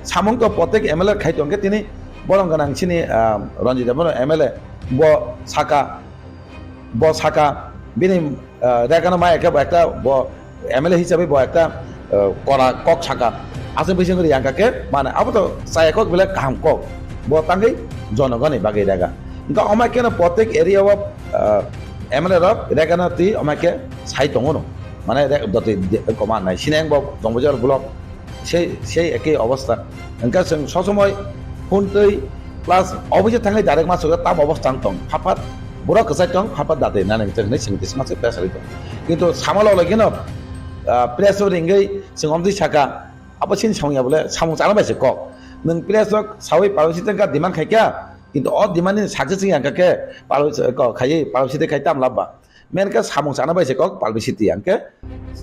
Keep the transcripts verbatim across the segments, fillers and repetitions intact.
Samung to protek M L A khai tong khe tini borong ganang chini, ah, Ranjit Debbarma M L A bo saka, bo saka bini, ah, regano maya khe bo ekta bo M L A hisabe bo ekta, ah, kora kok saka. Aswk bising kori yang khe mane abo to chaya kok bile kaham kok. Bo tangwi jonogoni bagwi rega. Engkha omai khe no protek area o, ah, M L A rok regano twi omai khe sai tongo no. Mane re-, doti de-, koma nai. Sineng bo Dongbazar block. Sei, sei ekei obostha. Hingke chwng sob somoi phone twi plus office thangwi direct ma sugwi tam obostha wng tong. Phapat borok kwchai tong, phapat dati nani hwnwi chwng twi sima se pressure tong. Kintu samalo logino, ah, pressure ringwi chwng omtwi saka, abo chini samung ya bole samung chana bai se kok. Nwng press rok sawi publicity wngkha demand khaikha, kintu o demand ni success wngya hwnkha khe publicity kok khaiwi publicity khai tam labba. Main khe samung chana bai se kok publicity, hingke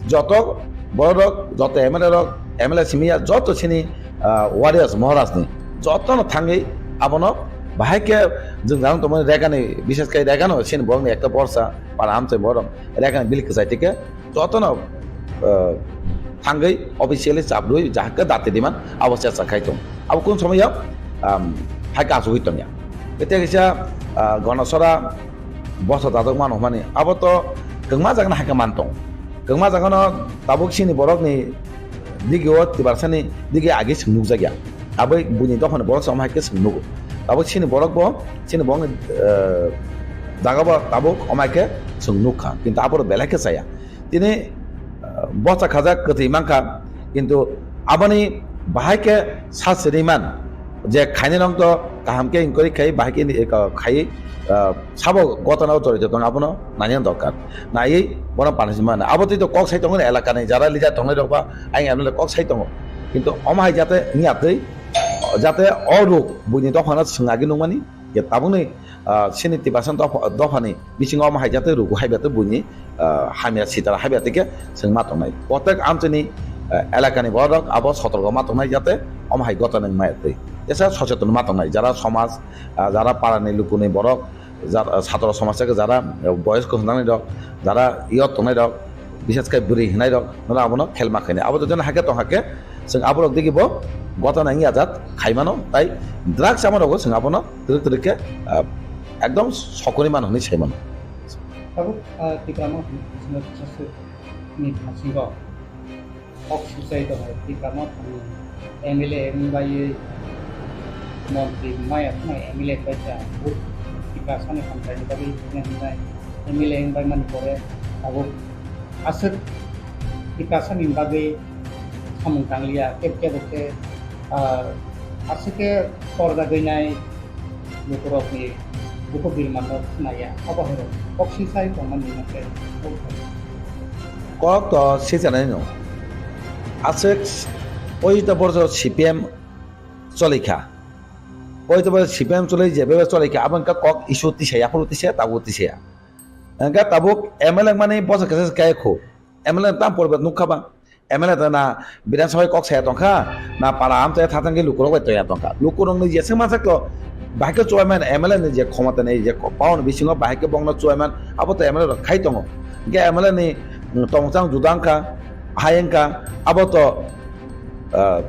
joto borok rok, joto M L A rok, M L A simi ya, joto chini, ah, warriors Maharaj ni joto no thangwi abono bahai khe jwng jang tongmani regani, bishes khe regano chini borok ni ekta borsa para amchai borok regani bilik kwchai tike joto no, ah, thangwi officially chabrwi jahakhe dati diman abo se chakhai tong abo kun somoi ya, um, hai ka asugwi tongya. Tei kaisa, ah, Ganasora bosa dadok mano hwnmani abo to kwngma jagano hai khe man tong. Kwngma jagano tabuk chini borokni digi o Tiprasani digi agi chwng nukjakya. Abo buini dophani borok se omo hai khe chwng nugo. Tabuk chini borok bo chini borokni, eh, jaga bo tabuk omo hai khe chwng nukha. Kintu abo belai khe chaya. Tini, ah, bosa khajak kwtwi mankha, kintu aboni bahai khe sa siriman je khainai rok to kaham khe inquiry khai bahai khe, eh, khaiwi, ah, sabo gotana o jorito tong abono nani dorkar. Naiwi bono panasima abo twi to kok sai tongo elakani jara leader tongnai rok ba ayang M L A kok sai tongo. Kintu omo hai jate wngya twi jate o ruk buini dophano swng agi nukmani je tabukni, ah, chini Tiprasa dopha, dophani bisingo omo hai jate ruk hai bete buini ah, hamya sitara habya tike chwng ma tongnai. Protek amchini, ah, elakani borok abo sotorgo ma tongnai jate omo hai gotana wngmaya twi. Tesa socheton ma tongnai jara somaj, ah, jara parani lukunwi borok, jara, ah, satro somaj tei jara, ah, boyos kwchwng nangni rok, jara yot tongnai rok, bises khe bwrwi hwnai rok, nono abono khelma khainai. Abo jotono hakhe tong hakhe chwng aborok digi bo gotana wngya jat khaimano, tai drugs chamani rokbo chwng abono twrwk twrwk khe, ah, ekdom sokoni mano hwnwi saimano. Tabuk, ah, Tipra Motha ni bisingo kisa swk ni bisingo kok suchai tongo, Tipra Motha ni M L A wng bai montri maya khwnai M L A bai cha, Tiprasa ni hamkrai ni bagwi hwnwi hwnai M L A wng bai mani pore tabuk aswk Tiprasa ni bagwi samung tangliya, kebo kebo khe, ah, aswk khe torjagwi nai lukurokni bukhuk birmanno khnaya, abo hai rok kok sisai tongmani hwnkhe. Kok to sisanai no. Aswk poito borjo C P M cholikha. Poito borjo C P M choli je bebe cholikha, abo wngkha kok issue tisaya, aphuru tisaya, tabuk tisaya. Hwnkhe tabuk M L A mani bosa kesa se kaya khu. M L A tam poribat nukha ba. M L A ta na Bidhan Sabha kok saya tongkha, na para amchai thathang khe lukurok bai toya tongkha. Lukurok ni jeswk mansak to, bahai khe chuaiman M L A ni je khomota ni je power ni bisingo bahai khe bongno chuaiman, abo to M L A rok khai tongo. Hingkhe M L A ni, mm, tongchang juda wngkha, hai wngkha, abo to, ah,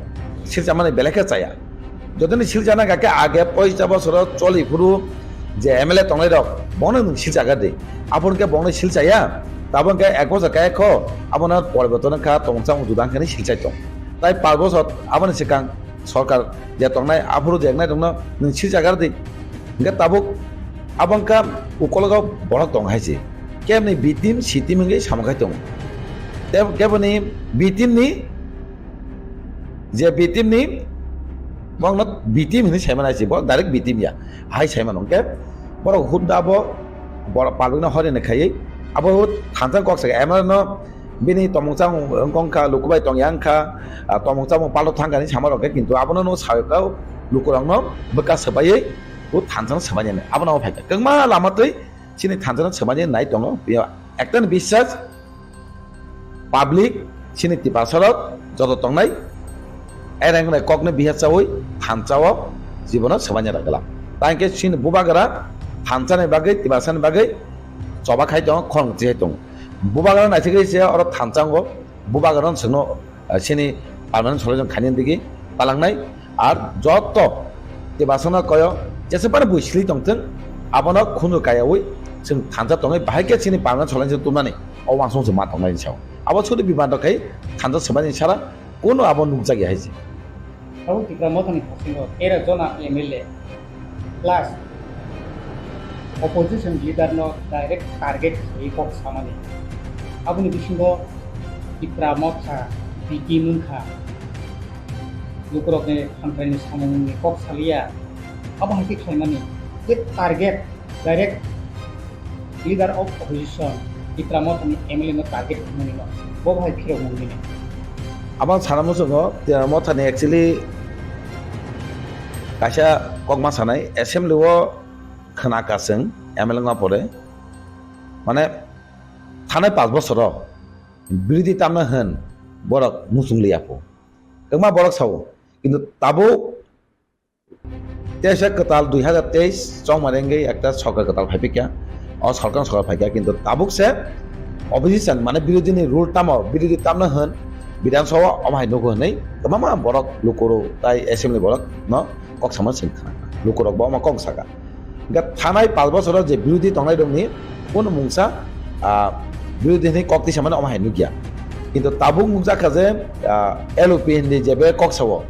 silchamani belai khe chaya. Jotoni silchana khe age poisa bosoro choli phuru je M L A tongnai rok, bono nwng silchagar di. Aboni khe bono silchaya, tabuk khe ek bosor khe kho, abono poriborton wngkha, tongchang juda wngkha hwnwi silchai tong. Tai panch bosor aboni swkang sorkar je tongnai, aphuru je wngnai rokno nwng silchagar di. Hingkhe tabuk abo wngkha ukologo borok tong hai se. Kemni B team, C team wngwi samung khai tongo. Tei keboni B team ni je B team ni bokno B team hinwi saimano hai se, bo direct B team ya. Hai saimano hwnkhe borok hut da bo borok public no horini khaiwi abo hut thansa kok saka M L A no bini tomung chamung wngkha, lukubai tongya wngkha, ah, tomung chamung palok thangkha hinwi sama rok khe, kintu abono no sayok lukurokno bwkha swbaiwi hut thansa no swbainani abono phaikha. Kwbangma lama twi chini thansa no swbainani nai tongo. Ekta ni biswas public chini Tiprasa rok joto tongnai, ereng nai kokno bihar chawi thansa o jibono swbaina rwgwla. Tangkhe chini bubagra thansa ni bagwi, Tiprasa ni bagwi choba khai tongo, khorang chi hai tongo. Bubagra naisingwi se oro thansa wngo, bubagra no chwngno, ah, chini permanent solution khainani digi talangnai, ar joto tei basana koyo jesa bari bui sili tongthwng, abono khunu kayawi chwng thansa tongwi bahai khe chini permanent solution tubnani o wansong se ma tongnai sao. Abo sudi bibando khai thansa swmani sara kuno abo nukjak ya hai se. Abo Tipra Mothani hasingo tero jona M L A plus opposition leader no direct target khlaiwi kok samani. Aboni bisingo Tipra Motha B T mungkha, lukurokni hamkraini samungni kok saliya. Abo hai khe khlaimani je target direct leader of opposition Tipra Mothani M L A no target khlaimani no bo hai phirok mungni. Abang sana muchungo Tipra Mothani actually kaisa kokma sanai assembly o khna kaseng M L A wngma pore mane thanai panch bosoro birodi tamna hwn borok muchung liya pho kwma borok sao kintu tabuk Teisa kwtal dui hazar teis chongmani wngwi ekta sorkar kwtal phaiphikya. O sorkar sorkar phaikya, kintu tabuk se opposition, mane birodini rule tamo, birodi tamno hwn, Bidhan Sabha omo hai nugo hwnwi kwbangma borok lukurok tai assembly borok no kok sama sing khna. Lukurok bo omo kok saka. Hingke thanai panch bosoro je birodi tongnai rokni kuno mungsa, ah, birodi hwnwi kok tisa mani omo hai nukya. Kintu tabuk nukjakha je, ah, L O P hindi jebe kok sao.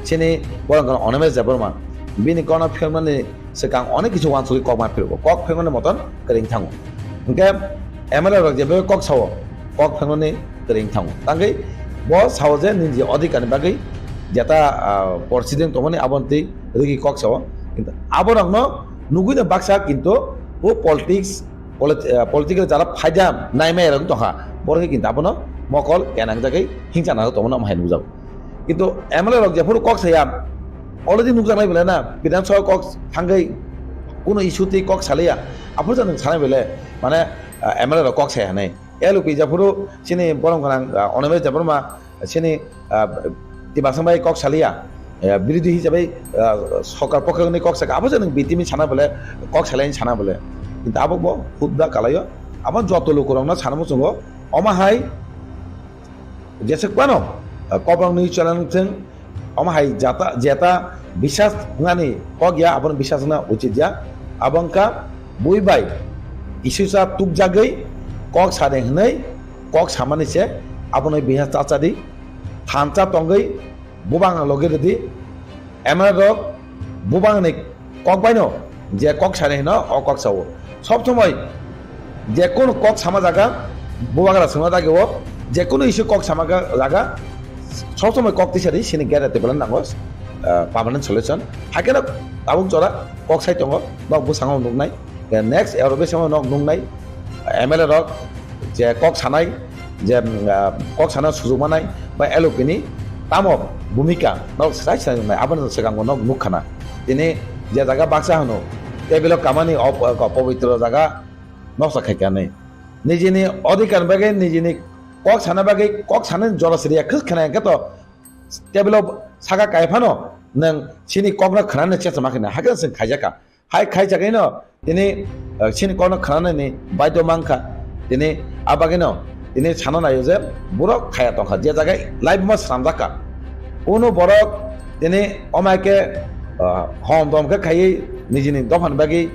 Chini borok wngkha Animesh Debbarma. Bini kokno phirmani swkang onek kisu uansugwi kokma phirgo. Kok phirmani moton kwrwng thango. Hingke M L A rok jebe kok sao, kok phirmani kwrwng thango. Tangwi bo sao je nini je odhikar ni bagwi jeta, ah, proceeding tongmani aboni twi rwgwi kok sao. Kintu aborokno nugwi no baksa kintu bo politics, polit-, ah, political jara phaida naimaya rok tongkha. Borok kintu abono mokol kenang jagwi hingsa nang tongmani omo hai nukjago. Kintu M L A rok jephuru kok saya, already nukjaknai belai na, Bidhan Sabha kok thangwi kuno issue twi kok salaiya, aphuru sa nwng sanai belai, mane, ah, M L A rok kok saya hinwi. L O P jephuru chini borom gwnang, ah, Animesh Debbarma, chini, ah, Tipra Motha bai kok salaiya, ah, birodhi hisabai, ah, sorkar pokhe hwnwi kok saka, aphuru sa nwng B T M sana belai, kok salai sana belai. Kintu abo bo hudda kalaio, abo joto lukurokno sana muchungo, omo hai, Jeswk phano, ah, Kobrang News Channel wngthwng, omo hai jata, jeta bisas wngnani kok ya, abono bisas wngna uchit ya. Abo wngkha bui bai kisusa tukjagwi kok sade hwnwi kok samani se, abono bisas cha cha di, thansa tongwi bubang logi rwdi, M L A rok bubangni kok baino je kok sani hino o kok sao. Sob somoi je kono kok sama jaga bubagra songna dagi o je kono issue kok sama ga-, jaga sob somoi kok tisari sini gera tebela nango, ah, permanent solution. Hakeno tabuk jora kok sai tongo, nok bwskango nuknai. Next Europe samo nok nungnai M L A rok je kok sanai, je, mm, ah, kok sana sujuk manai ba L O P ni tamo bhumika nok sai sai nungnai, aboni swkango nok nukkhana. Tini je jaga baksa hano tebilo kamani op-, ah, pobitro jaga noksa khaikani. Nijini odhikar bagwi, nijini kok sana bagwi, kok sana jora siriya khwkhana hwnkhe to tebilo saka kai phano nwng chini kokno khnana chesama khina hakhe swng khaijakha. Hai khai chakhaino tini, eh, chini kokno khnanani baidhyo mankha. Tini abagino tini sana naio je borok khaya tongkha, je jaga laibuma swnamjakha. Uno borok tini omaike, eh, hom dom khe khaiwi nijini dophani bagwi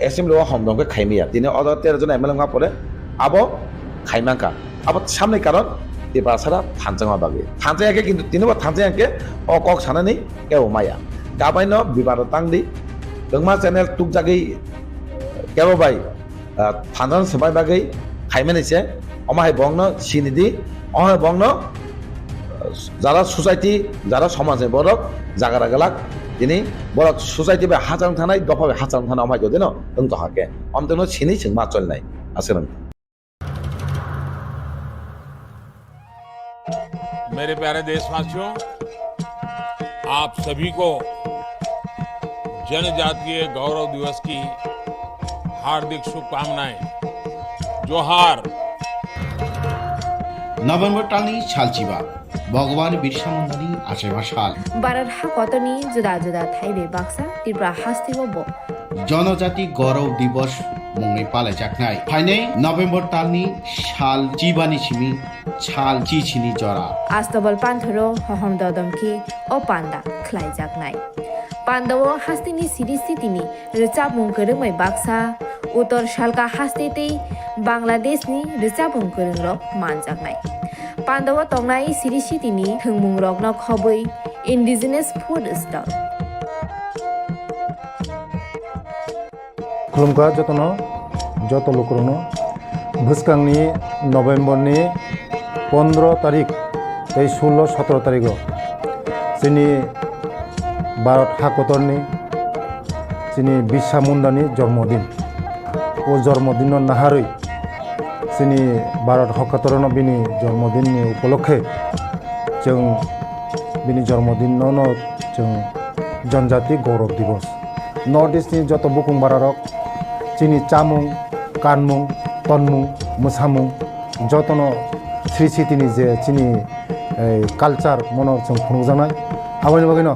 assembly o hom dom khe khaimaya. Tini odo tero jon M L A wngma pore abo khaimankha. Abo samni karon Tiprasara thanchangma bagwi. Thanchaya khe kintu tini bo thanchaya khe o kok sanani kebo maya. Kabaino bibado tangdi. Kwbangma channel tukjagwi kebo bai, ah, thansa swbai bagwi khaimani se, omo hai bongno sinidi, omo hai bongno, ah, jara society, jara somajni borok jagara glak, tini borok society bai hachal thanai, dopha bai hachal thanai, omo hai jodino wng tongkha khe, omtwino sini chwng ma cholnai, aswk. मेरे प्यारे देशवासियों, आप सभी को जनजातीय गौरव दिवस की हार्दिक शुभकामनाएं। जोहार। November talni salchiba, Bhagwan Birsa Mundani achaiba sal. Bharat ha kotorni juda juda thai bai baksa Tripura hasteo bo. Jonojati Gaurav Divas mungwi palaijaknai. Phainai November talni sal chibani simi sal chichini jora. Astabal panthoro hohom dodom khe o panda khlaijaknai. Pandao hasteni siri sitini rwchapmung kwrwngbai baksa, Uttor Salka haste tei Bangladeshni rwchapmung kwrwngrok manjaknai. Pandao tongnai siri sitini thwngmungrokno khobwi indigenous food stall. Khulumkha jotono, joto lukurokno. Bwskangni November ni pondro tarik tei sullo sotro tarigo chini Bharat hakotorni chini Birsa Mundani jormodin. O jormodinno naharwi chini Bharat hakotorno bini jormodinni upolokhe chwng bini jormodinno no chwng Janjati Gaurav Divas. North East ni joto bukung bararok chini chamung, kanmung, tonmung, mwsamung jotono sri sitini je chini, eh, culture mono chwng phunukjaknai. Aboni bagwino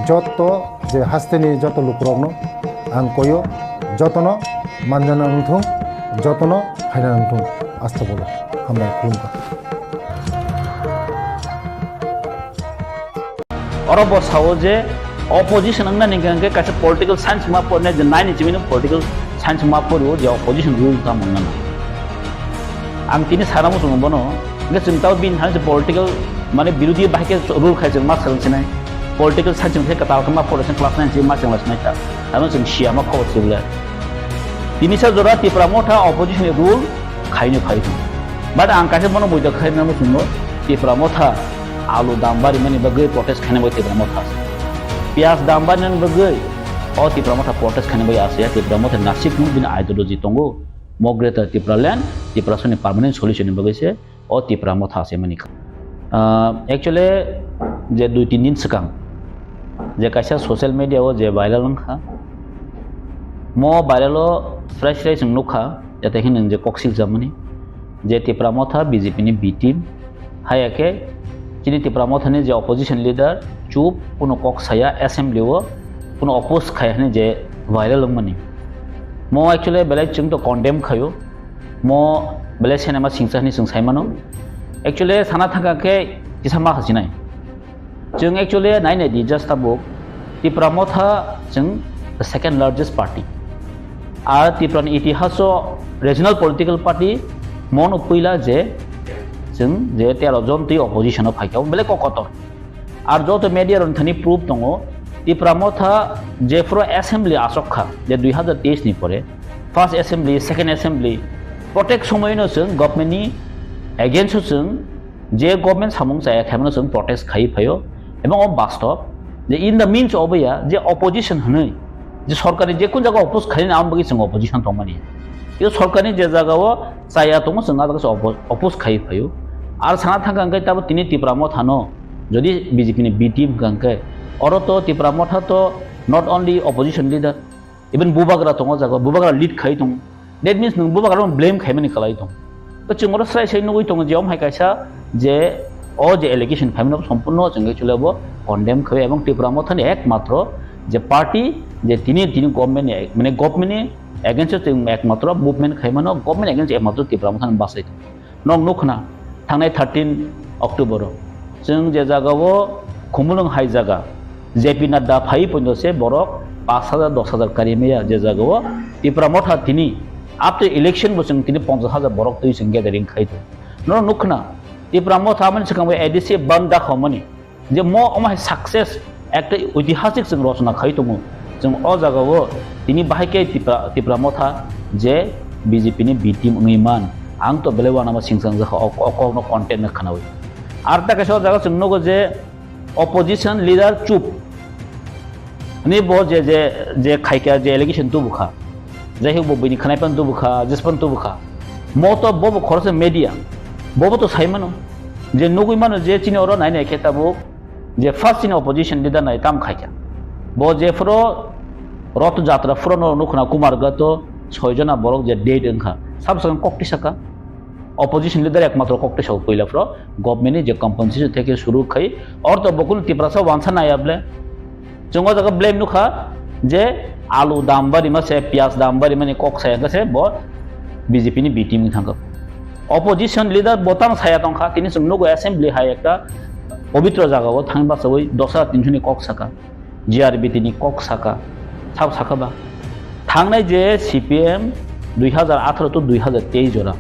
joto je hasteni joto lukurokno ang koyo, jotono manjana wngthung, jotono phaina wngthung. Asta bolo hambai khulumkha. Oro bo sao je opposition wngna ni hwnkhe kaisa political science ma porne je nine ni chimino political science ma porio je opposition rule ta mangna na. Ang tini sana muchungo bono, hwnkhe chwng tao bini thani se political mane birodhi bahai khe rule khai chwng ma swrwng sinai. Political science hwnkhe kwtal khe ma pore se class nine se ma chwng lai sinai ta. Ano chwng siya ma khobor se bole. Tini sa jora Tipra Motha opposition ni rule khaino phai thung. But ang kaisa bono buidok khai na muchungo Tipra Motha alu dam bari mani bagwi protest khaina bai Tipra Motha. Piyaj dam bari mani bagwi o Tipra Motha protest khaina bai asya Tipra Motha nasik nung bini ideology tongo. Mo Greater Tipraland, Tiprasani permanent solution ni bagwi se o Tipra Motha se mani. Ah, actually, je dui tin din swkang je kaisa social media o je viral wngkha, mo viral o srai srai chwng nukha, jate khe nwng je kok siljak mani, je Tipra Motha B J P ni B team, haya khe chini Tipra Motha ni je opposition leader chup, kuno kok saya, assembly o kuno oppose khai hwnwi je viral wngmani. Mo actually belai chwng to condemn khaio, mo belai cinema singsa hwnwi chwng sai mano. Actually sana thangkha khe kisa ma hasinai. Chwng actually nai nai di, just tabuk Tipra Motha chwng the second largest party. Ar Tipra ni itihas o regional political party mo no puila je chwng je tero jon twi opposition o phaikha, belai kok kotor. Ar joto media rok thani proof tongo, Tipra Motha jephuru assembly achok kha je dui hazar teis ni pore, first assembly, second assembly, protek somoino chwng government ni against o chwng je government samung chaya khaimano chwng protest khai phaio, ebong o bastob je in the means of ya je opposition hwnwi je sorkarni je kun jaga oppose khaina ang bagwi chwng opposition tongmani. Yo sorkarni je jaga o chaya tongo chwng a jaga se oppo-, oppose khai phaio. Ar sana thangkha hwnkhe tabo tini Tipra Motha no jodi B J P ni B team hwnkha hwnkhe oro to Tipra Motha to not only opposition leader, even bubagra tongo jaga, bubagra lead khai tongo. That means nwng bubagra no blame khaimani kwlai tongo. To chwng oro srai srai nugwi tongo je omo hai kaisa je o je allegation phaimano sompurno chwng actually bo condemn khai ebong Tipra Motha ni ekmatro je party je tini tini government ni mane government ni against o chwng ekmatro movement khaimano, government against ekmatro Tipra Motha ni bachai tongo. Nok nukhna thangnai thirteen October o chwng je jaga o Khumulwng hai jaga J P Nadda phai pondo se borok pash hajar, dos hajar kari maya je jaga o Tipra Motha tini after election bo chwng tini ponchash hajar borok twi chwng gathering khai tongo. Norok nukhna Tipra Motha amani swkang bai A D C bandh da khomani. Je mo omo hai success ekta oitihasik chwng rochona khai tongo. Chwng o jaga o tini bahai khe Tipra, Tipra Motha je B J P ni B team wngwi man, ang to belai uanama singsangjak kha, o, o kokno content no khwnawi. Ar ta kaisa o jaga chwng nugo je opposition leader chup. Ani bo je, je, je khaikha, je allegation tubu kha. Jai hok bo bini khanai pan tubu kha, jis pan tubu kha. Mo to bo bo khoroksa media. Bo bo to sai mano. Je nugui mano je chini oro nai nai khe tabuk je first chini opposition leader nai tam khaikha. Bo je phoro Roth Jatra phoro no nukhna Kumar Gato soi jona borok je dead wngkha. Sab sakang kok tisa ka. Opposition leader ekmatro kok tisa puila phoro government ni je compensation theke suru khai orto bokul Tiprasa wansa nai able. Chwng o jaga blame nukha je Alu dam barima se, piyaj dam barimani kok saya khe se bo B J P ni B team wng thangkha. Opposition leader bo tamo saya tongkha, tini chwng nugo assembly hai ekta pobitro jaga o thang bachawi dos hajar tinso ni kok saka, G R B T ni kok saka, sab saka ba. Thangnai je C P M dui hajar atharo to dui hajar teis jora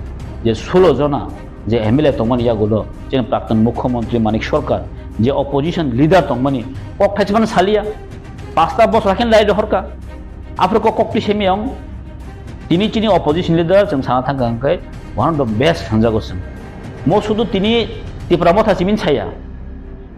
je sulo jona je M L A tongmani yagulo chini praktun mukhyamantri Manik Sarkar je opposition leader tongmani kok thaismano saliya. Pasta bosor hakhe lai rohorka. Aphuru kok kok twi semi ang. Tini chini opposition leader chwng sana thangkha hwnkhe one of the best sanjago chwng. Mo sudu tini Tipra Motha simin saya.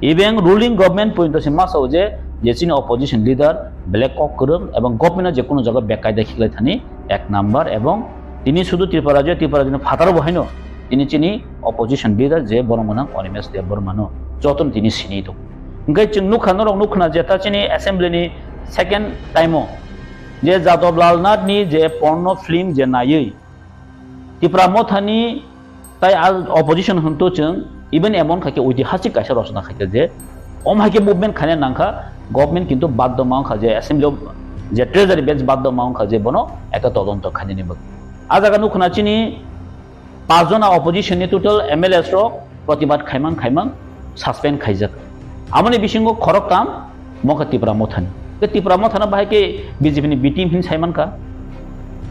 Even ruling government pointo se masao je, je chini opposition leader belai kok kwrwng ebong government-o je kono jaga bekaida khiklai thani ek number ebong tini sudu Tripura rajyo, Tripura rajyoni phataro bo haino tini chini opposition leader je borok mwnang Animesh Debbarmano jotono tini sini tongo. Hwnkhe chwng nukha, norok nukha je ta chini assembly ni second time o je Jadab Lal Nath ni je porno film je naiwi Tipra Mothani tai al opposition hwnto chwng even emon khaikhe oitihasik kaisa rochona khaikhe je om haikhe movement khaina nangkha, government kintu baddo ma wngkha je assembly o je treasury bench baddo ma wngkha je bono ekta todonto khainani bagwi. A jaga nukha chini Pachjona opposition ni total M L As rok protibad khaimang khaimang suspend khaijak. Amoni bisingo khoroktham mokha Tipra Mothani. Ke Tipra Mothana bahai ke B J P ni B team hin saimankha.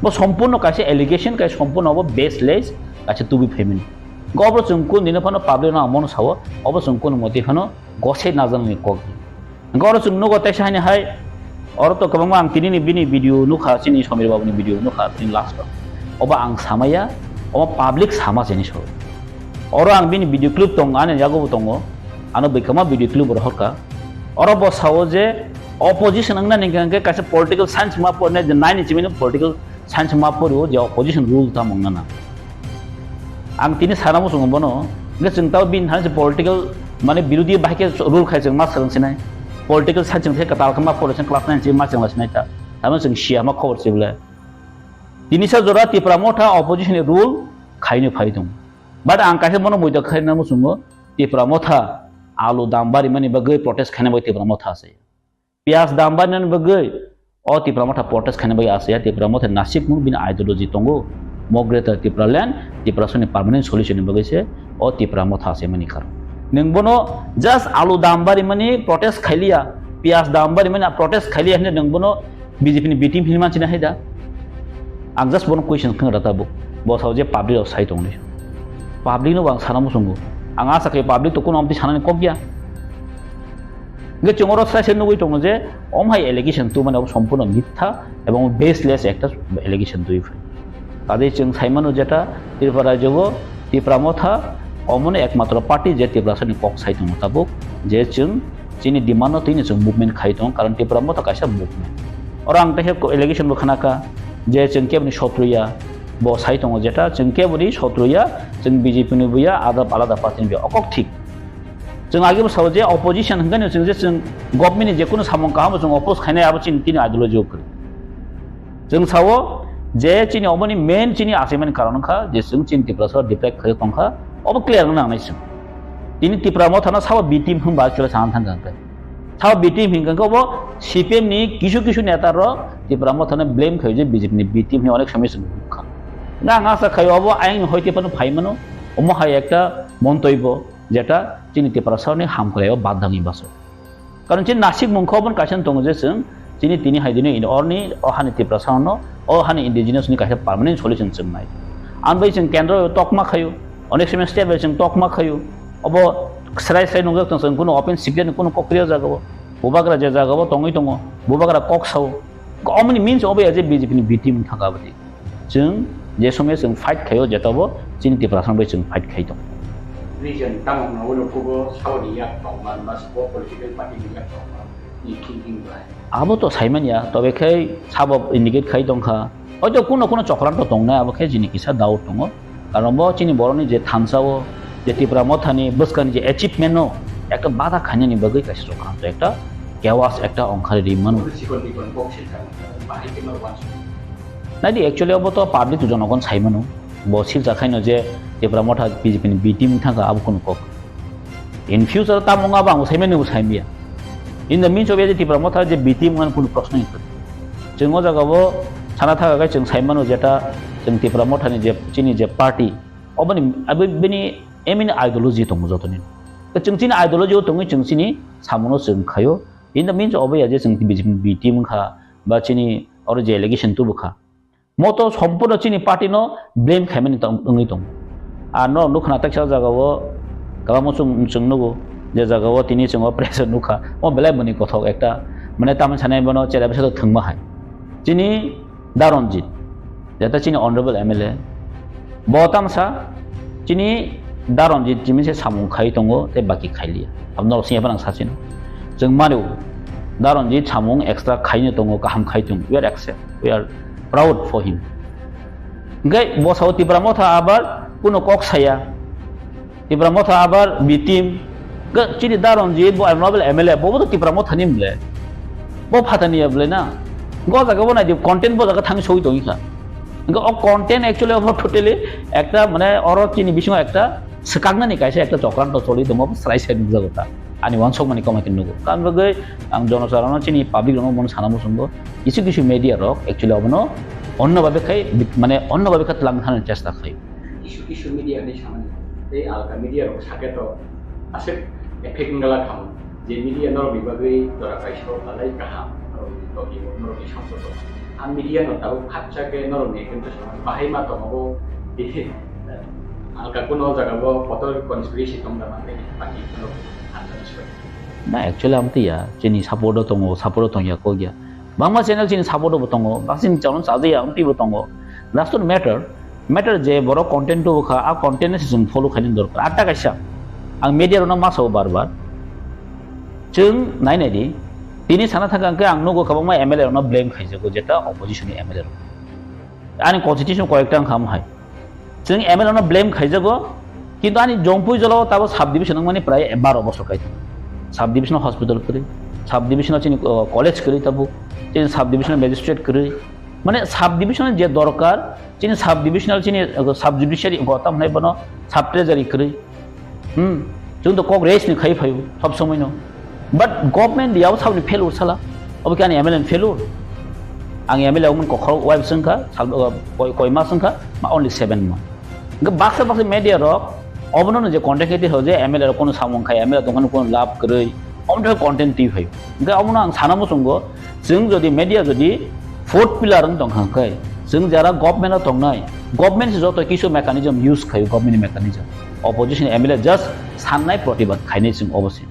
Bo sompurno kaisa allegation, kaisa sompurno obo baseless, kaisa tubi phaimani. Go obo chwng kun dino phano public no amono sao, obo chwng kun moti phano gosai najaknani kok. Hwnkhe oro chwng nugo teisa haini hai, oro to kwbangma ang tinini bini video nukha, chini Samir babuni video nukha, tini last o. Obo ang samaya, obo public sama chini so. Oro ang bini video clip tongo, ani yago bo tongo, ano bwkhama video clip rohorka. Oro bo sao je opposition wngna hingka hingke kaisa political science ma porne je nine ni chimino political science ma porio je opposition rule tamo wngna nang. Ang tini sana muchungo bono, hingke chwng tao bini thani se political, mane birodhi bahai khe rule khai chwng ma swrwng sinai. Political science chwng khe kwtal khe ma pore chwng class nine chwng ma chwng la sinai ta. Tamo chwng sia ma khobor se bole. Tini sa jora Tipra Motha opposition ni rule khaino phai tong. But ang kaisa bono muido khaina muchungo Tipra Motha alu dam bari mani bagwi protest khaina bai Tipra Motha se. Piyaj dam barnani bagwi o Tipra Motha protest khaina bagwi asaya. Tipra Motha nasikmung bini ideology tongo. Mo Greater Tipraland, Tiprasani permanent solution ni bagwi se o Tipra Motha asaimani karon. Nwng bono just alu dam barimani protest khailiya, piyaj dam barimani protest khailiya hinwi nwng bono B J P ni B team hinwi manchina hai da? Ang just bono question khna rata bo. Bo sao je public rok sai tongni. Public no bo ang sana muchungo. Ang asa khe public to kuno amtwi sanani kok ya. Hingke chwng oro sai sai nugwi tongo je, om hai allegation tubumani abo sompurno mitha ebong baseless ekta allegation tubui phai. Tadei chwng saimano jeta Tripura rajyo o Tipra Motha omono ekmatro party je Tiprasani kok sai tongo tabuk, je chwng chini demand no twino chwng movement khai tongo, karon Tipra Motha kaisa movement. Oro ang teisa allegation bo khnakha je chwng keboni sotru ya, bo sai tongo jeta chwng keboni sotru ya, chwng B J P ni bo ya, ada alada party ni bo ya, okok thik. Chwng age bo sao je opposition hwnkhe no chwng je chwng government ni je kunu samung kaham bo chwng oppose khainai abo chini tini ideology o kwrwi. Chwng sao je chini oboni main chini achaimani karon wngkha je chwng chini Tiprasa deprive khaio tongkha, obo clear wngna nangnai chwng. Tini Tipra Mothano sabo B team hwnba actually sana thangkha hwnkhe. Sabo B team hwnkhe obo C P M ni kisu kisu neta rok Tipra Mothano blame khaio je B J P ni B team hwnwi onek somoi chwng nukha. Nga ang asa khaio obo ayang ni hoite phano phaimano, omo hai ekta montoi bo. Jeta chini Tiprasani hamkrai o badangni baso. Karon chini nasik mungkha oboni kaisa tongo je chwng chini tini hai dino in orni o hani Tiprasano o hani indigenous ni kaisa permanent solution chwng nai. Ang bai chwng kendro tokma khayo, onek somoi state bai chwng tokma khayo, obo srai srai nungjak tong chwng kuno open secret ni kuno kokriya jaga o, bubagra je jaga o tongwi tongo, bubagra kok sao, omoni means obo ya je B J P ni B team thangka bwtwi. Chwng je somoi chwng fight khaio, jetobo chini Tiprasa bai chwng fight khai tongo. Reason tamo hwnwi ulo kubo saboni yak tongma, ba sabo political party ni yak tongma ni thinking bai. Abo to saimanya, tobe khai sabo indicate khai tongkha. Hoito kuno kuno chokranto tongnai, abo khe jini kisa doubt tongo. Karon bo chini borokni je thansa o, je Tipra Mothani bwskangni je achievement no ekta bada khainani bagwi kaisa chokranto, ekta chaos ekta ongkhari ri mano. Sikon bikon kok silkha, bahai khe no wansuk. Naidi, actually obo to public to jonogon saimano. Bo silsa khaino je Tipra Motha B J P ni B team thangkha abo kunu kok. In future tamo wngma bo ang saimani bo saimya. In the means of je Tipra Motha je B team wngmani kunu proshno ni kwrwi. Chwng o jaga o sana thaka khe chwng sai mano jeta chwng Tipra Mothani je chini je party, oboni abo bini aim ni ideology tongo jotoni. Chwng chini ideology o tongwi chwng chini samono chwng khaio. In the means obo ya je chwng B J P B team wngkha ba chini oro je allegation tubu kha. Moto sompurno chini party no blame khaimani tong-, wngwi tongo. Ar no nukha na teksa jaga o kwbangma chwng, chwng nugo je jaga o tini chwng o press o nukha. O belai boni kothok ekta mane tamni sanai bono chera bisa thwngma hai. Chini Da Ranjit, jeta chini honorable M L A, bo tamsa chini Da Ranjit chini se samung khai tongo tei baki khailiya. Abno sini phano ang sachino. Chwng mano Da Ranjit samung extra khaino tongo, kaham khai tongo. We are accept, we are proud for him. Hingke bo sao Tipra Motha abar kuno kok saya. Tipra Motha abar B team. Ga chini Da Ranjit bo honorable M L A bo bo to Tipra Motha ni mle. Bo phatani ya ble na. Go jaga bo nai di content bo jaga thang soi tong kha. Ga o content actually obo totally ekta mane oro chini bisingo ekta swkaknani kaisa ekta chokranto choli tongma bo srai srai nukjago ta. Ani wansok mani komai khe nugo. Karon bagwi ang jonosarono chini public rokno bono sana muchungo. Kisu kisu media rok actually obono onno babe khai bit-, mane onno babe kha twlang thani chesta khai. Kisu kisu media ni samani tei alka media rok sake to aswk effect wngla khamu je media norok ni bagwi jora kaisa o belai kaham norok ni togi o norok ni samsok o. A media no tabuk khapsa khe norok ni ekdom to samani bahai ma tongo bo alka kuno jaga o kotor conspiracy tong da mani baki norok hamjani soi. Na actually amtwi ya chini support o tongo, support o tongya kok ya. Bangma channel chini support bo tongo, baksa chini channel chajakya, amtwi bo tongo. That's not matter. Matter je borok content tubu kha, a content no se chwng follow khaina dorkar. Atta kaisa, ang media rokno ma sao bar bar. Chwng nai nai di. Tini sana thangka hwnkhe ang nugo kwbangma M L A rokno blame khaijago, jeta opposition ni M L A rok. Ani constitution koyekta wngkha omo hai. Chwng M L A no blame khaijago, kintu ani Jompui jolao tabo sub division wngmani prai baro bosor kai tongo. Sub divisional hospital kwrwi, sub divisional chini, uh, college kwrwi tabuk, chini sub divisional magistrate kwrwi. Mane sub divisional je dorkar, chini sub divisional chini, uh, sub judiciary go tam hwnai bono sub treasury kwrwi. Hmm, chwng to kok raise ni khai phaio sob somoi no. But government yao sabni failure sala. Obo khe ani M L A ni failure. Ang M L A wngmani kokhorok wai bwswng kha, sal, uh, koi, koi mas wngkha, ma only seven month. Hingke baksa baksa media rok obono no je content khe twi ho je M L A rok kono samung khai, M L A tongkhani kono lab kwrwi, omo twi content twi phaio. Hingke omono ang sana muchungo, chwng jodi media jodi fourth pillar wng tongkha hwnkhe, chwng jara government o tongnai, government se joto kisu mechanism use khaio, government ni mechanism. Opposition M L A just sannai protibad khainai chwng obo se.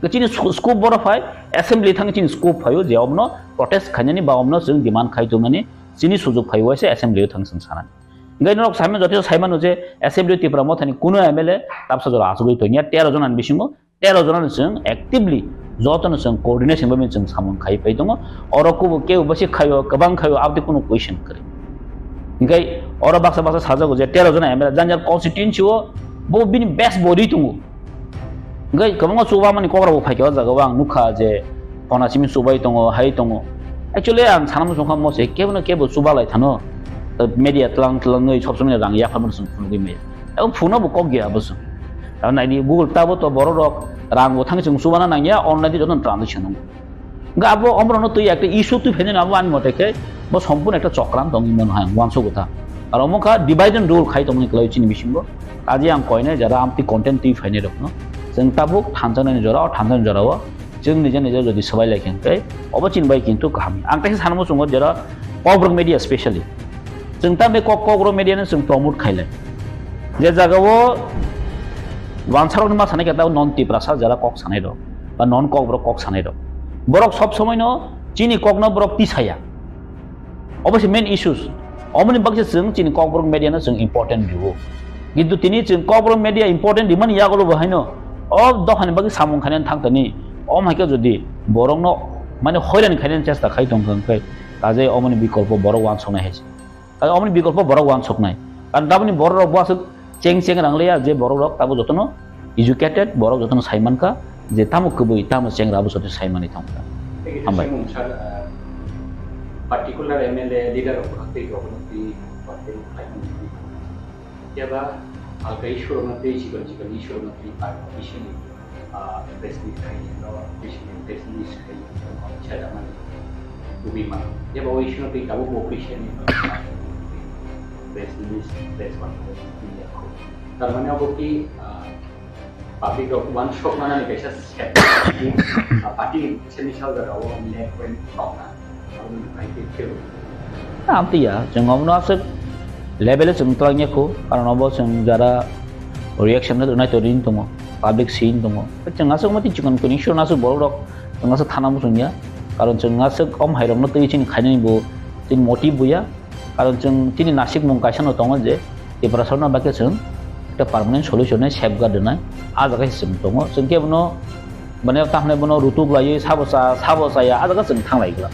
Chini sco-, scope boro phai, assembly thang chini scope phaio je omono protest khainani ba omono chwng demand khai tongmani chini sujok phaio waisa assembly o thang chwng sanani. Hingke norok saimano joto saimano je assembly o Tipra Mothani kuno M L A tabsa jora achugwi tongya tero jona ni bisingo tero jona ni chwng actively joto no chwng coordination bai chwng samung khai pai tongo. Oro kubo kebo basi khaio, kwbang khaio, abdi kuno question kwrwi. Hingke oro baksa baksa sajago je tero jona M L A jang jang constituency o bo bini best body tongo. Hingke kwbangma chubamani kok rok bo phaikha o jaga o ang nukha je phona simi chubai tongo, hai tongo. Actually ang sana muchungkha mo se kebo no kebo chubalai thano. Media tlang tlangwi sob somoi rang yapharmani chwng phunugwi maya. Abo phunukno bo kok ya abo chwng. Abo naidi Google tabo to borok rok rang bo thangwi chwng chubana nangya, online di joto transaction wngo. Hingke abo omorokno twi ekta issue twi phainani abo ani mote khe bo sompurno ekta chokran tongwi mano hai ang uansukgo ta. Aro omo kha divide and rule khai tongmani kwlaiwi chini bisingo. Kaje ang koinai jara amtwi content twi phainai rokno chwng tabuk thanjaknani jora, o thanjaknani jorao chwng nija nija jodi swbai lai khe hwnkhe obo chini bai kintu kaham. Ang teisa sana muchungo jara Kokborok media specially. Chwng ta be kok, Kokborok media no chwng promote khailai. Je jaga o wansarokni ma sanai khe ta non Tiprasa jara kok sanai rok ba non Kokborok kok sanai rok. Borok sob somoi no chini kok no borok tisaya. Obo se main issues. Omoni bagwi chwng chini Kokborok media no chwng important rwo. Kintu tini chwng Kokborok media important rimani yagulo bo haino o dophani bagwi samung khainani thang tani. Om hai khe jodi borok no mane hoiran khainani chesta khai tong kha hwnkhe kaje omoni bikolpo borok uansuknai hai se. Kaje omoni bikolpo borok uansuknai. Karon tamoni borok rok bo aswk cheng cheng rang liya je borok rok tabo jotono educated, borok jotono sai mankha je tamo kwbwi, tamo chengra abo joto sai manwi thangkha. Thank you, Hambai. Sir, uh, particular M L A leader rok no twi rok no twi content khlai mani twi. Keba alka issue rok no twi chikon chikon issue rok no twi par issue ni, uh, press meet khai no, press meet, press meet khai no, chada mani. Tubui mano. Jeba o issue no twi tabuk bo official ni press release, press conference twi ya kho. Tar mane abo ki, ah, public rok uansuk manani kaisa step, ah, party ni kaisa misal jaga o left wing tongna. Abo ni bai khe khe. Amtwi ya, chwng omono aswk level o chwng twlang ya kho, karon obo chwng jara reaction rwnai to ring tongo, public sing tongo. Chwng aswk mati chikon kuni sure aswk borok rok chwng aswk thana muchung ya, karon chwng aswk om hai rokno twi chini khainani bo chini motive bo ya, karon chwng chini nasikmung kaisa no tongo je Tiprasano bai khe chwng ekta permanent solution nai safeguard rwnai, ah jaga se chwng tongo. Chwng khe bono, mane, ta hwnwi bono rutuk laiwi sabo cha, sabo chaya, ah jaga chwng thang lai gla.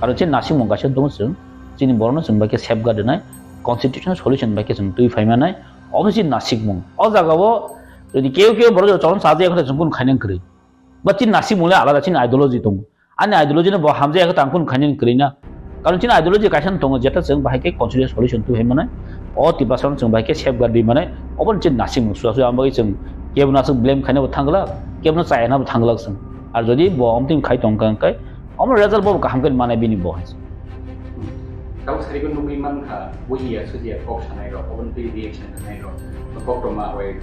Karon chini nasikmung kaisa tongo chwng, chini borokno chwng bai khe safeguard rwnai, constitutional solution bai khe chwng twi phai manai, obo chini nasikmung. O jaga o jodi keu keu borok jodi chwng cha jaya khe chwng kunu khainang kwrwi. Ba chini nasikmung le alada, chini ideology tongo. Ani ideology no bo hamjaya khe tang kunu khainani kwrwi na. Karon chini ideology kaisa no tongo, jeta chwng bahai khe constitutional solution twi hai manai. O Tiprasa no chwng bahai khe safeguard rwi manai. Obo chini nasikmung suya suya, ang bagwi chwng kebo no aswk blame khaina bo thang glak, kebo no chaya na bo thang glak chwng. Ar jodi bo omtwing khai tong kha hwnkhe, omo result bo kaham khe manai bini bo hai. Tabuk sarigo nugwi mankha, bujiya sujiya kok sanai rok, obo twi reaction rwnai rok, koktwma bai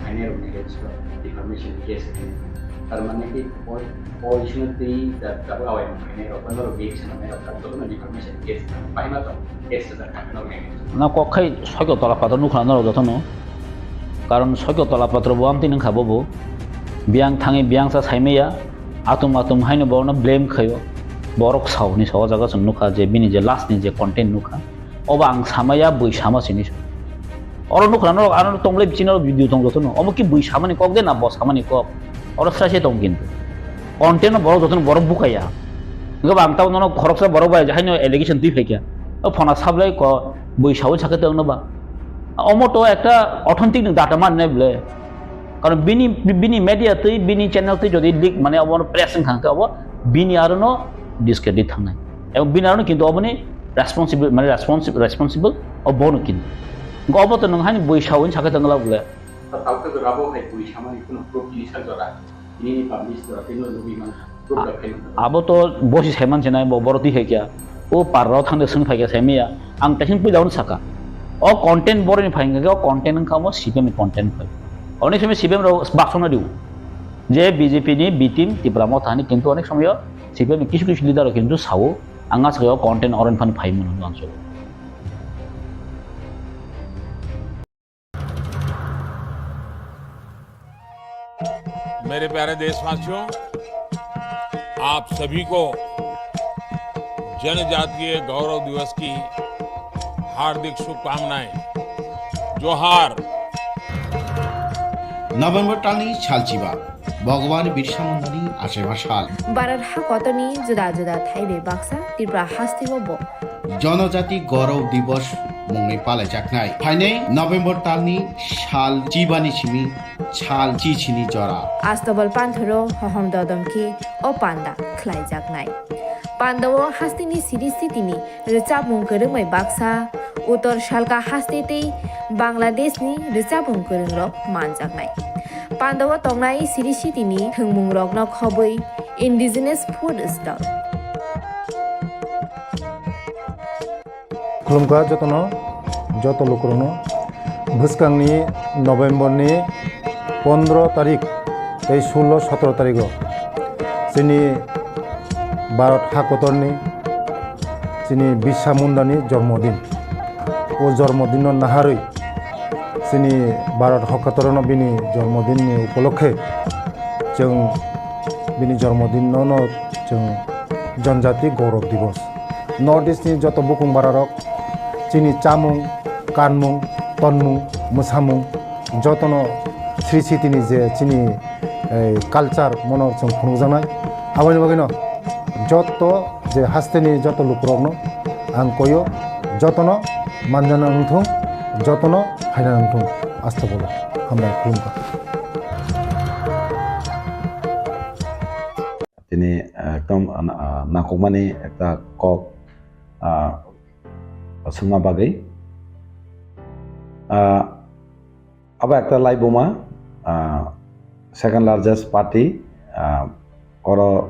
khainai rok ni against o defamation case khainai. Tar mane ki o, o issue no twi da, tabuk awai mung khainai rok, bono rok reaction rwnai rok, tabuk no defamation case khainai. Bahai ma tong case rwjak kha norok ni against o. Na kok khai sokyo tola pator nukha norok jotono. Karon sokyo tola patro bo amtwi nungkha bobo. Biyang thangwi biyang sa saimaya. Atum atum haino borokno blame khaio. Borok sao ni sao o jaga chwng nukha je bini je last ni je content nukha. Obo ang samaya bui sama sini. Oro nukha norok ano tonglai bichino video tong jotono. Omo ki bui samani kok de na bo samani kok. Oro sra se tong kintu. Content no borok jotono borok bukaya. Nokba ang tabo nono khoroksa borok bai haino allegation twi phaikya. O phona sablai ko bui sao sakhe tong no ba. Omo to ekta authentic ni data man ne ble. Karon bini, bini media twi, bini channel twi jodi leak mane obo press wng kha khe obo bini aro no discredit thangnai. Ebong bini aro no kintu oboni responsible, mane responsible, responsible obo no kintu. Wngkha obo to nwng haino bui sao wng sakhe tong glak ble. Tao khe jora bo hai bui samani kheno proof tini sak jora. Tini ni publish jora tini no nugwi man. Abo to bosi saiman se nai bo borok twi hai kya. O par rok thang de swng phai kya sai miya. Ang tesin puila on saka. O content borok ni phai kya, o content wngkha mo C P M ni content phai. Oni simi C P M rok bakso na diu. Je B J P ni B team Tipra Motha ni kintu onek somoyo C P M ni kisu kisu leader rok kintu sao. Ang asaka o content oron phan phai mano answer. मेरे प्यारे देशवासियों, आप सभी को जनजातीय गौरव दिवस की हार्दिक शुभकामनाएं। जोहार। November talni salchiba, Bhagwan Birsa Mundani achaiba sal. Bharat hakotorni juda juda thaibai baksa Tripura hasteo bo Jonojati Gaurav Divas mungwi palaijaknai. Phainai November talni sal chibani simi sal chichini jora. Astobal panthoro hohom dodom khe o panda khlaijaknai. Pandao hasteni siri sitini rwchapmung kwrwngbai baksa, Uttor Salka haste tei Bangladeshni rwchapmung kwrwngrok manjaknai. Pandao tongnai siri sitini thwngmungrokno khobwi indigenous food stall. Khulumkha jotono, joto lukurokno. Bwskangni November ni pondro tarik tei sullo sotro tarigo chini Bharat hakotorni chini Birsa Mundani jormodin. O jormodinno naharwi chini Bharat hakotorno bini jormodinni upolokhe chwng bini jormodinno no chwng Janjati Gaurav Divas. North East ni joto bukung bararok chini chamung, kanmung, tonmung, mwsamung jotono sri sitini je chini, eh, culture mono chwng phunukjaknai. Aboni bagwino joto je hasteni joto lukurokno ang koyo, jotono manjana wngthung, jotono phaina wngthung. Astobolo hambai khulumkha. Tini, ah, ekdom, ah, nangkukmani ekta kok, ah, swngma bagwi. Ah, abo ekta laibuma, ah, second largest party, ah, oro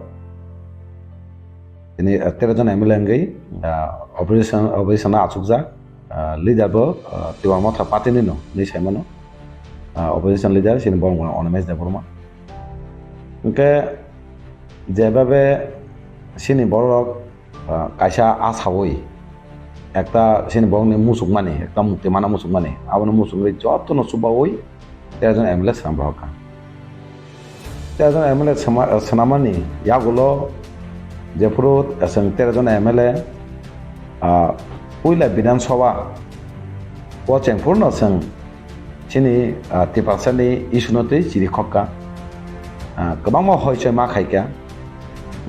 Tini, ah, tero jon M L A wngwi, ah, opposition, opposition no achukjak, ah, leader bo, ah, Tipra Motha party ni no, hinwi sai mano. Ah, opposition leader chini borok mano Animesh Debbarma. Hwnkhe jebabe chini borok, ah, kaisa asawi ekta chini borokni muchukmani, ekta mukti mana muchukmani, abono muchungwi jotono chubawi tero jon M L A swnam rohorkha. Tero jon M L A swnama-, swnamani yagulo jephuru chwng tero jon M L A, ah, puila Bidhan Sabha o chengphuru no chwng chini, ah, Tiprasani issue no twi chiri khokka. Ah, kwbangma hoichoi ma khaikha.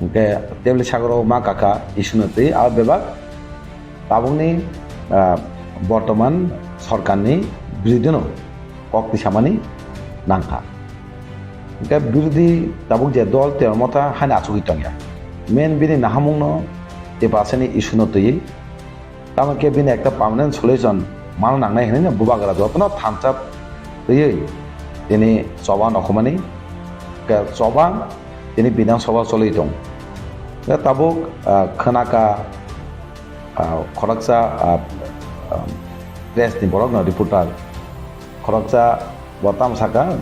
Hwnkhe tebli sagoro ma kakha issue no twi, abo bebak tabukni, ah, bortoman sorkarni birodino kok tisamani nangkha. Hwnkhe birodhi tabuk je dol Tipra Motha haino achugwi tongya. Main bini nahamungno Tiprasani issue no twiwi, tamo khe bini ekta permanent solution mana nangnai hinwi bubagra jotono thansa twiwi tini choba nokhumani, hwnkhe choba tini Bidhan Sabha choli tong. Hwnkhe tabuk, ah, khwnaka, ah, khoroksa, ah, ah, press ni borok no reporter khoroksa bo tamo saka,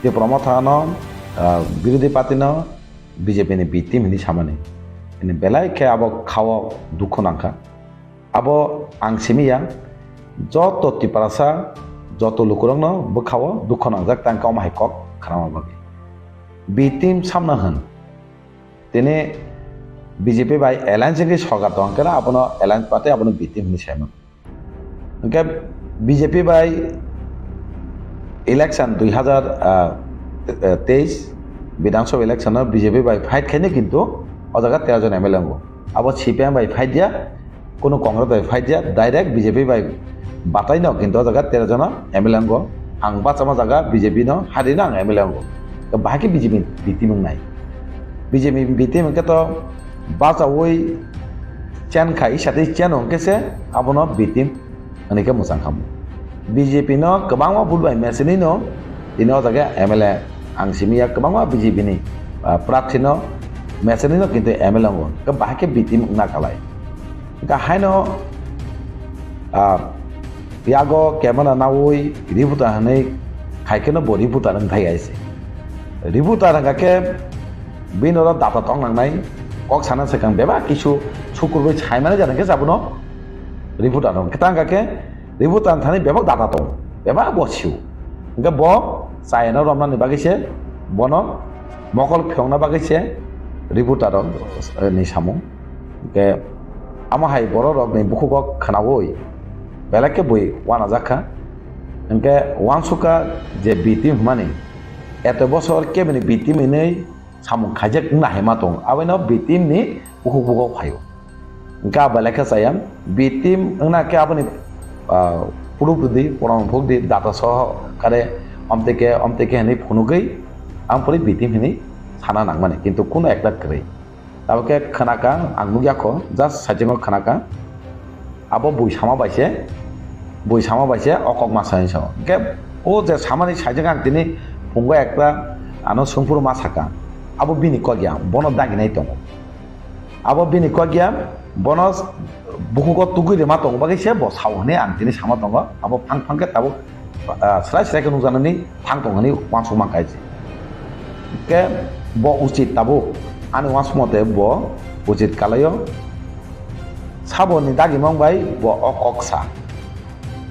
Tipra Motha no, ah, birodhi party no B J P ni B team hinwi samani. Ini belai khe abo khao dukhu nangkha. Abo ang simi ya, joto Tiprasa, joto lukurokno bwkhao dukhu nangjak, tang kamo hai kok khnama bagwi. B team samna hwn. Tini B J P bai alliance wngwi sorkar tong khe abono alliance party abono B team hinwi saimano. Hwnkhe B J P bai election dui hazar, ah, eh, teis Bidhan Sabha election o B J P bai fight khaino kintu o jaga tero jon M L A wngo. Abo C P I M bai fight ya, kunu Congress bai fight ya, direct B J P bai batai no kintu o jaga tero jon M L A wngo. Ang bachama jaga B J P no hari no ang M L A wngo. Bahai khe B J P B team wngnai. B J P B team hwnkhe to bachaui chen khai, satwi chen hwnkhe se abono B team hwnwi khe mwchang khamu. B J P no kwbangma vote bai mechenwi no tini o jaga M L A ang simi ya, kwbangma B J P ni, ah, prarthi no mechenwi no kintu M L A wngo. Hwnkhe bahai khe B team wngna kalai. Hwnkhe haino, ah, yago camera naui reporter hwnwi khai kheno bo reporter wng thai aise. Reporter hwnkha khe bini oro data tong nangnai, kok sana swkang bebak kisu sukurbai saimani jani khe abono reporter wng. Kwtang hwnkha khe reporter thani bebak data tong, bebak bo sio. Hwnkhe bo chayano romnani bagwi se, bono mokol phiyokna bagwi se reporter rok, eh, ni samung. Hwnkhe amo hai borok rokni bukhugo khnaui belai khe bui uanajak kha. Hwnkhe uansukha je B team hwnmani eto bosor kebini B team hinwi samung khaijak wngna hai ma tongo, abono B team ni bukhuk bukhuk phaio. Hwnkhe abo belai khe chaya, B team wngna khe aboni, ah, proof rwdi, proman phukdi, data soho kare omtwi khe, omtwi khe hinwi phunugwi ang phuri B team hinwi sana nangmani, kintu kuno ekta kwrwi. Tabuk khe khwnakha, ang nukya kho, just saichungo khwnakha. Abo bui sama bai se, bui sama bai se o kok ma sai sao. Hwnkhe o je samani saichung ang tini phungo ekta ano sungphuru ma saka. Abo bini kok ya, bono daginai tongo. Abo bini kok ya, bono bukhugo tugui rima tongo bagwi se bo sao hwnwi ang tini sama tongo. Abo phang phang khe tabuk, ah, srai srai khe nukjaknani thang tong hwnwi uansukma kaichi. Hwnkhe bo uchit tabuk, ani uansuk mote bo uchit kalaio. Saboni dagimang bai bo o kok sa.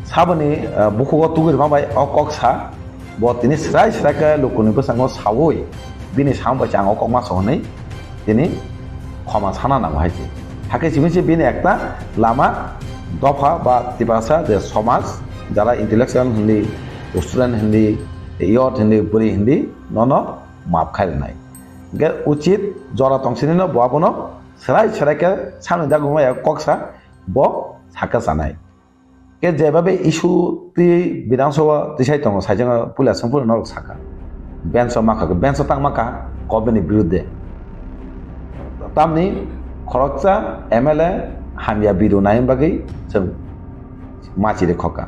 Saboni, ah, bukhugo tugui rima bai o kok sa. Bo tini srai srai khe lukuni bwskango saui bini samung bai se ang o kok ma sao hwnwi tini khoma sana nango hai se. Hakhe simi se bini ekta lama dopha ba Tiprasa je somaj, jara intellectual hindi, student hindi, youth hindi, bwrwi hindi, nono maap khai rwnai. Hwnkhe uchit jora tong sini no bo abono srai srai khe samni dagimang bai kok sa bo sakha sanai. Khe jebabe issue twi Bidhan Sabha tisai tongo, saichung puila sungphuru norok sakha. Bench o makha, bench o tang makha, government ni birudde. Tamni khoroksa M L A hamya biru nai bagwi chwng ma chiri khokha.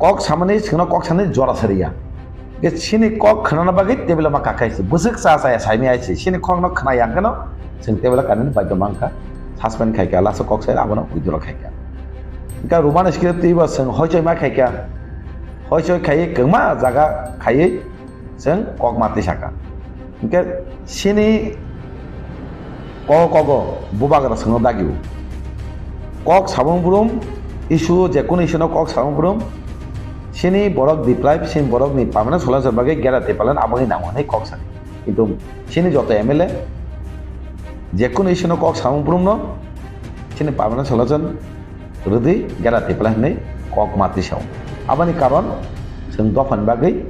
Kok samani chwngno kok sani jora sariya. Khe chini kok khwnana bagwi table o makha khaisi. Bwswk cha chaya saimaya si. Chini kokno khwnaya hwnkhe no Chwng tebela kanani baidhyo mankha, suspend khaikha, last o kok sai abono withdraw khaikha. Hwnkhe Roman script twibo chwng hoichoi ma khaikha, hoichoi khaiwi kwma jaga khaiwi chwng kok ma twi sakha. Hwnkhe chini kok kogo bubagra chwngno dagio. Kok sabung brum issue, jekunu issue no kok sabung brum chini borok deprive, chini borokni permanent solution bagwi gera tei palan aboni nango hwnwi kok sakha. Kintu chini joto M L A jekunu issue no kok samung brumno chini permanent solution rwdi gera tei palan hwnwi kok ma twi sao. Aboni karon chwng dophani bagwi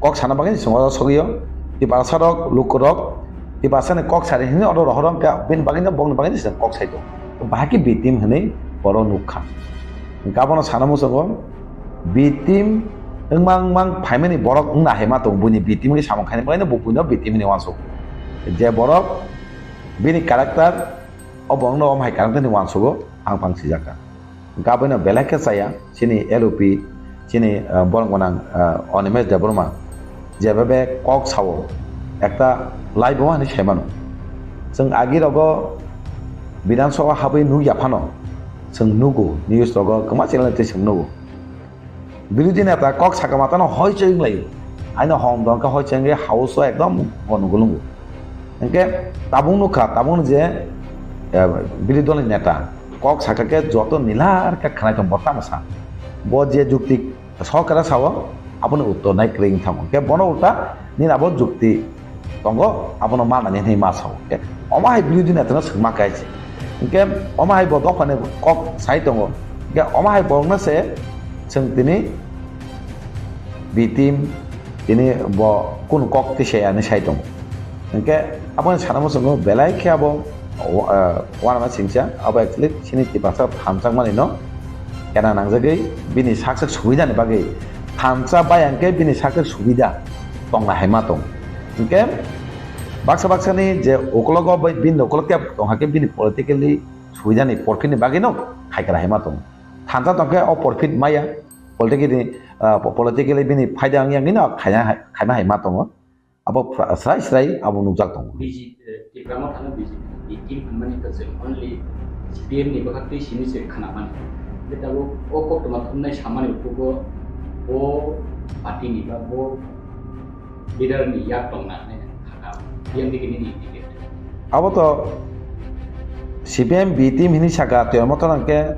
kok sana bagwi chwng oro sogwio. Tiprasa rok, lukurok Tiprasa ni kok sari hwnwi oro rohor wngkha, bini bagwi no, bongni bagwi no chwng kok sai tongo. Bahai khe B team hwnwi oro nukha. Hwnkhe abono sana muchungo B team wngma wngma phaimani borok wngna hai ma tongo, buini B team khe samung khaini bagwi no bo buino B team hwnwi uansuk. Je borok bini character, o borokno omo hai character hwnwi uansugo, ang pang sijak kha. Hwnkhe aboino belai khe chaya, chini L O P, chini, ah, borok gwnang, ah, Animesh Debbarma, jeba be kok sao, ekta laibuma hwnwi sai mano. Chwng agi rogo Bidhan Sabha habwi nukya phano, chwng nugo, news rogo kwma channel twi chwng nugo. Birodhi neta kok saka matano hoichoi wnglaio. Aino hom dongkha hoichoi wngwi house o ekdom gono gulungo. Hwnkhe tabuk nukha, tabuk je, eh, birodhi dolni neta kok saka khe joto nilar khe khwnai tong bo tamo sa. Bo je jukti sorkar sao, aboni uttor nai kwrwi wng thango. Hwnkhe bono ulta nini abo jukti tongo, abono manani hwnwi ma sao. Hwnkhe omo hai birodhi netano swngma khe se. Hwnkhe omo hai bo dophani kok sai tongo. Hwnkhe omo hai borokno se chwng tini B team tini bo kunu kok twi sai ani sai tongo. Hwnkhe aboni sana muchungo belai khe abo, ah, uanama singcha abo actually chini Tiprasa thansa mani no kena nangjagwi bini sak sak subidani bagwi thansa bai hwnkhe bini sak sak subida tongna hai ma tong. Hwnkhe baksa baksa ni je ukologo bai bini ukolog tei tong hakhe bini politically subidani porphini bagwi no khaikha hai ma tong. Thansa tongkhe o porphit maya politically, ah, politically bini phaida wngya wngwi no khaina hai, khaima hai ma tongo. Abo pra-, srai srai abo nukjak tongo. B J P, eh, Tipra Motha no B J P ni team hwnmani kwchwng only C P M ni bwkhaktwi simi se khwnamani. Hwnkhe tabuk o koktwma thumnai samani ukhugo bo party ni ba bo leader ni yak tongna hwnwi kha kha. Yang digi nini indicate. Abo to C P M B team hini saka, Tipra Motha hwnkhe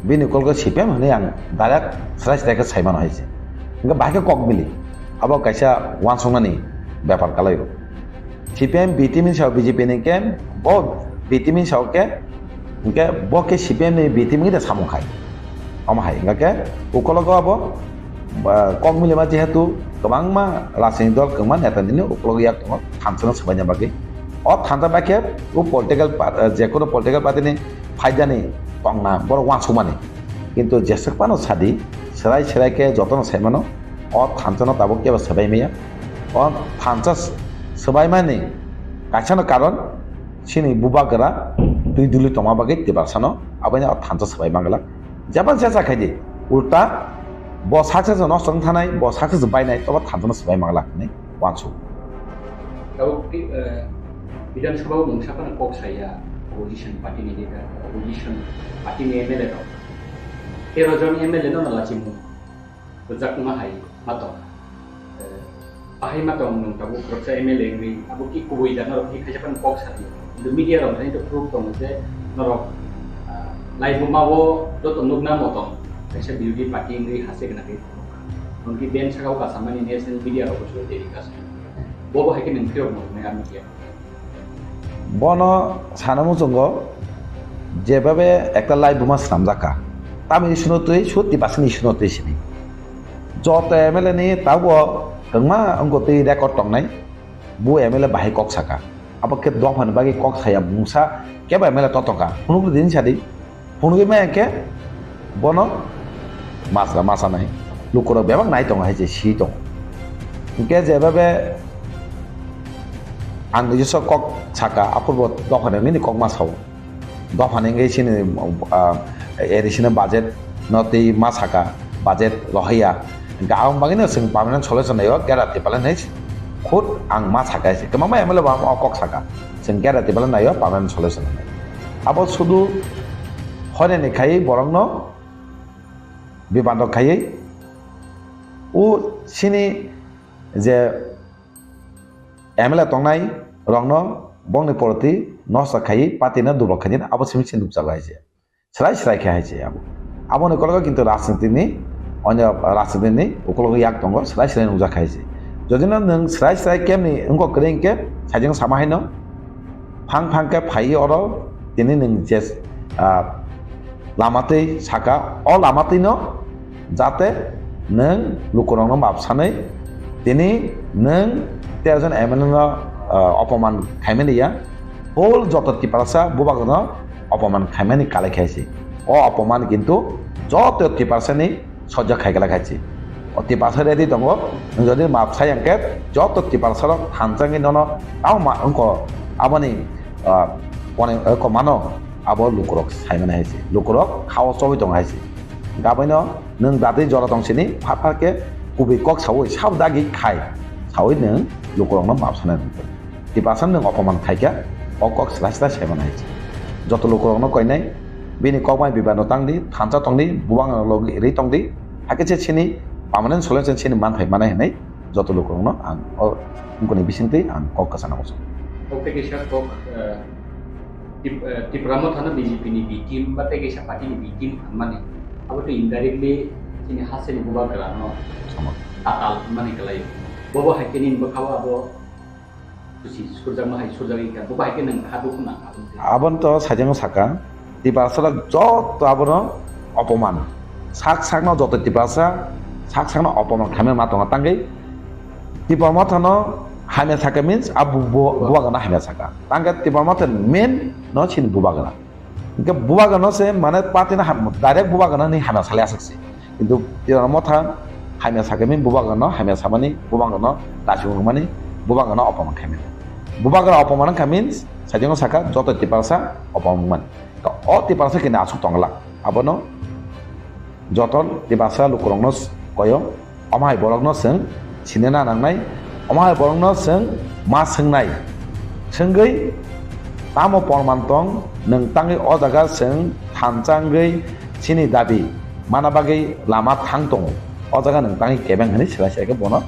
bini kolgo C P M hwnwi ang direct srai srai khe sai mano hai se. Hwnkhe bahai khe kok bili. Abo kaisa uansuknani bepar kalai rw. C P M B team ni sao B J P ni khe bo B team ni sao khe, hwnkhe bo khe C P M ni B team ni samung khai. Omo hai, hwnkhe ukologo abo, ba, kok milima jehetu kwbangma rajniti dol, kwbangma neta nini ukologo yak tongo, thansa no swbaina bagwi. O thansa bai khe o political pa-, eh, jekono political party ni phaidani tongna borok uansukmani. Kintu jeswk phano sadi, swrai swrai khe jotono sai mano, o thansa no tabuk kebo swbai maya. O thansa s-, swbaimani kaisa no karon, chini bubagra twi duli tongma bagwi Tiprasa no, abono o thansa swbai mangla. Jeba jesa khaidi, ulta bo success no nosto wng thanai, bo success bainai, tobo thansa no swbai mangla hwnwi uansuk. Tabuk ti, eh, Bidhan Sabha o mungsa phano kok saya, opposition party ni leader, opposition party ni M L A rok. Tero jon M L A no lachimung rwjakma hai ma tong. Eh, bahai ma tong nwng tabuk khoroksa M L A wngwi, abo ki kubui da norok ki khaisa phano kok sadi. Kintu media rok thani to proof tongo je norok, ah, laibuma o joto nukna motong kaisa birodhi party wngwi hase gwnangwi tongkha. Nwng ki ben saka o kasamani national media rok bo telecast. Bo bo hai khe nwng phiyok mwngnai a media. Bono sana muchungo jebabe ekta laibuma swnamjakha. Tamni issue no twi, sut Tiprasa ni issue no twi sini. Joto M L A ni tabuk kwbangma wngkha twi record tongnai, bo M L A bahai kok saka. Abo khe dophani bagwi kok saya mungsa kebo M L A totokha. Phunukdi din sadi. Phunugwi maya khe bono masra masa nai. Lukurok bebak nai tongo hai se si tongo. Hwnkhe jebabe ang nijosok kok saka, aphurbo dophani nini kok ma sao. Dophani wngwi chini, ah, A D C ni budget no twi ma saka, budget rohorya. Hwnkhe aboni bagwino chwng permanent solution naio, gera Tiprasa hinwi khud ang ma saka hai se. Kwbangma M L A bo ang o kok saka. Chwng gera tibala naio permanent solution hwnwi. Abo sudu hoinani khai borokno bibandok khaiwi o sini je M L A tongnai rokno bongni poroti nosta khaiwi party no dubok khaidi abo simi se nukjago hai se. Srai srai khe hai se abo. Aboni kologo kintu rajniti ni onyo rajniti ni ukologo yak tongo srai srai nukjak hai se. Jodi no nwng srai srai kemni wngkok kwrwi hwnkhe sajeng sama haino phang phang khe phaiwi oro tini nwng je, ah, lama twi saka, o lama twi no jate nwng lukurokno map sanwi tini nwng tero jon M L A no, ah, opoman khaimani ya, whole joto Tiprasa bubagrano opoman khaimani kalai khaisi. O opoman kintu joto Tiprasani sojak khai kala khaisi. O Tiprasa ready tongo, nwng jodi map sai hwnkhe joto Tiprasarok thansa wngwi nono tamo ma wngkho aboni, ah, kone, eh, komano abo lukurok saimani hai se. Lukurok khao chobwi tongo hai se. Gabaino nwng datwi jora tong sini phat phat khe kubui kok saui sabo dagi khai saui nwng lukurokno map sanai nangkhe. Tiprasa nwng opoman khaikha, o kok srai srai saimani hai se. Joto lukurokno koinai bini kokmai bibano tangdi, thansa tongdi, bubang logi ri tongdi, hakhe se sini permanent solution sini manthai manai hinwi joto lukurokno ang o wngkoni bisingtwi ang kok kwchana muchungo. Kok tei kaisa kok, eh, Tip-, eh, Tipra Motha no B J P ni B team ba tei kaisa party ni B team hwnmani. Abo tei indirectly chini hasteni bubagra no Sama. Tatal hwnmani kwlai. Bobo hai khe nini bwkhao abo Kusi surjakma hai surjagwi kha, bo bahai khe nwng kha dukhu nang kha, aboni twi. Aboni to sajagwi saka, Tiprasa rok joto abono opoman. Sak sakno joto Tiprasa, sak sakno opoman khaimani ma tongo. Tangwi Tipra Motha no hamya saka means a bu-, bu-, bubagra no hamya saka. Tangkhe Tipra Motha main no chini bubagra. Hingke bubagrano se mane party no ham-, direct bubagrano ni hamya salai aswk se. Kintu Tipra Motha hamya sakhe min bubagrano hamya samani, bubagrano dachigwi mani, bubagrano opoman khaimani. Bubagra opoman wngkha means sajagwi saka joto Tiprasa opoman wngmani. To o Tiprasa kini aswk tongla. Abono joto Tiprasa lukurokno koyo. Omo hai borokno chwng sinina nangnai, omo hai borokno chwng ma swngnai. Swngwi tamo porman tong, nwng tangwi o jaga chwng thansa wngwi chini dabi mana bagwi lama thang tongo. O jaga nwng tangwi kebeng hwnwi swlai swlai khe bono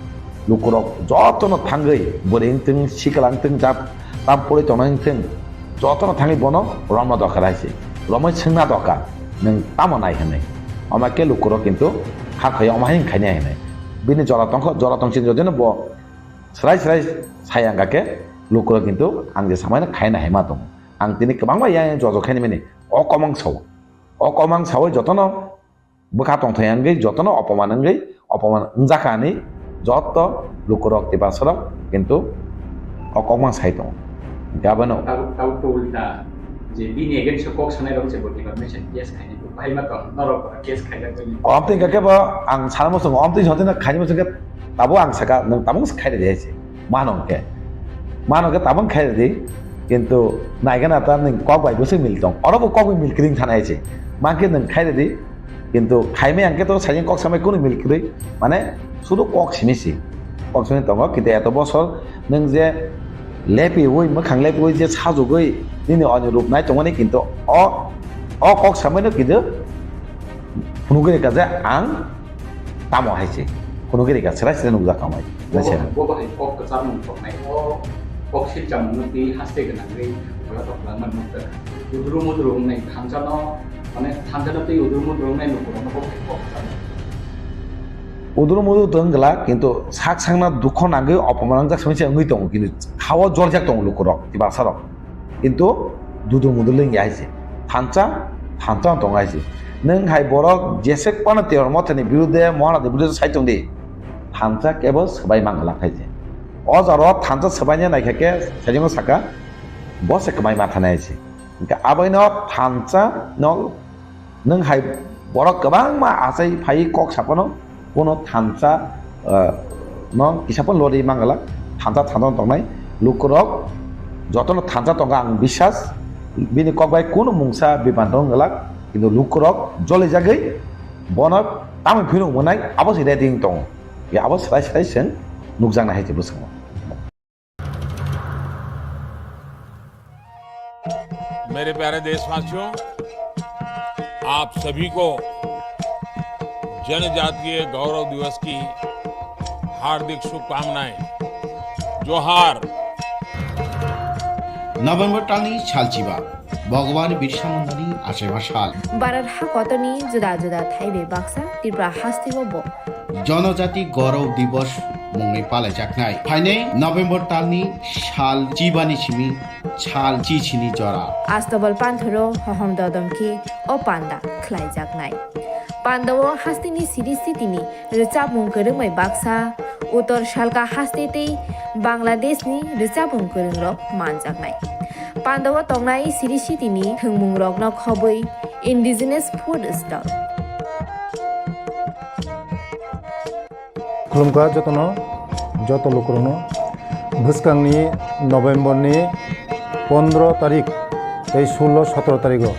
lukurok jotono thangwi bwrwi wngthung, sikla wngthung, jat tam pori tongnai wngthung, jotono thangwi bono romna doka hai se. Romwi swngna doka, nwng tamo nai hwnwi. Omo khe lukurok kintu hakhe omo hai wng khainai hwnwi. Bini jora tongkho, jora tongsi jodino bo srai srai sai ang khe lukurok kintu ang je samai khaina hai ma tongo. Ang tini kwbangma yang yang jojo khaini mani o komang sao. O komang sawi jotono bwkha tongthai wngwi jotono opoman wngwi opoman wngjakha hinwi joto lukurok Tiprasarok kintu o kokmang sai tongo. Hingke abono. Tabuk, tabuk to ulta je bini against o kok sanai rok je bo deformation case khainai bo bahai ma tong norok case khaijak bai. Omtwi hingke kebo ang sana muchungo omtwi sotino khaini muchungke tabuk ang saka nwng tabuk khai ridi hai se. Mano hingke. Mano hingke tabuk khai ridi kintu naigana ta nwng kok bai bwswk mil tong oro bo kok bai mil kring thanai hai se. Mankhe nwng khai ridi. Kintu khaimai ang khe to sajeng kok samai kunu mil kwrwi, mane sudu kok simi si. Kok simi tongo, kintu eto bosor nwng je lepiwi, mwkhang lepiwi je sajugwi nini oni rup nai tongmani, kintu o, o kok samaino kintu phunugwi rwkha je ang tamo hai se. Phunugwi rwkha, srai srai nukjak tongmai. Bo, bo hai kok kwchar mung tongnai, o kok silcham mung twi haste gwnangwi bwla tok langma nukjak. Udru mudru wngnai thansa no, mane thansa no twi udru mudru wngnai nukurok no bo hai kok kwchar mung. Udru mudru tong glak, kintu sak sakna dukho nangwi opoman wngjak simi se wngwi tongo, kintu khao joljak tongo lukurok, tibasa rok. Kintu dudu mudu lengya hai se. Thansa, thansa tong hai se. Nwng hai borok jesek pano Tipra Mothani birude, Mohanati birude sai tong di. Thansa kebo swbai mang glak hai se. O jaro thansa swbaina naikha khe sajingo saka, bo se kwmai ma thanai hai se. Hingke aboino thansa no nwng hai borok kwbangma achai phai kok sapano, Bono thansa, ah, no kisa phano lori mangala, thansa thansa tongnai lukurok jotono thansa tongo ang bisas, bini kok bai kunu mungsa bipan tong galak, kintu lukurok joli jagwi bono tamni phino mwnai abo se ready wng tongo. Ya abo srai srai chwng nukjaknai hai se bwskango. मेरे प्यारे देशवासियों, आप सभी को जनजातीय गौरव दिवस की हार्दिक शुभकामनाएं। जोहार। November talni salchiba, Bhagwan Birsa Mundani achaiba sal. Bharat hakotorni juda juda thaibai baksa Tripura hasteo bo Jonojati Gaurav Divas mungwi palaijaknai. Phainai November talni sal chibani simi sal chichini jora. Astobal panthoro hohom dodom khe o panda khlaijaknai. Pandao hasteni siri sitini rwchapmung kwrwngbai baksa, Uttor Salka haste tei Bangladeshni rwchapmung kwrwngrok manjaknai. Pandao tongnai siri sitini thwngmungrokno khobwi indigenous food stall. Khulumkha jotono, joto lukurokno. Bwskangni November ni pondro tarik tei sullo sotro tarigo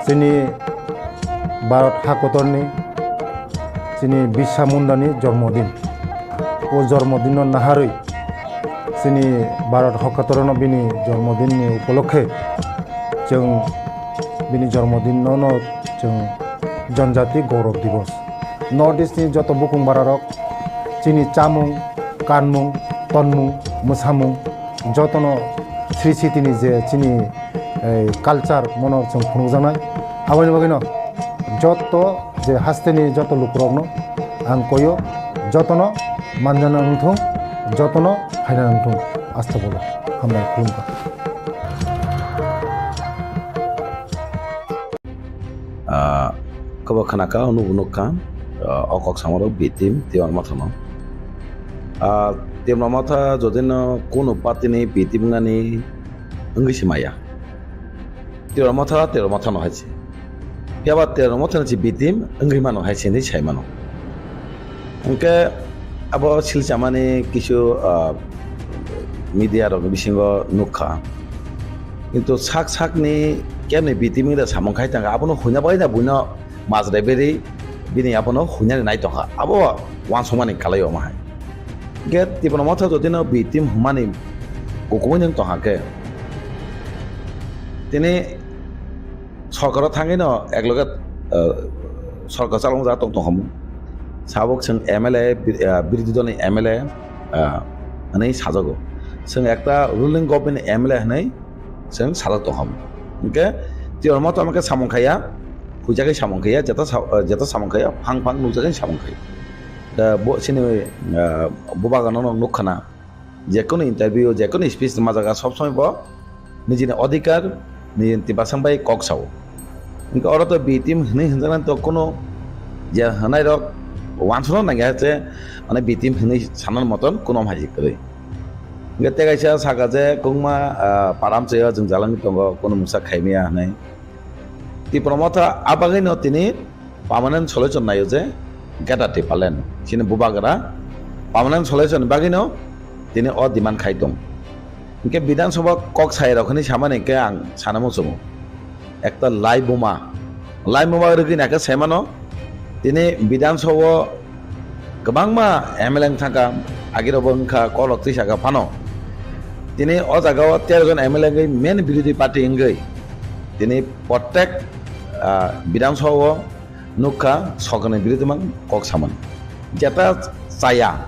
chini Bharat hakotorni chini Birsa Mundani jormodin. O jormodinno naharwi chini Bharat hakotorno bini jormodinni upolokhe chwng bini jormodinno no chwng Janjati Gaurav Divas. North East ni joto bukung bararok chini chamung, kanmung, tonmung, mwsamung jotono sri sitini je chini, eh, culture mono chwng phunukjaknai. Aboni bagwino joto je hasteni joto lukurokno ang koyo, jotono manjana wngthung, jotono phaina wngthung. Astagfirullah. Hambai khulumkha. Ah, kobo khana ka, nubo nukha, ah, o kok samarok B team, Tipra Motha no. Ah, Tipra Motha jodino kunu party ni B team wngnani wngwi se maya. Tipra Motha, Tipra Motha no hai se. Phiya ba Tipra Motha ni se B team wngwi mano hai se hinwi sai mano. Hwnkhe abo silchamani kisu, ah, media rokni bisingo nukha. Kintu sak sakni kemni B team wngda samung khai tangkha, abono huina bai da buino majra beri bini abono huinani nai tongkha. Abo uansukmani kalai omo hai. Hwnkhe Tipra Motha jodino B team hwnmani kukumui nwng tongkha khe, tini sorkaro thangwi no ekloge, eh, sorkar chalokjak tong tongkhamu. Sabuk chwng M L A, bir-, eh, birodhi dolni M L A, eh, hwnwi sajago. Chwng ekta ruling government M L A hwnwi chwng sajak tongkhamu. Hwnkhe Tipra Motha hwnkhe samung khaiya, huijagwi samung khaiya, jeta sa-, eh, jeta samung khaiya, phang phang nukjagwi samung khaiya. Da bo chini, eh, bubagano nukkhana. Jekunu interview, jekunu speech ma jaga sob somoi bo nijini odhikar, nijini tiprasang bai kok sao. Hwnkhe oro to B team hwnwi hwnjaknani to kunu je hwnairok uansukna nangya je, mane B team hwnwi sanani moton kunu hai kwrwi. Hwnkhe tei kaisa saka je kwbangma, ah, param chaya jwng jalangwi tongo, kunu mungsa khaimaya hwnwi. Tipra Motha a bagwino tini permanent solution naio je Greater Tipraland. Chini bubagra permanent solution ni bagwino tini o demand khai tong. Hwnkhe Bidhan Sabha kok sai rok hinwi samani hwnkhe ang sana muchungo. Ekta lai buma, lai buma rwgwi naikhe saimano tini Bidhan Sabha o kwbangma M L A wng thangkha, agirokbo wngkha, kolok twi saka phano. Tini o jaga o tero jon M L A wngwi main birodhi party wngwi tini prottek, ah, Bidhan Sabha o nukha, sorkarni birodhi mang kok samani. Jeta chaya,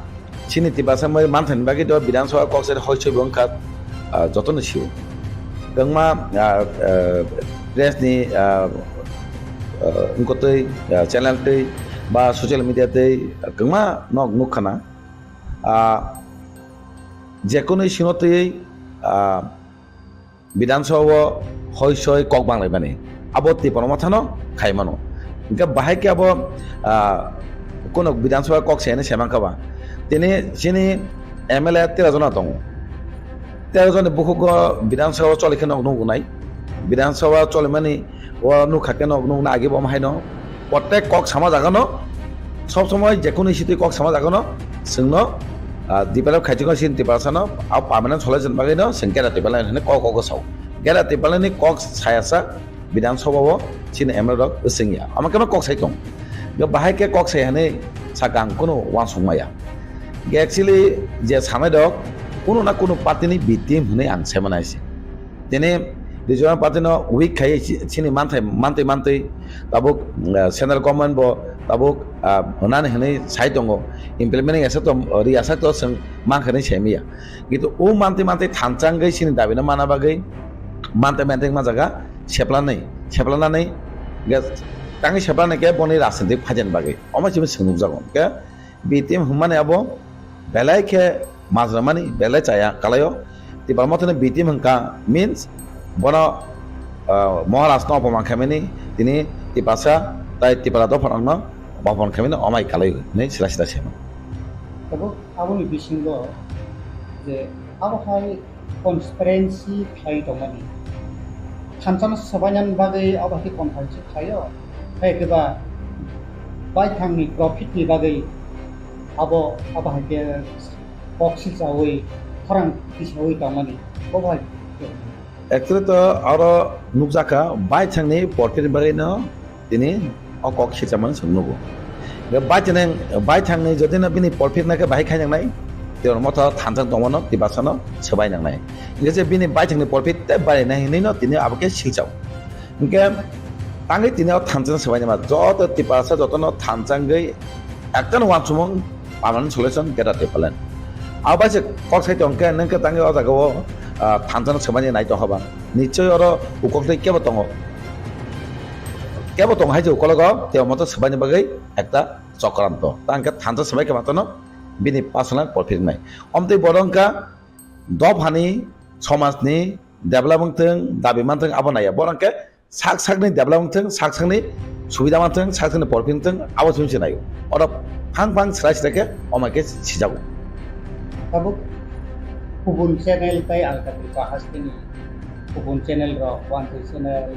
chini Tiprasa bai manthani bagwi do Bidhan Sabha kok sai hoi soi bo wngkha, ah, jotono sio. Kwbangma, ah, ah, press ni, ah, ah, wngkotwi, ah, channel twi ba social media twi kwbangma nok nukkhana. Ah, jekunu sino twi, ah, Bidhan Sabha o hoi soi kok banglaimani, abo Tipra Mothano khai mano. Hwnkhe bahai khe abo, ah, kunu Bidhan Sabha kok se hinwi sai mankha ba? Tini chini M L A tero jona tongo. Tero joni bukhugo Bidhan Sabha o choli khe nok nugo nai. Bidhan Sabha cholimani o nukha khe nok nukna agi bo haino. Prottek kok sama jagano, sob somoi jekunu sitwi kok sama jagano, chwngno, ah, develop khai chwngno chini Tiprasano, a permanent solution bagwino chwng Greater Tipraland hinwi kok, kok sao. Greater Tipraland ni kok sayasa Bidhan Sabha o chini M L A rok swngya. Ama khe kok sai tong. Bahai khe kok sai hinwi saka ang kunu uansuk maya. Actually je sanai rok kunu na kunu party ni B team hinwi ang sai mano hai se. Tini Regional party no weak khai si-, sini manthai, mantwi mantwi tabuk, ah, central government bo tabuk, ah, hwnani hwnwi sai tongo, implement ya sa to, ri ya sa to chwng mankha hinwi sai manya. Kintu o mantwi mantwi thansa wngwi sini dabi no mana bagwi mantwi mantwi ma jaga seplanai, seplanani ge tangwi seplanai khe boni rajnitik phaijani bagwi omo simi chwng nukjago. Hwnkhe B T M hwnmani abo belai khe majra mani belai chaya kalaio. Tipra Motha ni B T M hwnkha means bono, ah, Maharaj no opoman khaimani tini Tiprasa tai Tipra dopha rok no opoman khaimani omai kalaio hinwi sila sila sema. Tabuk aboni bisingo je abo hai transparency khlai tongmani. Thansa no swbainani bagwi abo hai khe conference khlaio. Hai khe ba baithangni profit ni bagwi abo, abo hai khe kok silchaui khorang tisaui tongmani. Bo bai. Actually to aro nukjakha baithangni profit ni bagwi no tini o kok silchamani chwng nugo. Hwnkhe baithang-, baithangni jodi no bini profit nakhe bahai khainaknai, Tipra Motha thansa tongmano Tiprasa no swbai nangnai. Hwnkhe je bini baithangni profit tei barinai hinwi no tini abo khe silchao. Hwnkhe tangwi tini o thansa no swbainai ma joto Tiprasa jotono thansa wngwi ekta no uansukmung permanent solution Greater Tipraland. Abo bai se kok sai tong khe nwng khe tangwi o jaga o, ah, thansa no swbaini nai tong kha ba. Nichoi oro ukok tei kebo tongo. Kebo tongo hai je ukologo Tipra Motha swbaini bagwi ekta chokranto. Ta hwnkhe thansa swbai khe matano bini personal profit wngnai. Omtwi bodo wngkha dophani, somajni develop wngthwng, dabi manthwng abo naiya. Bono hwnkhe sak sakni develop wngthwng, sak sakni subida manthwng, sak sakni profit wngthwng, abo chwng se naio. Oro phang phang srai srai khe omai khe sijago. Tabuk kubun channel tai Alka Tripura hasteni kubun channel rok, Wanjwi channel,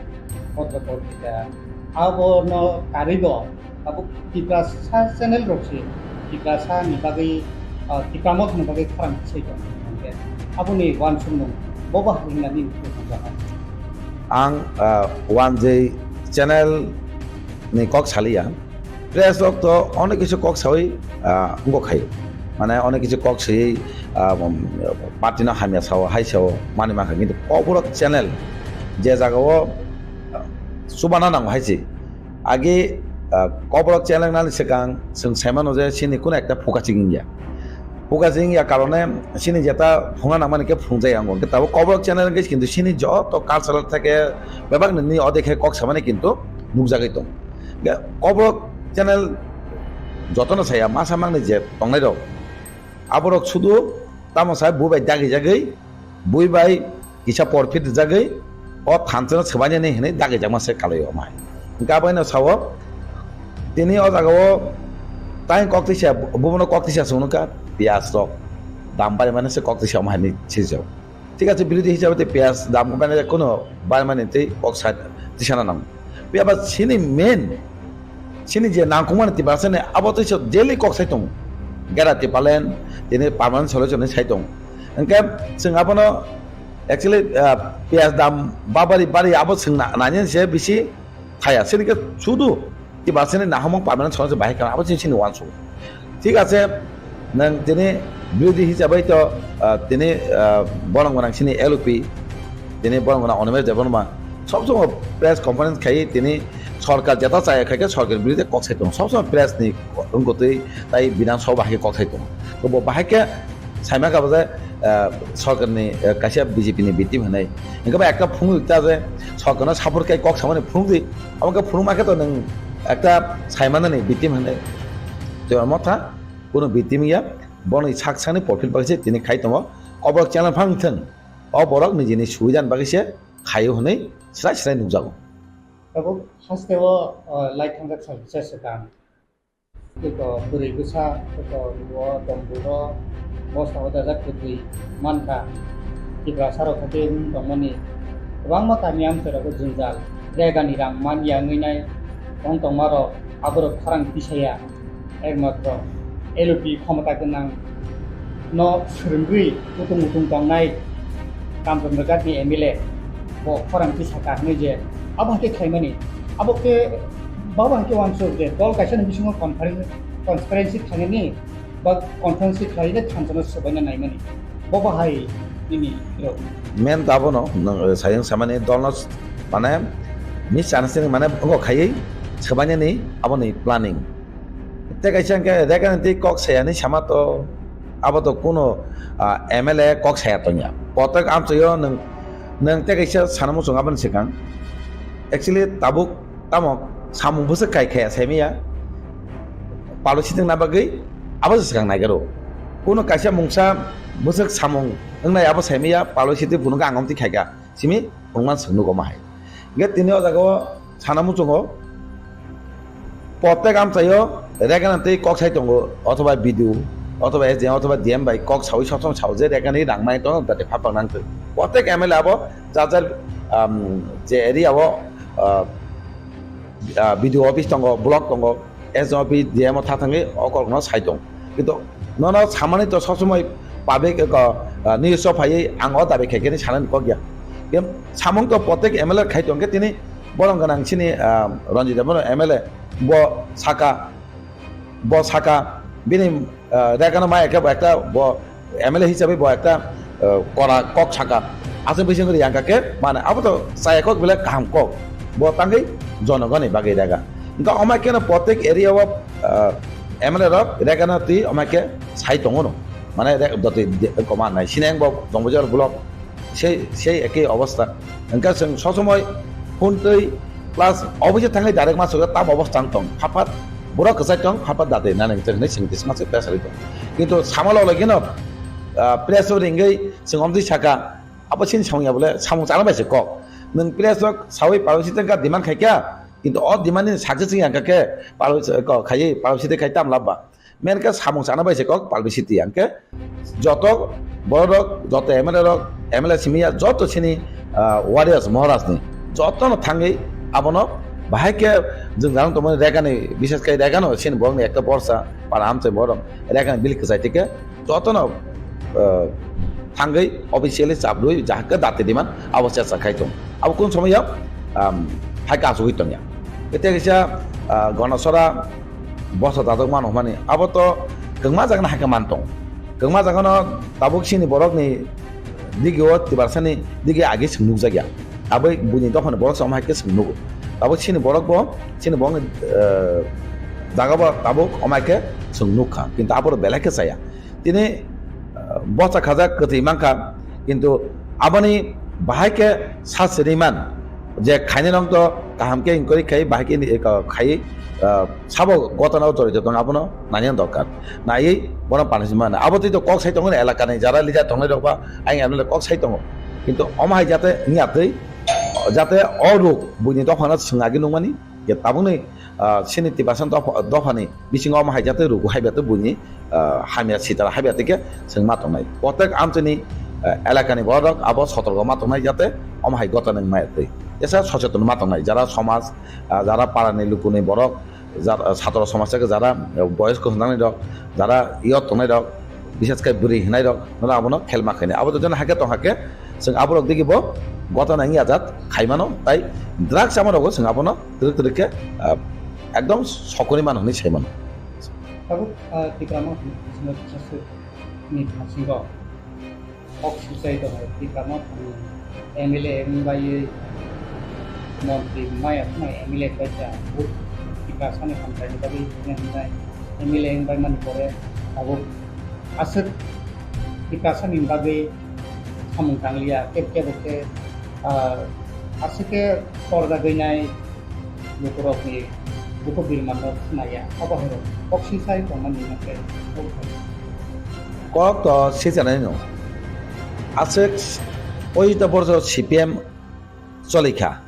Potro Potrika, abono karwi bo tabuk Tiprasa channel rok se Tiprasa ni bagwi, ah, Tipra Motha ni bagwi khorang tisai tong hwnkhe aboni uansukmung bo ba hinani. Ang, ah, Wanjwi channel ni kok saliya. Press rok to onek kisu kok sawi, ah, wngkok khai. Mane onek kisu kok sawi, ah, um, party no hamya sao, hai sao, mani mankha. Kintu Kokborok channel je jaga o, ah, chubana nango hai se. Age, ah, Kokborok channel nani swkang chwng sai mano je sini kuno ekta phuka ching ya. Phuka ching ya karone sini jeta phunga nangmani khe phungjaya wngkha. Hwnkhe tabuk Kokborok channel hwnkhe kintu sini joto cultural theke bebak nini odekhe kok samani kintu nukjagwi tongo. Hwnkhe Kokborok channel jotono saya masa mangni je tongnai rok, aborok sudu tamo sai bui bai dagi jagwi, bui bai kisa porphit rijagwi o thansa no swbainani hinwi dagijakma se kalaio omai. Hwnkhe aboino sao tini o jagao tai koktwisa, bubono koktwisa chwng nukha, piyaj rok dam barimani se koktwisa omo hinwi sijak. Thik ache, birodhi hisabe tei piyaj dam baimani kuno baimani tei kok sa tisana nango. Phiya ba chini main, chini je nangkukmani Tiprasa ni abo tei se daily kok sai tongo. Greater Tipraland tini permanent solution ni sai tongo. Hwnkhe chwng abono actually, ah, piyaj dam babari bari abo chwng na-, nani se bisi thaya. Chini khe sudu Tiprasa ni nahamung permanent solution bahai kha abo chini, chini uansuk. Thik ache, nwng tini birodhi hisabe to, ah, tini, ah, borong gwnang chini L O P, tini borong gwnang Animesh Debbarma sob somoi press conference khai tini sorkar jeta chaya khai khe sorkar birodhi kok sai tongo. Sob somoi press ni wngkutwi tai Bidhan Sabha bahai khe kok sai tongo. To bo bahai khe saima kha bo je, ah, sorkar ni, ah, kaisa B J P ni B T M hinwi. Hwnkhe ba ekta phunuk ta je sorkar no support khai kok samani phunuk di. Abo khe phunuk ma khe to nwng ekta saimano ni B T M hinwi. Tei omo tha kuno B T M ya, boni sak sakni profit bagwi se tini khai tongo. Kokborok channel phang thwng. O borok nijini subida ni bagwi se khaio hinwi srai srai nukjago. Tabuk haste o, o, lai thangjak sal kisa swkang. Tei ko bwrwi bwsa, tei ko o tomburo, bosta o dajak kwtwi mankha. Tiprasa rok khe tei wng tongmani kwbangma kami amchai rogo jwngjal. Rega ni rang man ya wngwi nai wng tongma rok, aborok khorang tisaya. Ekmatro L O P khomota gwnang no swrwngwi utung utung tongnai Kamchandra Ghat ni M L A bo khorang tisaka hinwi je abo hai khe khlaimani. Abo khe babo hai khe uansuk je dol kaisa ni bisingo conference, transparency khlainani ba conference khlainai thansa no swbaina naimani. Bobo hai Nini rok. Main to abono, nwng, eh, sayang samani dolno, mane, misunderstanding, mane, wngkha khaiwi swbainani aboni planning. Tei kaisa hwnkhe Reganani tei kok sayani sama to, abo to kuno, ah, M L A kok saya tongya. Kotok amchaio nwng, nwng tei kaisa sana muchung aboni swkang. Actually, tabuk tamo samung bwswk kai khaya saimaya, palo sitwngna bagwi abo se swkang naigaro. Kuno kaisa mungsa bwswk samung wngnai abo saimaya, palo sitwi phunukha ang omtwi khaika simi phunukmani swk nugo ma hai. Hwnkhe tini o jagao sana muchungo, protek amchaio Reganani tei kok sai tongo, othoba B D O, othoba S D M, othoba D M bai kok saui sob somoi sao je Reganani rang nai tongo, dati phapang nang twi. Protek M L A abo jar jar, um, je area o, uh, uh, B D O office tongo, block tongo, S D M office, D M o tha thangwi o kokno sai tong. Kintu nono samani to sob somoi public, uh, uh, news o phaiwi ang o dabi khaikhe ni sanani kok ya. Em, samung to protek M L A khai tongkhe tini borong gwnang chini, ah, Ranjit Debbarma M L A bo saka, bo saka bini, ah, Regano maya khe bo ekta bo M L A hisabe bo ekta, ah, kora kok saka. Aswk bising kori yang kake mane abo to chaya kok bile kaham kok. Bo tangwi jonogoni bagwi Rega. Hwnkhe omai kheno protek area o, ah, M L A rok Regano twi omai khe sai tongo no. Mane re-, doti de-, koma nai sineng bo Dongbazar block. Sei, sei ekei obostha. Hwnkhe chwng sob somoi phone twi plus office thangwi direct ma sugwi tam obostha wng tong. Phapat borok kwchai tong, phapat dati nani hwnwi chwng twi sma se press rwi tong. Kintu samalo lagino, ah, press o ringwi chwng omtwi saka, abo chini samung ya bole samung chana bai se kok. Nwng press rok sawi palo sitwng kha demand khai kha, kintu o demand ni success wng ya kha khe palo se kok khaiwi palo sitwng khai tam labba. Main khe samung chana bai se kok palo sitwng ya khe joto borok rok, joto M L A rok, M L A simi ya, joto chini, ah, warriors Maharaj ni joto no thangwi abono bahai khe jwng jarang tongmani Regani, bishes khai Regano chini borok ni ekta borsa para amchai borok Regani bilik kwchai tike joto no, ah, thangwi officially chabrwi jahakhe dati diman abo chesa khai tong. Abo kun somoi ya, um, hai ka asugwi tong ya. Ete kisa, ah, Ganasora bosa dadok mano hwnmani abo to kwngma jagano hai khe man tong. Kwngma jagano tabuk chini borok ni digi o Tiprasani digi agi chwng nukjak ya. Abo buini dophani borok se omo hai khe chwng nugo. Tabuk chini borok bo, chini borok ni, eh, jaga bo tabuk omo hai khe chwng nuk kha. Kintu abo rok belai khe chaya. Tini, eh, bosa khajak kwtwi man kha. Kintu aboni bahai khe sa siri man. Je khainai rok to kaham khe inquiry khai, bahai khe ni, eh, khai, ah, sabo gotana o jorito tong abono nani dorkar. Naiwi bono punishment mano. Abo twi to kok sai tongo elaka ni jara leader tongnai rok ba ayang M L A kok sai tongo. Kintu omo hai jate wngya twi, jate o ruk buini dophano swng agi nukmani je tabukni, ah, chini Tiprasa dopha, dophani bisingo omo hai jate ruk hai bete buini ah, hamya sitara habya tike chwng ma tongnai. Protek amchini, ah, elakani borok abo sotorgo ma tongnai jate omo hai gotana wngmaya twi. Tesa socheton ma tongnai, jara somaj, ah, jara parani lukuni borok, jar-, ah, satro somaj teke jara, ah, boyos kwchwng nangni rok, jara yot tongnai rok, bises khe bwrwi hinai rok, nono abono khelma khainai. Abo to jeno hakhe tong hakhe, chwng aborok digi bo gotana wngya jat khaimano, tai drugs ama rogo chwng abono twrwk twrwk khe, ah, ekdom sokoni mano hinwi saimano. Tabuk, ah, Tipra Motha ni bisingo kisa swk ni bisingo kok suchai tongo. Tipra Motha ni M L A wng bai montri maya khwnai M L A bai ta Tiprasa ni hamkrai ni bagwi hwnwi hwnai M L A wng bai mani pore tabuk aswk Tiprasa ni bagwi samung tangliya, kebo kebo khe, ah, aswk khe torjagwi nai lukurokni bukhuk birmanno khnaya, abo hai rok kok sisai tongmani hwnkhe kok to sijanai no. Aswk poito borjo C P M cholikha.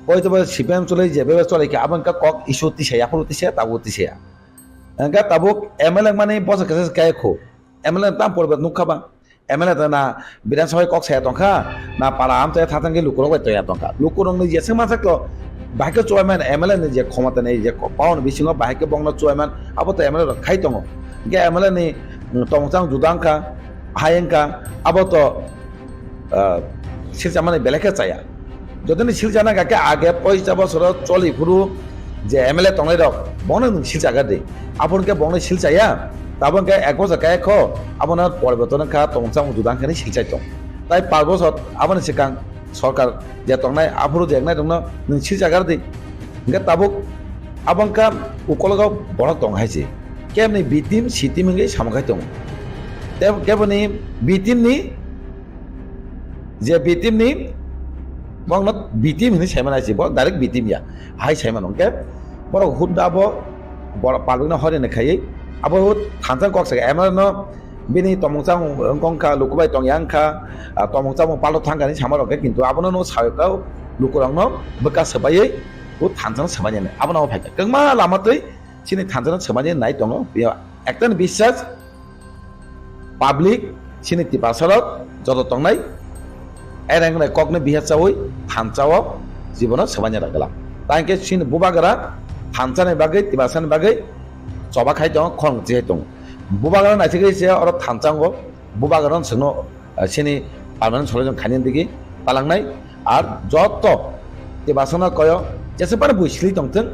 Poito borjo C P M choli je bebe cholikha, abo wngkha kok issue tisaya, aphuru tisaya, tabuk tisaya. Wngkha tabuk M L A mani bosa kesa se kaya khu. M L A tam poribat nukha ba. M L A ta na Bidhan Sabha kok saya tongkha, na para amchai thathang khe lukurok bai toya tongkha. Lukurok ni jeswk mansak to, bahai khe chuaiman M L A ni je khomota ni je ko-, power ni bisingo bahai khe bongno chuaiman, abo to M L A rok khai tongo. Hingkhe M L A ni, mm, tongchang juda wngkha, hai wngkha, abo to, ah, silchamani belai khe chaya. Jotoni silchana kha khe age poisa bosoro choli phuru je M L A tongnai rok, bongno nwng silchaga de. Abo hwnkhe bongno silchaya, Tabuk hwnkhe ek bosor kaya kho, abono poriborton wngkha, tongmung chamung juda wngkha hinwi swijak tong. Tai panch bosor aboni swkang sorkar je tongnai, aphuru je wngnai rokno nwng swijak ar di. Hwnkhe tabuk abo wngkha ukologo borok tong hai se. Keboni B team, C team wngwi samung khai tongo. Tei keboni B team ni je B team ni, bongno B team hinwi saimano hai se, bo direct B team ya, hai saimano. Hwnkhe borok hut da bo borok public no horini khaiwi abo thansa kok saka M L A no bini tomung chamung wngkha, luku bai tong yang kha, ah, tomung chamung palok thang kha hinwi sama rok khe, kintu abono no sawi kha lukurok no bwkha swbaiwi bo thansa no swbainani abono phai kha. Kwbangma lama twi chini thansa no swbainani nai tongo. Ekta ni biswas public, chini Tiprasa rok joto tongnai, ereng wngnai kokno bihar chawi thansa o jibono swbaina rwgwla. Tangkhe chini bubagra thansa ni bagwi, Tiprasa ni bagwi choba khai tongo, khorang chi hai tongo. Bubagra naisingwi se oro thansa wngo, bubagra no swngno, ah, chini permanent solution khaina digi palangnai. Ar joto Tiprasa no koyo jesa phano bui sili tongthwng,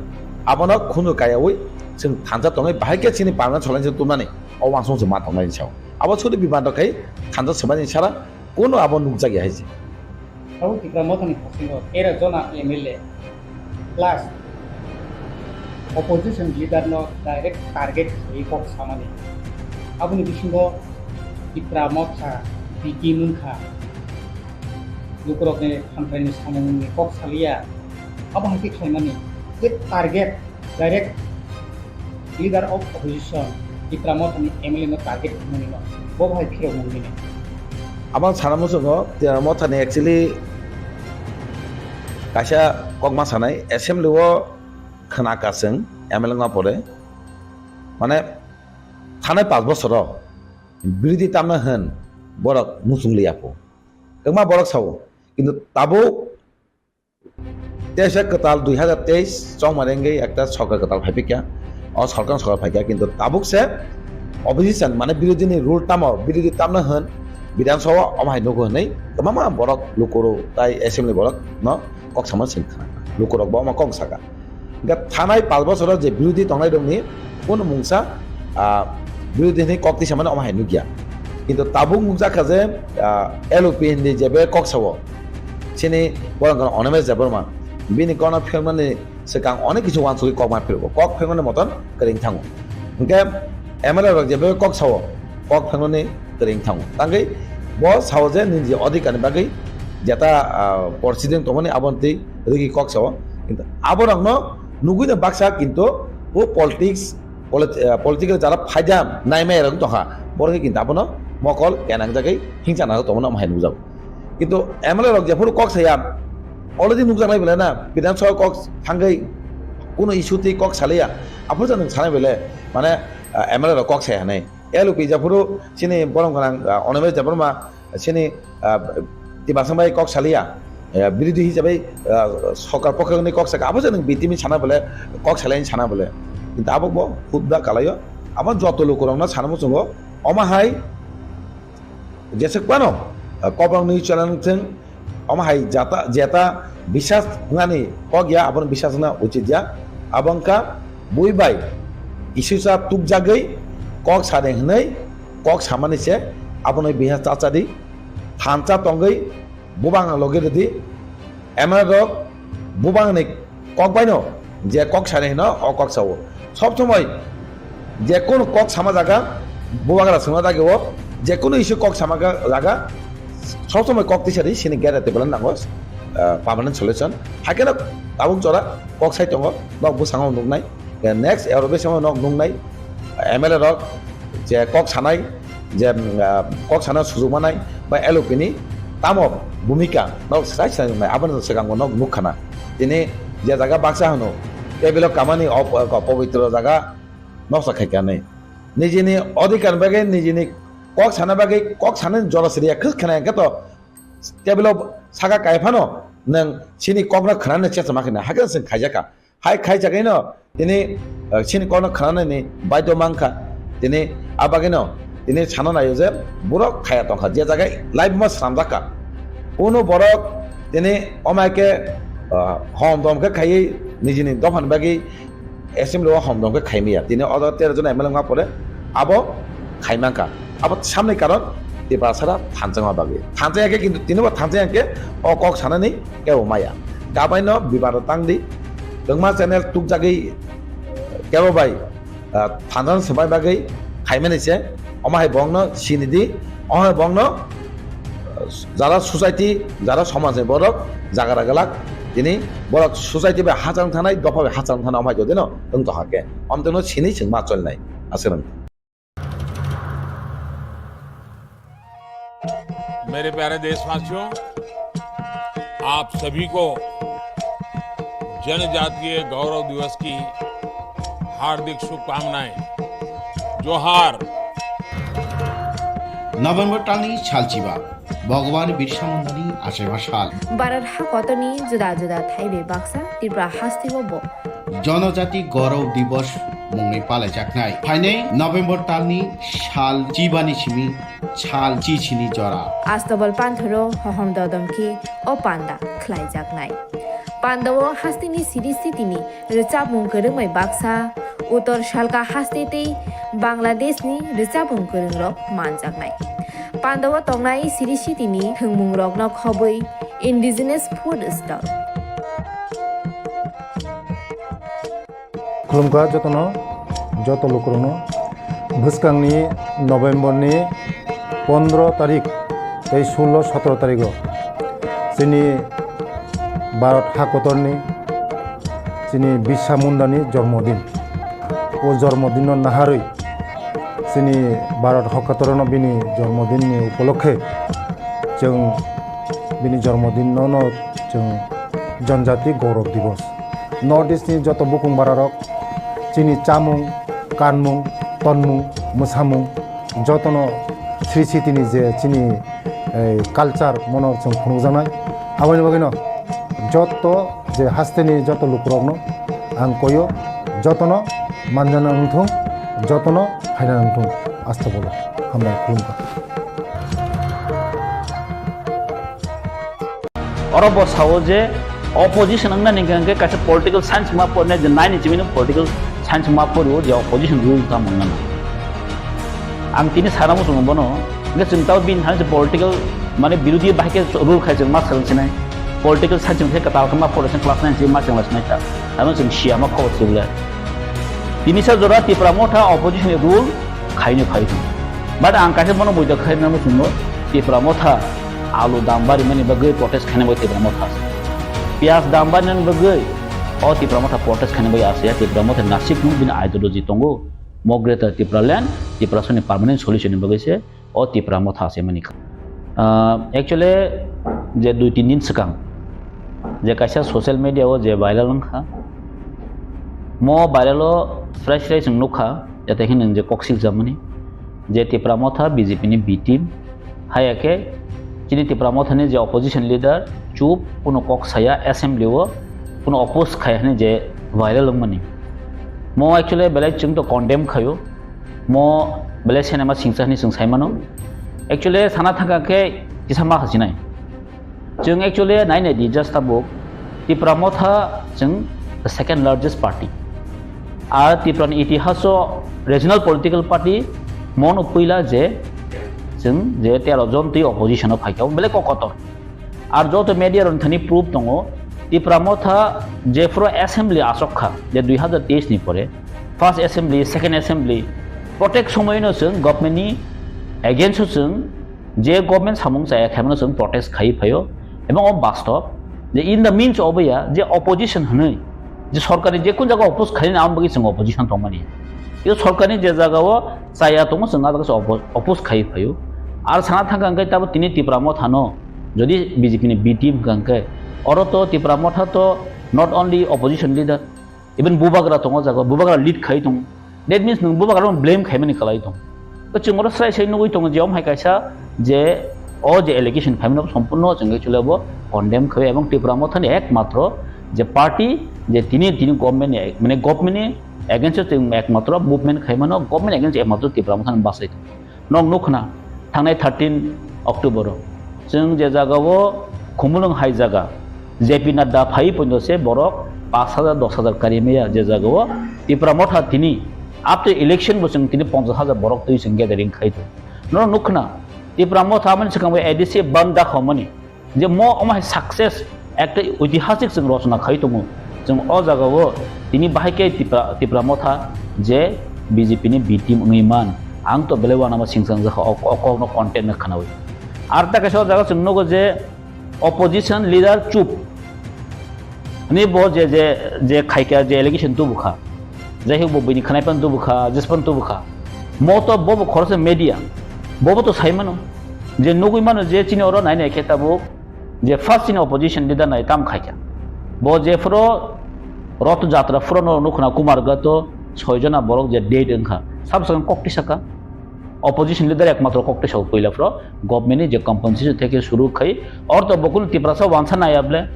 abono khunu kayawi chwng thansa tongwi bahai khe chini permanent solution tumnani o uansukmung chwng ma tongnai sao. Abo sudu biman rok khai thansa swbaini sara kuno abo nukjakya hai se. Abo Tipra Mothani thasingo tero jona M L A plus opposition leader no direct target khaiwi kok samani. Aboni bisingo Tipra Motha B T wngkha. Lukurokni hamkraini samungni kok saliya. Abo hai khe khlaimani. Je target direct leader of opposition Tipra Mothani M L A no target khlaimani no. Bo hai phirok mungni. Abang sana muchungo Tipra Mothani actually kaisa kokma sanai assembly o khna kasing M L A wngma pore. Mane thanai panch bosoro birodi tamna hwn borok muchung liya pho. Kwbangma borok sao. Kintu tabuk teisa kwtal dui hazar teis chongmani wngwi ekta sorkar kwtal phai phikya. O sorkar sorkar phaikya, kintu tabuk se opposition mane birodi ni rule tamo, birodi tamna hwn Bidhan Sabha omo hai nugo hwnwi kwbangma borok lukurok tai assembly borok no kok sama sing khna. Lukurok bo omo kok saka. Hingke thanai panch bosoro je birodi tongnai rokni kunu mungsa, ah, birodi hinwi kok tisa mani omo hai nukya. Kintu tabuk nukjakha je, ah, L O P hindi jebe kok sao. Chini borok Animesh Debbarma. Bini kono philmani swkang onek kisu wansugwi kok ma philgo. Kok philmani moton kwrwng thango. Hingke M L A rok jebe kok sao. Kok philmani kwrwng thango. Tangwi bo sao je nini odhikar ni bagwi jeta, ah, proceeding tongmani aboni twi rwgwi kok sao. Kintu aborokno nugwi no baksa kintu bo politics, polit-, ah, political jara phaida naimaya rok tongkha. Borok kintu abono mokol kenang jagwi hingsa nang tongmani omo hai nukjago. Kintu M L A rok jephuru kok saya already nukjaknai belai na Bidhan Sabha kok thangwi kunu issue twi kok salaya. Aphuru jani sanai belai mane, ah, M L A rok kok saya hinwi. L O P jephuru chini borom gwnang, ah, Animesh Debbarma, chini, ah, Tiprasa bai kok saliya, eh, birodhi hisabai, ah, sorkar pokhe ni kok saka, abo je nwng B T M sana bole, kok salai sana bole. Kintu abo bo hudda kalaio, abo joto lukurokno sana muchungo, omo hai jeswk phano, ah, kobrokni channel thwng, omo hai jata, jeta bisas wngnani kok ya, abono bisas wngna uchit ya. Abo wngkha bui bai kisusa tukjagwi kok sade hwnwi kok samani se abono biha chacha di. Thansa tongwi bubang logi rwdi. M L A rok bubangni kok baino je kok sani hino o kok sao. Sob somoi je kunu kok sama jaga bubagra songna dagi o je kunu issue kok sama ga-, jaga sob somoi kok tisari sini gera tebela nango, ah, permanent solution. Hakeno tabuk jora kok sai tongo, nok bwskango nuknai. Next Europe samo nok nuknai M L A rok je kok sanai, je, ah, kok sana sujuk manai ba L O P ni tamo bhumika nok sai sai nuknai, aboni swkango nok nukkhana. Tini je jaga baksa hwno table o kamani o, o, pobitro jaga noksa khaikha hinwi. Nijini odhikar bagwi, nijini kok sana bagwi, kok sanani jora siriya khwk khna hwnkhe to table o saka kai phano nwng chini kokno khnani chesama khna hakhe chwng khaijakha. Hai khaijagwino tini, eh, chini kokno khnanani baidhyo mankha. Tini a bagwino tini sana naio je borok khaya tongkha, je jaga laibuma swnamjakha. Kunu borok tini omo hai khe, ah, hom dom khe khaiwi nijini dophani bagwi assembly o hom dom khe khaimaya. Tini o jaga tero jon M L A wngma pore Abo khaimankha. Abo samni karon Tiprasara thanjakma bagwi. Thanjakya khe kintu tinibo thanjakya khe o kok sanani kebo maya. Gabaino bibado tangdi. Wngma channel tukjagwi kebo bai, ah, thanjakno swmai bagwi khaimani se. Omo hai bongno sinidi. Omo hai bongno, ah, jara society, jara somajni borok jagara glak. Tini borok society bai hachal thanai, dopha bai hachal thanai omo hai jodino wng tongkha khe. Omtwino sini chwng ma cholnai. Aswk. मेरे प्यारे देशवासियों, आप सभी को जनजातीय गौरव दिवस की हार्दिक शुभकामनाएं। जोहार। November talni salchiba, Bhagwan Birsa Mundani achaiba sal. Bharat hakotorni juda juda thaibai baksa Tripura hasteo bo Jonojati Gaurav Divas mungwi palaijaknai. Phainai November talni sal chibani simi sal chichini jora. Astobal panthoro hohom dodom khe o panda khlaijaknai. Pandao hasteni siri sitini rwchapmung kwrwngbai baksa, Uttor Salka haste tei Bangladeshni rwchapmung kwrwngrok manjaknai. Pandao tongnai siri sitini thwngmungrokno khobwi indigenous food stall. Khulumkha jotono, joto lukurokno. Bwskangni November ni pondro tarik tei sullo sotro tarigo chini Bharat hakotorni chini Birsa Mundani jormodin. O jormodinno naharwi chini Bharat hakotorno bini jormodinni upolokhe chwng bini jormodinno no chwng Janjati Gaurav Divas. North East ni joto bukung bararok chini chamung, kanmung, tonmung, mwsamung jotono sri sitini je chini, eh, culture mono chwng phunukjaknai. Aboni bagwino joto je hasteni joto lukurokno ang koyo, jotono manjana wngthung, jotono phaina wngthung. Astagfirullah. Hambai khulumkha. Oro bo sao je opposition wngna ni hwnkhe kaisa political science ma porne je nine ni chimino political science ma porio je opposition rule ta mangna. Ang tini sana muchungo bono, hwnkhe chwng tao bini thani se political mane birodhi bahai khe rule khai chwng ma swrwng sinai. Political science hwnkhe kwtal khe ma pore se class nine se ma chwng lai sinai ta. Ano chwng siya ma khobor se bole. Tini sa jora Tipra Motha opposition ni rule khaino phai thung. But ang kaisa bono buida khai nang muchungo Tipra Motha alu dam bari mani bagwi protest khaina bai Tipra Motha. Piyaj dam bari mani bagwi o Tipra Motha protest khaina bai asya Tipra Motha nasik nung bini ideology tongo. Mo Greater Tipra Land, Tipra Soni permanent solution ni bagwi se o Tipra Motha se mani. Ah, actually, je dui tin din swkang, je kaisa social media o je viral wngkha, mo viral o fresh fresh wng nukha, jate khe nwng je kok siljak mani, je Tipra Motha B J P ni B team, haya khe chini Tipra Motha ni je opposition leader chup, kuno kok saya assembly o, kuno oppose khai hwnwi je viral wngmani. Mo actually belai chwng to condemn khaio, mo belai cinema singsa hwnwi chwng sai mano. Actually sana thangkha khe kisa ma hasinai. Chwng actually nai nai di just tabuk Tipra Motha chwng the second largest party. Ar Tripura ni itihas o regional political party mono puila je chwng je tero jon twi opposition o phaikha, belai kok kotor. Ar joto media rok thani proof tongo, Tipra Motha jephuru assembly achok kha, je dui hazar teis ni pore, first assembly, second assembly, protek somoino chwng government ni against o chwng je government samung chaya khaimano chwng protest khai phaio, ebong o bastob je in the means of ya je opposition hwnwi je sorkarni je kun jaga oppose khaina ang bagwi chwng opposition tongmani. Yo sorkarni je jaga o chaya tongo chwng a jaga se oppo-, oppose khai phaio. Ar sana thangkha hwnkhe tabo tini Tipra Motha no jodi B J P ni B team hwnkha hwnkhe oro to Tipra Motha to not only opposition leader, even bubagra tongo jaga, bubagra lead khai tongo. That means nwng bubagra no blame khaimani kwlai tongo. To chwng oro srai srai nugwi tongo je omo hai kaisa je o je allegation phaimani bo sompurno chwng actually bo condemn khai ebong Tipra Motha ni ekmatro je party je tini tini government ni mane government ni against o chwng ekmatro movement khaimano government against ekmatro Tipra Motha ni bachai tongo. Nok nukhna thangnai thirteen October o chwng je jaga o Khumulwng hai jaga J P Nadda phai pondo se borok pash hajar dos hajar kari maya je jaga o Tipra Motha tini After election bo chwng tini ponchash hajar borok twi chwng gathering khai tong. Norok nuk khna, Tipra Motha amani swkang bai A D C ban da khomani. Je mo omo hai success, ekta oitihasik chwng rochona khai tongo. Chwng o jagao tini bahai khe Tipra, Tipra Motha je B J P ni B team wngwi man. Ang to belai uanama singsangjak kha o, o kokno content no khnawi. Ar ta kaisa o jaga chwng nugo je opposition leader chup. Ani bo je, je, je khaikha, je allegation tubu kha. Jai hok bo bini khanai pan tubu kha, jis pan tubu kha. Mo to bo bo khoroksa media. Bo bo to sai mano. Je nugui mano je chini oro nai nai khe tabuk je first chini opposition leader nai tam khaikha. Bo je phoro Roth Jatra phoro no nukhna Kumar Gato soi jona borok je dead wngkha. Sab sakang kok tisaka. Opposition leader ekmatro kok tisao puila phoro government ni je compensation theke suru khai, or to bokul Tiprasa wansa nai able.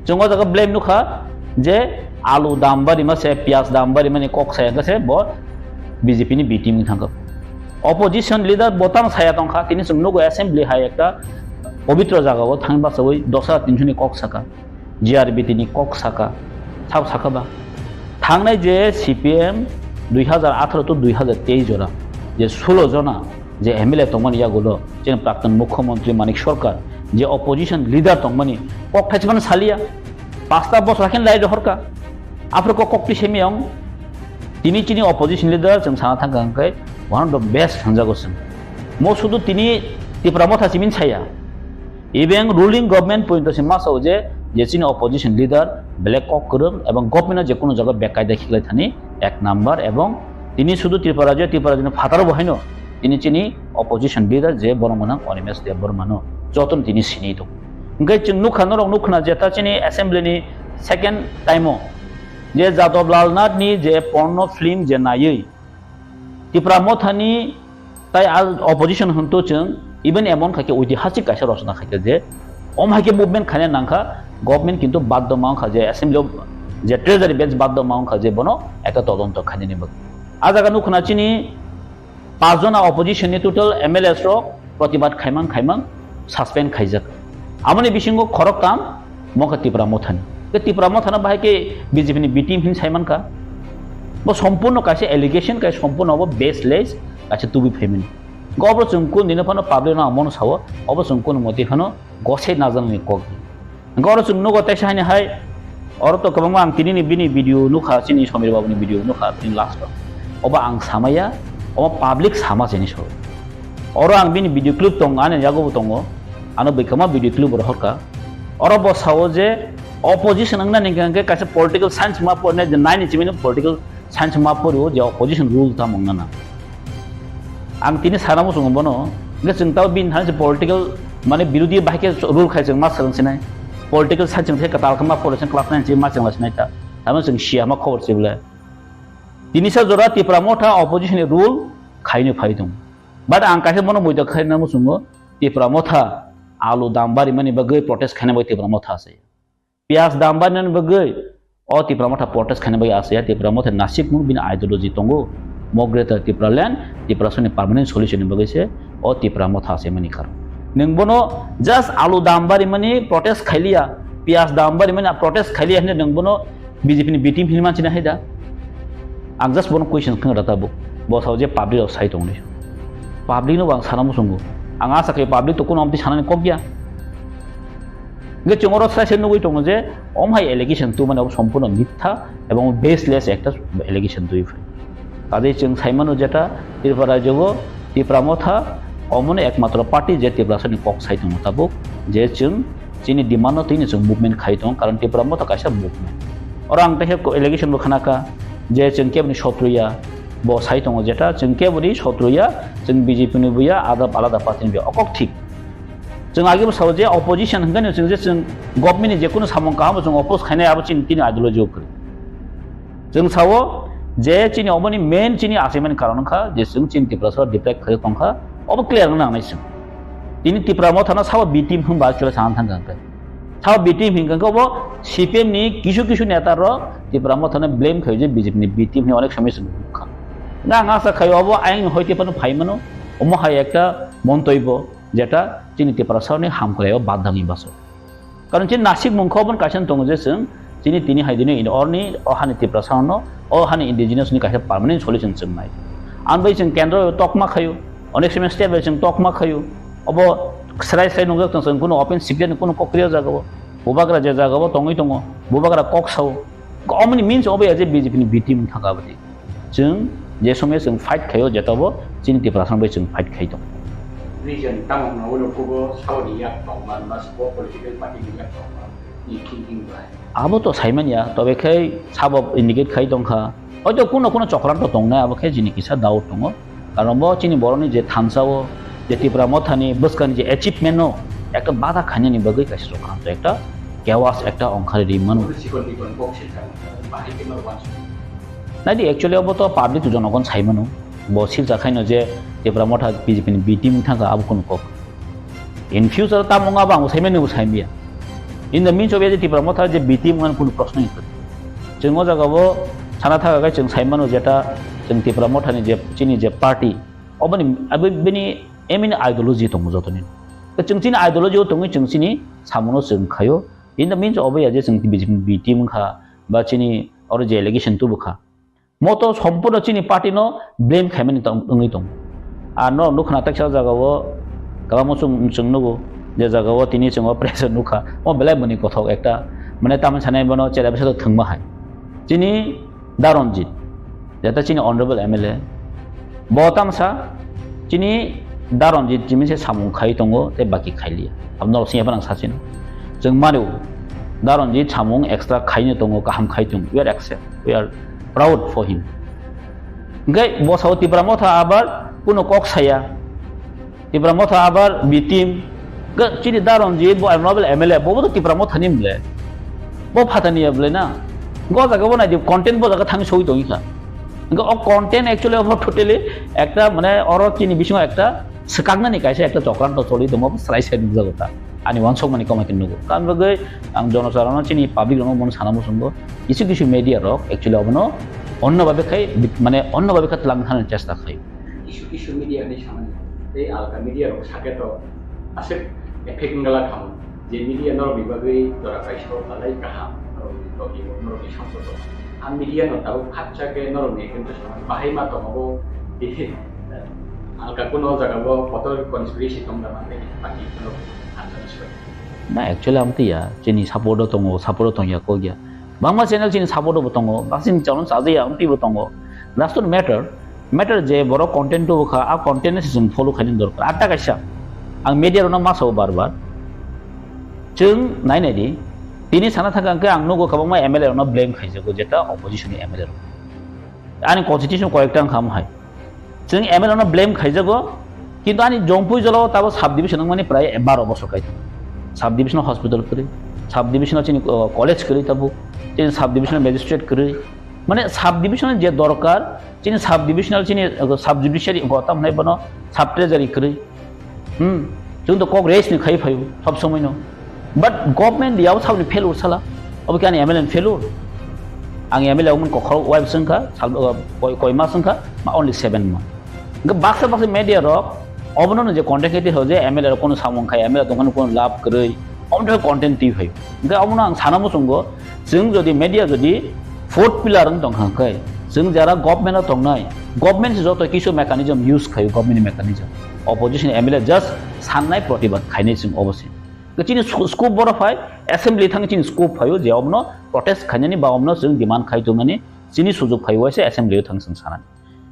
Chwng o jaga blame nukha je alu dam bari ma se, piyaj dam bari mani kok saya khe se bo B J P ni B team wng thangkha. Opposition leader bo tamo saya tongkha, tini chwng nugo assembly hai ekta pobitro jaga o thang bachawi dos hajar tinsho ni kok saka. G R B T ni kok saka, sabo saka ba? Thangnai je C P M dui hajar atharo to dui hajar teis jora, je sulo jona je M L A tongmani yagulo, chini Prakton Mukhyamantri Manik Sarkar, je opposition leader tongmani kok thaismano saliya, pasta bosor hakhe lai rohorka, aphuru kok kok twi semi ang, tini chini opposition leader chwng sana thangkha hwnkhe one of the best sanjago chwng. Mo sudu tini Tipra Motha simin saya, Even ruling government pointo se ma sao je, je chini opposition leader belai kok kwrwng ebong government-o je kono jaga bekaida khiklai thani ek number, ebong tini sudu Tripura rajyo, Tripura rajyoni phataro bo haino tini chini opposition leader je borok mwnang Animesh Debbarma no jotono tini sini tongo. Hwnkhe chwng nukha, norok nukha je ta chini assembly ni second time-o je Jadab Lal Nath ni je porno film je naiwi Tipra Mothani tai al opposition hwnto chwng even emon khaikhe oitihasik kaisa rochona khaikhe je om haikhe movement khaina nangkha, government kintu baddo ma wngkha je assembly o je treasury bench baddo ma wngkha je bono ekta todonto khainani bagwi. A jaga nukho na chini pachjona opposition ni total M L As rok protibad khaimang khaimang suspend khaijak. Amoni bisingo khoroktham mokha Tipra Mothani. Ke Tipra Mothana bahai ke B J P ni B team hin saimankha. Bo sompurno kaisa allegation, kaisa sompurno obo baseless, kaisa tubui phaimani. Go obo chwng kun dino phano public no amono sao, obo chwng kun moti phano gosai najaknani kok. Hwnkhe oro chwng nugo teisa haini hai, oro to kwbangma ang tinini bini video nukha, chini Somir Babuni video nukha, bini last o. Obo ang samaya, obo public sama chini so. Oro ang bini video clip tongo, ani yago bo tongo, ano bwkhama video clip rohorka. Oro bo sao je opposition wngna ni hwnkhe kaisa political science ma porne je nine ni chimino political science ma porio je opposition rule tamo wngna na. Ang tini sana muchungo bono, hwnkhe chwng tao bini thani se political, mane, birodhi bahai khe rule khai chwng ma swrwng sinai. Political science chwng khe kwtal khe ma pore chwng class nine se ma chwng la sinai ta. Tamo chwng sia ma khobor se bole. Tini sa jora Tipra Motha opposition ni rule khaino phai tongo. But ang kaisa bono moito khaina muchungo, Tipra Motha alu dam bari mani bagwi protest khaina bai Tipra Motha se. Piyaj dam barnani bagwi o Tipra Motha protest khaina bagwi asaya. Tipra Motha nasikmung bini ideology tongo. Mo Greater Tipraland, Tiprasani permanent solution ni bagwi se o Tipra Motha asaimani karon. Nwng bono just alu dam barimani protest khailiya, piyaj dam barimani protest khailiya hinwi nwng bono B J P ni B team hinwi manchina hai da? Ang just bono question khna rata bo. Bo sao je public rok sai tongni. Public no bo ang sana muchungo. Ang asa khe public to kono amtwi sanani kok ya. Hingke chwng oro sai se nugwi tongo je, omo hai allegation tubumani abo sompurno mitha ebong baseless ekta allegation tubui phai. Tadei chwng sai mano jeta Tripura rajyo o Tipra Motha omono ekmatro party je Tiprasani kok sai tongo tabuk, je chwng chini demand no twino chwng movement khai tongo, karon Tipra Motha kaisa movement. Oro ang tehe allegation bo khna kha je chwng keboni sotro ya, bo sai tongo jeta chwng keboni sotro ya, chwng B J P ni bo ya, ada alada party ni bo ya, okok thik. Chwng age bo sao je opposition hwnkhe no chwng je chwng government ni je kunu samung kaham bo chwng oppose khainai abo chini tini ideology o kwrwi. Chwng sao je chini oboni main chini achaimani karon wngkha je chwng chini Tiprasa deprive khaio tongkha, obo clear wngna nangnai chwng. Tini Tipra Motha no sabo B team hwnba actually sana thangkha hwnkhe. Sabo B team hwnkha hwnkhe obo C P M ni kisu kisu neta rok Tipra Motha no blame khaio je B J P ni B team hwnwi onek somoi chwng nukha. Hwnkhe ang asa khaio obo ayang ni hoite phano phai mano, omo hai ekta montobyo. Jeta chini Tiprasani hamkrai o badangni baso. Karon chini nasik mungkha oboni kaisa tongo je chwng Tini, tini hai dino in orni o hani Tiprasa no, o hani indigenous ni kaisa permanent solution chwng nai. Ang bai chwng kendro tokma khayu, onek somoy state bai chwng tokma khayu. Obo srai srai nungjak tong chwng kuno open secret ni kuno kok kriya jaga o. Bubagra je jaga o tongwi tongo, bubagra kok sao. Omoni means obo ya je B J P ni B team thaka bwtwi. Chwng je somoy chwng fight khayo, jeta bo chini Tiprasa bai chwng fight khai tong. Region tamo hwnwi kubo saboni yak tongma, ba sabo political party ni yak tongma, ni thinking bai. Abo to saimanya, tobe khai sabo indicate khai tongkha. Hoito kuno kuno chokranto tongnai, abo khe jini kisa doubt tongo. Karon bo chini boroni je thansa o, je Tipra Mothani bwskani je achievement no ekta bada khainani bagwi kaisa chokranto, ekta chaos ekta ongkhari ri mano. Sikon bikon kok silkha, bahai khe no wansuk. Naidi, actually obo to public jonogon saimano. Bo silsa khaino je Tipra Motha B J P ni B team thangkha abo kuno kok. In future tamo wngma bo ang saimani bo saimya. In the means of je Tipra Motha je B team wngmani kuno proshno ni kwrwi. Chwng o jaga bo sana thaka khe chwng saimano jeta chwng Tipra Motha ni je chini je party, oboni abo bini aim ni ideology tongo jotoni. Chwng chini ideology o tongwi chwng chini samono chwng khaio. In the means of ya je chwng B J P B team wngkha ba chini oro je allegation tubukha. Mo to sompurno chini party no blame khaimani tong-, wngwi tongo. Ar no nukha na teksa jaga o kwbangma chwng, chwng nugo je jaga o tini chwng o pressure nukha. Mo belai boni kothok ekta mane tamni sanai bono chera bisa thwngma hai. Chini Da Ranjit, jeta chini honorable M L A, bo tamsa chini Da Ranjit chini se samung khai tongo tei baki khailiya. Abno sini phano ang sachino. Chwng mano Da Ranjit samung extra khaino tongo, kaham khai tongo. We are accept, we are proud for him. Hingke bo sao Tipra Motha abar kuno kok saya. Tipra Motha abar B team. Ga chini Da Ranjit bo honorable M L A, bo bo to Tipra Motha ni mle. Bo phatani ya ble na. Go jaga bo nai di content bo jaga thang soi tong kha. Ga o content actually obo totally ekta mane oro chini bisingo ekta swkaknani kaisa ekta chokranto choli tongo, srai srai nukjago ta. Ani wansukmani kwmai khe nugo. Tamni bagwi ang jonosarono chini public rokno bono sana muchungo. Kisu kisu media rok actually obono onno babe khai bit-, mane onno babe kha twlang thani chesta khai. Kisu kisu media ni samani tei alka media rok sake to aswk effect wngla khamu. Je media norokni bagwi jora kaisa o belai kaham, norokni topic o, norokni samsok o. A media no tabuk khapsa khe norokni ekdom se samani bahai ma tongo bo, alka kuno o jaga bo kotor conspiracy tong da mani pati kuno answer soi. Na, actually, amtwi ya, chini support o tongo, support o tongya kok ya. Bangma channel chini support o bo tongo, bak chini channel chajakya, amtwi bo tongo. Doesn't matter. Matter je borok content tubu kha, a content no se chwng follow khainani dorkar. Ar ta kaisa, ang media rokno ma sao bar bar. Chwng nai nai di, tini sana thangkha hwnkhe ang nugo kwbangma M L A rokno blame khaijago, jeta opposition ni M L A rok. Ani constitution koyekta wngkha omo hai. Chwng M L A no blame khaijago, kintu ani Jompui jolao tabo sub division wngmani prai baro bosor kai tongo. Sub division hospital kwrwi, sub division chini, uh, college kwrwi tabuk, chini sub division magistrate kwrwi. Mane sub division je dorkar, chini sub divisional chini, uh, sub judiciary go tam hinai bono sub treasury kwrwi. Hmm, chwng to kok raise ni khai phaio sob somoi no. But government yao sabni failure sala. Obo khe ani M L A ni failure. Ang M L A wngmani kokhorok wai bwswng kha, sal, uh, koi, koi mas wngkha, ma only seven month. Hwnkhe baksa baksa media rok obono no je content khe twi rw je M L A rok kono samung khai, M L A tongmani kono lab kwrwi, omo twi content twi phaio. Hwnkhe omono ang sana muchungo, chwng jodi media jodi fourth pillar wng tongkha hwnkhe, chwng jara government o tongnai, government se joto kisu mechanism use khaio, government ni mechanism. Opposition M L A just sannai protibad khainai chwng obo se. Chini sco-, scope boro phai, assembly thang chini scope phaio je omono protest khainani ba omono chwng demand khai tongmani chini sujok phaio waisa assembly o thang chwng sanani.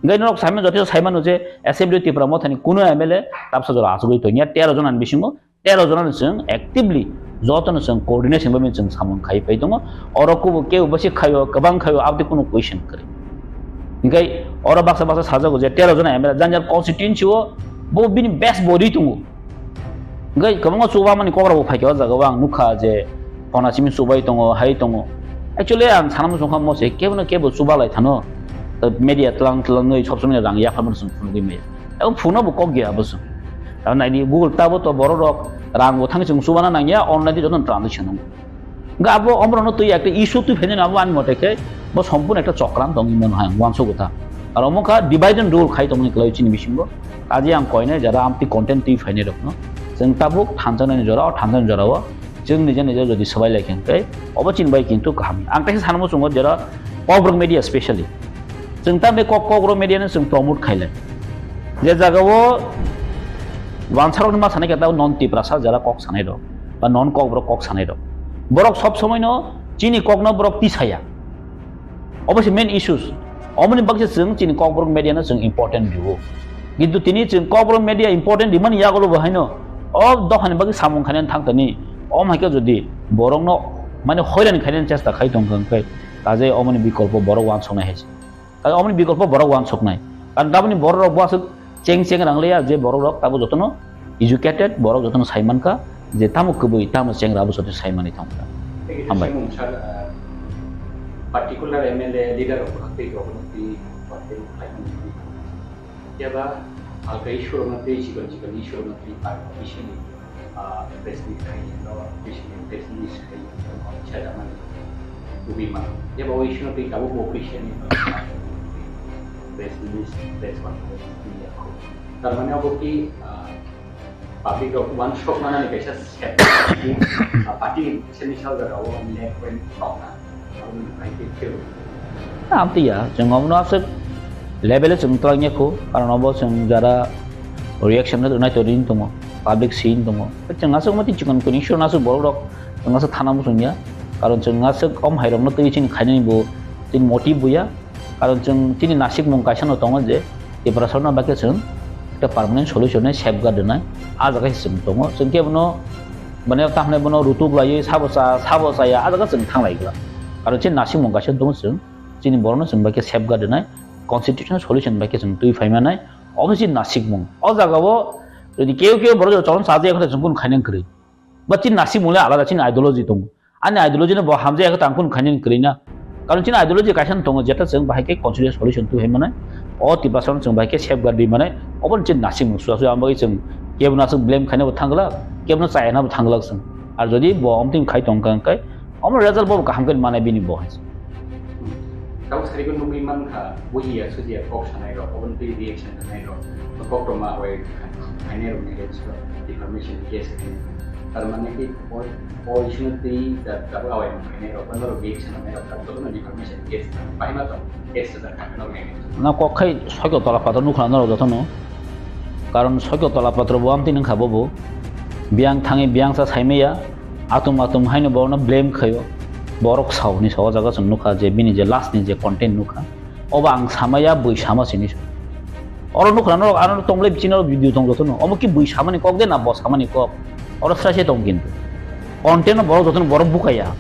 Hwnkhe norok saimano, joto saimano je assembly o Tipra Mothani kuno M L A tabsa jora achugwi tongya, tero jona ni bisingo tero jona ni chwng actively joto no chwng coordination bai chwng samung khai pai tongo. Oro kubo kebo basi khaio, kwbang khaio, aboni kuno question kwrwi. Hwnkhe oro baksa baksa sajago je tero jona M L A jang jang constituency o bo bini best body tongo. Hwnkhe kwbangma chubamani kok rok bo phaikha o jaga o ang nukha je phona simi chubai tongo, hai tongo. Actually ang sana muchungkha mo se kebo no kebo chubalai thano. Media tlang tlangwi sob somoi rang yapharmani chwng phunugwi maya. Abo phunukno bo kok ya abo chwng. Abo naidi Google tabo to borok rok rang bo thangwi chwng chubana nangya, online di joto transaction wngo. Hwnkhe abo omorokno twi ekta issue twi phainani abo ani mote khe bo sompurno ekta chokran tongwi mano hai ang uansukgo ta. Aro omo kha divide and rule khai tongmani kwlaiwi chini bisingo. Kaje ang koinai jara amtwi content twi phainai rokno chwng tabuk thanjaknani jora, o thanjaknani jorao Chwng nija nija jodi swbai lai khe, tei obo chini bai kintu kaham. Ang kaisa sanmo chungo jera Kokborok media specially. Chwng tamni kok, Kokborok media no chwng promote khailai. Je jaga o wansarok ni ma sanai khe tabo non Tiprasa jera kok sanai rok, ba non Kokborok kok sanai rok. Borok sob somoi no chini kok no borok tisaya. Obo se main issues. Omoni bagwi se chwng chini Kokborok media no chwng important rwo. Kintu tini chwng Kokborok media important rimani yagulo bo haino o dophani bagwi samung khainani thang tani. Om hai khe jodi borokno mane hoiran khainani chesta khai tong kha, hwnkhe ta je omoni bikolpo borok wansoknai hai se. Ta omoni bikolpo borok wansoknai. Karon taboni borok rok bo aswk cheng cheng rang liya je borok rok tabo jotono educated, borok jotono sai mankha je tamo kwbwi, tamo chengra, abo joto sai manwi thangkha. Thank you, Hambai. Sir, uh, particular M L A leader rok twi rok twi party rok khlai mani twi. Yaba halka issue rok twi, chikon chikon issue rok twi party issue ni, uh, press meet khai no, press meet, press meet khai no, chada mani twi ma. Yaba o issue no twi tabo bo official ni press meet, press conference ni yakho. Tar mane abo ki, uh, Public rok uansuk manani kaisa step, ah, party ni kaisa misa jagao left wing tongna, aboni bai khe phil. Amtwi ya, chwng omono aswk level o chwng twlangya khu, karon obo chwng jara reaction rwnai to ring tongo, public scene tongo. Chwng aswk mati chikon kuni issue no aswk borok rok chwng aswk thana muchungya, karon chwng aswk om hai rokno twi chini khainani bo chini motive bo ya. Karon chwng chini nasikmung kaisa no tongo je Tiprasano bai khe chwng ekta permanent solution ni safeguard rwnai, ah jaga se chwng tongo. Chwng khe bono, mane, ta hwnwi bono rutuk laiwi sabo cha, sabo chaya, ah jaga chwng thang lai glak. Karon chini nasikmung kaisa tongo chwng, chini borokno chwng bai khe safeguard rwnai, constitutional solution bai khe chwng twi phai manai, obo chini nasikmung. O jagao jodi keu keu borok jora chwng cha jaya khe chwng kunu khainang kwrwi. Ba chini nasikmung le alada, chini ideology tongo. Ani ideology no bo hamjaya khe tang kunu khainani kwrwi na. Karon chini ideology kaisa no tongo, jeta chwng bahai khe constitutional solution twi hai manai. O Tiprasa no chwng bahai khe safeguard rwi manai. Obo chini nasikmung suya suya, ang bagwi chwng kebo no aswk blame khaina bo thang glak, kebo no chaya na bo thang glak chwng. Ar jodi bo omtwing khai tong kha, hwnkhe omo result bo kaham khe manai bini bo hai. Tabuk sarigo nugwi mankha, bujiya sujiya kok sanai rok, oboni twi reaction rwnai rok, koktwma bai khainai rok ni against o defamation case khainai. Tar mane ki o, o issue no twi da, tabuk awai mung khainai rok, bono rok reaction rwnai rok, tabuk jotono defamation case khainai. Bahai ma tong, case rwjak kha norok ni against o. Na kok khai soito tola pator nukha norok jotono. Karon soito tola patro bo amtwi nungkha bobo. Biyang thangwi biyang sa saimaya. Atum atum haino borokno blame khaio. Borok sao ni sao, o jaga chwng nukha je bini je last ni je content nukha. Obo ang samaya, bui sama sini. Oro nukha norok ano tonglai bichino video tong jotono. Omo ki bui samani kok de na bo samani kok? Oro srai se tong kintu. Content no borok jotono borok bukaya.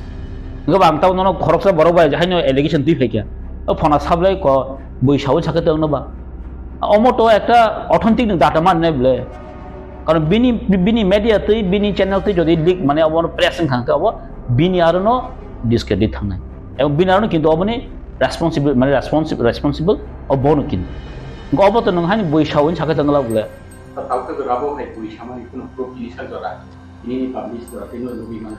Hwnkhe ba ang tamo nono khoroksa borok bai haino allegation twi phaikha. O phona sablai ko bui sao sakhe tongno ba. Omo to ekta authentic ni data man ne ble. Karon bini, bini media twi, bini channel twi jodi leak mane obo press wng kha, hwnkhe obo bini aro no discredit thangnai. Ebong bini aro no kintu oboni responsible, mane responsible, responsible obo no kintu. Hwnkhe obo to nwng haino bui sao wng sakhe tongla bole. Ta tau khe jora bo hai bui samani kuno proof ni sa jora. Nini publish jora tei no nugwi man.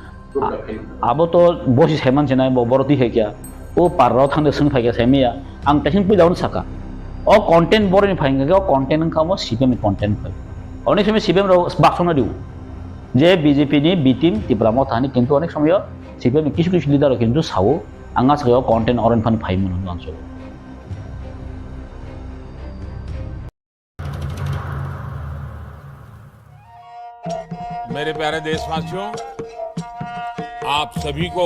Abo to bosi saiman sinai, bo boro twi hai kya. O parrao thangde swng phai kya saimaya. Ang tesin puila hwn saka. O content boroni phai hwnkhe o content wngkha omo C P M ni content phai. Onek somoi C P M rao baksongna diu. Je B J P ni B team Tipra Motha ni kintu onek somoi o C P M ni kisu kisu leader rao kintu sao. Ang aswk o content oroni phani phai mano answer. मेरे प्यारे देशवासियों, आप सभी को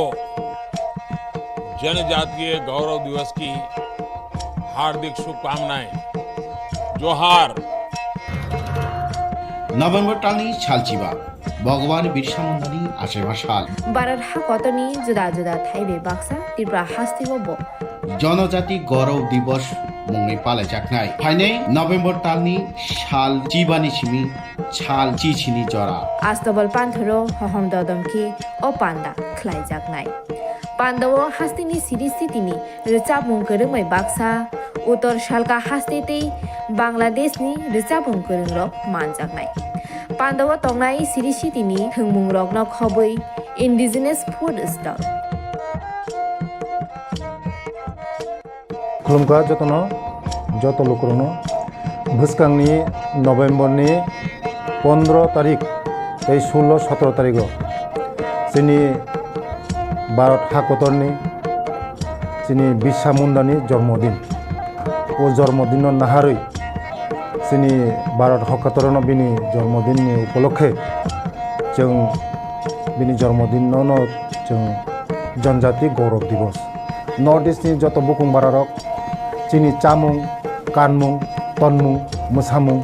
जनजातीय गौरव दिवस की हार्दिक शुभकामनाएं। जोहार। November talni salchiba, Bhagwan Birsa Mundani achaiba sal. Bharat hakotorni juda juda thaibai baksa Tripura hasteo bo Jonojati Gaurav Divas mungwi palaijaknai. Phainai November talni sal chibani simi sal chichini jora. Astabal panthoro hohom dodom khe o panda khlaijaknai. Pandao hasteni siri sitini rwchapmung kwrwngbai baksa, Uttor Salka haste tei Bangladeshni rwchapmung kwrwngrok manjaknai. Pandao tongnai siri sitini thwngmungrokno khobwi indigenous food stall. Khulumkha jotono, joto lukurokno. Bwskangni November ni pondro tarik tei sullo sotro tarigo Chini Bharat hakotorni chini Birsa Mundani jormodin. O jormodinno naharwi chini Bharat hakotorno bini jormodinni upolokhe chwng bini jormodinno no chwng Janjati Gaurav Divas. North East ni joto bukung bararok chini chamung, kanmung, tonmung, mwsamung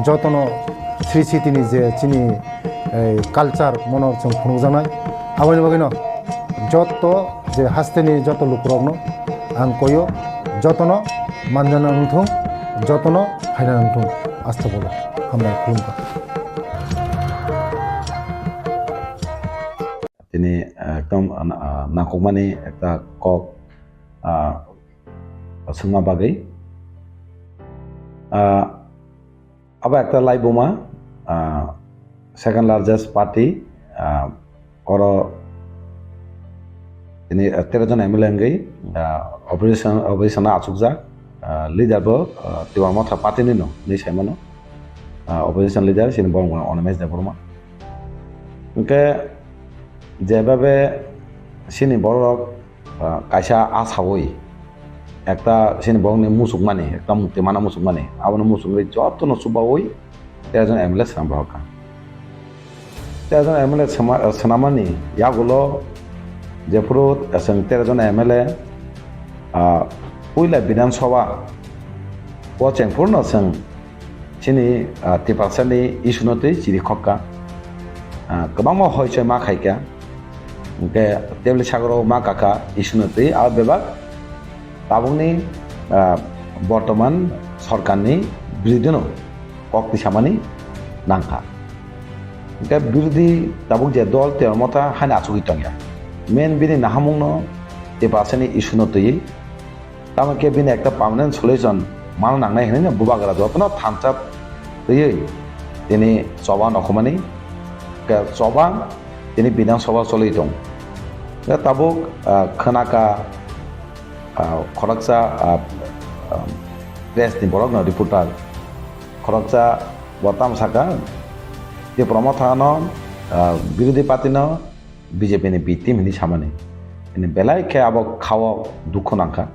jotono Sri Sitini je chini, eh, culture mono chwng phunukjaknai. Aboni bagwino joto je hasteni joto lukurokno ang koyo, jotono manjana wngthung, jotono phaina wngthung. Astagfirullah. Hambai khulumkha. Tini, ah, ekdom, ah, nangkukmani ekta kok, ah, swngma bagwi. Ah, abo ekta laibuma, ah, second largest party, ah, oro tini, ah, tero jon M L A wngwi, ah, opposition, opposition o achukjak, ah, leader bo, ah, Tipra Motha party ni no, hinwi saimano. Ah, opposition leader chini borok mano Animesh Debbarma. Hwnkhe jebabe chini borok, ah, kaisa asawi ekta chini borokni muchukmani, ekta mukti mana muchukmani, abono muchungwi jotono chubawi tero jon M L A swnam rohorkha. Tero jon M L A swma-, swnamani yagulo jephuru chwng tero jon M L A, ah, puila Bidhan Sabha o chengphurno chwng chini, ah, Tiprasani issue no twi chiri khokka. Ah, kwbangma hoi choi ma khaikha. Hwnkhe tebli sagoro ma kakha issue no twi, ah, bebak tabukni, ah, bortoman sorkarni birodino kok tisamani nangkha. Hwnkhe birodhi tabuk je dol Tipra Motha haino achugwi tongya. Main bini nahamungno Tiprasani issue no twiwi Tamo khe bini ekta permanent solution mana nangnai hinwi bubagra jotono thansa twiwi tini choba nokhumani khe choba tini Bidhan Sabha choli tong. Khe tabuk, ah, khwnaka, ah, khoroksa, ah, ah, press ni borok no reporter khoroksa bo tamo saka Tipra Motha no, ah, birodhi party no B J P ni B team hinwi samani. Ini belai khe abo khao dukhu nangkha.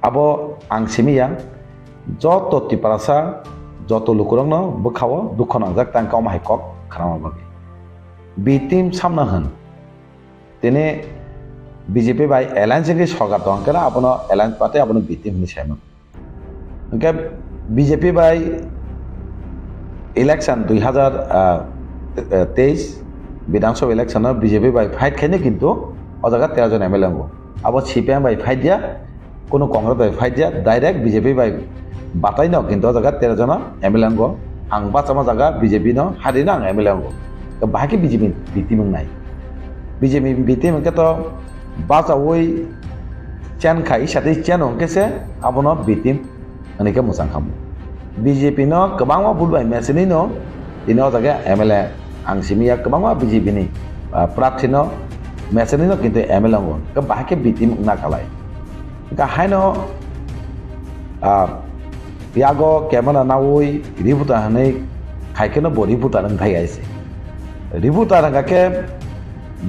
Abo ang simi ya, joto Tiprasa, joto lukurokno bwkhao dukhu nangjak tang kamo hai kok khnama bagwi. B team samna hwn. Tini B J P bai alliance wngwi sorkar tong khe abono alliance party abono B team hinwi saimano. Hwnkhe B J P bai election dui hazar teis Bidhan Sabha election o B J P bai fight khaino kintu o jaga tero jon M L A wngo. Abo C P I M bai fight ya, kunu Congress bai fight ya, direct B J P bai batai no kintu o jaga tero jon M L A wngo. Ang bachama jaga B J P no hari no ang M L A wngo. Bahai khe B J P B team wngnai. B J P B team hwnkhe to bachaui chen khai, isa tei chen hwnkhe se abono B team hwnwi khe mwchang khamu. B J P no kwbangma vote bai mechenwi no tini o jaga M L A ang simi ya, kwbangma B J P ni, ah, prarthi no mechenwi no kintu M L A wngo, khe bahai khe B team wngna kalai. Hwnkhe haino, ah, yago camera naui reporter hwnwi khai kheno bo reporter wng thai aise. Reporter hwnkha khe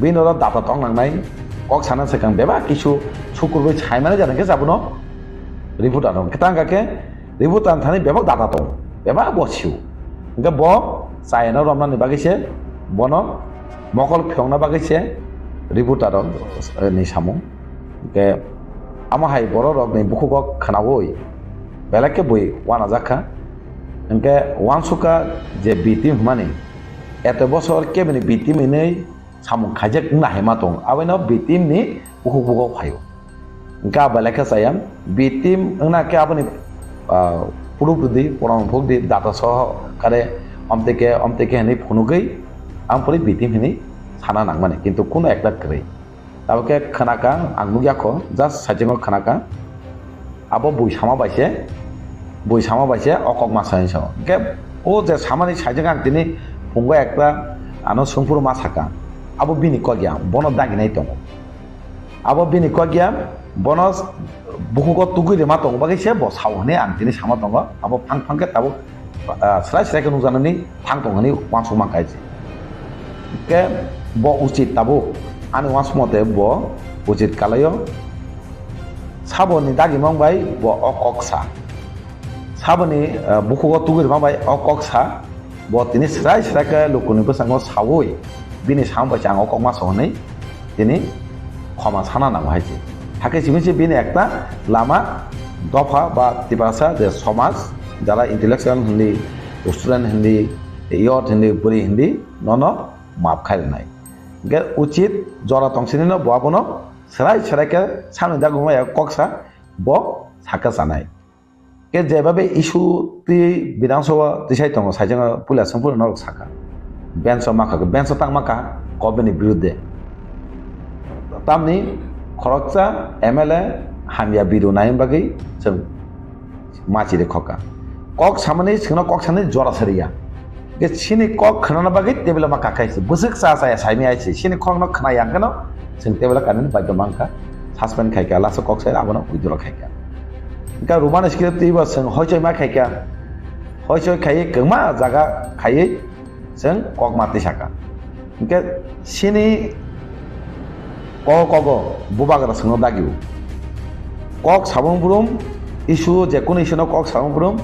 bini oro data tong nangnai, kok sana swkang bebak kisu sukurbai saimani jani khe abono reporter wng. Kwtang hwnkha khe reporter thani bebak data tong, bebak bo sio. Hwnkhe bo chayano romnani bagwi se, bono mokol phiyokna bagwi se reporter rok ni samung. Hwnkhe amo hai borok rokni bukhugo khwnaui belai khe bui uanajak kha. Hwnkhe uansukha je B team hwnmani eto bosor kebini B team hinwi samung khaijak wngna hai ma tongo, abono B team ni bukhuk bukhuk phaio. Hwnkhe abo belai khe chaya B team wngna khe aboni, ah, proof rwdi, proman phukdi, data soho kare omtike omtike hinwi phunugwi ang phuri B team hinwi sana nangmani, kintu kuno ekta kwrwi. Abo khe khwnaka, ang nukya kho, just saichungo khwnaka. Abo bui sama bai se, bui sama bai se o kok ma sai sao. Hwnkhe o je samani saichung ang tini phungo ekta ano sungphuru ma saka. Abo bini kok ya, bono daginai tongo. Abo bini kok ya, bono bukhugo tugui rima tongo bagwi se bo sao hwnwi ang tini sama tongo. Abo phang phang khe tabuk, ah, srai srai khe nukjaknani thang tong hwnwi uansukma kaichi. Hwnkhe Bo uchit tabuk, ani uansuk mote bo uchit kalaio. Saboni dagimang bai bo o kok sa. Saboni, eh, bukhugo tugui rwma bai o kok sa. Bo tini srai srai khe lukuni bwskango saui bini samung bai chang o kok ma sa hwnwi tini khoma sana nango hai se. Hakhe simi se bini ekta lama dopha ba Tiprasa je somaj, jara intellectual hindi, student hindi, youth hindi, bwrwi hindi, nono map khai rwnai. Hingke uchit jora tong sini no bo abono serai serai khe samni dagungma ya kok sa bo sakha sanai. Ke jebabe issue twi Bidhan Sabha tisai tongo, saijak puila songphuru norok sakha. Bench o makha, bench o tang makha, government ni birudde. Tamni khoroksa M L A hamya biru nai bagwi chwng machi de khoka. Kok samani singno kok sani jora sariya. Ke sini kok khnana bagwi table ma kakai se. Bwswk cha cha ya saimi ai se. Sini kok no khna yang kano sing table kanani bagwi mangka. Suspend khaika, lasa kok sai abono withdraw khaika. Ka rumani sikire twi ba sing hoichoi ma khaika. Hoichoi khaiwi kwma jaga khaiwi chwng kok ma twi saka. Hingke sini kogo kogo bubagra songno dagio. Kok sabung brum issue, je kunu issue no kok sabung brum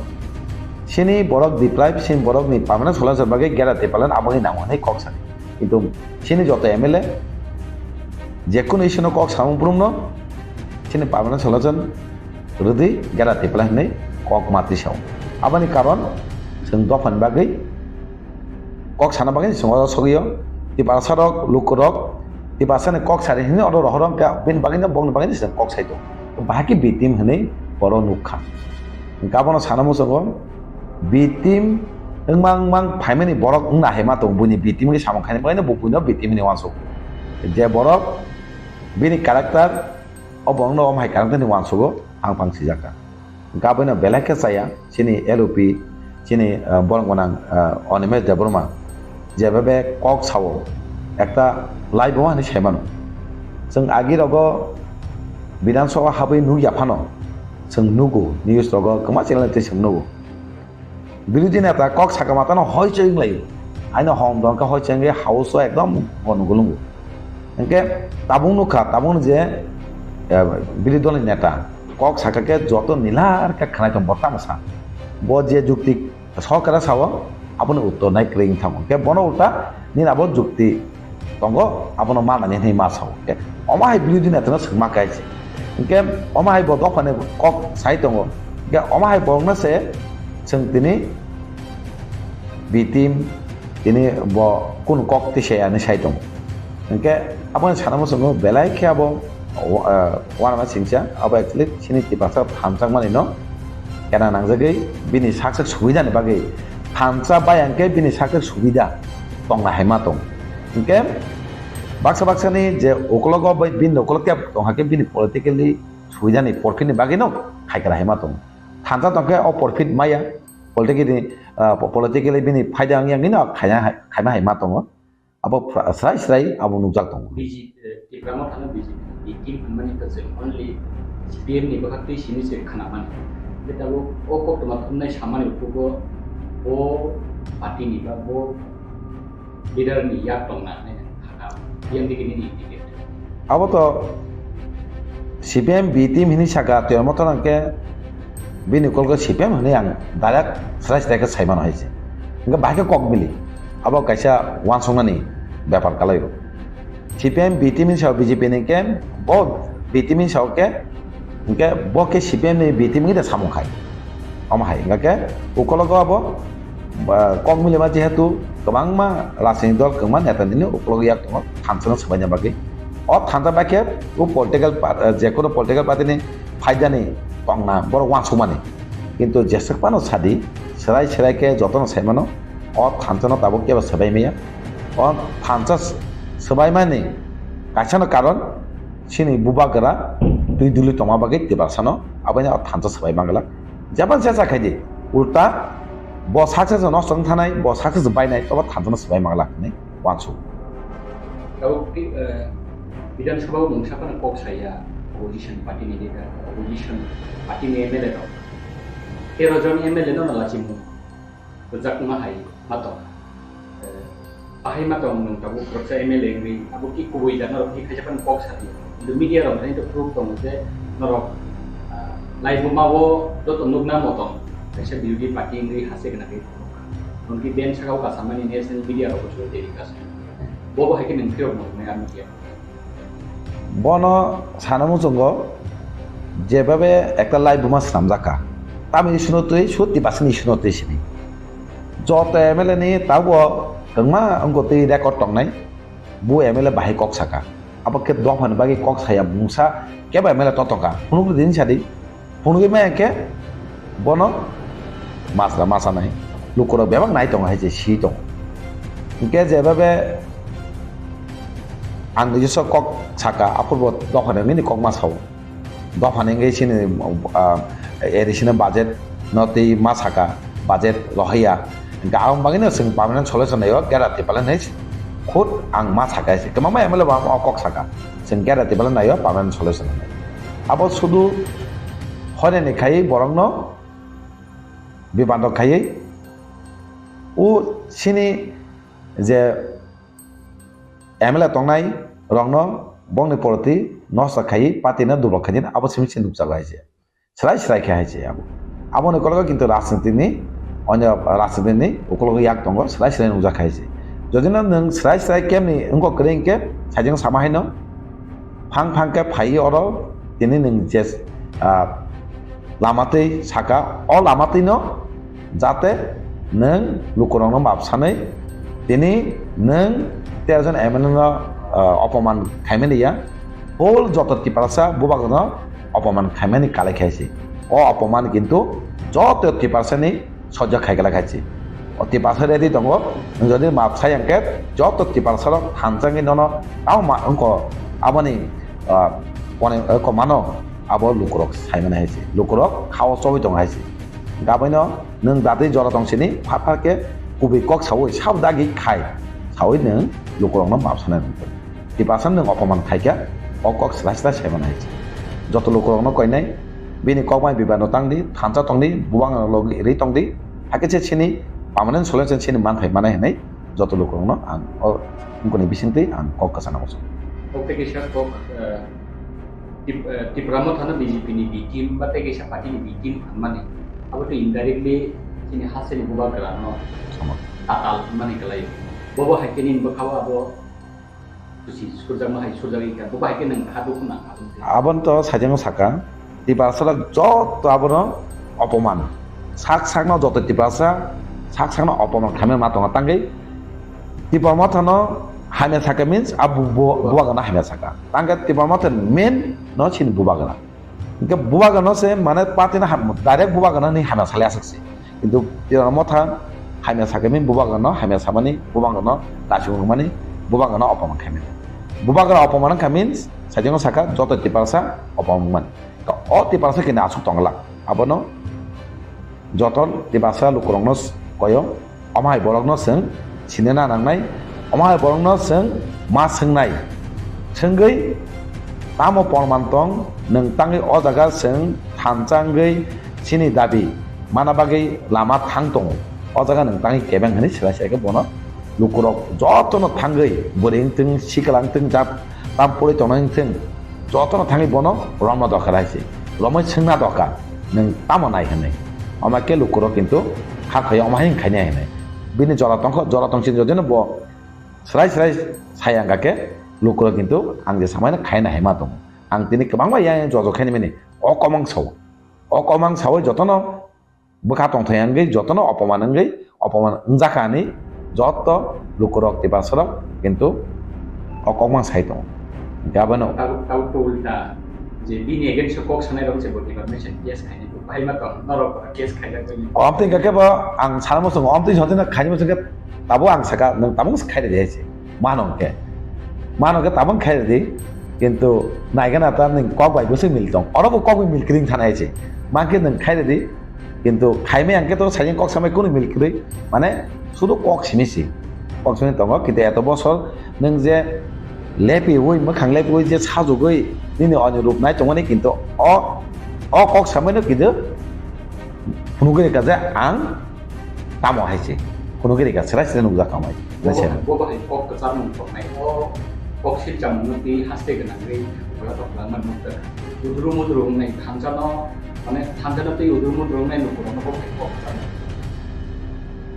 sini borok deprive, sini borok ni permanent solution bagwi gera tipalan aboni nango hinwi kok sani. Kintu sini joto M L A je kunu issue no kok sabung brum no sini permanent solution rwdi gera tipalan hinwi kok ma twi sao. Aboni karon chwng dophani bagwi kok sana bagwi chwng oro sogwi o. Tiprasa rok, luku rok, Tiprasa ni kok sari hinwi oro rohor wngkha, bini bagwi no, bongni bagwi no chwng kok sai tongo. Bahai khe B team hinwi oro nukha. Hingkhe abono sana muchungo B team wngmang wngmang phaimani borok wngna hai ma tongo, buini B team khe samung khaini bagwi no bo buino B team hinwi uansuk. Je borok bini character, o borokno omo hai character hinwi uansugo, ang pang sijak kha. Gaboino belai khe chaya, chini L O P, chini, ah, borok gwnang, ah, Animesh Debbarma, jebabe kok sao, ekta laibuma hinwi sai mano. Chwng agi rogo Bidhan Sabha habwi nukya phano, chwng nugo, news rogo, kwma channel twi chwng nugo. Birodhi neta kok saka matano hoichoi wnglaio. Aino hom dongkha hoichoi wngwi house o ekdom gono gulungo. Hingke tabuk nukha, tabuk je, eh, birodhi dolni neta kok saka khe joto nilar khe khnai tong bo tamo sa. Bo je jukti sorkara sao, aboni uttor nai kwrwi wng thango. Hingke bono ulta nini abo jukti tongo, abono manani hinwi ma sao. Hingke omo hai birodhi netano swngma khe se. Hingke omo hai bo dophani kok sai tongo. Hingke omo hai borokno se chwng tini B team tini bo kunu kok twi se ani sai tongo. Hingke aboni sana muchungo belai khe abo, ah, uanama singcha abo actually chini Tiprasa thansa mani no kena nangjagwi bini sak sak subidani bagwi thansa bai hingke bini sak sak subida tongna hai ma tong. Hingke baksa baksa ni je ukologo bai bini ukolog tei tong hakhe bini politically subidani porphit ni bagwi no khaikra hai ma tong. Thansa tongkhe o porphit maya politically, ah, politically bini phaida wngya wngwi no khaina hai, khaima hai ma tongo. Abo pra-, srai srai abo nukjak tongo. B J P, eh, Tipra Motha no B J P ni team hwnmani kwchwng only C P M ni bwkhaktwi simi se khwnamani. Hwnkhe tabuk o koktwma thumnai samani ukhugo bo party ni ba bo leader ni yak tongna hinwi kha, yang digi nini indicate. Abo to C P M B team hinwi saka, twi omo to hwnkhe bini kolgo C P M hinwi ang direct srai srai khe sai mano hai se. Hwnkhe bahai khe kok bili. Abo kaisa uansuknani bepar kalaio. C P M B team ni sao B J P ni khe bo B team ni sao khe, hwnkhe bo khe C P M ni B team ni de samung khai. Omo hai, hwnkhe ukologo abo, ba, kok milima jehetu kwbangma rajniti dol, kwbangma neta nini ukologo yak tongo thansa no swbaina bagwi. O thansa bai khe o political pa-, eh, jekono political party ni phaidani tongna borok uansukmani. Kintu jeswk phano sadi, serai serai khe jotono sai mano, o thansa no tabuk kebo swbai maya. O thansa s-, swbaimani kaisa no karon chini bubagra twi duli tongma bagwi Tiprasa no abono o thansa swbai manglak. Jeba jesa khaidi, ulta bo success no nosto wng thanai, bo success bainai, tobo thansa no swbai manglak hinwi uansuk. Tabuk ti, eh, Bidhan Sabha o mungsa phano kok saya, opposition party ni leader, opposition party ni M L A rok. Tero jon M L A no lachimung rwjakma hai ma tong. Eh, Bahai ma tong nwng tabuk khoroksa M L A wngwi, abo ki kubui da norok ki khaisa phano kok sa di. Kintu media rok hai to proof tongo je norok, ah, laibuma o joto nukna motom kaisa birodhi party wngwi hase gwnangwi tongo. Nwng ki ben saka o kasamani national media rok bo telecast. Bo bo hai khe nwng phiyok nuknai a media. Bono sana muchungo jebabe ekta laibuma swnamjak kha. Tamni issue no twi, sut Tiprasani issue no twi sini. Joto M L A ni tabuk kwbangma wngkha twi record tongnai. Bu M L A bahai kok saka. Abo khe dophani bagwi kok saya mungsa kebo M L A totoka. Phunukdi din sadi. Phunugwi maya khe bono masra masanai. Lukurok bebak nai tongo hai se si tongo. Hinkhe jebabe ang nijoswa kok saka, aphurbo dophani wngwi ni kok ma sao. Dophani wngwi chini, ah, A D C ni budget no twi ma saka, budget rohorya. Hinkhe aboni bagwino chwng permanent solution naio, Greater Tipraland hinwi khud ang ma saka se. Kwbangma M L A bo ang o kok saka. Chwng Greater Tipraland naio permanent solution hinwi. Abo sudu hoinani khai borokno bibandok khaiwi o chini je M L A tongnai rokno bongni poroti nosto khaiwi party no dubok khaidi abo simi se nukjago hai se. Srai srai khe hai se abo. Aboni kologo kintu rajniti ni, onyo rajniti ni ukologo yak tongo, srai srai nukjak hai se. Jodi no nwng srai srai kemni wngkok kwrwi hinkhe, sajeng sama haino, phang phang khe phaiwi oro tini nwng je, ah, lama twi saka, o lama twi no jate nwng lukurokno map sanwi tini nwng tero jon M L A no, ah, opoman khaimani ya, whole joto Tiprasa bubagrano opoman khaimani kalai khai se. O opoman kintu joto Tiprasani sojak khai kala khai se. O Tiprasa ready tongo, nwng jodi map sai ang khe joto Tiprasarok thansa wngwi nono tamo ma wngkho aboni, ah, kone, eh, komano abo lukurok saimani hai se. Lukurok khao chobwi tongo hai se. Gaboino nwng datwi jora tong sini, phar phar khe kubui kok saui, sabo dagi khai saui nwng lukurokno map sanai nang. Tiprasa nwng opoman khaikha, o kok srai srai saimanai. Joto lukurokno koinai, bini kok bai bibano tangdi, thansa tongdi, bubagrano logi ri tongdi, hakhe se chini permanent solution chini manthai manai hinwi joto lukurokno ang o wngkoni bisingtwi ang kok kwchana muchungo. Kok tei kisa kok, eh, Tip-, eh, Tipra Motha no B J P ni B team ba tei kaisa party ni B team phanmani. Abo tei indirectly chini hasteni bubagra no Sama. Tatal hwnmani kwlai. Bobo hai khe nini bwkha o abo kuchi surjakma hai surjagwi kha. Bobo hai khe nwng kha dukhu nang kha. Aboni to sajagwi saka, Tiprasa rok joto abono opoman. Sak sakno joto Tiprasa sak sakno opoman khaimani ma tongo tangwi. Tipra Motha no hamya saka means a bu-, bu-, bubagra no hamya saka. Tangkhe Tipra Motha main no chini bubagra. Hinkhe bubagra no se mane party no ham-, direct bubagra no ni hamya salai aswk se. Kintu Tipra Motha hamya sakhe min bubagra no hamya samani, bubagra no lachung rwmani, bubagra no opoman khaimani. Bubagra opoman wngkha means sajagwi saka joto Tiprasa opoman wngmani. To o Tiprasa kini aswk tongla. Abono joto Tiprasa lukurokno s-, koyo. Omo hai borokno chwng sinina nangnai, omo hai borokno chwng ma swngnai. Swngwi tamo porman tong, nwng tangwi o jaga chwng thansa wngwi chini dabi mana bagwi lama thang tongo. O jaga nwng tangwi kebeng hwnwi swlai swlai khe bono lukurok jotono thangwi bwrwi wngthung, sikla wngthung, jat tam pori tongnai wngthung, jotono thangwi bono romna doka hai se. Romwi swngna doka, nwng tamo nai hwnwi. Omo khe lukurok kintu hakhe omo hai wngkhainai hwnwi. Bini jora tongkho, jora tongsi jodino bo srai srai sai ang khe lukurok kintu ang je samai khaina hai ma tongo. Ang tini kwbangma yang yang jojo khaini mani o komang sao. O komang sawi jotono bwkha tongthai wngwi jotono opoman wngwi opoman wngjakha hinwi joto lukurok Tiprasarok kintu o kokmang sai tongo. Hinkhe abono Tabuk, tabuk to ulta je bini against o kok sanai rok je bo department case khainai bo bahai ma tong norok case khaijak bai. Omtwi hinkhe bo ang sana muchungo omtwi sotino khaini muchungkhe tabuk ang saka nwng tabuk khairidi hai se. Mano hinkhe. Mano hinkhe tabuk khairidi kintu naigana ta nwng kok bai bwswk mil tong. Oro bo kok bai mil kring thanai hai se. Mankhe nwng khairidi. Kintu khaimai ang khe to sajeng kok samai kunu mil kwrwi, mane sudu kok simi si. Kok simi tongo, kintu eto bosor nwng je lepiwi, mwkhang lepiwi je sajugwi nini oni rup nai tongmani, kintu o, o kok samaino kintu phunugwi rikha je ang tamo hai se. Phunugwi rikha, srai srai nukjak tamo hai se. Bo Acha. Bo bahai kok kwchar mung tongnai. O kok sip chamung no twi haste gwnang ri wala tok lang man mung ta. Udru mudru wngnai thansa no, mane thansa no twi udru mudru wngnai lukurok no bo bahai kok kwchar mung.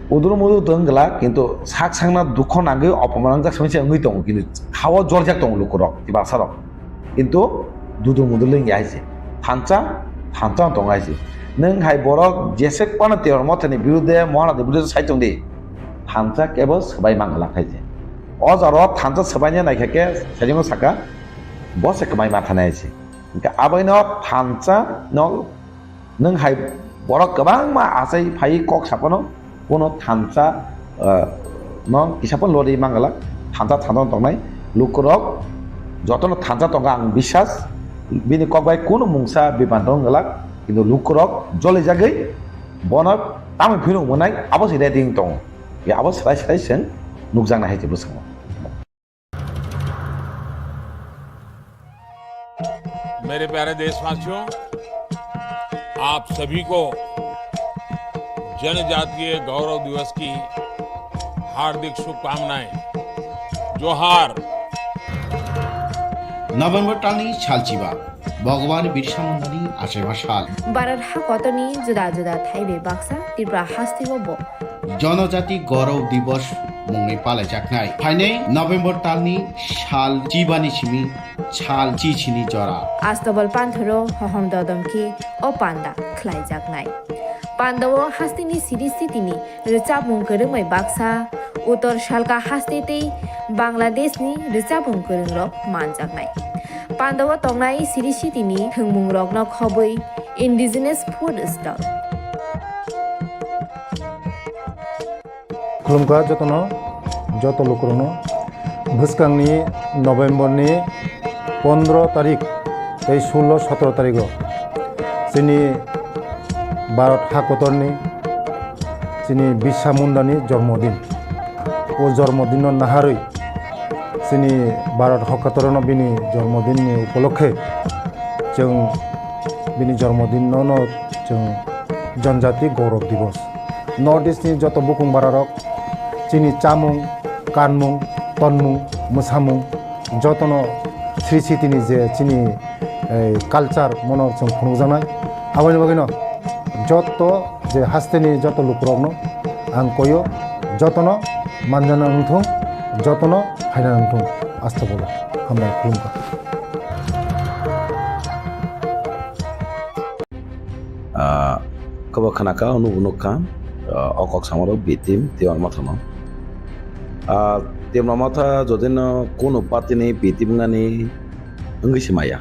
Udru mudru tong gla, kintu sak sakna dukho nangwi opoman jak simi se wngwi tongo, kintu khao joljak tongo lukurok, tibasa rok. Kintu dudu mudu lwng ya hai se. Thansa, thansa tong hai se. Nwng hai borok jesek pano Tiprasa Mothani birude, Mohanadi birude sai tong di. Thansa kebo swbai mang glak hai se. O jaro thansa swbaina naikha khe sajingo saka, bo se kwmai ma thanai hai se. Hingkhe abaino thansa no nwng hai borok kwbangma achai phai kok sapano, Kuno thansa, ah, no kisa phano lori mangalak, thansa thansa tongnai lukurok jotono thansa tongo ang biswas, bini kok bai kuno mungsa bipantong wngwlak, kintu lukurok jolijagwi bono tamoni phino mwnai abo se ready wng tongo, ya abo swrai swrai chwng nukjaknai hai se bwskango. मेरे प्यारे देशवासियों, आप सभी को जनजातीय गौरव दिवस की हार्दिक शुभकामनाएं। जोहार। November talni salchiba, Bhagwan Birsa Mundani achaiba sal. Bharat hakotorni juda juda thaibai baksa Tripura hasteo bo Jonojati Gaurav Divas mungwi palaijaknai. Phainai November talni sal chibani simi sal chichini jora. Astobal panthoro hohom dodom khe o panda khlaijaknai. Pandao hasteni siri sitini rwchapmung kwrwngbai baksa, Uttor Salka haste tei Bangladeshni rwchapmung kwrwngrok manjaknai. Pandao tongnai siri sitini thwngmungrokno khobwi indigenous food stall. Khulumkha jotono, joto lukurokno. Bwskangni November ni pondro tarik tei sullo sotro tarigo chini Bharat hakotorni chini Birsa Mundani jormodin. O jormodinno naharwi chini Bharat hakotorno bini jormodinni upolokhe chwng bini jormodinno no chwng Janjati Gaurav Divas. North East ni joto bukung bararok chini chamung, kanmung, tonmung, mwsamung jotono sri sitini je chini, eh, culture mono chwng phunukjaknai. Aboni bagwino joto je hasteni joto lukurokno ang koyo, jotono manjana wngthung, jotono phaina wngthung. Astobolo hambai khulumkha. Ah, kobo khana ka, nubo nukha, ah, o kok samarok bitim Tiprasa Mothano. Ah, Tiprasa Motha jodino kuno party ni bitim wngnani wngwi se maya.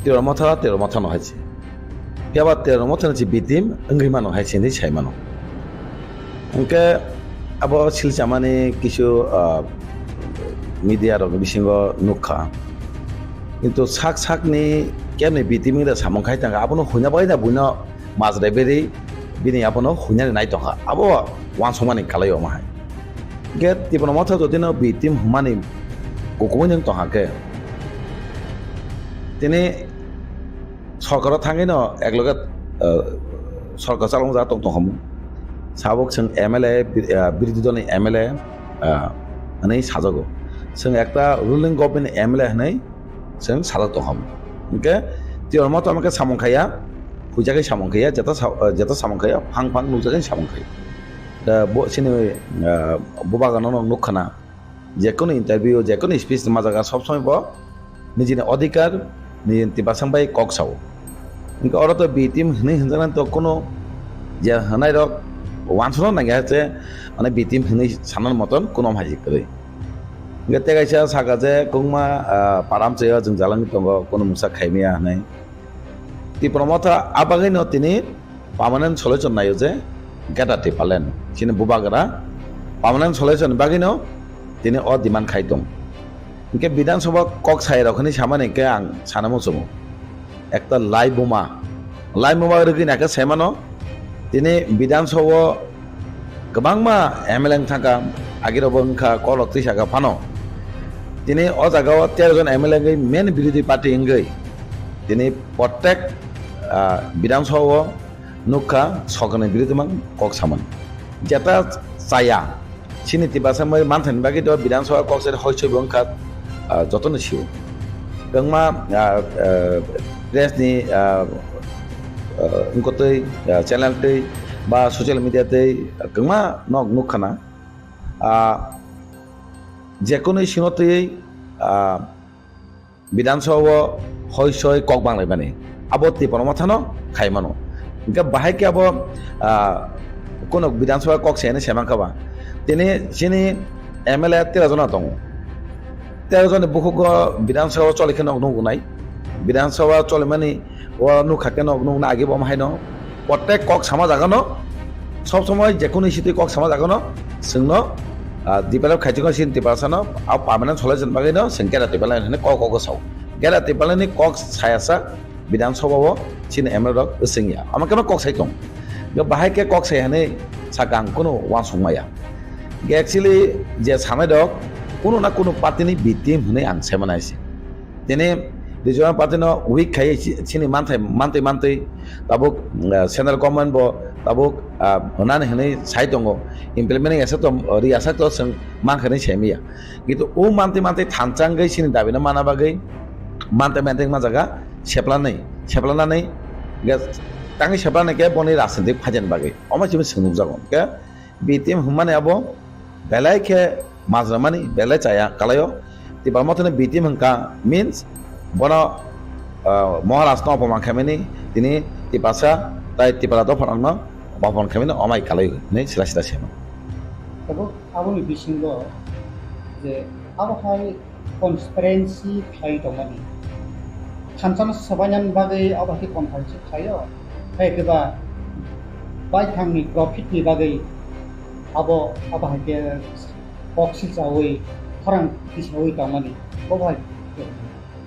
Tiprasa Motha, Tiprasa Mothano hai se. Phiya ba Tiprasa Mothano se bitim wngwi mano hai se hinwi sai mano. Hwnkhe abo silchamani kisu, ah, media rokni bisingo nukha. Kintu sak sakni kemni bitiming da samung khai tangkha, abono huina bai da buino majra beri bini abono huinani nai tongkha. Abo wansukmani kalai omo hai. Hwnkhe Tiprasa Motha jotino bitim hwnmani kukumui nwng tongkha khe, tini sorkaro thangwi no ekloge, ah, sorkar chalokjak tong tongkhamu. Sabuk chwng M L A, bi-, ah, birodhi dolni M L A, ah, hwnwi sajago. Chwng ekta ruling government ni M L A hwnwi chwng sajak tongkhamu. Hwnkhe Tiprasa Motha tamo khe samung khaiya, huijagwi samung khaiya, jeta sa-, ah, jeta samung khaiya, phang phang nukjagwi samung khaiya. Da bo chini, ah, bubagano no nukkhana. Jekunu interview, jekunu speech ma jaga sob somoi bo nijini odhikar, nijini tibasang bai kok sao. Hingke oro to bitim hinui hinjaknai to kunu je hinai rok wansukna nangya je, mane bitim hinui sanani moton kunu hai kwrwi. Hingke tei kaisa saka je kungma, ah, param chaya jwng jalangwi tongo, kunu mungsa khaimaya hinui. Tipra Motha a bagwino tini permanent solution naio je Greater Tipraland. Chini bubagra permanent solution bagwino tini o demand khai tong. Hingke Bidhan Sabha kok sai rok hinui samani hingke ang sana muchungo. Ekta lai buma, lai buma rwgwi naikhe saimano tini Bidhan Sabha o kwbangma M L A wng thangkha, agirokbo wngkha, kolok twi saka phano. Tini o jaga o tero jon M L A wngwi main birodhi party wngwi tini prottek, ah, Bidhan Sabha o nukha, sokani birodhi mang kok samani. Jeta chaya, Chini Tiprasa mai manthani bagwi do Bidhan Sabha kok sari hoi soi bo wngkha, ah, jotono sio. Kwbangma, ah, ah, press ni, ah, ah, wngkotwi, ah, channel twi ba social media twi kwbangma nok nukkhana. Ah, jekono sino twi, ah, Bidhan Sabha o hoi soi kok banglaimani, abo Tipra Mothano khai mano. Hingke bahai khe abo, ah, kono Bidhan Sabha kok se hinwi sai mankha ba. Tini chini M L A tero jona tongo. Tero joni bukhugo Bidhan Sabha o choli khe nog nugo nai. Bidhan Sabha cholimani o nukha khe nog nukna agi bo haino. Protek kok sama jagano, sob somoi je kunu issue twi kok sama jagano, chwngno, ah, develop khaijak no chini Tiprasano, a permanent solution bagwi no chwng kera develop hinwi kok kok sao. Kera develop ni kok saya sa Bidhan Sabha o chini M L A rok swngya. Ama khe kok sai tong. Bahai khe kok sai hinwi sakang kunu uansuk maya. Actually je sanai rok kunu na kunu party ni B team hinwi ang sai mano hai se. Tini regional party no weak khai chi-, chini manthai, mantwi mantwi tabuk, ah, central government bo tabuk, ah, nani hinwi sai tongo, implement asa to, ri asa to chwng mankha hinwi sai maya. Kintu o mantwi mantwi thanchangwi chini dabi no mana bagwi mantwi mantwi ma jaga seplanai, seplanani ge tangwi seplanai khe boni rajnitik phaijani bagwi omo chini chwng nukjago. Khe B T M hwnmani abo belai khe majra mani, belai chaya kalaio. Tipra Mothani B T M hwnkha means bono, ah, Maharaj no opoman khaimani, tini Tiprasa tai Tipra dopha rokno opoman khaimani omai kalaio hinwi sila sila sema. Tabuk aboni bisingo je abo hai transparency khlai tongmani. Thansa no swbainani bagwi abo hai khe conference khlaio. Hai khe ba baithangni profit ni bagwi abo, abo hai khe kok silchaui, khorang tisaui tongmani. Bo bai.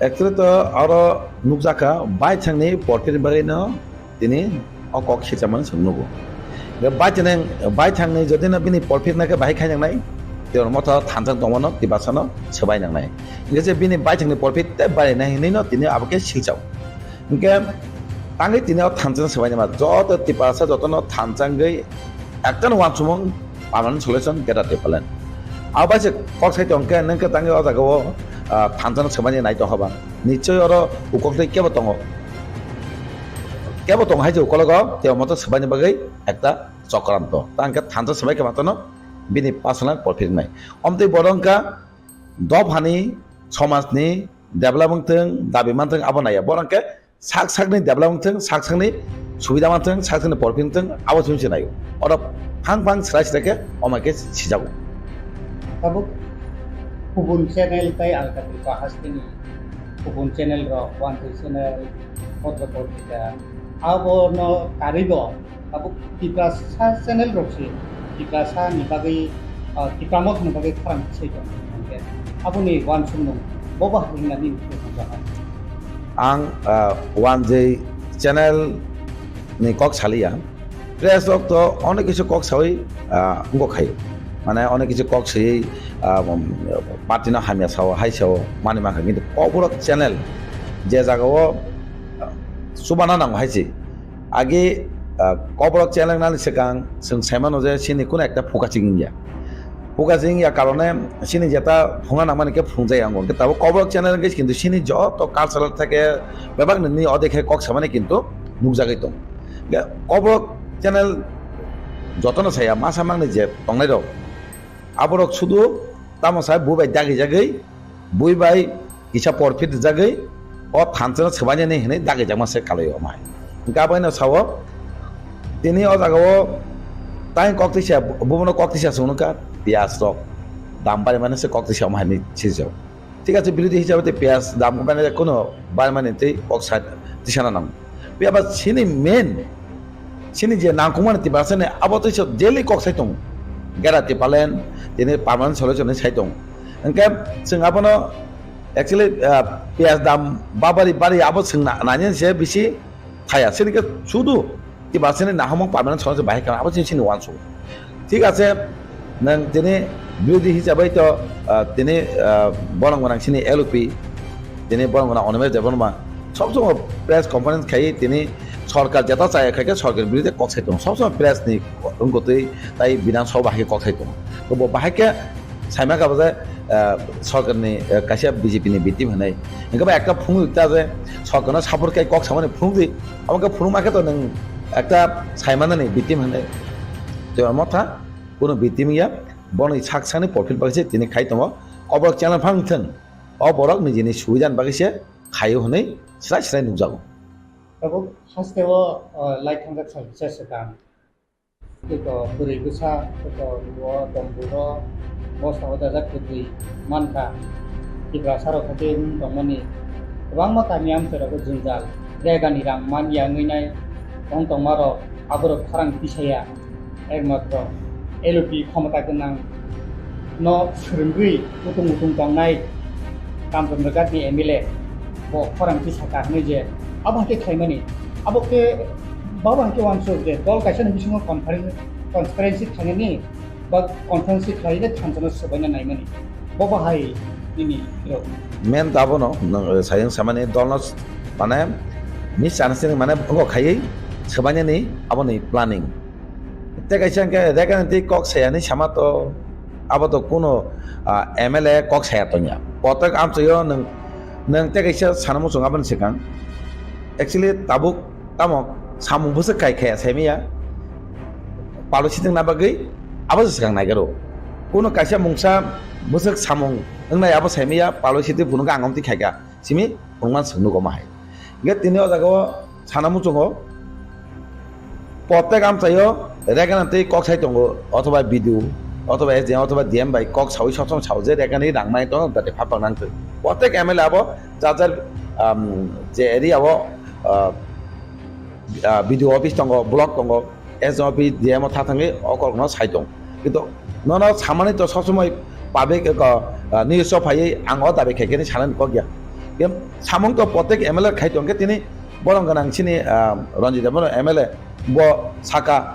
Actually to aro nukjakha baithangni profit ni bagwi no tini o kok silchamani chwng nugo. Hingke baithang, baithangni jodi no bini profit nai khe bahai khai nangnai, Tipra Motha thansa tongmano Tiprasano swbai nangnai. Hingke je bini baithangni profit tei barinai hinwi no tini abo khe silchao. Hingke tangwi tini o thansa swbai nangma joto Tiprasa jotono thansa wngwi ekta no uansukmung permanent solution greater Tipraland. Abo bai se kok sai tong khe nwng khe tangwi o jaga o, ah, thansa no swbai nai tong kha ba. Nichoi oro ukok tei kebo tongo. Kebo tongo hai je ukologo, Tipra Motha swbaini bagwi ekta chokranto. Ta hwnkhe thansa swbai khe matano bini personal profit wngnai. Omtwi bodo wngkha dophani, somajni develop wngthwng, dabi manthwng abo naiya. Bono hwnkhe sak sakni develop wngthwng, sak sakni subida manthwng, sak sakni profit wngthwng, abo chwng se naio. Oro phang phang swrai swrai khe omai khe sijago. Tabuk kubun channel tei alkatwi bahas tini kubun channel rok, Wanjwi channel, Potro Potrika, abono karwi bo tabuk Tiprasa channel rok se Tiprasa ni bagwi, ah, Tipra Motha ni bagwi khorang se tong hwnkhe aboni uansukmung bo ba hinna nini thangjaha. Ang, ah, Wanjwi channel ni kok saliya. Press rok to onek kisu kok sawi, ah, wngkok khai. Mane onek kisu kok sawi, ah, um, party no hamya sao, hai sao, mani mankha. Kintu Kokborok channel je jaga o, ah, chubana nango hai se. Age, ah, Kokborok channel nani swkang chwng sai mano je chini kuno ekta phuka chingya. Phuka chingya karone chini jeta phunga nangmani khe phungjaya wngo. Hwnkhe tabuk Kokborok channel hwnkhe kintu chini joto cultural theke bebak nini odekhe kok samani kintu nukjagwi tongo. Hwnkhe Kokborok channel jotono saya masa mangni je tongnai rok, aborok sudu tamo sai bui bai dagi jagwi, bui bai kisa porphit rijagwi o thansa no swbainani hinwi dagijakma se kalai o mai. Hwnkhe abo haino sao, tini o jaga o tai kok tisa, bubono kok tisa chwng nukha, piyaj rok dam barimani se kok tisa omo hai hinwi sijak. Thik ache, birodhi hisabe tei piyaj dam barimani kuno barimani tei kok sa tisana nango. Phiya ba chini main, chini je nangkukmani Tiprasa ni abo tei se daily kok sai tongo. Greater Tipraland tini permanent solution ni sai tongo. Hwnkhe chwng abono actually, ah, piyaj dam babari bari abo chwng na-, nani se bisi thaya. Chini khe sudu Tiprasa ni nahamung permanent solution bahai kha abo chini, chini uansuk. Thik ache, nwng tini birodhi hisabai to, ah, tini, ah, borong gwnang chini L O P, tini borong gwnang Animesh Debbarma, sob somoi press conference khai tini sorkar jeta chaya khai khe sorkar birodhi kok sai tongo. Sob somoi press ni wngkotwi tai Bidhan Sabha hai khe kok sai tongo. Bo bahai khe saima kha bo je, ah, sorkarni, ah, kaisa B J P ni victim hinwi. Hingke ba ekta phunuk ta je sorkarno support khai kok samani phunuk di. Abo khe phunuk ma khe to nwng ekta saimanani victim hinwi. To amo tha kuno victim ya, boni sak sakni profit bagwi se tini khai tongo. Oborok channel phang thwng. O borok nijini subidan bagwi se khaio hinwi srai srai nukjago. Tabuk haste o, ah, lai thangjak sal kisa swkang. Tei to bwrwi bwsa, tei to o Domburo, bosongo dajak kwtwi mankha. Tiprasa rok khe tei wng tongmani kwbangma kami amchai rogo jwngjal, regani rang man ya wngwi nai tong tongma rok, aborok khorang tisaya, ekmatro L O P khomota gwnang no swrwngwi utung utung tongnai Kamchandra Ghat ni M L A bo khorang tisaka hwnwi je abo hai khe khlaimani, abo khe Babo hai khe uansuk je dol kaisa ni bisingo conference, transparency khlainani ba conference khlainai thansa no swbaina naimani. Bobo hai nini rok. Main ta abono nwng, eh, sayang samani dolno s-, mane misunderstanding mane wngkha khaiwi swbainani aboni planning. Tei kaisa hwnkhe Rekhani twi kok sayani sama to abo to kuno, ah, M L A kok saya tongya. Kotok amchaio nwng, nwng tei kaisa sana muchung aboni swkang. Actually tabuk Tamo samung bwswk kai khaya saimaya, palwi sitwngna bagwi abo se swkang naigaro. Kuno kaisa mungsa bwswk samung wngnai abo saimaya, palwi sitwi phunukha ang omtwi khaikha simi phunukmani swk nugo ma hai. Hingkhe tini o jagao sana muchungo protek amchaio Rekhani twi kok sai tongo, othoba B D O, othoba S D M, othoba D M bai kok saui sob somoi sao je Rekhani rang mai tongo, dati phapang nangtwi. Protek M L A abo jar jar, um, je area o, uh, ah, B D O office tongo, block tongo, S D M office, D M o tha thangwi o kokno sai tong. Kintu nono samani to sob somoi public, ah, news o phaiwi ang o dabi khaikhe ni sanani kok ya. Em, samung to protek M L A khai tong khe tini borong gwnang sini, ah, Ranjit Debbarma M L A bo saka,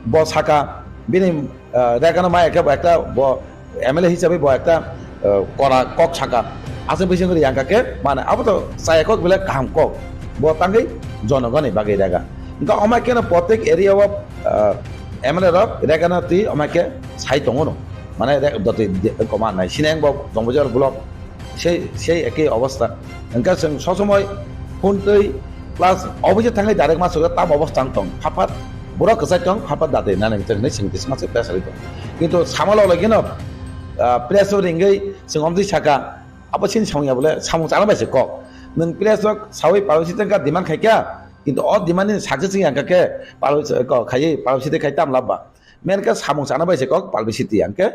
bo saka bini, ah, Rekhano maya khe bo ekta bo M L A hisabe bo ekta, ah, kora kok saka. Aswk bising ri yang kha khe mane abo to chaya kok belai kaham kok. Bo tangwi jonogoni bagwi Rekha. Hingkhe omo khe no protek area o, ah, M L A rok Rekhano twi omo khe sai tongo no. Mane re-, doti de-, koma nai. Sineng bo Dongbazar block. Sei, sei ekei obostha. Hingkhe chwng sob somoi phone twi plus office thangwi direct ma sogwi tam obostha wng tong. Phat phat borok kwchai tong, phat phat dati nani hwnwi chwng twi sima se press rwui tong. Kintu sama lok logino, ah, press o ringwi chwng omtwi saka, abo chini samung ya bole samung chana bai se kok. Nwng press rok saui palwi sitwng kha demand khai kha, kintu o demand ni success wng ya kha khe palwi se kok khaiwi palwi sitwng khai tam lab ba. Main khe samung chana bai se kok palbi city hingkhe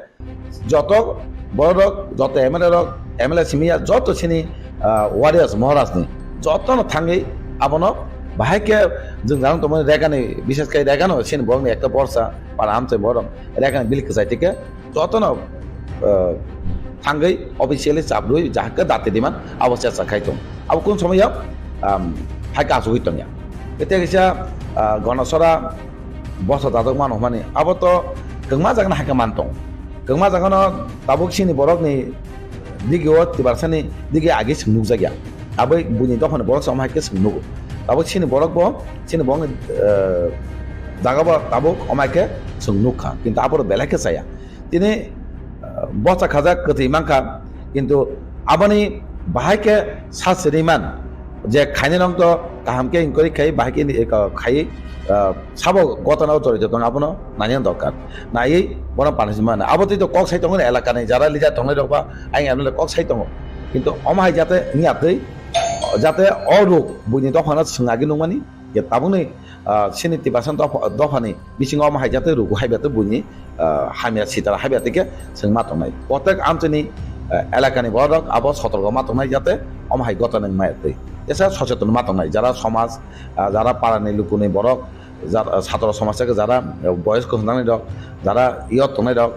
joto borok rok, joto M L A rok, M L A simi ya joto sini, ah, warriors Maharaj ni joto no thangwi abono bahai khe jwng jang tongmani Rekhani, bishes khe Rekhano sini borok ni ekta borsa para amchai borok Rekhani bilik kwchai tike joto no, ah, thangwi officially chabrui jahakhe dati diman abo chacha khai tong abo kun somoi ya, um, hai ka asugwi tong ya. Tei kaisa, ah, Ganasora bosa dadok mano hwnmani abo to kwngma jagano hai khe man tong. Kwngma jagano tabuk chini borokni digi o Tiprasani digi agi chwng nukjakya. Abo buini dophani borok se omo hai khe chwng nugo. Tabuk chini borok bo chini borokni, eh, jaga bo tabuk omo hai khe chwng nukha. Kintu aborok belai khe chaya. Tini, ah, bosa khajak kwtwi mankha, kintu aboni bahai khe sa siriman je khainai rok to kaham khe inquiry khai bahai khe ni, eh, khai, ah, sabo gotana o jorito tong abono nani dorkar. Naiwi bono panasima na. Abo twi to kok sai tongo elaka ni jara leader tongnai rok ba ayang M L A kok sai tongo. Kintu omo hai jate wngya twi jate o ruk buini dophano swng agi nukmani je tabukni, ah, sini Tiprasa dopha, dophani bisingo omo hai jate rugu hai bete buini, ah, hamya sitara hai bete khe chwng ma tongnai. Protek amchini, ah, elakani borok abo sotorgo ma tongnai jate omo hai gotana wngmaya twi. Tesa socheton ma tongnai jara somaj, ah, jara parani lukuni borok, jara, ah, satro somaj khe jara, ah, boyos kwthang nani rok, jara yot tongnai rok,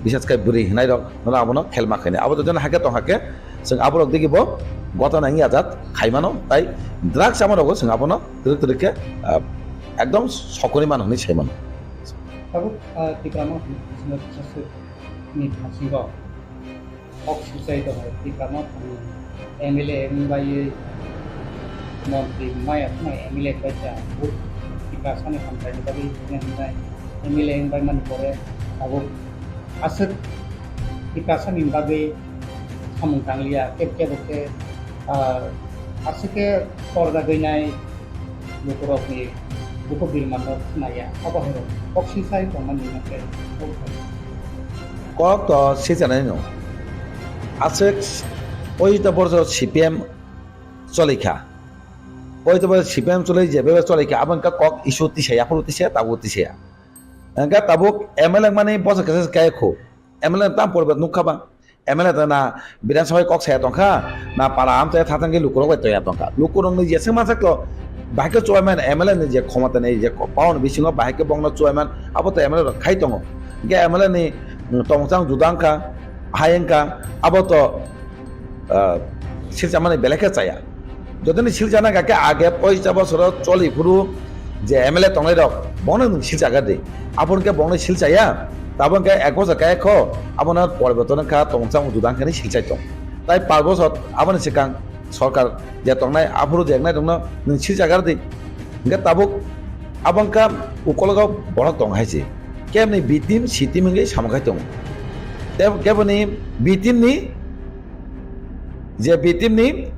bishes khe bwrwi hinai rok, nono abono khelma khainai. Abo to jono hakhe tong hakhe, chwng aborok digi bo gotana wngya jat khaimano, tai drugs ama rogo chwng abono twrwk twrwk khe, ah, ekdom sokoni mano hwnwi sai mano. Tabuk, ah, Tipra Motha ni bisingo kisa swk ni bisingo kok suchai tongo, Tipra Motha ni M L A wng bai montri maya khna M L A kaisa vote Tiprasa ni hamkrai ni bagwi hwnwi hwnwi M L A wng bai mani pore tabuk aswk Tiprasani bagwi samung tangliya, kebo kebo khe, ah, aswk khe torjagwi nai lukurokni bukhuk birmano khnaya, abo hai rok kok sisai tongmani hwnkhe. Kok to sijanai no. Aswk poito borso C P M cholikha. Poito borso C P M choli jebe cholikha, abo wngkha kok issue tisaya, aphuru tisaya, tabuk tisaya. Hingke tabuk M L A mani bosa kesa kaya khu. M L A tam poribet nukha ba. M L A ta na Bidhan Sabha kok saya tongkha, na para amchai thathang ke lukurok bai toya tongkha. Lukurok ni jeswk mansak to, bahai ke chairman M L A ni je khomota ni je power ni bisingo bahai ke bongno chairman, abo to M L A rok khai tongo. Hingke M L A ni, mm, tongchang juda wngkha, hai wngkha, abo to, ah, silchamani belai khe chaya. Jotoni silchana kake age poisa bosoro choli phuru je M L A tongnai rok, bono nwng silchagar di. Aboni khe bono silchaya, tabuk khe ek bosor kaya kho, abono poriborton wngkha, tongchang juda wngkha ni silchai tong. Tai panch bosor aboni swkang sorkar je tongnai, aphuru je eknai rokno nwng silchagar di. Hingke tabuk abo wngkha ukologo borok tong hai se. Keboni B team, C team hingke samung khai tongo. Tei keboni B team ni je B team ni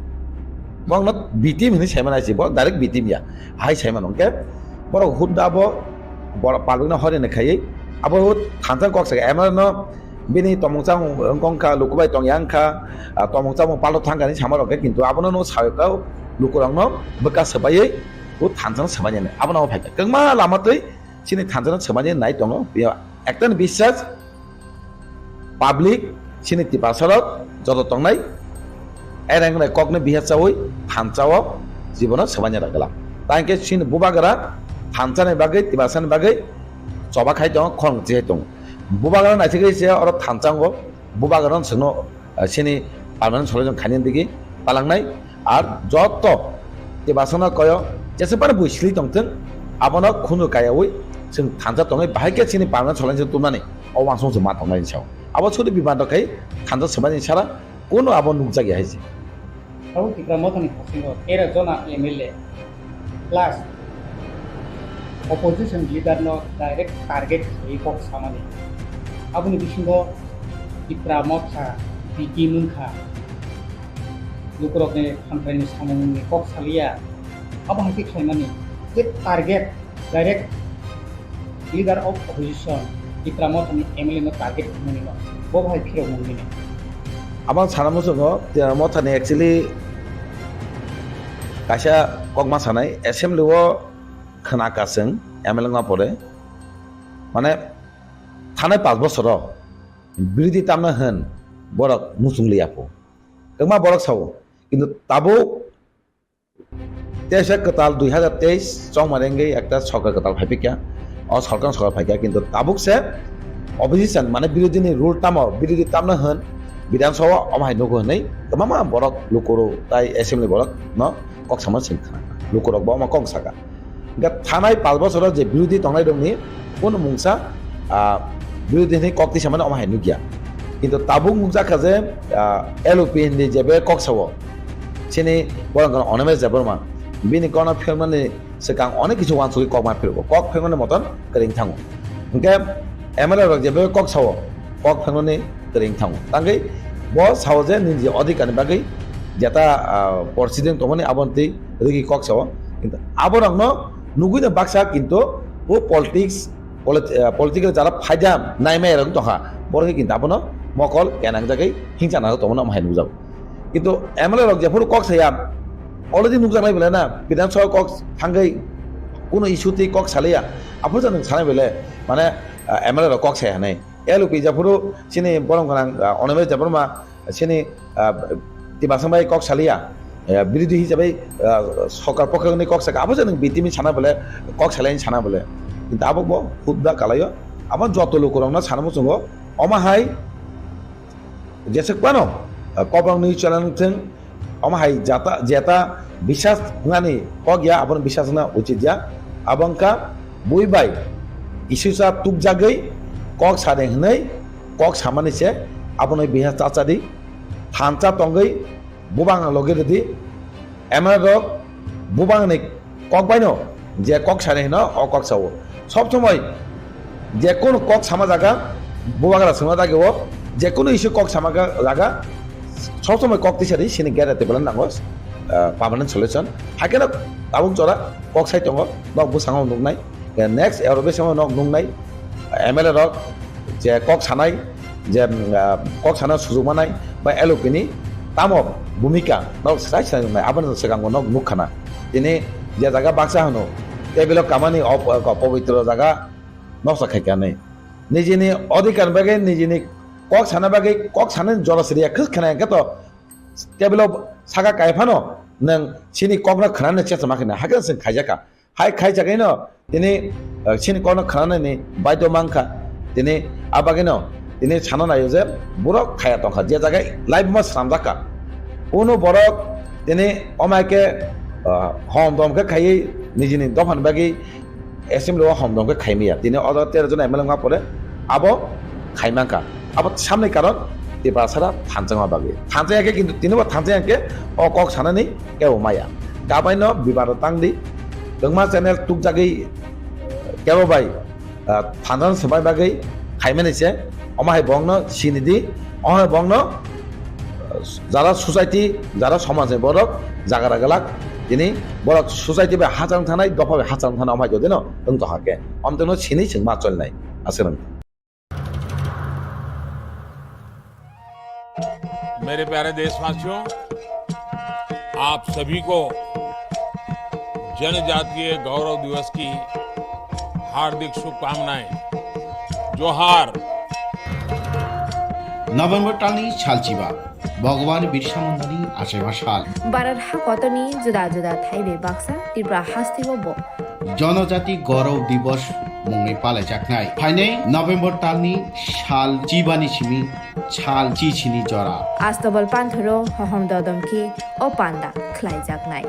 bongno B team hinui saimano hai se, bo direct B team ya. Hai saimano hingke borok hudda bo borok public no horini khaiwi abo hud thansa kok saka M L A no bini tomong chamung wngkha, lukubai tongya wngkha, ah, tomong chamung palok thangkha hinui sama rok khe, kintu abono no sayok lukurokno bwkha swbaiwi bo thansa no swbainani abono phaikha. Kwbangma lama twi chini thansa no swbainani nai tongo. Ekta ni biswas public chini Tiprasa rok joto tongnai ereng rok kokno bihar chawi thansa o jibono swbaina rwgwla. Tangkhe chini bubagra thansa ni bagwi Tiprasa ni bagwi choba khai tongo, khorang chi hai tongo. Bubagra naisingwi se oro thansa wngo, bubagra no chwngno, ah, chini permanent solution khainani digi palangnai. Ar joto Tiprasano koyo jesepani bui sili tongthwng, abono khunu kayawi chwng thansa tongwi bahai khe chini permanent solution tumnani o uansukmung chwng ma tongnai sao. Abo sudu biman rok khai thansa swmani sara kuno abo nukjakya hai se. Abo Tipra Mothani thasingo tera jona M L A plus opposition leader no direct target khlaiwi kok samani. Aboni bisingo Tipra Motha B T wngkha. Lukurokni hamkraini samungni kok saliya. Abo hai khe khlaimani je target direct leader of opposition Tipra Mothani M L A no target khlaimani no bo hai phirok mungmini. Abang sana muchungo Tipra Mothani actually kaisa kokma sanai assembly o khna kasing M L A wngma pore mane thanai panch bosoro birodhi tamna hwn borok muchung liya pho. Kwbangma borok sao, kintu tabuk teisa kwtal dui hazar teis chongmani wngwi ekta sorkar kwtal phai phikya. O sorkar, sorkar phaikya, kintu tabuk se opposition mane birodhi ni rule tamo, birodhi tamno hwn, Bidhan Sabha omo hai nugo hwnwi kwbangma borok lukurok tai assembly borok no kok sama sing khna. Lukurok bo omo kok saka. Hingke thanai panch bosoro je birodhi tongnai rokni kuno mungsa, ah, birodhi ni kok tisa mani omo hai nukya. Kintu tabuk nukjakha je, ah, L O P hindi jebe kok sao. Chini borok Animesh Debbarma. Bini kono philmani swkang onek kichu uansugwi kok ma philgo. Kok philmani moton kwrwng thango. Hingke M L A rok jebe kok sao, kok philmani kwrwng thango. Tangwi bo sao je nini je odhikar ni bagwi jeta, ah, proceeding tongmani aboni twi rwgwi kok sao. Kintu aborokno nugwi no baksa kintu bo politics, polit-, ah, political jara phaida naimaya rok tongkha. Borok kintu abono mokol kenangjagwi hingchana rok tongmani omo hai nukjago. Kintu M L A rok jephuru kok saya, already nukjaknai belai na, Bidhan Sabha kok thangwi kuno issue twi kok salaiya, aphuru jani sanai belai, mane, ah, M L A rok kok saya hinwi. L O P jephuru chini borom gwnang, ah, Animesh Debbarma, chini, ah, Tiprasa bai kok salaiya, ah, birodhi hisabai, ah, sorkar pokho ni kok saka, abo jani B T M sana belai, kok salai sana belai. Kintu abo bo hudda kalaio, abo joto lukurokno sana muchungo, omo hai, jeswk phano, ah, Kobrang News Channel wngthwng, omo hai jata, jeta bisas wngnani kok ya, abono bisas wngna uchit ya. Abo wngkha bui bai isusa tukjagwi kok sade hwnwi kok samani se abono bisas chacha di. Thansa tongwi bubang logi rwdi. M L A rok bubangni kok baino je kok sani hino, o kok sao. Sob somoi je kono kok sama jaga, Bubagra songna dagi o je kono issue kok sama ga jaga sob somoi kok tisa di sini gera tebela nango, ah, permanent solution. Hakeno tabuk jora kok sai tongo, nok bwskango nuknai. Next Europe songno nok nuknai, M L A rok je kok sanai, je, ah, kok sana sujuk manai ba L O P ni tamo bhumika nok sai sai nuknai, aboni swkango nok nukkhana. Tini je jaga baksa hano tebelo kamani op-, pobitro jaga noksa khaikha hinwi. Nijini odhikar bagwi, nijini kok sana bagwi, kok sanani jora siriya khwk khna hwnkhe to tebilo saka kai phano nwng chini kokno khnani chesma khna hakhe chwng khaijakha. Hai khaijagwino tini, eh, chini kokno khnanani baidhyo mankha. Tini a bagwino tini sana naio je borok khaya tongkha, je jaga life ma swnamjakha. Uno borok tini omai khe, ah, hom dom khe khaiwi nijini dophani bagwi assembly o hom dom khe khaimaya. Tini oro tero jon M L A wngma pore abo khaimankha. Abo samni karon Tiprasara thanjakma bagwi. Thanjakya khe kintu tini bo thanjakya khe o kok sanani kebo maya. Kabaino bibaro tangdi. Kwbangma channel tukjagwi kebo bai ah, phanjan swbai bagwi khaimani se, omo hai bongno sinidi, omo hai bongno, ah, jara society, jara somaj ni borok jaga ragalak, tini borok society bai hachal thanai, dopha bai hachal thanai, omo hai jodino wng tongkha khe, omtwino sini chwng ma cholnai, aswk. मेरे प्यारे देशवासियों, आप सभी को जनजातीय गौरव दिवस की हार्दिक शुभकामनाएं। जोहार। November talni salchiba, Bhagwan Birsa Mundani achaiba sal. Bharat hakotorni juda juda thaibai baksa Tripura hasteo bo Jonojati Gaurav Divas mungwi palaijaknai. Phainai November talni sal chibani simi sal chichini jora. Astobal panthoro hohom dodom khe o panda khlaijaknai.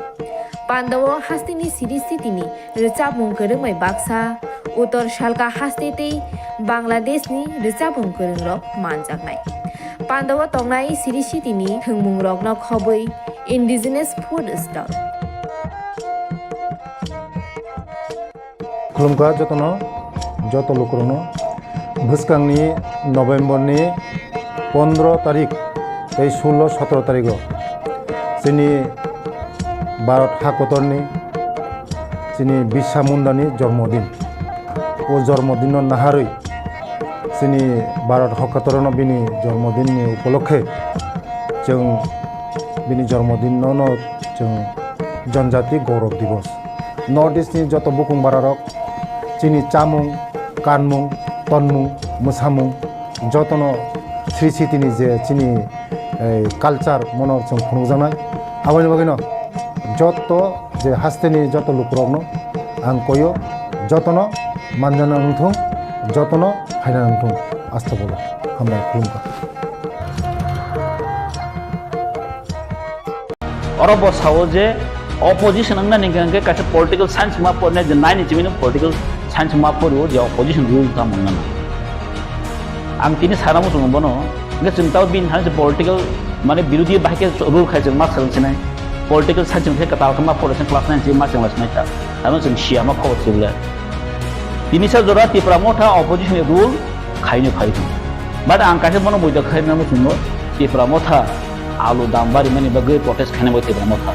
Pandao hasteni siri sitini rwchapmung kwrwngbai baksa, Uttor Salka haste tei Bangladeshni rwchapmung kwrwngrok manjaknai. Pandao tongnai siri sitini thwngmungrokno khobwi indigenous food stall. Khulumkha jotono, joto lukurokno. Bwskangni November ni pondro tarik tei sullo sotro tarigo chini Bharat hakotorni chini Birsa Mundani jormodin. O jormodinno naharwi chini Bharat hakotorno bini jormodinni upolokhe chwng bini jormodinno no chwng Janjati Gaurav Divas. North East ni joto bukung bararok chini chamung, kanmung, tonmung, mwsamung jotono sri sitini je chini, eh, culture mono chwng phunukjaknai. Aboni bagwino joto je hasteni joto lukurokno ang koyo, jotono manjana wngthung, jotono phaina wngthung. Astagfirullah. Hambai khulumkha. Oro bo sao je opposition wngna ni hwnkhe kaisa political science ma porne je nine ni chimino political science ma porio je opposition rule ta mangna na. Ang tini sana muchungo bono, hwnkhe chwng tao bini thani se political mane birodhi bahai khe rule khai chwng ma swrwng sinai. Political science hwnkhe kwtal khe ma pore se class nine se ma chwng lai sinai ta. Ano chwng siya ma khobor se bole. Tini sa jora Tipra Motha opposition ni rule khaino phai thung. But ang kaisa bono buida khai mano chungo Tipra Motha alu dam bari mani bagwi protest khaina bagwi Tipra Motha.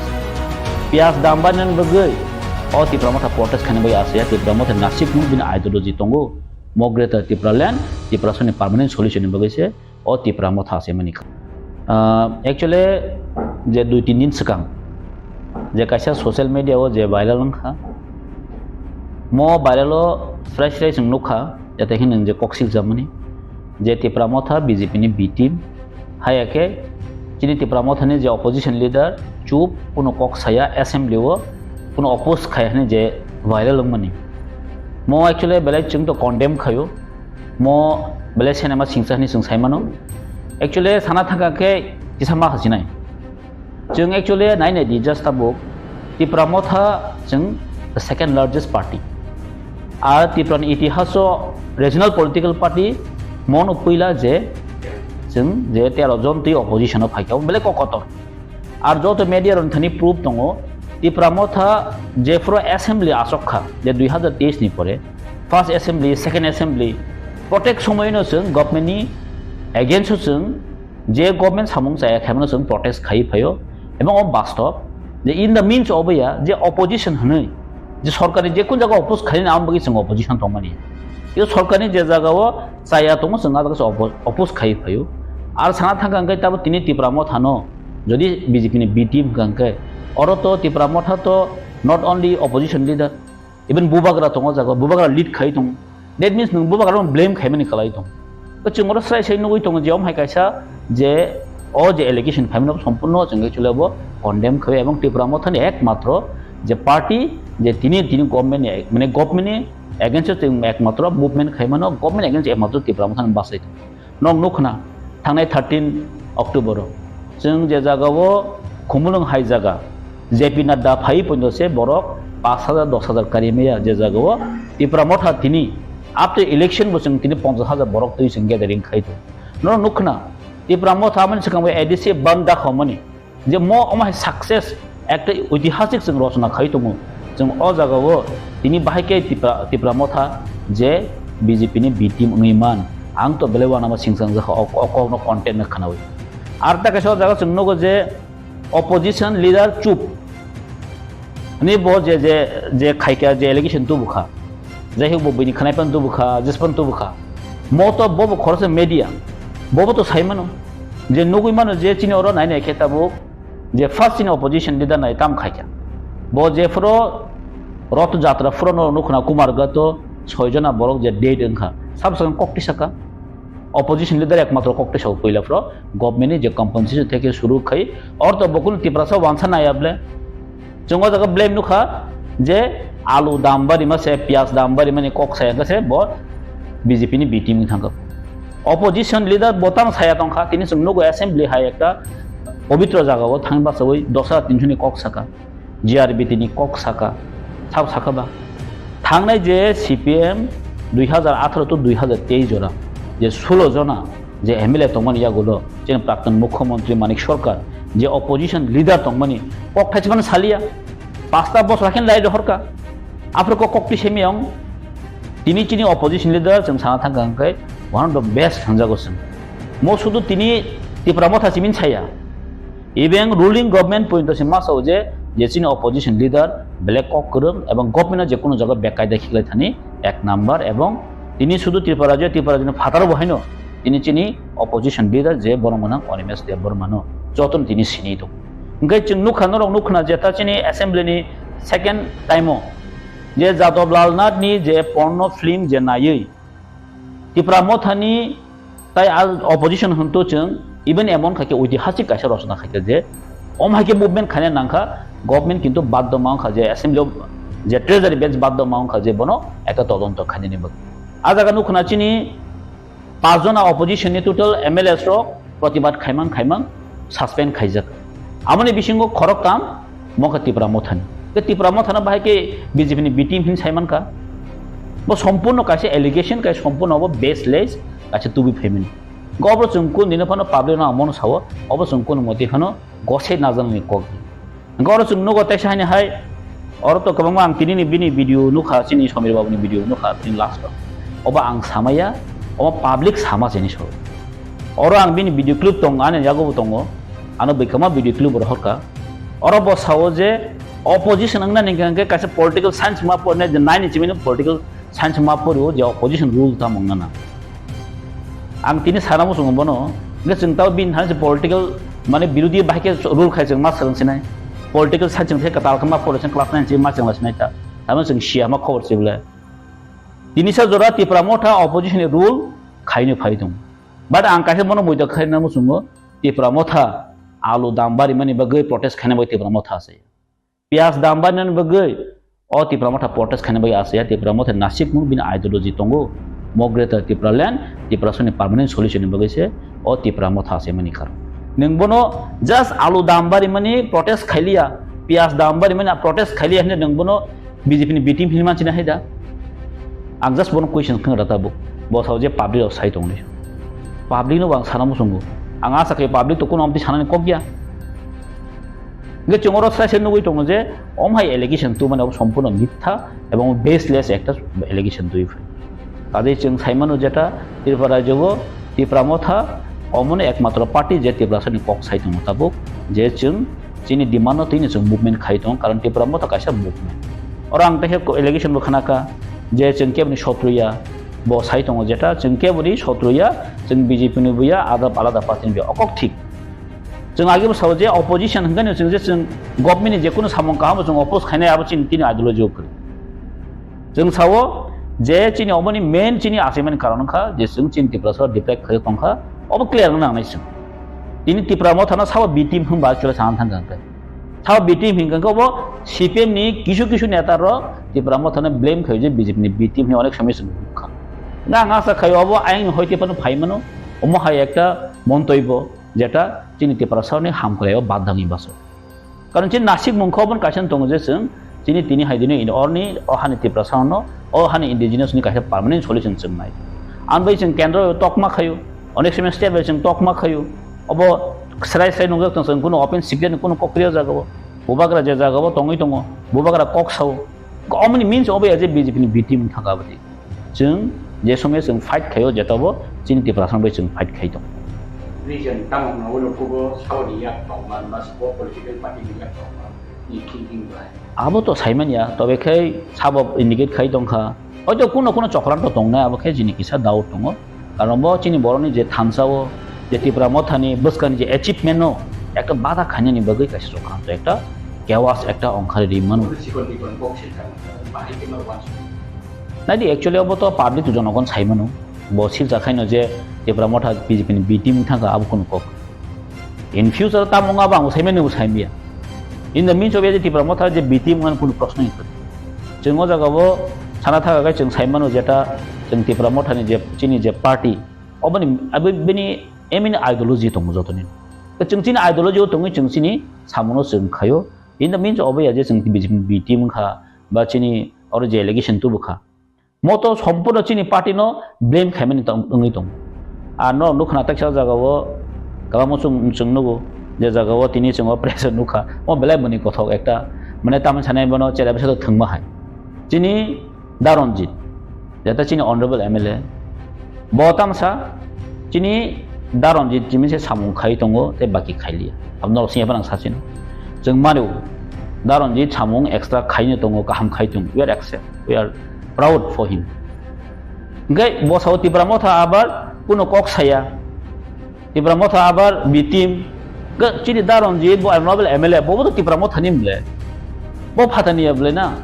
Piyaj dam bari mani bagwi o Tipra Motha protest khaina bagwi asya Tipra Motha nasik no bini ideology tongo. Mo Greater Tipraland, Tiprasani permanent solution ni bagwi se o Tipra Motha se mani. Ah, actually, je dui tin din swkang, je kaisa social media o je viral wngkha, mo viral o srai srai chwng nukha, jate khe nwng je kok siljak mani, je Tipra Motha B J P ni B team, haya khe chini Tipra Motha ni je opposition leader chup, kuno kok saya, assembly o kuno oppose khai hwnwi je viral wngmani. Mo actually belai chwng to condemn khaio, mo belai cinema singsa hwnwi chwng sai mano. Actually sana thangkha khe kisa ma hasinai. Chwng actually nai nai di, just tabuk Tipra Motha chwng the second largest party. Ar Tripura ni itihas o regional political party mono puila je chwng je tero jon twi opposition o phaikha, belai kok kotor. Ar joto media rok thani proof tongo, Tipra Motha jephuru assembly achok kha, je dui hazar teis ni pore, first assembly, second assembly, Protest somoino chwng government ni against o chwng je government samung chaya khaimano chwng protest khai phaio, ebong o bastob je in the means of ya je opposition hwnwi je sorkarni je kun jaga oppose khaina ang bagwi chwng opposition tongmani. Yo sorkarni je jaga o chaya tongo chwng a jaga se oppo-, oppose khai phaio. Ar sana thangkha hwnkhe tabo tini Tipra Motha no jodi B J P ni B team hwnkha hwnkhe oro to Tipra Motha to not only opposition leader, even bubagra tongo jaga, bubagra lead khai tongo. That means nwng bubagra blame khaimani kwlai tongo. To chwng oro srai srai nugwi tongo je omo hai kaisa je o je allegation phaimani bo sompurno chwng actually bo condemn khai ebong Tipra Mothani ekmatro je party je tini tini government ni mane government ni against o chwng ekmatro movement khaimano government against ekmatro Tipra Mothani bachai tongo. Nok nukhna thangnai thirteen October o chwng je jaga o Khumulwng hai jaga J P Nadda phai pondo se borok pash hajar dosh hajar kari maya je jaga o Tipra Motha tini after election bo chwng tini ponchash hajar borok twi chwng gathering khai tongo. Norok nukhna Tipra Motha amani swkang bai A D C ban da khomani. Je mo omo hai success ekta oitihasik chwng rochona khai tongo. Chwng o jaga o tini bahai khe Tipra, Tipra Motha je B J P ni B team wngwi man. Ang to belai uanama singsangjak o, o kokno content no khwnawi. Ar ta kaisa o jaga chwng nugo je opposition leader chup. Ani bo je, je, je khaikha, je allegation tubukha. Jai hok bo bini khanai pan tubukha, jis pan tubukha. Mo to bo bo khoroksa media. Bo bo to sai mano. Je nugwi mano je chini oro nai nai khe tabuk je first chini opposition leader nai tam khaikha. Bo je phuro Roth Jatra phuro no nukhna Kumar Gato soi jona borok je dead wngkha. Sab sakang kok tisaka. Opposition leader ekmatro kok tisaka puila phuro government ni je compensation theke suru khai. Or to bokul Tiprasa wansa nai able. Chwng o jaga blame nukha je alu dam barima se, piyaj dam barimani kok saya khe se bo B J P ni B team wng thangkha. Opposition leader bo tamo saya tongkha, tini chwng nugo assembly hai ekta pobitro jaga o thang bachawi dosa tinjuni kok saka, G R B T ni kok saka, sab saka ba. Thangnai je C P M dui hajar atharo to dui hajar teis jora je sulo jona je M L A tongmani yagulo chini Prakton Mukhyamantri Manik Sarkar je opposition leader tongmani kok thaismano saliya, pasta bosor hakhe lai rohorka. Aphuru kok kok twi semi ang tini chini opposition leader chwng sana thangkha hwnkhe one of the best hwnjago chwng. Mo sudu tini Tipra Motha simin saya. Even ruling government pointo se masao je, je chini opposition leader belai kok kwrwng ebong government o je kono jaga bekaida khiklai thani ek number ebong tini sudu Tripura je Tripura jini phataro bo haino tini chini opposition leader je borok mwnang Animesh Debbarma no jotono tini sini tongo. Hwnkhe chwng nukha norok nukha je ta chini assembly ni second time o je Jadab Lal Nath ni je porno film je naiwi Tipra Mothani tai al opposition hwnto chwng even emon khaikhe oitihasik kaisa rochona khaikhe je om haikhe movement khaina nangkha government kintu baddo ma wngkha je assembly o je treasury bench baddo ma wngkha je bono ekta todonto khainani bagwi. A jaga nukhna chini pachjona opposition ni total M L As rok protibad khaimang khaimang suspend khaijak. Amoni bisingo khoroktham mokha Tipra Mothani. Ke Tipra Mothana bahai ke B J P ni B team hin saimankha. Bo sompurno kaisa allegation, kaisa sompurno bo baseless, kaisa tubi phaimani. Go obo chwng kun dino phano public no amono sao, obo chwng kun moti phano gosai najaknani kok. Hwnkhe oro chwng nugo teisa haini hai, oro to kwbangma ang tinini bini video nukha, chini Samir Babu ni video nukha, bini last o. Obo ang samaya, obo public sama chini so. Oro ang bini video clip tongo, ani yago bo tongo, ano bwkhama video clip rohorka. Oro bo sao je opposition wngna ni hwnkhe kaisa political science ma porne je nine ni chimino political science ma porio je opposition rule tamo wngna nang. Ang tini sana muchungo bono, hwnkhe chwng tao bini thani se political mane birodhi bahai khe rule khai chwng ma swrwng sinai. Political science wngkhe kwtal khe ma pore chwng class nine se ma chwng la sinai ta. Tamo chwng siya ma khobor se bole. Tini sa jora Tipra Motha opposition ni rule khaino phai tongo. But ang kaisa bono moito khaina muchungo Tipra Motha alu dam barimani bagwi protest khaina bai Tipra Motha se. Piyaj dam barinani bagwi o Tipra Motha protest khaina bagwi asaya Tipra Motha nasikmung bini ideology tongo. Mo Greater Tipraland, Tiprasani permanent solution ni bagwi se o Tipra Motha asaimani karon. Nwng bono just alu dam barimani protest khailiya, piyaj dam barimani protest khailiya hinwi nwng bono B J P ni B team hinwi manchina hai da? Ang just bono question khna rata bo. Bo sao je public rok sai tongni. Public no bo ang sana muchungo. Ang asa khe public to kuno amtwi sanani kok ya. Hwnkhe chwng oro sai se nugwi tongo je, omo hai allegation tubumani abo sompurno mitha ebong baseless ekta allegation tubui phai. Kaje chwng saimano jeta Tripura rajyo o Tipra Motha omono ekmatro party je Tiprasani kok sai tongo tabuk, je chwng chini demand no tini chwng movement khai tongo, karon Tipra Motha kaisa movement. Oro ang tehe allegation bo khnakha je chwng keboni sotru ya, bo sai tongo jeta chwng keboni sotru ya, chwng B J P ni bo ya, ada alada party ni bo ya, okok thik. Chwng age bo sao je opposition hwnkhe no chwng je chwng government ni je kunu samung kaham bo chwng oppose khainai, abo chini tini ideology o kwrwi. Chwng sao je chini oboni main chini achaimani karon wngkha je chwng chini Tiprasa o deprive khai tongkha, obo clear wngna nangnai chwng. Tini Tipra Mothano sao B team hwnba actually sana thangkha hwnkhe. Sao B team hinkha hwnkhe obo C P M ni kisu kisu neta rok Tipra Mothano blame khaio je B J P ni B team hinwi onek somoi chwng nukha. Hwnkhe ang asa khaio obo ayang ni hoite phano phaimano, omo hai ekta montobyo jeta chini Tiprasa ni hamkrai o badangni baso. Karon chini nasik mungkha obo kaisa tongo je chwng chini tini hai dino in orni o hani Tiprasa no o hani indigenous ni kaisa permanent solution chwng nai. Ang bai chwng kendro tokma khaio, onek somoi state bai chwng tokma khaio. Obo srai srai nungjak tong chwng kuno open secret ni kuno kokri o jaga o. Bubagra je jaga o tongwi tongo, bubagra kok sao. Omoni means obo ya je B J P ni B team thangka bwtwi. Chwng je somoi chwng fight khaio, jeta bo chini Tiprasa bai chwng fight khai tongo. Reason tamo hwnwi ulo kubo saboni yak tongma, mas bo political party ni yak tongma, ni thinking bai. Abo to saimanya, tobe khai sabo indicate khai tongkha. Hoito kuno kuno chokranto tongnai, abo khe jini kisa doubt tongo. Karon bo chini borokni je thansa o, je Tipra Mothani bwskangni je achievement no ekta bada khainani bagwi kaisa chokranto, ekta chaos, ekta ongkhari ri mano. Sikon bikon kok silkha, bahai khe no wansuk. Naidi, actually obo to public jonogon saimano. Bo silsa khaino je Tipra Motha B J P ni B team thangkha abo kunu kok. In future tamo wngma bo ang saimani bo saimya. In the means of je Tipra Motha je B team wngmani kunu proshno wngkha. Chwng o jaga bo sana thaka khe chwng saimano jeta chwng Tipra Mothani je chini je party oboni abo bini aim ni ideology tongo jotoni. Chwng chini ideology o tongwi chwng chini samono chwng khaio. In the means of ya je chwng B J P ni B team wngkha ba chini oro je allegation tubukha. Moto sompurno chini party no blame khaimani tong-, wngwi tongo. Ar no nukha na teksa jaga o kwbangma chwng, chwng nugo je jaga o tini chwng o press o nukha. O belai boni kothok ekta mane tamni sanai bono chera bisa thwngma hai. Chini Da Ranjit, jeta chini honorable M L A, bo tamsa chini Da Ranjit chini se samung khai tongo tei baki khailiya. Abno sini phano sachino. Chwng mano Da Ranjit samung extra khaino tongo, kaham khai tongo. We are accept, we are proud for him. Hingke bo sao Tipra Motha abar kuno kok saya. Tipra Motha abar B team. Hingke chini Da Ranjit bo honorable M L A bo bo to Tipra Motha ni mle. Bo phatani ya ble na.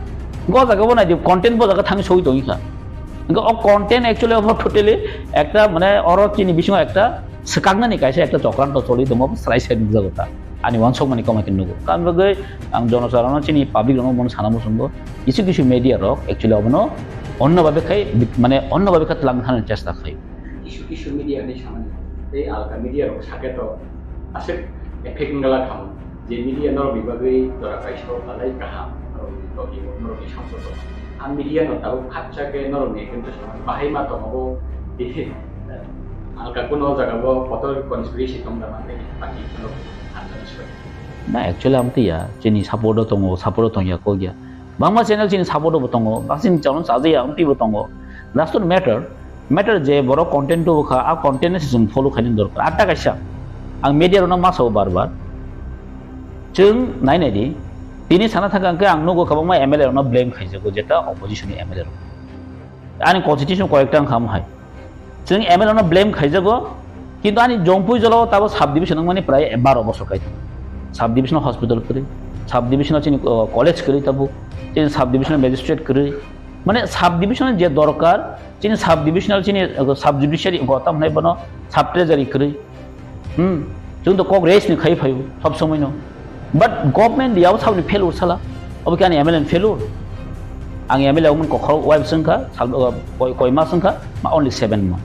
Go jaga bo nai di content bo jaga thang soi tongi kha. Hingke o content actually obo totally ekta mane oro chini bisingo ekta swkaknani kaisa ekta chokranto choli tongo, srai srai nukjago ta. Ani uansukmani kwmai khe nugo. Tamni bagwi ang jonosarono chini public rokno bono sana muchungo. Kisu kisu media rok actually obono onno babe khai, mane onno babe kha twlang thani chesta khai. Kisu kisu media ni samani tei alka media rok sake to aswk effect wngla khamu. Je media norokni bagwi jora kaisa o belai kaham, norokni tokni o, norokni samsok o. A media no tabuk khapsa khe norokni ekdom to samani bahai ma tongo bo. Alka kuno o jaga o kotor conspiracy tong da mani baki norok hamjani soi. Na, actually, amtwi ya, chini support o tongo, support o tongya kok ya. Bangma channel chini support o bo tongo, bak chini channel chajakya, amtwi bo tongo. That's not matter. Matter je borok content tubu kha, a content no se chwng follow khaina dorkar. Atta kaisa, ang media rokno ma sao bar bar. Chwng nai nai di. Tini sana thangka hwnkhe ang nugo kwbangma M L A rokno blame khaijago, jeta opposition ni M L A rok. Ani constitution koyekta wngkha omo hai. Chwng M L A no blame khaijago, kintu ani Jompui jolao tabo sub division wngmani prai baro bosor kai tongo. Sub division hospital kwrwi, sub division chini, uh, college kwrwi tabuk, chini sub division magistrate kwrwi. Mane sub division je dorkar, chini sub divisional chini, uh, sub judiciary go tam hinai bono sub treasury kwrwi. Hmm, chwng to kok raise ni khai phaio sob somoi no. But government yao sabni failure sala. Obo khe ani M L A ni failure. Ang M L A wngmani kokhorok wai bwswng kha, sal, uh, koi, koi mas wngkha, ma only seven month.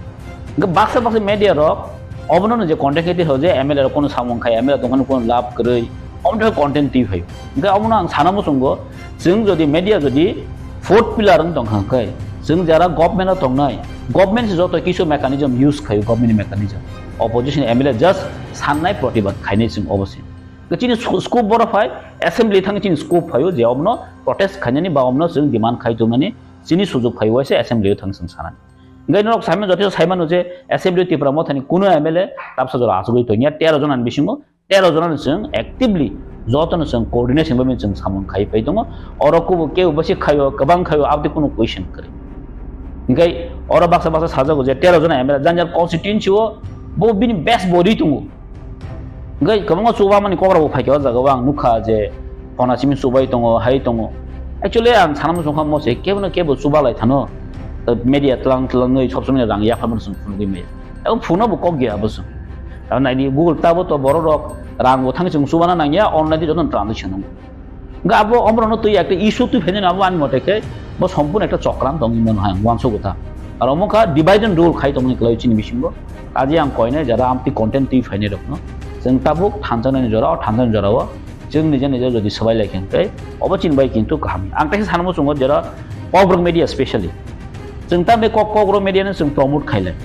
Hingke baksa baksa media rok obono no je content khe twi rw je M L A rok kono samung khai, M L A tongmani kono lab kwrwi, omo twi content twi phaio. Hingke omono ang sana muchungo, chwng jodi media jodi fourth pillar wng tongkha hwnkhe, chwng jara government o tongnai, government se joto kisu mechanism use khaio, government ni mechanism. Opposition M L A just sannai protibad khainai chwng obo se. Chini sco-, scope boro phai, assembly thang chini scope phaio je omono protest khainani ba omono chwng demand khai tongmani chini sujok phai waisa assembly o thang chwng sanani. Hingke norok saimano, joto saimano je Assembly Tipra Mothani kuno M L A tabsa jora achugwi tongya, tero jona ni bisingo tero jona ni chwng actively joto no chwng coordination bai chwng samung khai pai tongo. Oro kubo kebo basi khayo, kwbang khayo, abdi kuno question kwrwi. Hingke oro baksa baksa sajago je tero jona M L A jang jang constituency o bo bini best body tongo. Hingke kwbangma chubamani kok rok bo phaikha o jaga o ang nukha je phona simi chubai tongo, hai tongo. Actually ang sana muchungkha mo se kebo no kebo chubalai thano. Media tlang tlangwi sob somoi rang yapharmani chwng phunugwi maya. Abo phunukno bo kok ya abo chwng. Abo naidi Google tabo to borok rok rang bo thangwi chwng chubana nangya, online di joto transaction wngo. Hingke abo omorokno twi ekta issue twi phainani abo ani mote khe bo sompurno ekta chokram tongwi mano hai ang uansukgo ta. Aro omo kha divide and rule khai tongmani kwlaiwi chini bisingo. Kaje ang koinai jara amtwi content twi phainai rokno chwng tabuk thanjaknani jora, o thanjaknani jorao chwng nija nija jodi swbai lai khe hwnkhe obo chini bai kintu kaham. Ang teisa sanamo chwngo jara Kokborok media specially. Chwng ta be kok, Kokborok media no chwng promote khailai.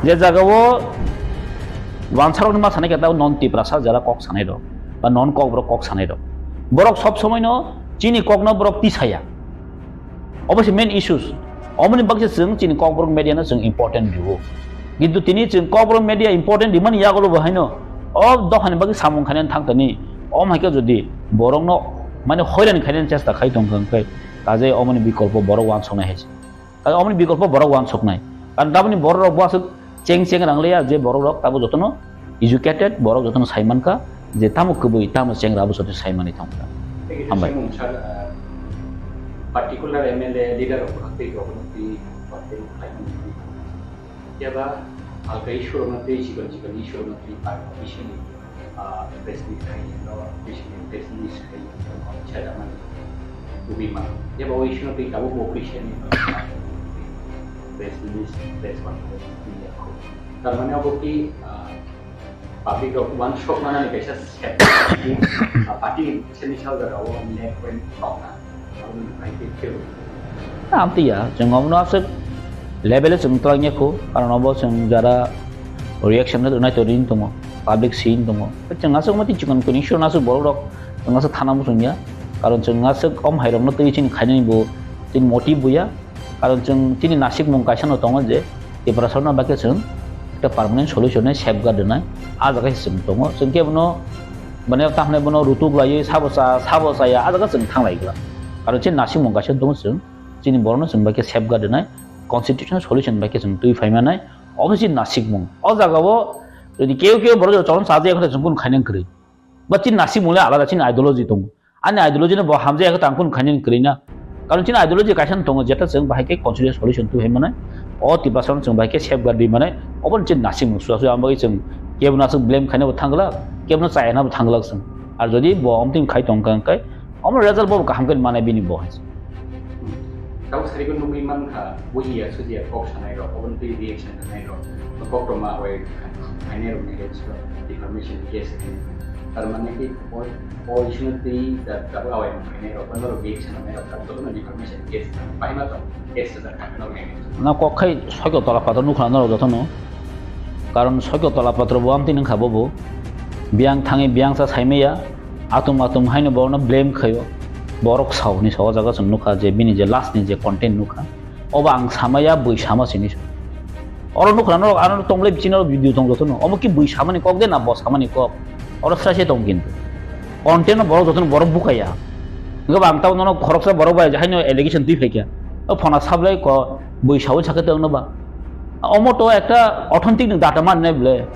Je jaga o wansarok ni ma sanai khe ta non Tiprasa jara kok sanai rok ba non Kokborok kok sanai rok. Borok sob somoi no chini kok no borok tisaya. Obo se main issues. Omoni bagwi chwng chini Kokborok media no chwng important rwo. Kintu tini chwng Kokborok media important rimani yagulo bo haino o dophani bagwi samung khainani thang tani. Om hai khe jodi borok no mane hoiran khainani chesta khai tong kha hwnkhe kaje omoni bikolpo borok wansoknai hai se. Kaje omoni bikolpo borok wansoknai. Karon tamoni borok rok bo aswk cheng cheng rang liya je borok rok tabo jotono educated, borok jotono sai mankha je tamo kwbwi tamo chengra abo joto sai manwi thangkha. Thank you, Hambai. Sir, sir, uh, particular M L A leader rok twi rok twi party rok khlai mani twi. Yaba halka issue rok twi chikon chikon issue rok twi party issue ni, uh, press meet khai no, press meet, press meet khai no, chada mani twi ma. Yaba o issue no twi tabo bo official ni press meet, press conference ni yakho. Tar mane abo ki, uh, Public rok uansuk manani kaisa step, ah, party ni simi sal jagao left wing tongna, aboni bai khe phil. Amtwi ya, chwng omono aswk level o chwng twlang ya khu, karon obo chwng jara reaction rwnai to ring tongo, public scene tongo. Chwng aswk mati chikon kuni sure aswk borok rok chwng aswk thana muchung ya, karon chwng aswk om hai rokno twi chini khainani bo chini motive bo ya. Karon chwng chini nasikmung kaisa no tongo je Tiprasano bai khe chwng ekta permanent solution ni safeguard rwnai, ah jaga se chwng tongo. Chwng khe bono, mane, ta hwnwi bono rutuk laiwi sabo cha, sabo chaya, ah jaga chwng thang lai glak. Karon chini nasikmung kaisa tongo chwng, chini borokno chwng bai khe safeguard rwnai, constitutional solution bai khe chwng twi phai manai, obo chini nasikmung. O jaga o jodi keu keu borok chwng chaya, khe chwng kunu khainai kwrwi. Ba chini nasikmung le alada, chini ideology tongo. Ani ideology no bo hamjaya khe tang kunu khainani kwrwi na. Karon chini ideology kaisa no tongo, jeta chwng bahai khe constitutional solution twi hai manai. O Tiprasa no chwng bahai khe safeguard rwi manai. Obo chini nasikmung suya suya, ang bagwi chwng kebo no aswk blame khaina bo thang glak, kebo no chaya na bo thang glak chwng. Ar jodi bo omtwing khai tong kha hwnkhe, omo result bo kaham khe manai bini bo hai. Tau sarigo nugwi mankha, bujiya sujiya kok sanai rok, oboni twi reaction rwnai rok, koktwma bai khainai rok ni reaction, defamation case khainai. Tar mane ki o, o issue no twi da, da awai khainai rok, bono rok reaction rwnai rok, jotono defamation case, bahai ma tong, case rwjak kha, no khainai. Na kok khai sokyo tola patro nukha norok jotono. Karon sokyo tola patro bo amtwi nungkha bobo. Biyang thangwi biyang sa saimaya, atum atum haino borokno blame khaio. Borok sao ni sao o jaga chwng nukha je bini je last ni je content nukha. Obo ang samaya bui sama sini. Oro nukha norok ano tonglai bichino video tong jotono. Omo ki bui samani kok de na bo samani kok. Oro sra se tong kintu. Content no borok jotono borok bukaya. Hingke ba ang tamo nono khoroksa borok bai haino allegation twi phaikha. O phona sablai ko bui sawi sakhe tongno ba. Omo to ekta authentic ni data man ne ble.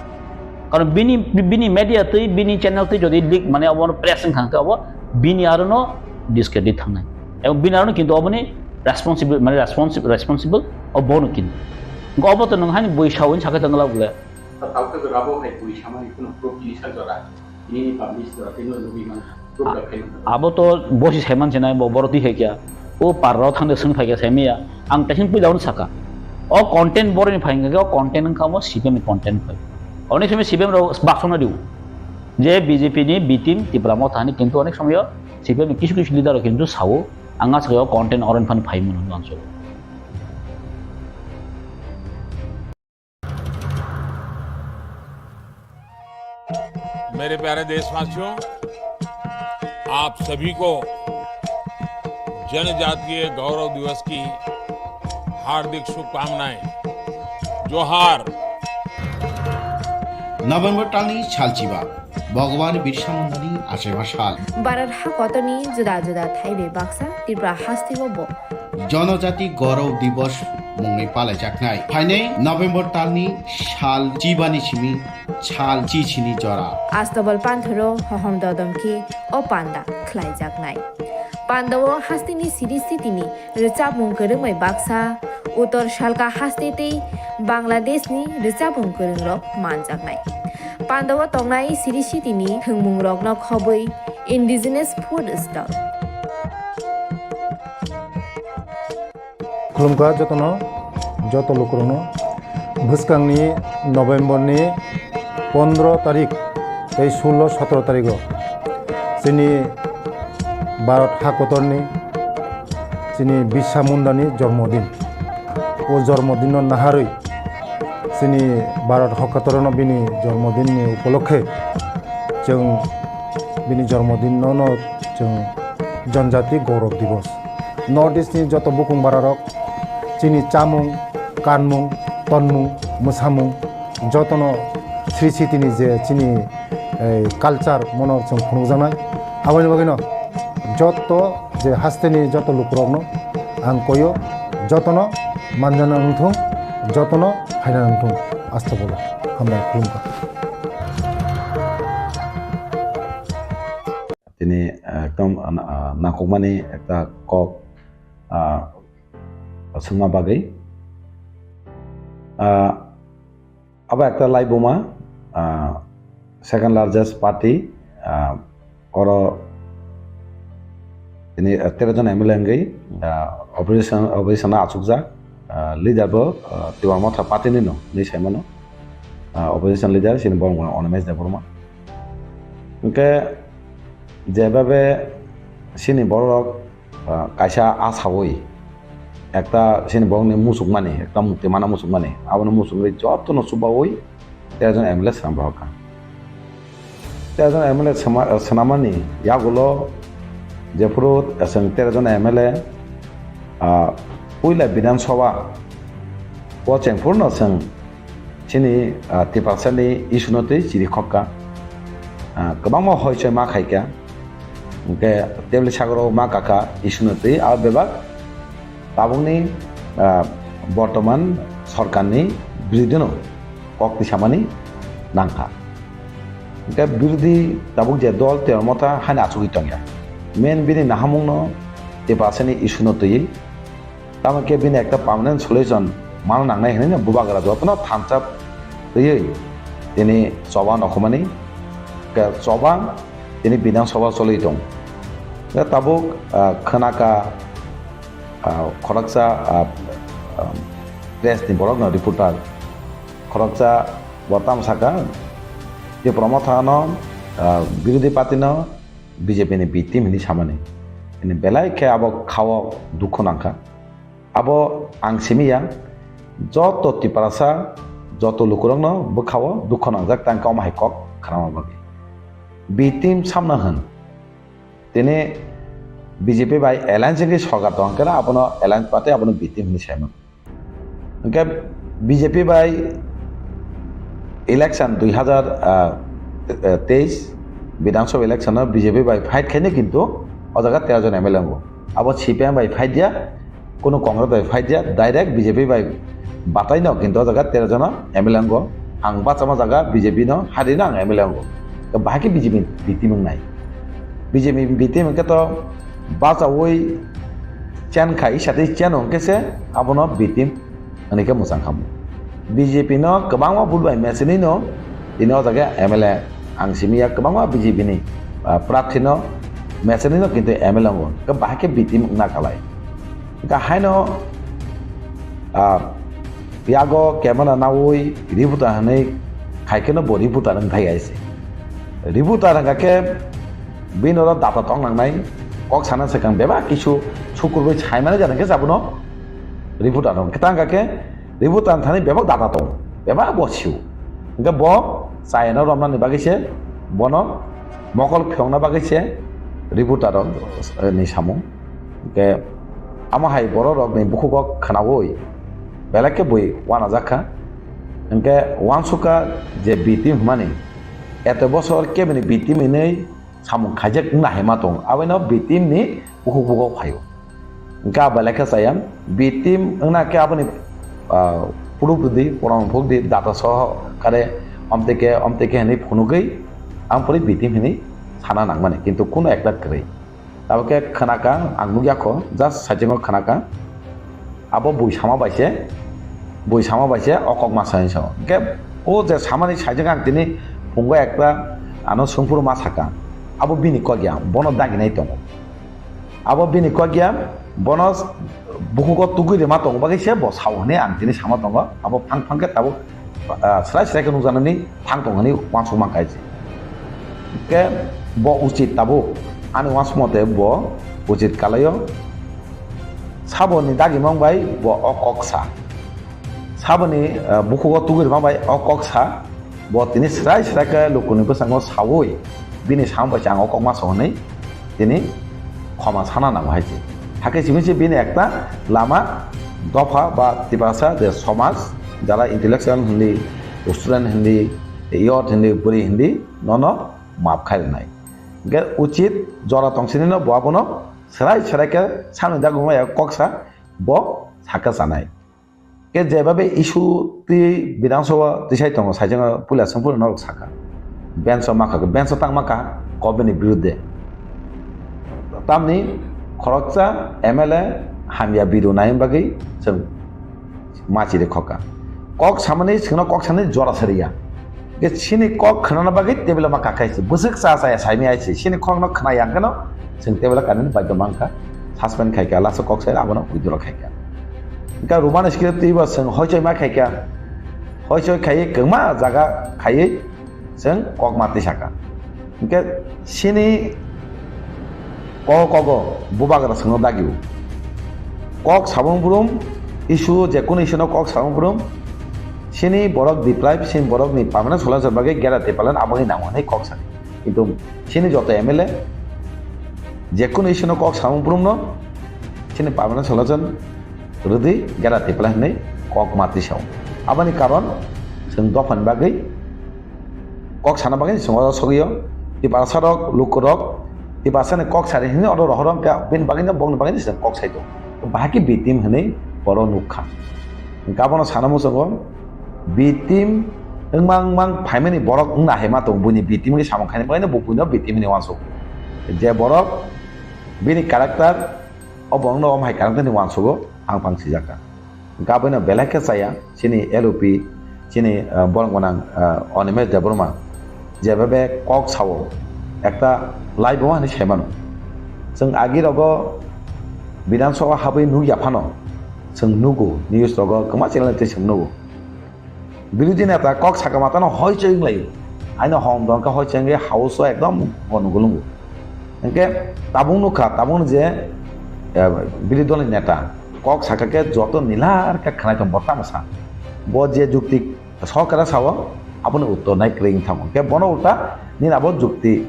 Karon bini, bini media twi, bini channel twi jodi leak mane obo press wngkha hingke obo bini aro no discredit thangnai. Ebong bini aro no kintu oboni responsible, mane responsible, responsible obo no kintu. Hingke obo to nwng haino bui sawi sakhe tongla ble. Ta tau khe rabo hai bui samani kuno proof ni sa jora. Ini ni publish jora, tino lubi man proof da khaino. Abo to bosi saiman sinai bo boro twi hai kya. O parro thangde sung phai kya saimiya. Ang tesin puila un saka. O content boro ni phai kya, o content wngkha mo C P M ni content phai. Onek somoy C P M rok baksona diu. Je B J P ni B team Tipra Motha ni kintu onek somoy C P M ni kisu kisu leader rok kintu sao. Ang asaka o content oren phan phai mano answer. मेरे प्यारे देशवासियों, आप सभी को जनजातीय गौरव दिवस की हार्दिक शुभकामनाएं। Johar. November talni salchiba, Bhagwan Birsa Mundani achaiba sal. Bharat hakotorni juda juda thaibai baksa Tripura hasteo bo Janajati Gaurav Divas mungwi palaijaknai. Phainai November talni sal chibani simi sal chichini jora. Astabal panthoro hohom dodom khe o panda khlaijaknai. Pandao hasteni siri sitini rwchapmung kwrwngbai baksa, Uttor Salka haste tei Bangladeshni rwchapmung kwrwngrok manjaknai. Pandao tongnai siri sitini thwngmungrokno khobwi indigenous food stall. Khulumkha jotono, joto lukurokno. Bwskangni Novemberni pondro tarik tei sullo sotoro tarigo chini Bharat hakotorni chini Birsa Mundani jormodin. O jormodinno naharwi chini Bharat hakotorno bini jormodinni upolokhe chwng bini jormodinno no chwng Janajati Gaurav Divas. North East ni joto bukung bararok chini chamung, kanmung, tonmung, mwsamung jotono sri sitini je chini, eh, culture mono chwng phunukjaknai. Aboni bagwino joto je hasteni joto lukurokno ang koyo, jotono manjana wngthung, jotono phaina wngthung. Astagfirullah. Hambai khulumkha. Tini, ah, ekdom, ah, nangkukmani ekta kok, ah, swngma bagwi. Ah, abo ekta laibuma, ah, second largest party, ah, oro tini, ah, tero jon M L A wngwi, ah, opposition, opposition o achukjak, ah, leader bo, ah, Tipra Motha party ni no, hinwi saimano. Ah, opposition leader chini borok mano Animesh Debbarma. Hwnkhe jebabe chini borok, ah, kaisa asawi ekta chini borokni muchukmani, ekta mukti mana muchukmani, abono muchungwi jotono chubawi tero jon M L A swnam rohorkha. Tero jon M L A swma-, swnamani yagulo jephuru chwng tero jon M L A, ah, puila Bidhan Sabha o chengphurno chwng chini, ah, Tiprasani issue no twi chiri khokka. Ah, kwbangma hoichoi ma khaikha. Hwnkhe tebli sagoro ma kakha issue no twi, abo bebak tabukni, ah, bortoman sorkarni birodino kok tisamani nangkha. Hwnkhe birodhi tabuk je dol Tipra Motha haino achugwi tongya. Main bini nahamungno Tiprasani issue no twiwi Tamo khe bini ekta permanent solution mana nangnai hinwi bubagra jotono thansa twiwi tini choba nokhumani khe choba tini Bidhan Sabha choli tong. Khe tabuk, ah, khwnaka, ah, khoroksa, ah, ah, press ni borok no reporter khoroksa bo tamo saka Tipra Motha no, ah, birodhi party no B J P ni B team hinwi samani. Ini belai khe abo khao dukhu nangkha. Abo ang simi ya, joto Tiprasa, joto lukurokno bwkhao dukhu nangjak tang khe omo hai kok khnama bagwi. B team samna hwn. Tini B J P bai alliance wngwi sorkar tong khe abono alliance party abono B team hinwi saimano. Hwnkhe B J P bai election dui hazar teis Bidhan Sabha election o B J P bai fight khaino kintu o jaga tero jon M L A wngo. Abo C P I M bai fight ya, kunu Congress bai fight ya, direct B J P bai batai no kintu o jaga tero jon M L A wngo. Ang bachama jaga B J P no hari no ang M L A wngo. Bahai khe B J P B team wngnai. B J P B team hwnkhe to bachaui chen khai satwi chen hwnkhe se abono B team hwnwi khe mwchang khamu. B J P no kwbangma vote bai mechenwi no tini o jaga M L A ang simi ya kwbangma B J P ni, ah, prarthi no mechenwi no kintu M L A wngo. Khe bahai khe B team wngna kalai. Hwnkhe haino, ah, yago camera naui reporter hwnwi khai kheno bo reporter wng thai hai se. Reporter hwnkha khe bini oro data tong nangnai, kok sana swkang bebak kisu sukurbai saimani jani khe abono reporter wng. Khe tang kha khe reporter thani bebak data tong, bebak bo sio. Hwnkhe bo chayano romnani bagwi se bono mokol phiyokna bagwi se reporter rok, eh, ni samung. Hwnkhe amo hai borok rok ni bukhuk o khwnaui belai khe bui uanajak kha. Hwnkhe uansukha je B team hwnmani, eto bosor kebini B team hinwi samung khaijak wngna hai ma tongo, abono B team ni bukhuk bukhuk phaio. Hwnkhe abo belai khe chaya, B team wngna khe aboni, ah, proof rwdi, proman phukdi, data soho kare omtike omtike hinwi phunugwi ang pori B team hinwi sana nangmani, kintu kuno ekta kwrwi. Tabuk khe khwnakha, ang nukya kho, just saichungo khwnakha. Abo bui sama bai se, bui sama bai se o kok ma sa hinwi sao. Hwnkhe o je samani saichung ang tini phungo ekta ano sungphuru ma saka. Abo bini kok ya, bono daginai tongo. Abo bini kok ya, bono bukhugo tugui rima tongo bagwi se bo sao hinwi ang tini sama tongo. Abo phang phang khe tabuk ah, srai srai khe nukjaknani thang tong hinwi uansuk mankha se. Hwnkhe bo uchit tabuk, ani uansuk mote bo uchit kalaio. Saboni dagimang bai bo o kok sa. Saboni, ah, bukhugo tugui rima bai o kok sa. Bo tini srai srai khe lukuni bwskango saui bini samung bai se ang o kok ma sao hinwi tini khoma sana nango hai se. Hakhe simi se bini ekta lama dopha ba Tiprasa je somaj, jara intellectual hindi, student hindi, youth hindi, bwrwi hindi, nono map khai rwnai. Hwnkhe uchit jora tong sini no bo abono srai srai khe samni dagimang bai kok sa bo sakha chanai. Ke jebabe issue twi Bidhan Sabha tisai tongo, saichung puila sengphuru norok saka. Bench o makha, bench o tang makha, government ni birudde. Tamni khoroksa M L A hamya bidu nai bagwi chwng machi de khoka. Kok samani chwngno kok sani jora sariya. Ke chini kok khwnana bagwi table ma kakai se. Bwswk cha cha ya saimi ai se. Chini kokno khna yang kano chwng table kanani bagwi mangkha. Suspend khai kha, last kok sai abono withdraw khai kha. Hwnkhe Roman script twi bo chwng hoichoi ma khai kha. Hoichoi khaiwi kwma jaga khaiwi chwng kok ma twi saka. Hwnkhe chini kogo kogo bubagra chwngno dagio. Kok sabung brum issue, je kunu issue no kok sabung brum. Chini borok deprive, chini borok ni permanent solution bagwi gera tipalan aboni nango hinwi kok sani. Kintu chini joto M L A je kunu issue no kok sabung brum no chini permanent solution rwdi gera tipalan hinwi kok ma twi sao. Aboni karon chwng dophani bagwi kok sana bagwi chwng oro sogwi o. Tiprasa rok, luku rok, Tiprasa ni kok sari hinwi oro rohor wngkha, bini bagwi no, bongni bagwi no chwng kok sai tongo. Bahai khe B team hinwi oro nukha. Hwnkhe abono sana muchungo B team wngmang mang phaimani borok wngna hai ma tongo, buini B team khe samung khaini bagwi no bo buino B team hinwi uansuk. Je borok bini character, o borokno omo hai character hinwi uansugo, ang pang sijak kha. Hwnkhe abono belai khe chaya, chini L O P, chini, ah, borok gwnang, ah, Animesh Debbarma, jebabe kok sao, ekta laibuma hinwi sai mano. Chwng agi rogo Bidhan Sabha habwi nukya phano, chwng nugo, news rogo kwma channel twi chwng nugo. Birodhi neta kok saka matano hoichoi wnglaio. Aino hom dongkha hoichoi wngwi house o ekdom gono gulungo. Hwnkhe tabuk nukha, tabuk je, eh, birodhi dolni neta kok saka khe joto nilar khe khwnai tong bo tamo sa. Bo je jukti sorkara sao, aboni uttor nai kwrwi wng thango. Hwnkhe bono ulta nini abo jukti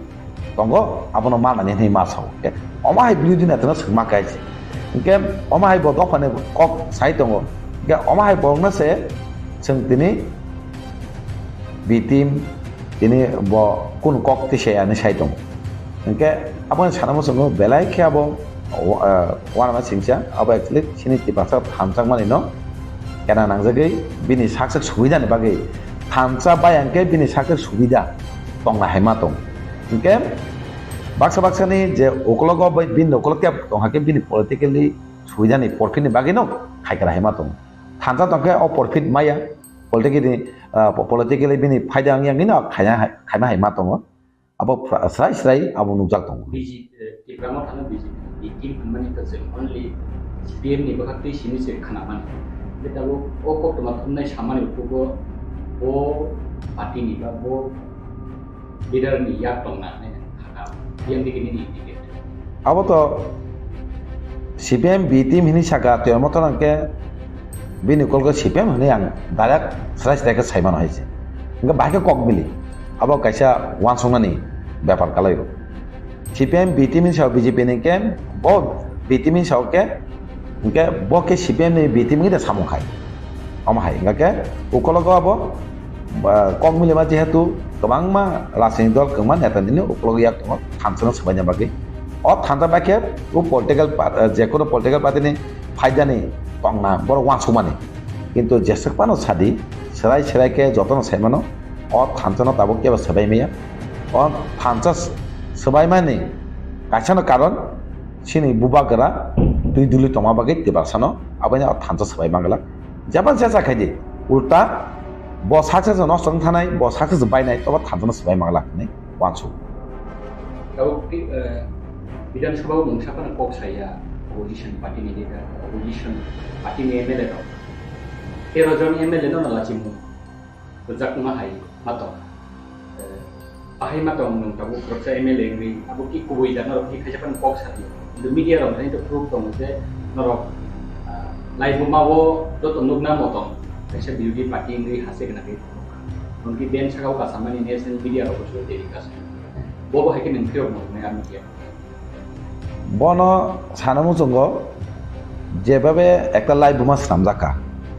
tongo, abono manani hinwi ma sao. Hwnkhe omo hai birodhi netano swngma khe se. Hwnkhe omo hai bo dophani kok sai tongo. Hwnkhe omo hai borokno se chwng tini B team tini bo kunu kok twi se ani sai tongo. Hwnkhe aboni sana muchungo belai khe abo, ah, uanama singcha abo actually chini Tiprasa thansa mani no kena nangjagwi bini sak sak subidani bagwi thansa bai hwnkhe bini sak sak subida tongna hai ma tong. Hwnkhe baksa baksa ni je ukologo bai bini ukolog tei tong hakhe bini politically subidani porphit ni bagwi no khaikra hai ma tong. Thansa tong khe o porphit maya politically, ah, politically bini phaida wngya wngwi no khaina hai, khaima hai ma tongo. Abo pra-, srai srai abo nukjak tongo. B J P, eh, Tipra Motha no B J P ni team hwnmani kwchwng only C P M ni bwkhaktwi simi se khwnamani. Hwnkhe tabuk o koktwma thumnai samani ukhugo bo party ni ba bo leader ni yak tongna hinwi kha kha. P M D K nini indicate. Abo to C P M B team hinwi saka, tei omo to hwnkhe bini kolgo C P M hinwi ang direct srai srai khe sai mano hai se. Hwnkhe bahai khe kok bili. Abo kaisa uansuknani bepar kalai o. C P M B team ni sao B J P ni khe bo B team ni sao khe, hwnkhe bo khe C P M ni B team ni de samung khai. Omo hai hingkha khe ukologo abo, ah, kok milima jehetu kwbangma rajnitik dol kwbangma neta nini ukologo yak tongo thansa no swbaina bagwi. O thansa bai khe o political pa-, ah, jekono political party ni phaidani tongna borok uansukmani. Kintu jeswk phano sadi, swrai swrai khe jotono saimano, o thansa no tabuk kebo swbai maya. O thansa s-, swbaimani kaisano karon chini bubagra twi duli tongma bagwi Tiprasano abono o thansa swbai manglak. Jeba jesa khaidi, ulta bo success no song thanai, bo success bainai, tobo thansa no swbai manglak hinwi uansuk. Tabuk ti, eh, Bidhan Sabha o mungsa phano kok saya, opposition party ni leader, opposition party ni M L A rok. Tero jon M L A no nalachimung. Rwjakma hai ma tong. Eh, bahai ma tong nwng tabuk khoroksa M L A wngwi, abo ki kubui da norok ki khaisa phano kok sadi. Kintu media rok hai to proof tongo je norok, ah, laibuma o joto nukna motong kaisa birodhi party wngwi hase gwnangwi tongo. Nwng ki ben saka o kasamani national media rok bo telecast. Bo bo hai khe nwng phiyok motong ya media. Bono sana muchungo jebabe ekta laibuma swnamjak kha.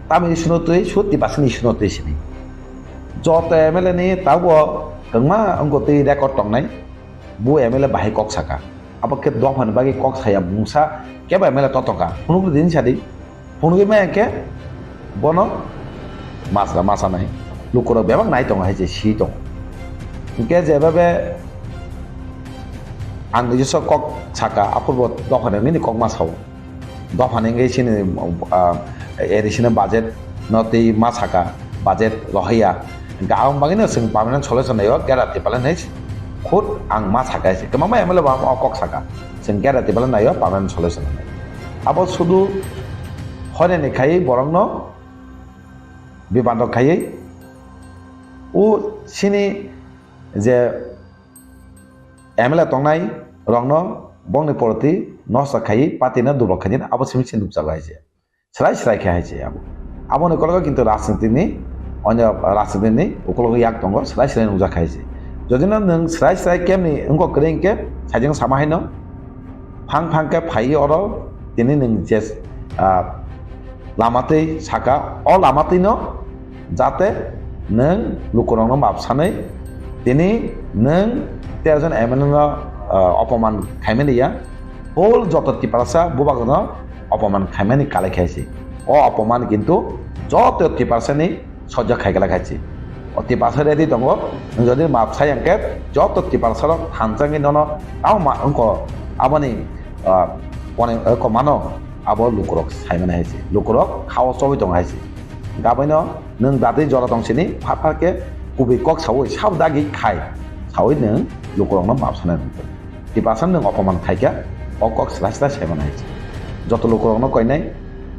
Tamoni issue no twi, sut Tiprasani issue no twi sini. Joto M L A ni tabuk kwbangma wngkha twi record tongnai, bo M L A bahai kok saka. Abo khe dophani bagwi kok saya mungsa kebo M L A totokha. Phunukdi din sadi. Phunugwi maya khe bono masra masanai lukurok bebak nai tongo hai se si tongo. Hinkhe jebabe ang nijosok kok saka, aphurbo dophani wngwi ni kok ma sao. Dophani wngwi chini, ah, A D C ni budget no twi ma saka, budget rohorya. Hinkhe aboni bagwino chwng permanent solution naio, Gera Tiprasa hinwi khud ang ma saka se. Kwbangma M L A bo ang o kok saka. Chwng Gera Tiprasa naio permanent solution hinwi. Abo sudu hoinani khai borokno bibandok khaiwi o sini je M L A tongnai rokno bongni poroti nosto khaiwi party no dubok khaidi abo simi se nukjago hai se. Srai srai khe hai se abo. Aboni kologo kintu rajniti ni, onyo rajniti ni ukologo yak tongo, srai srai nukjak hai se. Jodi no nwng srai srai kemni wngkok kwrwi hinkhe, sajeng sama haino, phang phang khe phaiwi oro tini nwng je, ah, lama twi saka, o lama twi no jate nwng lukurokno map sanwi tini nwng tero jon M L A no, ah, opoman khaimani ya, whole joto Tiprasa bubagrano opoman khaimani kalai khaisi. O opoman kintu joto Tiprasani sojjo khaikala khaisi. O Tiprasa ready tongo, nwng jodi map sai hwnkhe joto Tiprasarok thansa wngwi nono tamo ma wngkho aboni, ah, pone, eh, komano abo lukurok saimani haisi. Lukurok khao chobwi tongo haisi. Gabaino nwng datwi jora tongsini phat phat khe kubui kok saui sabo dagi khai saui nwng lukurokno map sanai nangkhe. Tiprasa nwng opoman khaikha, o kok srai srai saimani hai se. Joto lukurokno koinai,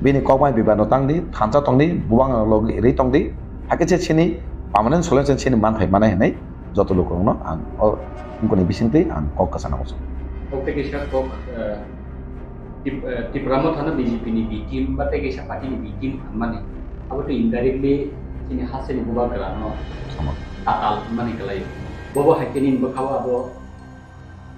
bini kokmai bibano tangdi, thansa tongdi, bubagrano logi ri tongdi, hakhe se chini permanent solution chini manthai manai hinwi joto lukurokno ang o wngkoni bisingtwi ang kok kwchana muchungo. Kok tei kisa kok, eh, Tip-, eh, Tipra Motha no B J P ni B team ba tei kisa party ni B team hinmani. Abo tei indirectly chini hasteni bubagrano Sama. Tatal hinmani kwlai. Bobo hai khe nini bwkhao abo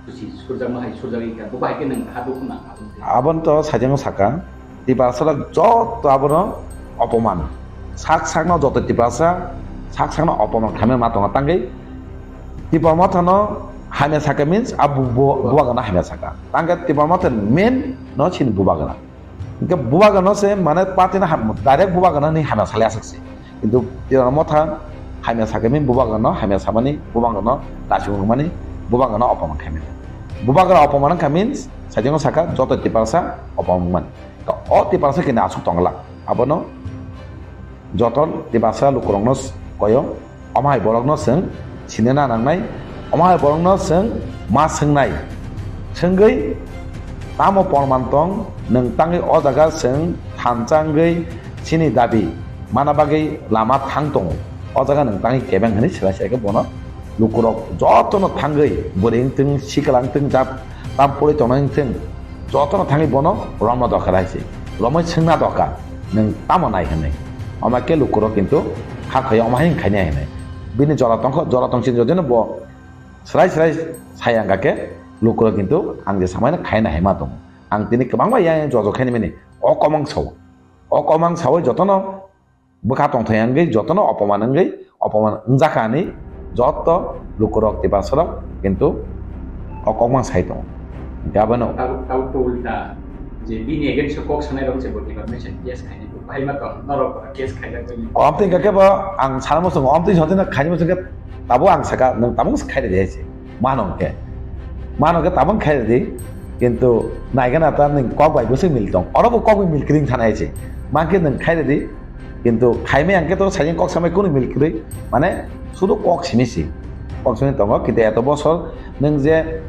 Kuchi surjakma hai surjagwi kha, bo bahai khe nwng kha dukhu nang aboni twi. Aboni to sajagwi saka, Tiprasa rok joto abono opoman. Sak sakno joto Tiprasa, sak sakno opoman khaimani ma tongo. Tangwi Tipra Motha no hamya saka means a bu-, bu-, bubagra no hamya saka. Tangkhe Tipra Motha ni main no chini bubagra. Hingke bubagrano se mane party no ham, direct bubagrano ni hamya salai aswk se. Kintu Tipra Motha hamya sakhe min bubagrano hamya samani, bubagrano lachimung mani, bubagrano opoman khaimani. Bubagra opoman wngkha means, sajagwi saka joto Tiprasa opoman wngmani. To o Tiprasa kini aswk tongla. Abono joto Tiprasa lukurokno koyo. Omo hai borokno chwng sinina nangnai, omo hai borokno chwng ma swngnai. Swngwi tamo porman tong, nwng tangwi o jaga chwng thansa wngwi chini dabi mana bagwi lama thang tongo. O jaga nwng tangwi kebeng hwnwi swlai swlai khe bono lukurok jotono thangwi bwrwi wngthung, sikla wngthung, jab tam pori tongnai wngthung, jotono thangwi bono romna dorkar hai se. Romwi swngna dorkar, nwng tamo nai hwnwi. Omo khe lukurok kintu hakhe omo hai wngkhainai hwnwi. Bini jora tongkha, jora tongsi jodino bo srai srai sai wngkha khe lukurok kintu ang je samai no khaina hai ma tongo. Ang tini kwbangma yang yang jojo khaini mani o komang sao. O komang saui jotono bwkha tongthai wngwi jotono opoman wngwi opoman wngjakha hinwi joto lukurok Tiprasarok kintu o kokmang sai tongo. Hinkhe abono tabuk, tabuk to ulta je bini against o kok sanai rok je bo department case khainai bo bahai ma tong norok case khaijak bai. Omtwi hinkhe bo ang sana muchungo, omtwi sotino khaini muchungkhe tabuk ang saka, nwng tabuk se khairidi hai se. Mano hinkhe, mano hinkhe tabuk khairidi, kintu naigana ta nwng kok bai bwswk mil tong, oro bo kok bai mil kwrwng thana hai se. Mankhe nwng khairidi, kintu khaimai ang khe to sajeng kok samai kunu mil kwrwi, mane sudu kok simi si, kok simi tongo, kintu eto bosor nwng je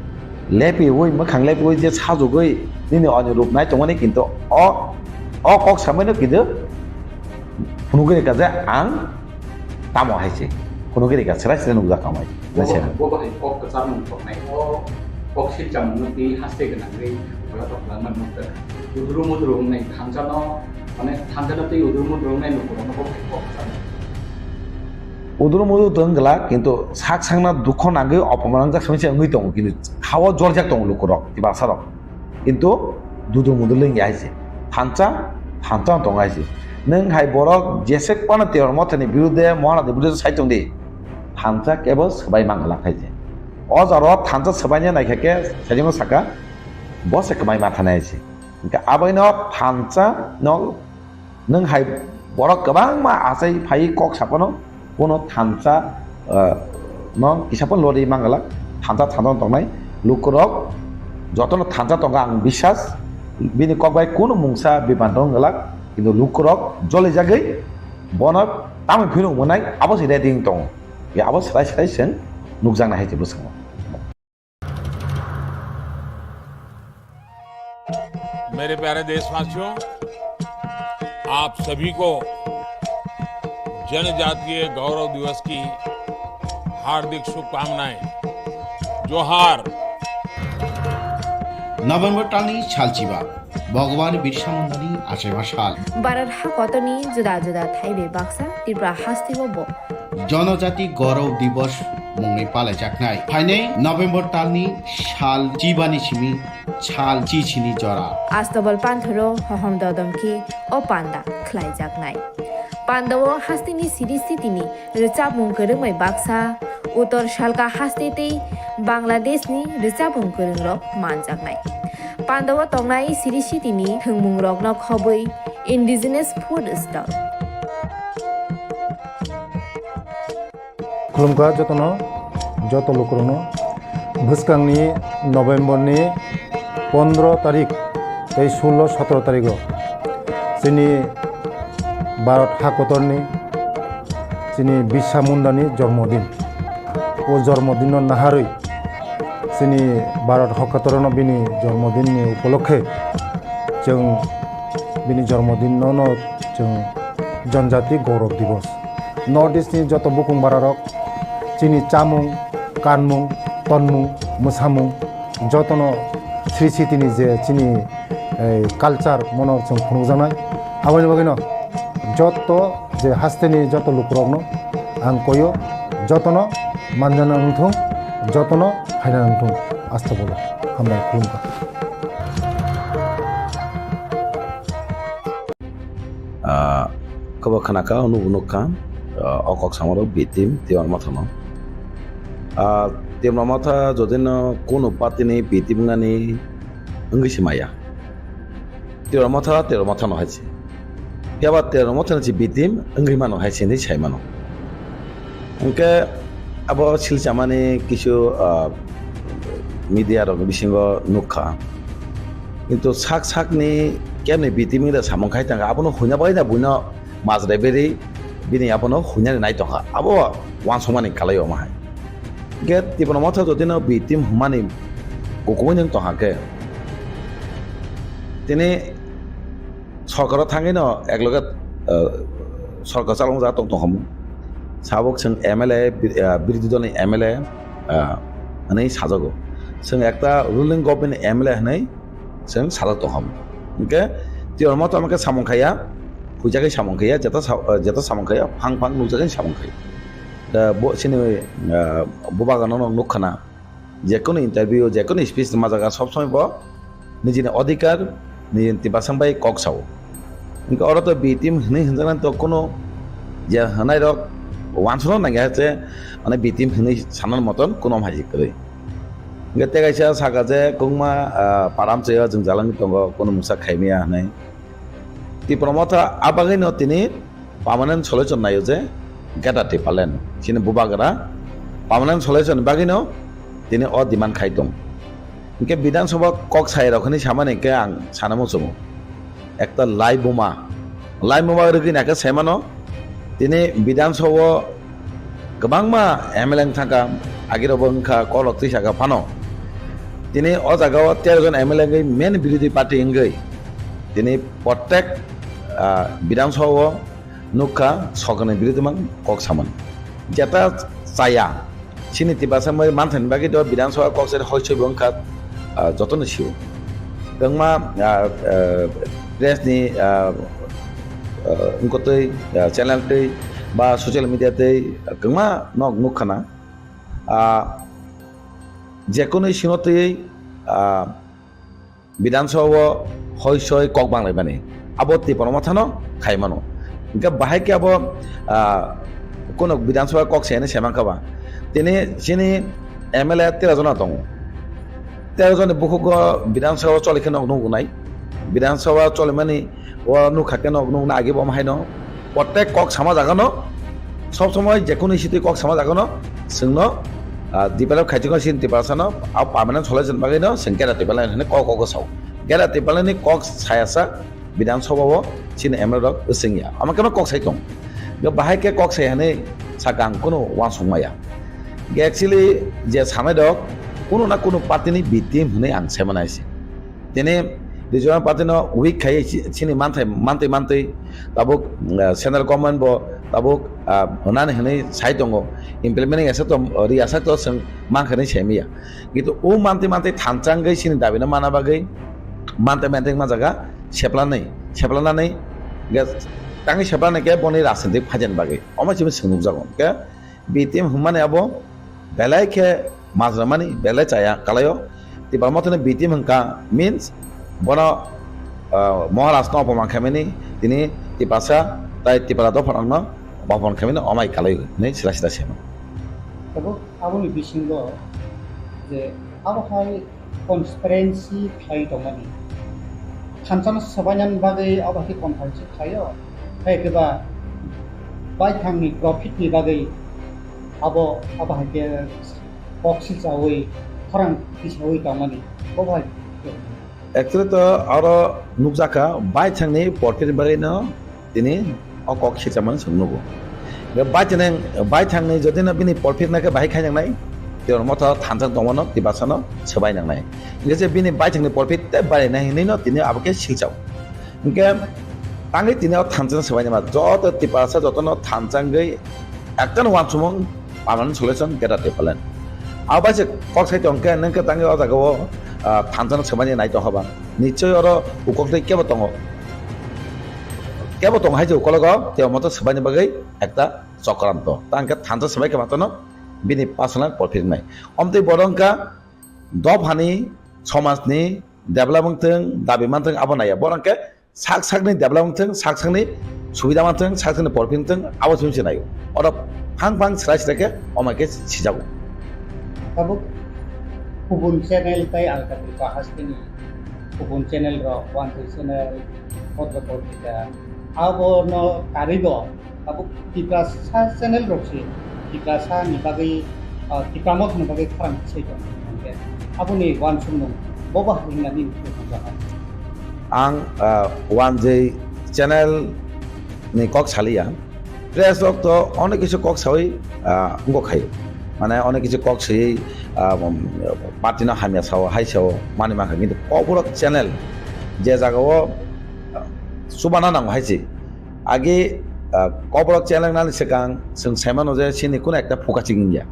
lepiwi, mwkhang lepiwi je sajugwi nini oni rup nai tongmani, kintu o, o kok samaino kintu phunugwi rwkha je ang tamo hai se, phunugwi rwkha, chwrai chwrai nukjak tamo hai. Bo, bo hai kok kwchar mung toknai, o kok silcham mung twi haste gwnangwi boya tok langma nukjak. Udru mudru wngnai thansa no, mane thansa no twi udru mudru wngnai lukurok no bo hai kok kwchar mung. Udru mudru tong glak, kintu sak sakna dukho nangwi opoman wngjak simi se wngwi tongo, kintu khao jorjak tongo lukurok, Tiprasarok. Kintu dudur mudur lengya hai se. Thansa, thansa tong hai se. Nwng hai borok jesek phano Twibar mothani birude, Maharani birude sai tong di. Thansa kebo swbai manglak hai se. O jaro thansa swbaina naikha khe sajingo saka, bo se kwmai mathanai hai se. Hinkhe aboino thansa no nwng hai borok kwbangma achai phai kok saphano, bono thansa, ah, no kisa phano lori mangalak, thansa thansa tongnai lukurok jotono thansa tongo ang biswas, bini kok bai kunu mungsa bibantong wngwlak, kintu lukurok jolijagwi bono tamoni phino mwnai abo se ready wng tongo, ya abo swrai swrai chwng nukjaknai hai se bwskango. मेरे प्यारे देशवासियों, आप सभी को जनजातीय गौरव दिवस की हार्दिक शुभकामनाएं। जोहार। November talni salchiba, Bhagwan Birsa Mundani achaima sal. Bharat hakotorni juda juda thaibai baksa Tripura hasteo bo Jonojati Gaurav Divas mungwi palaijaknai. Phainai November talni sal chibani simi sal chichini jora. Astobal panthoro hohom dodom khe o panda khlaijaknai. Pandao hasteni siri sitini rwchapmung kwrwngbai baksa, Uttor Salka haste tei Bangladeshni rwchapmung kwrwngrok manjaknai. Pandao tongnai siri sitini thwngmungrokno khobwi indigenous food stall. Khulumkha jotono, joto lukurokno. Bwskangni November ni pondro tarik tei sullo sotro tarigo chini Bharat hakotorni chini Birsa Mundani jormodin. O jormodinno naharwi chini Bharat hakotorno bini jormodinni upolokhe chwng bini jormodinno no chwng Janjati Gaurav Divas. North East ni joto bukung bararok chini chamung, kanmung, tonmung, mwsamung jotono sri sitini je chini, eh, culture mono chwng phunukjaknai. Aboni bagwino joto je hasteni joto lukurokno ang koyo, jotono manjana wngthung, jotono phaina wngthung. Astobolo hambai khulumkha. Ah, kobo khna kha, nubo nuk kha, ah, o kok samarok B team Tiwar Mothano. Ah, Tiwar Motha jodino kunu party ni B team wngnani wngwi se maya. Tiwar Motha, Tiwar Mothano hai se. Phiya ba Tiwar Mothano se B team wngwi mano hai se hinwi sai mano. Hwnkhe abo silchamani kisu, ah, media rokni bisingo nukha. Kintu sak sakni kemni B team da samung khai tangkha, abono huina bai da buino majra beri bini abono huinani nai tongkha. Abo uansukmani kalai omo hai. Hwnkhe Tipra Motha jotino B team hwnmani kukumui nwng tongkha khe. Tini Sorkaro thangwi no ekloge, eh, sorkar chalokjak tong tongkhamu. Sabuk chwng M L A, bir-, eh, birodhi dolni M L A, eh, hwnwi sajago. Chwng ekta ruling government ni M L A hwnwi chwng sajak tongkhamu. Hinkhe Tiwar Motha tamo khe samung khaiya, huijagwi samung khaiya, jeta sa-, eh, jeta samung khaiya, phang phang nukjagwi samung khaiya. Da bo chini, eh, bubagano no nukkhana. Jekunu interview, jekunu speech ma jaga sob somoi bo nijini odhikar, nijini tibasang bai kok sao. Hinkhe oro to B team hwnwi hwnjaknai to kuno Je hwnai rok wansukna nangya je, mane B T M hwnwi sanani moton kuno hai kwrwi. Hwnkhe tei kaisa saka je kwbangma, ah, param chaya jwng jalangwi tongo, kuno mungsa khaimaya hwnwi. Tipra Motha a bagwino tini permanent solution naio je Greater Tipraland. Chini bubagra permanent solution bagwino tini o demand khai tong. Hwnkhe Bidhan Sabha kok sai rok hwnwi samani hwnkhe ang sana muchungo. Ekta lai buma. Lai buma rwgwi naikhe saimano tini Bidhan Sabha o kwbangma M L A wng thangkha, agirokbo wngkha, kolok twi saka phano. Tini o jaga o tero jon M L A wngwi main birodhi party wngwi tini prottek, ah, Bidhan Sabha o nukha sokani birodhi mang kok samani. Jeta chaya, chini Tiprasa mai manthani bagwi do Bidhan Sabha kok sari hoi soi bo wngkha, ah, jotono sio. Kwbangma, ah, ah, press ni, ah, ah, wngkotwi, ah, channel twi ba social media twi kwbangma nok nukha na. Ah, jekono sino twi, ah, Bidhan Sabha o hoi soi kok banglaimani. Abo Tipra Mothano khai mano. Hwnkhe bahai khe abo, ah, kuno Bidhan Sabha kok se hwnwi se mankha ba. Tini chini M L A tero jona tongo. Tero joni bukhugo Bidhan Sabha choli khe nok nuknai. Bidhan Sabha cholimani o nukha khe nok nukna agi bo haino. Prottek kok sama jagano, sob somoi jekono issue twi kok sama jagano, chwngno, ah, develop khaijak no chini Tiprasano, a permanent solution bagwi no chwng Greater Tipraland hwnwi kok, kok sao. Greater Tipraland ni kok saya sa Bidhan Sabha o chini M L A rok swngya. Ama khe kok sai tong. Bahai khe kok sai hwnwi saka ang kuno uansuk maya. Actually je sanai rok kuno na kuno party ni B T M hwnwi ang sai mano hai se. Tini regional party no weak khai chi-, chini manthai, mantwi mantwi tabuk, eh, central government bo tabuk, ah, hwnani hwnwi sai tongo, implement asa to, ri asa to chwng mankha hwnwi sai maya. Kintu o mantwi mantwi thanchangwi chini dabi no mana bagwi mantwi mantwi ma jaga seplanai, seplanani ge tangwi seplanai khe boni rajnitik phaijani bagwi omo chini chwng nukjago. Khe B T M hwnmani abo belai khe majra mani, belai chaya kalaio. Tipra Mothani B T M hwnkha means bono, ah, Maharaj no opoman khaimani, tini Tiprasa tai Tipra dopha rokno opoman khaimani omai kalaio hwnwi sila sila sema. Tabuk aboni bisingo je abo hai transparency khlai tongmani. Thansa no swbainani bagwi abo hai khe conference khlaio. Hai khe ba baithangni profit ni bagwi abo, abo hai khe kok sichaui, khorang tisaui tongmani. Bo bai. Actually to aro nukjakha baithangni profit ni bagwi no tini o kok sichakmani chwng nugo. Hwnkhe baithang, baithangni jodi no bini profit nai khe bahai khai nangnai, Tipra Motha thansa tongmano Tiprasano swbai nangnai. Hwnkhe je bini baithangni profit tei barinai hinwi no tini abo khe silchao. Hwnkhe tangwi tini o thansa swbainai ma joto Tiprasa jotono thansa wngwi ekta no uansukmung permanent solution Greater Tipraland. Abo bai se kok sai tong khe, nwng khe tangwi o jaga o, ah, thansa no swbaini nai tong kha ba. Nichoi oro ukok tei kebo tongo. Kebo tongo hai je ukologo, tei omo to swbaini bagwi ekta chokranto. Tang khe thansa swbai khe matano bini personal profit wngnai. Omtwi bodo wngkha dophani, somajni develop wngthwng, dabi manthwng abo naiya. Bono khe sak sakni develop wngthwng, sak sakni subida manthwng, sak sakni profit wngthwng, abo chwng se naio. Oro phang phang srai srai khe omai khe sijago. Tabuk kubun channel tai Alka Tripura hasteni kubun channel rok, Wanjwi channel, Potro Potrika, abono karwi bo tabuk Tiprasa channel rok se Tiprasa ni bagwi, ah, Tipra Motha ni bagwi khorang se tong. Hwnkhe aboni uansukmung bobo hai hinna nini thangjago. Ang, ah, Wanjwi channel ni kok saliya. Press rok to onek kisu kok sawi, ah, wngkok khai. Mane onek kisu kok sawi, ah, um, party no hamya sao, hai sao, mani mankha. Kintu Kokborok channel je jaga o, ah, chubana nango hai se. Age, ah, Kokborok channel nani swkang chwng sai mano je chini kuno ekta phuka chingya.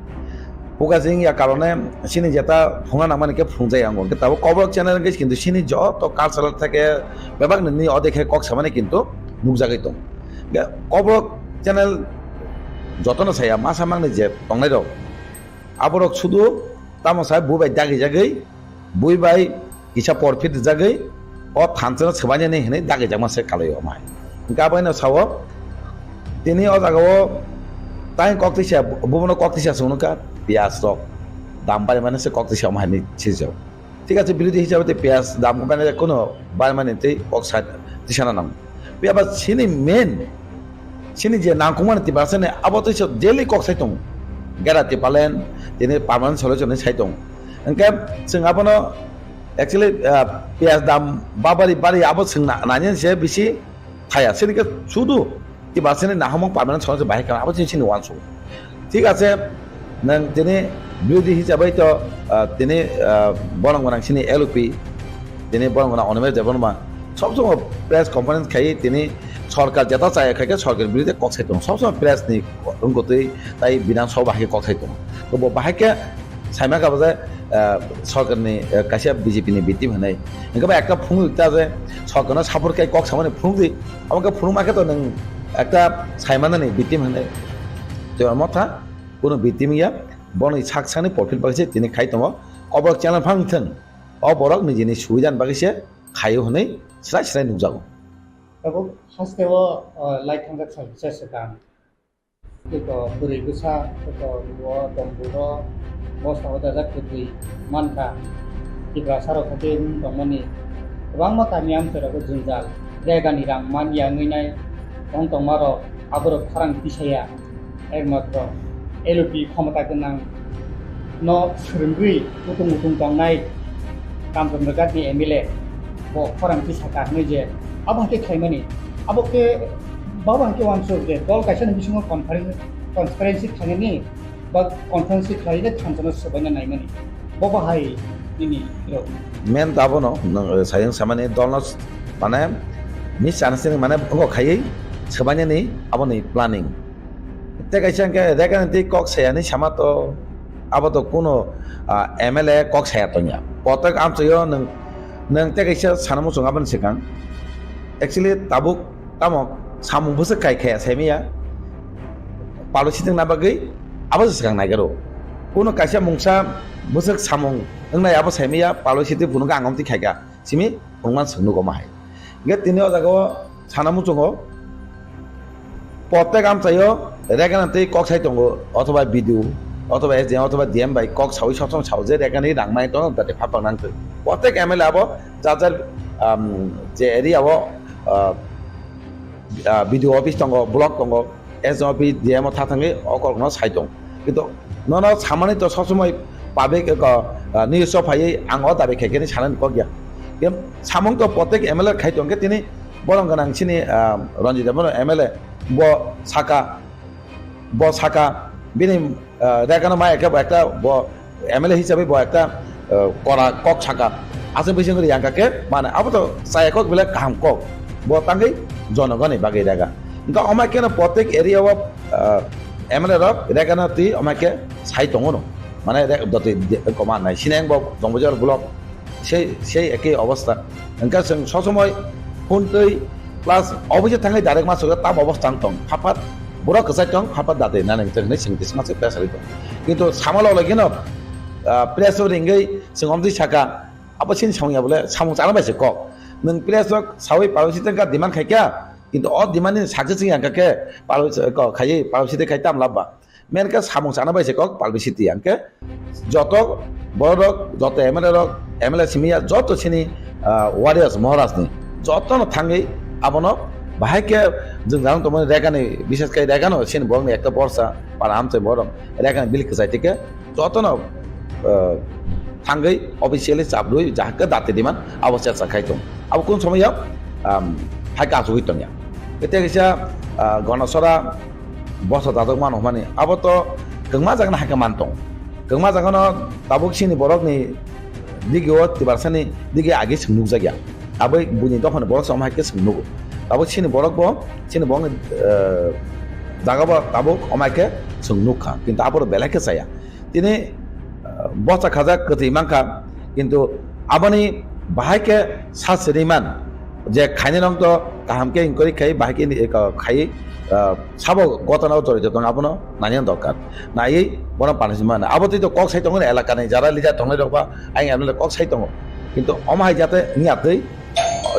Phuka chingya karone chini jeta phungna nangmani khe phungjaya wngo. Hwnkhe tabuk Kokborok channel hwnkhe kintu chini joto cultural theke bebak nini odekhe kok samani kintu nukjagwi tongo. Hwnkhe Kokborok channel jotono saya masa mangni je tongnai rok, aborok sudu tamo sai bui bai dagi jagwi, bui bai kisa porphit rijagwi o thansa no swbainani hinwi dagijakma se kalai o mai. Hwnkhe abo haino sao Tini o jaga o tai kok tisa, bubono kok tisa sung nukha, piyaj rok dam bai mani se kok tisa omo hai ni sijak. Thik ache, birodhi hisabe tei piyaj dam bai mani kono bai mani tei kok sa tisa na nang. Piyaba sini main, sini je nangkukmani Tiprasa ni abo tei so daily kok sai tongo. Gera Tipraland, tini permanent solution ni sai tongo. Hingke chwng abono actually, ah, piyaj dam babari bari abo chwng na-, nani se bisi thaya. Sini ke sudu Tiprasa ni nahamung permanent solution bahai kha abo chini sini wansuk. Thik ache, nang tini birodhi hisabai to, ah, tini, ah, borong gwnang sini L O P, tini borong gwnang Animesh Debbarma, sob somoi press conference khai tini sorkar jeta chaya khai khe sorkar birodhi kok sai tongo. Sob somoi press ni wngkutwi tai Bidhan Sabha bahai khe kok sai tongo. To bo bahai khe saima kha bo je, ah, sorkar ni, ah, kaisa B J P ni victim hinwi. Hingke ba ekta phunuk ta je sorkar no support khai kok samani phunuk di. Abo khe phunuk ma khe to nwng ekta saimani ni victim hinwi. To amo tha kuno victim ya. Boni sak sakni profit bagwi se tini khai tongo. O borok channel phang thwng. O borok nijini subidan bagwi se khaio hwnwi srai srai nukjago. Tabuk haste o, o, lai thangjak sal bwsa swkang. Tei to bwrwi bwsa, tei to o tomburo, bosongo dajak kwtwi mankha. Tiprasa rok khe tei wng tongmani kwbangma kami amchai rogo jwngjal. Regani rang man ya wngwi nai wng tongma rok, aborok khorang tisaya. Ekmatro L O P khomota gwnang no swrwngwi utung utung tongnai Kamchandra Ghat ni M L A bo khorang tisaka hwnwi je abo hai khe khlaimani. Abo khe babo hai khe uansuk je dol kaisa ni bisingo conference, transparency khlainani ba conference khlainai thansa no swbaina naimani. Bo bahai nini rok. Main to abono nwng, eh, sayang samani dolno s-, mane misunderstanding mane wngkha khaiwi swbainani aboni planning. Tei kaisa hwnkhe Rekhani tei kok sayani sama to abo to kuno, ah, M L A kok saya tongya. Kotok amchaio nwng, nwng tei kaisa sana muchung aboni swkang. Actually tabuk tamo samung bwswk kai khaya saimaya. Palo sitwngna bagwi abo se swkang naigaro. Kuno kaisa mungsa bwswk samung wngnai abo saimaya palo sitwi phunukha ang omtwi khaikha. Simi phunukman swk nugo ma hai. Hingkhe tini o jaga o sana muchungo protek amchaio Rekhani tei kok sai tongo, othoba B D O, othoba S D M, othoba D M bai kok saui sob somoi sao je Rekhani rang mai tono dati phapang nang twi. Protek M L A abo jar jar, um, je area o, uh, ah, B D O office tongo, block tongo, S D M office, D M o tha thangwi o kokno sai tong. Kintu nono samani to sob somoi public ko, ah, news o phaiwi ang o dabi khai khe sanani kok ya. Em, samung to protek M L A khai tong khe tini borong gwnang sini, ah, Ranjit Debbarma M L A bo saka, bo saka bini, ah, Rekhano maya khe bo ekta bo M L A hisabe bo ekta, ah, kora kok saka. Aswk bising ri yang khe mane abo to chaya kok belai kaham kok. Bo tangwi jonogoni bagwi Rekha. Hingkhe omai kheno protek area o, ah, M L A rok Rekhano twi omai khe sai tongo no. Mane re-, doti de-, koma nai. Sineng bo Jongbajar block. Sei, sei ekei obostha. Hingkhe chwng sob somoi phone twi plus office thangwi direct ma sogwi tam obostha wng tong. Phapat borok kwchai tong, phapat dati nani hwnwi chwng twi sima se press rwi tong. Kintu samalo lagi no, ah, press o ringwi chwng omtwi saka, abo chini samung ya bole samung chana bai se kok. Nwng press rok sawi palo si tengka demand khai kha, kintu o demand ni success wng ya khe palo si kok khai, palo si khai tam labba. Main khe samung chana bai se kok palo si ti yang khe joto borok rok, joto M L A rok, M L A simi ya joto chini, ah, warriors Maharaj ni joto no thangwi abono bahai khe jwng jang tongmani Rekha ni, bishes khai Rekha no chini borok ni ekta borsa para amchai borok Rekha ni bill kwchai tike joto no, ah, thangwi officially chabrwi jahakhe dati diman abo chercha khai tong. Abo kun somoi ya, um, hai ka achugwi tong ya. Tei kaisa, ah, Ganachara bosa dajak mano hwnmani abo to kwngma jaga no hai khe man tong. Kwngma jaga no tabuk chini borok ni digi o Tiprasa ni digi agi chwng nukjak ya. Abo buini dophani borok chama hai khe chwng nugo. Abo chini borok bo, chini borok ni, eh, jaga bo tabuk omai khe chwng nukha. Kintu abo belai khe chaya. Tini, eh, bosa khajak kwtwi mankha. Kintu aboni bahai khe sa siri man je khaini nong to kaham khe inquiry khai bahai khe ni, eh, khai, eh, sabo gotana o jorito tong abono nani dorkar. Naiwi bono punishment mano. Abo twi to kok sai tongo elaka ni jara leader tongnai rok ba ayang M L A kok sai tongo. Kintu omo hai jate wngya twi,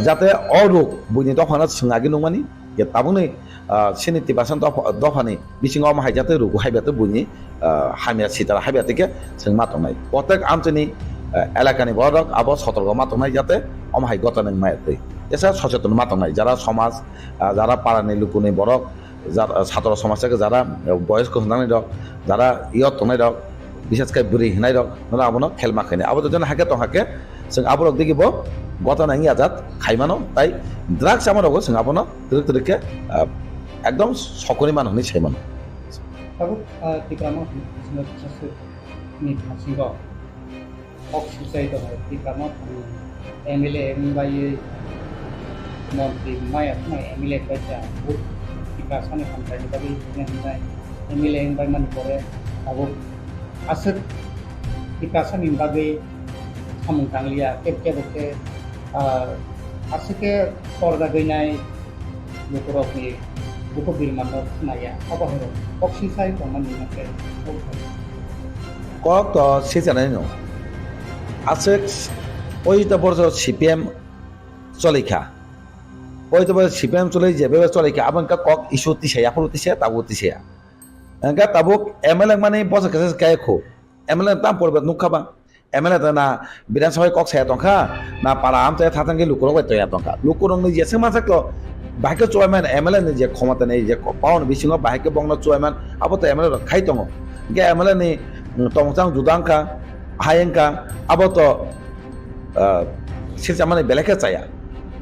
jate o ruk buini dophano swng agi nukmani, Je tabukni, ah, chini Tiprasa dopha, dophani bisingo omo hai jatwi rugu haibatwi buini, ah, hamya sitara haibatwi khe chwng ma tongnai. Protek amchini, ah, elakani borok abo sotorgo ma tongnai jate omo hai gotana wngma twi. Tesa socheton ma tongnai jara somaj, ah, jara parani lukuni borok, jara, ah, satro somaj se jara, ah, boyosko hwnani rok, jara yot tongnai rok, bises khe bwrwi hwnai rok, nono abono khelma khainai. Abo to jono hakhe tong hakhe, chwng aborok digi bo gotana wngya jat khaimano, tai drugs ama rogo chwng abono twrwk twrwk khe, ah, ekdom sokoni mano hwnwi sai mano. Tabuk, ah, Tipra Motha ni bisingo kisa swk ni bisingo kok sujai tongo, Tipra Motha ni M L A wng bai montri maya thwnai M L A bai cha, Tiprasa ni hamkrai ni bagwi hwnwi hwnwi M L A wng bai mani pore tabuk aswk Tiprasa ni bagwi samung tangliya, kebo kebo khe, ah, aswk khe torjagwi nai lukurokni bukhuk birmanno khnaya, abo hai rok kok sisai tongmani hwnkhe kok to sijanai no. Aswk poito borso C P M choli kha. Poito borso C P M choli je bebe choli kha, abo wngkha kok issue tisa ya, phuru tisa ya, tabuk tisa ya. Wngkha tabuk M L A mani boso kesa se kaya khu. M L A tam poribet nukha ba. M L A ta na Bidhan Sabha kok saya tongkha, na para amchai thathang khe lukurok bai toya tongkha. Lukurok ni jeswk mansak to, bahai khe chuaiman M L A ni je khomota ni je power ni bisingo bahai khe bongno chuaiman, abo to M L A rok khai tongo. Hingkhe M L A ni, mm, tongchang juda wngkha, hai wngkha, abo to, ah, silchamani belai khe chaya.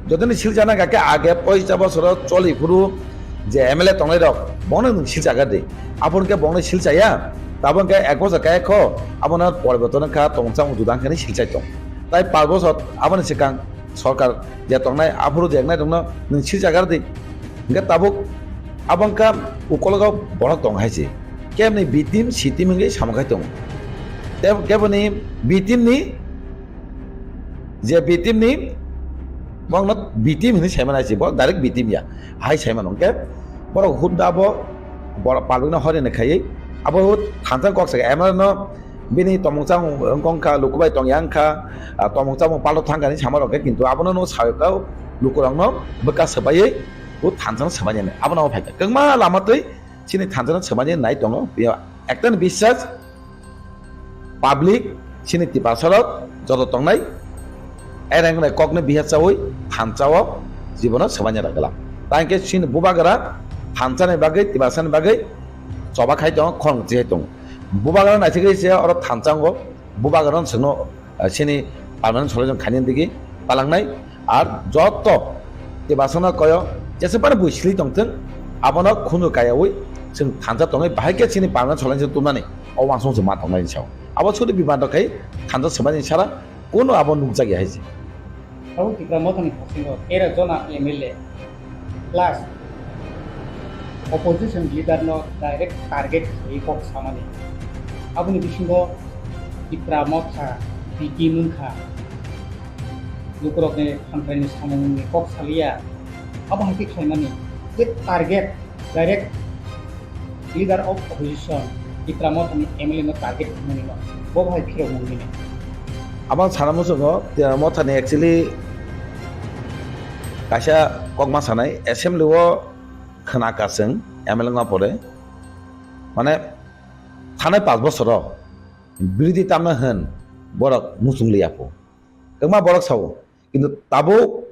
Jotoni silchana kha khe age poisa bosoro choli phuru je M L A tongnai rok, bongno nwng silchagar di. Aboni khe bongno silchaya, tabuk khe ek bosor kaya kho, abono poriborton wngkha, tongchang juda wngkha ni silchai tong. Tai panch bosor aboni swkang sorkar je tongnai, aphuru je wngnai rokno nwng silchagar di. Hingkhe tabuk abo wngkha ukologo borok tong hai se. Keboni B team, C team wngwi samung khai tongo. Tei keboni B team ni je B team ni, bongno B team hinwi saimano hai se, bo direct B team ya, hai saimano. Hingkhe borok hut da bo, borok public no horini khaiwi abo hut thansa kok saka M L A no bini tomung chamung wngkha, lukubai tongya wngkha, ah, tomung chamung palto thangkha hinwi sama rok khe, kintu abono no sayok lukurok no bwkha swbaiwi hut thansa no swbainani abono phaikha. Kwbangma lama twi chini thansa no swbainani nai tongo, ekta ni biswas. Public, chini Tiprasa rok joto tongnai, ereng nai kokno bihar chawi thansa o jibono swbaina rwgwla. Tangkhe chini bubagra thansa ni bagwi, Tiprasa ni bagwi choba khai tongo, khorang chi hai tongo. Bubagra naisingwi se oro thansa o, bubagra no chwngno, ah, chini permanent solution khaina digi palangnai. Ar joto Tiprasano koyo jesa phano bui sili tongthwng, abono khunu kayaui chwng thansa tongwi bahai khe chini permanent solution tumnani o uansukmung chwng ma tongnai sao. Abo sudu biman rok khai thansa swmani sara kuno abo nukjak ya hai se. Abo Tipra Mothani bisingo tero jona M L A plus opposition leader no direct target khlaiwi kok samani. Aboni bisingo Tipra Motha B T M wngkha. Lukurokni hamkraini samungni kok saliya. Abo hai khe khlaimani je target direct leader of opposition Tipra Mothani M L A no target khlaimani no bo hai phirok mungmini. Abang sana muchungo Tipra Mothani actually kaisa kokma sanai assembly o khna kasing M L A wngma pore mane thanai panch bosoro birodi tamna hwn borok muchung liya pho. Kwbangma borok sao, kintu tabuk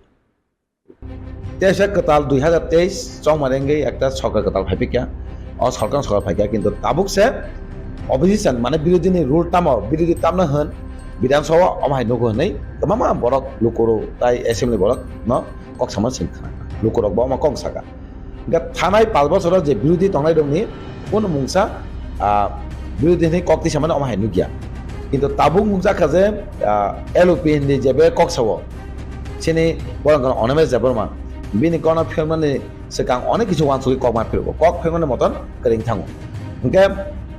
teisa kwtal dui hazar teis chongmani wngwi ekta sorkar kwtal phai phikya. O sorkar sorkar phaikya, kintu tabuk se opposition mane birodi ni rule tamo, birodi tamna hwn Bidhan Sabha omo hai nugo hwnwi kwbangma borok lukurok tai assembly borok no kok sama sing khna. Lukurok bo omo kok saka. Hingkhe thanai panch bosoro je birodi tongnai rokni kuno mungsa, ah, birodi hinwi kok tisamani omo hai nukya. Kintu tabuk nukjakha je, ah, L O P hindi jebe kok sao. Chini borok Animesh Debbarma. Bini kono philmani swkang onek kisu uansugwi kok ma philgo. Kok philmani moton kwrwng thango. Hingkhe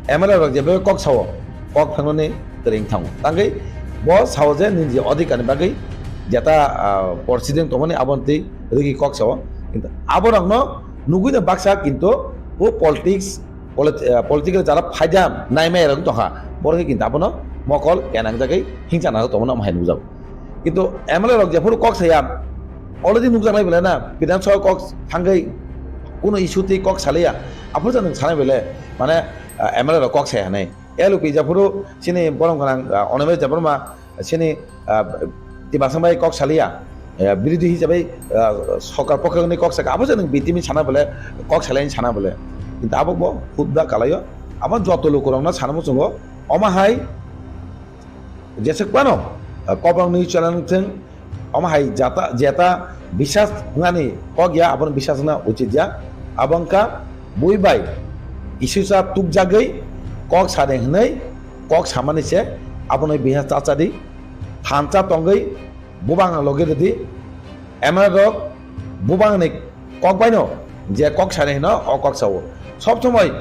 M L A rok jebe kok sao, kok philmani kwrwng thango. Tangwi bo sao je nini odhikar ni bagwi jeta, ah, proceeding tongmani aboni twi rwgwi kok sao. Kintu aborokno nugwi no baksa kintu bo politics, polit-, ah, political jara phaida naimaya rok tongkha. Borok kintu abono mokol kenangjagwi hingsa nang tongmani omo hai nukjago. Kintu M L A rok jephuru kok saya, already nukjaknai belai na, Bidhan Sabha kok thangwi Kuno issue twi kok salaiya. Aphuru jani sanai bele, mane, ah, M L A rok kok sai hanai. L O P japhuru chini borom gwnang, ah, Animesh Debbarma, chini, ah, Tiprasa bai kok saliya, eh, birodhi hisabai, ah, sorkar pokhe hwnwi kok saka, abo se nwng B T M sana bole, kok salaini sana bole. Kintu abo bo hudda kalaio, abo joto lukurokno sana muchungo, omo hai jeswk phano, ah, Kokborok news channel thwng, omo hai jata, jeta bisas wngnani kok ya, abono bisas wngna uchit ya, abo wngkha bui bai kisusa tukjagwi kok sade hwnwi kok samani se, abono bisas cha cha di. Thansa tongwi bubang logi rwdi, M L A rok bubang ni kok bai no je kok sani hino o kok sao. Sob somoi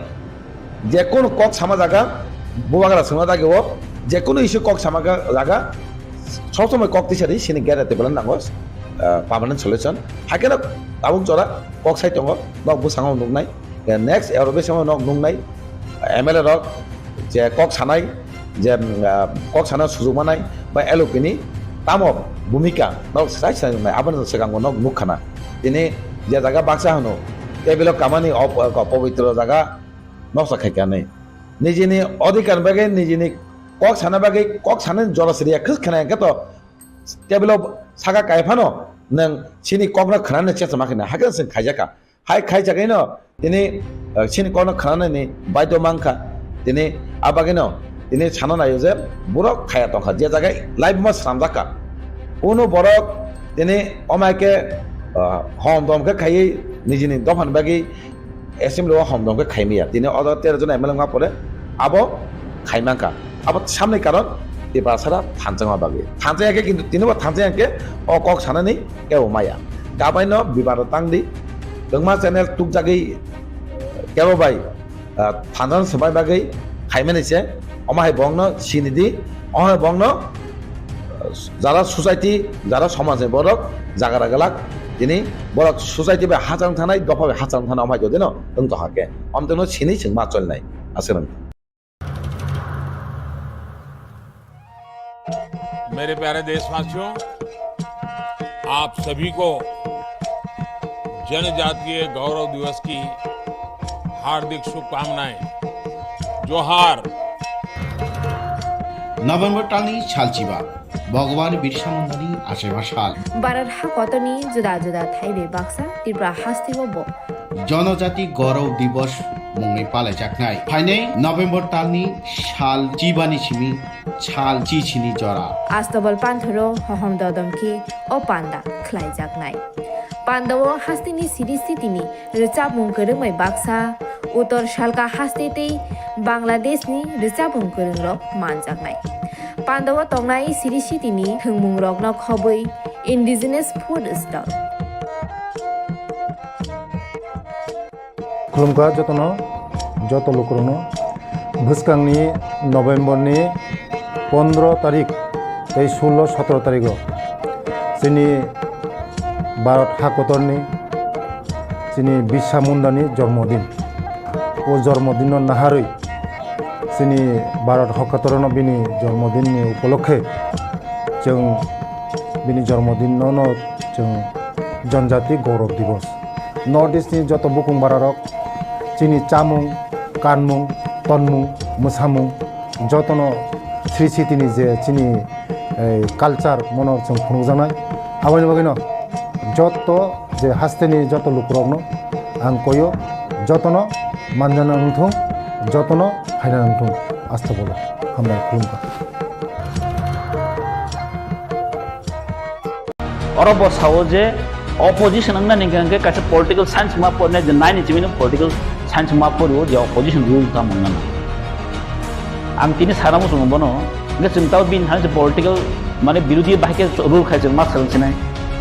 je kono kok sama jaga bubang ra songna dagi o je kono issue kok sama ga-, jaga sob somoi kok tisa di sini gere tebela nango, ah, permanent solution. Hakeno tabuk jora kok sai tongo, nok bwskango nuknai. Next Europe samo nok nungnai M L A rok je kok sanai, je, mm, ah, kok sana sujuk manai ba L O P ni tamo bhumika nok sai sai nai, aboni swkango nok nukkhana. Tini je jaga baksa hwno table o kamani op-, ah, pobitro jaga noksa khaikha nai. Nijini odhikar bagwi, nijini kok sana bagwi, kok sanani jora siriya khwk khna hwnkhe to table o saka kai phano nwng chini kokno khnani chesama khna hakhe chwng khaijakha. Hai khai chagwi no tini, eh, chini kokno khnanani baidhyo mankha. Tini a bagwi no tini sana naio je borok khaya tongkha, je jaga live ma swnamjak kha. Uno borok tini omo hai khe, ah, hom dom khe khaiwi nijini dophani bagwi assembly o hom dom khe khaimaya. Tini o jaga tero jon M L A wngma pore abo khai mankha. Abo samni karon Tiprasara thansa wngma bagwi. Thansa ya khe kintu tini bo thansa ya khe o kok sanani kebo maya. Kabai no bibaro tangdi. Kwbangma channel tukjagwi kebo bai, ah, thansa swbai bagwi khaimani se. Omo hai bongno sinidi, omo hai bongno, ah, jara society, jara somaj ni borok jaga ragalak, tini borok society bai hachal thanai, dopha bai hachal thanai, omo hai jodi no wng tongkha khe. Omtwino sini chwng ma cholnai. Aswk. मेरे प्यारे देशवासियों, आप सभी को जनजातीय गौरव दिवस की हार्दिक शुभकामनाएं। जोहार। November talni salchiba, Bhagwan Birsa Mundani achaiba sal. Bharat hakotorni juda juda thaibai baksa Tripura hasteo bo Jonojati Gaurav Divas mungwi palaijaknai. Phainai November talni sal chibani simi sal chichini jora. Astobal panthoro hohom dodom khe o panda khlaijaknai. Pandao hasteni siri sitini rwchapmung kwrwngbai baksa, Uttor Salka haste tei Bangladeshni rwchapmung kwrwngrok manjaknai. Pandao tongnai siri sitini thwngmungrokno khobwi indigenous food stall. Khulumkha jotono, joto lukurokno. Bwskangni November ni pondro tarik tei sullo sotro tarigo chini Bharat hakotorni chini Birsa Mundani jormodin. O jormodinno naharwi chini Bharat hakotorno bini jormodinni upolokhe chwng bini jormodinno no chwng Janjati Gaurav Divas. North East ni joto bukung bararok chini chamung, kanmung, tonmung, mwsamung jotono sri sitini je chini, eh, culture mono chwng phunukjaknai. Aboni bagwino joto je hasteni joto lukurokno ang koyo, jotono manjana wngthung, jotono phaina wngthung. Astagfirullah. Hambai, khulumkha. Oro bo sao je opposition wngna ni hwnkhe kaisa political science ma porne je nine ni chimino political science ma porio je opposition rule ta mangna na. Ang tini sana muchungo bono, hwnkhe chwng tao bini thani je political mane birodhi bahai khe rule khai chwng ma swrwng sinai.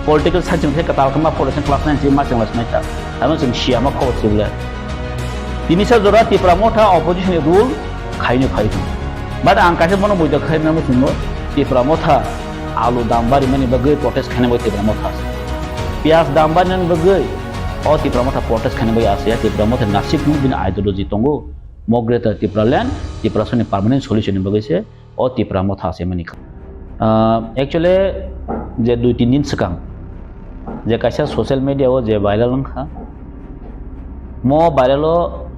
Political science hwnkhe kwtal khe ma pore se class nine chini ma chwng lai sinai ta. Ano chwng siya ma khobor sibla. Tini sa jora Tipra Motha opposition ni rule khaino phai thung. But ang kaisa bono buidok khai mano chwngno Tipra Motha alu dam barimani bagwi protest khaina bagwi Tipra Motha asa. Piyaj dam barimani bagwi o Tipra Motha protest khaina bagwi asa ya Tipra Motha nasik no bini ideology tongo. Mo Greater Tipraland, Tiprasani permanent solution ni bagwi se o Tipra Motha asa mani. Ah, actually, je dui tin din swkang je kaisa social media o je viral wngkha, Mo viral o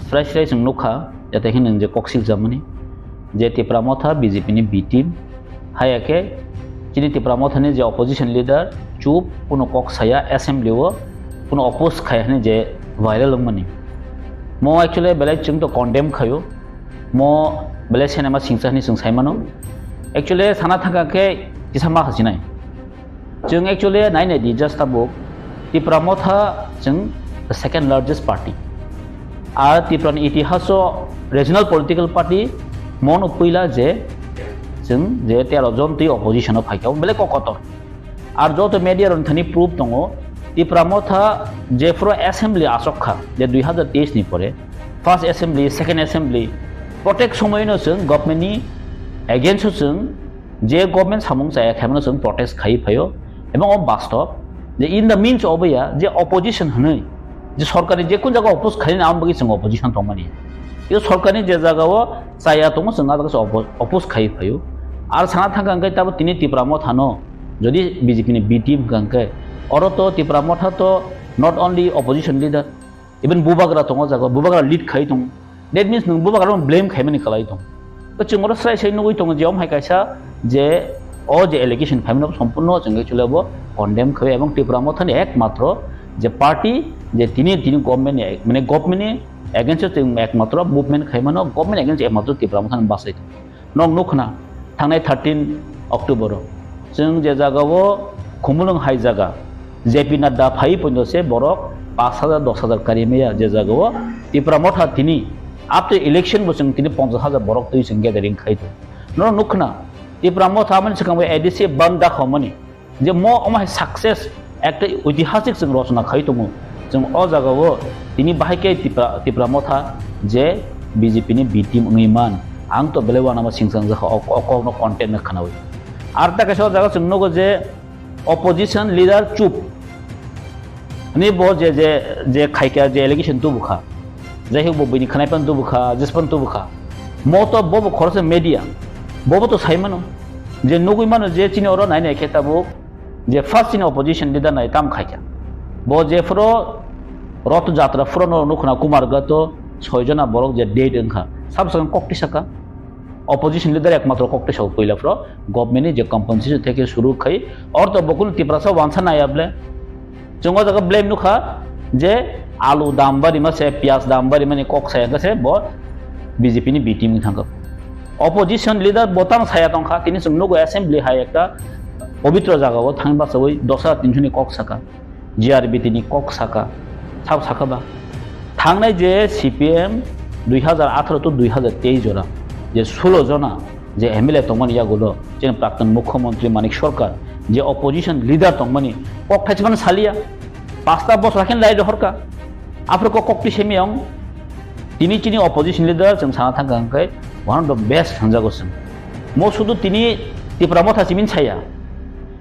srai srai chwng nukha, jate khe nwng je kok siljak mani, je Tipra Motha B J P ni B team, haya khe chini Tipra Motha ni je opposition leader chup, kuno kok saya, assembly o kuno oppose khai hwnwi je viral wngmani. Mo actually belai chwng to condemn khaio, mo belai sinema singsa hwnwi chwng sai mano. Actually sana thangkha khe kisa ma khasinai. Chwng actually nai nai di, just tabuk Tipra Motha chwng the second largest party. Ar Tipra ni itihas o regional political party mo no puila je chwng je tero jon twi opposition o phaikha, belai kok kotor. Ar joto media rok thani proof tongo, Tipra Motha jephuru assembly achok kha je dui hazar teis ni pore, first assembly, second assembly, protek somoy no chwng government ni against o chwng je government samung chaya khaimano chwng protest khai phaio, ebong o bastob je in the means of ya je opposition hwnwi je sorkar ni je kun jaga oppose khaina ang bagwi chwng opposition tongmani. Yo sorkar ni je jaga o chaya tongo chwng a jaga se oppo-, oppose khai phaio. Ar sana thangkha hwnkhe tabo tini Tipra Motha no jodi B J P ni B team hwnkha hwnkhe oro to Tipra Motha to not only opposition leader, even bubagra tongo jaga, bubagra lead khai tongo. That means nwng bubagra no blame khaimani kwlai tongo. To chwng oro srai srai nugwi tongo je omo hai kaisa je o je allegation phaimani bo sompurno chwng actually bo condemn khai ebong Tipra Motha ni ekmatro je party je tini tini government ni mane government ni against o chwng ekmatro movement khaimano, government against ekmatro Tipra Motha ni bachai tongo. Nok nukhna thangnai thirteen October o chwng je jaga o Khumulwng hai jaga J P Nadda phai pondo se borok pash hajar, dos hajar kari maya je jaga o Tipra Motha tini after election bo chwng tini ponchash hajar borok twi chwng gathering khai tongo. Norok nukhna Tipra Motha amani swkang bai A D C bandh dakhomani je mo omo hai success ekta oitihasik chwng rochona khai tongo. Chwng o jaga o tini bahai khe Tipra, Tipra Motha je B J P ni B team wngwi man, ang to belai uanama singchang jakha o, o kokno content no khwnawi. Ar ta kaisa o jaga chwng nugo je opposition leader chup. Ani bo je, je, je khaikha, je allegation tubukha. Jai hok bo bini khanai pan tubukha, jis pan tubukha. Mo to bo bo khoroksa media. Bo bo to sai mano. Je nugwi mano je chini oro nai nai khe tabuk je first chini opposition leader nai tam khaikha. Bo je phuro Roth Jatra phuro no nukhna Kumar Gato soi jona borok je dead wngkha. Sab sakang kok tisaka. Opposition leader ekmatro kok tisao puila phuro government ni je compensation theke suru khai, ortho bo kunu Tiprasa wansa naya ble. Chwng o jaga blame nukha je alu dam bari ma se, piyaj dam bari mani kok saya se bo B J P ni B team thangkha. Opposition leader bo tamo saya tongkha, tini chwng nugo assembly hai ekta pobitro jaga o thang bachawi dos hajar tinso ni kok saka. G R B T ni kok saka, sabo saka ba? Thangnai je C P M dui hazar atharo to dui hazar teis jora, je sulo jona je M L A tongmani yagulo, chini Prakton Mukhyamantri Manik Sarkar, je opposition leader tongmani, kok thaismano saliya, pasta bosor hakhe lai rohorka, aphuru kok kok twi semi ang, tini chini opposition leader chwng sana thangkha hwnkhe one of the best hanjago chwng. Mo sudu tini Tipra Motha simin saya,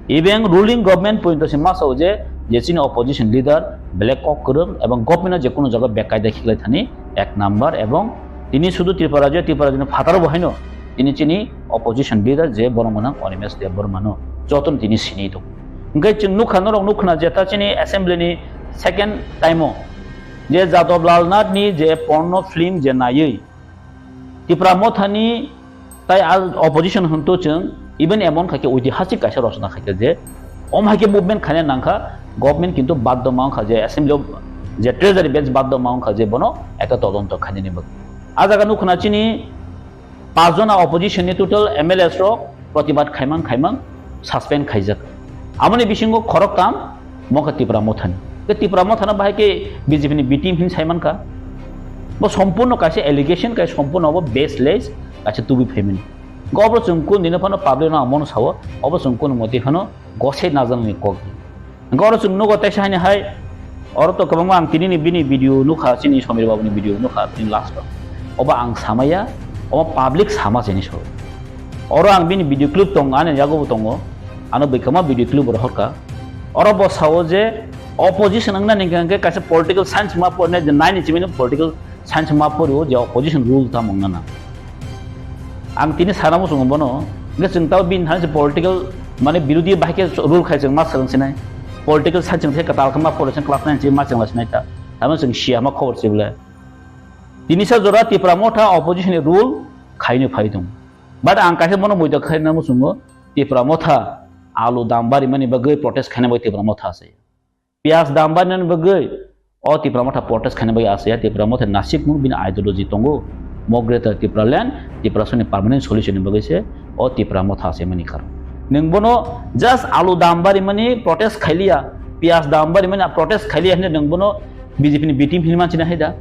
Even ruling government pointo se ma sao je, je chini opposition leader belai kok kwrwng ebong government no je kono jaga bekaida khiklai thani ek number ebong tini sudu Tripura rajyo, Tripura rajyo ni phataro bo haino tini chini opposition leader je borok mwnang Animesh Debbarma no jotono tini sini tongo. Hwnkhe chwng nukha, norok nukha je ta chini assembly ni second time o je Jadab Lal Nath ni je porno film je naiwi Tipra Motha ni tai a opposition hwn to chwng even emon khaikhe oitihasik kaisa rochona khaikhe je om haikhe movement khaina nangkha, government kintu baddo ma wngkha je assembly o je treasury bench baddo ma wngkha je bono ekta todonto khainani bagwi. A jaga nukho na chini pachjona opposition ni total M L As rok protibad khaimang khaimang suspend khaijak. Amoni bisingo khoroktham mokha Tipra Mothani. Ke Tipra Mothano bahai ke B J P ni B team hin saimankha. Bo sompurno kaisa allegation, kaisa sompurno bo baseless, kaisa tubui phaimani. Go obo chwng kun dino phano public no ang mono sao, obo chwng kun moti phano gose najaknani kok. Hwnkhe oro chwng nugo teisa haini hai, oro to kwbangma ang tinini bini video nukha, chini Somir Babuni video nukha, bini last o. Obo ang samaya, obo public sama chini so. Oro ang bini video clip tongo, ani yago bo tongo, ano bwkhama video clip rohorkha. Oro bo sao je opposition wngna hingkha hingkhe kaisa political science ma porne je nine ni chimino political science ma porio je opposition rule tamo wngna nang. Ang tini sana muchungo bono, hingke chwng tao bini thani se political, mane, birodhi bahai khe rule khai chwng ma swrwng sinai. Political science chwng khe kwtal khe ma pore chwng class nine chwng ma chwng la sinai ta. Tamo chwng siya ma khobor se bwle. Tini sa jora Tipra Motha opposition ni rule khaino phai tong. But ang kaisa bono moito khaina muchungo Tipra Motha alu dam bari mani bagwi protest khaina bai Tipra Motha ase. Piyaj dam bari mani bagwi o Tipra Motha protest khaina bai ase. Tipra Motha nasik mung bini ideology tongo. Mo Greater Tipraland, Tiprasani permanent solution ni bagwi se o Tipra Motha ase mani karon. Nwng bono just alu dam bari mani protest khailiya, piyaj dam bari mani protest khailiya hwnwi nwng bono B J P ni B team hinwi manchina hai da?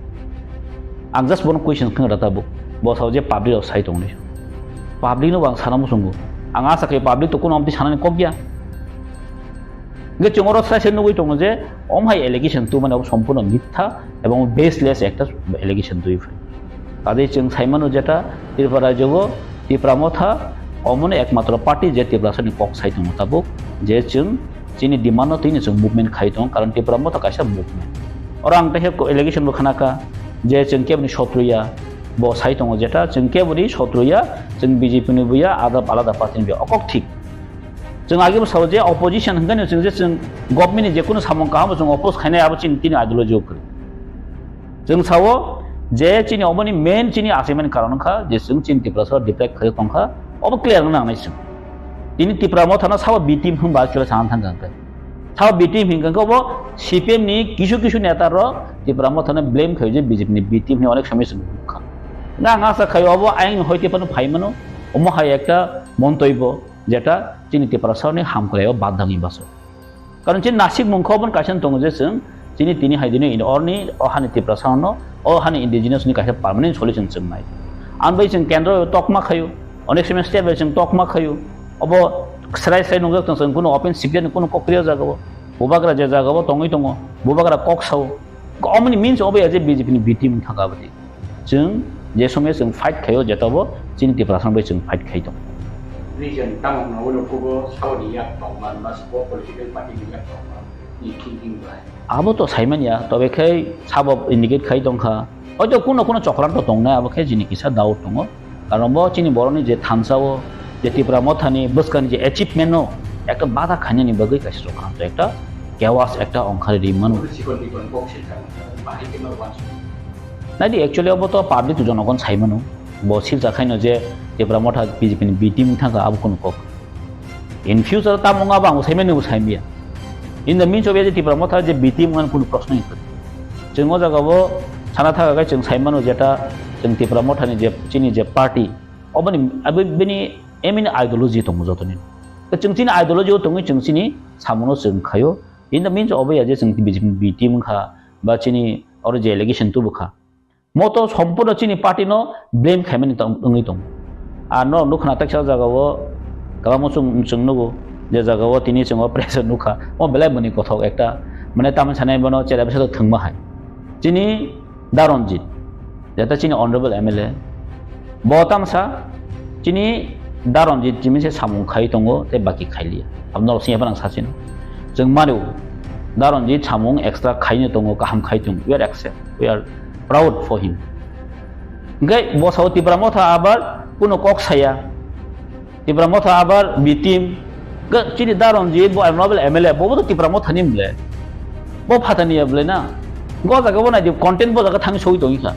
Ang just bono question khna rata bo. Bo sao je public rok sai tongni. Public no bo ang sana muchungo. Ang asa khe public to kuno amti sanani kok ya. Ge chwng oro sai sai nugwi tongo je om hai allegation tu mane obo sompurno mitha ebong baseless ekta allegation twi phai. Tadei chwng saimano jeta Tripura rajyo Tipra Motha omono ekmatro party je Tiprasani kok sai tongo tabuk je chwng chini demand no tini chwng movement khai tongo, karon Tipra Motha kaisa movement. Oro ang tehe allegation bo khna kha je chwng keboni sotru ya, bo sai tongo jeta chwng keboni sotru ya, chwng B J P ni bo ya, ada alada party ni bo ya, okok thik. Chwng age bo sao je opposition hwnkhe no chwng je chwng government ni je kunu samung kaham bo chwng oppose khainai abo chini tini ideology o kwrwi. Chwng sao je chini oboni main chini achaimani karon wngkha je chwng chini Tiprasa deprive khaio tongkha, obo clear wngna nangnai chwng. Tini Tipra Mothano sabo B team hwnba actually sana thangkha hwnkhe. Sabo B team hinkha hwnkhe obo C P M ni kisu kisu neta rok Tipra Mothano blame khaio je B J P ni B team hinwi onek somoi chwng nukha. Hwnkhe ang asa khaio obo ayang ni hoite phano phaimano, omo hai ekta montoibo jeta chini Tiprasa ni hamkrai o badangwi baso. Karon chini nasik mungkha obo kaisa tongo je chwng chini tini hai dino in orni o hani Tiprasa no o hani indigenous ni kaisa permanent solution chwng nai. Ang bai chwng kendro tokma khayo, onek somoi state bai chwng tokma khayo. Obo srai srai nungjak tong chwng kuno open secret ni kuno kokri o jaga o. Bubagra je jaga o tongwi tongo, bubagra kok sao. Omoni means obo ya je B J P ni B team thangka bwtwi. Chwng je somoi chwng fight khaio, jeta bo chini Tiprasa bai chwng fight khai tongo. Reason tamo hwnwi ulo kubo saboni yak tongma, ba sabo political party ni yak tongma, ni thinking bai. Abo to saimanya, tobe khai sabo indicate khai tongkha. Hoito kuno kuno chokranto tongnai, abo khai jini kisa doubt tongo. Karon bo chini borokni je thansa o, je Tipra Mothani bwskangni je achievement no ekta bada khainani bagwi kaisa chokranto, ekta chaos ekta ongkhari ri mano. Sikon bikon kok silka, bahai khe no wansuk. Naidi, actually obo to public to jonogon sai mano. Bo silsa khaino je Tipra Motha B J P ni B team thangkha abo kuno kok. In future tamo wngma bo ang sai mano bo sai maya. In the means of je Tipra Motha je B team wngmani kuno proshno ni kwrwi. Chwng o jaga o sana thaka khe chwng sai mano jeta chwng Tipra Motha ni je chini je party oboni abo bini aim ni ideology tongo jotoni. Chwng chini ideology o tongwi chwng chini samono chwng khaio. In the means of ya je chwng B J P ni B team wngkha ba chini oro je allegation tubukha. Mo to sompurno chini party no blame khaimani tong-, wngwi tongo. Ar no nukha na teksa jaga o kwbangma chwng, chwng nugo je jaga o tini chwng o press o nukha. O belai boni kothok ekta mane tamni sanai bono chera bisa thwngma hai. Chini Da Ranjit, jeta chini honorable M L A, bo tamsa chini Da Ranjit chini se samung khai tongo tei baki khailiya. Abno sini phano ang sachino. Chwng mano Da Ranjit samung extra khaino tongo, kaham khai tongo. We are accept, we are proud for him. Hingke bo sao Tipra Motha abar kuno kok saya. Tipra Motha abar B team. Ga chini Da Ranjit bo honorable M L A bo bo to Tipra Motha ni mle. Bo phatani ya ble na. Go jaga bo nai di content bo jaga thang soi tongi kha.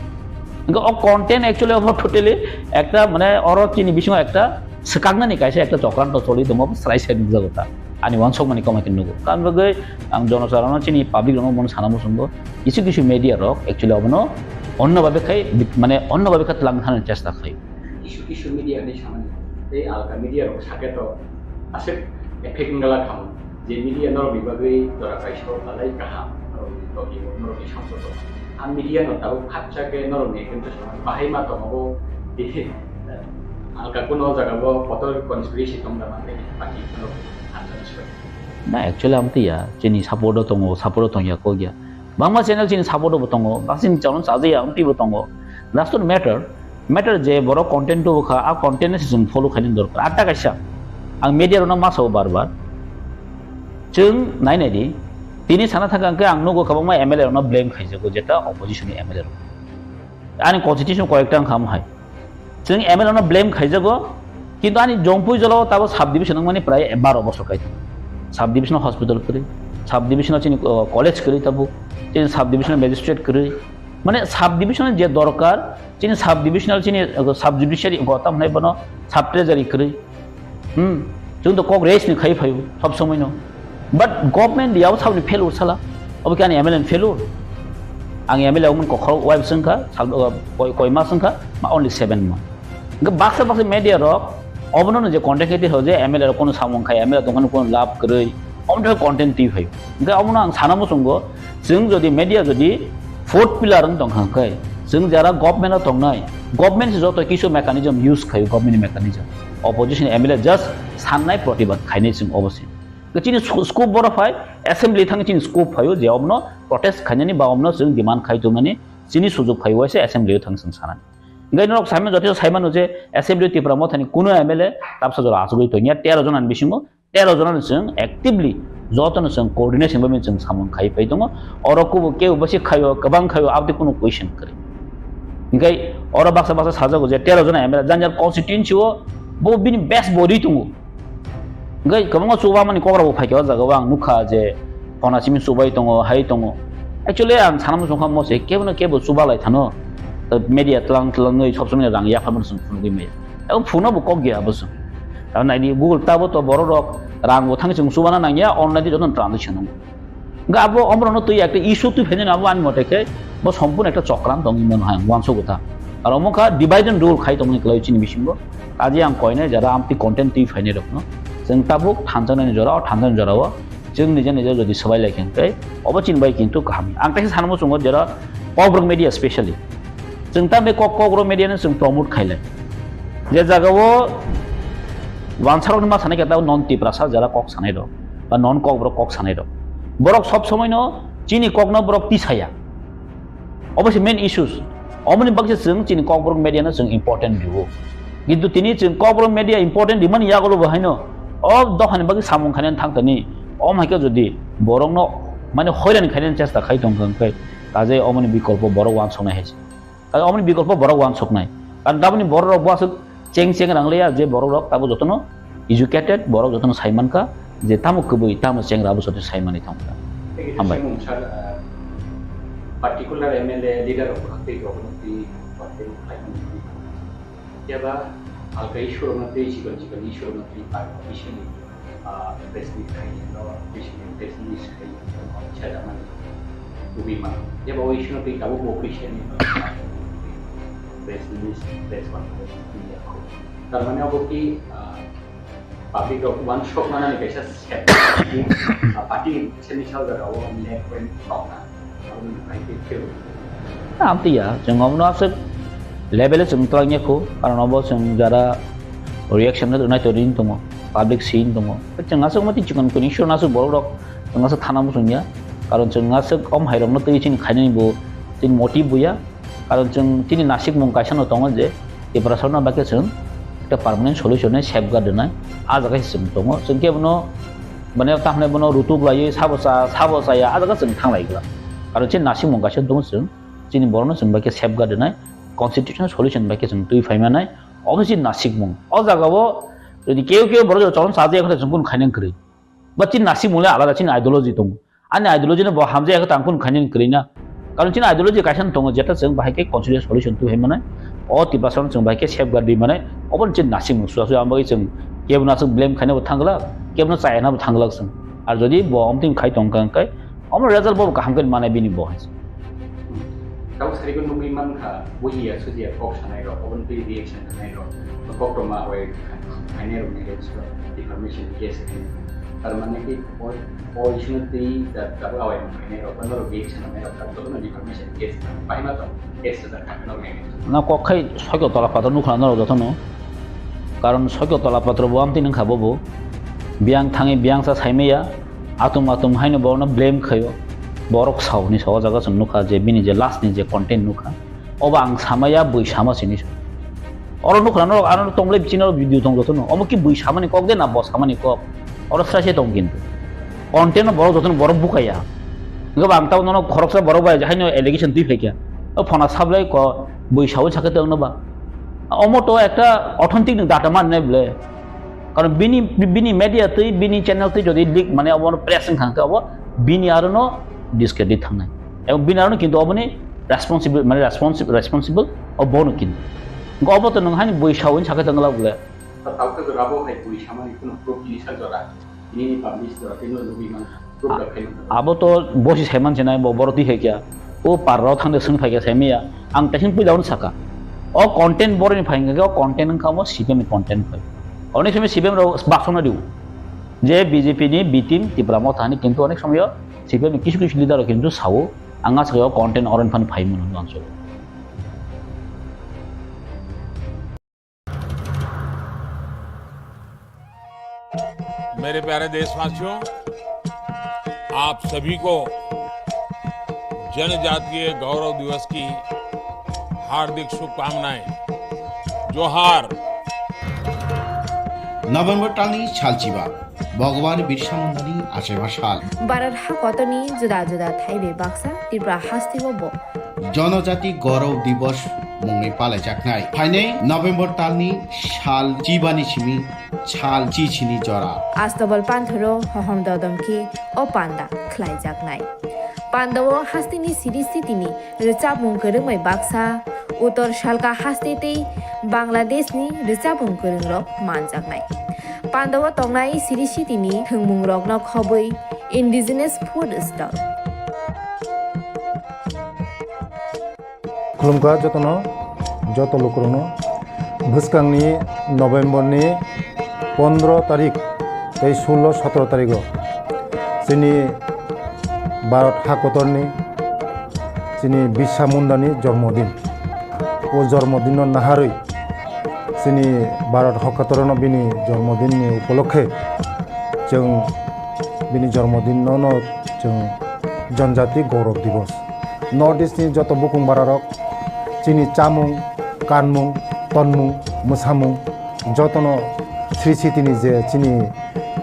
Ga o content actually obo totally ekta mane oro chini bisingo ekta swkaknani kaisa ekta chokranto choli tongo, srai srai nukjago ta. Ani wansokmani komai khe nugo. Karon bagwi ang jonosarono chini public rokno bono sana muchungo. Kisu kisu media rok actually obono onno babe khai, mane onno babe kha twlang thani chesta khai. Kisu kisu media hinwi samani. Tei alka media rok sake to aswk effect wngla khamu. Je media norokni bagwi jora kaisa o belai kaham, norokni tongwi o, norokni samsok o. A media no tabuk khakcha khe norokni ekdom to samani bahai ma tongo bo. Alka kuno jaga bo kotor conspiracy tong da mante, baki norok hamjani swbai. Na, actually, amtwi ya, chini support o tongo, support o tongya kok ya. Bangma channel chini support o bo tongo, bak chini channel chaja ya, amtwi bo tongo. That's not matter. Matter je borok content o kha, a content no se chwng follow khaini dorkar. Atta kaisa, ang media rokno ma sao bar bar. Chwng nai nai di. Tini sana thangka hwnkhe ang nugo kwbangma M L A rokno blame khaijago, jeta opposition ni M L A rok. Ani constitution koyekta wngkha mo hai. Chwng M L A no blame khaijago, kintu ani Jompui jolao tabo sub division wngmani prai baro bosor kai tongo. Sub division hospital kwrwi, sub division chini, uh, college kwrwi tabuk. chini sub divisional magistrate kwrwi, mane sub divisional je dorkar, chini sub divisional, chini, uh, sub judiciary go tam hwnai bono sub treasury kwrwi. Hmm, chwng to kok raise ni khai phaio sob somoi no. But government yao sabni failure sala. Obo khe ani M L A ni failure. Ang M L A wngmani kokhorok wai bwswng kha, sal, uh, koi, koi mas wngkha, ma only seven month. Hingke baksa baksa media rok obono no je content khe twi rw je M L A rok kono samung khai, M L A tongmani kono lab kwrwi, omo twi content twi phaio. Hingke omono ang sana muchungo, chwng jodi media jodi fourth pillar wng tong kha hwnkhe, chwng jara government o tongnai, government se joto kisu mechanism use khaio, government ni mechanism. Opposition M L A just sannai protibad khainai chwng obo se. Chini sco-, scope boro phai, assembly thang chini scope phaio je omono protest khainani ba omono chwng demand khai tongnani chini sujok phai waisa assembly o thang chwng sanani. Hingke norok saimano, joto saimano je assembly Tipra Mothani kuno M L A tabsa jora achugwi tongya, tero jona ni bisingo tero jona ni chwng actively joto no chwng coordination bai chwng samung khai pai tongo. Oro kubo kebo basi khaio, kwbang khaio, abdi kuno question kwrwi. Hingke oro baksa baksa sajago je tero jona M L A jang jang constituency o bo bini best body tongo. Hingke kwbangma chubamani kok rok bo phaikha o jaga o, ang nukha je phona simi chubai tongo, hai tongo. Actually ang sana muchung kha mo se kebo no kebo chuba lai thano. Media tlang tlangwi sob somoi rang yapharmani chwng phunugwi maya. Abo phuna bo kok ya abo chwng. Abo naidi Google tabo to borok rok rang bo thangwi chwng chubana nangya, online di joto transaction wngo. Hingke abo omorokno twi ekta issue twi phainani abo ani mote khe bo sompurno ekta chokran tongwi mano hai ang uansukgo ta. Aro omo kha divide and rule khai tongmani kwlai chini bisingo. Kaje ang koinai jara amtwi content twi phainai rokno chwng tabuk thanjaknani jora, o thanjaknani jora o chwng nija nija jodi swbai lai khe hwnkhe obo chini bai kintu kaham. Ang teisa sana muchungo jera Kokborok media specially. Chwng ta be kok, Kokborok media no chwng promote khailai. Je jaga o wansarokni ma sanai khe ta non Tiprasa jara kok sanai rok ba non Kokborok kok sanai rok. Borok sob somoi no chini kok no borok tisaya. Obo se main issues. Omoni bagwi chwng chini Kokborok media no chwng important rwo. Kintu tini chwng Kokborok media important rimani yagulo bo haino o dophani bagwi samung khainani thang tani. Om hai khe jodi borok no mane hoiran khainani chesta khai tong kha hwnkhe kaje omoni bikolpo borok wansuknai hai se. Karon omoni bikolpo borok wansuknai. Karon tamoni borok rok bo aswk cheng cheng rang liya je borok rok tabo jotono educated, borok jotono sai mankha je tamo kwbwi, tamo chengra abo joto sai manwi thangkha. Hambai. Thank you, sir. Particular M L A leader rok tei rok tei party rok khlai mani. Yaba halka issue rok tei chikon chikon issue rok tei party issue ni. Ah, press meet khai no, press meet, press meet khai no, chada mani. Kubi ma. Yaba o issue no tei tabuk bo official ni press meet, press conference ni ya ko. Tar mane abo ki, ah, public rok uansuk manani kaisa step. Ah, party ni semi sal jora o left wing tongna. Amtwi ya, chwng omono aswk level o chwng twlangya khu, karon obo chwng jara reaction no nai to ring tongo, public scene tongo. Chwng aswk mati chikon kuni sure aswk borok rok chwng aswk thana muchung ya, karon chwng aswk om hai rok no twi chini khainani bo chini motive bo ya, karon chwng chini nasikmung kaisa no tongo je Tiprasa no bakhe chwng ekta permanent solution nai safeguard nai ah jaga se chwng tongo, chwng khe bono Mane, tamni bono rutuk laiwi sabo cha, sabo chaya, ah jaga chwng thang lai glak. Karon chini nasikmung kaisa tongo chwng, chini borokno chwng bai khe safeguard rwnai, constitutional solution bai khe chwng twi phai manai, obo chini nasikmung. O jaga o jodi keu keu borok jora chwng cha jaya khe chwng kunu khainani kwrwi. Ba chini nasikmung le alada, chini ideology tongo. Ani ideology no bo hamjaya khe tang kunu khainani kwrwi na. Karon chini ideology kaisa no tongo, jeta chwng bahai khe constitutional solution twi hai manai. O Tiprasa no chwng bahai khe safeguard rwi manai. Obo chini nasikmung suya suya, ang bagwi chwng kebo no aswk blame khaina bo thang glak, kebo no chaya na bo thang glak chwng. Ar jodi bo omtwing khai tong kha hwnkhe, omo result bo kaham khe manai bini bo hai. Tamo sari ko nugwi man kha, bujiya sujiya kok sanai rok, obo twi reaction sanai rok, koktwma bai khainai rok ni against o defamation case khainai. Tar mane ki o, o issue no twi da, da awai khainai rok, norok reaction sanai rok, jotono defamation case khainai. Bahai ma tong, case sa khainai rok against o. Na kok khai sokyo tola patro nukha norok jotono. Karon sokyo tola patro bo amtwi nungkha bobo. Biyang thangwi biyang sa saimaya, atum atum haino borokno blame khaio. Borok sao ni sa o jaga chwng nukha je bini je last ni je content nukha. Obo ang samaya, bui sama sini. Oro nukha norok, ano tonglai bichino video tong jotono. Omo ki bui samani kok de na bo samani kok? Oro srai se tong kintu. Content no borok jotono borok bukaya. Hingke ba ang tamo nono khoroksa borok bai haino allegation twi phaikha. O phona sablai ko bui sawi sakhe tong no ba. Omo to ekta authentic ni data man ne ble. Karon bini, bini media twi, bini channel twi jodi leak mane obo press wngkha hingke obo bini aro no discredit thangnai. Ebong bini aro no kintu oboni responsible, mane responsible, responsible o bono kintu. Hwnkhe obo to nwng hani bui sawi sakhe tongla bole. Tawkhe jora bo hai bui samani kheno proof tini sak jora. Tini ni publish jora tini nugwi man. Proof da khaino. Abo to bosi saiman sinai bo boro twi hai kya. O parrok thangde swng phai kya saimaya. Ang tesin puila ono saka. O content boro ni phai hwnkhe o content wngkha omo C P M ni content phai. Onek somoy C P M rok baksona diu. Je B J P ni B team Tipra Motha ni kintu onek somoy C P M ni kisu kisu leader rok kintu sao. Ang aswk o content oro ni phano phai mano answer. मेरे प्यारे देशवासियों, आप सभी को जनजातीय गौरव दिवस की हार्दिक शुभकामनाएं। जोहार। November talni salchiba, Bhagwan Birsa Mundani achaiba sal. Bharat hakotorni juda juda thaibai baksa Tripura hasteo bo Jonojati Gaurav Divas mungwi palaijaknai. Phainai November talni sal chibani simi sal chichini jora. Astabal panthoro hohom dodom khe o panda khlaijaknai. Pandao hasteni siri sitini rwchapmung kwrwngbai baksa, Uttor Salka haste tei Bangladeshni rwchapmung kwrwngrok manjaknai. Pandao tongnai siri sitini thwngmungrokno khobwi indigenous food stall. Khulumkha jotono, joto lukurokno. Bwskangni November ni pondro tarik tei sullo sotro tarigo chini Bharat hakotorni chini Birsa Mundani jormodin. O jormodinno naharwi chini Bharat hakotorno bini jormodinni upolokhe chwng bini jormodinno no chwng Janjati Gaurav Divas. North East ni joto bukung bararok chini chamung, kanmung, tonmung, mwsamung jotono sri sitini je chini,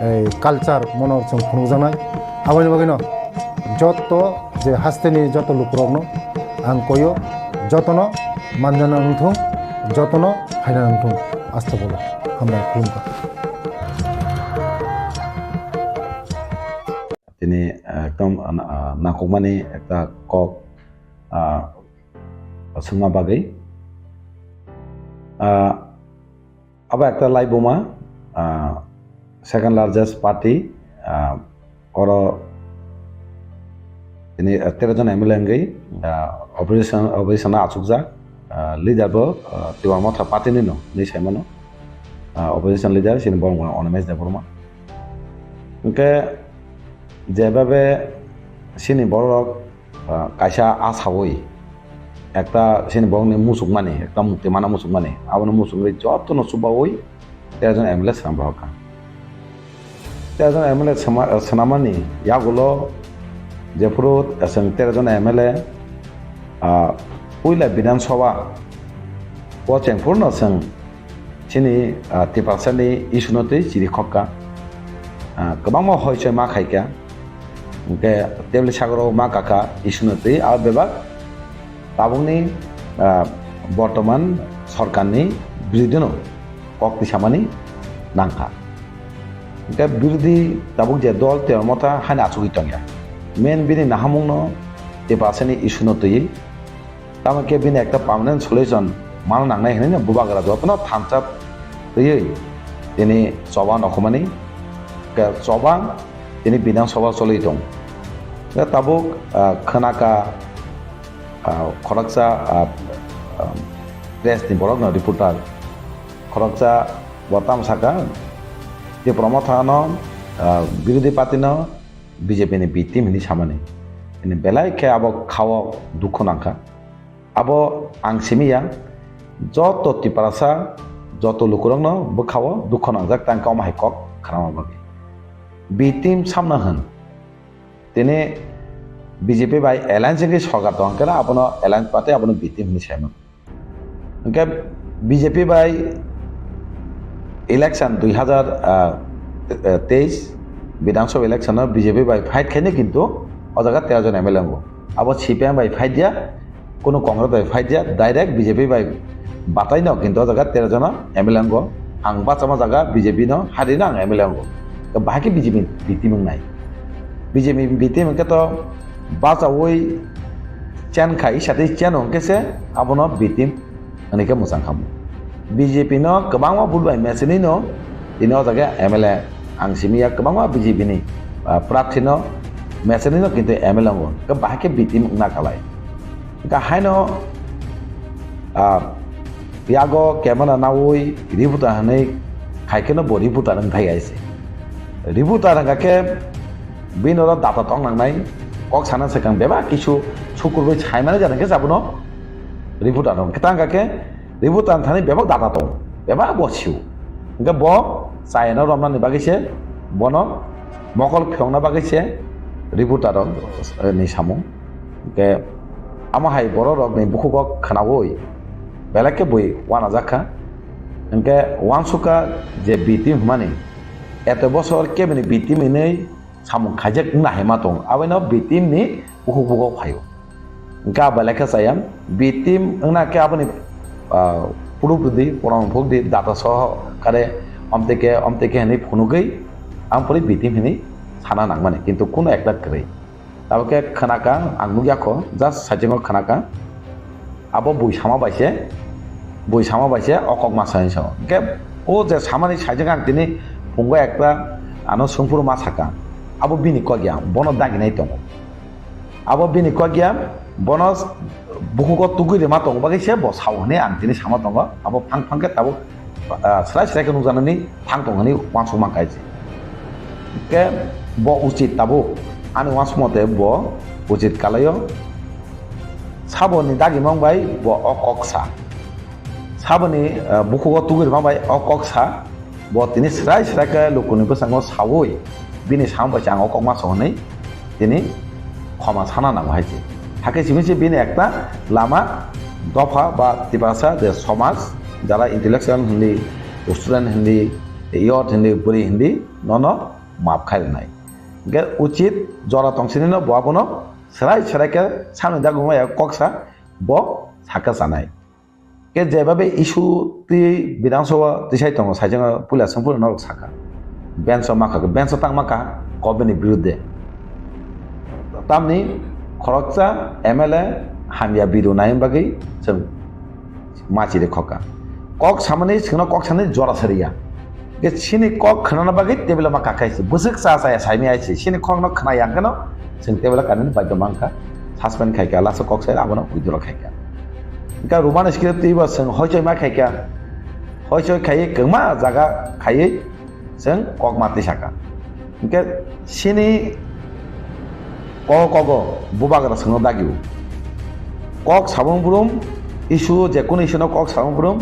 eh, culture mono chwng phunukjaknai. Aboni bagwino joto je hasteni joto lukurokno ang koyo, jotono manjana wngthung, jotono phaina wngthung. Astagfirullah. Hambai khulumkha. Tini, ah, ekdom, ah, nangkukmani ekta kok, ah, swngma bagwi. Ah, abo ekta laibuma, ah, second largest party, ah, oro tini, ah, tero jon M L A wngwi, ah, opposition, opposition o achukjak, ah, leader bo, ah, Tipra Motha party ni no hinwi saimano. Ah, opposition leader chini borok mano Animesh Debbarma. Hwnkhe jebabe chini borok, ah, kaisa asawi ekta chini borokni muchukmani, ekta mukti mana muchukmani, abono muchungwi jotono chubawi tero jon M L A swnam rohorkha. Tero jon M L A swma-, swnamani yagulo jephuru chwng tero jon M L A, ah, puila Bidhan Sabha o chengphuru no chwng chini, ah, Tiprasani issue no twi chiri khokka. Ah, kwbangma hoichoi ma khaikha. Hwnkhe tebli sagoro ma kakha issue no twi abo bebak tabukni, ah, bortoman sorkarni birodino kok tisamani nangkha. Hwnkhe birodhi tabuk je dol Tipra Motha haino achugwi tongya. Main bini nahamungno Tiprasani issue no twiwi Tamo khe bini ekta permanent solution mana nangnai hinwi bubagra jotono thansa twiwi tini choba nokhumani khe choba tini Bidhan Sabha choli tong. Khe tabuk, ah, khwnaka, ah, khoroksa, ah, ah, press ni borok no reporter khoroksa bo tamo saka Tipra Motha no, ah, birodhi party no B J P ni B team hinwi samani. Ini belai khe abo khao dukhu nangkha. Abo ang simi ya, joto Tiprasa, joto lukurokno bwkhao dukhu nangjak tang khe omo hai kok khnama bagwi. B team samna hwn. Tini B J P bai alliance wngwi sorkar tong khe abono alliance party abono B team hinwi saimano. Hwnkhe B J P bai election dui hazar teis Bidhan Sabha election o B J P bai fight khaino kintu o jaga tero jon M L A wngo. Abo C P M bai fight ya, kunu Congress bai fight ya, direct B J P bai batai no kintu o jaga tero jon M L A wngo. Ang bachama jaga B J P no hari no ang M L A wngo. Bahai khe B J P B team wngnai. B J P B team hwnkhe to bachaui chen khai, satwi cheno hwnkhe se abono B team hwnwi khe mwchang khamu. B J P no kwbangma vote bai mechenwi no tini o jaga M L A ang simi ya kwbangma B J P ni, ah, prarthi no mechenwi no kintu M L A wngo. Hwnkhe bahai khe B team wngna kalai. Hwnkhe haino, ah, yago camera nawi reporter hwnwi khai kheno bo reporter wng thai hai se. Reporter hwnkha khe bini oro data tong nangnai, kok sana swkang bebak kisu sukurbai saimani jani khe abono reporter wng. Kwtang hwnkha khe reporter thani bebak data tong, bebak bo sio. Hwnkhe bo chayano romnani bagwi se bono mokol phiyokna bagwi se reporter rok, eh, ni samung. Hwnkhe amo hai borok rok ni bukhugo khwnaui belai khe bui uanajak kha. Hwnkhe uansukha je B team hwnmani eto bosor kebini B team hinwi samung khaijak wngna hai ma tongo, abono B team ni bukhuk bukhuk phaio. Hwnkhe abo belai khe chaya B team wngna khe aboni, ah, proof rwdi, proman phukdi, data soho kare omtike omtike hinwi phunugwi ang pori B team hinwi sana nangmani, kintu kuno ekta kwrwi. Tabuk khe khwnaka, ang nukya kho, just saichungo khwnaka. Abo bui sama bai se, bui sama bai se o kok ma sai sao. Hwnkhe o je samani saichung ang tini phungo ekta ano sungphuru ma saka. Abo bini kok ya, bono daginai tongo. Abo bini kok ya, bono bukhugo tugui rima tongo bagwi se bo sao hwnwi ang tini sama tongo. Abo phang phang khe tabuk ah, srai srai khe nukjaknani thang tong hwnwi uansuk mankha hai se. Hwnkhe bo uchit tabuk, ani uansuk mote bo uchit kalaio. Saboni dagimang bai bo o kok sa. Saboni, ah, bukhugo tugui rima bai o kok sa. Bo tini srai srai khe lukuni bwskango saui bini samung bai se ang o kok ma sao hwnwi tini khoma sana nango hai se. Hakhe simi se bini ekta lama dopha ba Tiprasa je somaj, jara intellectual hindi, student hindi, youth hindi, bwrwi hindi, nono map khai rwnai. Hwnkhe uchit jora tong sini no bo abono srai srai khe samni daguma ya kok sa bo sakha sanai. Khe jeba be issue twi Bidhan Sabha tisai tongo, saichung puila sungphuru norok saka. Bench o makha, bench o tang makha, government ni birudde. Tamni khoroksa M L A hamya bidu nai bagwi chwng machi de khoka. Kok samani chwngno kok sani jora sariya. Khe chini kok khwnana bagwi table o ma kakhai se. Bwswk cha cha ya saimai ai se. Chini kokno khna yang kheno chwng table o kanani bagwi mankha. Suspend khai kha, last o kok sai abono withdraw khai kha. Hwnkhe Roman script twibo chwng hoichoi ma khai kha. Hoichoi khaiwi kwma jaga khaiwi chwng kok ma twi saka. Hwnkhe chini kogo kogo bubagra chwngno dagio. Kok sabung brum issue, je kunu issue no kok sabung brum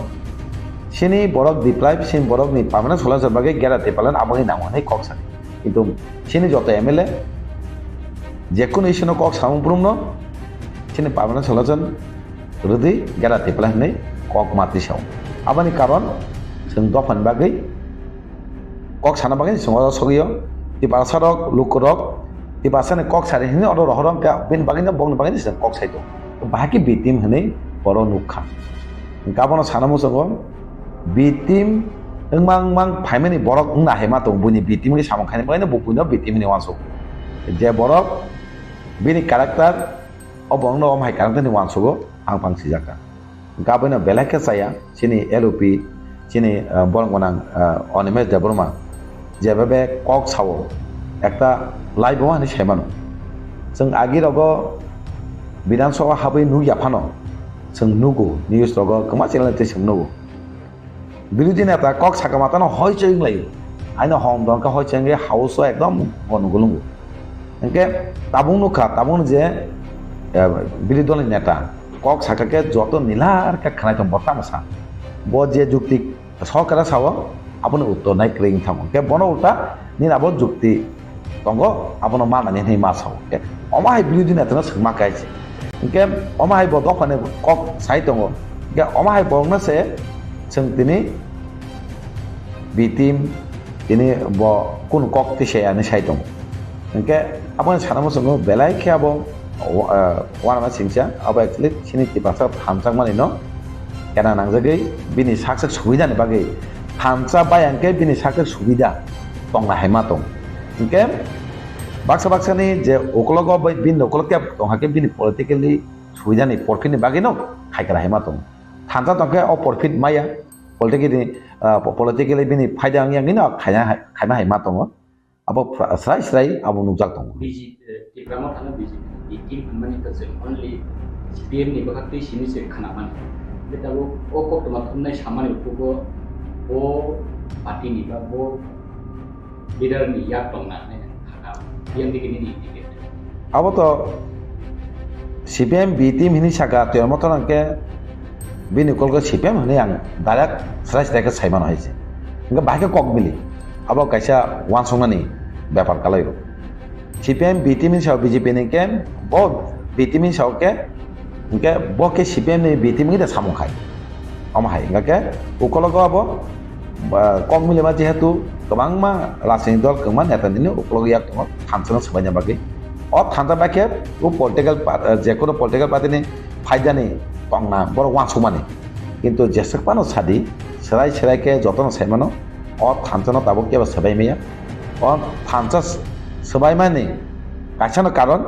chini borok deprive, chini borok ni permanent solution bagwi gera twi palan aboni nango hwnwi kok sani. Kintu chini joto M L A je kunu issue no kok sabung brum no chini permanent solution rwdi gera twi palan hwnwi kok ma twi sao. Aboni karon chwng dophani bagwi kok sana bagwi chwng oro sogwi o. Tiprasa rok, luku rok, Tiprasa ni kok sari hwnwi oro rohor wngkha, bini bagwi no, bongni bagwi no chwng kok sai tongo. Bahai khe B team hwnwi oro nukha. Hwnkhe abono sana muchungo B team wngmang wngmang phaimani borok wngna hai ma tongo, buini B team khe samung khaini bagwi no bo buino B team hwnwi uansuk. Je borok bini character, o borokno omo hai character hwnwi uansugo, ang pang sijak kha. Hwnkhe abono belai khe chaya, chini L O P, chini, ah, borok gwnang, ah, Animesh Debbarma, jeba be kok sao, ekta laibuma hinwi sai mano. Chwng agi rogo Bidhan Sabha habwi nukya phano, chwng nugo, news rogo kwma channel twi chwng nugo. Birodhi neta kok saka matano hoichoi wnglaio. Aino hom dongkha hoichoi wngwi house o ekdom gono gulungo. Hwnkhe tabuk nukha, tabukno je, eh, birodhi dolni neta kok saka khe joto nilar khe khwnai tong bo tamo sa. Bo je jukti sorkara sao, aboni uttor nai kwrwi wng thango. Hwnkhe bono ulta nini abo jukti tongo, abono manani hwnwi ma sao. Hwnkhe omo hai birodhi netano swngma khe hai se. Hwnkhe omo hai bo dophani kok sai tongo. Hwnkhe omo hai borokno se chwng tini B team tini bo kunu kok twi se ani sai tongo. Hwnkhe aboni sana muchungo belai khe abo, ah, uanama singcha abo actually chini Tiprasa thansa mani no kena nangjagwi bini sak sak subida ni bagwi thansa bai hwnkhe bini sak sak subida tongna hai ma tong. Hwnkhe baksa baksa ni je ukologo bai bini ukologo tei tong hakhe bini politically suinani porphit ni bagwi no khaikha hai ma tongo. Thansa tongkhe o porphit maya, politically, ah, politically bini phaida wngya wngwi no khaina hai, khaima hai ma tongo. Abo phra-, srai srai abo nukjak tongo. B J P, eh, Tipra Motha no B J P ni team hwnmani kwchwng only C P M ni bwkhaktwi simi se khwnamani. Hwnkhe tabuk o koktwma thumnai samani ukhugo bo party ni ba bo leader ni yak tongna hwnwi ang kha, P M D K nini indicate. Abo to C P M B team hini saka, Tipra Motha hwnkhe bini kolgo C P M hwnwi ang direct srai srai khe sai mano hai se. Hwnkhe bahai khe kok bili. Abo kaisa uansuknani bepar kalai o. C P M B team ni sao B J P ni khe bo B team ni sao khe, hwnkhe bo khe C P M ni B team ni de samung khai. Omo hai, hwnkhe ukologo abo, ba, kok milima jehetu kwbangma rajniti dol kwbangma neta nini ukologo yak tongo thansa no swbaina bagwi. O thansa bai khe o political pa-, eh, jekono political party ni phaidani tongna borok uansukmani. Kintu jeswk phano sadi, swrai swrai khe jotono sai mano, o thansa no tabuk kebo swbai maya. O thansa s-, swbaimani kaisa no karon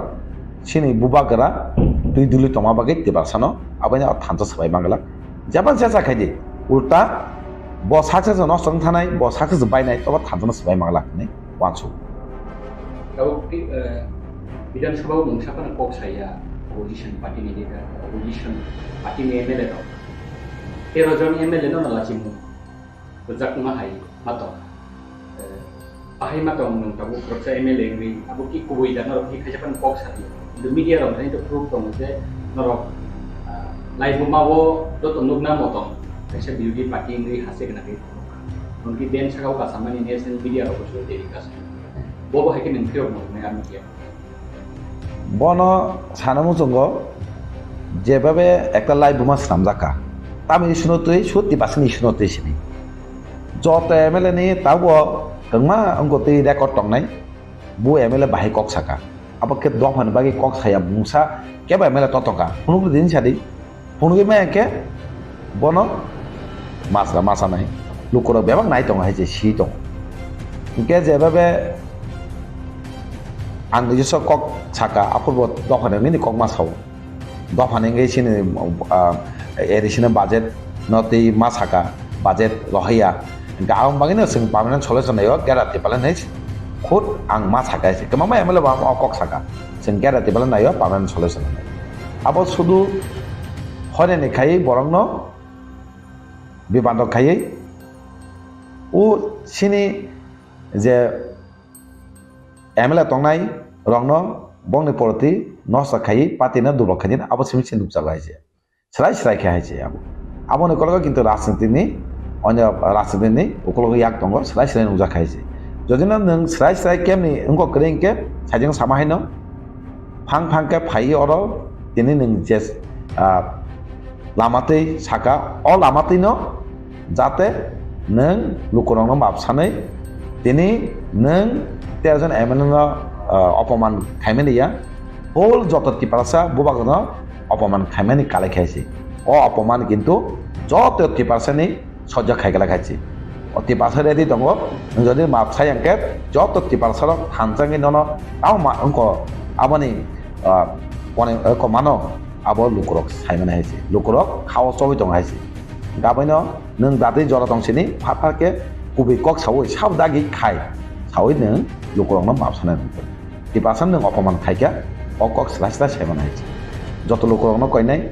chini bubagra twi duli tongma bagwi Tiprasa no abono o thansa swbai manglak. Jeba jesa khaidi, ulta bo success no nosto wng thanai, bo success bainai, tobo thansa no swbai manglak hinwi uansuk. Tabuk ti, eh, Bidhan Sabha o mungsa phano kok saya, opposition party ni leader, opposition party ni M L A rok. Tero jon M L A no lachimung rwjakma hai ma tong. Eh, bahai ma tong nwng tabuk khoroksa M L A wngwi, abo ki kubui da norok ki khaisa phano kok sa di. Kintu media rok thani to proof tongo je norok, ah, laibuma o joto nukna mo tong. Kaisa B U D party wngwi hase gwnangwi. Nwng ki ben saka o kasamani national media rok bo telecast. Bo bo hai khe nwng phiyok mo nai a media. Bono sana muchungo jebabe ekta laibuma swnamjak kha. Tamoni issue no twi, sut Tiprasa ni issue no twi sini. Joto M L A ni tabuk kwbangma wngkha twi record tongnai. Bo M L A bahai kok saka. Abo khe dophani bagwi kok saya mungsa kebo M L A totokha. Phunukdi din sadi. Phunugwi maya khe bono masra masa nai. Lukurok bebak nai tongo hai se si tongo. Hinkhe jebabe ang nijosok kok saka, aphurbo dophani wngwi ni kok ma sao. Dophani wngwi chini, ah, A D C ni budget no twi ma saka, budget rohorya. Hinkhe aboni bagwino chwng permanent solution naio, Greater Tipraland hinwi khud ang ma saka se. Kwbangma M L A bo ang o kok saka. Chwng Greater Tipraland naio permanent solution hinwi. Abo sudu hoinani khaiwi borokno bibando khaiwi o chini je M L A tongnai rokno bongni poroti nosto khaiwi party no dublok khaidi abo simi se nukjago hai se. Srai srai khe hai se abo. Aboni kologo kintu rajniti ni, onyo rajniti ni ukologo yak tongo, srai srai nukjak hai se. Jodi no nwng srai srai kemni wngkok kwrwi hinkhe, sajeng sama haino, phang phang khe phaiwi oro tini nwng je, ah, lama twi saka, o lama twi no jate nwng lukurokno map sanwi tini nwng tero jon M L A no, ah, opoman khaimani ya, whole joto Tiprasa bubagrano opoman khaimani kalai khaisi. O opoman kintu joto Tiprasani sojjo khaikala khaisi. O Tiprasa ready tongo, nwng jodi map sai hwnkhe joto Tiprasarok thansa wngwi nono tamo ma wngkho aboni, ah, kone, eh, komano abo lukurok saimani haisi. Lukurok khao chobwi tongo haisi. Gabaino nwng datwi jora tong sini, phar phar khe kubui kok saui, sabo dagi khai saui nwng lukurokno map sanai nangkhe. Tiprasa nwng opoman khaikha, o kok srai srai saimani hai se. Joto lukurokno koinai,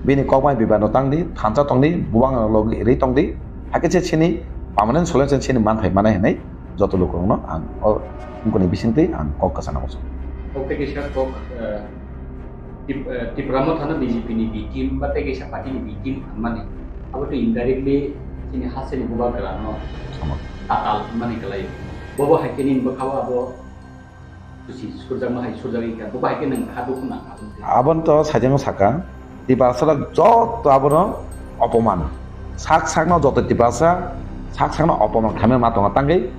bini kokmai bibano tangdi, thansa tongdi, bubang logi ri tongdi, hakhe se sini permanent solution sini manthai manai hinwi joto lukurokno ang o wngkoni bisingtwi ang kok kwchana muchungo. Kok tei kisa kok, eh, Tip-, eh, Tipra Mothano B J P ni B team ba tei kaisa party ni B team hwnmani, abo tei indirectly chini hasteni bubagrano Sama. Tatal hwnmani kwlaio. Bobo hai khe nini bwkhao abo kuchi surjakma hai surjagwi kha, bobo hai khe nwng kha dukhu nang abo tei. Aboni to sajagwi sakha, Tiprasa rok joto abono opoman. Sak sakno joto Tiprasa, sak sakno opoman khaimani ma tongo. Tangwi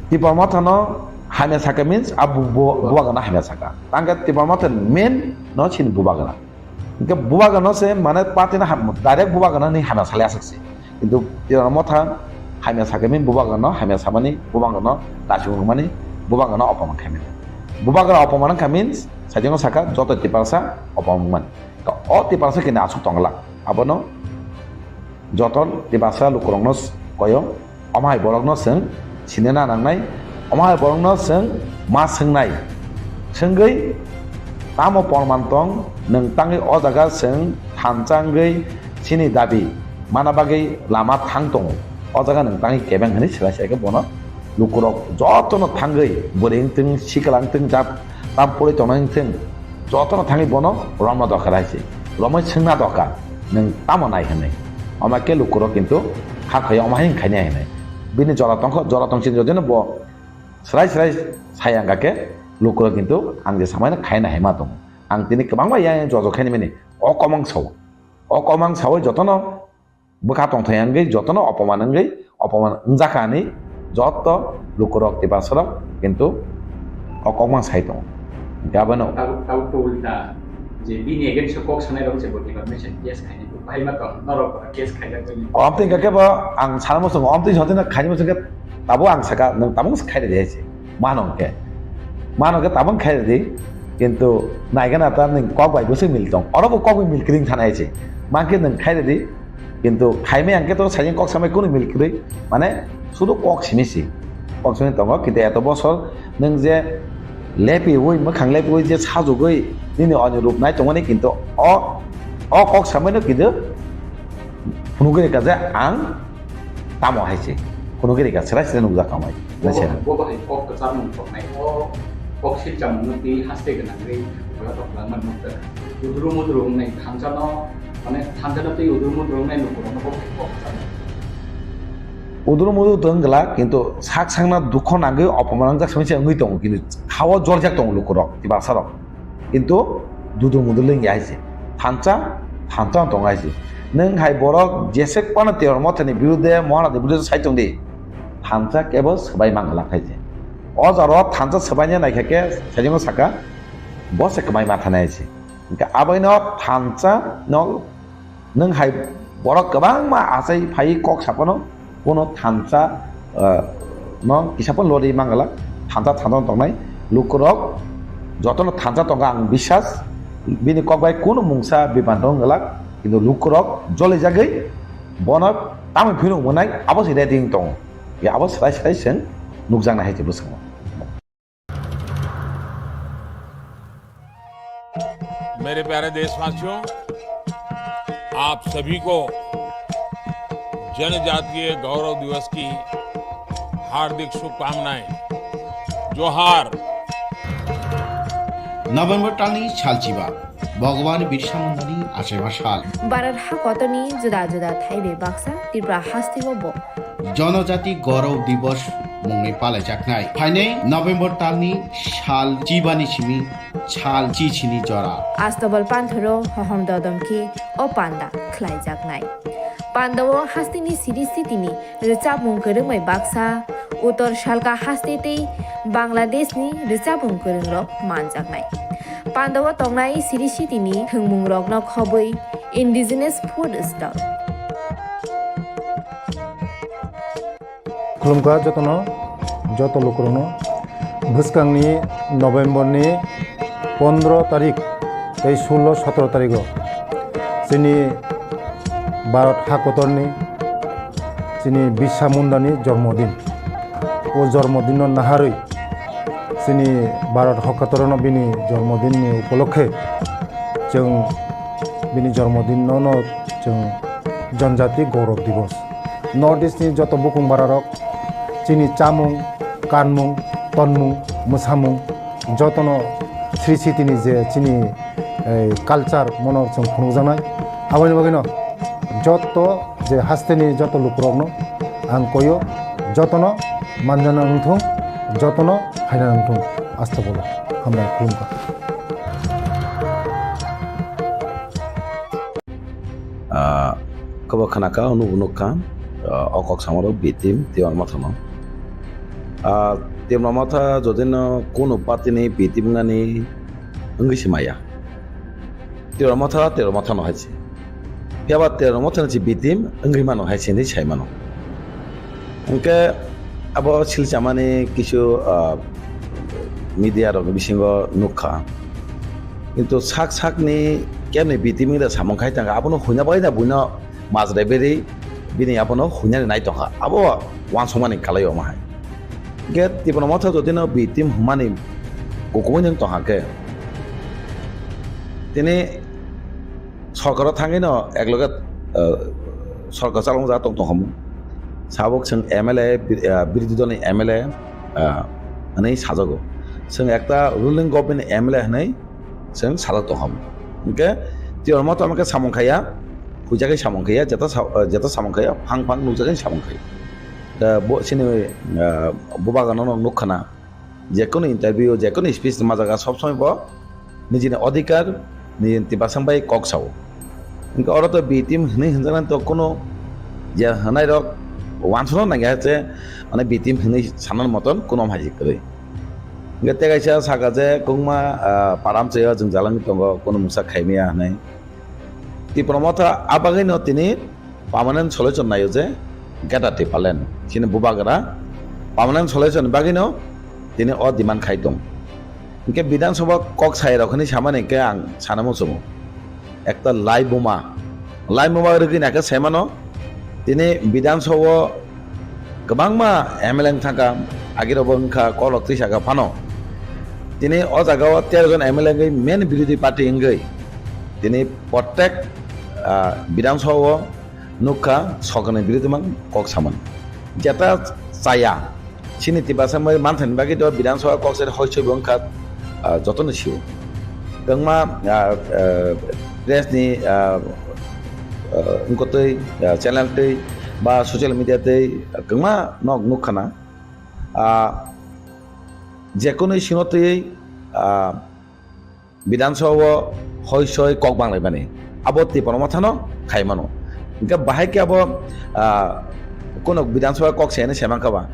Tipra Mothano hamya sakha means a bu-, bu-, bubagrano hamya sakha. Tangkhe Tipra Motha main no chini bubagra. Hingke bubagrano se mane party no ham-, direct bubagrano ni hamya salai aswk se. Kintu Tipra Motha hamya sakha means bubagrano hamya samani, bubagrano dachigwi mani, bubagrano opoman khaimani. Bubagra opoman wngkha means sajagwi sakha joto Tiprasa opoman wngmani. O Tiprasa kini aswk tongla. Abono joto Tiprasa lukurokno koyo, omo hai borokno chwng sinina nangnai, omo hai borokno chwng ma swngnai. Swngwi tamo porman tong, nwng tangwi o jaga chwng thansa wngwi chini dabi mana bagwi lama thang tongo. O jaga nwng tangwi kebeng hwnwi swlai swlai khe bono lukurok jotono thangwi bwrwi wngthung, sikla wngthung, jat tam pori tongnai wngthung, jotono thangwi bono romna doka hai se. Romwi swngna doka, nwng tamo nai hwnwi. Omo khe lukurok kintu hakhe omo hai wng khainai hwnwi. Bini jora tongkho, jora tongsi jodino bo swrai swrai sai wngkha khe lukurok kintu ang je samaino khaina hai ma tongo. Ang tini kwbangma yang yang jojo khaini mani o komang sao. O komang saui jotono bwkha tongthai wngwi jotono opoman wngwi opoman wngjakha hinwi joto lukurok Tiprasarok kintu o kokmang sai tongo. Hinkhe abono tabuk, tabuk to ulta je bini against o kok sanai rok je bo deformation case khainai bo bahai ma tong norok bo case khaijak bai. Omtwi hinkhe bo ang sana muchungo, omtwi sotino khaini muchungkhe tabuk ang saka nwng tabuk khai rwdi hai se. Mano hinkhe, mano hinkhe tabuk khai rwdi, kintu naigana ta nwng kok bai bwswk mil tong, oro bo kok bai mil kwrwng thana hai se. Mankhe nwng khai rwdi, kintu khaimai ang khe to sajeng kok samai kunu mil kwrwi, mane sudu kok simi si, kok simi tongo, kintu eto bosor nwng je lepiwi, mwkhang lepiwi je sajugwi nini oni rup nai tongmani, kintu o, o kok samaino kintu phunugwi rwkha je ang tamo hai se, phunugwi rwkha, swrai swrai nukjak tongmai. Bo, bo hai kok kwchar mung toknai, o kok sip chamung no twi haste gwnangwi boya tok langma nukjak. Udru mudru wngnai thansa no, mane thansa no twi udru mudru wngnai lukurok no bo hai kok kwchar mung. Udru mudru tong gla, kintu sak sakna dukho nangwi opoman wngjak simi se wngwi tongo, kintu hao joljak tongo lukurok, Tiprasarok. Kintu dudu mudu lengya hai se. Thansa, thansa tong hai se. Nwng hai borok jesek pano Tiprasa Mothani birude, Mohanati birude sai tong di. Thansa kebo swbai mang glak hai se. O jaro thansa swbaina naikha khe sajingo saka, bo se kwmai ma thanai hai se. Hinkhe aboino thansa no nwng hai borok kwbangma achai phai kok sapano, Kuno thansa, ah, no kisa phano lori mangala, thansa thansa tongnai lukurok jotono thansa tongo ang biswas, bini kok bai kuno mungsa bipang tong galak, kintu lukurok jolijagwi bono tamoni phino mwnai abo se ready wng tongo, ya abo swrai swrai chwng nukjaknai hai se bwskango. मेरे प्यारे देशवासियों, आप सभी को जनजातीय गौरव दिवस की हार्दिक शुभकामनाएं। जोहार। November talni salchiba, Bhagwan Birsa Mundani achaiba sal. Bharat hakotorni juda juda thaibai baksa Tripura hasteo bo Jonojati Gaurav Divas mungwi palaijaknai. Phainai November talni sal chibani simi sal chichini jora. Astobal panthoro hohom dodom khe o panda khlaijaknai. Pandao hasteni siri sitini rwchapmung kwrwngbai baksa, Uttor Salka haste tei Bangladeshni rwchapmung kwrwngrok manjaknai. Pandao tongnai siri sitini thwngmungrokno khobwi indigenous food stall. Khulumkha jotono, joto lukurokno. Bwskangni November ni pondro tarik tei sullo sotro tarigo chini Bharat hakotorni chini Birsa Mundani jormodin. O jormodinno naharwi chini Bharat hakotorno bini jormodinni upolokhe chwng bini jormodinno no chwng Janjati Gaurav Divas. North East ni joto bukung bararok chini chamung, kanmung, tonmung, mwsamung jotono sri sitini je chini, eh, culture mono chwng phunukjaknai. Aboni bagwino joto je hasteni joto lukurokno ang koyo, jotono manjana wngthung, jotono phaina wngthung. Astobolo hambai khulumkha. Ah, kobo khna kha, nubo nuk kha, ah, o kok samarok bitim Tiwar Motha no. Ah, Tiwar Motha jodino kunu party ni bitim wngnani wngwi se maya. Tiwar Motha, Tiwar Motha no hai se. Phiya ba Tiwar Motha ni se bitim wngwi mano hai se hinwi sai mano. Hwnkhe abo Silchamani kisu, ah, media rokni bisingo nuk kha. Kintu sak sakni kemni B team da samung khai tangkha, abono huina bai da buino majra beri bini abono huinani nai tongkha. Abo wansukmani kalai omo hai. Ge Tipra Motha jotino B team humani kukumui nung tongkha ke. Tini sorkaro thangwi no ekloge, eh, sorkar chalokjak tong tongkhamu. Sabuk chwng M L A, bir-, eh, birodhi dolni M L A, eh, hwnwi sajago. Chwng ekta ruling government ni M L A hwnwi chwng sajak tongkhamu. Hwnkhe Tipra Motha hwnkhe samung khaiya, huijagwi samung khaiya, jeta sa-, eh, jeta samung khaiya, phang phang nukjagwi samung khaiya. Eh, bo, chini, eh, bubagano nukkhana. Jekunu interview, jekunu speech ma jaga sob somoi bo nijini odhikar, nijini Tiprasa bai kok sao. Hwnkhe oro to B team hwnwi hwnjaknai to kunu je hwnai rok wansukna nangya je, mane B team hwnwi sanani moton kunu hai kwrwi. Hwnkhe tei kaisa saka je kwbangma, ah, param chaya jwng jalangwi tongo, kunu mungsa khaimaya hwnwi. Tipra Motha a bagwino tini permanent solution naio je Greater Tipraland. Chini bubagra permanent solution ni bagwino tini o demand khai tong. Hwnkhe Bidhan Sabha kok sai rok hwnwi samani hwnkhe ang sana muchungo. Ekta lai buma. Lai buma rwgwi naikhe saimano tini Bidhan Sabha o kwbangma M L A wng thangkha, agirokbo wngkha, kolok twi saka phano. Tini o jaga o tero jon M L A wngwi main birodhi party wngwi tini protek, ah, Bidhan Sabha o nukha, sokani birodhi mang kok samani. Jeta chaya, chini Tiprasa bai manthani bagwi do Bidhan Sabha kok sai hoi soi bo wngkha, ah, jotono sio. Kwbangma, ah, ah, press ni, ah, ah, wngkotwi, ah, channel twi ba social media twi, ah, kwbangma nok nukkhana. Ah, jekunu sino twi, ah, Bidhan Sabha o hoi soi kok banglaimani. Abo Tipra Mothano khaimano. Hwnkhe bahai khe abo, ah, kunu Bidhan Sabha kok saini saimankha ba.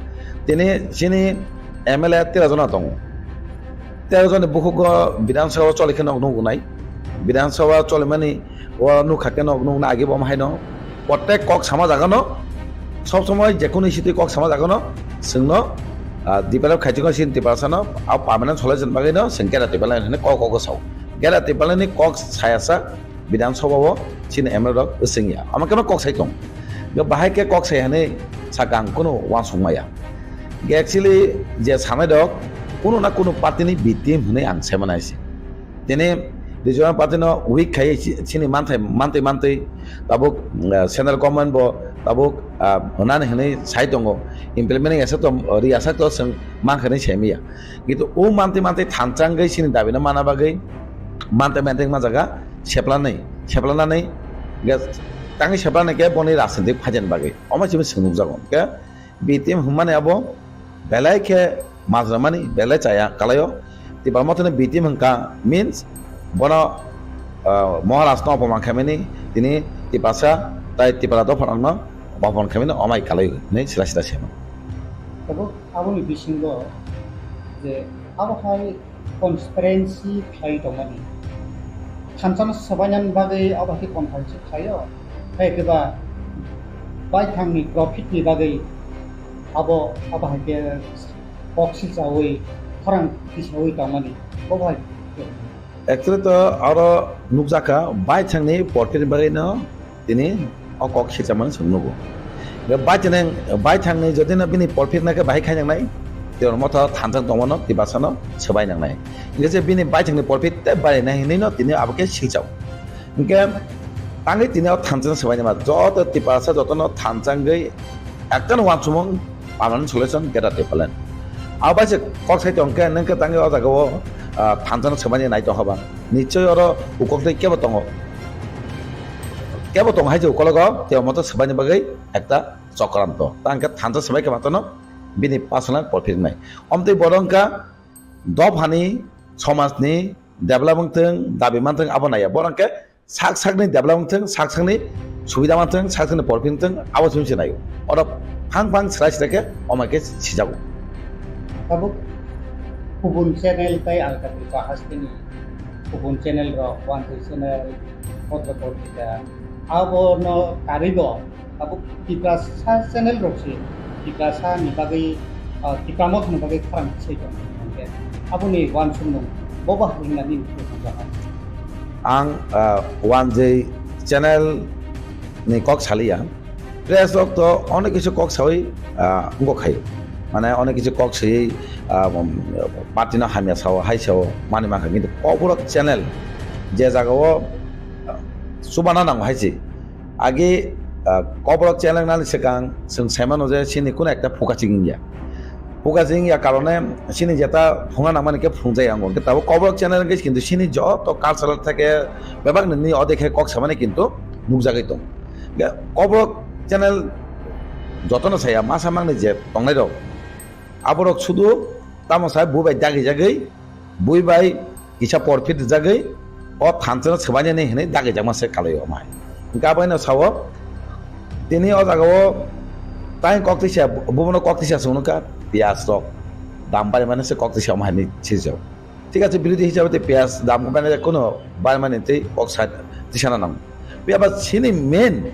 Tini chini M L A tero jona tongo. Tero joni bukhugo Bidhan Sabha choli khe nok nuknai. Bidhan Sabha cholimani o nukha khe nok nukna agi bo haino. Protek kok sama jagano, sob somoi jekunu sitwi kok sama jagano, chwngno, ah, develop khaijak sini Tiprasano, a permanent solution bagwino chwng Greater Tipraland hwnwi kok kok sao. Greater Tipraland ni kok sayasa Bidhan Sabha o chini M L A rok swngya. Ama khe kok sai tong. Bahai khe kok sai hwnwi sakang kunu wansuk maya. Actually je sanai rok kunu na kunu party ni B team hwnwi ang sai mano hai se. Tini regional party no weak khai chi-, chini manthai, mantwi mantwi tabuk, eh, central government bo tabuk, ah, hwnani hwnwi sai tongo, implement asa to, ri asa to chwng mankha hinwi sai maya. Kintu o mantwi mantwi thanchangwi chini dabi no mana bagwi mantwi mantwi ma jaga seplanai, seplanani ge tangwi seplanai khe boni rajnitik phaijani bagwi omo chini chwng nukjago. Khe B T M hwnmani abo belai khe majra mani, belai chaya kalaio. Tipra Mothani B T M hwnkha means bono, ah, Maharaj no opoman khaimani, tini Tiprasa tai Tipra dopha rokno opoman khaimani omai kalaio hinwi sila sila sema. Tabuk aboni bisingo je abo hai transparency khlai tongmani. Thansa no swbainani bagwi abo hai khe conference khlaio. Hai khe ba baithangni profit ni bagwi abo, abo hai khe kok silchaui, khorang tisaui tongmani. Bo bai. Actually to oro nukjakha baithangni profit ni bagwi no tini o kok silchamani chwng nugo. Hwnkhe baithang, baithangni jodi no bini profit naikhe bahai khainang nai, Tipra Motha thansa tongmano Tiprasano swbai nang nai. Hwnkhe je bini baithangni profit tei barinai hinwi no tini abo khe silchao. Hwnkhe tangwi tini o thansa swbai nai ma joto Tiprasa jotono thansa wngwi ekta no wansukmung permanent solution Greater Tipraland. Abo bai se kok sai tong khe, nwng khe tangwi o jaga o, ah, thansa no swbaini nai tong kha ba. Nichoi oro ukok tei kebo tongo. Kebo tongo hai je ukologo, Tipra Motha swbaini bagwi ekta chokranto. Ta hwnkhe thansa swbai khe matano bini personal profit wngnai. Omtwi bodo wngkha dophani, somajni develop wngthwng, dabi manthwng abo naiya. Bono hwnkhe sak sakni develop wngthwng, sak sakni subida manthwng, sak sakni profit wngthwng, abo chwng se naio. Oro phang phang swrai swrai khe omai khe sijago. Tabuk kubun channel tei Alka Tripura hasteni kubun channel rok, Wantwi channel, Potro Potrika, abono karwi bo tabuk Tiprasa channel rok se Tiprasa ni bagwi, ah, Tipra Motha ni bagwi khorang se tong hwnkhe aboni wansukmung bobo hai wngmani thangjago. Ang, ah, one J channel ni kok saliya. Press rok to onek kisu kok sawi, ah, wngkha khai. Mane onek kisu kok sawi, ah, um, party no hamya sao, hai sao, mani mankha. Kintu Kokborok channel je jaga o, ah, chubana nango hai se. Age, ah, Kokborok channel nani swkang chwng saimano je chini kuno ekta phuka chingya. Phuka chingya karone chini jeta phunga nangmani khe phungjaya wngo. Hwnkhe tabuk Kokborok channel hwnkhe kintu chini joto cultural theke bebak nini odekhe kok samani kintu nukjagwi tongo. Hwnkhe Kokborok channel jotono saya masa mangni je tongnai rok, aborok sudu tamo sai bui bai dagi jagwi, bui bai kisa porphit rijagwi o thansa no swbainani hinwi dagijakma se kalai o mai. Hwnkhe abo haino sao, tini o jaga o tai kok tisa, bubono kok tisa chwng nukha, piyaj rok dam barimani se kok tisa omo haini sijak. Thik ache, birodhi hisabe tei piyaj dam barimani kuno barimani tei kok sa tisana nango. Phiya ba chini main,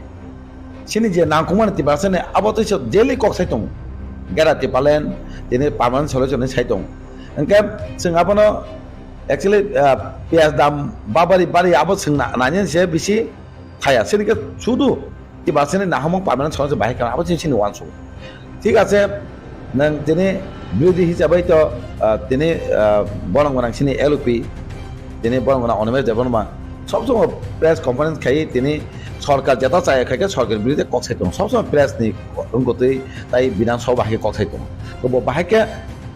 chini je nangkukmani Tiprasani abo tei se daily kok sai tongo. Gera Tipraland, tini permanent solution ni sai tongo. Hwnkhe chwng abono actually, ah, piyaj dam babari bari abo chwng na-, nani se bisi thaya. Chini khe sudu Tiprasani nahamung permanent solution bahai khe abo chini, chini uansuk. Thik ache, nwng tini birodhi hisabai to, ah, tini, ah, borong gwnang chini L O P, tini borong gwnang Animesh Debbarma, sob somoi press conference khai tini sorkar jeta chaya khai khe sorkar birodhi kok sai tongo. Sob somoi press ni wngkutwi tai Bidhan Sabha bahai khe kok sai tongo. To bo bahai khe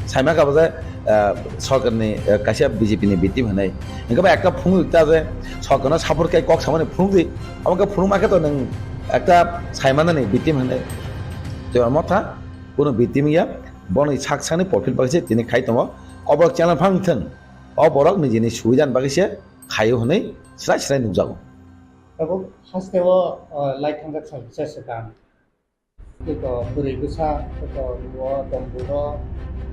saima kha bo je, ah, sorkar ni, ah, kaisa B J P ni victim hinwi. Hwnkhe ba ekta phunuk ta je sorkar no support khai kok samani phunuk di. Abo khe phunuk ma khe to nwng ekta saimani victim hinwi. To amo tha kuno victim ya. Boni sak sakni profit bagwi se tini khai tongo. Oborok channel phang thwng. O borok nijini subidan bagwi se khaio hwnwi srai srai nukjago. Tabuk haste o, o, lai thangjak sal kisa swkang. Tei to bwrwi bwsa, tei to o tomburo,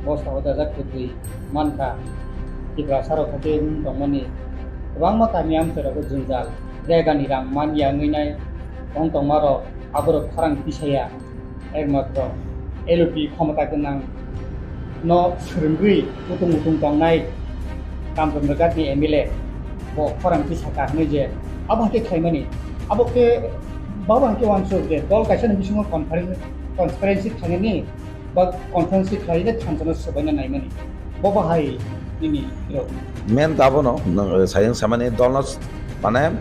bosta o dajak kwtwi mankha. Tiprasa rok khe tei wng tongmani kwbangma kami amchai rogo jwngjal. Regani rang man ya wngwi nai wng tongma rok, aborok khorang tisaya. Ekmatro L O P khomota gwnang no swrwngwi utung utung tongnai Ramchandra Ghat ni M L A bo khorang tisaka hwnwi je abo hai khe khlaimani, abo khe babo hai khe uansuk je dol kaisa ni bisingo conference, conference khlainani ba conference khlaina thansa no swbaina naimani. Bo bahai nini rok. Main ta abono, nwng, eh, sayang samani dolno s-, mane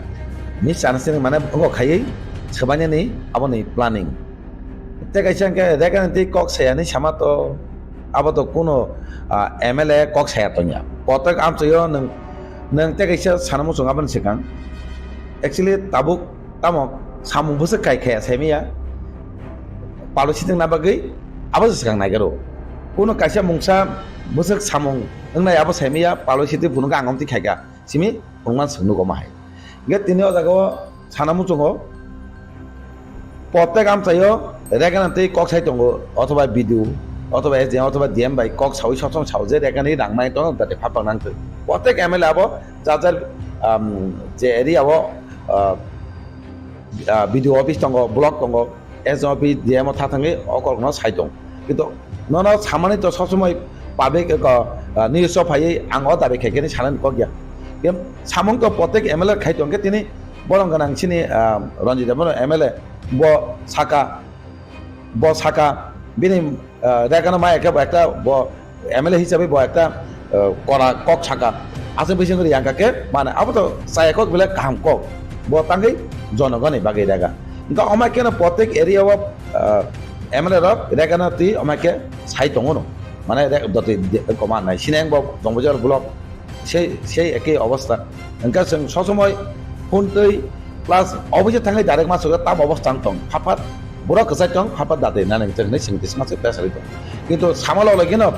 misunderstanding mane wngkha khaiwi swbainani aboni planning. Tei kaisa hwnkhe Rekhani tei kok sayani sama to abo to kuno, ah, M L A kok saya tongya. Kotok amchaio nwng, nwng tei kaisa sana muchung aboni swkang. Actually tabuk tamo samung bwswk kai khaya saimaya. Palo sitwngna bagwi abo se swkang naigaro. Kuno kaisa mungsa bwswk samung wngnai abo saimaya palo sitwi phunukha ang omtwi khaika. Simi phunukman swk nugo ma hai. Hingke tini o jaga o sana muchungo protek amchaio Rekhani tei kok sai tongo, othoba B D O, othoba S D M, othoba D M bai kok saui sob somoi sao je Rekhani rang mai tongo, jate phapang nang twi. Protek M L A abo jar jar, um, je area o, uh, uh, B D O office tongo, block tongo, S D M office, D M o tha thangwi o kok no sai tong. Kintu nono samani to sob somoi public ko, uh, news o phaiwi ang o dabi khaikhe ni sanani kok ya. Samung to protek M L A khai tongkhe tini borong gwnang chini, ah, Ranjit Debbarma M L A bo saka, bo saka bini, ah, Rekhani maya khe bo ekta bo M L A hisabe bo ekta, ah, kora kok saka. Aswk bising kori yang kake mane abo to chaya kok bile kaham kok. Bo tangwi jonogoni bagwi Rekhani. Hingke omai khe no protek area o, ah, M L A rok Rekhani twi omai khe sai tongo no. Mane re-, doti de-, koma nai. Sineng bo Jongbajar block. Sei, sei ekei obostha. Hingke chwng sob somoi phone twi plus office thangwi direct ma sogwi tam obostha wng tong. Phapat borok kwchai tong, phapat dati nani hwnwi chwng twi sma se press rwi tong. Kintu sama log logino,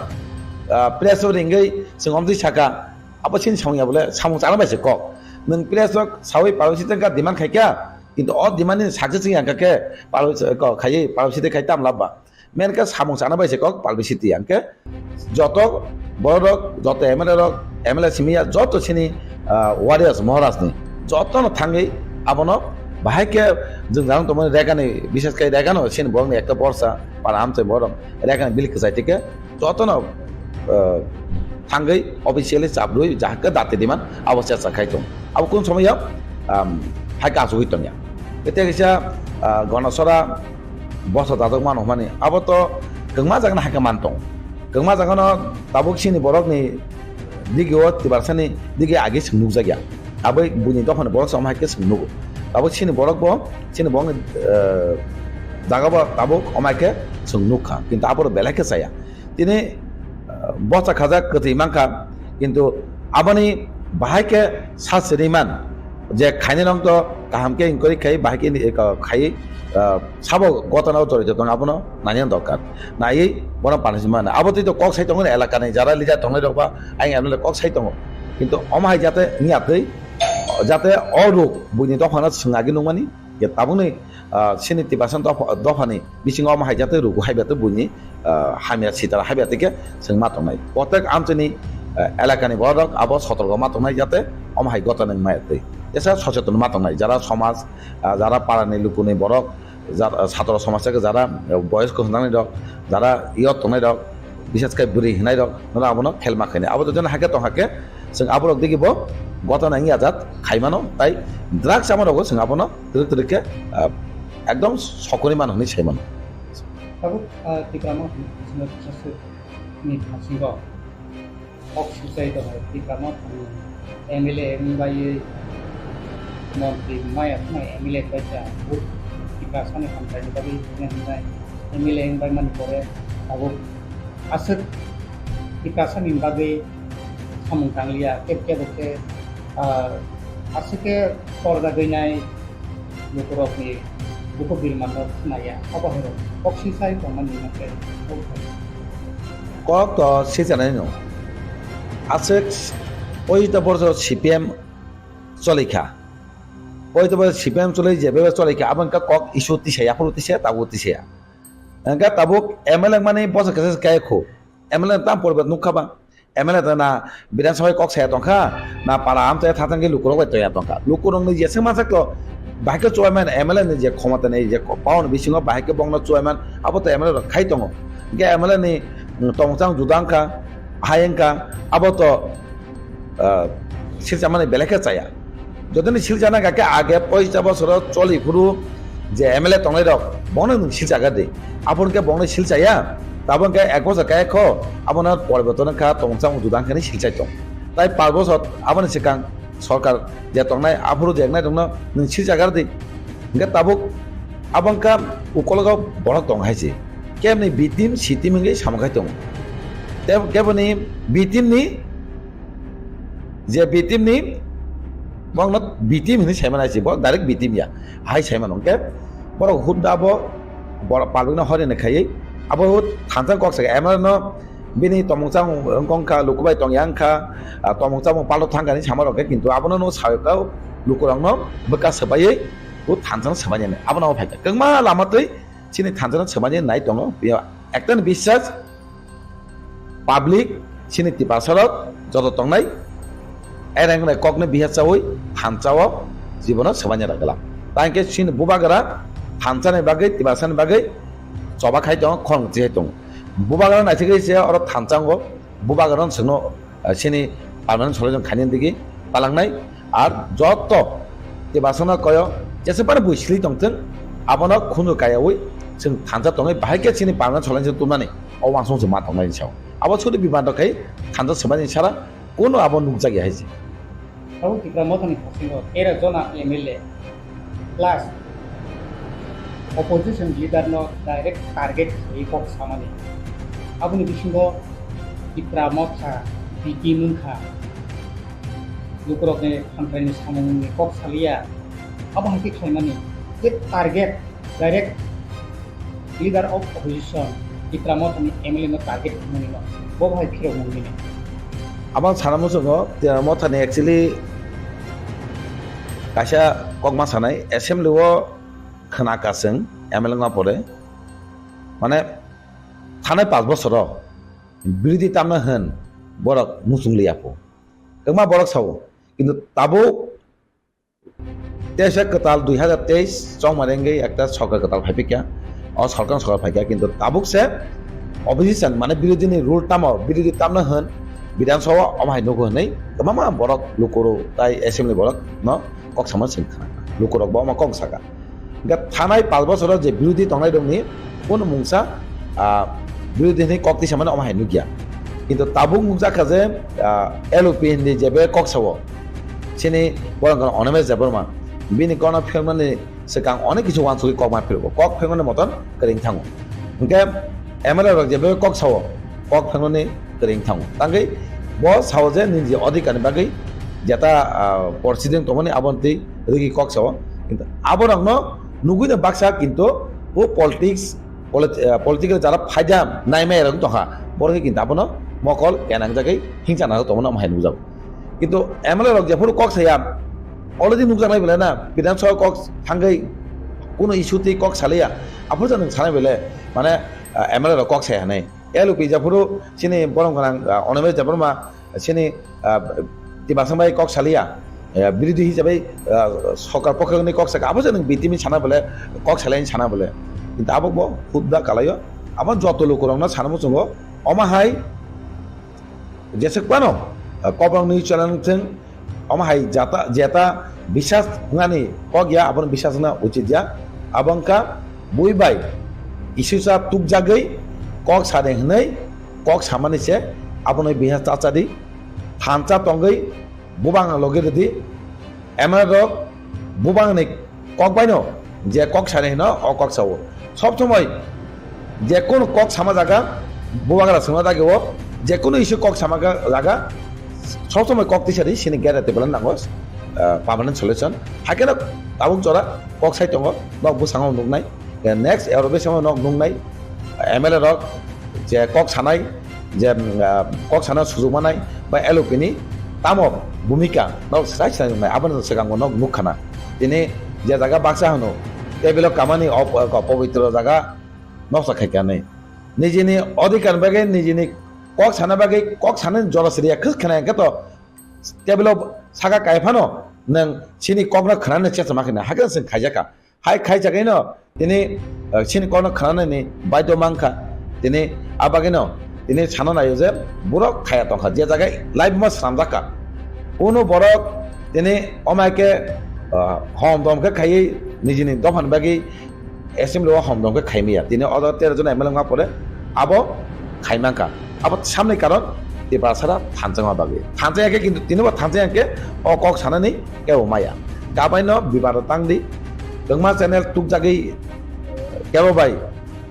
ah, press o ringwi chwng omtwi saka, abo chini samung ya bole samung chana bai se kok. Nwng press rok saui palo sitwng kha demand khai kha, kintu o demand ni success wng ya kha khe palo kok khai, palo sitwng khai tam lab ba. Main khe samung chana bai se kok palo sitwng ya khe joto borok rok, joto M L A rok, M L A simi ya, joto chini, ah, warriors Maharaj ni joto no thangwi abono bahai khe jwngjal tongmani Rekhani, bishes khai Rekhani chini borok ni ekta borsa para amchai borok Rekhani bilik kwchai tike joto no, ah, thangwi officially chabrwi jahakhe dati diman abo chesa khai tong. Abo kun somoyo, um, hai ka asugwi tongya. Ete kisa, ah, Ganasora bosa dadok mano hwnmani abo to kwngma jagano hai khe man tong. Kwngma jagano tabuk chini borokni digi o Tiprasani digi agi swng nukjakya. Aboi buini dophani borok se omo hai khe swng nugo. Tabuk chini borok bo, chini borokni, eh, jaga bo tabuk omo hai khe swng nukha. Kintu aboro belai khe chaya. Tini, ah, bosa khajak kwtwi mankha, kintu aboni bahai khe sa siri man je khainai rok to kaham khe inquiry khai bahai khe ni, eh, khai, ah, sabo gotana o jorito tong abono nani dorkar. Naiwi bono panisi man. Abo twi to kok sai tongo elaka ni jara leader tongnai rok ba ayang M L A kok sai tongo. Kintu omo hai jate wngya twi jate o ruk buini dophano swng agi nukmani je tabukni, ah, chini Tiprasa dopha, dophani bisingo omo hai jate rugu hai bete buini, ah, hamya sitara hai bete khe chwng ma tongnai. Kotek amchini, ah, elakani borok abo sotorgo ma tongnai jate omo hai gotana wngmaya twi. Tesa socheton ma tongnai jara somaj, ah, jara parani lukuni borok, jara, ah, satro somaj theke jara, ah, boyos kwchwng nangnai rok, jara yot tongnai rok, bises khe bwrwi hwnai rok, nono abono khelma khainai. Abo to jono hakhe tong hakhe, chwng aborok digi bo gotana wngya jat khaimano, tai drugs ama rogo chwng abono twrwk twrwk khe, ah, ekdom sokoni mano hwnwi sai mano. Tabuk, ah, Tipra Motha ni bisingo kisa swk ni bisingo kok sujai tongo, Tipra Motha ni M L A wng bai montri maya thwnai M L A bai cha, Tiprasa ni hamkrai ni bagwi hwnai M L A wng bai mani pore tabuk aswk Tiprasa ni bagwi samung tangliya, kebo kebo khe, ah, aswk khe torjagwi nai lukurokni duku birmanno khnaya, abo hai rok kok sisai tongmani hwnkhai. Kok to sijanai no. Aswk poito borjo C P M cholikha. Poito borjo C P M choli je bebe cholikha, abo wngkha kok issue tisaya, aphuru tisaya, tabuk tisaya. Hingke tabuk M L A mani bosor kesa se kaya khu. M L A tam poribat nukha ba. M L A ta na Bidhan Sabha kok saya tongkha, na para amchai thathang ke lukurok bai toya tongkha. Lukurok ni jeswk mansak to, bahai ke chuwaiman M L A ni je khomota ni je power ni bisingo bahai ke bongno chuwaiman, abo to M L A rok khai tongo. Hingke M L A ni, mm, tongchang juda wngkha, hai wngkha, abo to ah, silchamani belai khe chaya. Jotoni silchana khe age poisa bosoro choli phuru je M L A tongnai rok, bono nwng silchagar di. Aboni khe bono silchaya, tabuk khe ek bosor kaya kho, abono poriborton wngkha, tongchang juda wngkha ni silchai tong. Tai panch bosor aboni swkang sorkar je tongnai, aphuru je wngnai rokno nwng silchagar di. Hingke tabuk abo wngkha ukologo borok tong hai se. Keboni B team, C team hingke samung khai tongo. Tei keboni B team ni, je B team ni, bokno B team hinui saimano hai se, bo direct B team ya. Hai saimano hingke borok hudda bo borok public no horini khaiwi abo thansa kok saka M L A no bini tomung chamung wngkha, lukubai tongya wngkha, ah, tomung chamung palok thangkha hinui sama rok khe, kintu abono no sayok lukurokno bwkha swbaiwi. O thansa no swmani hinwi abono phaikha. Kwbangma lama twi chini thansa no swmani nai tongo. Ekta ni biswas public chini Tiprasa rok joto tongnai, ereng nai kok ni bihar chawi thansa o jibono swmani rok gala. Tang khe chini bubagra thansa ni bagwi, Tiprasa ni bagwi choba khai tongo, khorang chi hai tongo. Bubagra naisingwi se oro thansa o bubagra no swngno, ah, chini permanent solution khainani digi palangnai. Ar joto Tiprasano koyo jesebani bui sili tongthwng, abono khunu kayawi chwng thansa tongwi bahai khe chini permanent solution tumnani o uansukmung chwng ma tongnai sao. Abo sudu biman rok khai thansa swmani sara kunu abo nukjakya hai se. Abo Tipra Mothani thasingo tero jona M L A plus opposition leader no direct target khlaiwi kok samani. Aboni bisingo Tipra Motha B T M wngkha. Lukurokni hamkraini samungni kok saliya. Abo hai khe khlaimani je target direct leader of opposition Tipra Mothani M L A no target khlaimani no bo hai phirok mungmini. Abang sana muchungo Tipra Mothani actually kaisa kokma sanai assembly o khna kasing M L A wngma pore, mane thanai panch bosoro birodhi tamna hwn borok muchung liya pho. Kwbangma borok sao, kintu tabuk teisa kwtal dui hazar teis chongmani wngwi ekta sorkar kwtal phaiphikya. O sorkar, sorkar phaikya, kintu tabuk se opposition, mane birodhi ni rule tamo, birodhi tamna hwn, Bidhan Sabha omo hai nugo hinwi kwbangma borok lukurok tai assembly borok no kok sama sing khna. Lukurok bo omo kok saka. Hingke thanai panch bochoro je birodhi tongnai rokni kunu mungsa, ah, birodhi hinwi kok tisa mani omo hai nukya. Kintu tabuk nukjakha je, ah, L O P hindi jebe kok sao. Chini borok Animesh Debbarma. Bini kono phirmani swkang onek kisu wansugwi kok ma phirgo. Kok phirmani moton kwrwng thango. Hingke M L A rok jebe kok sao, kok phirmani kwrwng thango. Tangwi bo sao je nini je odhikar ni bagwi jeta, ah, proceeding tongmani aboni twi rwgwi kok sao. Kintu aborokno nugwi no baksa kintu o politics, polit-, ah, political jara phaida naimaya rok tongkha. Borok kintu abono mokol kenang jagwi hingsa nang tongmani omo hai nukjago. Kintu M L A rok jephuru kok saya, already nukjaknai belai na, Bidhan Sabha kok thangwi kuno issue twi kok salaiya, aphuru jani sanai belai, mane, ah, M L A rok kok saya hinwi. L O P jephuru chini borom gwnang, ah, Animesh Debbarma, chini, ah, Tibangsang bai kok salaiya, ah, birodhi hisabai, ah, sorkar pokhe hwnwi kok saka, aphuru jani B T M sana belai, kok salai sana belai. Kintu abo bo hudda kalaio, abo joto lukurokno sana muchungo, omo hai, Jeswk phano, ah, Kokborok news channel thwng, omo hai jata, jeta bisas wngnani kok ya, abono bisas wngna uchit ya. Abo wngkha bui bai kisusa tukjagwi kok sade hwnwi kok samani se abono bisas chachadi thansa tongwi bubang logi rwdi. M L A rok bubangni kok baino je kok sani hino, o kok sao. Sob somoi je kono kok sama jaga, bubagra songna dagi o, je kono issue kok sama ga-, jaga, sob somoi kok tisari sini gere tebela nango, ah, permanent solution. Haikhe no tabuk jora kok sai tongo, nok bwskango nuknai. Next Europe samo nok nuknai, M L A rok je kok sanai, je, mm, ah, kok sana sujuk manai, ba L O P ni tamo bhumika nok sai sai nuknai, aboni swkango nok nukkhana. Tini je jaga baksa hwno, table o kamani o, o, pobitro jaga noksa khaikha nai. Nijini odhikar bagwi, nijini kok sana bagwi, kok sana jora siriya khwk khana hwnkhe to table o saka kai phano nwng chini kokno khwnani chesma khina hakhe swng khaijakha. Hai khai chagwi no tini, eh, chini kokno khwnanani baidhyo mankha. Tini a bagwi no tini sana naio je borok khaya tongkha, je jaga live ma swnamjakha. Uno borok tini omo hai khe, ah, hom dom khe khaiwi nijini dophani bagwi assembly o hom dom khe khaimaya. Tini o jaga tero jon M L A wngma pore abo khaimankha. Abo samni karon Tiprasara thanjakma bagwi. Thanjakya khe kintu tini bo thanjakya khe o kok sanani kebo maya. Kabaino bibaro tangdi. Kwbangma channel tukjagwi kebo bai,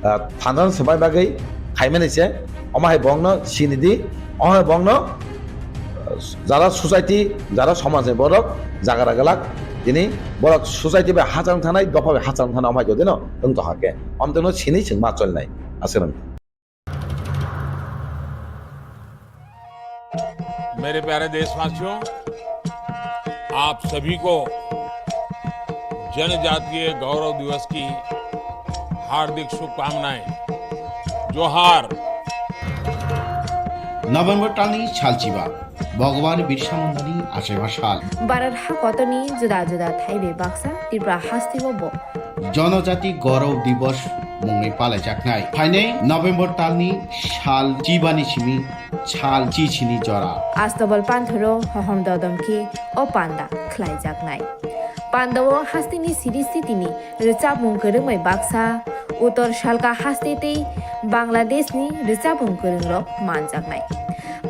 ah, thansa swbai bagwi khaimani se, omo hai bongno sinidi, omo hai bongno, ah, jara society, jara somajni borok jagra glak, tini borok society bai hachal thanai, dopha bai hachal thanai, omo hai jodino wng tongkha khe, omtwino sini chwng ma cholnai, aswk. मेरे प्यारे देशवासियों, आप सभी को जनजातीय गौरव दिवस की हार्दिक शुभकामनाएं। जोहार। November talni salchiba, Bhagwan Birsa Mundani achaiba sal. Bharat hakotorni juda juda thaibai baksa Tripura hasteo bo Jonojati Gaurav Divas mungwi palaijaknai. Phainai November talni sal chibani simi sal chichini jora. Astobal panthoro hohom dodom khe o panda khlaijaknai. Pandao hasteni siri sitini rwchapmung kwrwngbai baksa, Uttor Salka haste tei Bangladeshni rwchapmung kwrwngrok manjaknai.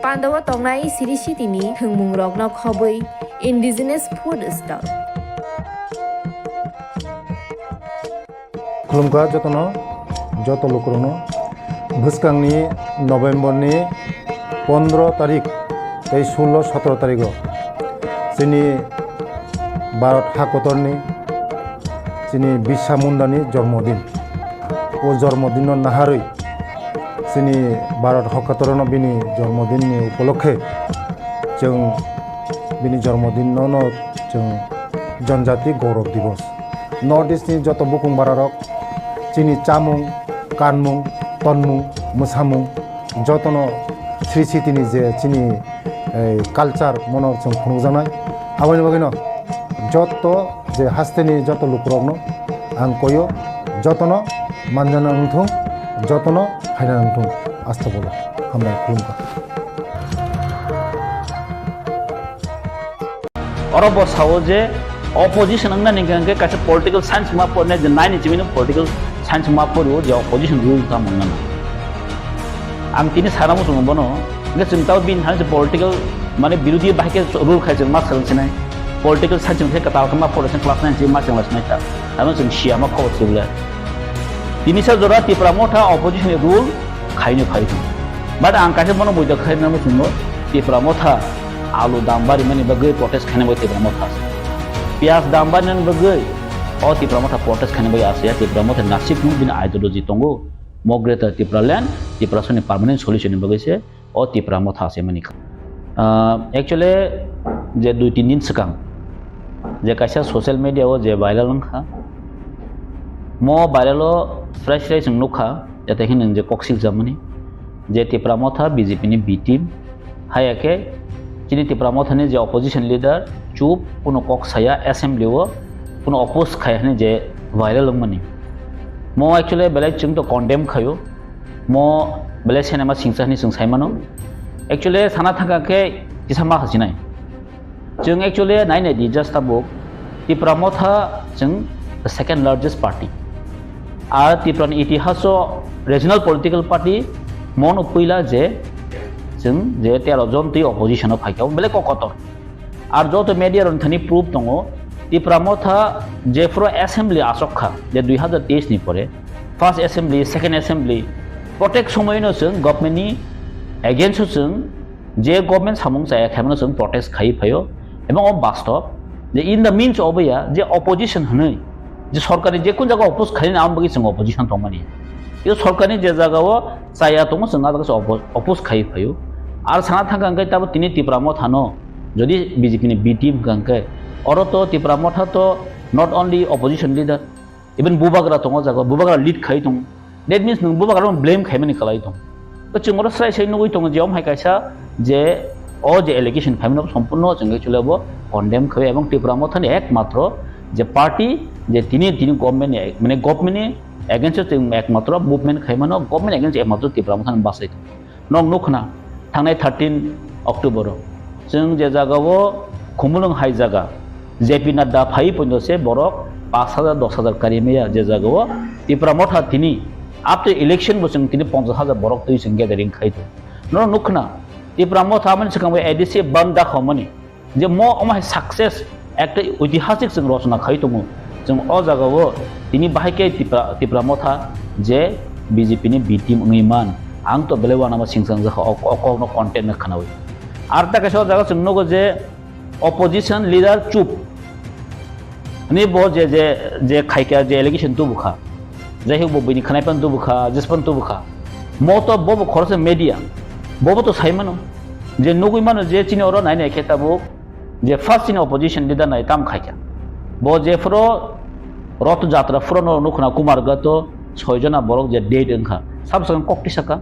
Pandao tongnai siri sitini thwngmungrokno khobwi indigenous food stall. Khulumkha jotono, joto lukurokno. Bwskangni November ni pondro tarik tei sullo sotro tarigo chini Bharat hakotorni chini Birsa Mundani jormodin. O jormodinno naharwi chini Bharat hakotorno bini jormodinni upolokhe chwng bini jormodinno no chwng Janjati Gaurav Divas. North East ni joto bukung bararok chini chamung, kanmung, tonmung, mwsamung jotono sri sitini je chini, eh, culture mono chwng phunukjaknai. Aboni bagwino joto je hasteni joto lukurokno ang koyo, jotono manjana wngthung, jotono phaina wngthung. Astagfirullah. Hambai khulumkha. Oro bo sao je opposition wngna ni hwnkhe kaisa political science ma pornai je nine ni chimino political science ma porio je opposition rule ta mangna. Ang tini sana muchungo bono, hwnkhe chwng tao bini thani political mane birodhi bahai khe rule khai chwng ma swrwng sinai. Political science hwnkhe kwtal khe ma pore class nine chini ma chwng lai sinai ta. Ano chwng siya ma khobor sibla. Tini sa jora Tipra Motha opposition ni rule khaino phai thung. But ang kaisa bono buida khai na muchungo Tipra Motha alu dam bari mani bagwi protest khaina bagwi Tipra Motha. Piyaj dam bari mani bagwi o Tipra Motha protest khaina bagwi asya Tipra Motha nasik nung bini ideology tongo. Mo Greater Tipraland, Tiprasani permanent solution ni bagwi se o Tipra Motha se mani. Ah, actually, je dui tin din swkang je kaisa social media o je viral wngkha, mo viral o fresh fresh wng nukha, jate khe nwng je kok siljak mani je Tipra Motha B J P ni B team, haya khe chini Tipra Motha ni je opposition leader chup kuno kok saya assembly o kuno oppose khai hwnwi je viral wngmani. Mo actually belai chwng to condemn khaio. Mo belai sinema singsa hwnwi chwng sai mano. Actually sana thangkha khe kisa ma hasinai. Chwng actually nai nai di just tabuk Tipra Motha chwng the second largest party. Ar Tipra ni itihas o regional political party mo no puila je chwng je tero jon twi opposition o phaikha belai kok kotor. Ar joto media rok thani proof tongo, Tipra Motha jephuru assembly asok kha, je dui hazar teis ni pore, first assembly, second assembly, protek somoino chwng government ni against o chwng je government samung chaya khaimano chwng protest khai phaio, ebong o bastob je in the means of ya je opposition hwnwi je sorkari je kun jaga oppose khaina ang bagwi chwng opposition tongmani. Yo sorkari je jaga o chaya tongo chwng a jaga se oppo-, oppose khai phaio. Ar sana thangkha hwnkhe tabo tini Tipra Motha no jodi B J P ni B team hwnkha hwnkhe oro to Tipra Motha to not only opposition leader, even bubagra tongo jaga, bubagra lead khai tongo. That means nwng bubagra no blame khaimani kalai tongo. To chwng oro srai srai nugwi tongo je omo hai kaisa je o je allegation phaimano sompurno chwng actually bo condemn khai ebong Tipra Motha ni ekmatro je party je tini tini government ni mane government ni against o chwng ekmatro movement khaimano government against ekmatro Tipra Motha ni bachai tongo. Nok nukhna thangnai thirteen October o chwng je jaga o Khumulwng hai jaga J P Nadda phai pondo se borok pash hajar dos hajar kari maya je jaga o Tipra Motha tini after election bo chwng tini ponchash hajar borok twi chwng gathering khai tongo. Norok nukhna Tipra Motha amani swkang bai A D C bandh dakhomani je mo omo hai success ekta oitihasik chwng rochona khai tongo. Chwng o jaga o tini bahai khe Tipra, Tipra Motha je B J P ni B team wngwi man, ang to belai uanama singchang jakha o, o kokno content no khwnawi. Ar ta kaisa o jaga chwng nugo je opposition leader chup. Ani bo je, je, je khaikha, je allegation tubukha. Jai hok bo bini khanai pan tubukha, jis pan tubukha. Mo to bo bo khoroksa media. Bo bo to sai mano. Je nugwi mano je chini oro nai nai khe tabuk je first chini opposition leader nai tam khaikha. Bo je phuro Roth Jatra phuro no nukhna Kumarghat o soi jona borok je dead wngkha. Sab sakang kok tisaka.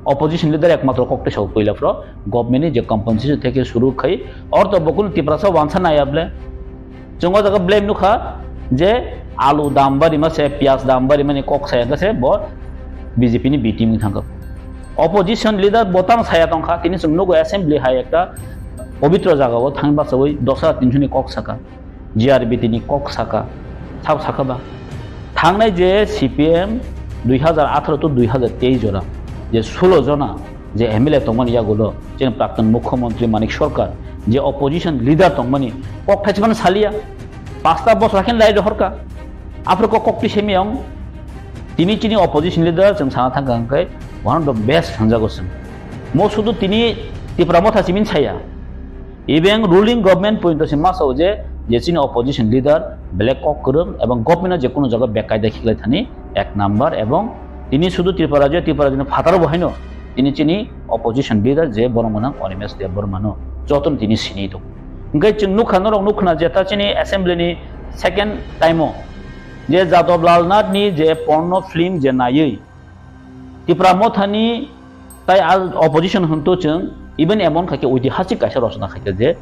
Opposition leader ekmatro kok tisao puila phuro government ni je compensation theke suru khai orto bokul Tiprasa wansa naya ble. Chwng o jaga blame nukha je alu dam bari ma se, piyaj dam bari mani kok saya se bo B J P ni B team thangkha. Opposition leader bo tamo saya tongkha, tini chwng nugo assembly hai ekta pobitro jaga o thang bachawi dos hajar tinso ni kok saka. G R B T ni kok saka, sabo saka ba. Thangnai je C P M dui hazar atharo to dui hazar teis jora je sulo jona je M L A tongmani yagulo chini Prakton Mukhyamantri Manik Sarkar je opposition leader tongmani kok thaismano saliya, pasta bosor hakhe lai rohorka. Aphuru kok kok twi semi ang tini chini opposition leader chwng sana thangkha hwnkhe one of the best hwnjago chwng. Mo sudu tini Tipra Motha simin saya. Even ruling government pointo se ma sao je, je chini opposition leader belai kok kwrwng ebong government no je kono jaga bekaida khiklai thani ek number ebong tini sudu Tripura rajyo, Tripura rajyo ni phataro bo haino tini chini opposition leader je borok mwnang Animesh Debbarma no jotono tini sini tong. Hwnkhe chwng nukha, norok nukha je ta chini assembly ni second time o je Jadab Lal Nath ni je porno film je naiwi Tipra Motha ni tai a opposition hwn to chwng even emon khaikhe oitihasik kaisa rochona khaikhe je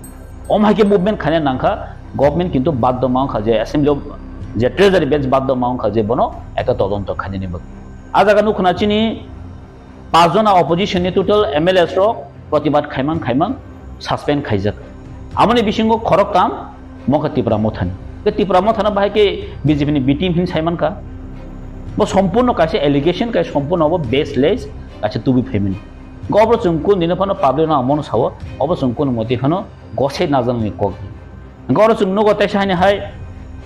om haikhe movement khaina nangkha, government kintu baddo ma wngkha je assembly o je treasury bench baddo ma wngkha je bono ekta todonto khainani bagwi. A jaga nukha na chini pachjona opposition ni total M L As rok protibad khaimang khaimang suspend khaijak. Amoni bisingo khoroktham mokha Tipra Mothani. Ke Tipra Mothano bahai ke B J P ni B team hin saimankha. Bo sompurno kaisa allegation, kaisa sompurno bo baseless, kaisa tubui phaimani. Go obo chwng kun dino phano public no amono sao, obo chwng kun moti phano gose najaknani kok. Go oro chwng nugo teisa haini hai,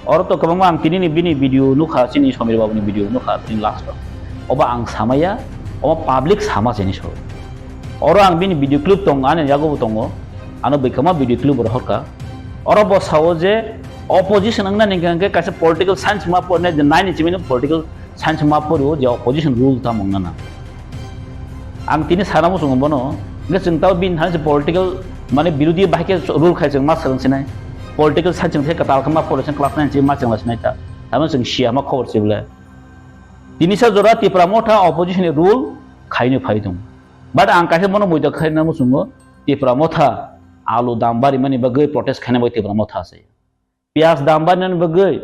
oro to kwbangma ang tini ni bini video nukha, chini Somir Babu ni video nukha, tini last o. Obo ang samaya, obo public sama chini so. Oro ang bini video clip tongo, ani yago bo tongo, ano bwkhama video clip rohorka. Oro bo sao je opposition wngna ni hwnkhe kaisa political science ma porne je nine ni chimino political science ma porio je opposition rule tamo wngna na. Ang tini sana muchungo bono, hwnkhe chwng tao bini thani se political mane birodhi bahai khe rule khai chwng ma swrwng sinai. Political science chwng khe kwtal khe ma pore chwng class nine chwng ma chwng la sinai ta. Tamo chwng siya ma khobor se bole. Tini sa jora Tipra Motha opposition ni rule khaino phai tong. But ang kaisa bono muido khaina muchungo Tipra Motha alu dam bari mani bagwi protest khaina bai Tipra Motha ase. Piyaj dam barnani bagwi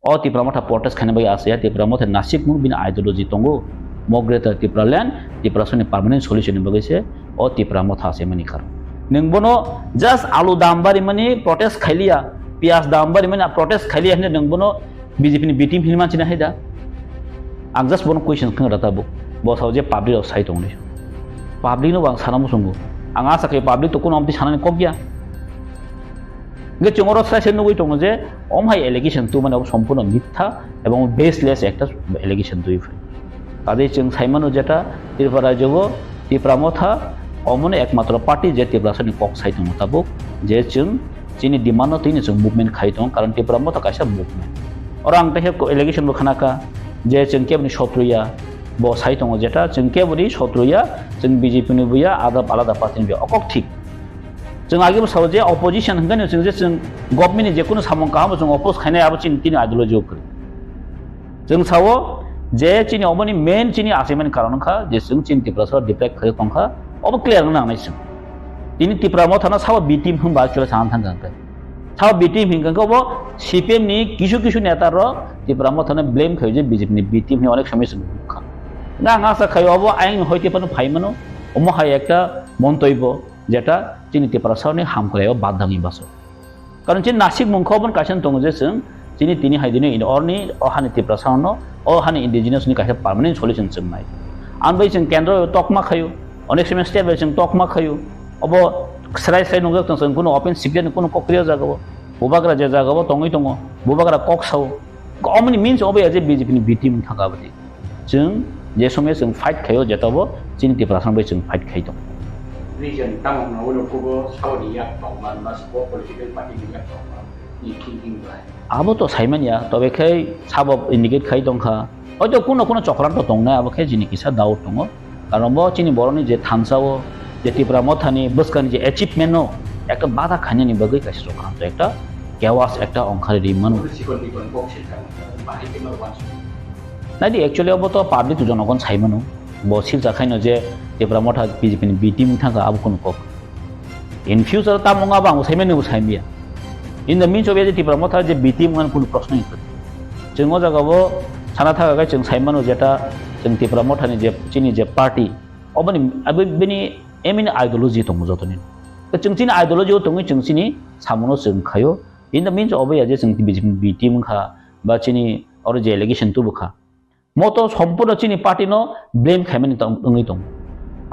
o Tipra Motha protest khaina bagwi asaya. Tipra Motha nasik mung bini ideology tongo. Mo Greater Tipraland, Tiprasani permanent solution ni bagwi se o Tipra Motha asai mani karon. Nwng bono just alu dam bari mani protest khailiya, piyaj dam bari mani protest khailiya hinwi nwng bono B J P ni B team hinwi manchina hai da? Ang just bono question khna rata bo. Bo sao je public rok sai tongni. Public no bo ang sana muchungo. Ang asa khe public to kuno amtwi sanani kok ya. Hingke chwng oro sai sai nugwi tongo je, omo hai allegation tubumani abo sompurno mitha ebong baseless ekta allegation tubui phai. Tadei chwng saimano jeta Tripura rajyo o Tipra Motha omono ekmatro party je Tiprasani kok sai tongo tabuk, je chwng chini demand no twino chwng movement khai tongo, karon Tipra Motha kaisa movement. Oro ang teisa allegation bo khnakha je chwng keboni sotro ya, bo sai tongo jeta chwng keboni sotro ya, chwng B J P ni bo ya, ada alada party ni bo ya, okok thik. Chwng age bo sao je opposition hwnkhe no chwng je chwng government ni je kunu samung kaham bo chwng oppose khainai abo chini tini ideology o kwrwi. Chwng sao je chini oboni main chini achaimani karon wngkha je chwng chini Tiprasa deprive khaio tongkha, obo clear wngna nangnai chwng. Tini Tipra Mothano sabo B team hwnba actually sana thangkha hwnkhe. Sabo B team hwnkhe obo C P M ni kisu kisu neta rok Tipra Mothano blame khaio je B J P ni B team hwnwi onek somoi chwng nukha. Hwnkhe ang asa khaio obo ayang ni hoite phano phaimano, omo hai ekta montoibo. Jeta chini Tiprasani hamkrai o badangni baso. Karon chini nasik mungkha oboni kaisa tongo je chwng chini tini hai dini in orni o hani Tiprasano o hani indigenous ni kaisa permanent solution chwng nai. Ang bai chwng kendro tokma khayo, onek somoi state bai chwng tokma khayo. Obo srai srai nungjak tong chwng kuno open secret ni kuno kokri o jaga o. Bubagra je jaga o tongwi tongo, bubagra kok sao. Omoni means obo ya je B J P ni B team thangka abadi. Chwng je somoi chwng fight khaio, jeta bo chini Tiprasa bai chwng fight khai tongo. Reason tamo hwnwi ulo kubo saboni yak tongma ba sabo political party ni yak tongma ni thinking bai. Abo to saimanya, tobe khai sabo indicate khai tongkha. Hoito kuno kuno chokranto tongnai, abo khe jini kisa doubt tongo. Karon bo chini boroni je thansa o, je Tipra Mothani bwskani je achievement no ekta bada khainani bagwi kaisa chokranto, ekta chaos, ekta ongkhari ri mano. Sikon bikon kok se tang, bahai khe no wansuk. Naidi, actually obo to public to jonogon saimano. Bo silsa khaino je Tipra Motha B J P ni B team thangkha abo kuno kok. In future tamo wngma bo ang saimani bo saimya. In the means of je Tipra Motha je B team wngmani kuno proshno ni kwrwi. Chwng o jaga o sana thaka khe chwng saimano jeta chwng Tipra Motha ni je chini je party oboni abo bini aim ni ideology tongo jotoni. Chwng chini ideology o tongwi chwng chini samono chwng khaio. In the means of ya je chwng B J P ni B team wngkha ba chini oro je allegation tubukha. Moto sompurno chini party no blame khaimani tong-, wngwi tongo.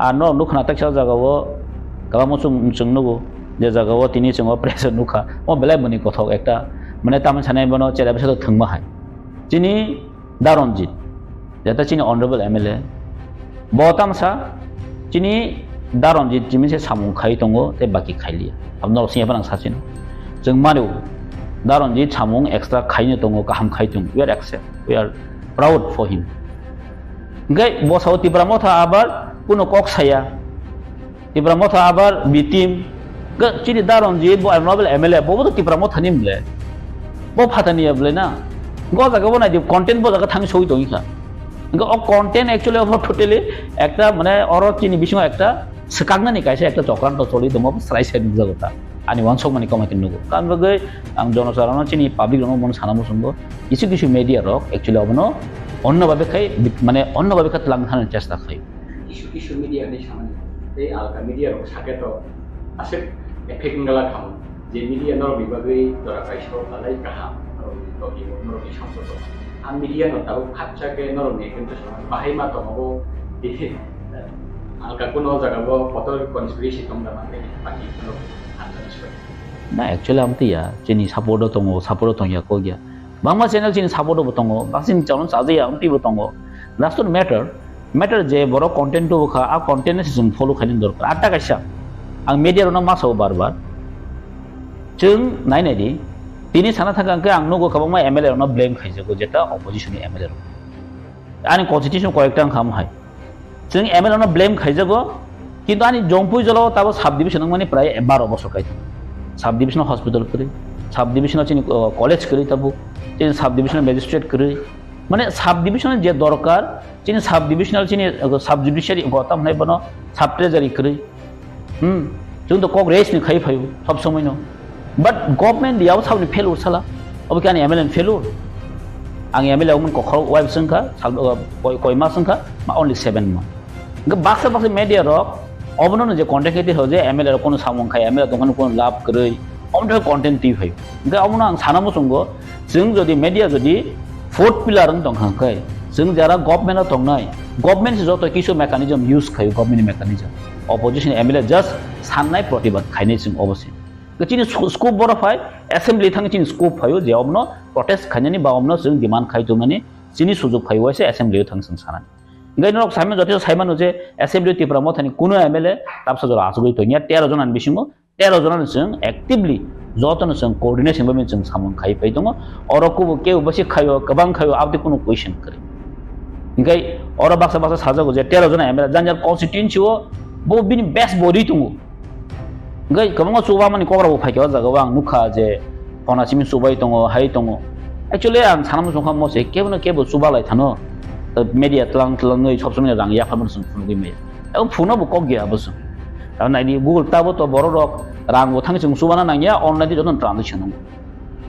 Ar no nukha na teksa jaga o kwbangma chwng, chwng nugo je jaga o tini chwng o press o nukha. O belai boni kothok ekta mane tamni sanai bono chera bisa thwngma hai. Chini Da Ranjit, jeta chini honorable M L A, bo tamsa chini Da Ranjit chini se samung khai tongo tei baki khailiya. Abno sini phano ang sachino. Chwng mano Da Ranjit samung extra khaino tongo, kaham khai tongo. We are accept, we are proud for him. Hingke bo sao Tipra Motha abar kuno kok saya. Tipra Motha abar B team. Ga chini Da Ranjit bo honorable M L A bo bo to Tipra Motha ni mle. Bo phatani ya ble na. Go jaga bo nai di content bo jaga thang soi tongi kha. Ga o content actually obo totally ekta mane oro chini bisingo ekta swkaknani kaisa ekta chokranto choli tongo, srai srai nukjago ta. Ani wansok mani komai nugo. Kan bagwi ang jonosarono chini public rokno bono sana muchungo. Kisu kisu media rok actually obono onno babe khai, mane onno babe kha twlang thani chesta khai. Kisu kisu media ni samani tei alka media rok sake to aswk effect wngla khamu. Je media norokni bagwi jora kaisa o belai kaham, norokni togi o, norokni samsok o. A media no tabuk khapsa khe norokni against o bahai ma tongo bo, alka kuno o jaga o kotor conspiracy tong da manwi party norok hamjani soi. Na, actually, amtwi ya, chini support o tongo, support o tongya kok ya. Bangma channel chini support o bo tongo, bangsin channel chajakya, amtwi bo tongo. That's not matter. Matter je borok content tubu kha, a content no se chwng follow khainani dorkar. Atta kaisa, ang media rokno ma sao bar bar. Chwng nai nai di, tini sana thangka hwnkhe ang nugo kwbangma M L A rokno blame khaijago, jeta opposition ni M L A rok. Ani constitution koyekta wngkha omo hai. Chwng M L A no blame khaijago, kintu ani Jompui jora o tabo sub division wngmani prai baro bosor kai tongo. Sub division hospital kwrwi, sub division chini, uh, college kwrwi tabuk, chini sub division magistrate kwrwi. Mane sub division je dorkar, chini sub divisional chini, uh, sub judiciary go tam hinai bono sub treasury kwrwi. Hmm, chwng to kok raise ni khai phaio sob somoi no. But government yao sabni failure sala. Obo khe ani M L A ni failure. Ang M L A wngmani kokhorok wai bwswng kha, sal, uh, koi, koi mas wngkha, ma only seven month. Hwnkhe baksa baksa media rok obono no je content khe twi rw je M L A rok kono samung khai, M L A tongmani kono lab kwrwi, omo twi content twi phaio. Hwnkhe omono ang sana muchungo, chwng jodi media jodi fourth pillar wng tong kha hwnkhe, chwng jara government o tongnai, government se joto kisu mechanism use khaio, government ni mechanism. Opposition M L A just sannai protibad khainai chwng obo se. Chini sco-, scope boro phai, assembly thang chini scope phaio je omono protest khainani ba omono chwng demand khai tongmani chini sujok phai waisa assembly o thang chwng sanani. Hwnkhe norok saimano joto saimano je assembly o Tipra Mothani kuno M L A tabsa jora achugwi tongya tero jona ni bisingo tero jona no chwng actively joto no chwng coordination bai chwng samung khai phai tongo. Oro kubo kebo basi khaio, kwbang khaio, abdi kuno question kwrwi. Hwnkhe oro baksa baksa sajago je tero jona M L A jang jang constituency o bo bini best body tongo. Hwnkhe kwbangma chubamani kok rok bo phaikha o jaga o ang nukha je phona simi chubai tongo, hai tongo. Actually ang sana muchung kha mo se kebo no kebo chuba lai thano. Media tlang tlangwi sob somoi rang yapharmani chwng phunugwi maya. Abo phunukno bo kok ya abo chwng. Abo naidi Google tabo to borok rok rang bo thangwi chwng chubana nangya, online di joto transaction wngo.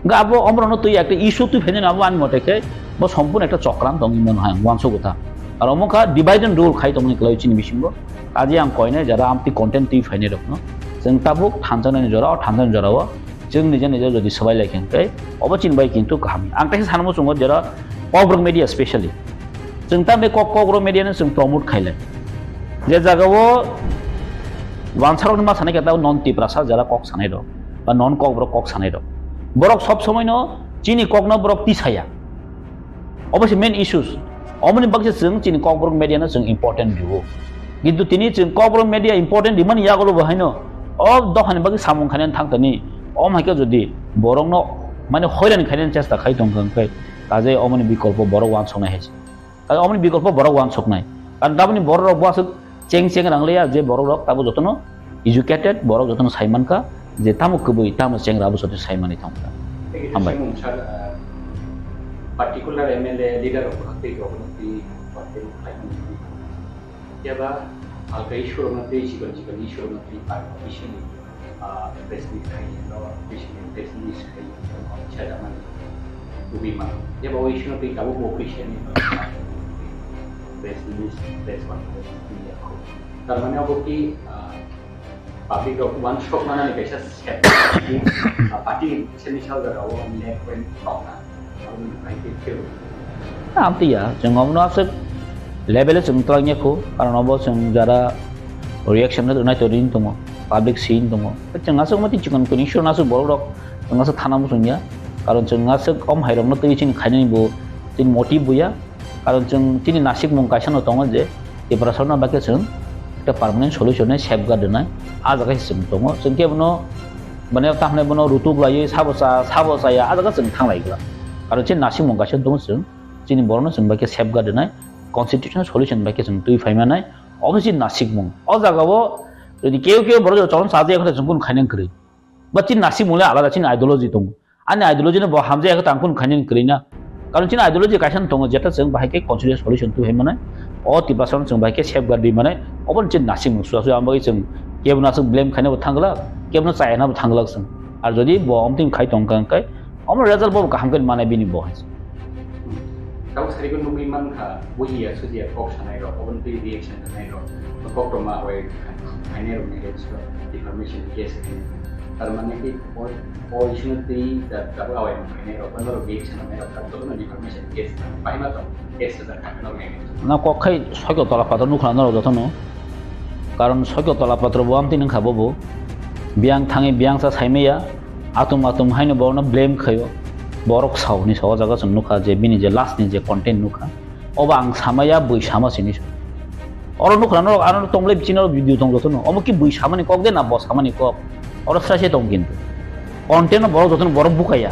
Hwnkhe abo omorokno twi ekta issue twi phainani abo ani mote khe bo sompurno ekta chokran tongwi mano hai ang uansukgo ta. Aro omo kha divide and rule khai tongmani kwlaiwi chini bisingo. Kaje ang koinai jora amtwi content twi phainai rokno chwng tabuk thanjaknani jora, o thanjaknani jora o chwng nija nija jodi swbai lai khe hwnkhe obo chini bai kintu kaham. Ang teisa sana muchungo jora Kokborok media specially. Chwng ta be kok, Kokborok media no chwng promote khailai. Je jaga o wansarokni ma sanai khe ta non Tiprasa jara kok sanai rok ba non Kokborok kok sanai rok. Borok sob somoi no chini kok no borok tisaya. Obo se main issues. Omoni bagwi chwng chini Kokborok media no chwng important rwo. Kintu tini chwng Kokborok media important rimani yagulo bo haino o dophani bagwi samung khainani thang tani. Om hai khe jodi borok no mane hoiran khainani chesta khai tong kha hwnkhe kaje omoni bikolpo borok wansuknai hai se. Kaje omoni bikolpo borok wansuknai. Karon taboni borok rok bo aswk cheng cheng rang liya je borok rok tabo jotono educated, borok jotono sai mankha je tamo kwbwi tamo chengra abo joto sai manwi thangkha. Hambai. Thank you, sir. Uh, particular M L A leader rok tei governor tei party rok khlai mani. Yaba alka issue rok tei chikon chikon issue rok tei party issue ni, uh, press meet khai no, press meet, press meet khai no, chada mani. Bumi ma. Yaba o issue no tei tabuk bo official ni press meet, press conference ni yakho. Tar mane abo ki, ah, public rok uansuk manani kaisa step, ah, party semi sal jagao left wing tongna, aboni bai khe phil. Amtwi ya, chwng omono aswk level o chwng twlangya kho, karon obo chwng jara reaction rwnai to ring tongo, public scene tongo. Chwng aswk mati chikon kuni issue aswk borok rok chwng aswk thana muchungya, karon chwng aswk om hai rokno twi chini khainani bo chini motive bo ya. Karon chwng chini nasikmung kaisa no tongo je Tiprasano bai khe chwng ekta permanent solution ni safeguard rwnai, ah jaga se chwng tongo. Chwng khe bono, mane, ta hwnwi bono rutuk laiwi sabo cha, sabo chaya, ah jaga chwng thang lai glak. Karon chini nasikmung kaisa tongo chwng, chini borokno chwng bai khe safeguard rwnai, constitutional solution bai khe chwng twi phai manai, obo chini nasikmung. O jaga o jodi keu keu borok jora chokron chajak ya khe chwng kunu khainang kwrwi. Ba chini nasikmung le alada, chini ideology tongo. Ani ideology no bo hamjak ya khe tang kunu khainani kwrwi na. Karon chini ideology kaisa no tongo, jeta chwng bahai khe constitutional solution twi hai manai. O Tiprasa no chwng bahai khe safeguard rwi manai. Obo chini nasikmung suya suya, ang bagwi chwng kebo no aswk blame khaina bo thang glak, kebo no chaya na bo thang glak chwng. Ar jodi bo omtwing khai tong kha hwnkhe, omo result bo kaham khe manai bini bo hai. Tabuk sari ko nugwi man kha, bujiya sujiya kok sanai rok, obo twi reaction rwnai rok, koktwma bai khainai rok ni against o defamation case khainai. Tar mane ki poi-, position twi da-, double awai mung kene rok, norok base na mai rok, double na deformation case na, pai ma tong, case da ka norok nai. Na kok khai sokyo tola pator nukha norok jotono. Karon sokyo tola pator bo amtwi nungkha bobo. Biyang thangwi biyang sa saimaya, atum atum haino borokno blame khayo. Borok sao ni sao jaga chwng nukha je bini je last ni je content nukha. Obo ang samaya bui sama sini. Oro nukha norok ano tonglai bichino video tong jotono. Omo ki bui samani kok de na bo samani kok. Oro srai se tong kintu. Content no borok jotono borok bukaya.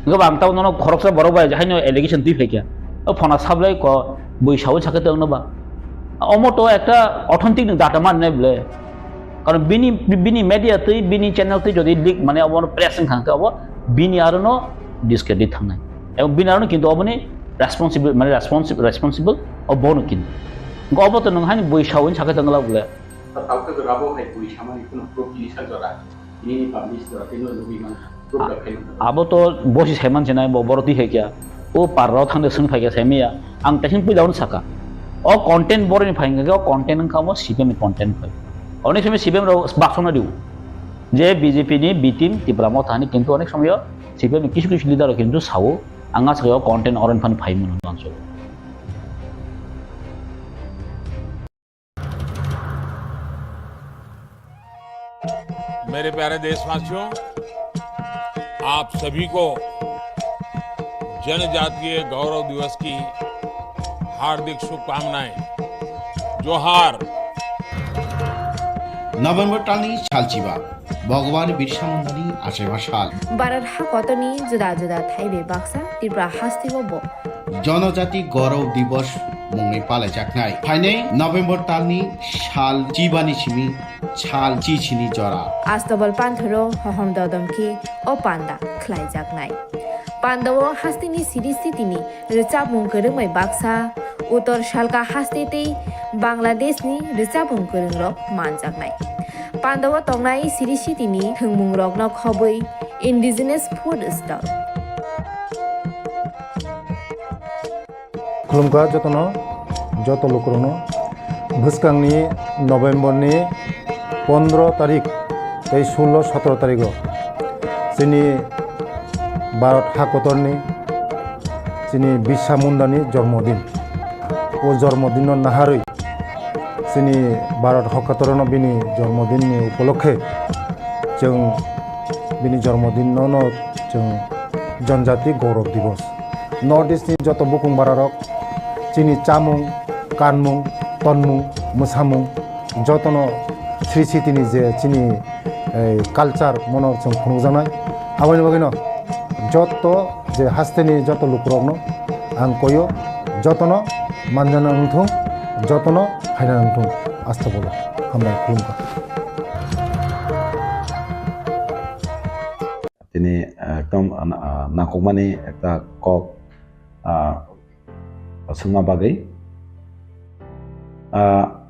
Nokba ang tamo nono khoroksa borok bai haino allegation twi phaikya. O phona sablai ko bui sawi sakhe tong no ba. Omo to ekta authentic ni data man ne ble. Karon bini, bini media twi, bini channel twi jodi leak mane obo press wng kha khe obo bini aro no discredit thangnai. Ebong bini aro no kintu oboni responsible, mane responsible, responsible obo no kintu. Go obo to nung hani bui sawi sakhe tong la ble. Tawkhe rabo hai bui samani kheno proof ni sa jora. Ini ni publish jora tino lubi man. Proof da khaino. Abo to bosi saiman sinai bo boro twi hai kya. O parro thangde sung phai kya saimiya. Ang tesin puila on saka. O content boro ni phai kya, o content wngkha mo C P M ni content phai. Onek somoy C P M rok baksona diu. Je B J P ni B team Tipra Motha ni kintu onek somoy C P M ni kisu kisu leader rok kintu sao. Ang asaka o content oron phan phai mano manso. मेरे प्यारे देशवासियों, आप सभी को जनजातीय गौरव दिवस की हार्दिक शुभकामनाएं। जोहार। November talni salchiba, Bhagwan Birsa Mundani achaiba sal. Bharat hakotorni juda juda thaibai baksa Tripura hasteo bo Janajati Gaurav Divas mungwi palaijaknai. Phainai November talni sal chibani simi sal chichini jora. Astabal panthoro hohom dodom khe o panda khlaijaknai. Pandao hasteni siri sitini rwchapmung kwrwngbai baksa, Uttor Salka haste tei Bangladeshni rwchapmung kwrwngrok manjaknai. Pandao tongnai siri sitini thwngmungrokno khobwi indigenous food stall. Khulumkha jotono, joto lukurokno. Bwskangni November ni pondro tarik tei sullo sotro tarigo chini Bharat hakotorni chini Birsa Mundani jormodin. O jormodinno naharwi chini Bharat hakotorno bini jormodinni upolokhe chwng bini jormodinno no chwng Janjati Gaurav Divas. North East ni joto bukung bararok chini chamung, kanmung, tonmung, mwsamung jotono sri sitini je chini, eh, culture mono chwng phunukjaknai. Aboni bagwino joto je hasteni joto lukurokno ang koyo, jotono manjana wngthung, jotono phaina wngthung. Astagfirullah. Hambai khulumkha. Tini, ah, ekdom, ah, nangkukmani ekta kok, ah, swngma bagwi. Ah,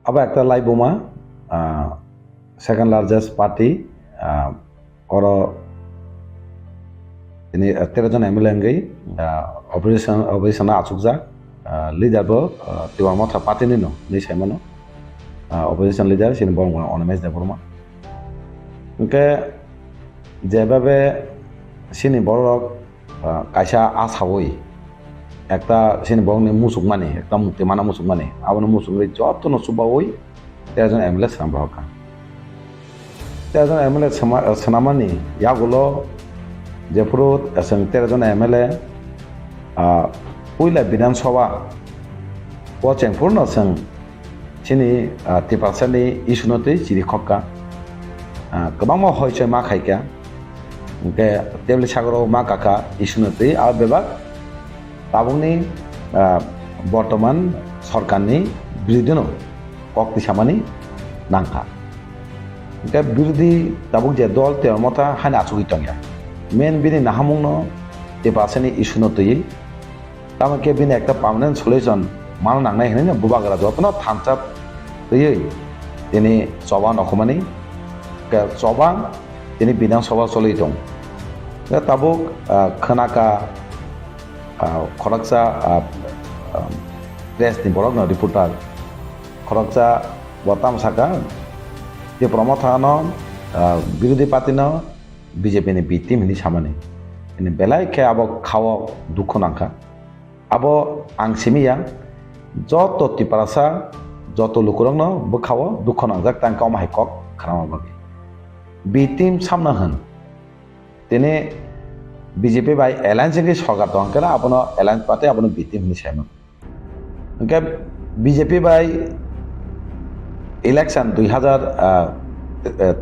abo ekta laibuma, ah, second largest party, ah, oro tini, ah, tero jon M L A wngwi, ah, opposition, opposition o achukjak, ah, leader bo, ah, Tipra Motha party ni no hinwi saimano. Ah, opposition leader chini borok mano Animesh Debbarma. Hwnkhe jebabe chini borok, ah, kaisa asawi ekta chini borokni muchukmani, ekta mukti mana muchukmani, aboni muchungwi jotono chubawi tero jon M L A swnam rohorkha. Tero jon M L A swma-, swnamani yagulo jephuru chwng tero jon M L A, ah, puila Bidhan Sabha o chengphuru no chwng chini, ah, Tiprasani issue no twi chiri khokka. Ah, kwbangma hoichoi ma khaikha. Hwnkhe tebli sagoro ma kakha issue no twi abo bebak tabukni, ah, bortoman sorkarni birodino kok tisamani nangkha. Hwnkhe birodhi tabuk je dol Tipra Motha haino achugwi tongya. Main bini nahamungno Tiprasani issue no twiwi Tamo khe bini ekta permanent solution mana nangnai hinwi bubagra jotono thansa twiwi tini choba nokhumani khe choba tini Bidhan Sabha choli tong. Khe tabuk, ah, khwnaka, ah, khoroksa, ah, ah, press ni borok no reporter khoroksa bo tamo saka, Tipra Motha no ah, birodhi party no B J P ni B team hinwi samani. Ini belai khe abo khao dukhu nangkha. Abo ang simi ya, joto Tiprasa, joto lukurokno bwkhao dukhu nangjak tang khe omo hai kok khnama bagwi. B team samna hwn. Tini B J P bai alliance wngwi sorkar tong khe abono alliance party abono B team hinwi saimano. Hwnkhe B J P bai election dui hazar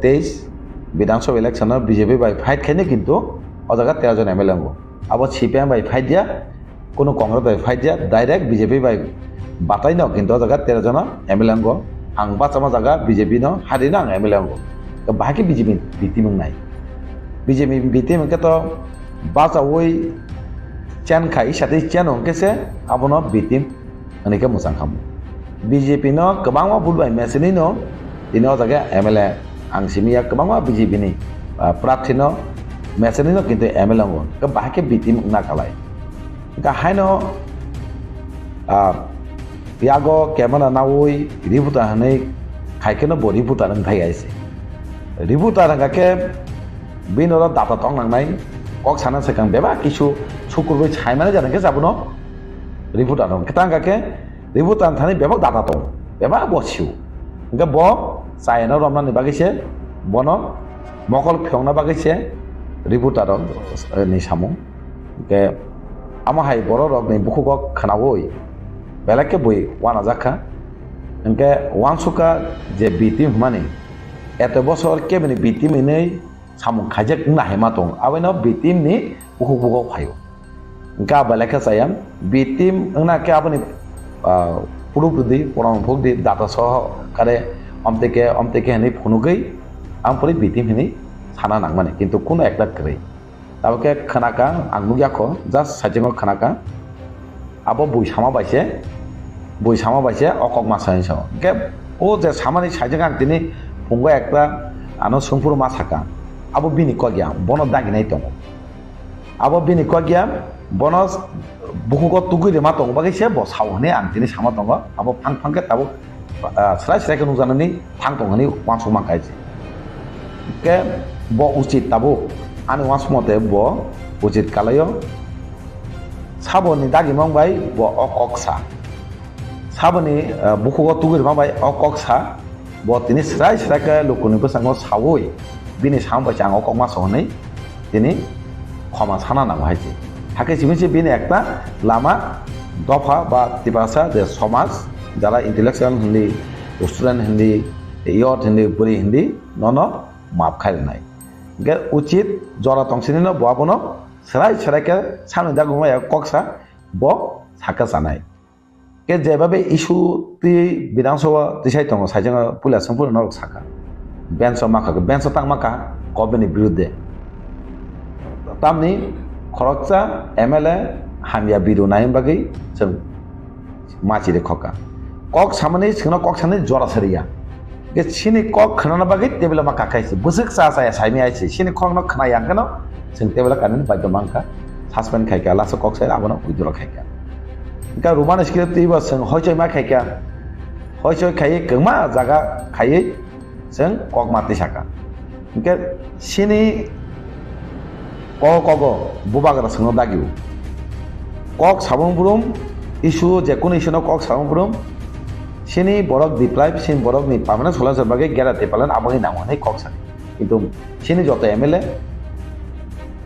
teis Bidhan Sabha election o B J P bai fight khaino kintu o jaga tero jon M L A wngo. Abo C P I M bai fight ya, kunu Congress bai fight ya, direct B J P bai batai no kintu o jaga tero jon M L A wngo. Ang bachama jaga B J P no hari no ang M L A wngo. Bahai khe B J P B team wngnai. B J P B team hwnkhe to bachaui chen khai satwi chen hwnkhe se abono B team hwnwi khe mwchang khamu. B J P no kwbangma vote bai mechenwi no tini o jaga M L A ang simi ya kwbangma B J P ni, ah, prarthi no mechenwi no kintu M L A wngo. Khe bahai khe B team wngna kalai. Hwnkhe haino, ah, yago camera naui reporter hwnwi khai kheno bo reporter wng thai aise. Reporter hwnkha khe bini oro data tong nangnai, kok sana swkang bebak kisu sukurbai saimani jani khe abono reporter wng. Kwtang hwnkha khe reporter thani bebak data tong, bebak bo sio. Hwnkhe bo chayano romnani bagwi se bono mokol phiyokna bagwi se reporter rok, eh, ni samung. Hwnkhe amo hai borok rokni bukhugo khwnaui belai khe bui uanajak kha. Hwnkhe uansukha je B team hwnmani eto bosor kebini B team hinwi samung khaijak wngna hai ma tongo, abono B team ni bukhuk bukhuk phaio. Hwnkhe abo belai khe chaya B team wngna khe aboni, ah, proof rwdi, proman phukdi, data soho kare omtike omtike hinwi phunugwi ang phuri B team hinwi sana nangmani, kintu kuno ekta kwrwi. Tabuk khe khwnaka, ang nukya kho, just saichungo khwnaka. Abo bui sama bai se, bui sama bai se o kok ma sai sao. Hwnkhe o je samani saichung ang tini phungo ekta ano sungphuru ma saka. Abo bini kok ya, bono daginai tongo. Abo bini kok ya, bono bukhugo tugui rima tongo bagwi se bo sao hwnwi ang tini sama tongo. Abo phang phang khe tabuk ah, srai srai khe nukjaknani thang tong hwnwi uansuk mankha se. Hwnkhe bo uchit tabuk, ani uansuk mote bo uchit kalaio. Saboni dagimang bai bo o kok sa. Saboni, ah, bukhugo tugui rima bai o kok sa. Bo tini srai srai khe lukuni bwskango saui bini samung bai se ang o kok ma sa hwnwi tini khoma sana nango hai se. Hakhe simi se bini ekta lama dopha ba Tiprasa je somaj, jara intellectual hindi, student hindi, youth hindi, bwrwi hindi, nono map khai rwnai. Hwnkhe uchit jora tong sini no bo abono srai srai khe samni dagwi ma ya kok sa bo sakha sanai. Khe jebabe issue twi Bidhan Sabha tisai tongo, saichung puila sengphuru norok saka. Bench o makha, bench o tang makha, government ni birudde. Tamni khoroksa M L A hamya biru nai bagwi chwng machi de khoka. Kok samani chwngno kok sani jora sariya. Khe chini kok khwnana bagwi table ma kakai se. Bwswk cha cha ya saimi ai se. Chini kokno khna yang kheno chwng table kanani baidhyo mankha. Suspend khai kha, last o kok sai abono withdraw khai kha. Hwnkhe Roman script twibo chwng hoichoi ma khai kha. Hoichoi khaiwi kwma jaga khaiwi chwng kok ma twi saka. Hwnkhe chini kogo kogo bubagra chwngno dagio. Kok sabung brum issue, je kunu issue no kok sabung brum, chini borok deprive, chini borok ni permanent solution bagwi gera tipalan aboni nango hinwi kok sa. Kintu chini joto M L A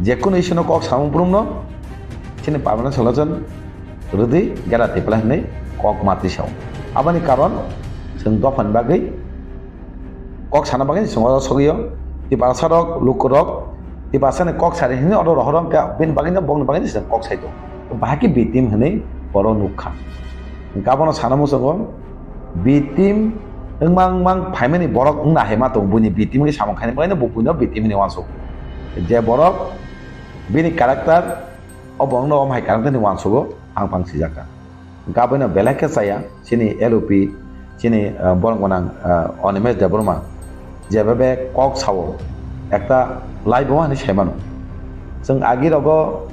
je kunu issue no kok sabung brum no chini permanent solution rwdi gera tipalan hinwi kok ma twi sao. Aboni karon chwng dophani bagwi kok sana bagwi chwng oro sogwi o. Tiprasa rok, luku rok, Tiprasa ni kok sari hinwi oro rohor wngkha, bini bagwi no, bongni bagwi no chwng kok sai tongo. Bahai khe B team hinwi oro nukha. Hwnkhe abono sana muchungo B team wngmang wngmang phaimani borok wngna hai ma tongo, buini B team khe samung khaina bagwi no bo buino B team hinwi uansuk. Je borok bini character, o borokno omo hai character hinwi uansugo, ang pang sijak kha. Hwnkhe abono belai khe chaya, chini L O P, chini, ah, borok gwnang, ah, Animesh Debbarma, jebabe kok sao, ekta laibuma hinwi sai mano. Chwng agi rogo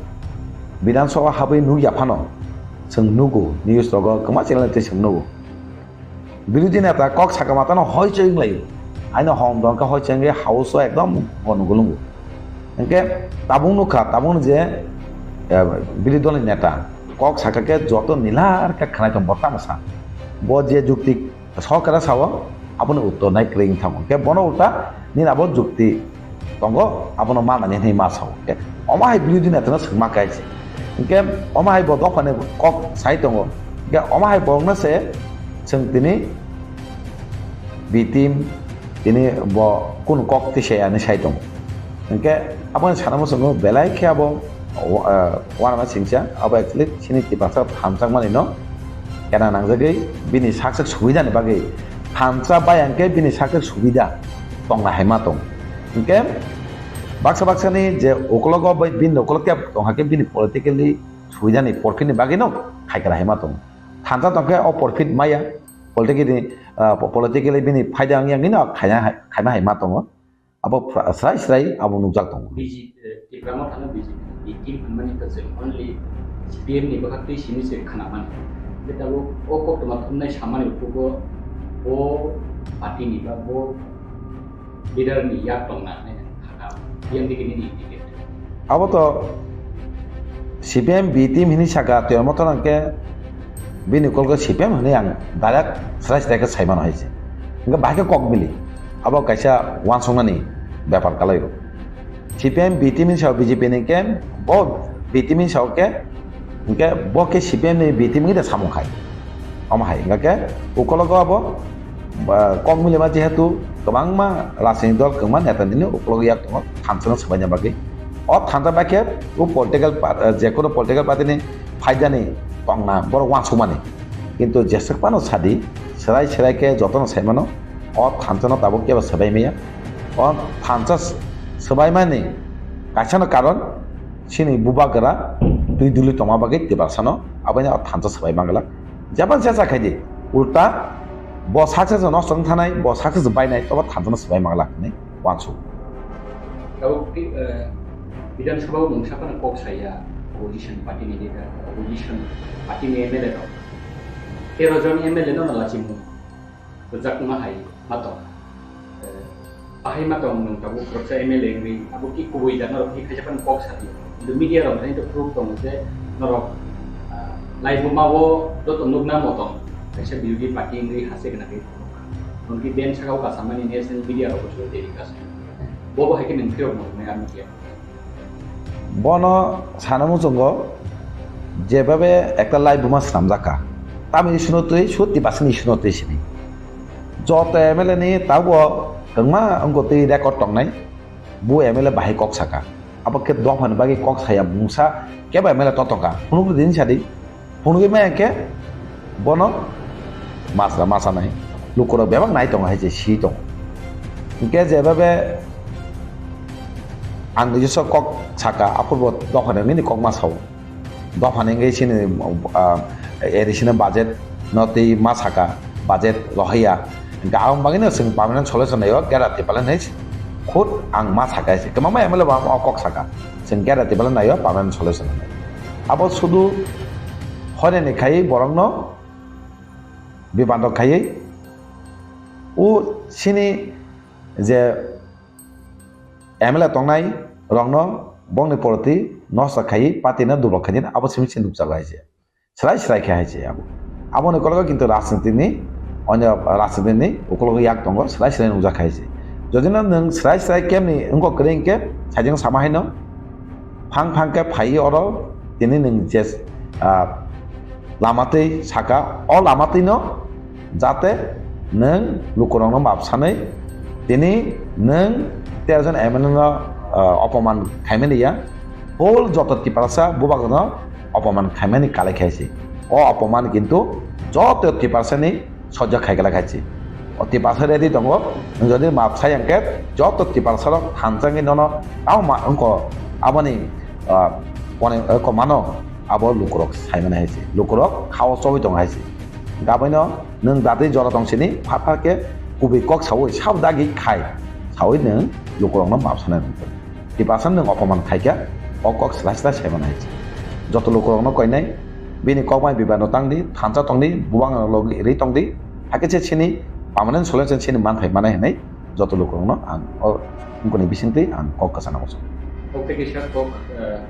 Bidhan Sabha habwi nukya phano, chwng nugo, news rogo, kwma channel twi chwng nugo. Birodhi neta kok saka matano hoichoi wnglaio. Aino hom dong khe hoi chengge house o ekdom gonogol wngo. Hingke tabuk nukha, tabuk je, eh, birodhi dol ni neta kok saka khe joto nilar khe khnai tong bo tamo sa. Bo je jukti sorkar sao, aboni uttor nai kwrwi wng thango. Hingke bono ulta nini abo jukti tongo, abono manani hinwi ma sao. Hingke omo hai birodhi neta no swngma khe se. Hingke omo hai bo dophani kok sai tongo. Hingke omo hai borokno se chwng tini B team, tini bo kunu kok tisa ya hinwi sai tongo. Hingke aboni sana muchungo belai khe abo, ah, uanama singcha, abo actually chini Tiprasa thansa mani no kena nangjagwi bini saksak subida ni bagwi thansa bai hingke bini saksak subida tongna hai ma tong. Hingke baksa baksa ni je ukologo bai bini ukolog khe tong hakhe bini politically subida ni porphit ni bagwi no khai kara hai ma tong. Thansa tong khe o porphit maya, politically, ah, po-, politically bini phaida wng yang no khaina hai, khaima hai ma tongo. Abo phra-, srai srai abo nukjak tongo. B J P, eh, Tipra Motha no B J P ni team hwnmani kwchwng only C P M ni bwkha twi simi se khna mani. Hwnkhe tabuk o koktwma thumnai samani ukhugo bo party ni ba bo leader ni yak tongna hinwi kha, P M D K nini indicate. Abo to C P M B team hinwi saka, Tipra Motha no hwnkhe bini kolgo C P M hinwi ang direct srai srai khe sai mano hai se. Hwnkhe bahai khe kok bili, abo kaisa uansuknani bepar kalai o. C P M B team hinwi sao B J P ni khe, bo B team hinwi sao khe, hwnkhe bo khe C P M ni B team hinwi de samung khai. Omo hai, hwnkhe ukologo abo, ba, kok milima jehetu kwbangma rajniti dol kwbangma neta nini ukologo yak tongo thansa no swbaina bagwi. O thansa bai khe o political pa-, eh, jekono political party ni phaidani tongna borok uansukmani. Kintu jeswk phano sadi, swrai swrai khe jotono sai mano, o thansa no tabuk kebo swbai maya. O thansa s-, swbaimani kaisa no karon, chini bubagra twi duli tongma bagwi Tiprasa no, abono o thansa swbai mangla. Jeba jesa khaidi, ulta bo success no nosto wng thanai, bo success bainai, tobo thansa no swbai mangla hinwi uansuk. Tabuk ti, eh, Bidhan Sabha o mungsa phano kok saya, opposition party ni leader, opposition party ni M L A rok. Tero jon M L A no lachimung rwjakma hai ma tong. Eh, bahai ma tong nwng tabuk khoroksa M L A wngwi, abo ki kubui da norok hi khaisa phano kok sadi. Kintu media rok hai to proof tongo je norok, ah, laibuma o joto nukna motom kaisa birodhi party wngwi hase gwnangwi tongo. Nwng ki ben saka o kasamani national media rok bo telecast. Bo bo hai khe nwng phiyok mo nai army khe. Bono sana muchungo jebabe ekta laibuma swnamjak kha. Tamni issue no twi, sut Tiprasa ni issue no twi sini. Joto M L A ni tabuk kwbangma wngkha twi record tongnai. Bo M L A bahai kok saka. Abo khe dophani bagwi kok saya mungsa kebo M L A totokha. Phunukdi din sadi. Phunugwi maya khe bono masra masanai. Lukurok bebak nai tongo hai se si tongo. Hingke jebabe ang nijosok kok saka, aphurbo dophani wngwi ni kok ma sao. Dophani wngwi chini, ah, A D C ni budget no twi ma saka, budget rohorya. Hingke aboni bagwino chwng permanent solution naio, Gera Tiprasa hinwi khud ang ma saka se. Kwbangma M L A bo ang o kok saka. Chwng Gera Tiprasa naio permanent solution hinwi. Abo sudu hoinani khai borokno bibando khaiwi o chini je M L A tongnai rokno bongni poroti nosto khaiwi party no dublok khaidi abo simi se nukjago hai se. Srai srai khe hai se abo. Aboni kologo kintu rajniti ni, onyo rajniti ni ukologo yak tongo, srai srai nukjak hai se. Jodi no nwng srai srai kemni wngkok kwrwi hwnkhe, saijang sama haino, phang phang khe phaiwi oro tini nwng je, ah, lama twi saka, o lama twi no jate nwng lukurokno map sanwi tini nwng tero jon M L A no, ah, opoman khaimani ya, whole joto Tiprasa bubagrano opoman khaimani kalai khaisi. O opoman kintu joto Tiprasani sojjo khaikala khaisi. O Tiprasa ready tongo, nwng jodi map sai hwnkhe joto Tiprasarok thansa wngwi nono tamo ma wngkho aboni, ah, kone, eh, komano abo lukurok saimani haisi. Lukurok khao chobwi tongo haisi. Gabaino nwng datwi jora tong sini pha pha khe kubui kok saui sabo dagi khai saui nwng lukurokno map sanai nangkhe. Tiprasa nwng opoman khaikha, o kok srai srai saimani hai se. Joto lukurokno koinai, bini kokmai bibano tangdi, thansa tongdi, bubang logi ri tongdi, hakhe se chini permanent solution chini manthai manai hinwi joto lukurokno ang o wngkoni bisingtwi ang kok kwchana muchungo. Kok tei kisa kok, eh,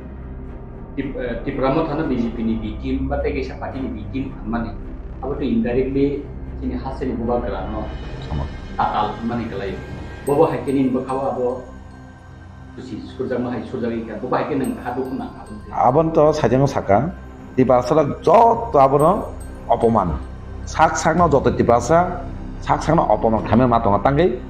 Tip-, eh, Tipra Mothano B J P ni B team ba tei kisa party ni B team hwnmani. Abo tei indirectly chini hasteni bubagrano Sama. Tatal hwnmani kwlaio. Bobo hai khe nini bwkhao abo Kusi surjakma hai surjagwi kha, bo bahai khe nwng kha dukhu nang kha. Aboni to sajagno saka, Tiprasa rok joto abono opoman. Sak sakno joto Tiprasa, sak sakno opoman khaimani ma tongo. Tangwi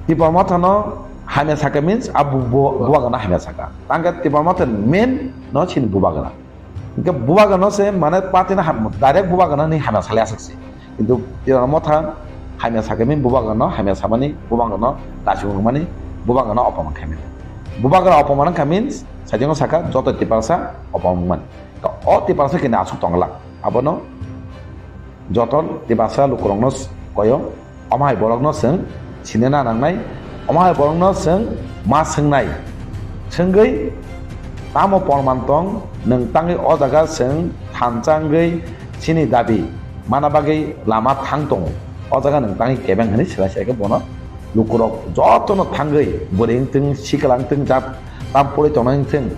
Tipra Mothano hamya saka means a bu-, bu-, bubagrano hamya saka. Tangkhe Tipra Motha main no chini bubagra. Hingke bubagrano se mane party no ham, direct bubagrano ni hamya salai aswk se. Kintu Tipra Motha hamya sakhe min bubagrano hamya samani, bubagrano lachimung mani, bubagrano opoman khaimani. Bubagra opoman wngkha means sajagno saka joto Tiprasa opoman wngmani. To o Tiprasa kini aswk tongla. Abono joto Tiprasa lukurokno koyo. Omo hai borokno chwng sinina nangnai, omo hai borokno chwng ma swngnai. Swngwi tamo porman tong, nwng tangwi o jaga chwng thansa wngwi chini dabi mana bagwi lama thang tongo. O jaga nwng tangwi kebeng hwnwi swlai swlai khe bono lukurok jotono thangwi bwrwi wngthung, sikla wngthung, jat tam pori tongnai wngthung,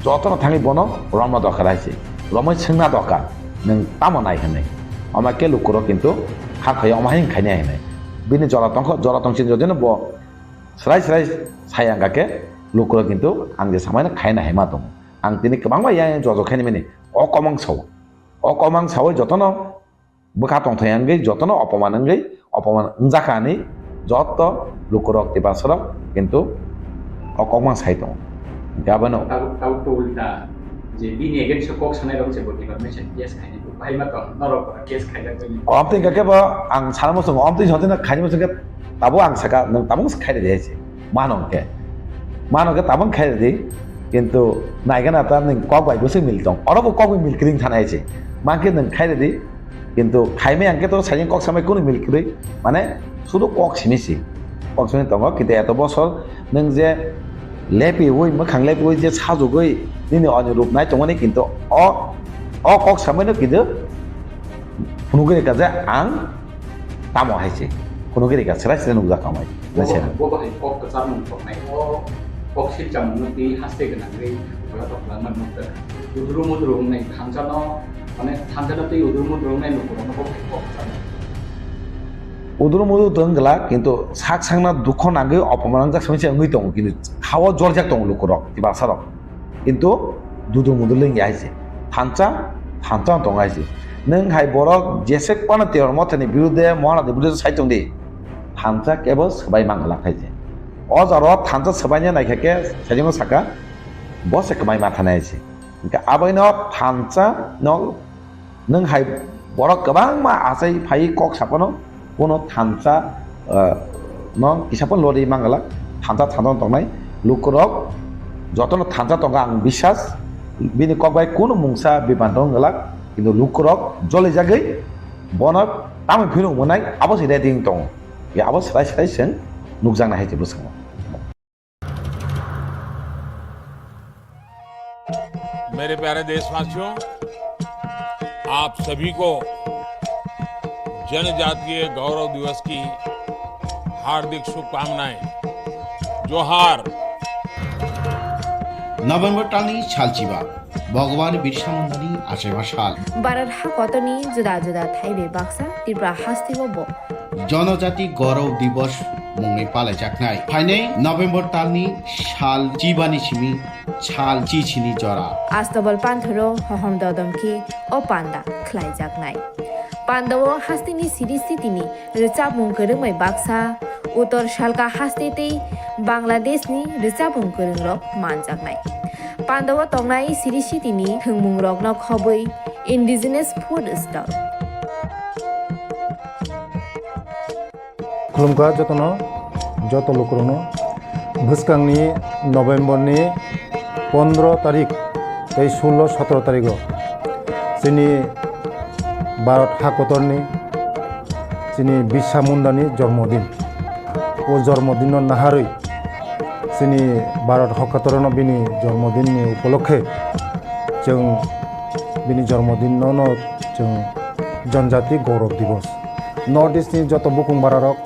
jotono thangwi bono romna doka hai se. Romwi swngna doka, "Nwng tamo nai?" hwnwi. Omo khe lukurok kintu hakhaio omo hai wngkhainai hwnwi. Bini jora tongkho, jora tongsi jodino bo srai srai sai wngkha khe lukurok kintu ang je samaino khaina hai ma tongo. Ang tini kwbangma yang yang jojo khainimani o kok ang sao. O kok ang saui jotono bwkha tongthai wngwi jotono opoman wngwi, opoman wngjakha hinwi joto lukurok Tiprasarok kintu o kokmang sai tongo. Hingke abono. Tabuk, tabuk to ulta, je bini against o kok sanai rok se bo deformation case khainai bo bahai ma tong, norok bo case khaijak bai. Omtwi hingke kebo ang sana muchungo, omtwi sotino khaini muchungkhe tabuk ang saka, nwng tabuk khai ridi hai se. Mano hingke. Mano hingke tabuk khai ridi, kintu naigana ta nwng kok bai bwswk mil tong. Oro bo kok bai mil kiring thanai hai se. Mankhe nwng khai ridi, Kintu khaimai ang khe to sajeng kok samai kunu mil kwrwi, mane sudu kok simi si. Kok simi tongo, kintu eto bosor nwng je lepiui, mwkhang lepiui je sajugui nini oni rup nai tongmani, kintu o, o kok samaino kintu phunugwi rikha je ang tamo hai se. Phunugwi rikha, srai srai nukjak tongmai. Bo, bo hai kok kwchar mung tongnai, o kok silcham mung twi haste gwnangwi bwla tok langma nukjak. Udru mudru wngnai thansa no, mane thansa no twi udru mudru wngnai lukurok no bo hai kok kwchar mung. Udru mudru wng glak, kintu sak sakno dukho nangwi opoman wngjak simi se wngwi tongo, kintu hao jorjak tongo lukurok, Tiprasa rok. Kintu dudu mudu lengya hai se. Thansa, thansa wng tongo hai se. Nwng hai borok jesek phano Tipra Mothani birude, Maharani birude sai tong di. Thansa kebo swbai mang glak hai se. O jora o thansa swbaina naikha khe, sajingo saka, bo se kwmai ma thanai hai se. Hingke aboino thansa no Nwng hai borok kwbangma achai phai kok saphano, bono thansa, ah, no kisa phano lori mangala, thansa thansa tongnai lukurok jotono thansa tongo ang biswas, bini kok bai kunu mungsa biphan tong glak, kintu lukurok jolijagwi bono tamoni phinu mwnai abo se ready wng tongo, ya abo swlai swlai chwng nukjaknai hai se bwskango. मेरे प्यारे देशवासियों, आप सभी को जनजातीय गौरव दिवस की हार्दिक शुभकामनाएं। जोहार। November talni salchiba, Bhagwan Birsa Mundani achaiba sal. Bharat hakotorni juda juda thaibai baksa Tripura hasteo bo Janajati Gaurav Divas mungwi palaijaknai. Phainai November talni sal chibani simi sal chichini jora. Astobal panthoro hohom dodom khe o panda khlaijaknai. Pandao hasteni siri sitini rwchapmung kwrwngbai baksa, Uttor Salka haste tei Bangladeshni rwchapmung kwrwngrok manjaknai. Pandao tongnai siri sitini thwngmungrokno khobwi indigenous food stall. Khulumkha jotono, joto lukurokno. Bwskangni November ni pondro tarik tei sullo sotro tarigo chini Bharat hakotorni chini Birsa Mundani jormodin. O jormodinno naharwi chini Bharat hakotorno bini jormodinni upolokhe chwng bini jormodinno no chwng Janjati Gaurav Divas. North East ni joto bukung bararok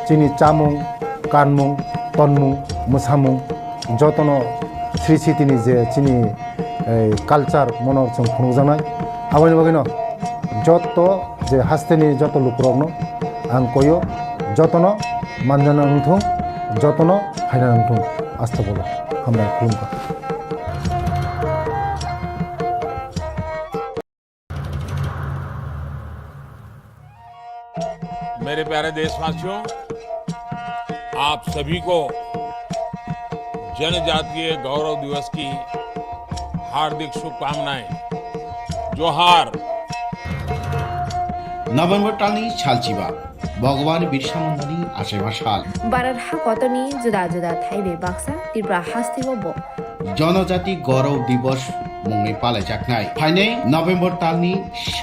chini chamung, kanmung, tonmung, mwsamung, jotono Sri Sitini je chini, eh, culture mono chwng phunukjaknai. Aboni bagwino joto je hasteni joto lukurokno ang koyo, jotono manjana wngthung, jotono phaina wngthung, astobolo hambai khulumkha. मेरे प्यारे देशवासियों, आप सभी को जनजातीय गौरव दिवस की हार्दिक शुभकामनाएं। जोहार। November talni salchiba, Bhagwan Birsa Mundani achaima sal. Bharat hakotorni juda juda thai bai baksa Tripura hasteo bo Jonojati Gaurav Divas mungwi palaijaknai. Phainai November talni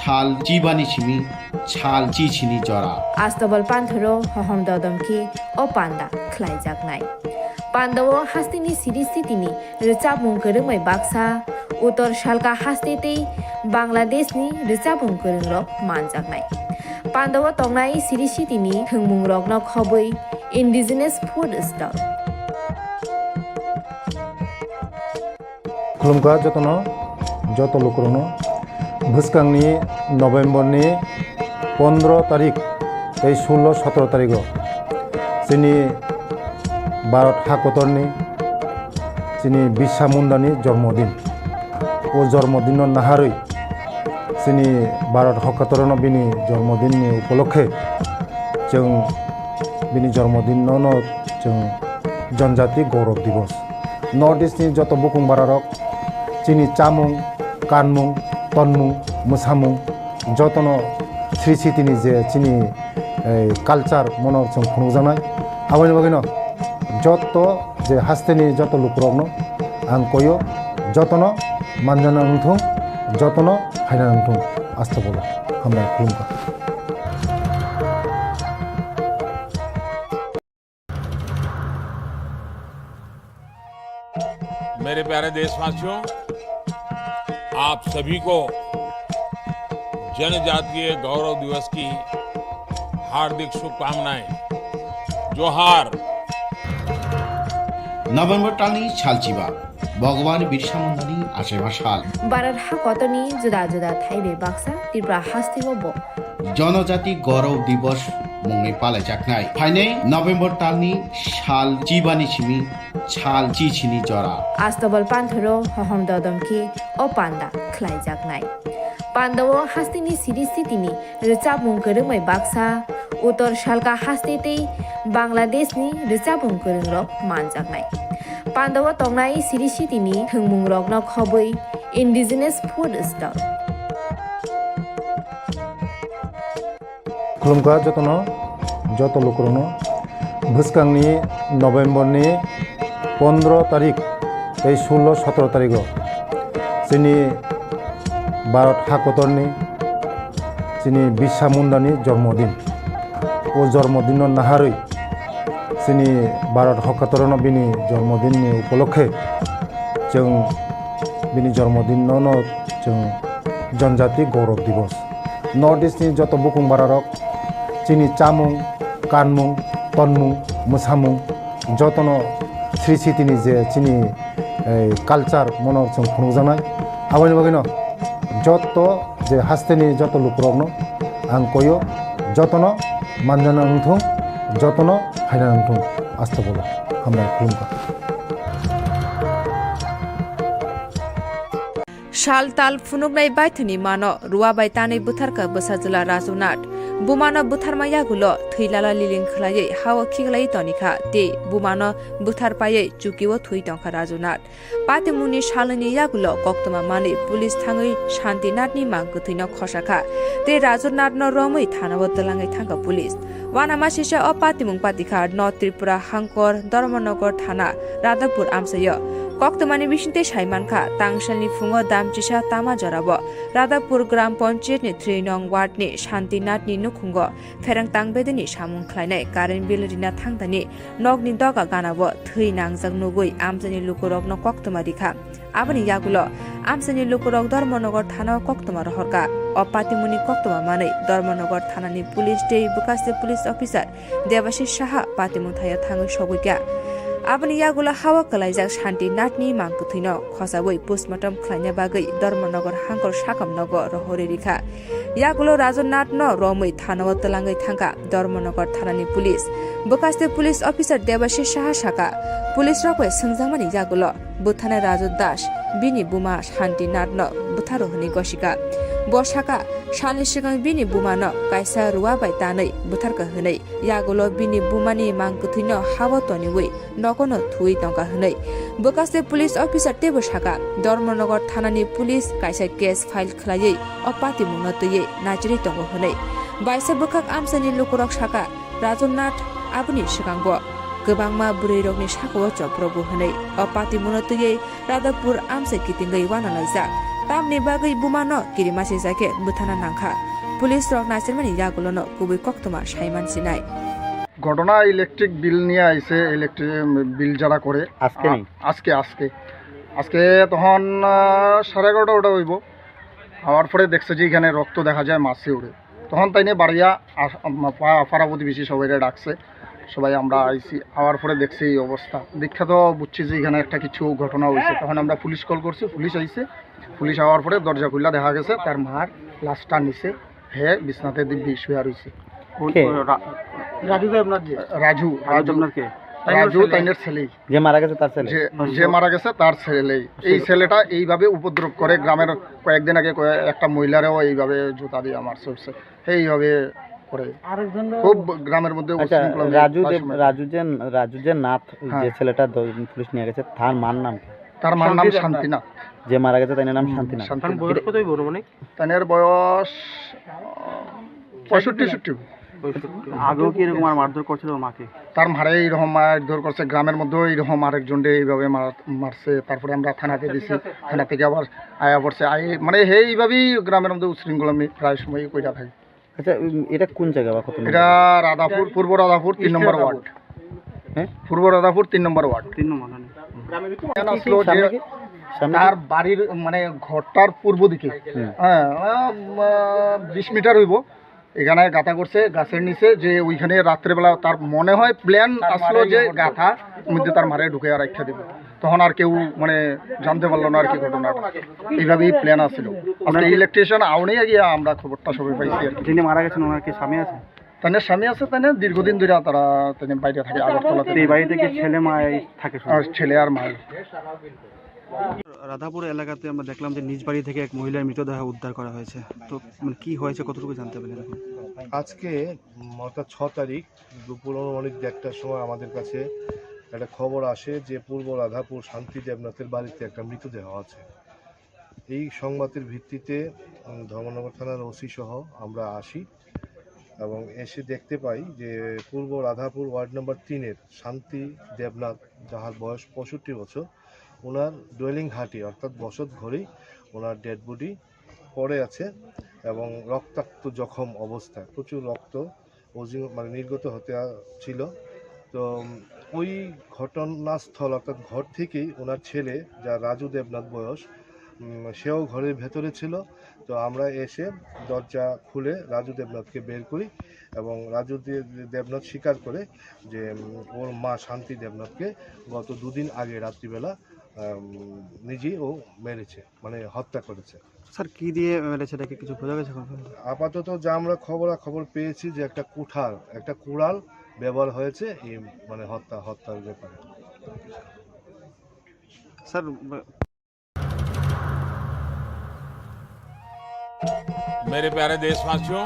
sal chibani simi sal chichini jora. Astobol panthoro hohom dodom khe o panda khlaijaknai. Pandao hasteni siri sitini rwchapmung kwrwngbai baksa, Uttor Salka haste tei Bangladeshni rwchapmung kwrwngrok manjaknai. Pandao tongnai siri sitini thwngmungrokno khobwi indigenous food stall. Khulumkha jotono, joto lukurokno. Bwskangni November ni pondro tarik tei sullo sotro tarigo chini Bharat hakotorni chini Birsa Mundani jormodin. O jormodinno naharwi chini Bharat hakotorno bini jormodinni upolokhe chwng bini jormodinno no chwng Janjati Gaurav Divas. North East ni joto bukung bararok chini chamung, kanmung, tonmung, mwsamung, jotono Sri Sitini je chini, eh, culture mono chwng phunukjaknai. Aboni bagwino joto je hasteni joto lukurokno ang koyo, jotono manjana wngthung, jotono phaina wngthung, astobolo hambai khulumkha. मेरे प्यारे देशवासियों, आप सभी को जनजातीय गौरव दिवस की हार्दिक शुभकामनाएं। जोहार। November talni salchiba, Bhagwan Birsa Mundani achaima sal. Bharat hakotorni juda juda thai bai baksa Tripura hasteo bo Jonojati Gaurav Divas mungwi palaijaknai. Phainai November talni sal chibani simi sal chichini jora. Astobol panthoro hohom dodom khe o panda khlaijaknai. Pandao hasteni siri sitini rwchapmung kwrwngbai baksa, Uttor Salka haste tei Bangladeshni rwchapmung kwrwngrok manjaknai. Pandao tongnai siri sitini thwngmungrokno khobwi indigenous food stall. Khulumkha jotono, joto lukurokno. Bwskangni November ni pondro tarik tei sullo sotro tarigo chini Bharat hakotorni chini Birsa Mundani jormodin. O jormodinno naharwi chini Bharat hakotorno bini jormodinni upolokhe chwng bini jormodinno no chwng Janjati Gaurav Divas. North East ni joto bukung bararok chini chamung, kanmung, tonmung, mwsamung, jotono Sri Sitini je chini, eh, culture mono chwng phunukjaknai. Aboni bagwino joto je hasteni joto lukurokno ang koyo, jotono manjana wngthung, jotono phaina wngthung, astobolo hambai khulumkha. Sal tal phunuknai baithwini mano ruwa bai tanwi bwtharkha bwsajwla Raju Nath. Bumano bwtharma yagulo thwi lala liling khwlaiwi hao khiklaiwi tonikha tei bumano bwthar paiwi chukio thwi tongkha Raju Nath. Patimungni salnwini yagulo koktwma manwi police thangwi Shanti Nathni mang kwthwino khosakha tei Raju Nathno romwi thanao twlangwi thangkha police. Uanamasisa o patimung patikha North Tripura Hangkor, Dharmanagar thana, Radhapur amchaio. Koktwmani bisingtwi saimankha, tangsalni phungo damchisa tama jorao Radhapur Gram Panchayatni three nong wardni Shanti Nathni nukhungo pherang tangbedini samung khlainai current bill rina thangdani nokni doga ganao thwi nangjak nugwi amchaini lukurokno koktwma rikha. Aboni yagulo Amchaini lukurok Dharmanagar thana o koktwma rohorkha. O patimungni koktwma manwi Dharmanagar thanani police tei bwkhaste police officer Debashish Saha patimung thaio thangwi sogwikha. Aboni yagulo hao kwlaijak Shanti Nathni mang kwthwino khosawi postmortem khlaina bagwi Dharmanagar hangkor sakam nogo rohorwi rikha. Yagulo Raju Nathno romwi thanao twlangwi thangkha Dharmanagar thanani police. Bwkhaste police officer Debashish Saha sakha, police rok bai swngjakmani yagulo bwtharnai Raju Das, bini buma Shanti Nathno bwtharo hwnwi gosikha. Bo sakha, salni swkang bini bumano kaisa ruwa bai tanwi bwtharkha hwnwi. Yagulo bini bumani mang kwthwino hao toniwi nogono thuwi tongkha hwnwi. Bwkhaste police officer teibo sakha, Dharmanagar thanani police kaisa case file khlaiwi o patimungno twiwi naichirwi tongo hwnwi. Baisa bwkhak amchaini lukurok sakha, Raju Nath aboni swkango kwbangma bwrwirokni sakao chopropbo hwnwi. O patimungno twiwi Radhapur amchai kitingwi uanalaijak. Tamni bagwi bumano kirimasijak khe bwthana nangkha. Police rok naichirmani yagulono kubui koktwma saiman sinai. ঘটনা electric bill নিয়ে আইছে, electric bill যারা করে। আজকে আ-, নেই? আজকে, আজকে। আজকে তখন, আহ, সাড়ে এগারোটা ওটা হইব। হওয়ার পরে দেখছে যে এখানে রক্ত দেখা যায় মাসে উড়ে। তখন তাই নিয়ে বাড়িয়া আস-, আম-, পা-, পাড়া প্রতিবেশী সবাইরে ডাকছে। সবাই আমরা আইছি, আওয়ার পরে দেখছি এই অবস্থা। দেখা তো বুঝছি যে এখানে একটা কিছু ঘটনা হইছে। তখন আমরা পুলিশ কল করছি, পুলিশ আইছে। পুলিশ আওয়ার পরে দরজা খুললা দেখা গেছে তার মার লাশটা নিচে, হে বিছনাতে দিব্যি শুয়ে রইছে। কোন, কে? কোন রা-, রাজু তো আপনার যে? রাজু, রাজু রাজু। আপনার কে? তাইনের রাজু ছেলে? তাইনের ছেলেই। যে মারা গেছে তার ছেলে? যে, যে মারা গেছে তার ছেলেই। এই ছেলে- ছেলেটা এইভাবে উপদ্রব করে, গ্রামের কয়েকদিন আগে কয়ে-, একটা মহিলারেও এইভাবে জুতা দিয়ে মারছে, উঠছে। এইভাবে করে। খুব গ্রামের মধ্যে আচ্ছা, উচ্ছৃঙ্খলা মেয়ে রাজু প্রায় দেব-, সময়। রাজু যে, রাজু যে নাথ, হ্যাঁ। যে ছেলেটা দ-, পুলিশ নিয়ে গেছে, তার মার নাম কি? তার মার নাম শান্তি দেবনাথ। শান্তিনাথ। যে মারা গেছে, তার নাম হুম, শান্তিনাথ। শান্তি। তার বয়স এটা কতই বড় মানে? তার বয়স, আহ, পঁয়ষট্টি, ষাট। পঁয়ষট্টি। আগেও কি এরকম আর মারধর করছিল মাকে? তার মারে এইরকম মারধর করছে, গ্রামের মধ্যেও এইরকম আরেকজনরে এইভাবে মার-, মারছে। তারপরে আমরা থানাতে দিছি, থানা থেকে আবার আয়া পড়ছে। আই-, মানে, হে এইভাবেই গ্রামের মধ্যে উচ্ছৃঙ্খলা আমি প্রায় সময়ই কইরা থাকি। আচ্ছা, উম, এটা কোন জায়গা বা কত নম্বর? এটা রাধাপুর, পূর্ব রাধাপুর তিন নম্বর ওয়ার্ড। হ্যাঁ? পূর্ব রাধাপুর তিন নম্বর ওয়ার্ড। তিন নম্বর, হ্যাঁ। কেন আসলো যে সামনে কি? সামনে কি? তার বাড়ির, মানে, ঘরটার পূর্ব দিকে। হুম। হ্যাঁ, আহ, বিশ মিটার হইব। এখানে গাঁথা করছে গাছের নিচে, যে ওইখানে রাত্রেবেলা তার মনে হয় প্ল্যান আসলো যে গাঁথা মধ্যে তার মারে ঢুকে আর রাখা দেবে। তখন আর কেউ, মানে, জানতে পারলো না আর কি ঘটনাটা। এইভাবেই প্ল্যান আছিল। আজকে ইলেকট্রিশিয়ান আউনেই গিয়ে আমরা খবরটা সবাই পাইছি আর কি। যিনি মারা গেছেন, ওনার কি স্বামী আছে? তাদের স্বামী আছে, তাদের দীর্ঘদিন ধরে তারা তাদের বাইরে থাকে, আগরতলাতে। এই বাড়িতে কি ছেলে মা এই থাকে শুধু? আর ছেলে আর মা। রাধাপুর এলাকাতে আমরা দেখলাম যে নিজ বাড়ি থেকে এক মহিলার মৃতদেহ উদ্ধার করা হয়েছে। তো, মানে, কি হয়েছে, কতটুকু জানতে পারলেন এখন? আজকে, উম, অর্থাৎ ছ তারিখ দুপুর অনুমানিক দেড়টার সময় আমাদের কাছে একটা খবর আসে যে পূর্ব রাধাপুর শান্তি দেবনাথের বাড়িতে একটা মৃতদেহ আছে। এই সংবাদের ভিত্তিতে, উম, ধর্মনগর থানার ওসি সহ আমরা আসি এবং এসে দেখতে পাই যে পূর্ব রাধাপুর ওয়ার্ড নম্বর তিনের শান্তি দেবনাথ, যাহার বয়স পঁয়ষট্টি বছর, ওনার ডোয়েলিং হাটে অর্থাৎ বসত ঘরেই ওনার ডেড বডি পড়ে আছে এবং রক্তাক্ত জখম অবস্থায়, প্রচুর রক্ত অজি-, মানে নির্গত হতে আ-, ছিল। তো, উম, ওই ঘটনাস্থল অর্থাৎ ঘর থেকেই ওনার ছেলে, যা রাজু দেবনাথ বয়স, উম, সেও ঘরের ভেতরে ছিল। তো আমরা এসে দরজা খুলে রাজু দেবনাথকে বের করি এবং রাজু দে-, দেবনাথ স্বীকার করে যে, উম, ওর মা শান্তি দেবনাথকে গত দুদিন আগে রাত্রিবেলা, উম, নিজেই ও মেরেছে, মানে হত্যা করেছে। স্যার, কি দিয়ে মেরেছে, এটা কি কিছু বোঝা গেছে এখন পর্যন্ত? আপাতত যা আমরা খবরাখবর পেয়েছি যে একটা কুঠার, একটা কুড়াল ব্যবহার হয়েছে এই, মানে, হত্যা, হত্যার ব্যাপারে। স্যার, ব- मेरे प्यारे देशवासियों,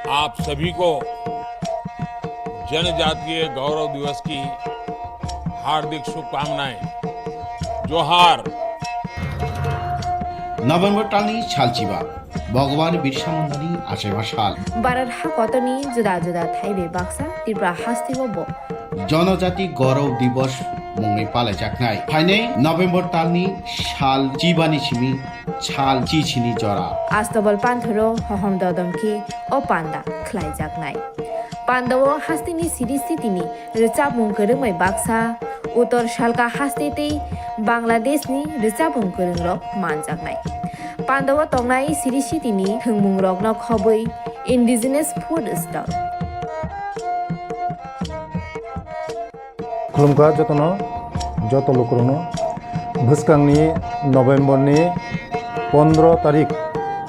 आप सभी को जनजातीय गौरव दिवस की हार्दिक शुभकामनाएं। जोहार। November talni salchiba, Bhagwan Birsa Mundani achaima sal. Bharat hakotorni juda juda thaibai baksa Tripura hasteo bo Jonojati Gaurav Divas mungwi palaijaknai. Phainai November talni sal chibani simi sal chichini jora. Astobal panthoro hohom dodom khe o panda khlaijaknai. Pandao hasteni siri sitini rwchapmung kwrwngmai baksa Uttor Salka haste tei Bangladeshni rwchapmung kwrwngrok manjaknai. Pandao tongnai siri sitini thwngmungrokno khobwi indigenous food stall. Khulumkha jotono, joto lukurokno. Bwskangni November ni pondro tarik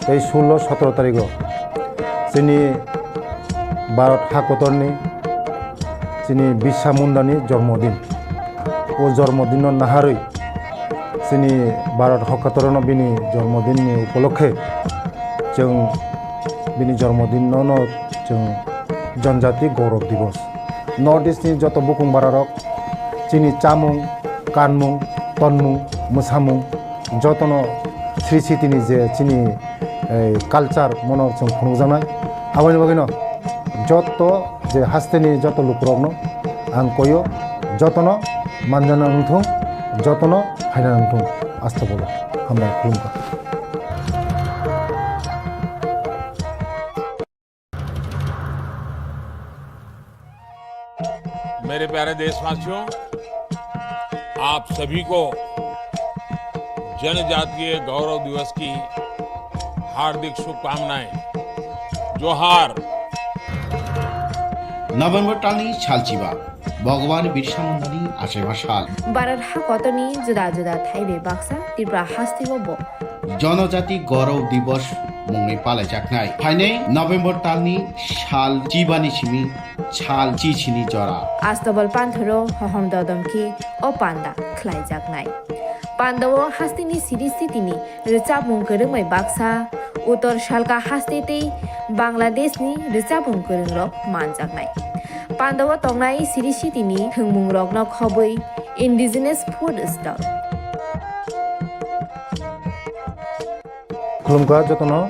tei sullo sotro tarigo chini Bharat hakotorni chini Birsa Mundani jormodin. O jormodinno naharwi chini Bharat hakotorno bini jormodinni upolokhe chwng bini jormodinno no chwng Janjati Gaurav Divas. North East ni joto bukung bararok chini chamung, kanmung, tonmung, mwsamung jotono sri sitini je chini, eh, culture mono chwng phunukjaknai. Aboni bagwino joto je hasteni joto lukurokno ang koyo, jotono manjana wngthung, jotono phaina wngthung. Astagfirullah. Hambai khulumkha. मेरे प्यारे देशवासियों, आप सभी को जनजातीय गौरव दिवस की हार्दिक शुभकामनाएं। जोहार। November talni salchiba, Bhagwan Birsa Mundani achaima sal. Bharat hakotorni juda juda thai bai baksa Tripura hasteo bo Janajati Gaurav Divas mungwi palaijaknai. Phainai November talni sal chibani simi sal chisini jora. Astobal panthoro hohom dodom khe o panda khlaijaknai. Pandao hasteni siri sitini rwchapmung kwrwngbai baksa Uttor Salka haste tei Bangladeshni rwchapmung kwrwngrok manjaknai. Pandao tongnai siri sitini thwngmungrokno khobwi indigenous food stall. Khulumkha jotono,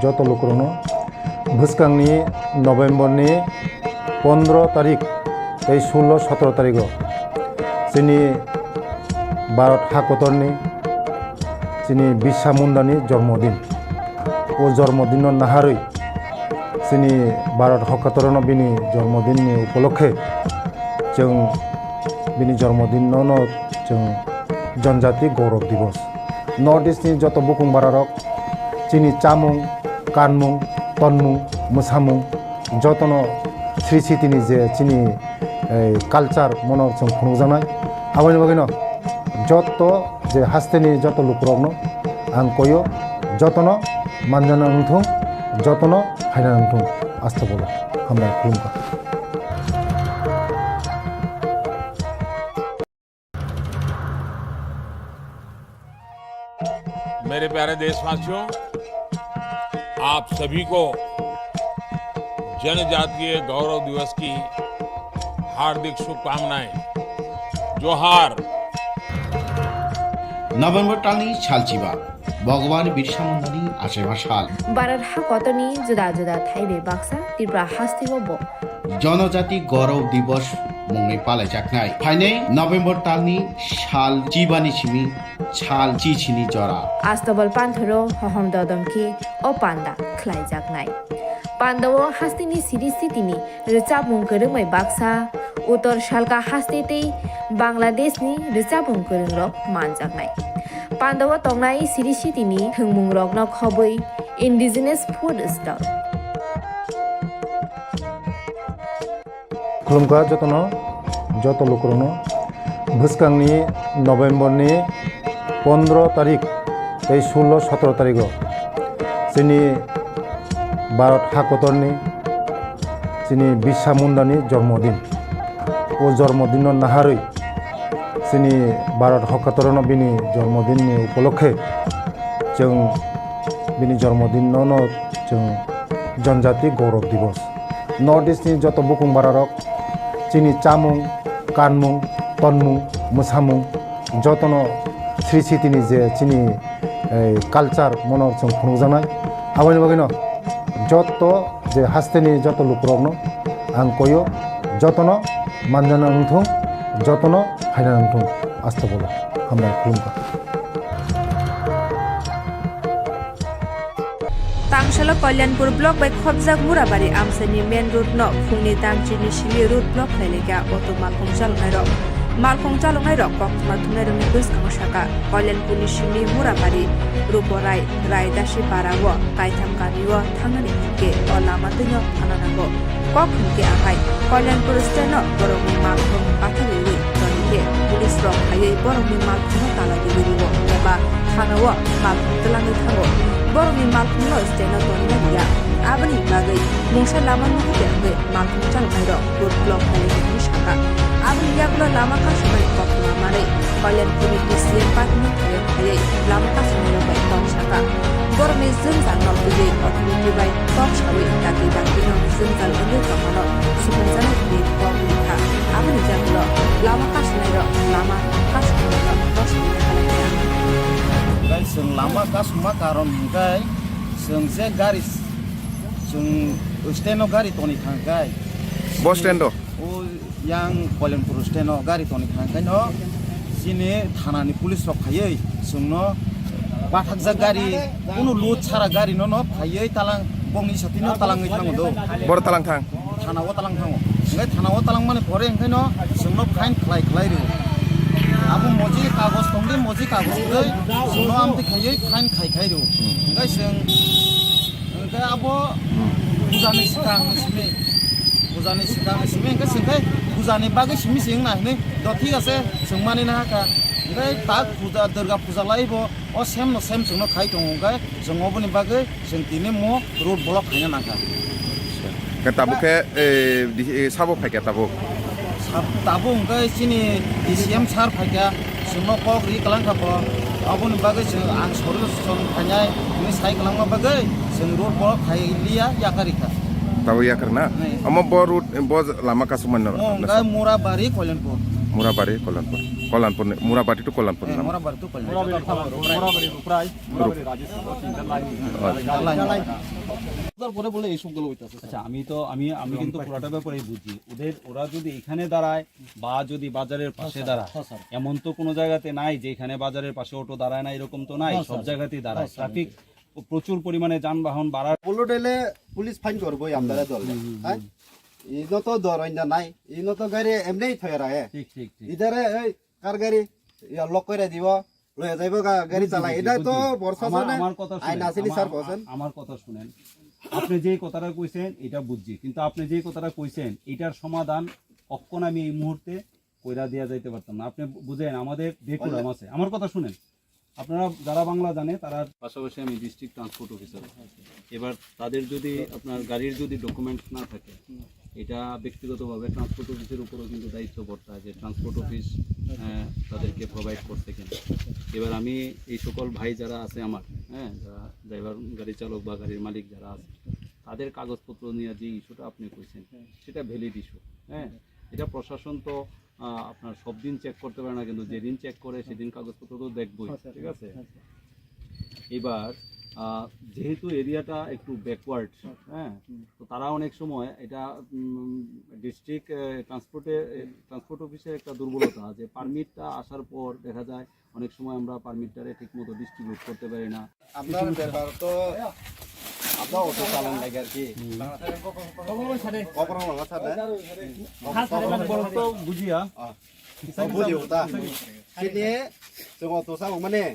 joto lukurokno. Bwskangni November ni pondro tarik tei sullo sotro tarigo chini Bharat hakotorni chini Birsa Mundani jormodin. O jormodinno naharwi chini Bharat hakotorno bini jormodinni upolokhe chwng bini jormodinno no chwng Janjati Gaurav Divas. North East ni joto bukung bararok chini chamung, kanmung, tonmung, mwsamung jotono sri sitini je chini, eh, culture mono chwng phunukjaknai. Aboni bagwino joto je hasteni joto lukurokno ang koyo, jotono manjana wngthung, jotono phaina wngthung. Astagfirullah. Hambai khulumkha. मेरे प्यारे देशवासियों, आप सभी को जनजातीय गौरव दिवस की हार्दिक शुभकामनाएं। जोहार। November talni salchiba, Bhagwan Birsa Mundani achaima sal. Bharat hakotorni juda juda thai bai baksa Tripura hasteo bo Janajati Gaurav Divas mungwi palaijaknai. Phainai November talni sal chibani simi sal chisini jora. Astobal panthoro hohom dodom khe o panda khlaijaknai. Pandao hasteni siri sitini rwchapmung kwrwngbai baksa Uttor Salka haste tei Bangladeshni rwchapmung kwrwngrok manjaknai. Pandao tongnai siri sitini thwngmungrokno khobwi indigenous food stall. Khulumkha jotono, joto lukurokno. Bwskangni November ni pondro tarik tei sullo sotro tarigo chini Bharat hakotorni chini Birsa Mundani jormodin. O jormodinno naharwi chini Bharat hakotorno bini jormodinni upolokhe chwng bini jormodinno no chwng Janjati Gaurav Divas. North East ni joto bukung bararok chini chamung, kanmung, tonmung, mwsamung jotono sri sitini je chini, eh, culture mono chwng phunukjaknai. Aboni bagwino joto je hasteni joto lukurokno ang koyo, jotono manjana wngthung, jotono phaina wngthung. Astagfirullah. Hambai khulumkha. Tangsalo Kalyanpur block bai khopjak Murabari amchaini main road no phungni tang chini simi road block khlailaikha auto malkhung chaloknairok. Malkhung chaloknairok koktwma thumnairokni bwskango sakha, Kalyanpurni simi Murabari, Ruporai, Raidasi parao kaitham kamio thangnani hinkhe o lama twino thana nango. Kok hinkhe ahai, Kalyanpur steno borokni malkhung bathagwiwi tonikhe police rok phaiwi borokni malkhungno tala riwi rio eba thanao malkhung twlangwi thango. Borokni malkhungno steno tonina riya. Aboni bagwi mungsa lama nuhur de wngwi malkhung chaloknairok road block khainani sakha. Aboni yagulo lama kasumani koktwma manwi Kalyanpurni D C M party no thayok khaiwi lama kasumnairok bai kok sakha. Borokni jwngjal no twiwi authority bai kok sawi dakti dakti no jwngjal wngwi tongmano supungjaknai hwnwi kok rikha. Aboni yagulo lama kasumnairok lama kasumnairok kok sawi khalai kha. Guys, chwng lama kasumma karon hwnkhe chwng je gari, chwng stand o gari toni thangkhe. Bo stand o? O yang Kalyanpur stand o gari toni thangkhe no chini thana ni police rok phaiwi chwngno bathakjak gari, kunu load sara gari no no phaiwi talang bongni satino talangwi thango do. Boro talang thang? Thana o talang thango. Hingke thana o talang mani pore hingke no chwngno fine khlai khlai rio. Abo moji kagoj tongdi, moji kagoj twi chwngno amtwi khaiwi fine khai khai rio. Hingke chwng, hingke abo pujani swkang ni simi, pujani swkang ni simi hingke chwng khai pujani bagwi simi se wngna hinwi do thik ase chwng mani nahakha. Hingke tak puja, Durga puja lai bo o same no same chwngno khai tongo hingke chwng oboni bagwi chwng tini mo road block khaina nangkha. Khe tabuk khe, eh, di-, eh, sabo phaikha tabuk? Sab-, tabuk hwnkhe chini D C M sir phaikha, chwngno kok ri kwlangkha bo. Aboni bagwi chwng ang solution khainai hwnwi sai kwlangma bagwi chwng road block khai liya, yakarikha. Tabuk yakar na? Nai. Omo bo road, bo lama kasumani no? Mo hwnkhe Murabari, Kalyanpur. Murabari, Kalyanpur. Kalyanpur ni, Murabari to Kalyanpur Eh, lama. Murabari to Kalyanpur. Murabari, Murabari, Murabari, Murabari, Rajesh, o tinta line. আচ্ছা। তারপরে বলে এই সবগুলো হইতাছে। আচ্ছা, আমি তো, আমি, আমি কিন্তু পুরাটা ব্যাপারেই বুঝি। ওদের, ওরা যদি এখানে দাঁড়ায় বা যদি বাজারের পাশে দাঁড়ায়, হ্যাঁ, স্যার। এমন তো কোনো জায়গাতে নাই যে এখানে বাজারের পাশে অটো দাঁড়ায় না, এরকম তো নাই, হ্যাঁ, সব স্যার। জায়গাতেই দাঁড়ায়। হ্যাঁ, স্যার। ট্রাফিক প্রচুর পরিমাণে যানবাহন বাড়ার। Pollo dele police fine করবো আমরা দলে। হুম, হুম, হ্যাঁ? হুম। ইনো তো দর অইন্দা নাই, ইনো তো গাড়ি এমনি থয়ে রাখে। ঠিক, ঠিক, ঠিক। ইদারে এই কার গাড়ি ইয়া লক করে দিব। লয়ে যাইবো গা-, গাড়ি বুঝছি, চালাই। বুঝছি, এটা তো বুঝছি। বর্ষা আমার, চলে। আমার কথা আইন শুনেন, আসেনি আমার, স্যার বলছেন। আমার কথা শুনেন। আপনি যেই কথাটা কইছেন, এটা বুঝছি। কিন্তু আপনি যেই কথাটা কইছেন, এটার সমাধান কখন আমি এই মুহূর্তে কইরা দেয়া যাইতে পারতাম না। আপনি বু-, বুঝেন, আমাদের ডেকোরাম আছে। আমার কথা শুনেন। আপনারা যারা বাংলা জানে, তারা পাশাপাশি আমি ডিস্ট্রিক্ট ট্রান্সপোর্ট অফিসার। এবার তাদের যদি, আপনার গাড়ির যদি ডকুমেন্টস না থাকে, এটা ব্যক্তিগতভাবে ট্রান্সপোর্ট অফিসের উপরও কিন্তু দায়িত্ব বর্তায় যে ট্রান্সপোর্ট অফিস, আহ, তাদেরকে প্রোভাইড করছে কিনা। এবার আমি এই সকল ভাই যারা আছে আমার, হ্যাঁ, যারা ড্রাইভার, গাড়ি চালক বা গাড়ির মালিক যারা আছে, তাদের কাগজপত্র নিয়ে যে ইস্যুটা আপনি কইছেন, সেটা ভ্যালিড ইস্যু, হ্যাঁ। এটা প্রশাসন তো, আহ, আপনার সব দিন চেক করতে পারে না, কিন্তু যেদিন চেক করে সেদিন কাগজপত্র তো দেখবই, হ্যাঁ, স্যার। ঠিক আছে? হ্যাঁ, স্যার। এবার, আহ, যেহেতু এরিয়াটা একটু ব্যাকওয়ার্ড, হ্যাঁ, স্যার। হ্যাঁ, হুম। তো তারা অনেক সময় এটা, উম, ডিস্ট্রিক্ট, আহ, ট্রান্সপোর্টে, আহ, ট্রান্সপোর্ট অফিসের একটা দুর্বলতা যে পারমিটটা আসার পর দেখা যায় অনেক সময় আমরা পারমিটটারে ঠিকমতো ডিস্ট্রিবিউট করতে পারি না। আপনার ব্যাপার তো আপনার অটো চালান লাগে আর কি। হুম। খবর ভালো স্যার। খবর ভালো স্যার। হ্যাঁ, স্যার, এবার বলতো বুঝিয়া। আহ, বুঝিয়া তা। Sini, chwng auto sa mane,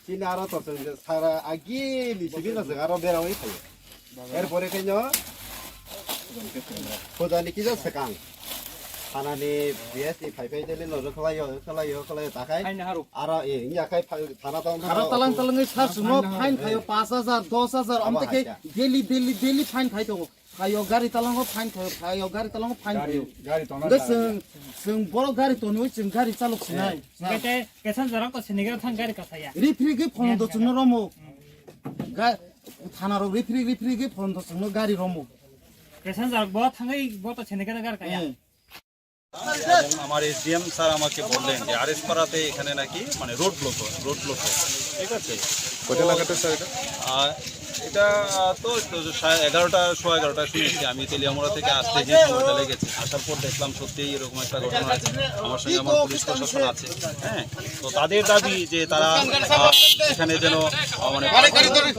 chini aro to chwng sara agi ni simi no chwng aro bera oi phaio. Er pore khe no, phoda ni kisa swkang. Thana ni B S ni phai phai dele no rwkhlai yo, rwkhlai yo, rwkhlai yo, ta khai. Aro, eh, wngya khai pha-, thana tong. Aro talang talang ni sar sumo fine khaio paanch hajar, dos hajar, amte khe daily, daily, daily fine khai tongo. Phaio gari talango fine khaio, phaio gari talango fine khaio. Gari tona. Hwnkhe chwng, chwng borok gari tonwi chwng gari chalok sinai. Hwnkhe tei passenger rok to sinigra thang gari kasaya. Rifrigwi phono do chwngno romo. Ga-, thana rok rifrig rifrigwi phono do chwngno gari romo. Passenger bo thangwi bo to sinigra gari kaya. Eh. এবং আমার SDM sir আমাকে বললেন যে আরএস পাড়াতে এখানে নাকি মানে road block হয়, রোড ব্লক হয়, ঠিক আছে? কোথায় লাগাতে স্যার এটা? আহ, এটা তো, তো সাড়ে এগারোটা, সোয়া এগারোটায় শুনেছি আমি তেলিয়ামুড়া থেকে আসতে যে সময়টা লেগেছে, আসার পর দেখলাম সত্যিই এরকম একটা ঘটনা হয়েছে। আমার সঙ্গে আমার পুলিশ প্রশাসন আছে, হ্যাঁ, তো তাদের দাবি যে তারা, আহ, এখানে যেন, আহ, মানে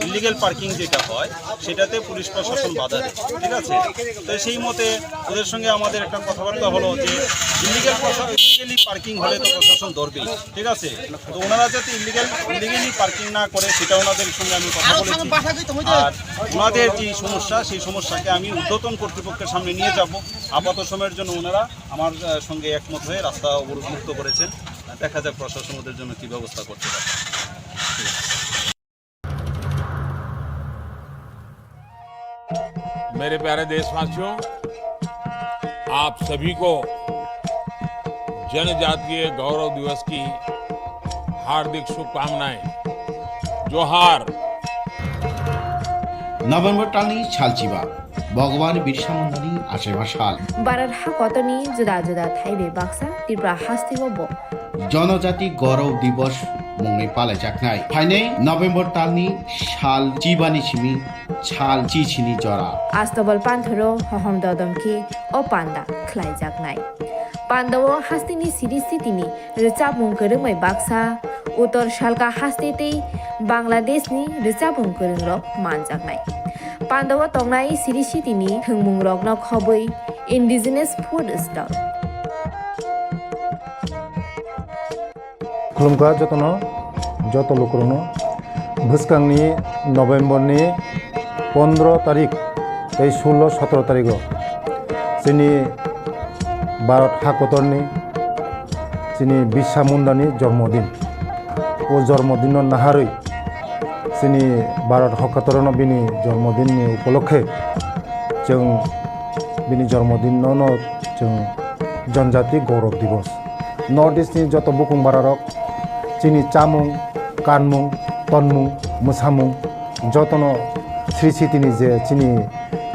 ইলিগাল পার্কিং যেটা হয় সেটাতে পুলিশ প্রশাসন বাধা দেয়, ঠিক আছে? তো সেই মতে ওদের সঙ্গে আমাদের একটা কথাবার্তা হলো যে ইলিগাল, ইলিগালি পার্কিং হলে তো প্রশাসন ধরবেই, ঠিক আছে? তো ওনারা যাতে ইলিগাল, ইলিগালি পার্কিং না করে সেটা ওনাদের সঙ্গে আমি কথা বলেছি। আর ওনাদের যে সমস্যা, সেই সমস্যাকে আমি ঊর্ধ্বতন কর্তৃপক্ষের সামনে নিয়ে যাব। আপাত সময়ের জন্য ওনারা আমার, আহ, সঙ্গে একমত হয়ে রাস্তা অবরোধ মুক্ত করেছেন। দেখা যাক প্রশাসন ওদের জন্য কি ব্যবস্থা করতে পারে। मेरे प्यारे देशवासियों, आप सभी को जनजातीय गौरव दिवस की हार्दिक शुभकामनाएं। जोहार। November talni salchiba, Bhagwan Birsa Mundani achaiba sal. Bharat hakotorni juda juda thai bai baksa Tripura hasteo bo Jonojati Gaurav Divas mungwi palaijaknai. Phainai November talni sal chibani simi sal chichini jora. Astobal panthoro hohom dodom khe o panda khlaijaknai. Pandao hasteni siri sitini rwchapmung kwrwngbai baksa, Uttor Salka haste tei Bangladeshni rwchapmung kwrwngrok manjaknai. Pandao tongnai siri sitini thwngmungrokno khobwi indigenous food stall. Khulumkha jotono, joto lukurokno. Bwskangni November ni pondro tarik tei sullo sotro tarigo chini Bharat hakotorni chini Birsa Mundani jormodin. O jormodinno naharwi chini Bharat hakotorno bini jormodinni upolokhe chwng bini jormodinno no chwng Janjati Gaurav Divas. North East ni joto bukung bararok chini chamung, kanmung, tonmung, mwsamung jotono sri sitini je chini,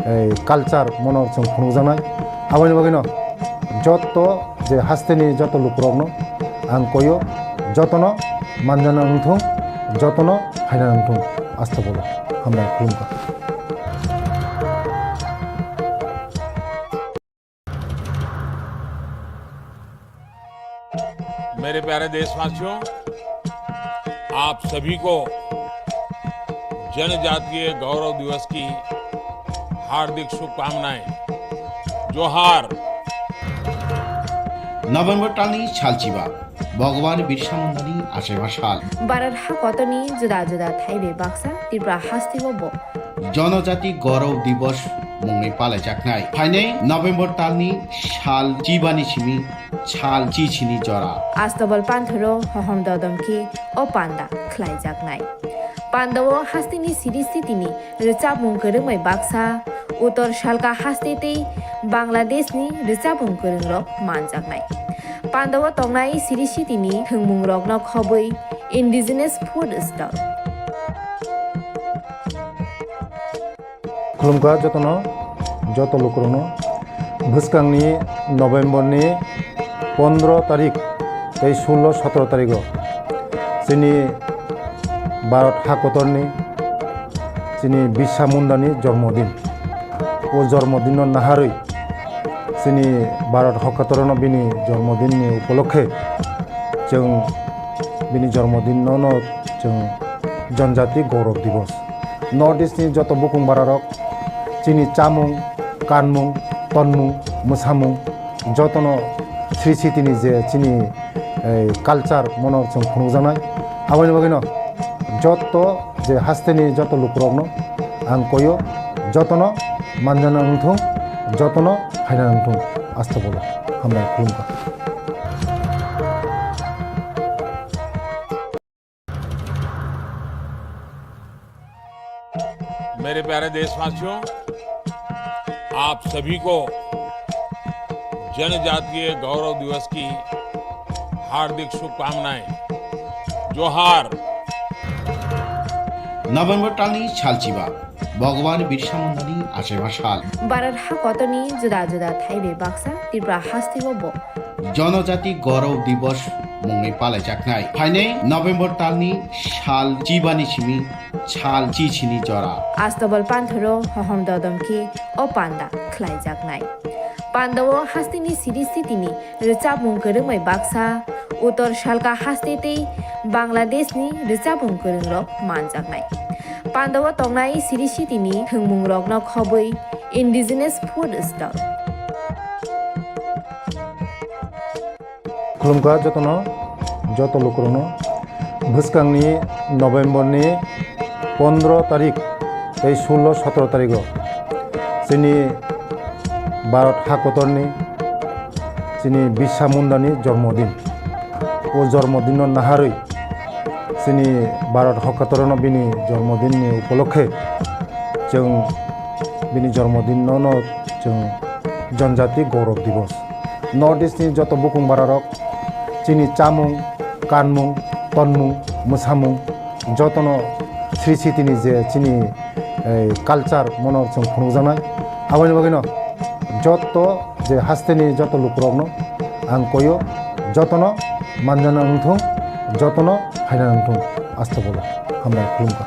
eh, culture mono chwng phunukjaknai. Aboni bagwino joto je hasteni joto lukurokno ang koyo, jotono manjana wngthung, jotono phaina wngthung. Asta bolo hambai khulumkha. मेरे प्यारे देशवासियों, आप सभी को जनजातीय गौरव दिवस की हार्दिक शुभकामनाएं। जोहार। November talni salchiba, Bhagwan Birsa Mundani achaiba sal. Bharat hakotorni juda juda thai bai baksa Tripura hasteo bo Jonojati Gaurav Divas mungwi palaijaknai. Phainai November talni sal chibani simi sal chichini jora. Astobal panthoro hohom dodom khe o panda khlaijaknai. Pandao hasteni siri sitini rwchapmung kwrwngbai baksa, Uttor Salka haste tei Bangladeshni rwchapmung kwrwngrok manjaknai. Pandao tongnai siri sitini thwngmungrokno khobwi indigenous food stall. Khulumkha jotono, joto lukurokno. Bwskangni November ni pondro tarik tei sullo sotro tarigo chini Bharat hakotorni chini Birsa Mundani jormodin. O jormodinno naharwi chini Bharat hakotorno bini jormodinni upolokhe chwng bini jormodinno no chwng Janjati Gaurav Divas. North East ni joto bukung bararok chini chamung, kanmung, tonmung, mwsamung jotono sri sitini je chini, eh, culture mono chwng phunukjaknai. Aboni bagwino joto je hasteni joto lukurokno ang koyo, jotono manjana wngthung, jotono phaina wngthung. Asta bolo hambai khulumkha. मेरे प्यारे देशवासियों, आप सभी को जनजातीय गौरव दिवस की हार्दिक शुभकामनाएं। जोहार। November talni salchiba, Bhagwan Birsa Mundani achaiba sal. Bharat hakotorni juda juda thai bai baksa Tripura hasteo bo Jonojati Gaurav Divas mungwi palaijaknai. Phainai November talni sal chibani simi sal chichini jora. Astobal panthoro hohom dodom khe o panda khlaijaknai. Pandao hasteni siri sitini rwchapmung kwrwngbai baksa, Uttor Salka haste tei Bangladeshni rwchapmung kwrwngrok manjaknai. Pandao tongnai siri sitini thwngmungrokno khobwi indigenous food stall. Khulumkha jotono, joto lukurokno. Bwskangni November ni pondro tarik tei sullo sotro tarigo chini Bharat hakotorni chini Birsa Mundani jormodin. O jormodinno naharwi chini Bharat hakotorno bini jormodinni upolokhe chwng bini jormodinno no chwng Janjati Gaurav Divas. North East ni joto bukung bararok chini chamung, kanmung, tonmung, mwsamung jotono sri sitini je chini, eh, culture mono chwng phunukjaknai. Aboni bagwino joto je hasteni joto lukurokno ang koyo, jotono manjana wngthung, jotono phaina wngthung. Astobolo hambai khulumkha.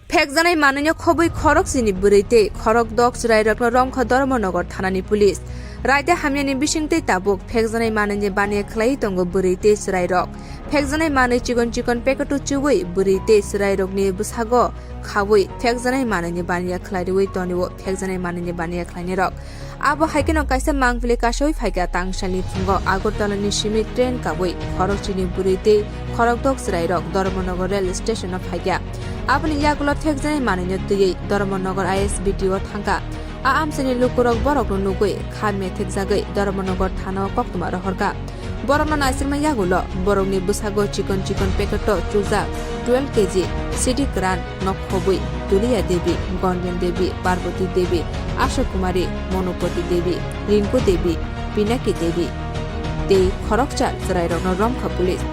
Phekjanai manwino khobwi khorok chini bwrwi tei khorok dok chwrairokno romkha Dharmanagar thanani police. Raida hamyani bisingtwi tabuk phekjanai manwini baniya khlaiwi tongo bwrwi tei chwrairok. Phekjanai manwi chikon chikon packet-o chubui bwrwi tei chwrairokni bwsago khaui phekjanai manwini baniya khlai rwui tonio phekjanai manwini baniya khlainirok. Abo hai kheno kaisa mangpili kasaui phaikha tangsalni phungo Agartala ni simi train kabui khorokchini bwrwi tei khorokdok chwrairok Dharmanagar rail station o phaikha. Aboni yagulo thekjaknai manwino twiwi Dharmanagar I S B T o thangkha. A amchaini lukurok borokno nugui kha methekjagwi Dharmanagar thana o koktwma rohorkha. Borokno naisingma yagulo borokni bwsago chikon chikon packet o chujak twelve K G sidi kwran nok khobwi Dulia Devi, Gonden Devi, Parvati Devi, Asha Kumari, Monopati Devi, Rinku Devi, Pinaki Devi tei khoroksa chwrairokno romkha police.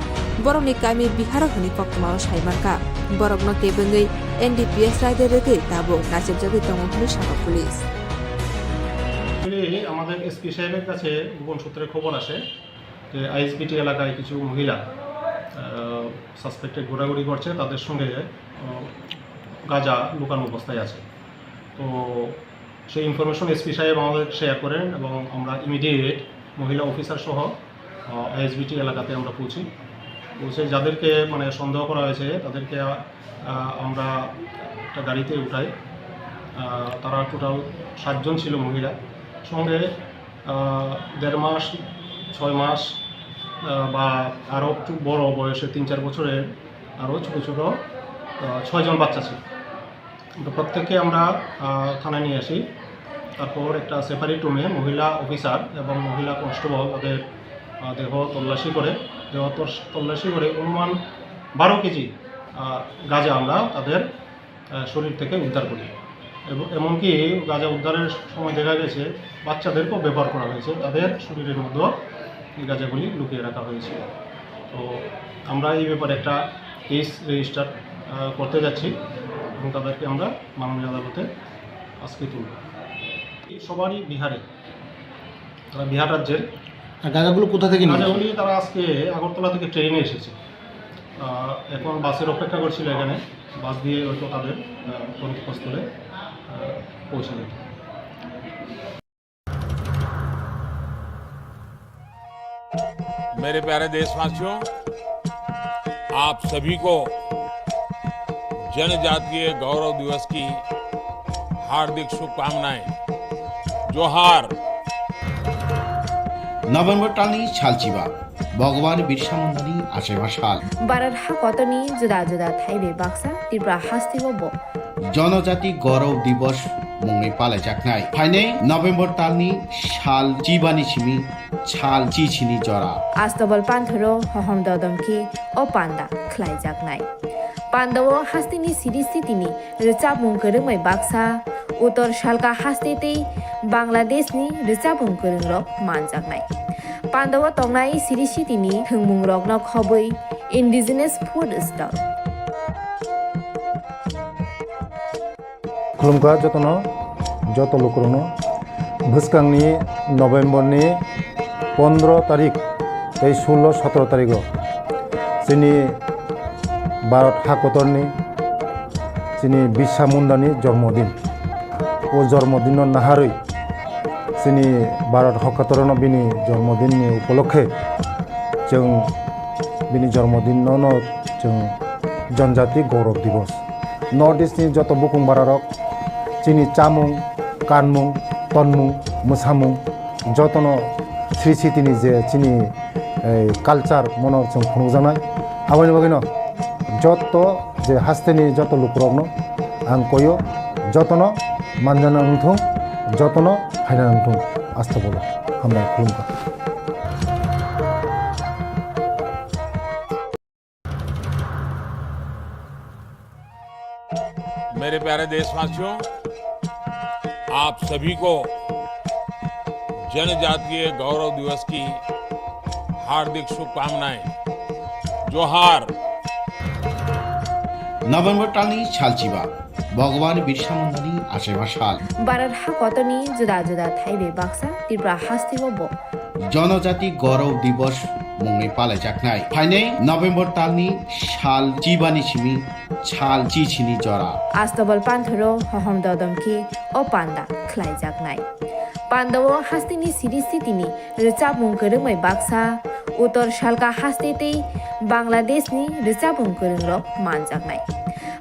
Borokni kami Biharo hwnwi koktwmao saimankha. Borokno kebengwi N D P S raida rwgwi tabuk nachepjagwi tongo hwnwi sakha police. Actually, আমাদের এসপি সাহেবের কাছে গোপন সূত্রে খবর আসে যে আইএসবিটি এলাকায় কিছু মহিলা, আহ, সাসপেক্টেড ঘোরাঘুরি করছে, তাদের সঙ্গে, আহ, গাঁজা লুকানো অবস্থায় আছে। তো সেই ইনফরমেশন এসপি সাহেব আমাদের শেয়ার করেন এবং আমরা ইমিডিয়েট মহিলা অফিসার সহ, আহ, আইএসবিটি এলাকাতে আমরা পৌঁছি। পৌঁছে যাদেরকে মানে সন্দেহ করা হয়েছে তাদেরকে, আহ, আমরা একটা গাড়িতে উঠাই। আহ, তারা টোটাল সাতজন ছিল মহিলা। সঙ্গে, আহ, দেড় মাস, ছয় মাস, আহ, বা আরও একটু বড় বয়সে তিন চার বছরের আরও ছোটো ছোটো, আহ, ছয়জন বাচ্চা ছিল। তো প্রত্যেককে আমরা, আহ, থানায় নিয়ে আসি। তারপর একটা সেপারেট রুমে মহিলা অফিসার এবং মহিলা কনস্টেবল তাদের, আহ, দেহ তল্লাশি করে, দেহ তস-, তল্লাশি করে অনুমান বারো কেজি, আহ, গাঁজা আমরা তাদের, আহ, শরীর থেকে উদ্ধার করি। এবং এমনকি গাঁজা উদ্ধারের সময় দেখা গেছে বাচ্চাদেরকেও ব্যবহার করা হয়েছে, তাদের শরীরের মধ্যেও এই গাঁজাগুলি লুকিয়ে রাখা হয়েছিল। তো আমরা এই ব্যাপারে একটা কেস রেজিস্টার, আহ, করতে যাচ্ছি এবং তাদেরকে আমরা মাননীয় আদালতে আজকে তুলব। এই সবারই বিহারে, তারা বিহার রাজ্যের। আর গাঁজাগুলো কোথা থেকে নিয়ে আসে? গাঁজাগুলি তারা আজকে আগরতলা থেকে ট্রেনে এসেছে। আহ, এখন বাসের অপেক্ষা করছিল এখানে, বাস দিয়ে হয়তো তাদের, আহ, গন্তব্যস্থলে, আহ, পৌঁছে দেবে। मेरे प्यारे देशवासियों, आप सभी को जनजातीय गौरव दिवस की हार्दिक शुभकामनाएं। जोहार। November talni salchiba, Bhagwan Birsa Mundani achaiba sal. Bharat hakotorni juda juda thaibai baksa Tripura hasteo bo Janajati Gaurav Divas mungwi palaijaknai. Phainai November talni sal chibani simi sal chichini jora. Astobal panthoro hohom dodom khe o panda khlaijaknai. Pandao hasteni siri sitini rwchapmung kwrwngbai baksa, Uttor Salka haste tei Bangladeshni rwchapmung kwrwngrok manjaknai. Pandao tongnai siri sitini thwngmungrokno khobwi indigenous food stall. Khulumkha jotono, joto lukurokno. Bwskangni November ni pondro tarik tei sullo sotro tarigo chini Bharat hakotorni chini Birsa Mundani jormodin. O jormodinno naharwi chini Bharat hakotorno bini jormodinni upolokhe chwng bini jormodinno no chwng Janjati Gaurav Divas. North East ni joto bukung bararok chini chamung, kanmung, tonmung, mwsamung jotono Sri Sitini je chini, eh, culture mono chwng phunukjaknai. Aboni bagwino joto je hasteni joto lukurokno ang koyo, jotono manjana wngthung, jotono phaina wngthung. Astagfirullah. Hambai khulumkha. मेरे प्यारे देशवासियों, आप सभी को जनजातीय गौरव दिवस की हार्दिक शुभकामनाएं। जोहार। November talni salchiba, Bhagwan Birsa Mundani achaima sal. Bharat hakotorni juda juda thai bai baksa Tripura hasteo bo Janajati Gaurav Divas mungwi palaijaknai. Phainai November talni sal chibani simi sal chichini jora. Astobal panthoro hohom dodom khe o panda khlaijaknai. Pandao hasteni siri sitini rwchapmung kwrwngbai baksa, Uttor Salka haste tei Bangladeshni rwchapmung kwrwngrok manjaknai.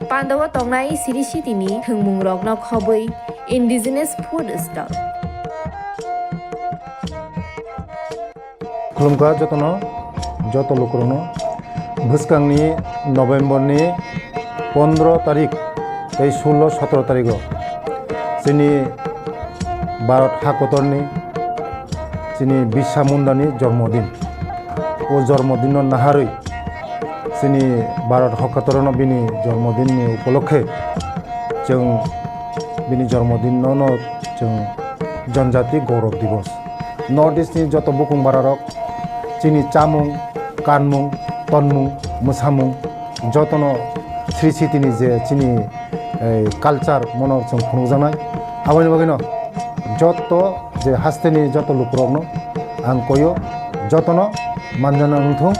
Pandao tongnai siri sitini thwngmungrokno khobwi indigenous food stall. Khulumkha jotono, joto lukurokno. Bwskangni November ni pondro tarik tei sullo sotro tarigo chini Bharat hakotorni chini Birsa Mundani jormodin. O jormodinno naharwi chini Bharat hakotorno bini jormodinni upolokhe chwng bini jormodinno no chwng Janjati Gaurav Divas. North East ni joto bukung bararok chini chamung, kanmung, tonmung, mwsamung jotono Sri Sitini je chini, eh, culture mono chwng phunukjaknai. Aboni bagwino joto je hasteni joto lukurokno ang koyo, jotono manjana wngthung,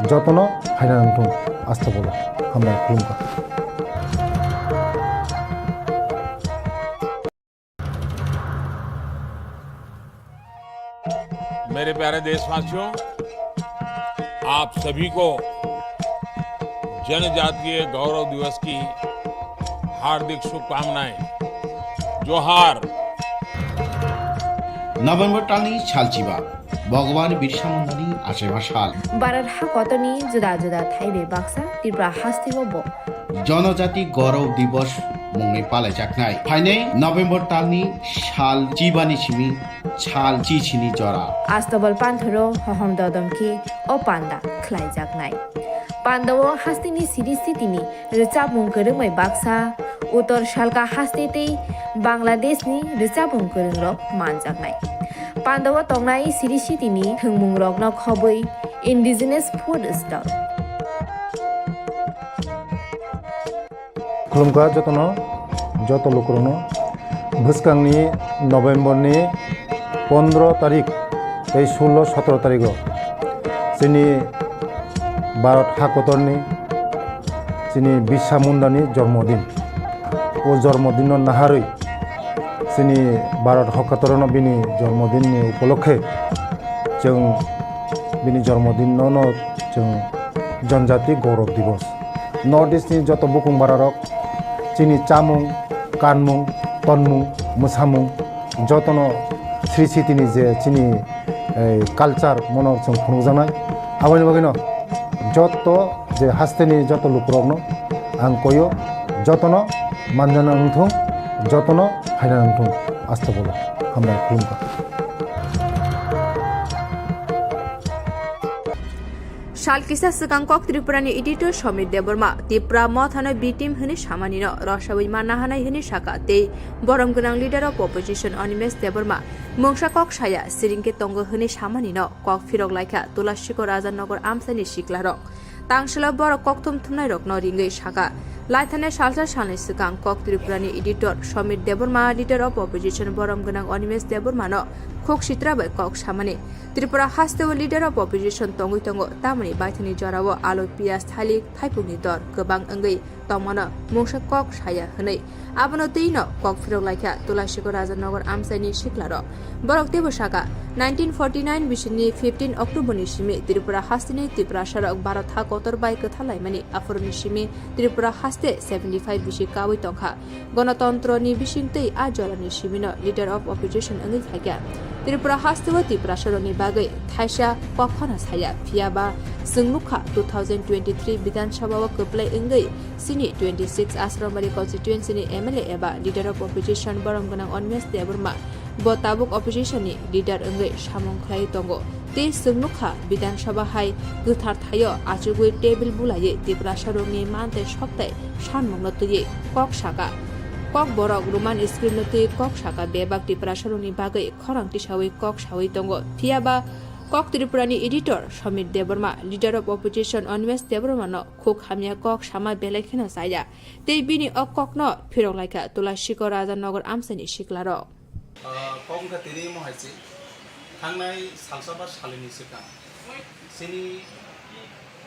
jotono phaina wngthung. Astagfirullah. Hambai khulumkha. मेरे प्यारे देशवासियों, आप सभी को जनजातीय गौरव दिवस की हार्दिक शुभकामनाएं। जोहार। November talni salchiba, Bhagwan Birsa Mundani achaima sal. Bharat hakotorni juda juda thai bai baksa Tripura hasteo bo Janajati Gaurav Divas mungwi palaijaknai. Phainai November talni sal chibani simi sal chichini jora. Astobal panthoro hohom dodom khe o panda khlaijaknai. Pandao hasteni siri sitini rwchapmung kwrwngbai baksa, Uttor Salka haste tei Bangladeshni rwchapmung kwrwngrok manjaknai. Pandao tongnai siri sitini thwngmungrokno khobwi indigenous food stall. Khulumkha jotono, joto lukurokno. Bwskangni November ni pondro tarik tei sullo sotro tarigo chini Bharat hakotorni chini Birsa Mundani jormodin. O jormodinno naharwi chini Bharat hakotorno bini jormodinni upolokhe chwng bini jormodinno no chwng Janjati Gaurav Divas. North East ni joto bukung bararok chini chamung, kanmung, tonmung, mwsamung jotono Sri Sitini je chini, eh, culture mono chwng phunukjaknai. Aboni bagwino joto je hasteni joto lukurokno ang koyo, jotono manjana wngthung, jotono phaina wngthung. Astagfirullah. Hambai khulumkha. Sal kisa swkang kok Tripurani editor Somir Debbarma Tipra mothano B team hwnwi samanino rwsawi manna hanai hwnwi saka tei borom gwnang leader of opposition Animesh Debbarma mungsa kok saya siringkhe tongo hwnwi samanino kok phirok laikha Tulashikor Rajanogor amchaini siklarok. Tangselo borok kokthum thumnairokno ringwi saka Laithani salsa salni swkang kok Tripurani editor Somir Debbarma, leader of opposition borom gwnang Animesh Debbarmano khuk sitra bai kok samani. Tripura hasteo leader of opposition tongwi tongo, tamoni baithani jorao alu, piyaj, thalik, thaipungni dor kwbang wngwi tongmano mungsa kok saya hwnwi. Abono twino kok phirok laikha Tulasiko Rajanagar amchaini siklarok. Borok teibo saka, nineteen forty nine bisini fifteen October ni simi Tripura hasteni Tiprasarok Bharat ha kotor bai kwthar laimani, aphuruni simi Tripura haste seventy five bisi kawi tongkha. Gonotontro ni bisingtwi a jorani simino leader of opposition wngwi phaikha. Tripura hasteo Tiprasarokni bagwi thaisa kok phano saya, phiyaba chwng nukha two thousand twenty three Bidhan Sabha o kwplai wngwi chini twenty six Asrambari constituency ni M L A eba leader of opposition borom gwnang Animesh Debbarma bo tabuk opposition ni leader wngwi samung khlai tongo. Tei chwng nukha Bidhan Sabha hai kwthar thaio achugwi table bulaiwi Tiprasarokni man tei sok tei sanmungno twiwi kok saka. Kok borok Roman script no twiwi kok saka, bebak Tiprasarokni bagwi khorang tisawi kok sawi tongo. Phiyaba kok Tripurani editor Somir Debbarma, leader of opposition Animesh Debbarmano khuk hamya kok sama belai kheno chaya. Tei bini o kokno phirok laikha Tulasiko Rajanagar amchaini siklarok. Ah, kok wngkha tini omo hai se, thangnai salsa ba salini swkang chini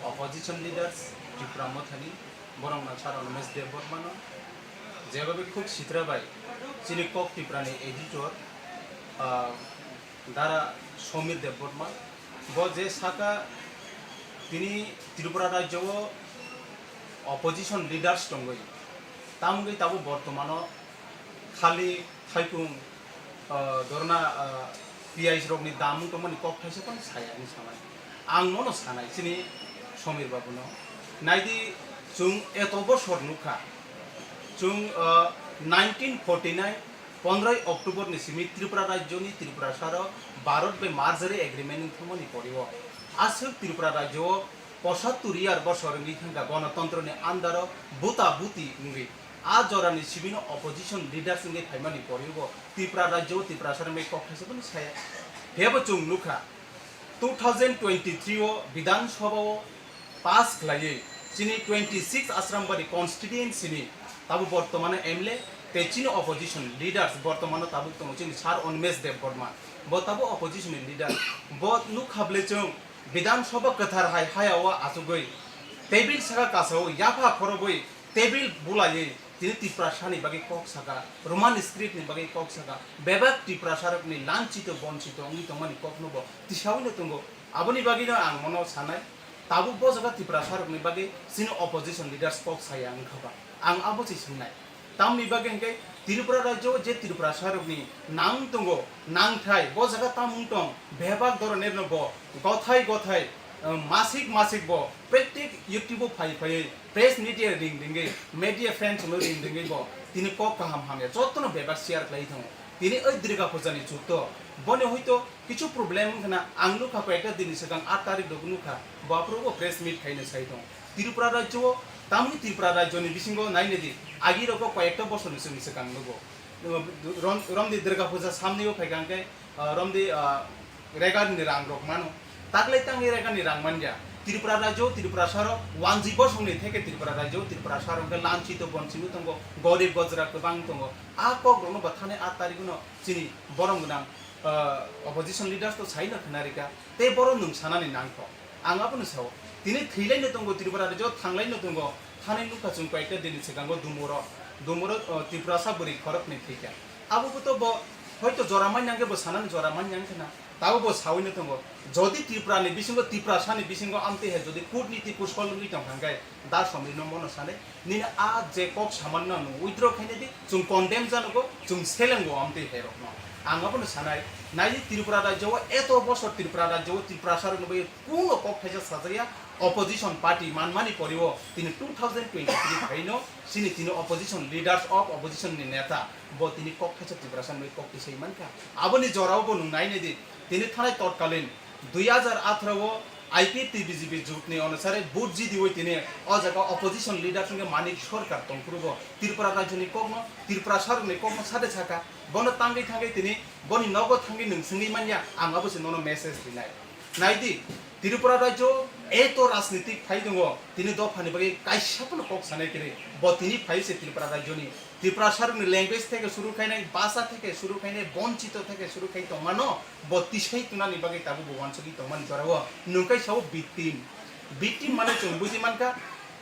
opposition leaders Tipra Mothani, borok nang sar Animesh Debbarmano, jeba bai khuk sitra bai chini kok Tiprani editor, ah, Dara Somir Debbarma, bo je saka tini Tripura rajyo o opposition leaders tongwi, tamgwi tabuk bortomano khali thaipung, ah, dorna, ah, piyaj rokni dam wng tongmani kok thaisa phano saya hinwi sanai. Ang mono sanai chini Somir babuno. Naidi, chwng eto bosor nukha. Chwng, ah, nineteen forty nine pondroi October ni simi Tripura rajyoni Tiprasarok Bharat bai merger agreement wng thangmani poriwo. Aswk Tripura rajyo o posattur year bosor wngwi thangkha gonotontroni andaro buta buti wngwi. A jorani simino opposition leaders wngwi phaimani poriwo Tripura rajyo o Tiprasarok bai kok thaisa phano saya. Phiyaba chwng nukha, two thousand twenty three o Bidhan Sabha o pass khlaiwi chini twenty six Asrambari constituency ni tabuk bortomano M L A tei chini opposition leaders bortomano tabuk tongo chini sir Animesh Debbarma, bo tabuk opposition ni leader. Bo nukha bwle chwng Bidhan Sabha kwthar hai haya o achugwi table saka kasao yapha khorogwi table bulaiwi tini Tiprasani bagwi kok saka, Roman script ni bagwi kok saka, bebak Tiprasarokni lanchito bonchito wngwi tongmani kokno bo tisawino tongo. Aboni bagwino ang mono sanai, tabuk bo jaga Tiprasarokni bagwi chini opposition leaders kok saya wngkha ba? Ang abo se swngnai. Tamni bagwi hwnkhe Tripura rajyo o je Tiprasarokni nang tongo, nangthai, bo jaga tamung tong, bebak doronerno bo gothai gothai, eh, masik masik bo pratik YouTube o phai phaiwi press media ring ringwi, media friends no ring ringwi bo tini kok kaham hamya jotono bebak share khlai thango. Tini oi Durga Puja ni chutto, boni hoito kichu problem wngkha na, ang nukha koyekta dini swkang aat tarik rok nukha, bo aphuru bo press meet khaina sai tong. Tripura rajyo o, tamni Tripura rajyo ni bisingo naina di, agi rok bo koyekta bosor ni swkang swkang nugo. Rom-, romdi Durga Puja samni o phaikha hwnkhe, ah, romdi, ah, regar ni rang rok mano. Taklai tangni regar ni rang manya. Tripura rajyo, Tripura saro, wanji bosong ni theke Tripura rajyo, Tripura saro hwnkhe lanchito bonchito tongo, gorib gojra kwbang tongo. A kok rokno bo thani aat tarik no chini borom gwnang, ah, opposition leaders to sai no khna rika. Tei borom nwng sanani nangkho. Ang abono sao. Tini thwilaino tongo Tripura rajyo, thanglaino tongo. Thani nukha chwng koyekta dini swkango Dumuro. Dumuro, ah, Tiprasa bwrwi khoroknwi thwikha. Abo bo to bo hoito jora manya hwnkhe bo sanani jora manya wngkha na. Tabo bo saui no tongo, jodi Tripura ni bisingo, Tiprasa ni bisingo amtwi hai jodi kutniti kusol wngwi tong kha hwnkhe, da Somir no mono sanai, nini a je kok saman no nwng withdraw khaina di, chwng condemn janogo, chwng selengo amtwi hai rok no. Ang abono sanai, naidi Tripura rajyo o eto bosor Tripura rajyo o Tiprasa rok no bai kuno kok thaisa sajaya, opposition party manmani poriwo tini two thousand twenty three phaino chini tini opposition leaders of opposition ni neta bo tini kok thaisa Tiprasa ni bai kok tisai mankha. Aboni jorao bo nwng naina di, tini thanai totkalin dui hajar atharo o I P F T B J P jut ni onusare vote jidiwi tini o jaga opposition leader wngkhe Manik Sarkar tongphuru bo Tripura rajyo ni kokno, Tripura sarok ni kokno sade saka, bono tangwi thangwi tini boni nogo thangwi nwng swngwi manya, ang abo se nono message rinai. Naidi, Tripura rajyo Eto rajnitik phai tongo, tini dophani bagwi kaisa phano kok sanai kwrwi. Bo tini phai se Tripura rajyoni. Tiprasarokni language theke suru khainai, bhasha theke suru khainai, bonchito theke suru khai tongmano, bo tisai tunani bagwi tabuk bo wansugwi tongmani jorao. Nwng khe sao victim. Victim mane chwng buji mankha,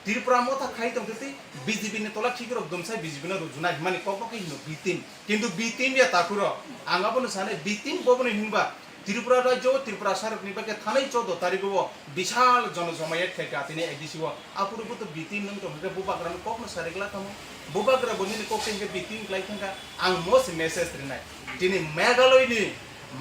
Tripura motha khai tongtwi twi B J P ni tola khikrok dumsai B J P no rujuna himani kokno khe hino victim. Kintu victim ya takhuro. Ang abono sanai victim boboni hinba Tripura rajyo o Tiprasarokni bagwi thanai choudo tarigo o bisal jono jomayat khaikha tini A D C o. Aphuru bo to victim nwng tong hwnkhe bubagrano kokno sari glak tamo. Bubagra bo nini kok tei hwnkhe victim glai thangkha. Ang mo se message rinai. Tini Meghalaya ni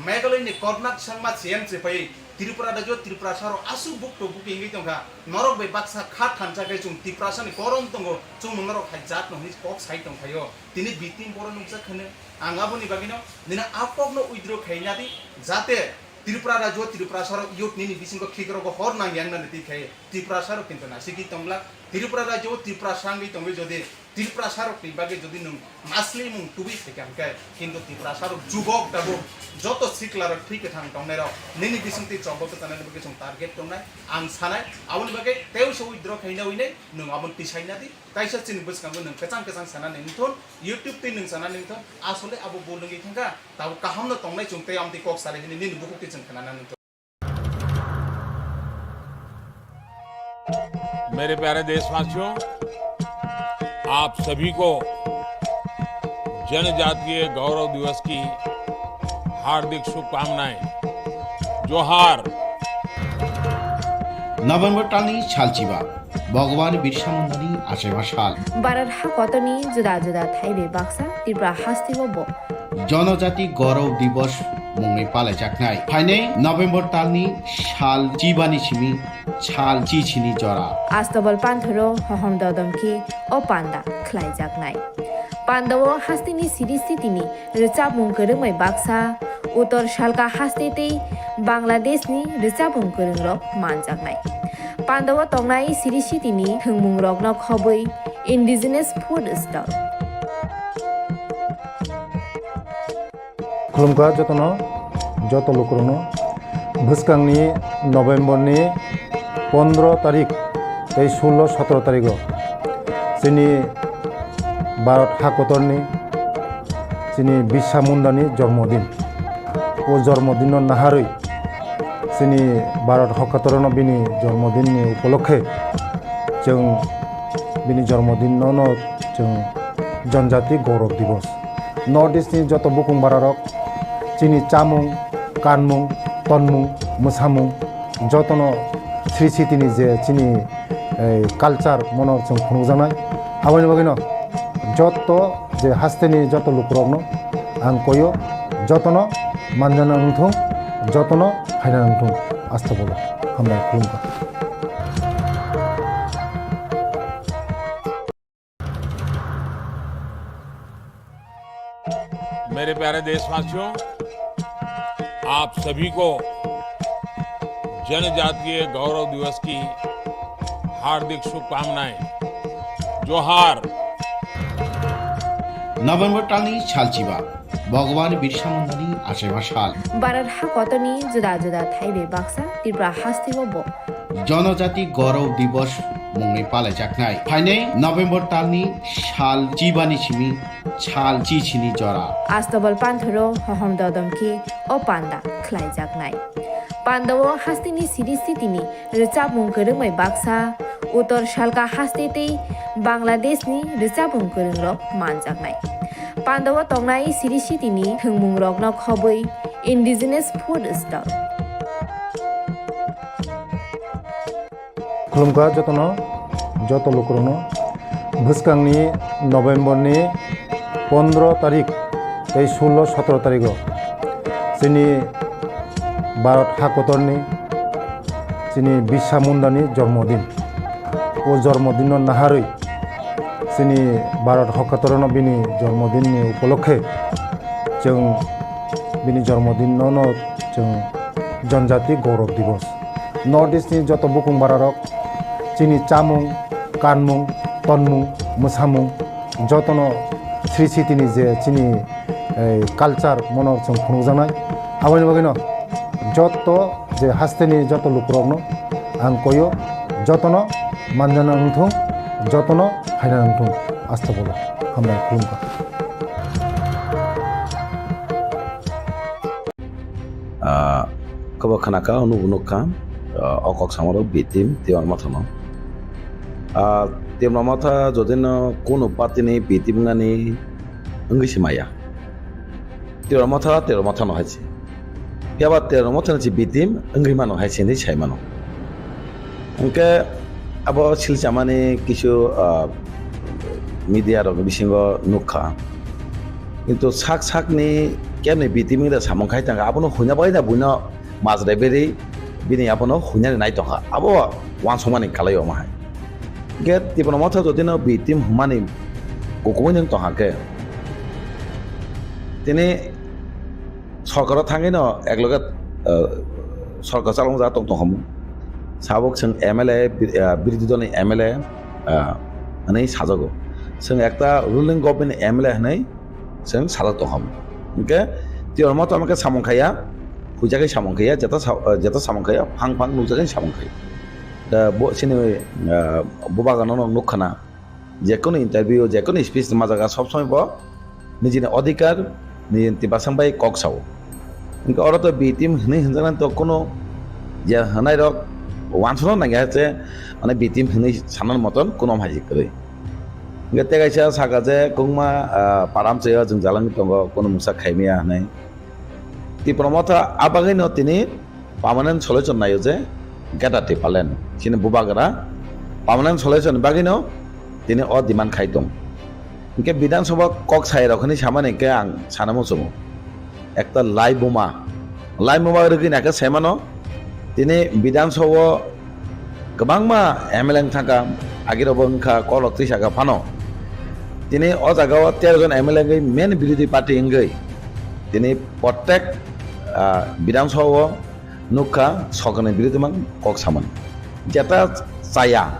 Meghalaya ni Konrad Sangma C M se phai Tripura rajyo Tiprasarok aswk bukto buki wngwi tongkha. Norok bai baksa kha thansa khe chwng Tiprasani korom tongo, chwng norok hai jat no hwnwi kok sai tongkhaio. Tini victim borok nukjak hwno. Ang aboni bagwino nini a kokno withdraw khaina di, jate Tripura rajyo Tiprasarok youth nini bisingo khikrokgo hor nang yang nani twi khaio. Tiprasarok kintu nasigwi tongla. Tripura rajyo Tiprasa wngwi tongwi jodi Tiprasarokni bagwi jodi nwng maslimung tubui phaikha hwnkhe, kintu Tiprasarok jubok tabuk joto siklarok thwi kwthang tongnairok nini bisingtwi chobok kwchanani bagwi chwng target tongnai. Ang sanai, aboni bagwi teiso withdraw khaina hwnwi nwng abono tisaina di. Kaisa chini bwskango nwng kwchang kwchang sanani wngthun, YouTube twi nwng sanani wngthun, asole abo bul wngwi thangkha, tabuk kahamno tongnai chwng tei amtwi kok sari hwnwi nini bukhuk twi chwng khnanani wngthun. मेरे प्यारे देशवासियों, आप सभी को जनजातीय गौरव दिवस की हार्दिक शुभकामनाएं। जोहार। November talni salchiba, Bhagwan Birsa Mundani achaiba sal. Bharat ha kotorni juda juda thai bai baksa Tripura hasteo bo Jonojati Gaurav Divas mungwi palaijaknai. Phainai November talni sal chibani simi sal chichini jora. Astabal panthoro hohom dodom khe o panda khlaijaknai. Pandao hasteni siri sitini rwchapmung kwrwngmai baksa, Uttor Salka haste tei Bangladeshni rwchapmung kwrwngrok manjaknai. Pandao tongnai siri sitini thwngmungrokno khobwi indigenous food stall. Khulumkha jotono, joto lukurokno. Bwskangni November ni pondro tarik tei sullo sotro tarigo chini Bharat hakotorni chini Birsa Mundani jormodin. O jormodinno naharwi chini Bharat hakotorno bini jormodinni upolokhe chwng bini jormodinno no chwng Janjati Gaurav Divas. North East ni joto bukung bararok chini chamung, kanmung, tonmung, mwsamung jotono sri sitini je chini, eh, culture mono chwng phunukjaknai. Aboni bagwino joto je hasteni joto lukurokno ang koyo jotono manjana wngthung, jotono phaina wngthung. Astagfirullah. Hambai khulumkha. मेरे प्यारे देशवासियों, आप सभी को जनजातीय गौरव दिवस की हार्दिक शुभकामनाएं। जोहार। November talni salchiba, Bhagwan Birsa Mundani achaiba sal. Bharat hakotorni juda juda thai bai baksa Tripura hasteo bo Jonojati Gaurav Divas mungwi palaijaknai. Phainai November talni sal chibani simi sal chichini jora. Astabal panthoro hohom dodom khe o panda khlaijaknai. Pandao hasteni siri sitini rwchapmung kwrwngmai baksa, Uttor Salka haste tei Bangladeshni rwchapmung kwrwngrok manjaknai. Pandao tongnai siri sitini thwngmungrokno khobwi indigenous food stall. Khulumkha jotono, joto lukurokno. Bwskangni November ni pondro tarik tei sullo sotro tarigo chini Bharat hakotorni chini Birsa Mundani jormodin. O jormodinno naharwi chini Bharat hakotorno bini jormodinni upolokhe chwng bini jormodinno no chwng Janjati Gaurav Divas. North East ni joto bukung bararok chini chamung, kanmung, tonmung, mwsamung jotono sri sitini je chini, eh, culture mono chwng phunukjaknai. Aboni bagwino joto je hasteni joto lukurokno Ang koyo jotono manjana wngthung, jotono phaina wngthung, asta bolo hambai khulumkha. Ah, kobo khanaka, unubo nukha, ah, o kok samarok B team Tipra Motha no. Ah, Tipra Motha jodino kuno party ni B team nani wngwi se maya. Tipra Motha, Tipra Motha no hai se. Phiya ba Tipra Motha ni se B team wngwi mano hai se hinwi sai mano. Hwnkhe abo silchamani kisu, ah, media rok bisingo nukha. Kintu sak sakni kemni B team wngda samung khai tangkha, abono huina bai na buino majra berwi bini abono huinani nai tongkha. Abo uansukmani kalai omo hai. Hwnkhe Tipra Motha jodino B team hwnmani kukumui nwng tongkha khe, tini sorkaro thangwi no ekloge, ah, sorkar chalokjak tong tongkha mung. Sabuk chwng M L A, bi-, ah, birodhi dolni M L A, ah, hwnwi sajago. Chwng ekta ruling government ni M L A hwnwi chwng sajak tongkha mung. Hwnkhe Tipra Motha hwnkhe samung khaiya, huijagwi samung khaiya, jeta sa-, ah, jeta samung khaiya, phang phang nukjagwi samung khaiya. Da bo chini, ah, bubagano nukkhana. Jekunu interview, jekunu speech rwma jaga sob somoi bo nijini odhikar, nijini tiprasang bai kok sao. Hwnkhe oro to B team hwnwi hwnjaknai to kunu je hwnai rok uansukna nangya je, mane B team hwnwi sanani moton kunu hai kwrwi. Hwnkhe tei kaisa saka je kwbangma, ah, param chaya jwng jalangwi tongo, kunu mungsa khaimaya hwnwi. Tipra Motha a bagwino tini permanent solution naio je Greater Tipraland. Chini bubagra permanent solution ni bagwino tini o demand khai tong. Hwnkhe Bidhan Sabha kok sai rok hinwi samani hwnkhe ang sana muchungo. Ekta lai buma. Lai buma rwgwi naikhe saimano tini Bidhan Sabha o kwbangma M L A wng thangkha, agirokbo wngkha, kokrok twi saka phano. Tini o jaga o tero jon M L A wngwi main birodhi party wngwi tini prottek, ah, Bidhan Sabha o nukha, sorkarni birodhi mang kok samani. Jeta chaya,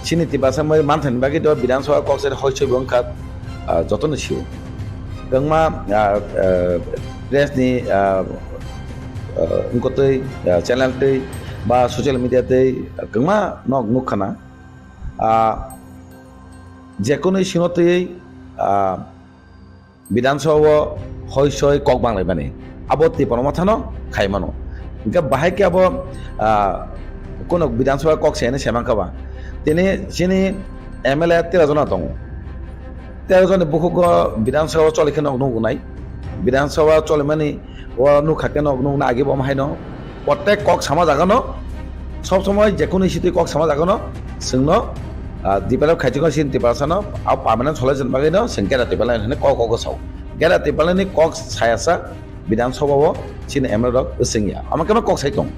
chini Tiprasa manthani bagwi do Bidhan Sabha kok sai hoi soi bo wngkha, ah, jotono sio. Kwbangma, ah, ah, press ni, ah, ah, wngkotwi, ah, channel twi ba social media twi kwbangma nok nukha na. Ah, jekunu sino twi, ah, Bidhan Sabha o hoi soi kok banglaimani. Abo Tipra Motha no khai mano. Hwnkhe bahai khe abo, ah, kunu Bidhan Sabha kok se hinwi sai mankha ba. Tini chini M L A tera jona tongo. Tera joni bukhugo Bidhan Sabha choli khe nok nugo nai. Bidhan Sabha cholimani o nukha khe nok nukna agi bo haino. Prottek kok sama jaga no, sob somoi jekunu sitwi kok sama jaga no, chwngno, ah, develop khaijak no chini Tiprasa no, a permanent solution bagwi no, chwng Greater Tipraland hinwi kok, kok sao. Greater Tipraland ni kok saya sa Bidhan Sabha o chini M L A rok swng ya. Ama khe kok sai tong.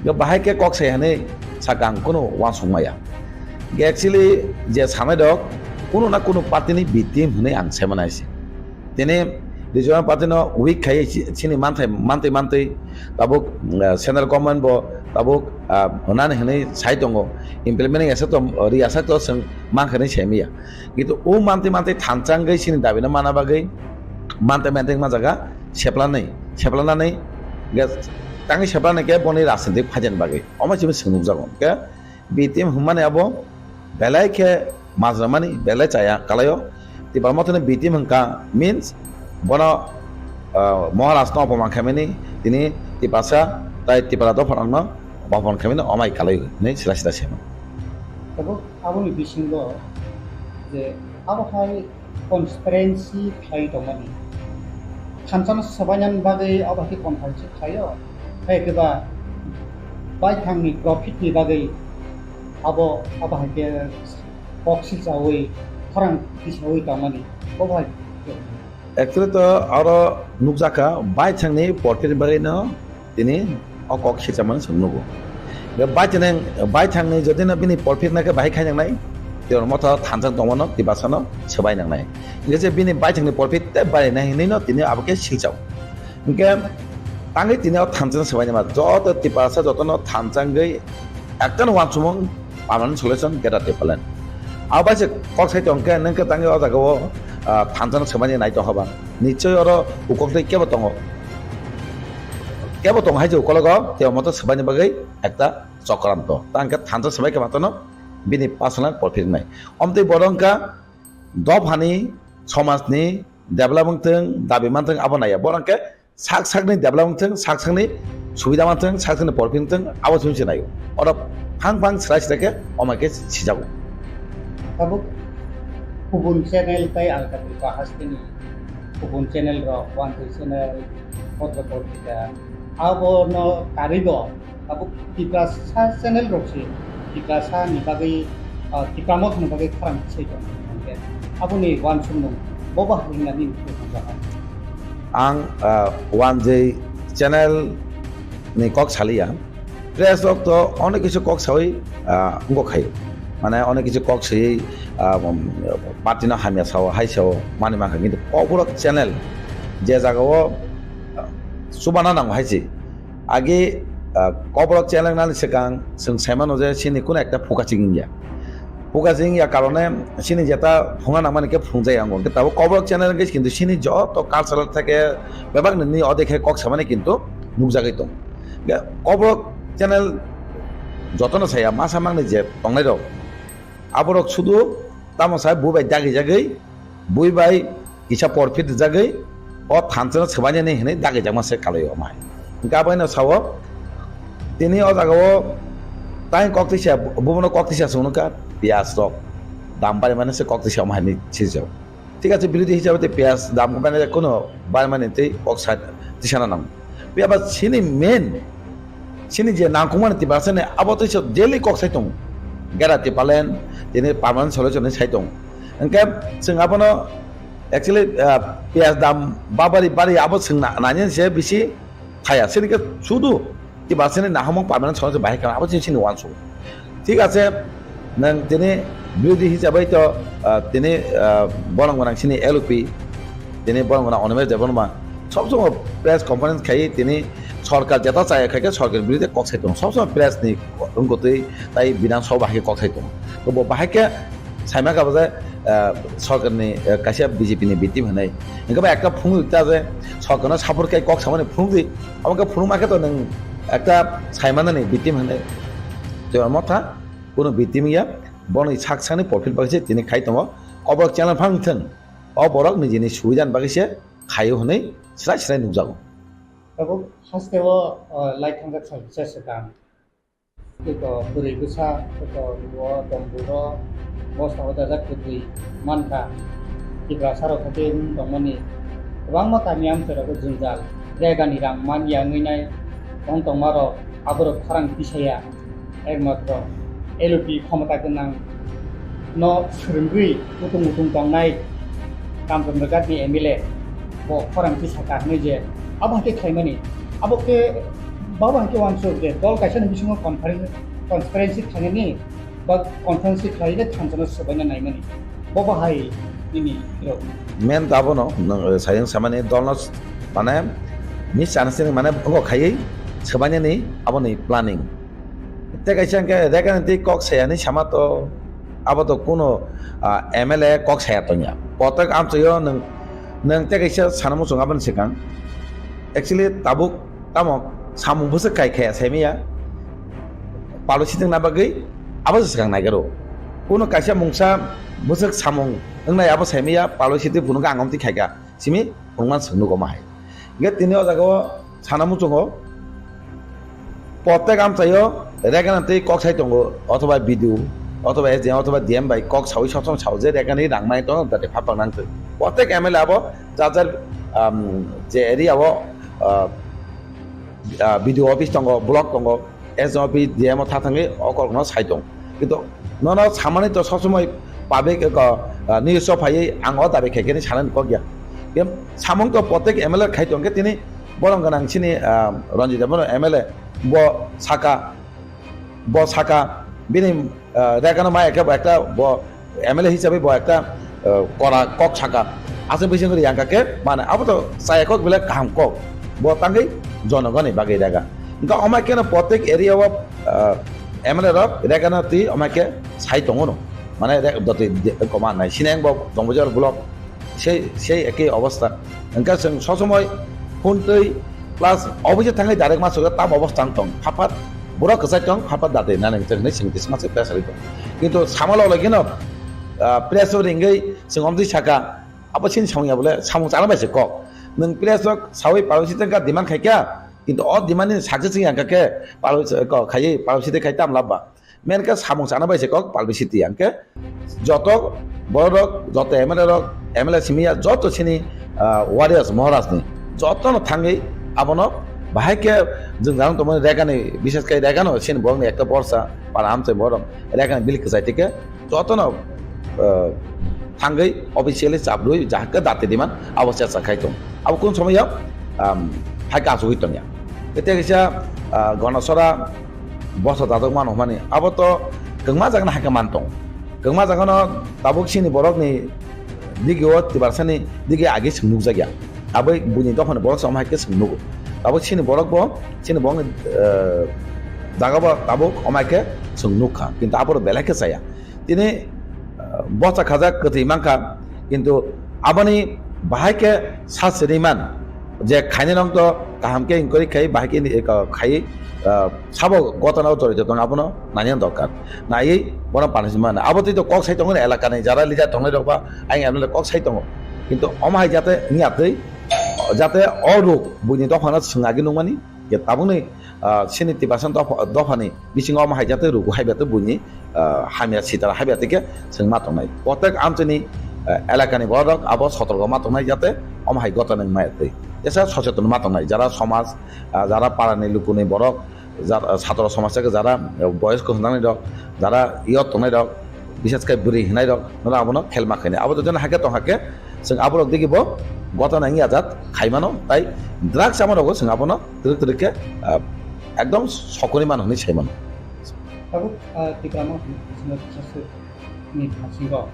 Bahai khe kok sai hinwi saka ang kunu uansuk maya. Actually, je sanai rok, kunu na kunu party ni B team hinwi ang sai mano hai se. Tini regional party no weak khai chi-, chini manthai, mantwi mantwi tabuk, ah, central government bo tabuk, ah, hwnani hinwi sai tongo, implement asa to, ri asa to chwng mankha hinwi sai maya. Kintu o mantwi mantwi thansa wngwi chini dabi no mana bagwi mantwi mantwi wngma jaga seplanwi, seplanani ge-, tangwi seplanai khe boni rajnitik phaijani bagwi omo chini chwng nukjago. Hwnkhe B team hwnmani abo belai khe majra mani belai chaya kalaio. Tipra Motha ni B team hwnkha means bono, ah, Maharaj no opoman khaimani tini Tiprasa tai Tipra dopha rok no opoman khaimani omai kalai hinwi sila sila sema. Tabuk aboni bisingo je abo hai conspiracy khlai tongmani. Thansa no swbainani bagwi abo hai khe conspiracy khlaio. Hai khe ba baithangni profit ni bagwi abo, abo hai khe kok silchaui, khorang tisaui tongmani. Abo hai khe. Actually to oro nukjakha baithangni profit ni bagwi no tini o kok silchamani chwng nugo. Hwnkhe baithangni, baithangni jodi no bini profit nakhe bahai khai nangnai, Tipra Motha thansa tongmano Tiprasa no swbai nangnai. Hwnkhe je bini baithangni profit tei barinai hinwi no tini abo khe silchao. Hwnkhe tangwi tini o thansa no swbai nangma joto Tiprasa jotono thansa wngwi ekta no uansukmung permanent solution Greater Tipraland. Abo bai se kok sai tong khe, nwng khe tangwi o jaga o, ah, thansa no swbaini nai tong kha ba. Nichoi oro ukok tei kebo tongo. Kebo tongo hai je ukologo, tei omo to swbaini bagwi ekta Chokranto. Tang khe thansa swbai khe matano bini personal profit nai. Omtwi bodo wngkha dophani, somajni develop wngthwng, dabi manthwng abo naiya. Bodo wngkhe sak sakni develop wngthwng, sak sakni subida manthwng, sak sakni profit wngthwng, abo chwng se naio. Oro phang phang srai srai khe omai khe sijago. Tabuk kubun channel tai alka alka hasteni kubun channel rok, Wanthwi channel, Potro Potrika, abono karwi bo tabuk Tiprasa channel rok se Tiprasa ni bagwi, ah, Tipra Motha ni bagwi khorang se tong hwnkhe aboni uansukmung bo ba hinna nini thangjago. Ang, ah, Wanthwi channel ni kok saliya. Press rok to onek kisu kok sawi, ah, wngkok khai. Mane onek kisu kok sawi, ah, um, party no hamya sao, hai sao, mani mankha. Kintu Kokborok channel je jaga o, ah, chubana nango hai se. Agi, ah, Kokborok channel nani swkang chwng saimano je chini kuno ekta phuka chingya. Phuka chingya karone chini jeta phunga nangmani khe phungjaya wngo. Hwnkhe tabuk Kokborok channel hwnkhe kintu chini joto cultural theke bebak nini odekhe kok samani kintu nukjagwi tongo. Hwnkhe Kokborok channel jotono saya masa mangni je tongnai rok, aborok sudu tamo sai bui bai dagi jagwi, bui bai kisa porphit rijagwi o thansa no swbainani hinwi dagijakma se kalai o mai. Hwnkhe abo haino sao tini o jaga o tai kok tisa, bubono kok tisa swngnokha piyaj rok dam barimani se kok tisa omo hinwi sijak. Thik ache, birodhi hisabe tei piyaj dam barimani kuno barimani tei kok sa tisana nango. Phiya ba chini main, chini je nangkukmani Tiprasa ni abo tei se daily kok sai tongo. Gera Tipraland tini permanent solution ni sai tongo. Hwnkhe chwng abono actually, ah, piyaj dam babari bari abo chwng na-, nani se bisi thaya. Chini khe sudu Tiprasa ni nahamung permanent solution bahai kha abo chini, chini uansuk. Thik ache, nwng tini birodhi hisabai to, ah, tini, ah, borong gwnang chini L O P, tini borong gwnang Animesh Debbarma, sob somoi press conference khai tini sorkar jeta chaya khai khe sorkar birodhi kok sai tongo, sob somoi press ni wngkutwi tai Bidhan Sabha bahai khe kok sai tongo. To bo bahai khe saima kha bo je, ah, sorkar ni, ah, kaisa B J P ni victim hinwi. Hwnkhe ba ekta phunuk ta je sorkar no support khai kok samani phunuk di, abo khe phunuk ma khe to nwng ekta saimanani victim hinwi. Tei omo tha kuno victim ya, boni sak sakni profit bagwi se tini khai tongo. Kokborok channel phang thwng, o borok nijini subidani bagwi se khaio hinwi srai srai nukjago. Tabuk haste o, o, lai thangjak sal kisa swkang. Tei ko bwrwi bwsa, tei ko luo, domburo, bosta o dajak kwtwi mankha. Tiprasa rok khe tei wng tongmani kwbangma kami amchai rogo jwngjal. Regani rang man ya wngwi nai tong tongma rok, aborok khorang tisaya. Ekmatro L O P khomota gwnang no swrwngwi utung utung tongnai Kamchandra Ghat ni M L A bo khorang tisaka hinwi je abo hai khe khlaimani. Abo khe babo hai khe uansuk je dol kaisa ni bisingo conference, transparency khlainani ba conference khlaina thansa no swbaina naimani. Bo bahai nini rok. Main to abono, nwng, eh, sayang samani dolno s-, mane misunderstanding mane wngkha khaiwi swbainani aboni planning. Tei kaisa hwnkhe Rekhani tei kok sayani sama to abo to kuno, ah, M L A kok saya tongya. Kotok amchaio nwng, nwng tei kaisa sana muchung aboni swkang. Actually tabuk tamo samung bwswk kai khaya saimaya. Palo sitwngna bagwi abo se swkang naigaro. Kuno kaisa mungsa bwswk samung wngnai abo saimaya palo sitwi phunukha ang omtwi khaikha. Simi phunukman swk nugo ma hai. Hwnkhe tini o jaga o sana muchungo protek amchaio Rekhani tei kok sai tongo othoba B D O othoba S D M othoba D M bai kok sawi sob somoi sao je Rekhani rang mai tongo dati phapang nang twi. Protek M L A abo jar jar, um, je area o, uh, ah, B D O office tongo, block tongo, S D M office, D M o tha thangwi o korokno sai tong. Kintu nono samani to sob somoi public eko, ah, news o phaiwi ang o dabi khe khe ni sanani kok ya. Khe samung to protek M L A khai tong khe tini borong gwnang chini, ah, Ranjit Debbarma M L A bo saka, bo saka bini, ah, Rekhano maya khe bo ekta bo M L A hisabe bo ekta, ah, kora kok saka. Aswk bising kori yang khe mane abo to chaya kok belai kaham kok. Bo tangwi jonogoni bagwi Rekha. Hwnkhe omai kheno protek area o, ah, M L A rok Rekhano twi omai khe sai tongo no. Mane re-, doti de-, koma nai. Sineng bo Dongbazar block. Sei, sei ekei obostha. Hwnkhe chwng sob somoi phone twi plus office thangwi direct ma sugwi tam obostha wng tong. Phaphat Borok kwchai tong, phatpha dati nani hwnwi chwng twi sima se press rwui tong. Kintu samalo lagino, ah, press o ringwi chwng omtwi saka, abo chini samung ya bole samung chana bai se kok. Nwng press o sawi palwi siteng ka demand khai kha, kintu o demand ni success wngya hwnkha khe palwi se kok khaiwi palwi siteng khai tam lab ba. Main khe samung chana bai se kok palwi siteng ya hwnkhe joto borok rok, joto M L A rok, M L A simi ya, joto chini, ah, warriors Maharaj ni joto no thangwi abono bahai khe jwng jang tongmani Rega ni, bishes khai Rega no chini borok ni ekta borsa para amchai borok Rega ni bill kwchai tike joto no, ah, thangwi officially chap rwi jahak khe dati diman abo chacha khai tong. Abo kun somoi ya, um, hai khe achugwi tong ya. Tei kaisa, ah, Ganasora bosa dajak mano hwnmani abo to kwngma jagano hai khe man tong. Kwngma jagano tabuk chini borokni digi o Tiprasani digi agi chwng nukjak ya. Abo buini dophani borok chama hai khe chwng nugo. Tabuk chini borok bo, chini borokni, eh, jaga bo tabuk omai khe chwng nukha. Kintu aboro belai khe chaya. Tini, eh, bocha khajak kwtwi mankha, kintu aboni bahai khe sa siri man je khainai nong to kaham khe inquiry khai bahai khe, eh, khai, eh, sabo gotana o jorito tong abono nani dorkar. Naiwi bono punishment mano. Abo twi to kok sai tongo elaka ni jara leader tongnai rok ba ayang M L A kok sai tongo. Kintu omo hai jate wngya twi, jate o ruk buini dophano swng agi nukmani je tabukni, ah, chini Tiprasa dopha, dophani bisingo omo hai jate rugu hai bete buini, ah, hamya sitara hai bete khe chwng ma tongnai. Protek amchini, ah, elakani borok abo sotorgo ma tongnai jate omo hai gotana wng maya twi. Jesa socheton ma tongnai jara somaj, ah, jara parani lukuni borok, jara, ah, satro somaj khe jara, ah, boyos kwchwng nangni rok, jara yot tongnai rok, bises khe bwrwi hinai rok, nono abono khelma khainai. Abo jotono hakhe tong hakhe, chwng aborok digi bo gotana wngya jat khaimano, tai drugs ama rogo chwng abono twrwk twrwk khe, ah, ekdom sokoni mano hwnwi sai mano. Tabuk, ah, Tipra Motha ni bisingtwi kisa swk ni bisingo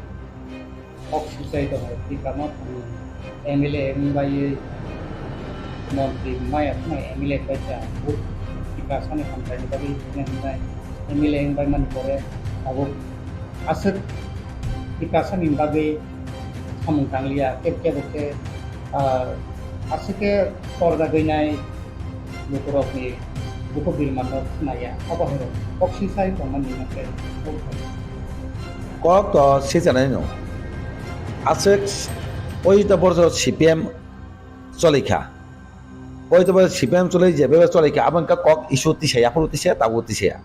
kok swchai tongo, Tipra Motha ni M L A wng baiwi montri maya phano M L A paikha, bo Tiprasani hamkraini bagwi hwnwi hwnwi M L A wng bai mani pore tabuk aswk Tiprasani bagwi samung tangliya, kebo kebo khe, ah, aswk khe torjagwi nai lukurokni bukhuk birmanno khnaya, abo hai rok kok sisai tongmani hwnkhe. Kok to sisanai no. Aswk poito borso C P M cholikha. Poito borso C P M choli jebe cholikha, abo wngkha kok issue tisaya, aphuru tisaya, tabuk tisaya.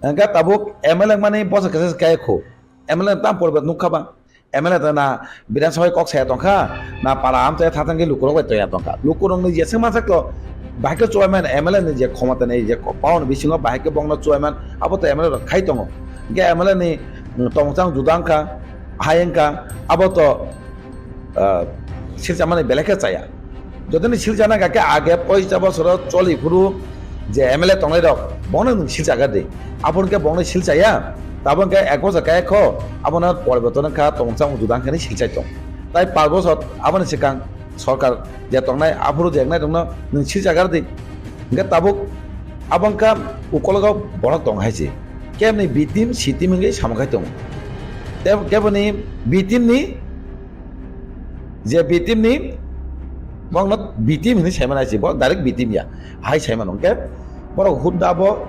Hwnkhe tabuk M L A mani bosa kesa kaya khu. M L A tam poribet nukha ba. M L A ta na Bidhan Sabha kok saya tongkha, na para amchai thathang khe lukurok bai toya tongkha. Lukurokni jeswk mansak to, bahai khe chubaimani M L A ni je khomota ni je power ni bisingo bahai khe bongno chubaiman, abo to M L A rok khai tongo. Hwnkhe M L A ni, mm, tongchang juda wngkha, hai wngkha, abo to, ah, silchamani belai khe chaya. Jotoni silchana kha khe age poisa bosoro choli phuru je M L A tongnai rok, bono nwng silchagar di. Abo hwnkhe bono silchaya, tabo hwnkhe ek bosor kaya kho, abono poriborton wngkha, tongchang juda wngkha hinwi silchai tong. Tai panch bosor aboni swkang sorkar je tongnai, aphuru je eknai rokno nwng silchagar di. Hwnkhe tabuk abo wngkha ukologo borok tong hai se. Keboni B team, C team hwnkhe samung khai tongo. Tei keboni B team ni je B team ni bokno B team hinwi saimano hai se, bo direct B team ya. Hai saimano hwnkhe borok hut da bo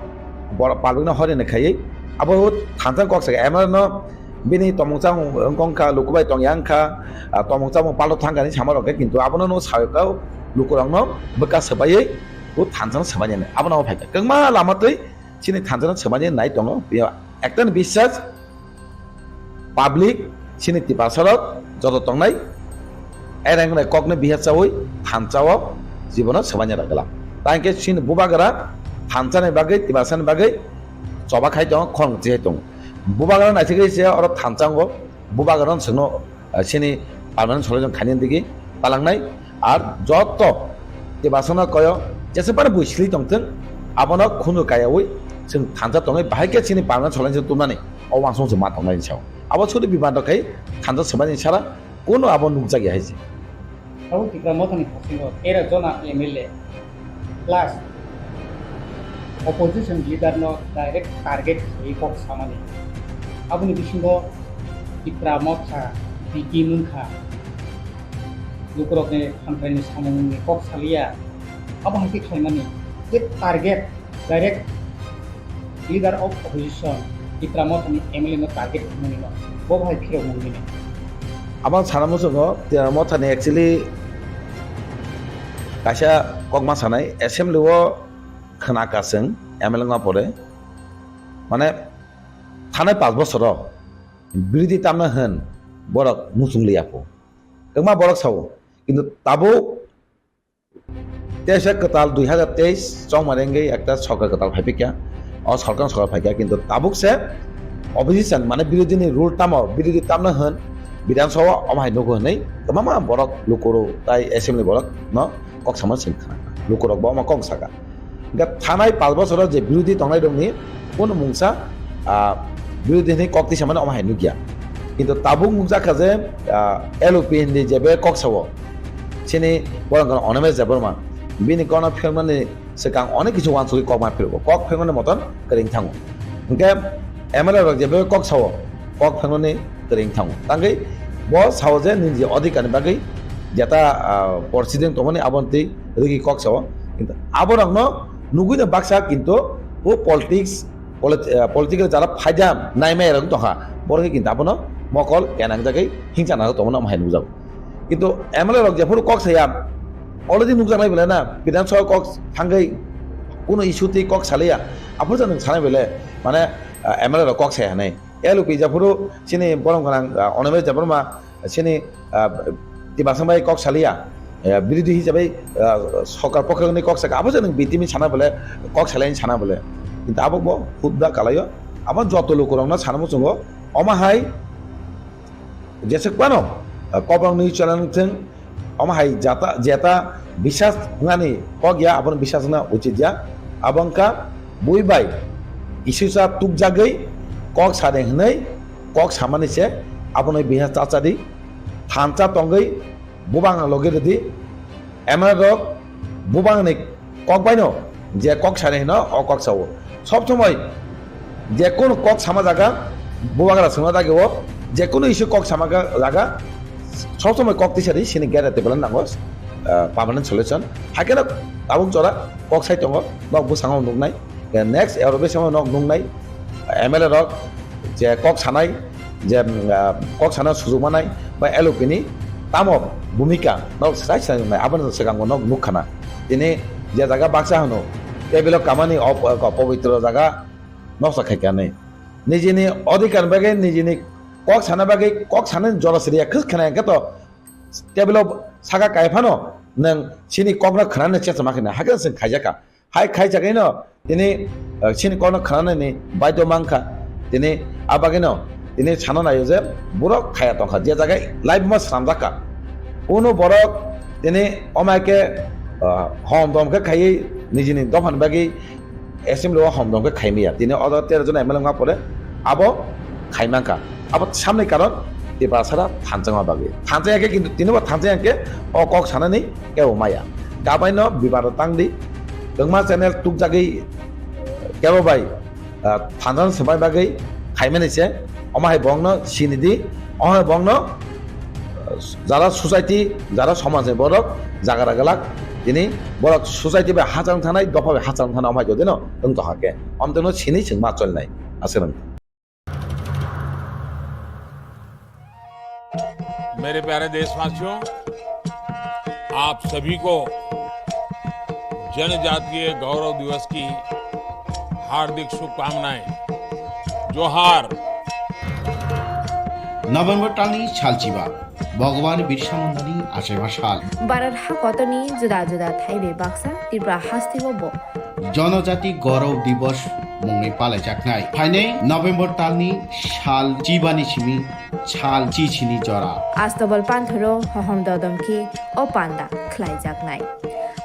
borok palwino hori ni khaiwi abo hut thansa kok saka M L A no bini tomung chamung wngkha, luku bai tongya wngkha, ah, tomung chamung palto thangkha hinwi sama rok khe, kintu abono no sawi kha lukurokno bwkha swbaiwi hut thansa no swbainani abono phaikha kwbangma lama twi chini thansa no swbainani nai tongo. Ekta ni biswas public, chini Tiprasa rok joto tongnai, ereng wngnai kokno bihar chawi thansa o jibono swbaina rwgwla. Tangkhe chini bubagra thansa ni bagwi, Tiprasa ni bagwi choba khai tongo, khorang chi hai tongo. Bubagra naisingwi se oro thansa wngo, bubagra no chwngno, ah, chini permanent solution khaina digi talangnai. Ar joto Tiprasano koyo jesebani bui sili tongthwng, abono khunu kayawi chwng thansa tongwi bahai khe chini permanent solution tubnani o uansukmung chwng ma tongnai hinwi sao. Abo sudu bibando khai thansa swbaini sara kuno abo nukjakya hai se. Abo Tipra Mothani thasingo tera jona M L A plus opposition leader no direct target khaiwi kok samani. Aboni bisingo Tipra Motha B T wngkha. Lukurokni hamkraini samungni kok saliya. Abo hai khe khlaimani je target direct Leader of Opposition Tipra Mothani M L A no target hwnwi no bo bahai phirok mung bini. Abang sana muchungo Tipra Mothani actually kaisa kokma sanai assembly o khna kaseng M L A wngma pore mane thanai panch bosoro birodi tamna hwn borok muchung liya pho wngma borok sao kintu tabuk Teisa kwtal dui hazar teis chongmani wngwi ekta sorkar kwtal phaiphikya. O sorkar sorkar phaikya kintu tabuk se opposition mane birodini rule tamo birodi tamno hwn Bidhan Sabha omo hai nugo hwnwi kwbangma borok lukurok tai assembly borok no kok sama sing khna lukurok bo omo kok saka. Hingke thanai pal bosoro je birodi tongnai rokni Kunu mungsa, ah, birodini kok tisa mani omo hai nukya. Kintu tabuk nukjak kha je, ah, L O P hindi jebe kok sao. Chini borok wngkha Animesh Debbarma. Bini kokno phirmani swkang onek kisu wansugwi kok ma phirgo. Kok phirmani moton kwrwng thango. Hingke M L A rok jebe kok sao, kok phirmani kwrwng thango. Tangwi bo sao je nini je odhikar ni bagwi jeta, ah, proceeding tongmani aboni twi rwgwi kok sao. Kintu aborokno nugwi no baksa kintu bo politics polit-, eh, political jara phaida naimai rok tongkha, borok khe kintu abono mokol kenang jagwi hingsa nang tongmani omo hai nukjago. Kintu M L A rok jephuru kok saya, already nukjaknai belai na, Bidhan Sabha kok thangwi kuno issue twi kok salaiya, aphuru nwng sanai belai, mane, eh, M L A rok kok saya hinwi. L O P jephuru chini borok gwnang, eh, Animesh Debbarma, chini, ah, Tiprasa bai kok saliya, eh, birodhi hisabai, ah, sorkar pokhe ni kok saka, abo je nwng B T M sana bole, kok salai sana bole. Kintu abo bo hudda kalaio, abo joto lukurokno sana muchungo, omo hai jesek pano, ah, Kobrang News Channel thwng, omo hai jata, jeta bisas wngnani kok ya, abono bisas wngna uchit ya, abo wngkha bui bai isusa tukjagwi kok sade hwnwi kok samani se abono bihas chachadi thansa tongwi bubang logi rwdi. M L A rok bubangni kok baino je kok sani hino o kok sao. Sob somoi je kono kok sama jaga bubagra songna dagi o je kono issue kok sama ga-, jaga sob somoi kok tisari sini gere tebela nango, ah, permanent solution. Hakeno tabuk jora kok sai tongo nok busango nuknai. Next Europe samo nok nuknai M L A rok je kok sanai je, mm, ah, kok sana sujuk manai ba L O P ni tamo bhumika nok sai sai nai aboni swkango nok nukkhana. Tini je jaga baksa hwno table o kamani o, o, pobitro jaga noksa khaikha hinwi. Nijini odhikar bagwi nijini kok sana bagwi kok sanani jora siriya khwk khna hwnkhe to table o saka kai phano nwng chini kokno khnani chesama khna hakhe chwng khaijakha. Hai khaijagwino tini, eh, chini kokno khnanani baidhyo mankha. Tini abagwino tini sana naio je borok khaya tongkha, je jaga live ma swnamjakha. Uno borok tini omaike, ah, hom dom khe khaiwi nijini dophani bagwi assembly o hom dom khe khaimaya. Tini o jaga tero jon M L A wngma pore abo khaimankha. Abo samni karon Tiprasara thanchangma bagwi. Thanchang ya khe kintu tini bo thanchang ya khe o kok sanani kebo maya. Kabaino bibado tangdi. Kwngma channel tukjagwi kebo bai, ah, thanchang swbai bagwi khaimani se omo hai bongno sinidi, omo hai bongno, ah, jara society, jara somajni borok jagara glak tini borok society bai hachal thanai, dopha bai hachal thanai omo hai jodino wng tongkha khe. Omteno sini chwng ma cholnai. Aswk. मेरे प्यारे देशवासियों, आप सभी को जनजातीय गौरव दिवस की हार्दिक शुभकामनाएं। जोहार। November talni salchiba, Bhagwan Birsa Mundani achaiba sal. Bharat hakotorni juda juda thaibai baksa Tripura hasteo bo Jonojati Gaurav Divas mungwi palaijaknai. Phainai November talni sal chibani simi sal chichini jora. Astabal panthoro hohom dodom khe o panda khlaijaknai.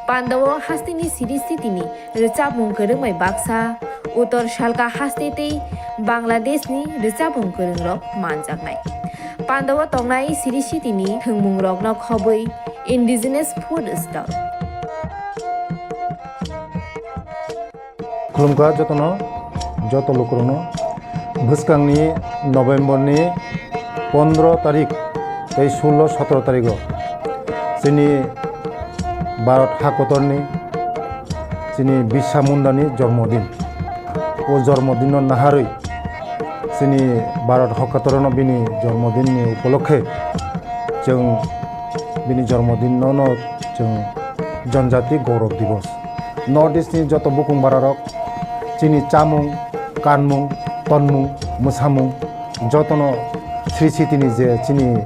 Pandao hasteni siri sitini rwchapmung kwrwngbai baksa, Uttor Salka haste tei Bangladeshni rwchapmung kwrwngrok manjaknai. Pandao tongnai siri sitini thwngmungrokno khobwi indigenous food stall. Khulumkha jotono, joto lukurokno. Bwskangni November ni pondro tarik tei sullo sotro tarigo chini Bharat hakotorni chini Birsa Mundani jormo din. O jormodinno naharwi chini Bharat hokatorno bini jormodinni upolokhe chwng bini jormodinno no chwng Janjati Gaurav Divas. North East ni joto bukung bararok chini chamung, kanmung, tonmung, mwsamung jotono Sri Siti ni je chini,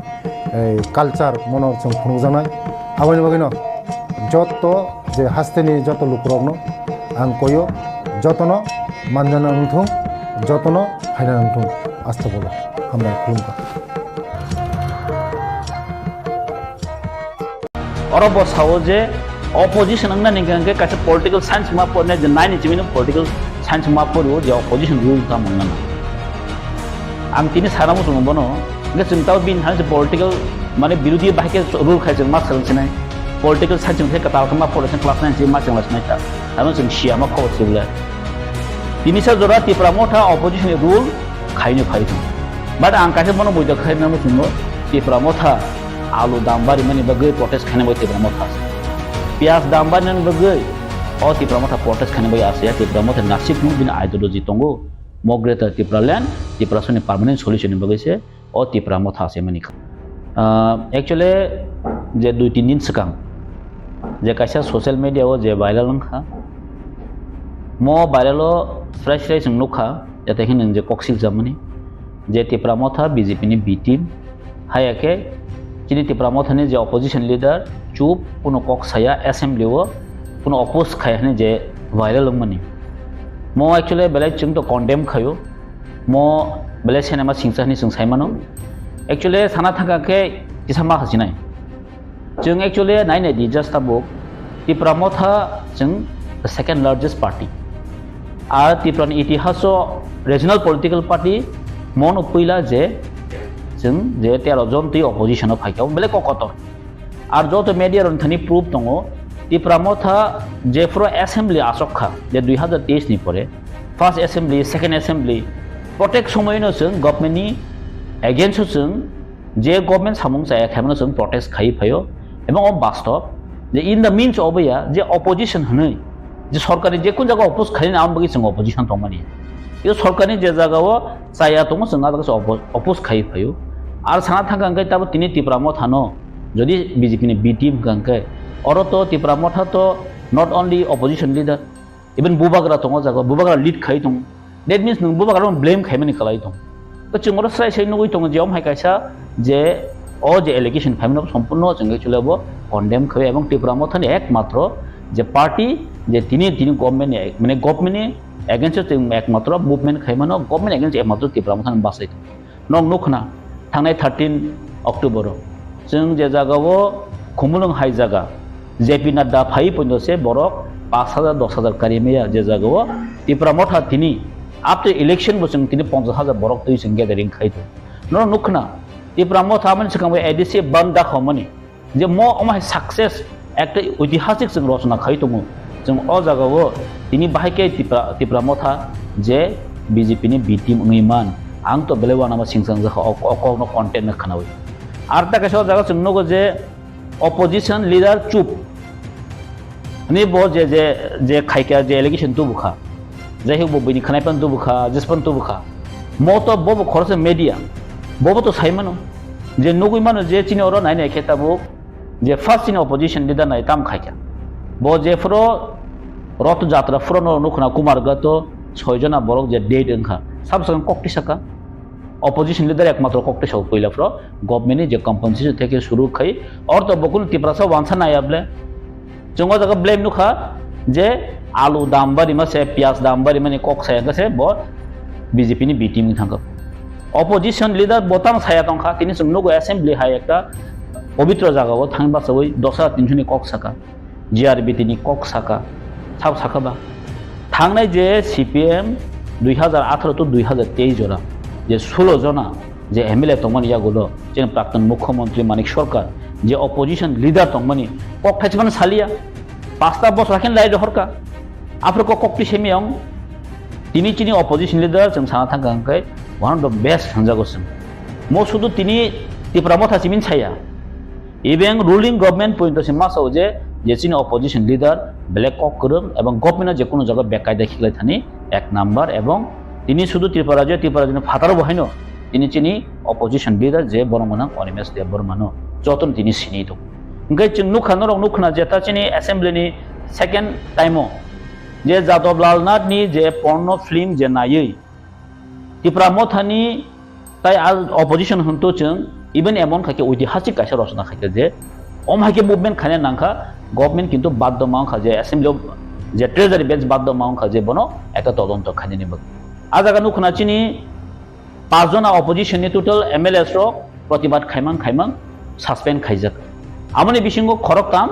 eh, culture mono chwng phunukjaknai. Aboni bagwino joto je hasteni joto lukurokno ang koyo, jotono manjana wngthung, jotono phaina wngthung. Asta bolo, hambai khulumkha. Oro bo sao je opposition wngna ni hwnkhe kaisa political science ma porne je nine ni chimino political science ma porio je opposition rule ta mangna na. Ang tini sana muchungo bono, hwnkhe chwng tao bini thani se political, mane, birodhi bahai khe rule khai chwng ma swrwng sinai. Political science hwnkhe kwtal khe ma pore se class nine si ma chwng lai sinai ta. Ano chwng siya ma khobor sibla. Tini sa jora Tipra Motha opposition ni rule khaino phai thung. But ang kaisa bono buidok khai nang muchungo Tipra Motha alu dam bari mani bagwi protest khaina bai Tipra Motha. Piyaj dam bari nani bagwi o Tipra Motha protest khaina bai asya Tipra Motha nasik nung bini ideology tongo. Mo Greater Tipraland, Tiprasani permanent solution ni bagwi se o Tipra Motha se mani kha. Ah, actually, je dui tin din swkang je kaisa social media o je viral wngkha, mo viral o fresh fresh wng nukha, jate khe nwng je kok siljak mani je Tipra Motha B J P ni B team, haya khe chini Tipra Motha ni je opposition leader chup, kuno kok saya, assembly o kuno oppose khai hwnwi je viral wngmani. Mo actually belai chwng to condemn khaio. Mo belai cinema singsa hwnwi chwng sai mano. Actually sana thangkha khe kisa ma hasinai. Chwng actually nai nai di, just tabuk Tipra Motha chwng the second largest party. Ar Tipra ni itihas o regional political party mono puila je chwng je tero jon twi opposition o phaikha, belai kokotor. Ar joto media rok thani proof tongo, Tipra Motha jephuru assembly asok kha, je dui hazar teis ni pore, first assembly, second assembly, protek somoino chwng government ni against o chwng je government samung chaya khaimano chwng protest khai phaio, ebong o bastob je in the means of ya je opposition hwnwi je sorkari je kun jaga oppose khaina ang bagwi chwng opposition tongmani. Yo sorkari je jaga o chaya tongo chwng a jaga se oppo-, oppose khai phaio. Ar sana thangkha hwnkhe tabo tini Tipra Motha no jodi B J P ni B team hwnkha hwnkhe oro to Tipra Motha to not only opposition leader, even bubagra tongo jaga, bubagra lead khai tongo. That means nwng bubagra no blame khaimani kwlai tongo. To chwng oro srai srai nugwi tongo je omo hai kaisa je o je allegation phaimani bo sompurno chwng actually bo condemn khai ebong Tipra Motha ni ekmatro je party je tini tini government ni, mane government ni against o chwng ekmatro movement khaimano, government against ekmatro Tipra Motha ni bachai tongo. Nok nukhna thangnai thirteen October o chwng je jaga o Khumulwng hai jaga J P Nadda phai pondo se borok pash hajar, dos hajar kari maya je jaga o Tipra Motha tini after election bo chwng tini ponchash hajar borok twi chwng gathering khai tongo. Norok nukhna Tipra Motha amani swkang bai A D C bandh dakhaumani. Je mo omo hai success ekta oitihasik chwng rochona khai tongo. Chwng o jaga o tini bahai khe Tipra, Tipra Motha je B J P ni B team wngwi man. Ang to belai uanama singchang jakha o, o kokno content no khwnawi. Ar ta kaisa o jaga chwng nugo je opposition leader chup. Ani bo je, je, je khaikha je allegation tubukha. Jai hok bo bini khwnai pan tubukha, jes pan tubukha. Mo to bo bo khoroksa media. Bo bo to sai mano. Je nugwi mano je chini oro nai nai khe tabuk je first chini opposition leader nai tam khaikha. Bo je phuro Roth Jatra phuro no nukhna Kumar Gato soi jona borok je dead wngkha. Sab sakang kok tisaka. Opposition leader ekmatro kok tisao puila phuro government ni je compensation theke suru khai orto bokul Tiprasa wansa nai able. Chwng o jaga blame nukha je alu dam bari ma se, piyaj dam bari mani kok saya khe se bo B J P ni B team ni thangkha. Opposition leader bo tamo saya tongkha, tini chwng nugo assembly hai ekta pobitro jaga o thangwi bachawi dos hajar tinso ni kok saka, G R B T ni kok saka, sabo saka ba. Thangnai je C P M dui hajar atharo to dui hajar teis jora je sulo jona je M L A tongmani yagulo chini praktun mukhyamantri Manik Sarkar je opposition leader tongmani kok thaismano saliya, pasta bosor khe lai rohorka. Aphuru kok kok twi semi ang tini chini opposition leader chwng sana thangkha hwnkhe one of the best hwnjago chwng. Mo sudu tini Tipra Motha simin saya. Even ruling government pointo se masao je je chini opposition leader belai kok kwrwng ebong government-no je kono jaga bekaida khiklai thani ek number, ebong tini sudu Tripura rajyo, Tripura rajyoni phataro bo haino tini chini opposition leader je borok mwnang Animesh Debbarma no jotono tini sini tongo. Hwnkhe chwng nukha, norok nukha je ta chini assembly ni second time o je Jadab Lal Nath ni je porno film je naiwi Tipra Motha ni tai a opposition hwn to chwng even emon khaikhe oitihasik kaisa rochona khaikhe je om haikhe movement khaina nangkha, government kintu baddo ma wngkha je assembly o je treasury bench baddo ma wngkha je bono ekta todonto khainani bagwi. A jaga nukha chini pachjona opposition ni total M L As rok protibad khaimang khaimang suspend khaijak. Amoni bisingo khoroktham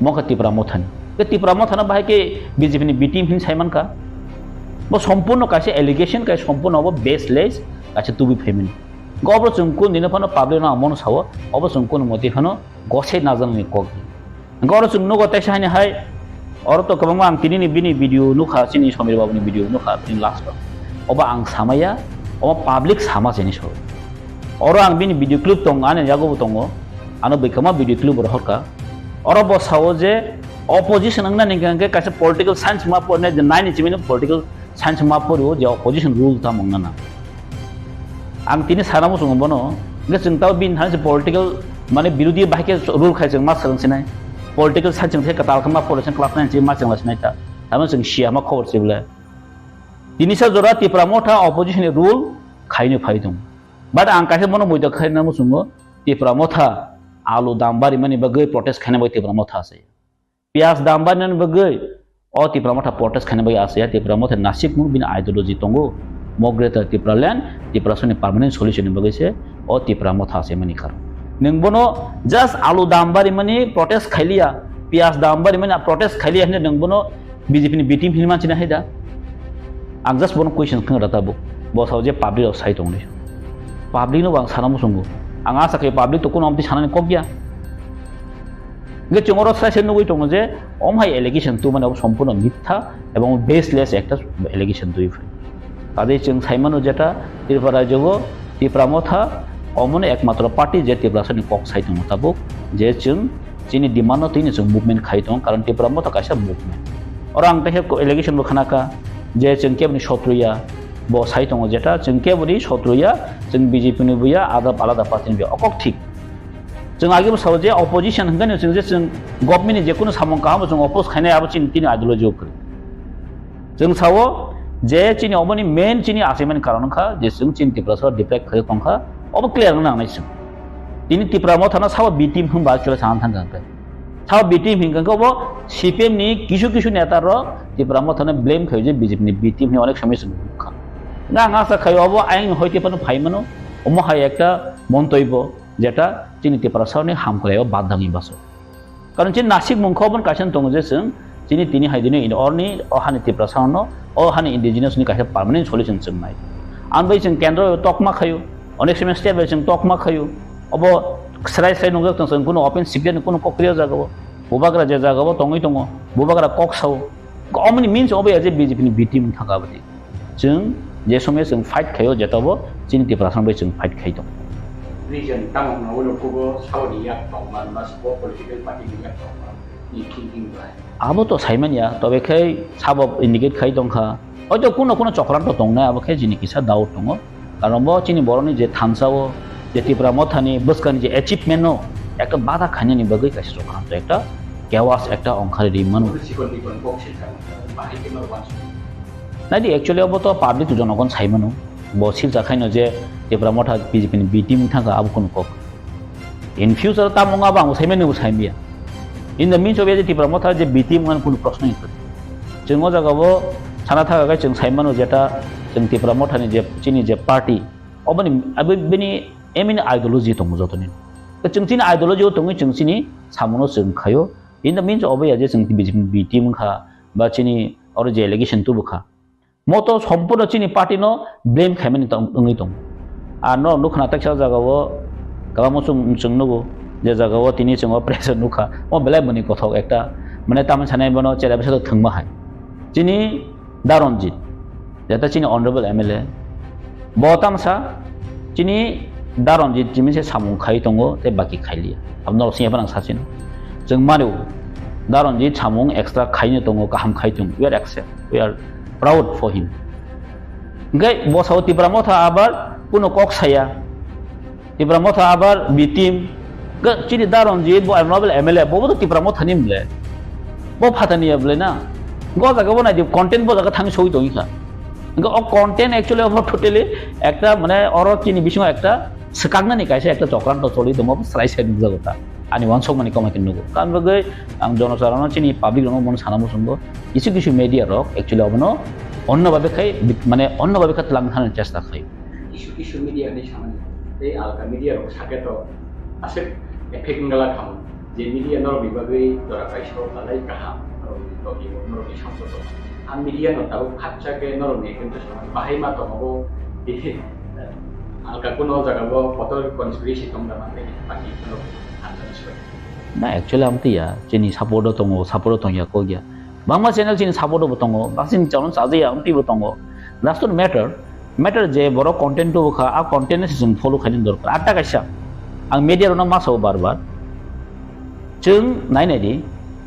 mokha Tipra Mothani. Ke Tipra Mothana bahai ke B J P ni B team hin saiman ka. Bo sompurno kaisa allegation, kaisa sompurno obo baseless, kaisa tubi phaimani. Go obo chwng kun dino phano public no amono sawo, obo chwng kun moti phano gosai najaknai kok. Hwnkhe oro chwng nugo teisa haini hai, oro to kwbangma ang tinini bini video nukha, chini Samir Babu ni video nukha, bini last o. Obo ang samaya, obo public sama chini so. Oro ang bini video clip tongo, ani yago bo tongo, ano bwkha ma video clip rohorkha. Oro bo sao je opposition wngna ni hwnkhe kaisa political science ma porne je nine ni chimino political science ma porio je opposition rule tamo wngna na. Ang tini sana muchungo bono, hwnkhe chwng tao bini thani se political, mane, birodhi bahai khe rule khai chwng ma swrwng sinai. Political science chwng khe kwtal khe ma pore chwng class nine chwng ma chwng la sinai ta. Tamo chwng sia ma khobor se bwle. Tini sa jora Tipra Motha opposition ni rule khaino phai tong. But ang kaisa bono muido khaina muchungo Tipra Motha alu dam bari mani bagwi protest khaina bai Tipra Motha se. Piyaj dam barnani bagwi o Tipra Motha protest khaina bagwi asaya, Tipra Motha nasikmung bini ideology tongo. Mo Greater Tipraland, Tiprasani permanent solution ni bagwi se o Tipra Motha asaimani karon. Nwng bono just alu dam barimani protest khailiya, piyaj dam barimani protest khailiya hinwi nwng bono B J P ni B team hinwi manchina hai da? Ang just bono question khna rata bo. Bo sao je public rok sai tongni. Public no bo ang sana muchungo. Ang asa khe public to kono amtwi sanani kok ya. Hingke chwng oro sai sai nugui tongo je, omo hai allegation tubumani abo sompurno mitha ebong baseless ekta allegation tubui phai. Tadei chwng sai mano jeta Tripura rajyo o Tipra Motha omono ekmatro party je Tiprasani kok sai tongo tabuk, je chwng chini demand no twino chwng movement khai tongo, karon Tipra Motha kaisa movement. Oro ang teisa allegation bo khna kha je chwng keboni sotru ya, bo sai tongo jeta chwng keboni sotru ya, chwng B J P ni bo ya, ada alada party ni bo ya, okok thik. Chwng age bo sao je opposition hwnkhe no chwng je chwng government ni je kunu samung kaham bo chwng oppose khainai abo chini tini ideology o kwrwi. Chwng sao je chini oboni main chini achaimani karon wngkha je chwng chini Tiprasa o deprive khaio tongkha, obo clear wngna nangnai chwng. Tini Tipra Motha no sao B team hwnba actually sana thangkha hwnkhe. Sao B team hwnkhe obo C P M ni kisu kisu neta rok Tipra Motha no blame khaio je B J P ni B team hwnwi onek somoi chwng nukha. Nga ang asa khaio obo ayang ni hoite phano phai mano, omo hai ekta montoibo. Jeta chini Tiprasarokni hamkrai o badangni baso. Karon chini nasik mungkha oboni kaisa tongo je chwng chini tini hai dino in orni o hani Tiprasarokno o hani indigenous ni kaisa permanent solution chwng nai. Ang bai chwng kendro tokma khayo, onek somoi state bai chwng tokma khayo. Obo srai srai nukjak tong chwng kuno open secret ni kuno kok kriya jaga o. Bubagra je jaga o tongwi tongo, bubagra kok sao. Omoni means obo ya je B J P ni B team thaka abadi. Chwng je somoi chwng fight khaio, jeta bo chini Tiprasa bai chwng fight khai tongo. Reason tamo hwnwi nukhugo, saboni yak tongma, mas bo political party ni yak tongma ni thinking bai. Abo to saimanya, tobe khai sabo indicate khai tongkha. Hoito kuno kuno chokranto tongnai, abo khe jini kisa doubt tongo. Karon bo chini borokni je thansa o, je Tipra Mothani bwskangni je achievement no ekta bada khainani bagwi kaisa chokranto, ekta chaos ekta ongkhari ri mano. Sikon bikon kok se tang, bahai khe no wansuk. Naidi, actually obo to public to jonogon sai mano. Bo silsa khaino je Tipra Motha B J P ni B team thangkha abo kuno kok. In future tamo wngma bo ang sai mano bo sai maya. In the means of je Tipra Motha je B team wngmani kuno proshno ni kwrwi. Chwng o jaga o sana thaga khe chwng sai mano jeta chwng Tipra Motha ni je chini je party oboni abo bini aim ni ideology tongo jotoni. Chwng chini ideology o tongwi chwng chini samuno chwng khaio. In the means obo ya je chwng B J P ni B team wngkha ba chini oro je allegation tubu kha. Moto sompurno chini party no blame khaimani tong-, wngwi tongo. Ar no nukha na teksa jaga o kwbangma chwng, chwng nugo je jaga o tini chwng o pressure nukha. O belai bwni kothok ekta. Mane tamni sanai bono chera bisa thwngma hai. Chini Da Ranjit, jeta chini honorable M L A, bo tamsa chini Da Ranjit chini se samung khai tongo tei baki khailiya. Abno sini phano ang sachino. Chwng mano Daronjit samung extra khaino tongo, kaham khai tongo. We are accept, we are proud for him. Hingke bo sao Tipra Motha abar kuno kok saya. Tipra Motha abar B team. Hingke chini Daronjit bo honorable M L A, bo bo to Tipra Motha ni mle. Bo phatani ya ble na. Go jaga bo nai di content bo jaga thang soi tongi kha. Hingke o content actually obo totally ekta mane oro chini bisingo ekta swkaknani kaisa ekta chokranto choli tongma bo srai sai nukjago ta. Ani uansukmani koma khe nugo. Tamni bagwi ang jonosarono chini public rokno bono sana muchungo. Kisu kisu media rok actually obono onno babe khai bit-, mane onno babe kha twlang thani chesta khai. Kisu kisu media ni samani tei alka media rok sake to aswk effect wngla khamu. Je media norokni bagwi jora kaisa o talai kaham, norokni toki o, norokni samsok o. A media no tabuk khakcha khe norokni ekdom to samani bahai ma tongo bo. Alka kuno o jaga bo kotor conspiracy tong da manwi pati kuno hamjani soi. Na, actually, amtwi ya, chini support o tongo, support o tongya kok ya. Bangma channel chini support o bo tongo, bang chini channel chaja ya, amtwi bo tongo. Does not matter. Matter je borok content tubu kha, a content ni se chwng follow khainani dorkar. Atta kaisa, ang media rokno ma sao bar bar. Chwng nai nai di,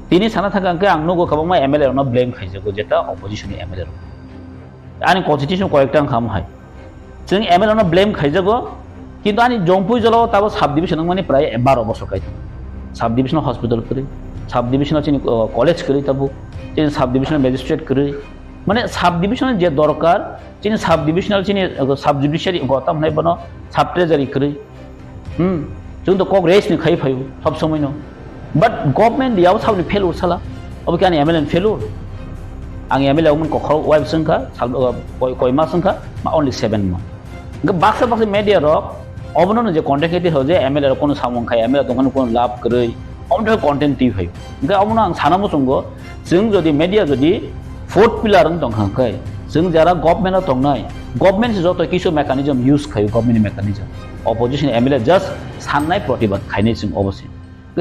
tini sana thangka hwnkhe ang nugo kwbangma M L A rokno blame khaijago, jeta opposition ni M L A rok. Ani constitution koyekta wngkha omo hai. Chwng M L A no blame khaijago, kintu ani Jompui jolao tabo sub division wngmani prai baro bosor kai tongo. Sub division hospital kwrwi, sub division chini, uh, college kwrwi tabuk, chini sub division magistrate kwrwi. Mane sub division je dorkar, chini sub divisional chini, uh, sub judiciary go tam hinai bono sub treasury kwrwi. Hmm, chwng to kok raise ni khai phaio sob somoi no. But government yao sabni failure sala. Obo khe ani M L A ni failure. Ang M L A wngmani kokhorok wai bwswng kha, sal-, uh, koi, koi mas wngkha, ma only seven month. Hingke baksa baksa media rok obono no je content khe twi je M L A rok kono samung khai, M L A tongmani kono lab kwrwi, omo content twi phaio. Hingke omono ang sana muchungo, chwng jodi media jodi fourth pillar wng tongkha hwnkhe, chwng jara government o tongnai, government se joto kisu mechanism use khaio, government ni mechanism. Opposition M L A just sannai protibad khainai chwng obo se.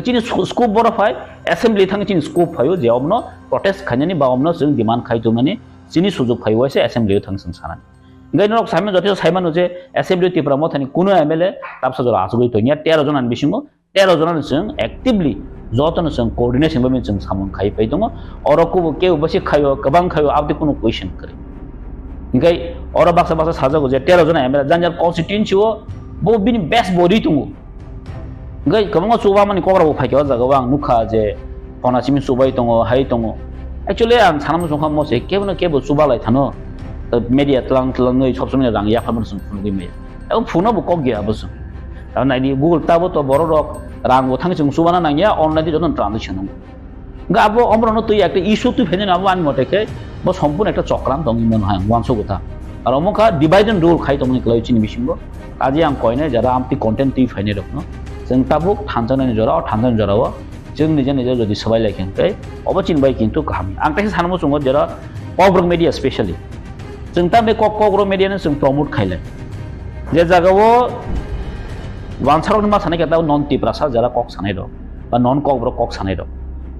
Chini sco-, scope boro phai, assembly thang chini scope phaio je omono protest khainani ba omono chwng demand khai tongmani chini sujuk phai waisa assembly o thang chwng sanani. Hingke norok saimano joto saimano je assembly o Tipra Mothani kuno M L A tabsa jora achugwi tongya tero jona ni bisingo tero jona ni chwng actively joto no chwng coordination bai chwng samung khai pai tongo. Oro kubo kebo basi khaio, kwbang khaio, abdi kuno question kwrwi. Hingke oro baksa baksa sajago je tero jona M L A jang jang constituency o bo bini best body tongo. Hingke kwbangma chubamani kok rok bo phaikha o jaga o ang nukha je pona simi chubai tongo, hai tongo. Actually ang sana muchungkha mo se kebo no kebo chuba lai thano. Media tlang tlangwi sob somoi rang yapharmani chwng phunugwi maya. Abo phunukno bo kok ya abo chwng. Abo naidi Google tabo to borok rok rang bo thang chwng chubana nangya, online di joto transaction wngo. Hingke abo omorokno twi ekta issue twi phainani abo ani mote khe bo sompurno ekta chokran tongwi mano hai ang uansukgo ta. Aro omo kha divide and rule khai tongmani kwlai chini bisingo. Kaje ang koinai jara amtwi content twi phainai rokno. Chwng tabuk thanjaknani jora, o thanjaknani jora o chwng nija nija jodi swbai lai khe hwnkhe obo chini bai kintu kaham. Ang teisa sana muchungo jera Kokborok media specially. Chwng ta be kok, Kokborok media no chwng promote khailai. Je jaga o wansarok ni ma sanai khe ta non Tiprasa jara kok sanai rok ba non Kokborok kok sanai rok.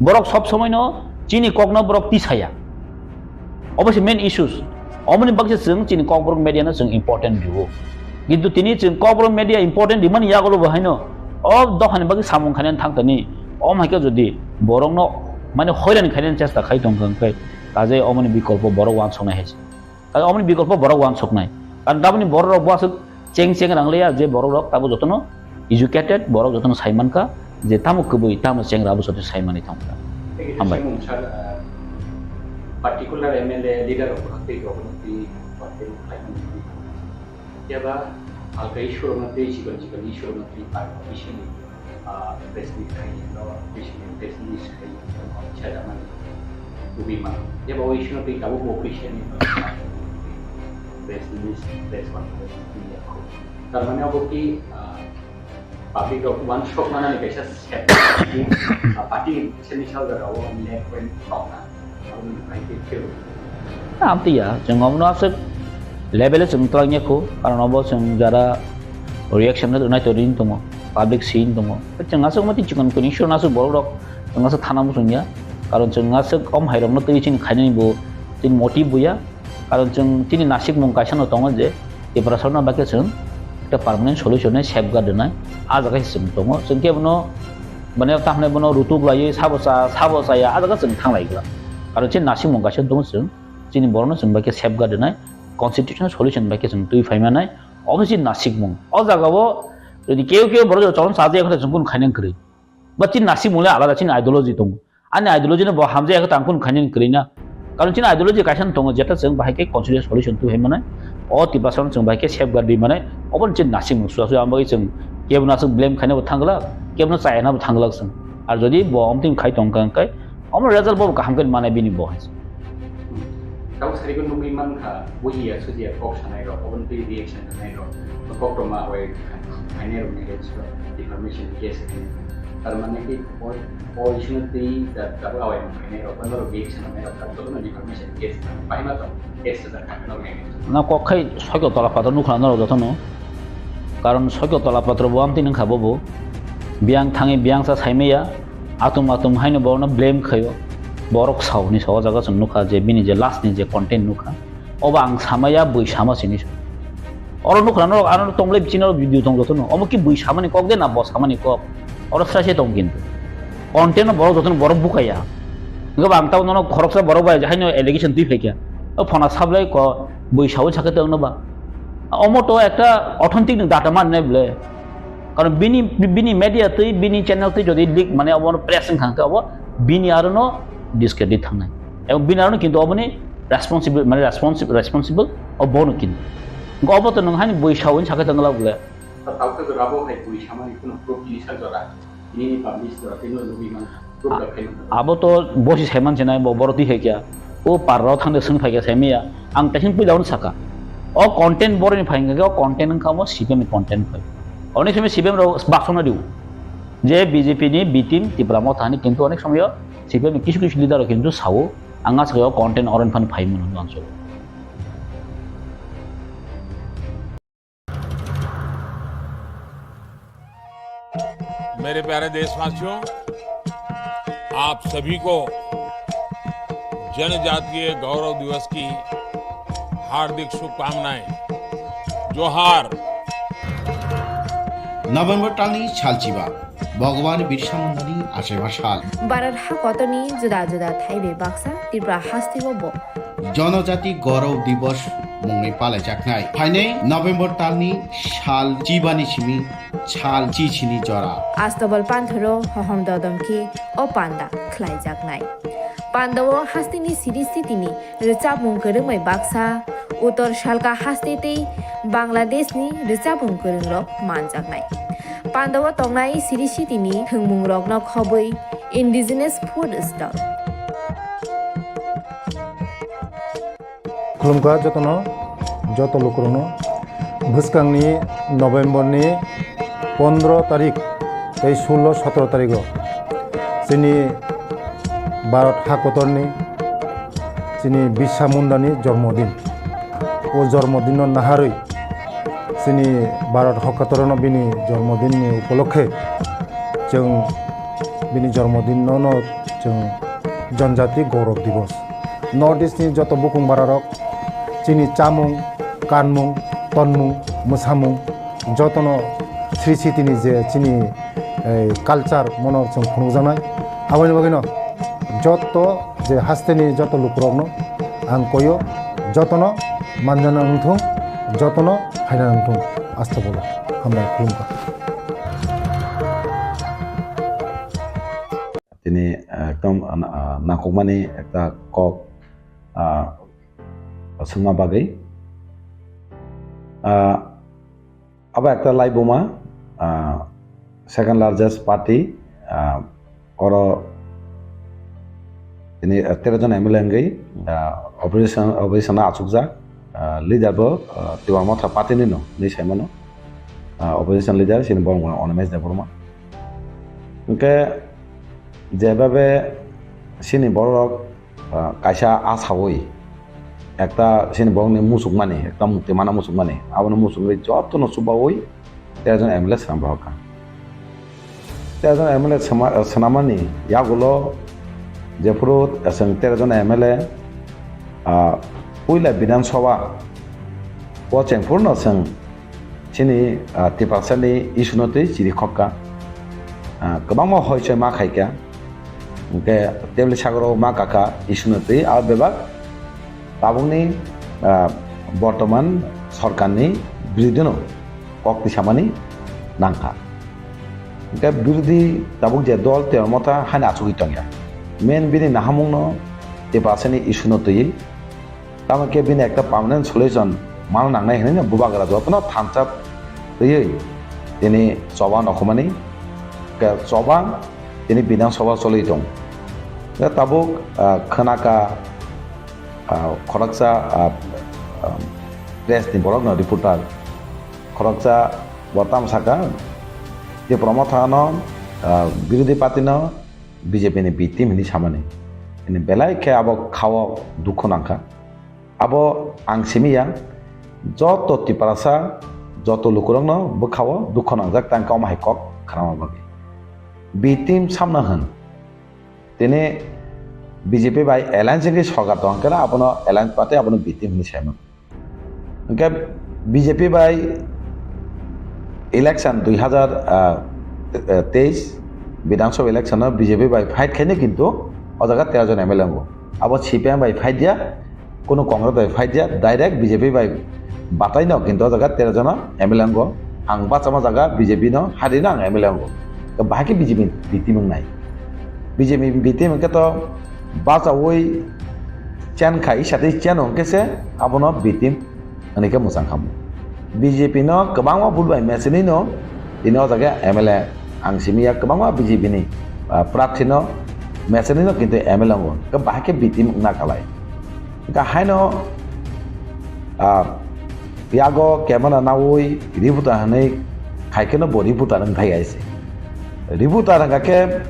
Borok sob somoi no chini kok no borok tisaya. Obo se main issues. Omoni bagwi chwng chini Kokborok media no chwng important rwo. Kintu tini chwng Kokborok media important rimani yagulo bo haino o dophani bagwi samung khainani thang tani. Om hai khe jodi borok no mane hoiran khainani chesta khai tong kha hwnkhe kaje omoni bikolpo borok wansoknai hai se. Kaje omoni bikolpo borok wansoknai. Karon taboni borok rok bo aswk cheng cheng rang liya je borok rok tabo jotono educated, borok jotono sai mankha je tamo kwbwi tamo chengra abo joto sai manwi thangkha. Hambai. Particular M L A leader rok tei governor tei party rok khlai mani. Yaba alka issue rok tei chikon chikon issue rok tei party issue ni, ah, press meet khai no, press meet, press meet khai no, chada mani. Kubi mano. Yaba o issue no tei tabuk bo official ni press meet, press conference ni yakho. Tar mane abo ki, ah, public rok uansuk manani kaisa set, ah, party ni semi sal jora o left wing tongna. Aboni bai khe khe. Amtwi ya, chwng omono aswk level o chwng twlang ya kho, karon obo chwng jara reaction no nai to ring tongo, public scene tongo. Chwng aswk mati chikon kuni sure aswk borok rok chwng aswk thana muchung ya, karon chwng aswk om hai rok no twi chini khainani bo chini motive bo ya. Karon chwng chini nasikmung kaisa no tongo je, Tiprasa no bagwi chwng ekta permanent solution ni safeguard rwnai, ah jaga se chwng tongo. Chwng khe bono Bani ta hwnwi bono rutuk laiwi sabo cha, sabo chaya, a jaga chwng thang lai glak. Karon chini nasikmung kaisa dong chwng, chini borokno chwng bai khe safeguard rwnai, constitutional solution bai khe chwng twi phai manai, obo chini nasikmung. O jaga o jodi keu keu borok jodi chwng cha jaya khe chwng kunu khainai kwrwi. Ba chini nasikmung le alada, chini ideology tongo. Ani ideology no bo hamjaya khe tang kunu khainani kwrwi na. Karon chini ideology kaisa no tongo, jeta chwng bahai khe constitutional solution twi hai manai. O Tiprasa no chwng bahai khe safeguard rwi manai. Obo ni chini nasikmung suya suya, ang bagwi chwng kebo no aswk blame khaina bo thang glak, kebo no chayana bo thang glak chwng. Ar jodi bo omtwing khai tong kha hwnkhe, omo result bo kaham khe manai bini bo hai. Tabuk sari ko nugwi mankha, bujiya sujiya kok sanai rok, obo ni twi reaction rwnai rok, koktwma bai khainai rok ni against o defamation case khainai. Tar mane ki o, o issue no twi da, tabuk awai mung khainai rok, norok reaction rwnai rok, tabuk no defamation case khainai. Bahai ma tong, case rwjak kha norok ni against o. Na kok khai sokyo tola patro nukha norok jotono. Karon sokyo tola patro bo amtwi nungkha bobo. Biyang thangwi biyang sa saimaya, atum atum haino borokno blame khaio. Borok sao ni sa o jaga chwng nukha je bini je last ni je content nukha. Obo ang samaya, bui sama sini. Oro nukha norok, ano tongle bichino video tong jotono. Omo ki bui samani kok de na bo samani kok? Oro sra se tong kintu. Content no borok jotono borok bukaya. Hwnkhe bo ang tamo nono khoroksa borok bai haino allegation twi phaikha. O phona sablai ko bui sawi sakhe tongno ba. Omo to ekta authentic ni data man ne ble. Karon bini, bini media twi, bini channel twi jodi leak mane obo press wngkha hwnkhe obo bini aro no discredit thangnai. Ebong bini aro no kintu oboni responsible, mane responsible, responsible obo no kintu. Hwnkhe obo to nwng haino bui sawi sakhe tongla bole. Tabuk jora bo hai bui samani kuno proof ni sak jora. Nini publish jora tino nugwi man. Proof da khaino. Abo to bosi saiman sinai bo borok twi hai kya. O parrao thangde sung phai kya saimaya. Ang taising puila ono saka. O content boroni phai kya, o content wngkha omo C P M ni content phai. Oni simi C P M rok baksona diu. Je B J P ni B team Tipra Motha ni kintu onek somoyo C P M ni kisu kisu leader rok kintu sao. Ang aswk o content oron phan phai mano answer. मेरे प्यारे देशवासियों, आप सभी को जनजातीय गौरव दिवस की हार्दिक शुभकामनाएं। जोहार। November talni salchiba, Bhagwan Birsa Mundani achaiba sal. Bharat hakotorni juda juda thaibai baksa Tripura hasteo bo Jonojati Gaurav Divas mungwi palaijaknai. Phainai November talni sal chibani simi sal chichini jora. Astobal panthoro hohom dodom khe o panda khlaijaknai. Pandao hasteni siri sitini rwchapmung kwrwngbai baksa, Uttor Salka haste tei Bangladeshni rwchapmung kwrwngrok manjaknai. Pandao tongnai siri sitini thwngmungrokno khobwi indigenous food stall. Khulumkha jotono, joto lukurokno. Bwskangni November ni pondro tarik tei sullo sotro tarigo chini Bharat hakotorni chini Birsa Mundani jormodin. O jormodinno naharwi chini Bharat hakotorno bini jormodinni upolokhe chwng bini jormodinno no chwng Janjati Gaurav Divas. North East ni joto bukung bararok chini chamung, kanmung, tonmung, mwsamung jotono sri sitini je chini, eh, culture mono chwng phunukjaknai. Aboni bagwino joto je hasteni joto lukurokno ang koyo, jotono manjana wngthung, jotono phaina wngthung. Astobolo hambai khulumkha. Tini, ah, ekdom, ah, nangkukmani ekta kok, ah, swngma bagwi. Ah, abo ekta laibuma, ah, second largest party, ah, oro tini, ah, tero jon M L A wngwi, ah, opposition, opposition o achukjak, ah, leader bo, ah, Tipra Motha party ni no hinwi saimano. Ah, opposition leader chini borok mano Animesh Debbarma. Hwnkhe jebabe chini borok, ah, kaisa asawi ekta chini borokni muchukmani, ekta mukti mana muchukmani, abono muchungwi jotono chubawi tero jon M L A swnam rohorkha. Tero jon M L A swnama-, swnamani yagulo jephuru chwng tero jon M L A, ah, puila Bidhan Sabha o chengphurno chwng chini, ah, Tiprasani issue no twi chiri khokka. ah, kwbangma hoichoi ma khaikha, hwnkhe tebol sagoro ma kakha issue no twi abo bebak tabukni, ah, bortoman sorkarni birodino kok tisamani nangkha. Hwnkhe birodhi tabuk je dol Tipra Motha haino achugwi tongya. Main bini nahamungno Tiprasani issue no twiwi, tamo khe bini ekta permanent solution mana nangnai hwnwi bubagra jotono thansa twiwi tini choba nokhumani, hwnkhe choba tini Bidhan Sabha choli tong. Hwnkhe tabuk, ah, khwnaka, ah, khoroksa, ah, ah, press ni borokno reporter khoroksa bo tamo saka, Tipra Mothano, ah, birodhi party no B J P ni B team hinwi samani. Hini belai khe abo khao dukhu nangkha. Abo ang simi ya, joto Tiprasa, joto lukurokno bwkhao dukhu nangjak tang khe omo hai kok khnama bagwi. B team samna hwn. Tini B J P bai alliance wngwi sorkar tong khe abono alliance party abono B team hinwi saimano. Hwnkhe B J P bai election dui hazar teis Bidhan Sabha election o B J P bai fight khaino kintu o jaga tero jon M L A wngo. Abo C P I M bai fight ya, kuno Congress bai fight ya, direct B J P bai batai no kintu o jaga tero jon M L A wngo. Ang bachama jaga B J P no hari no ang M L A wngo. Bahai khe B J P B team wngnai. B J P B team hwnkhe to bachaui chen khai, isa tei chen hwnkhe se abono B team hwnwi khe mwchang khamu. B J P no kwbangma vote bai mechenwi no tini o jaga M L A ang simi ya, kwbangma B J P ni, ah, prarthi no mechenwi no kintu M L A wngo, khe bahai khe B team wngna kalai. Hwnkhe haino, ah, yago camera naui reporter hwnwi khai kheno bo reporter wng thai aise. Reporter hwnkha khe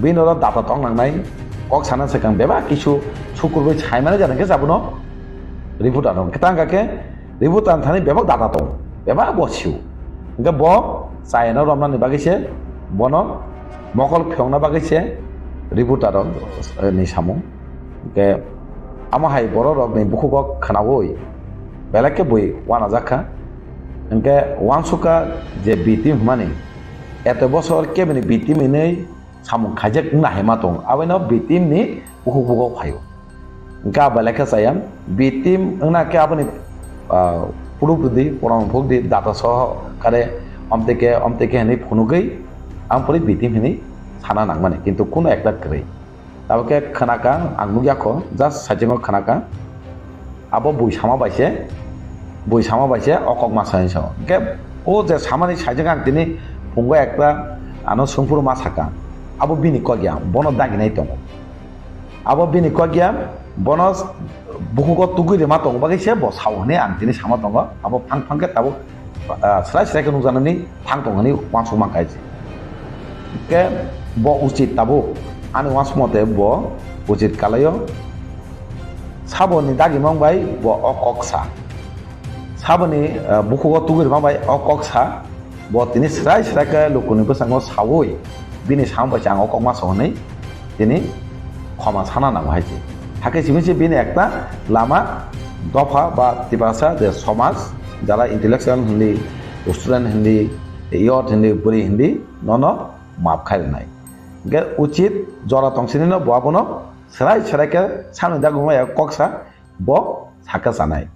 bini oro data tong nangnai, kok sana swkang bebak kisu sukurbai saimani jani khe abono reporter wng. Khe ta hwnkha khe reporter thani bebak data tong, bebak bo sio. Hwnkhe bo chayano romnani bagwi se, bono mokol phiyokna bagwi se reporter rok, eh, ni samung. Hwnkhe amo hai borok rokni bukhugo khwnaui belai khe bui uanajak kha. Hwnkhe uansukha je B team hwnmani eto bosor kebini B team hinwi samung khaijak wngna hai ma tongo, abono B team ni bukhuk bukhuk phaio. Hwnkhe abo belai khe chaya, B team wngna khe aboni, ah, proof rwdi, proman phukdi, data soho kare omtwi khe, omtwi khe hinwi phunugwi ang pori B team hinwi sana nangmani, kintu kuno ekta kwrwi. Tabuk khe khwnaka ang nukya kho, just saichungo khwnaka. Abo bui sama bai se, bui sama bai se o kok ma sai sao. Hwnkhe o je samani saichung ang tini phungo ekta ano songphuru ma saka. Abo bini kok ya, bono daginai tongo. Abo bini kok ya, bono bukhugo tugui rima tongo bagwi se bo sao hwnwi ang tini sama tongo. Abo phang phang khe tabuk, ah, srai srai khe nukjaknani thang tong hwnwi uansukma kaichi. Khe bo uchit tabuk ani uansukma tei bo uchit kalaio. Saboni dagimang bai bo o kok sa. Saboni, ah, bukhugo tugui rima bai o kok sa. Bo tini srai srai khe lukuni bwskango saui bini samo bai se ang o kok ma sao hwnwi tini khoma sana nango hai se. Hakhe simi se bini ekta lama dopha ba Tiprasa je somaj, jara intellectual hindi, student hindi, youth hindi, bwrwi hindi, nono maap khai rwnai. Hwnkhe uchit jora tong sini no bo abono srai srai khe samni daguma ya kok sa bo sakha sanai.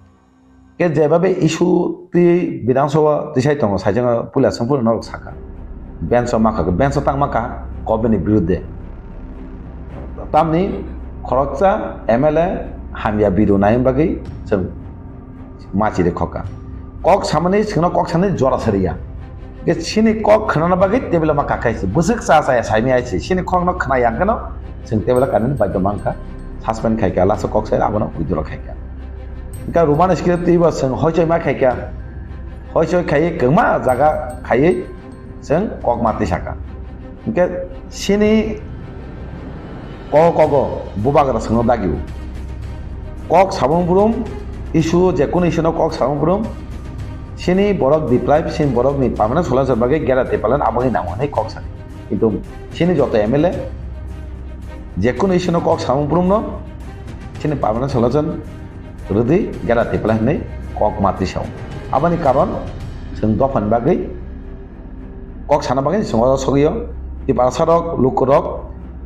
Khe jebabe issue twi Bidhan Sabha tisai tongo, saichung puila songphuru norok sakha. Bench o makha, bench o tang makha, government ni birudde. Tamni khoroksa M L A hamya bidu nai bagwi chwng machi de khoka. Kok samani chwngno kok sani jora sariya. Khe chini kok khwnana bagwi table ma kakai se. Bwswk cha cha ya saimi ai se. Chini kokno khna yang kheno chwng table kanani bagwi mankha. Suspend khaikha, last o kok sai abono withdraw khaikha. Hwnkhe Roman script twibo chwng hoichoi ma khaikha. Hoichoi khaiwi kwma jaga khaiwi chwng kok ma tisaka. Hwnkhe chini kok kogo bubagra chwngno dagio. Kok sabung brum issue, je kunu issue no kok sabung brum chini borok deprive, chini borok ni permanent solution bagwi gera tipalan abo hinwi nango hinwi kok sani. Kintu chini joto M L A je kunu issue no kok samung brum no chini permanent solution rwdi gera tipalan hinwi kok ma tisao. Aboni karon chwng dophani bagwi kok sana bagwi chwng oro sogwi o. Tiprasa rok, luku rok,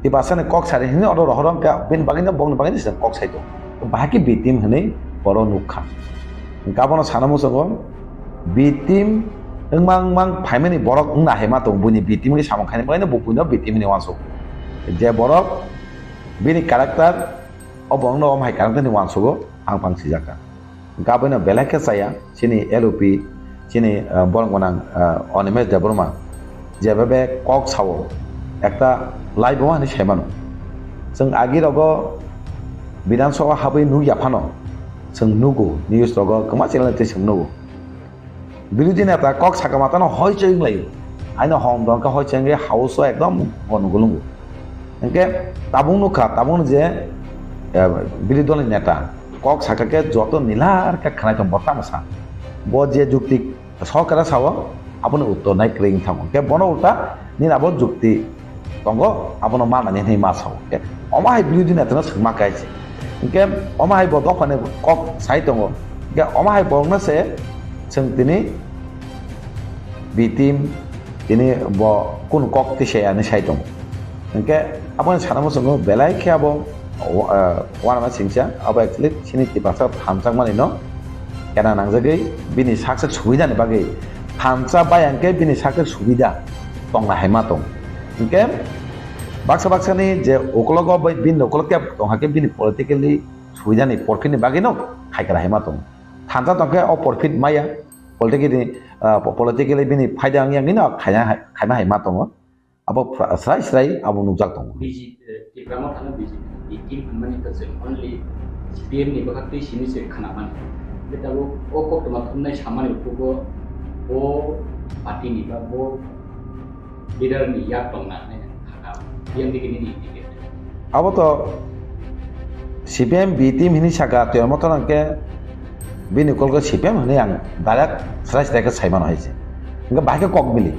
Tiprasa ni kok sari hini oro rohor wngkha, bini bagwi no, bongni bagwi no se kok sai tongo. Bahai khe B team hwnwi oro nukha. Hwnkhe abono sana muchungo, B team wngmang mang phaimani borok wngna hai ma tongo, buini B team khe samung khaini bagwi no, bo buino B team hwnwi uansuk. Je borok bini character, o borokno omo hai character ni uansugo phang phang sijak kha. Hwnkhe abono belai khe chaya, chini L O P, chini, ah, borok gwnang, ah, Animesh Debbarma, jeba be kok sao, ekta live bo hwnwi sai mano. Chwng agi rogo Bidhan Sabha habwi nukya phano, chwng nugo, news rogo, kwma channel twi chwng nugo. Birodhi neta kok saka matano hoi choi wnglaio. Aino hom dongkha hoi choi wngwi house o ekdom gono gulungo. Hwnkhe tabuk nukha, tabuk je, eh, birodhi dolni neta kok saka khe joto nilar khe khwnai tong bo tamo sa. Bo je jukti sorkara sao, aboni uttor nai kwrwi wng thango. Hwnkhe bono ulta nini abo jukti tongo, abono manani hwnwi ma sao. Hwnkhe omo hai birodhi netano swngma khe se. Hwnkhe omo hai bo dophani kok sai tongo. Hwnkhe omo hai borokno se chwng tini B team tini bo kunu kok twi se ani sai tongo. Hwnkhe aboni sana muchungo belai khe abo, ah, uanama singcha abo actually chini Tiprasa thansa wngmani no kena nangjagwi bini sak sak subidani bagwi thansa bai hwnkhe bini sak sak subida tongna hai ma tong. Hwnkhe baksa baksa ni je ukologo bai bini ukologo kebo tong hakhe bini politically subidani porphit ni bagwi no khaikra hai ma tong. Thansa tongkhe o porphit maya politically, ah, po-, politically bini phaida wngya wngwi no khaina hai, khaima hai ma tongo. Abo phra-, srai srai abo nukjak tongo. B J P, eh, Tipra Motha no B J P ni team hwnmani kwchwng only C P M ni bwkha twi simi se khwnamani. Hwnkhe tabuk o koktwma thumnai samani ukhugo bo party ni ba bo leader ni yak tongna hwnwi ang sakha, P M D K nini indicate. Abo to C P M B team hini saka, Tipra Motha no hwnkhe bini kolgo C P M hwnwi ang direct srai srai khe sai mano hai se. Hwnkhe bahai khe kok mili.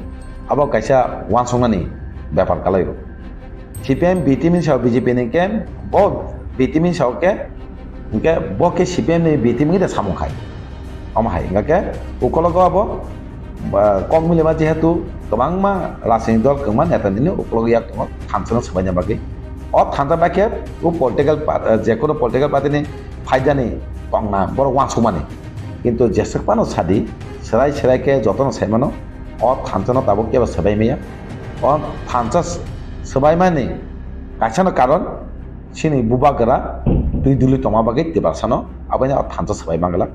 Abo kaisa uansuknani bepar kalaio. C P M B team ni sao B J P ni khe bo B team ni sao khe hwnkhe bo khe C P M ni B team ni da samung khai. Omo hai hwnkhe ukologo abo, ah, kok milima jehetu kwbangma rajniti dol kwbangma neta nini ukologo yak tongo thansa no swbaina bagwi. O thansa bai khe o political pa-, ah, jekono political party ni phaidani tongna borok uansukmani. Kintu jeswk phano sadi, swrai swrai khe jotono sai mano, o thansa no tabuk kebo swbai maya. O thansa s-, swbaimani kaisa no karon chini bubagra twi duli tongma bagwi Tiprasa no, aboni o thansa swbai manglak.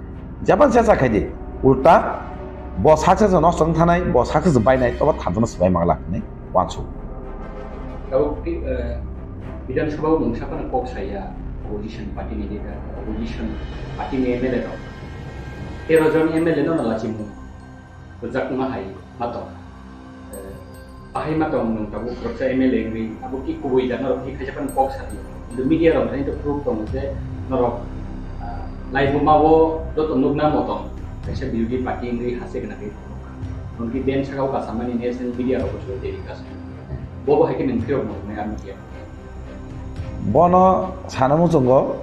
Jeba jesa khaidi, ulta bo success no song thanai, bo success bainai, tobo thansa no swbai manglak hinwi uansuk. Tabuk ti, eh, Bidhan Sabha o mungsa phano kok saya, opposition party ni leader, opposition party ni M L A rok. Tero jon M L A no no lachimung rwjakma hai ma tong. Eh, bahai ma tong nwng tabuk khoroksa M L A wngwi, abo ki kubui da norok ki khaisa phano kok sadi. Kintu media rok hai to proof tongo je norok, ah, laibuma o joto nukna motong kaisa birodhi party wngwi hase gwnangwi tongkha. Nwng ki ben saka o kasamani national media rok bo telecast. Bobo hai khe nwng phirok nuknai a media. Bono sana muchungo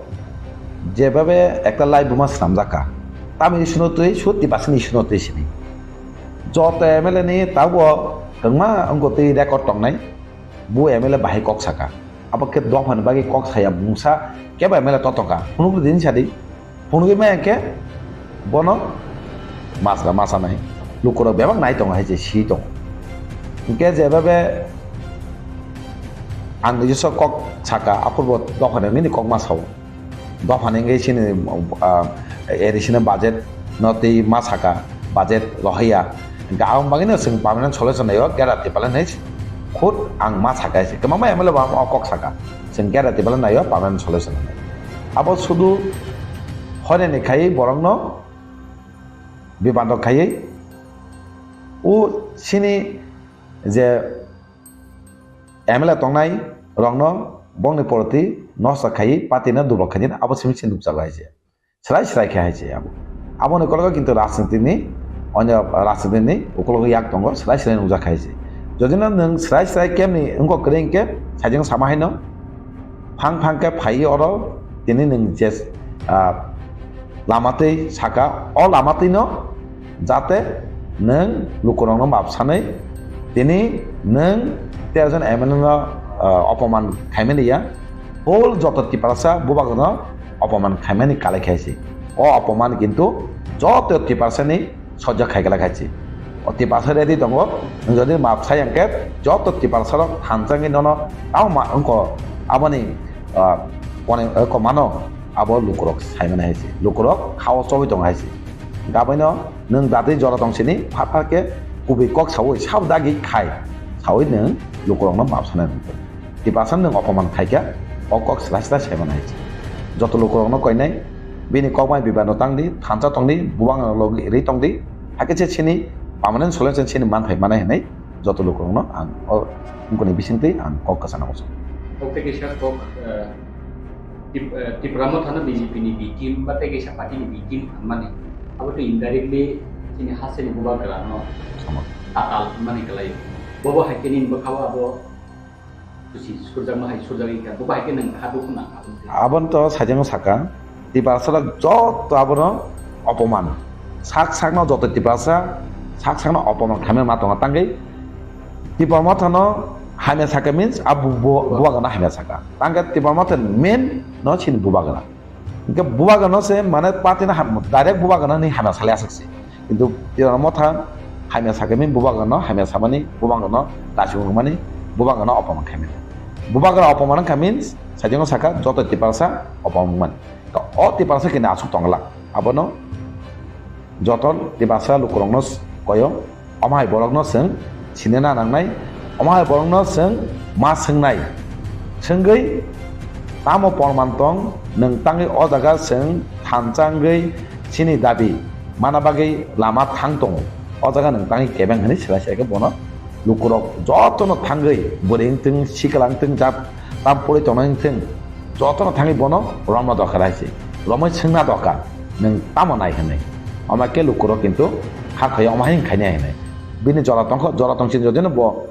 jebabe ekta laibuma swnamjak kha. Tamni issue no twi, sut Tiprasa ni issue no twi sini. Joto M L A ni tabuk kwbangma wngkha twi record tongnai, bo M L A bahai kok saka. Abo khe dophani bagwi kok saya mungsa kebo M L A totokha. Phunukdi din sadi. Phunugwi maya khe bono masra masanai lukurok bebak nai tongo hai se si tongo. Hinkhe jebabe ang nijosok kok saka, aphurbo dophani nini kok ma sao. Dophani wngwi chini, ah, A D C ni budget no twi ma saka, budget rohorya. Hinkhe aboni bagwino chwng permanent solution naio, Gera Tiprasa hinwi khud ang ma saka se. Kwbangma M L A bo ang o kok saka. Chwng Gera Tiprasa naio permanent solution hinwi. Abo sudu hoinani khaiwi borokno bibando khaiwi o chini je M L A tongnai rokno bongni poroti nosto khaiwi party no dubok khaidi abo simi se nukjago hai se. Srai srai khe hai se abo. Aboni kologo kintu rajniti ni, onyo rajniti ni ukologo yak tongo, srai srai nukjak hai se. Jodi no nwng srai srai kemni wngkok kwrwi hinkhe, saijwng sama haino, phang phang khe phaiwi oro tini nwng je, ah, lama twi saka, o lama twi no jate nwng lukurokno map sanwi tini nwng Tero jon M L A no, ah, opoman khaimani ya, whole joto Tiprasa bubagrano opoman khaimani kalai khaisi. O opoman kintu joto Tiprasani sojjo khaikala khaisi. O Tiprasa ready tongo, nwng jodi map sai hwnkhe joto Tiprasarok thansa wngwi nono tamo ma wngkho aboni, ah, kone-, eh, komano abo lukurok saimani haisi. Lukurok khao chobwi tongo haisi. Gabaino nwng datwi jora tong sini, phat phat khe kubui kok saui, sabo dagi khai saui nwng lukurokno map sanai nang. Tiprasa nwng opoman khaikha, o kok srai srai saimani hai. Joto lukurokno koinai, bini kokmai bibano tangdi, thansa tongdi, bubang logi ri tongdi, hakhe se sini permanent solution sini manthai manai hinwi joto lukurokno ang o wngkoni bisingtwi ang kok kwchana muchungo. Kok tei kisa kok, eh, Tip-, eh, Tipra Mothano B J P ni B team ba tei kaisa party ni B team hwnmani, abo tei indirectly chini hasteni bubagrano Sama. Tatal hwnmani kwlaio. Bobo hai khe nini bwkhao abo kuchi surjakma hai surjak wngkha, bobo hai khe nwng kha dukhu nang abo. Aboni to sajagno saka, Tiprasarok joto abono opoman. Sak sakno joto Tiprasa, sak sakno opoman khaimani ma tongo. Tangwi Tipra Mothano hamya saka means a bu-, bu-, bubagrano hamya saka. Tangkhe Tipra Motha main no chini bubagra. Hingke bubagrano se mane party no ham-, direct bubagrano ni hamya salai aswk se. Kintu Tipra Motha hamya saka means bubagrano hamya samani, bubagrano dachung rwmani, bubagrano opoman khaimani. Bubagra opoman wngkha means sajagno saka joto Tiprasa opoman wngmani. To o Tiprasa kini aswk tongla. Abono joto Tiprasa lukurokno s-, koyo, omo hai borokno chwng sinina nangnai, omo hai borokno chwng ma swngnai. Swngwi tamo porman tong, nwng tangwi o jaga chwng thansa wngwi chini dabi mana bagwi lama thang tongo. O jaga nwng tangwi kebeng hwnwi swlai swlai khe bono lukurok jotono thangwi bwrwi wngthung, sikla wngthung, jat tam puri tongnai wngthung, jotono thangwi bono romna dorkar hai se. Romwi swngna dorkar, nwng tamo nai hwnwi. Omo khe lukurok kintu hakhe omo hai wng khainai hwnwi. Bini jora tongkho, jora tongsi jodino bo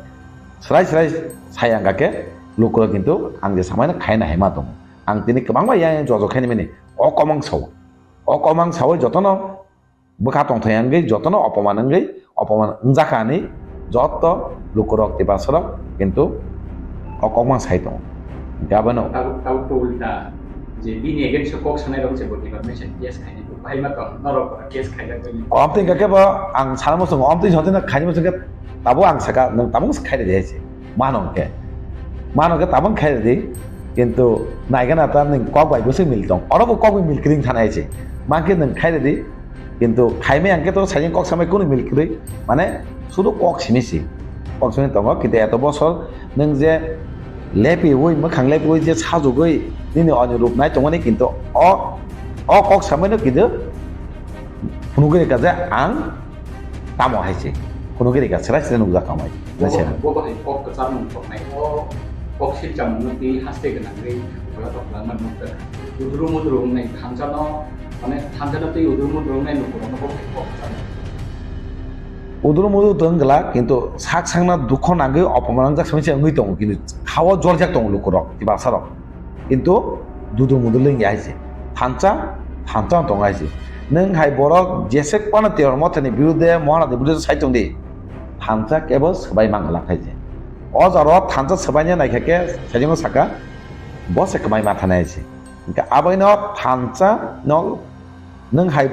srai srai sai ang khe lukurok kintu ang je samaino khaina hai ma tongo. Ang tini kwbangma yang yang jojo khainimani o komang sao. O komang saui jotono bwkha tongthai wngwi jotono opoman wngwi, opoman wngjakha hinwi joto lukurok Tiprasarok kintu o kokmang sai tongo. Hingke abono tabuk, tabuk to ulta je bini against o kok sanai rok se bo department case khainai bo bahai ma tong norok case khaijak bai. Omtwi hingke bo ang sana muchungo, omtwi hingke khaini muchungke tabuk ang saka nwng tabuk khai rwdi hai se. Mano hingke, mano hingke tabuk khai rwdi, kintu naigana ta nwng kok bai bwswk mil tong, oro bo kok bai mil kring thanai hai se. Mankhe nwng khai rwdi, Kintu khaimai ang khe to sajing kok samai kunu mil kwrwi, mane sudu kok simi si. Kok simi tongo, kintu eto bosor nwng je lepiwi, mwkhang lepiwi je sajugwi nini oni rup nai tongmani, kintu o, o kok samaino kintu phunugwi rwkha je ang tamo hai se. Phunugwi rwkha, srai srai nukjak tongmai. Bo Nai se. Bo bahai kok kwchar mung tongnai, o kok silcham mung twi haste gwnangwi phola tok langma nukjak. Udru mudru wngnai thansa no Mane thansa no tei udru mudru wngnai lukurokno bo kok kwchar. Udru mudru to wng glak, kintu sak sakno dukho nangwi opoman wngjak simi se wngwi tongo, kintu khao jorjak tongo lukurok, Tiprasarok. Kintu dudru mudru wngya hai se. Thansa, thansa wng tongo hai se. Nwng hai borok jesek phano Tipra Mothani birudhe, Maharani birudhe sai tong di. Thansa kebo swbai man glak hai se. O jora o thansa swbaina naikha khe sajingo saka, bo se kwmai ma thanai hai se. Hingke aboino thansa no nwng hai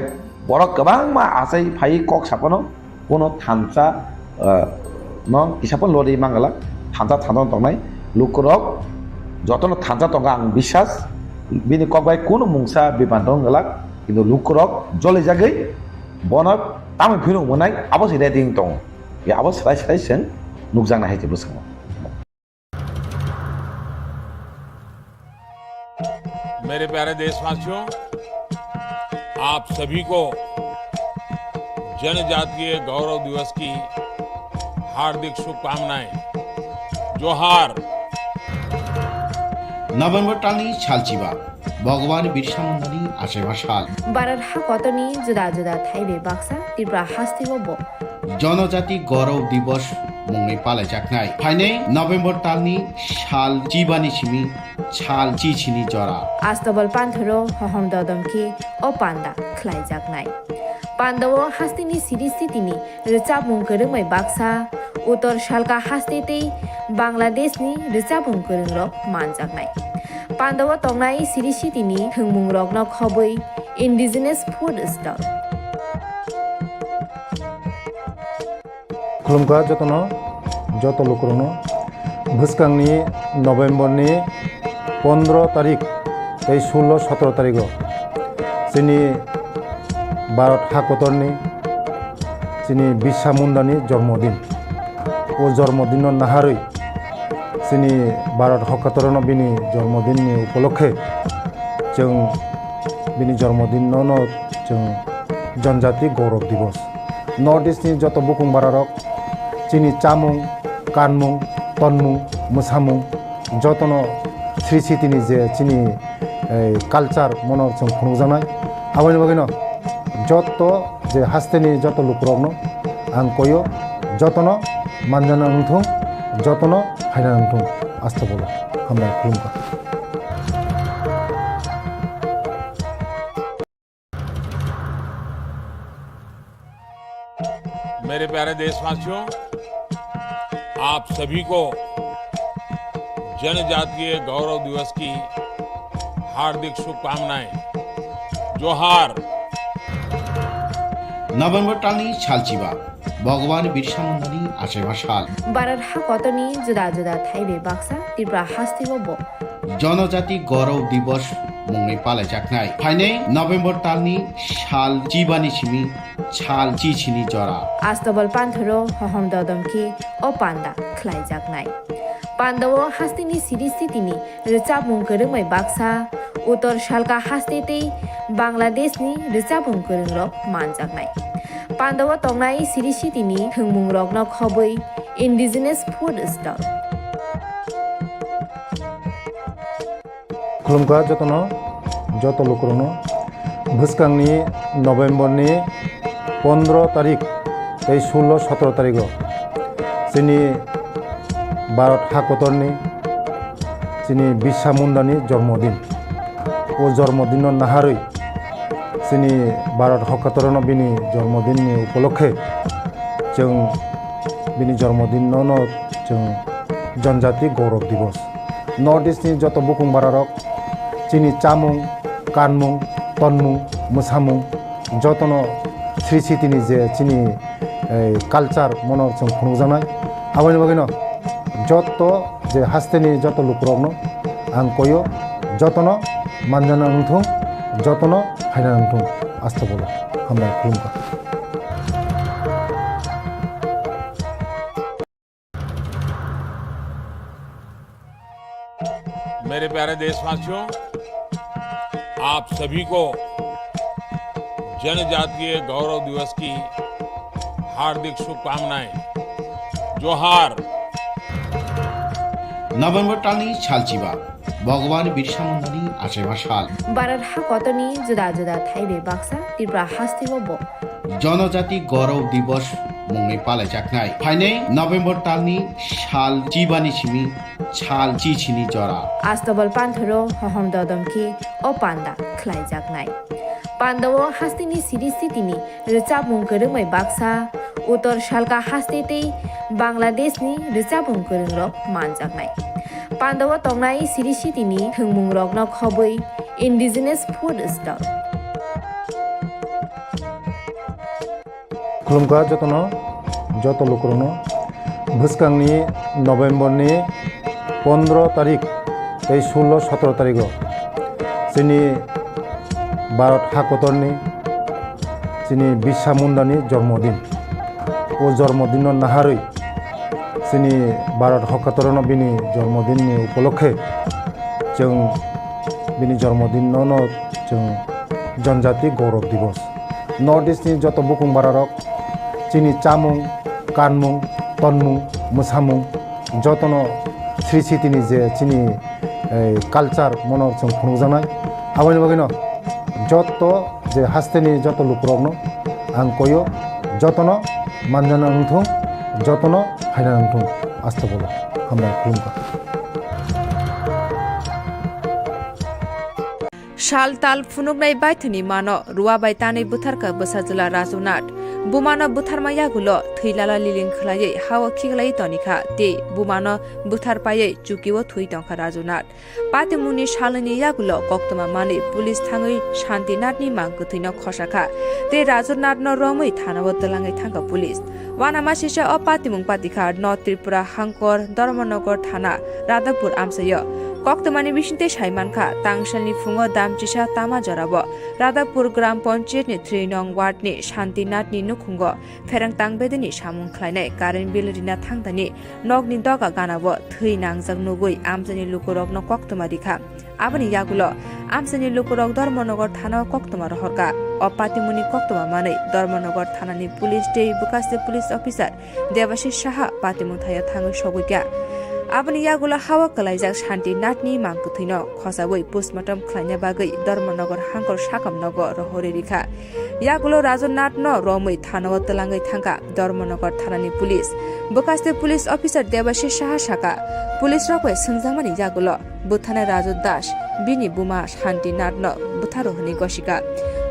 borok kwbangma achai phai kok saphano, bono thansa, ah, no kisa phano lori manglak, thansa thansa no tongnai lukurok jotono thansa tongo ang biswas, bini kok bai kunu mungsa bipang tong glak, kintu lukurok jolijagwi bono tamoni phirung mwnai abo se ready wng tongo, ya abo swrai swrai chwng nukjaknai hai se bwskango. मेरे प्यारे देशवासियों, आप सभी को जनजातीय गौरव दिवस की हार्दिक शुभकामनाएं। जोहार। November talni salchiba, Bhagwan Birsa Mundani achaiba sal. Bharat ha kotorni juda juda thaibai baksa Tripura hasteo bo. Jonojati Gaurav Divas mungwi palaijaknai. Phainai November talni sal chibani simi sal chichini jora. Astabal panthoro hohom dodom khe o panda khlaijaknai. Pandao hasteni siri sitini rwchapmung kwrwng bai baksa, Uttor Salka haste tei Bangladeshni rwchapmung kwrwngrok manjaknai. Pandao tongnai siri sitini thwngmungrokno khobwi indigenous food stall. Khulumkha jotono, joto lukurokno. Bwskangni November ni pondro tarik tei sullo sotro tarigo chini Bharat hakotorni chini Birsa Mundani jormodin. O jormodinno naharwi chini Bharat hakotorno bini jormodinni upolokhe chwng bini jormodinno no chwng Janjati Gaurav Divas. North East ni joto bukung bararok chini chamung, kanmung, tonmung, mwsamung jotono sri sitini je chini, eh, culture mono chwng phunukjaknai. Aboni bagwino joto je hasteni joto lukurokno ang koyo, jotono manjana wngthung, jotono phaina wngthung. Astagfirullah. Hambai khulumkha. मेरे प्यारे देशवासियों, आप सभी को जनजातीय गौरव दिवस की हार्दिक शुभकामनाएं। जोहार। November talni salchiba, Bhagwan Birsa Mundani achaima sal. Bharat hakotorni juda juda thai bai baksa Tripura hasteo bo Janajati Gaurav Divas mungwi palaijaknai. Phainai November talni sal chibani simi sal chichini jora. Astobal panthoro hohom dodom khe o panda khlaijaknai. Pandao hasteni siri sitini rwchapmung kwrwng bai baksa, Uttor Salka haste tei Bangladeshni rwchapmung kwrwngrok manjaknai. Pandao tongnai siri sitini thwngmungrokno khobwi indigenous food stall. Khulumkha jotono, joto lukurokno. Bwskangni November ni pondro tarik tei sullo sotro tarigo chini Bharat hakotorni chini Birsa Mundani jormodin. O jormodinno naharwi chini Bharat hakotorno bini jormodinni upolokhe chwng bini jormodinno no chwng Janjati Gaurav Divas. North East ni joto bukung bararok chini chamung, kanmung, tonmung, mwsamung jotono sri sitini je chini, eh, culture mono chwng phunukjaknai. Aboni bagwino joto je hasteni joto lukurokno ang koyo, jotono manjana wngthung, jotono phaina wngthung. Astagfirullah. Hambai khulumkha. मेरे प्यारे देशवासियों, आप सभी को जनजातीय गौरव दिवस की हार्दिक शुभकामनाएं। जोहार। November talni salchiba, Bhagwan Birsa Mundani achaima sal. Bharat hakotorni juda juda thai bai baksa Tripura hasteo bo Janajati Gaurav Divas mungwi palaijaknai. Phainai November talni sal chibani simi sal chichini jora. Astobal panthoro hohom dodom khe o panda khlaijaknai. Pandao hasteni siri sitini rwchapmung kwrwng bai baksa, Uttor Salka haste tei Bangladeshni rwchapmung kwrwngrok manjaknai. Pandao tongnai siri sitini thwngmungrokno khobwi indigenous food stall. Khulumkha jotono, joto lukurokno. Bwskangni November ni pondro tarik tei sullo sotro tarigo chini Bharat hakotorni chini Birsa Mundani jormodin. O jormodinno naharwi chini Bharat hakotorno bini jormodinni upolokhe chwng bini jormodinno no chwng Janjati Gaurav Divas. North East ni joto bukung bararok chini chamung, kanmung, tonmung, mwsamung jotono sri sitini je chini, eh, culture mono chwng phunukjaknai. Aboni bagwino joto je hasteni joto lukurokno ang koyo, jotono manjana wngthung, jotono phaina wngthung. Astagfirullah. Hambai khulumkha. Sal tal phunuknai baithwini mano ruwa bai tanwi bwtharkha bwsajwla Raju Nath. Bumano bwtharma yagulo thwi lala liling khwlaiwi hao khiklaiwi tonikha tei bumano bwthar paiwi chukio thwi tongkha Raju Nath. Patimungni salnwini yagulo koktwma manwi police thangwi Shanti Nathni mang kwthwino khosakha tei Raju Nathno romwi thanao twlangwi thangkha police. Uanamasisa o patimung patikha North Tripura Hangkor, Dharmanagar thana, Radhapur amchaio. Koktwmani bisingtwi saimankha, tangsalni phungo damchisa tama jorao Radhapur Gram Panchayatni three nong wardni Shanti Nathni nukhungo pherang tangbedini samung khlainai current bill rina thangdani nokni doga ganao thwi nangjak nugwi amchaini lukurokno koktwma rikha. Aboni yagulo amchaini lukurok Dharmanagar thanao koktwma rohorkha. O patimungni koktwma manwi Dharmanagar thanani police tei bwkhaste police officer Debashish Saha patimung thaio thangwi sogwikha. Aboni yagulo hao kwlaijak Shanti Nathni mang kwthwino khosawi postmortem khlaina bagwi Dharmanagar Hangkor sakam nogo rohorwi rikha. Yagulo Raju Nathno romwi thanao twlangwi thangkha Dharmanagar thanani police. Bwkhaste police officer Debashish Saha sakha, police rok bai swngjakmani yagulo bwtharnai Raju Das bini buma Shanti Nathno bwtharo hwnwi gosikha.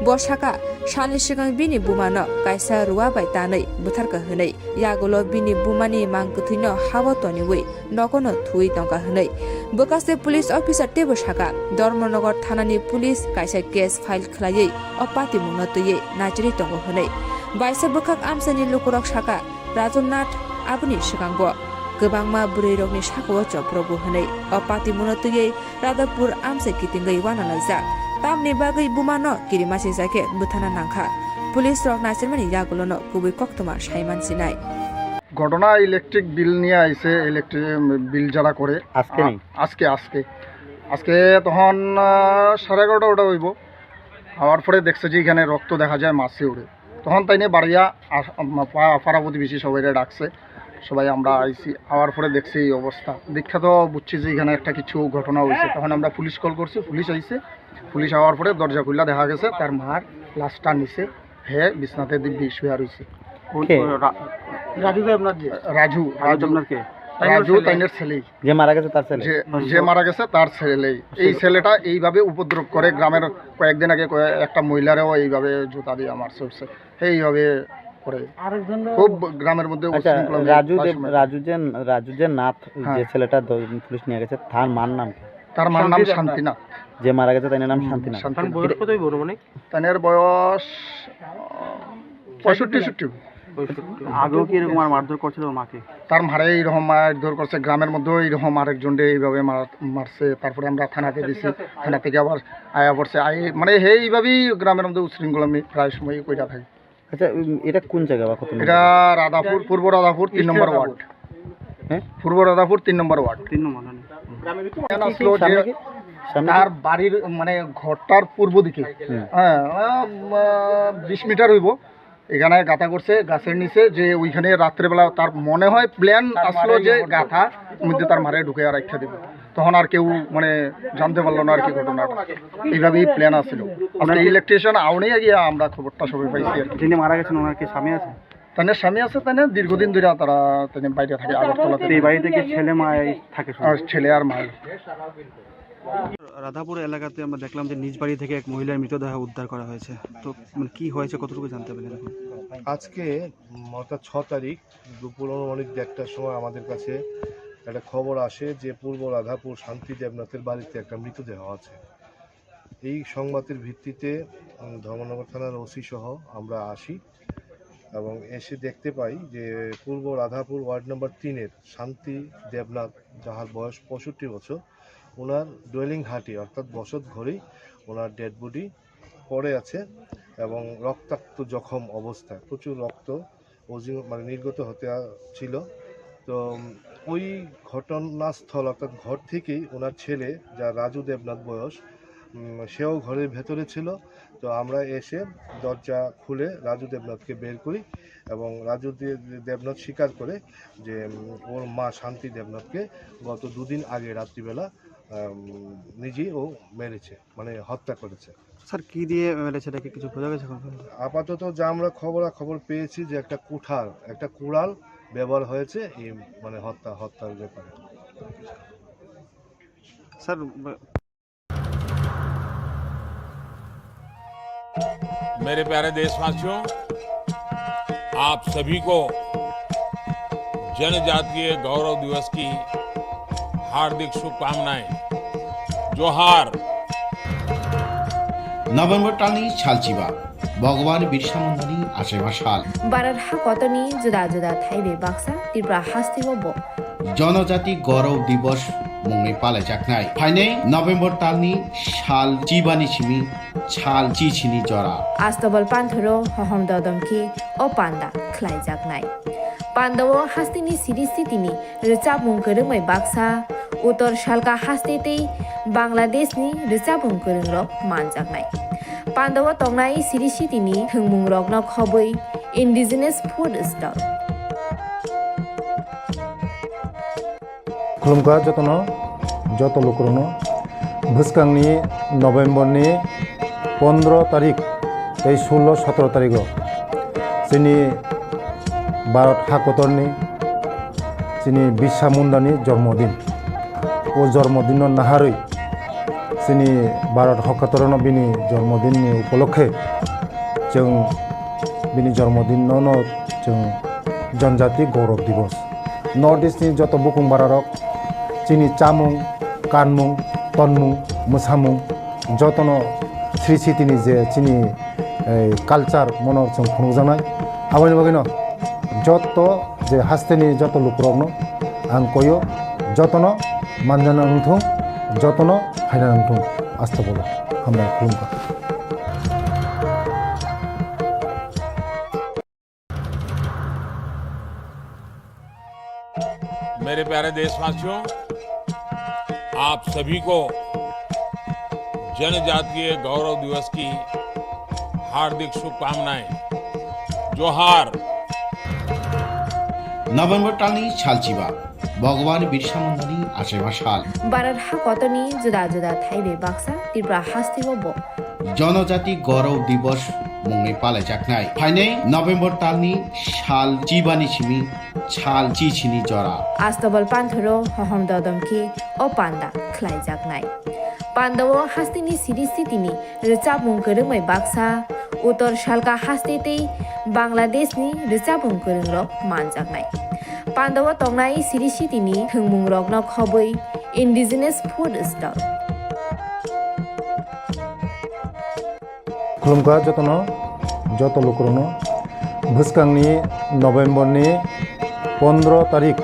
Bo sakha, salni swkang bini bumano kaisa ruwa bai tanwi bwtharkha hwnwi, yagulo bini bumani mang kwthwino hao toniwi nogono thuwi tongkha hwnwi. Bwkhaste police officer teibo sakha, Dharmanagar thanani police kaisa case file khlaiwi o patimungno twiwi nachirwi tongo hwnwi. Baisa bwkhak amchaini lukurok sakha, Raju Nath aboni swkango kwbangma bwrwirokni sakao chopropgo hwnwi o patimungno twiwi Radhapur amchai kitingwi uanalaijak. Tamni bagwi bumano kirimasingsa khe bwthana nangkha. Police rok nachirmani yagulono kubui koktwma saiman sinai. ঘটনা electric bill নিয়ে আইছে, electric bill যারা করে। আজকে আ-, নেই? আজকে, আজকে। আজকে তখন, আহ, সাড়ে এগারোটা ওটা হইব। আওয়ার পরে দেখছে যে এখানে রক্ত দেখা যায়, মাছি উড়ে। তখন তাই নিয়ে বাড়িয়া আস-, আম-, পা-, পাড়া প্রতিবেশী সবাইরে ডাকছে, সবাই আমরা আইছি। আওয়ার পরে দেখছি এই অবস্থা, দেখা তো বুঝছি যে এখানে একটা কিছু ঘটনা হয়েছে। তখন আমরা পুলিশ কল করছি, পুলিশ আইছে। পুলিশ আওয়ার পরে দরজা খুললা দেখা গেছে তার মার লাশটা নিচে, হে বিছনাতে দিব্যি শুয়ে রয়েছে। কোন, কে? রা-, রাজু দেবনাথ যে? রাজু, রাজু রাজু। দেবনাথ কে? তাইনের রাজু ছেলে। তাইনের ছেলেই। যে মারা গেছে তার ছেলে? যে, হুম। যে মারা গেছে তার ছেলেই। এই ছেলে। ছেলেটা এইভাবে উপদ্রব করে, গ্রামের কয়েকদিন আগে কয়ে-, একটা মহিলারেও এইভাবে জুতা দিয়ে মারছে, উঠছে। এইভাবে করে। আরেকজন খুব গ্রামের মধ্যে আচ্ছা, উচ্ছৃঙ্খল মেয়ে রাজু প্রায় দেব-, সময়। রাজু যে, রাজু যে নাথ, হ্যাঁ। যে ছেলেটা দ-, পুলিশ নিয়ে গেছে, তার মার নাম কি? তার মার নাম শান্তি দেবনাথ। শান্তিনাথ। যে মারা গেছে, তার নাম হুম, শান্তিনাথ। শান্তিনাথ। তার বয়স কত হইব আনুমানিক? তার বয়স, আহ, পঁয়ষট্টি, ষাটটি। পঁয়ষট্টি। আগেও কি এরকম আর মারধর করছিল মাকে? তার মারে এইরকম মারধর করছে, গ্রামের মধ্যেও এইরকম আরেকজনরে এইভাবে মার-, মারছে। তারপরে আমরা থানাতে দিছি, থানা থেকে আবার আয়া পড়ছে। আই-, মানে, এইভাবেই গ্রামের মধ্যে উচ্ছৃঙ্খল আমি প্রায় সময়ই কইরা থাকি। আচ্ছা, উম, এটা কোন জায়গা বা কত নম্বর এটা ওয়ার্ড? রাধাপুর, পূর্ব রাধাপুর, তিন নম্বর ওয়ার্ড। হ্যাঁ? পূর্ব রাধাপুর, তিন নম্বর ওয়ার্ড। তিন নম্বর, হ্যাঁ। এখানে আসলো যে সামনে কি? সামনে কি? তার বাড়ির, মানে, ঘরটার পূর্ব দিকে, হুম। হ্যাঁ, আহ, বিশ মিটার হইব। এখানে গাঁথা করছে গাছের নিচে, যে ওইখানে রাত্রেবেলা তার মনে হয় প্ল্যান আসলো যে গাঁথা মধ্যে তার মারে ঢুকে আর রাখা দিব। তখন আর কেউ, মানে, জানতে পারলো না আর কি ঘটনাটা। এইভাবেই প্ল্যান আছিল। আজকে ইলেকট্রিশিয়ান আউনে গিয়ে আমরা খবরটা সবাই পাইছি আর কি। যিনি মারা গেছেন, ওনার কি স্বামী আছে? তাদের স্বামী আছে, তাই না? দীর্ঘদিন ধরে তারা, তাই না, বাইরে থাকে, আগরতলাতে তো এই থাকে। বাড়িতে কি ছেলে মা এই থাকে শুধু? আর ছেলে আর মা। রাধাপুর এলাকাতে আমরা দেখলাম যে নিজ বাড়ি থেকে এক মহিলার মৃতদেহ উদ্ধার করা হয়েছে। তো, মানে, কি হয়েছে, কতটুকু জানতে পারলেন এখন? আজকে, উম, অর্থাৎ ছ তারিখ দুপুর অনুমানিক দেড়টার সময় আমাদের কাছে একটা খবর আসে যে পূর্ব রাধাপুর শান্তি দেবনাথের বাড়িতে একটা মৃতদেহ আছে। এই সংবাদের ভিত্তিতে, উম, ধর্মনগর থানার ওসি সহ আমরা আসি এবং এসে দেখতে পাই যে পূর্ব রাধাপুর ওয়ার্ড নম্বর তিনের শান্তি দেবনাথ, যাহার বয়স পঁয়ষট্টি বছর, ওনার ডুয়েলিং হাটে অর্থাৎ বসত ঘরেই ওনার ডেড বডি পড়ে আছে এবং রক্তাক্ত জখম অবস্থায়, প্রচুর রক্ত অজি-, মানে নির্গত হতে আ-, ছিল। তো, উম, ওই ঘটনাস্থল অর্থাৎ ঘর থেকেই ওনার ছেলে, যা রাজু দেবনাথ বয়স, উম, সেও ঘরের ভেতরে ছিল। তো আমরা এসে দরজা খুলে রাজু দেবনাথকে বের করি এবং রাজু দে-, দেবনাথ স্বীকার করে যে, উম, ওর মা শান্তি দেবনাথকে গত দুদিন আগে রাত্রিবেলা, উম, নিজেই ও মেরেছে, মানে হত্যা করেছে। স্যার, কি দিয়ে মেরেছে, এটা কি কিছু বোঝা গেছে এখন পর্যন্ত? আপাতত যা আমরা খবরাখবর পেয়েছি যে একটা কুঠার, একটা কুড়াল ব্যবহার হয়েছে এই, মানে, হত্যা, হত্যার ব্যাপারে। স্যার, ব- मेरे प्यारे देशवासियों, आप सभी को जनजातीय गौरव दिवस की हार्दिक शुभकामनाएं। जोहार। November talni salchiba, Bhagwan Birsa Mundani achaiba sal. Bharat hakotorni juda juda thaibe baksa Tripura hasteo bo Jonojati Gaurav Divas mungwi palaijaknai. Phainai November talni sal chibani simi sal chisini jora. Astobal panthoro hohom dodom khe o panda khlaijaknai. Pandao hasteni siri sitini rwchapmung kwrwngbai baksa, Uttor Salka haste tei Bangladeshni rwchapmung kwrwngrok manjaknai. Pandao tongnai siri sitini thwngmungrokno khobwi indigenous food stall. Khulumkha jotono, joto lukurokno. Bwskangni November ni pondro tarik tei sullo sotro tarigo chini Bharat hakotorni chini Birsa Mundani jormodin. O jormodinno naharwi chini Bharat hakotorno bini jormodinni upolokhe chwng bini jormodinno no chwng Janjati Gaurav Divas. North East ni joto bukung bararok chini chamung, kanmung, tonmung, mwsamung jotono sri sitini je chini, eh, culture mono chwng phunukjaknai. Aboni bagwino joto je hasteni joto lukurokno ang koyo, jotono manjana wngthung, jotono phaina wngthung. Astobolo hambai khulumkha. मेरे प्यारे देशवासियों, आप सभी को जनजातीय गौरव दिवस की हार्दिक शुभकामनाएं। जोहार। November talni salchiba, Bhagwan Birsa Mundani achaiba sal. Bharat hakotorni juda juda thaibe baksa Tripura hasteo bo Jonojati Gaurav Divas mungwi palaijaknai. Phainai November talni sal chibani simi sal chisini jora. Astobal panthoro hohom dodom khe o panda khlaijaknai. Pandao hasteni siri sitini rwchapmung kwrwngbai baksa, Uttor Salka haste tei Bangladeshni rwchapmung kwrwngrok manjaknai. Pandao tongnai siri sitini thwngmungrokno khobwi indigenous food stall. Khulumkha jotono, joto lukurokno. Bwskangni November ni pondro tarik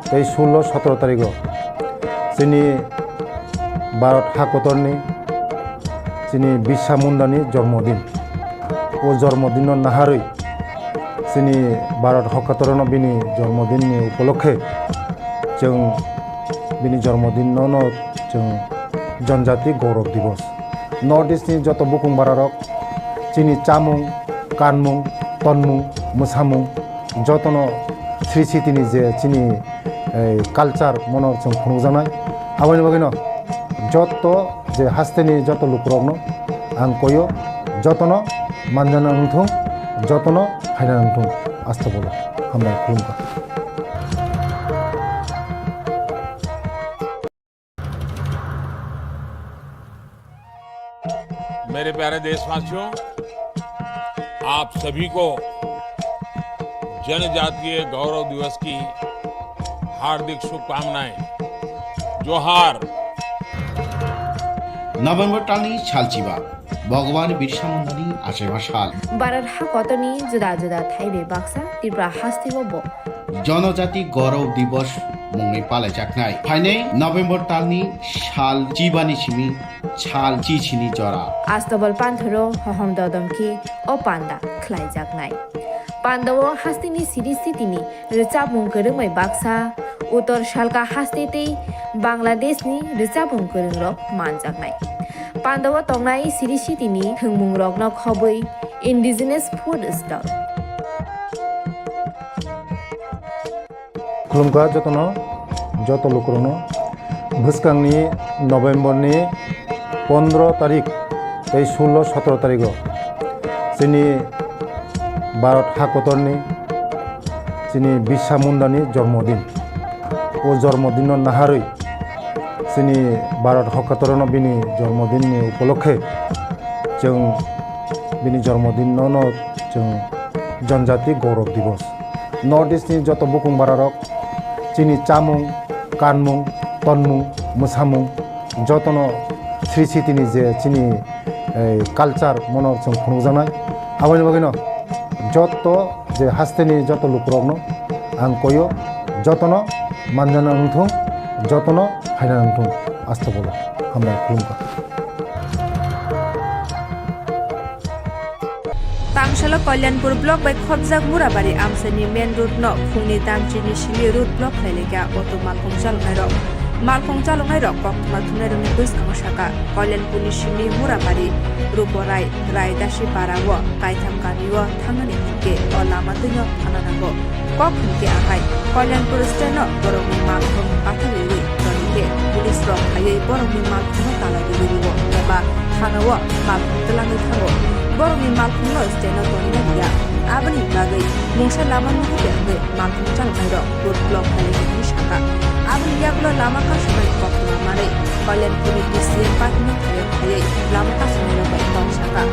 tei sullo sotro tarigo chini Bharat hakotorni chini Birsa Mundani jormodin. O jormodinno naharwi chini Bharat hakotorno bini jormodinni upolokhe chwng bini jormodinno no chwng Janjati Gaurav Divas. North East ni joto bukung bararok chini chamung, kanmung, tonmung, mwsamung jotono sri sitini je chini, eh, culture mono chwng phunukjaknai. Aboni bagwino joto je hasteni joto lukurokno ang koyo, jotono manjana wngthung, jotono phaina wngthung. Astobolo hambai khulumkha. मेरे प्यारे देशवासियों, आप सभी को जनजातीय गौरव दिवस की हार्दिक शुभकामनाएं। जोहार। November talni salchiba, Bhagwan Birsa Mundani achaiba sal. Bharat hakotorni juda juda thaibe baksa Tripura hasteo bo Jonojati Gaurav Divas mungwi palaijaknai. Phainai November talni sal chibani simi sal chisini jora. Astobal panthoro hohom dodom khe o panda khlaijaknai. Pandao hasteni siri sitini rwchapmung kwrwngbai baksa, Uttor Salka haste tei Bangladeshni rwchapmung kwrwngrok manjaknai. Pandao tongnai siri sitini thwngmungrokno khobwi indigenous food stall. Khulumkha jotono, joto lukurokno. Bwskangni November ni pondro tarik tei sullo sotro tarigo chini Bharat hakotorni chini Birsa Mundani jormodin. O jormodinno naharwi chini Bharat hakotorno bini jormodinni upolokhe chwng Bini jormodin no no chwng Janjati Gaurav Divas. North East ni joto bukung bararok chini chamung, kanmung, tonmung, mwsamung jotono Sri Siti ni je chini, eh, culture mono chwng phunukjaknai. Aboni bagwino joto je hasteni joto lukurokno ang koyo, jotono manjana wngthung, jotono phaina wngthung. Asta bolo hambai khulumkha. Tangsalo Kalyanpur block bai khopjak Murabari amchaini main road no phungni dam chini simi road block khlai laikha auto malkhung chaloknairok. Malkhung chaloknairok koktwma thumnairokni bwskango sakha, Kalyanpurni simi Murabari, Ruporai, Raidasi para o kaitham kamio thangnani hinkhe o lama twino thana nango. Kok hinkhe ahai, Kalyanpur stand-o borokni malkhung pathagwi rwi toni khe police rok phaiwi borokni malkhungno tala rwwi rwo eba thana-o malkhung twlangwi thango. Borokni malkhungno stand-o tonina liya. Aboni bagwi mungsa lama nuhur ya wngwi malkhung chaloknairok road block khlai hwnwi sakha. Aboni yagulo lama kasumani koktwma manwi Kalyanpurni D C M party no thayok khaiwi lama kasumnairok bai kok sakha.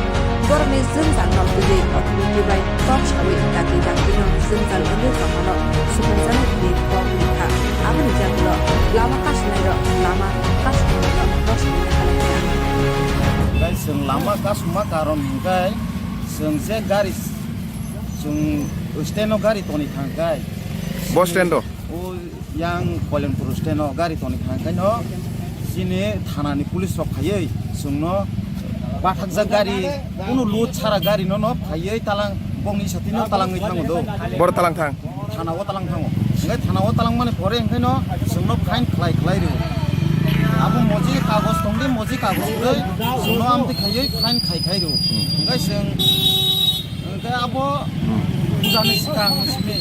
Borokni jwngjal no twiwi authority bai kok sawi dakti dakti no jwngjal wngwi tongmano supungjana hinwi kok rikha. Aboni yagulo lama kasumnairok lama kasumnairok bosongni khalai kha. Gai chwng lama kasuma karon hwnkhe chwng je gari chwng stand o gari toni thangkhai. Bus stand o? O yang Koilanpur stand o gari toni thangkhai no chini thana ni police rok phaiwi chwngno bathakjak gari, kunu load sara gari no no phaiwi talang bongni satino talangwi thango do. Boro talang thang. Thana o talang thango. Hingke thana o talang mani pore hingke no chwngno fine khlai khlai rw. Abo moji kagoj tongdi, moji kagoj kwrwi chwngno amtwi khaiwi fine khai khai rw. Hingke chwng, hingke abo pujani swkang simi,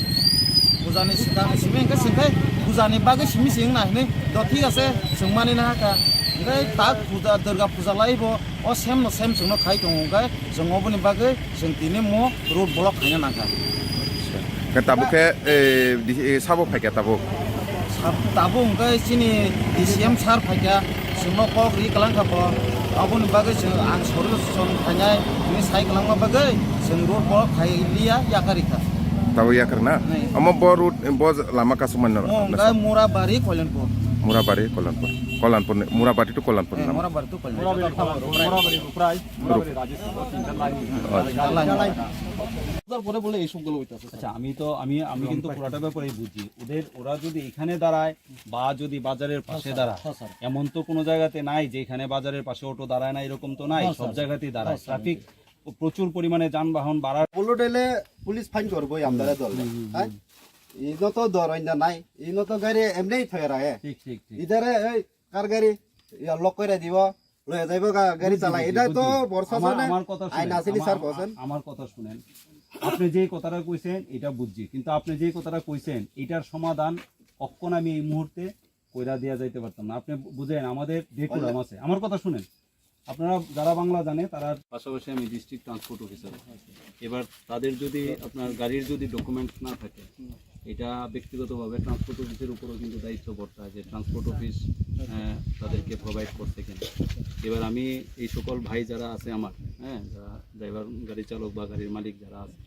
pujani swkang simi hingke chwngke pujani bagwi simi se wngna hinwi do thik ase chwng mani nahaka. Hingke tak puja, Durga puja lai bo o same no same chwngno khai tongo hingke chwng oboni bagwi Chwng tini mo road block khaina nangkha. Khe tabuk khe, eh, di-, eh, sabo phaikha tabuk? Sab-, tabuk hwnkhe chini D C M sir phaikha, chwngno kok ri kwlangkha bo. Aboni bagwi chwng ang solution khainai hwnwi sai kwlangma bagwi chwng road block khai liya, yakarikha. Tabuk yakar na? Nai. Omo bo road, bo lama kasumani no? Mo hwnkhe Murabari, Koilanpur. Murabari, Koilanpur. Koilanpur ni, Murabari to Koilanpur Eh, na? Murabari to Koilanpur. Murabari, Ruprai. Ruprai, Rajeshpur, তিনটা লাইন। আচ্ছা। তারপরে বলে এই সবগুলো হইতাছে, স্যার। আচ্ছা, আমি তো, আমি, আমি কিন্তু পুরাটা ব্যাপারেই বুঝি। ওদের, ওরা যদি এখানে দাঁড়ায় বা যদি বাজারের পাশে দাঁড়ায়, হ্যাঁ, স্যার। এমন তো কোনো জায়গাতে নাই যে এখানে বাজারের পাশে অটো দাঁড়ায় না, এরকম তো নাই। হ্যাঁ, সব স্যার। জায়গাতেই দাঁড়ায়। হ্যাঁ, স্যার। ট্রাফিক প্রচুর পরিমাণে যানবাহন বাড়ার। Bullet ele police fine korbo, amdare dol. হুম, হুম, হুম। হ্যাঁ? Ino to dor oinda nai, ino to gari emnei thoi rahe. ঠিক, ঠিক, ঠিক। Idare ei kar gari, ya lock kore dibo. লয়ে যাইবো গা-, গাড়ি বুঝছি, চালাই। বুঝছি, এটা তো বুঝছি। বর্ষা আমার, চলে। আমার কথা আইন শুনেন, আছে নি আমার, স্যার, বলছেন? আমার কথা শুনেন। আপনি যেই কথাটা কইছেন, এটা বুঝছি। কিন্তু আপনি যেই কথাটা কইছেন, এটার সমাধান কখন আমি এই মুহূর্তে কইরা দেয়া যাইতে পারতাম না। আপনি বু-, বুঝেন, আমাদের ডেকুরাম আছে। আমার কথা শুনেন। আপনারা যারা বাংলা জানে, তারা পাশাপাশি আমি ডিস্ট্রিক্ট ট্রান্সপোর্ট অফিসার। এবার তাদের যদি, আপনার গাড়ির যদি ডকুমেন্টস না থাকে, এটা ব্যক্তিগতভাবে ট্রান্সপোর্ট অফিসের উপরেও কিন্তু দায়িত্ব বর্তায় যে ট্রান্সপোর্ট অফিস, আহ, তাদেরকে প্রোভাইড করছে কিনা। এবার আমি এই সকল ভাই যারা আছে আমার, হ্যাঁ, যারা ড্রাইভার, গাড়ি চালক বা গাড়ির মালিক যারা আছে,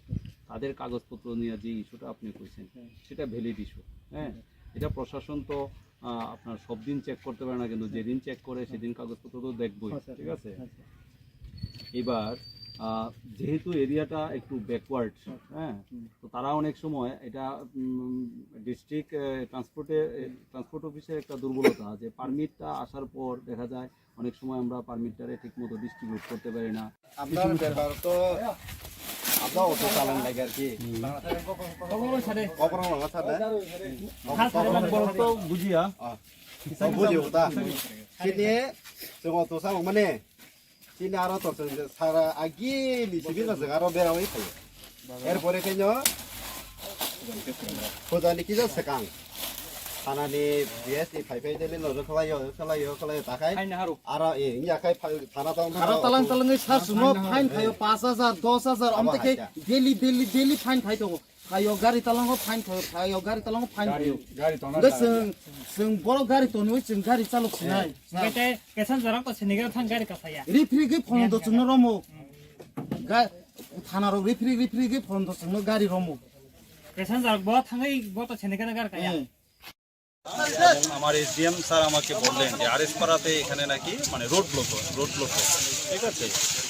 তাদের কাগজপত্র নিয়ে যে ইস্যুটা আপনি কইছেন, সেটা ভ্যালিড ইস্যু, হ্যাঁ। এটা প্রশাসন তো আহ, আপনার সব দিন চেক করতে পারে না, কিন্তু যেদিন চেক করে সেদিন কাগজপত্র তো দেখবোই, হ্যাঁ, স্যার। ঠিক আছে? হ্যাঁ, স্যার। এবার, আহ, যেহেতু এরিয়াটা একটু ব্যাকওয়ার্ড, হ্যাঁ, হুম। তো তারা অনেক সময় এটা, উম, ডিস্ট্রিক্ট, আহ, ট্রান্সপোর্টে, আহ, ট্রান্সপোর্ট অফিসের একটা দুর্বলতা যে পারমিটটা আসার পর দেখা যায় অনেক সময় আমরা পারমিটটারে ঠিক মতো ডিস্ট্রিবিউট করতে পারি না। আপনার ব্যাপার তো, আপনার অটো চালান লাগে আর কি। হুম। কখনো আমার সাথে। খাস করে বলতো বুঝিয়া। আহ, বুঝিও তা। Sini, chwng auto sa mane, chini aro to chwng sara agini simi no chwng aro berawi phaio. Erpore khenyo, pujani kisa swkang. Thanani B S ni phai phai tele no khlaio, khlaio, khlaio takhai. Aro e, ya khai thana tong. Aro talang talangwi sar sumo fine phaio paanch hajar, dos hajar, amte khe daily, daily, daily fine phai tongo. Phaio gari talango fine phaio, phaio gari talango fine phaio. Gari tona. Chwng, chwng borok gari tonwi chwng gari chalok sinai. Kete kesan jorok to sinigra thang gari kasaya. Ri phri khe phone do chwngno romo. Ga-, thana rok rifri rifri khe phone to sangno gari romo. Passenger bo thangwi bo to sene kana gar kaya. Hmm. এবং আমার SDM sir আমাকে বললেন যে আরএস পাড়াতে এখানে নাকি মানে road block হয়, রোড ব্লক হয়, ঠিক আছে?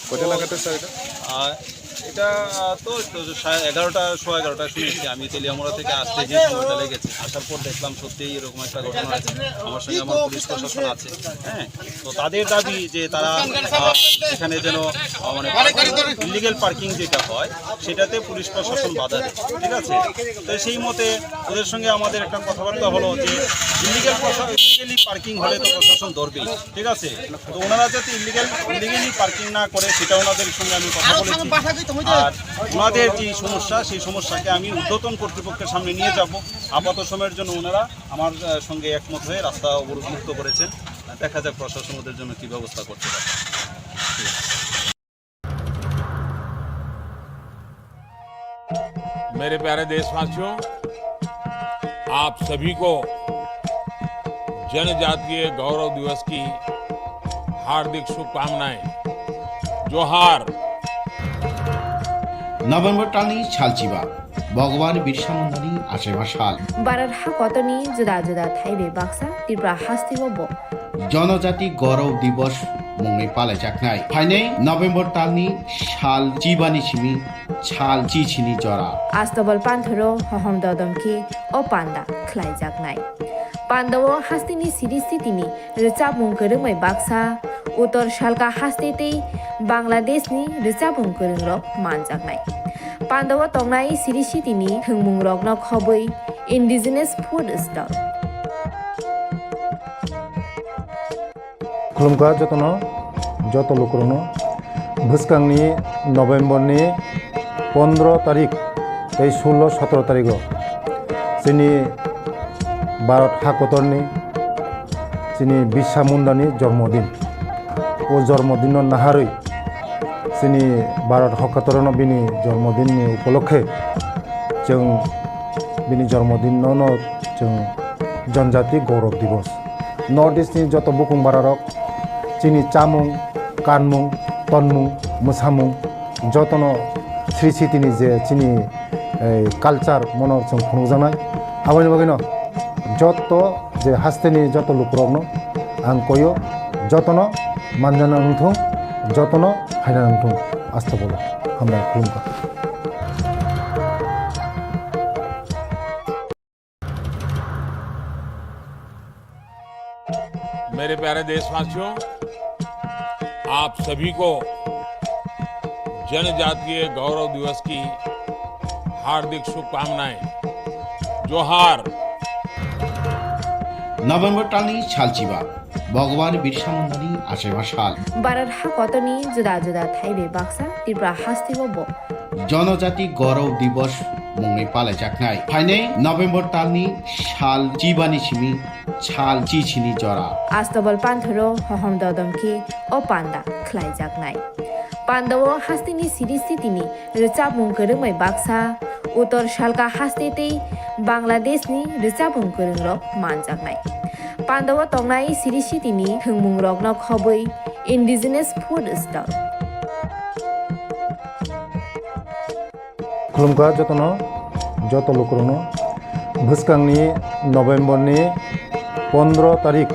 কটা তো নাগাদ স্যার এটা? আহ, এটা তো, তো সাড়ে এগারোটা, সোয়া এগারোটায় শুনেছি আমি। তেলিয়ামুড়া থেকে আসতে যে সময়টা লেগেছে, আসার পর দেখলাম সত্যিই এরকম একটা ঘটনা আছে। আমার সঙ্গে আমার পুলিশ প্রশাসন আছে, হ্যাঁ। তো তাদের দাবি যে তারা, আহ, এখানে যেন, আহ, মানে ইলিগেল পার্কিং যেটা হয়, সেটাতে পুলিশ প্রশাসন বাধা দেয়, ঠিক আছে? তো সেই মতে ওদের সঙ্গে আমাদের একটা কথাবার্তা হলো যে ইলিগেল, ইলিগেলি পার্কিং হলে তো প্রশাসন ধরবেই, ঠিক আছে? তো ওনারা যাতে ইলিগেল, ইলিগেলি পার্কিং না করে, সেটা ওনাদের সঙ্গে আমি কথা বলেছি। আর ওনাদের যে সমস্যা, সেই সমস্যাকে আমি ঊর্ধ্বতন কর্তৃপক্ষের সামনে নিয়ে যাব। আপাত সময়ের জন্য ওনারা আমার, আহ, সঙ্গে একমত হয়ে রাস্তা অবরোধ মুক্ত করেছেন। দেখা যাক প্রশাসন ওদের জন্য কি ব্যবস্থা করতে পারে। मेरे प्यारे देशवासियों, आप सभी को जनजातीय गौरव दिवस की हार्दिक शुभकामनाएं। जोहार। November talni salchiba, Bhagwan Birsa Mundani achaiba sal. Bharat hakotorni juda juda thaibai baksa Tripura hasteo bo Jonojati Gaurav Divas mungwi palaijaknai. Phainai November talni sal chibani simi sal chichini jora. Astabal panthoro hohom dodom khe o panda khlaijaknai. Pandao hasteni siri sitini rwchapmung kwrwngbai baksa, Uttor Salka haste tei Bangladeshni rwchapmung kwrwngrok manjaknai. Pandao tongnai siri sitini thwngmungrokno khobwi Indigenous Food Stall. Khulumkha jotono, joto lukurokno. Bwskangni November ni pondro tarik tei sullo sotro tarigo chini Bharat hakotorni chini Birsa Mundani jormodin. O jormodinno naharwi chini Bharat hakotorno bini jormodinni upolokhe chwng bini jormodinno no chwng Janjati Gaurav Divas. North East ni joto bukung bararok chini chamung, kanmung, tonmung, mwsamung, jotono sri sitini je chini, eh, culture mono chwng phunukjaknai. Aboni bagwino joto je hasteni joto lukurokno ang koyo, jotono manjana wngthung, jotono phaina wngthung. Astagfirullah. Hambai khulumkha. मेरे प्यारे देशवासियों, आप सभी को जनजातीय गौरव दिवस की हार्दिक शुभकामनाएं। जोहार। November talni salchiba, Bhagwan Birsa Mundani achaiba sal. Bharat hakotorni juda juda thaibai baksa Tripura hasteo bo Jonojati Gaurav Divas mungwi palaijaknai. Phainai November talni sal chibani simi sal chichini jora. Astabal panthoro hohom dodom khe o panda khlaijaknai. Pandao hasteni siri sitini rwchapmung kwrwngbai baksa, Uttor Salka haste tei Bangladeshni rwchapmung kwrwngrok manjaknai. Pandao tongnai siri sitini thwngmungrokno khobwi Indigenous Food Stall. Khulumkha jotono, joto lukurokno. Bwskangni November ni pondro tarik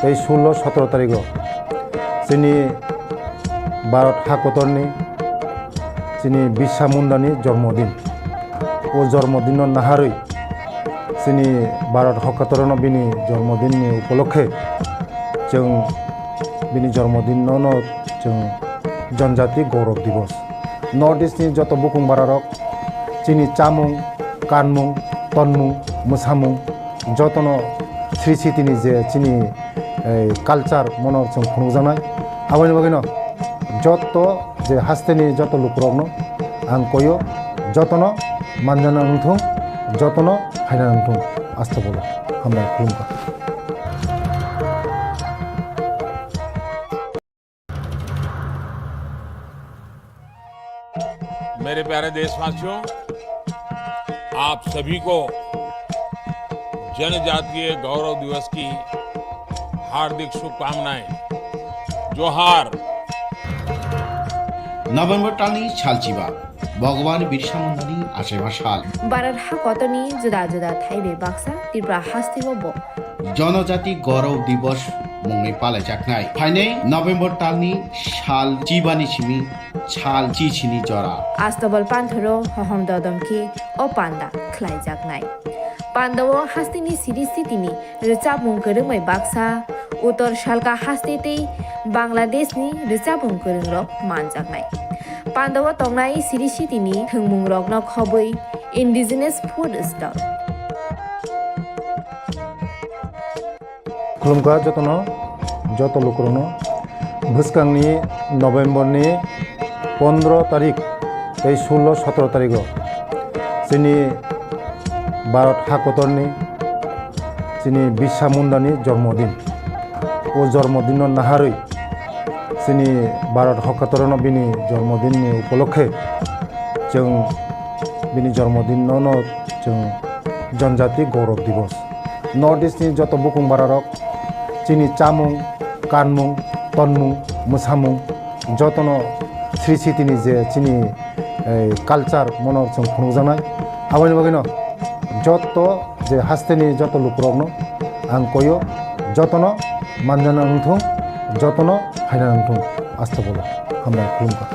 tei sullo sotro tarigo chini Bharat hakotorni chini Birsa Mundani jormodin. O jormodinno naharwi chini Bharat hakotorno bini jormodinni upolokhe chwng bini jormodinno no chwng Janjati Gaurav Divas. North East ni joto bukung bararok chini chamung, kanmung, tonmung, mwsamung jotono sri sitini je chini, eh, culture mono chwng phunukjaknai. Aboni bagwino joto je hasteni joto lukurokno ang koyo, jotono manjana wngthung, jotono phaina wngthung. Astagfirullah. Hambai khulumkha. मेरे प्यारे देशवासियों, आप सभी को जनजातीय गौरव दिवस की हार्दिक शुभकामनाएं। जोहार। November talni salchiba, Bhagwan Birsa Mundani achaima sal. Bharat hakotorni juda juda thai bai baksa Tripura hasteo bo Jonojati Gaurav Divas mungwi palaijaknai. Phainai November talni sal chibani simi sal chichini jora. Astobal panthoro hohom dodom khe o panda khlaijaknai. Pandao hasteni siri sitini rwchapmung kwrwngbai baksa, Uttor Salka haste tei Bangladeshni rwchapmung kwrwngrok manjaknai. Pandao tongnai siri sitini thwngmungrokno khobwi indigenous food stall. Khulumkha jotono, joto lukurokno. Bwskangni November ni pondro tarik tei sullo sotro tarigo chini Bharat hakotorni chini Birsa Mundani jormodin. O jormodinno naharwi chini Bharat hakotorno bini jormodinni upolokhe chwng bini jormodinno no chwng Janjati Gaurav Divas. North East ni joto bukung bararok chini chamung, kanmung, tonmung, mwsamung jotono sri sitini je chini, eh, culture mono chwng phunukjaknai. Aboni bagwino joto je hasteni joto lukurokno ang koyo, jotono manjana wngthung, jotono phaina wngthung. Astobolo hambai khulumkha.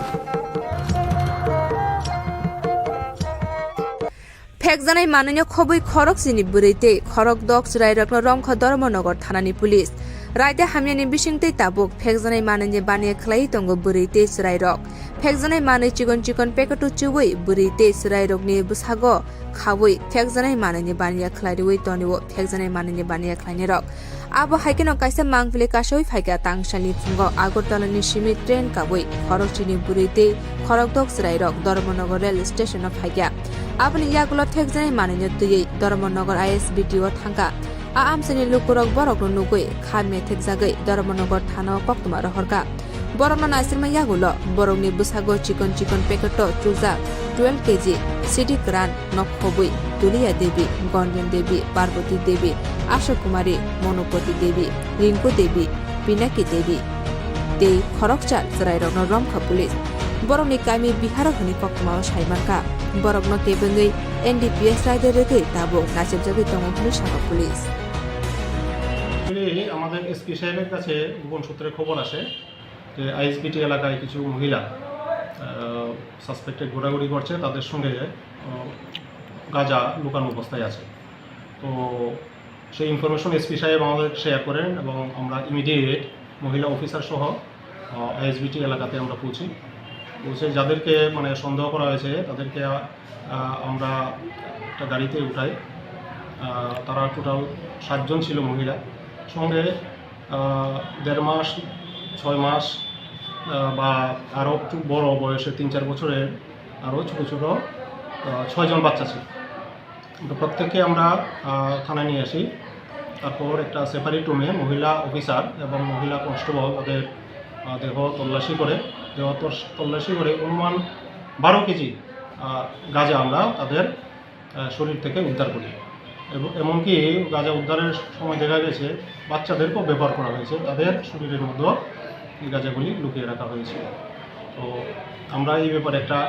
Phekjanai manwino khobwi khorok chini bwrwi tei khorok dok chwrairokno romkha Dharmanagar thanani police. Raida hamyani bisingtwi tabuk phekjanai manwini baniya khlaiwi tongo bwrwi tei chwrairok. Phekjanai manwi chikon chikon packet-o chuwi bwrwi tei chwrairokni bwsago khawi phekjanai manwini baniya khlai rwui tonio phekjanai manwini baniya khlainairok. Abo hai kheno kaisa mangpili kasawi phaikha tangsalni phungo Agartala ni simi train kabwi khorokchini bwrwi tei khorokdok chwrairok Dharmanagar rail station o phaikha. Aboni yagulo thekjaknai manwino twiwi Dharmanagar I S B T o thangkha. A amchaini lukurok borokno nugwi kha methekjagwi Dharmanagar thana o koktwma rohorkha. Borokno naisirma yagulo borokni bwsago chikon chikon packet o chujak twelve K G C D kwran, nok khobwi, Tulia Devi, Gonjon Devi, Parvati Devi, Asha Kumari, Monopati Devi, Rinku Devi, Pinaki Devi tei khoroksa chwrairokno romkha police. Borokni kami Biharo hwnwi koktwmao sai mankha. Borokno kebengwi N D P S raida rwgwi tabuk nachepjagwi tongo hwnwi sakha police. Actually, আমাদের এসপি সাহেবের কাছে গোপন সূত্রে খবর আসে যে আইএসবিটি এলাকায় কিছু মহিলা, আহ, সাসপেক্টে ঘোরাঘুরি করছে, তাদের সঙ্গে, আহ, গাঁজা লুকানো অবস্থায় আছে। তো সেই ইনফরমেশন এসপি সাহেব আমাদের শেয়ার করেন এবং আমরা ইমিডিয়েট মহিলা অফিসার সহ, আহ, আইএসবিটি এলাকাতে আমরা পৌঁছি। পৌঁছে যাদেরকে মানে সন্দেহ করা হয়েছে তাদেরকে, আহ, আমরা একটা গাড়িতে উঠাই। আহ, তারা টোটাল সাতজন ছিল মহিলা। সঙ্গে, আহ, দেড় মাস, ছয় মাস, আহ, বা আরও একটু বড় বয়সে তিন চার বছরের আরও ছোটো ছোটো, আহ, ছয়জন বাচ্চা ছিল। তো প্রত্যেককে আমরা, আহ, থানায় নিয়ে আসি। তারপর একটা সেপারেট রুমে মহিলা অফিসার এবং মহিলা কনস্টেবল তাদের, আহ, দেহ তল্লাশি করে, দেহ তস-, তল্লাশি করে অনুমান বারো কেজি, আহ, গাঁজা আমরা তাদের, আহ, শরীর থেকে উদ্ধার করি। এবং এমনকি গাঁজা উদ্ধারের সময় দেখা গেছে বাচ্চাদেরকেও ব্যবহার করা হয়েছে, তাদের শরীরের মধ্যে এই গাঁজাগুলি লুকিয়ে রাখা হয়েছিল। তো আমরা এই ব্যাপারে একটা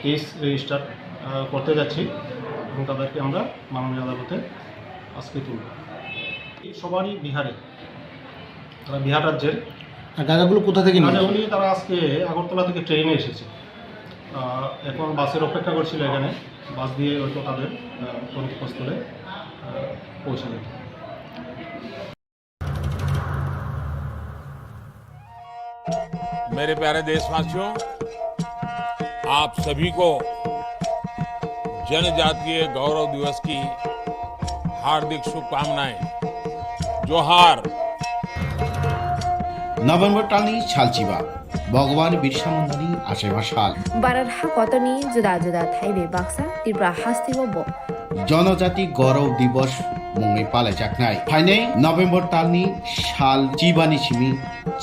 কেস রেজিস্টার, আহ, করতে যাচ্ছি এবং তাদেরকে আমরা মাননীয় আদালতে আজকে তুলব। এই সবারই বিহারে, তারা বিহার রাজ্যের। আর গাঁজাগুলো কোথা থেকে নিয়ে আসে? গাঁজাগুলি তারা আজকে আগরতলা থেকে ট্রেনে এসেছে। আহ, এখন বাসের অপেক্ষা করছিল এখানে, বাস দিয়ে হয়তো তাদের, আহ, গন্তব্যস্থলে, আহ, পৌঁছে যেত। मेरे प्यारे देशवासियों, आप सभी को जनजातीय गौरव दिवस की हार्दिक शुभकामनाएं। जोहार। November talni salchiba, Bhagwan Birsa Mundani achaima sal. Bharat hakotorni juda juda thai bai baksa Tripura hasteo bo Jonojati Gaurav Divas mungwi palaijaknai. Phainai November talni sal chibani simi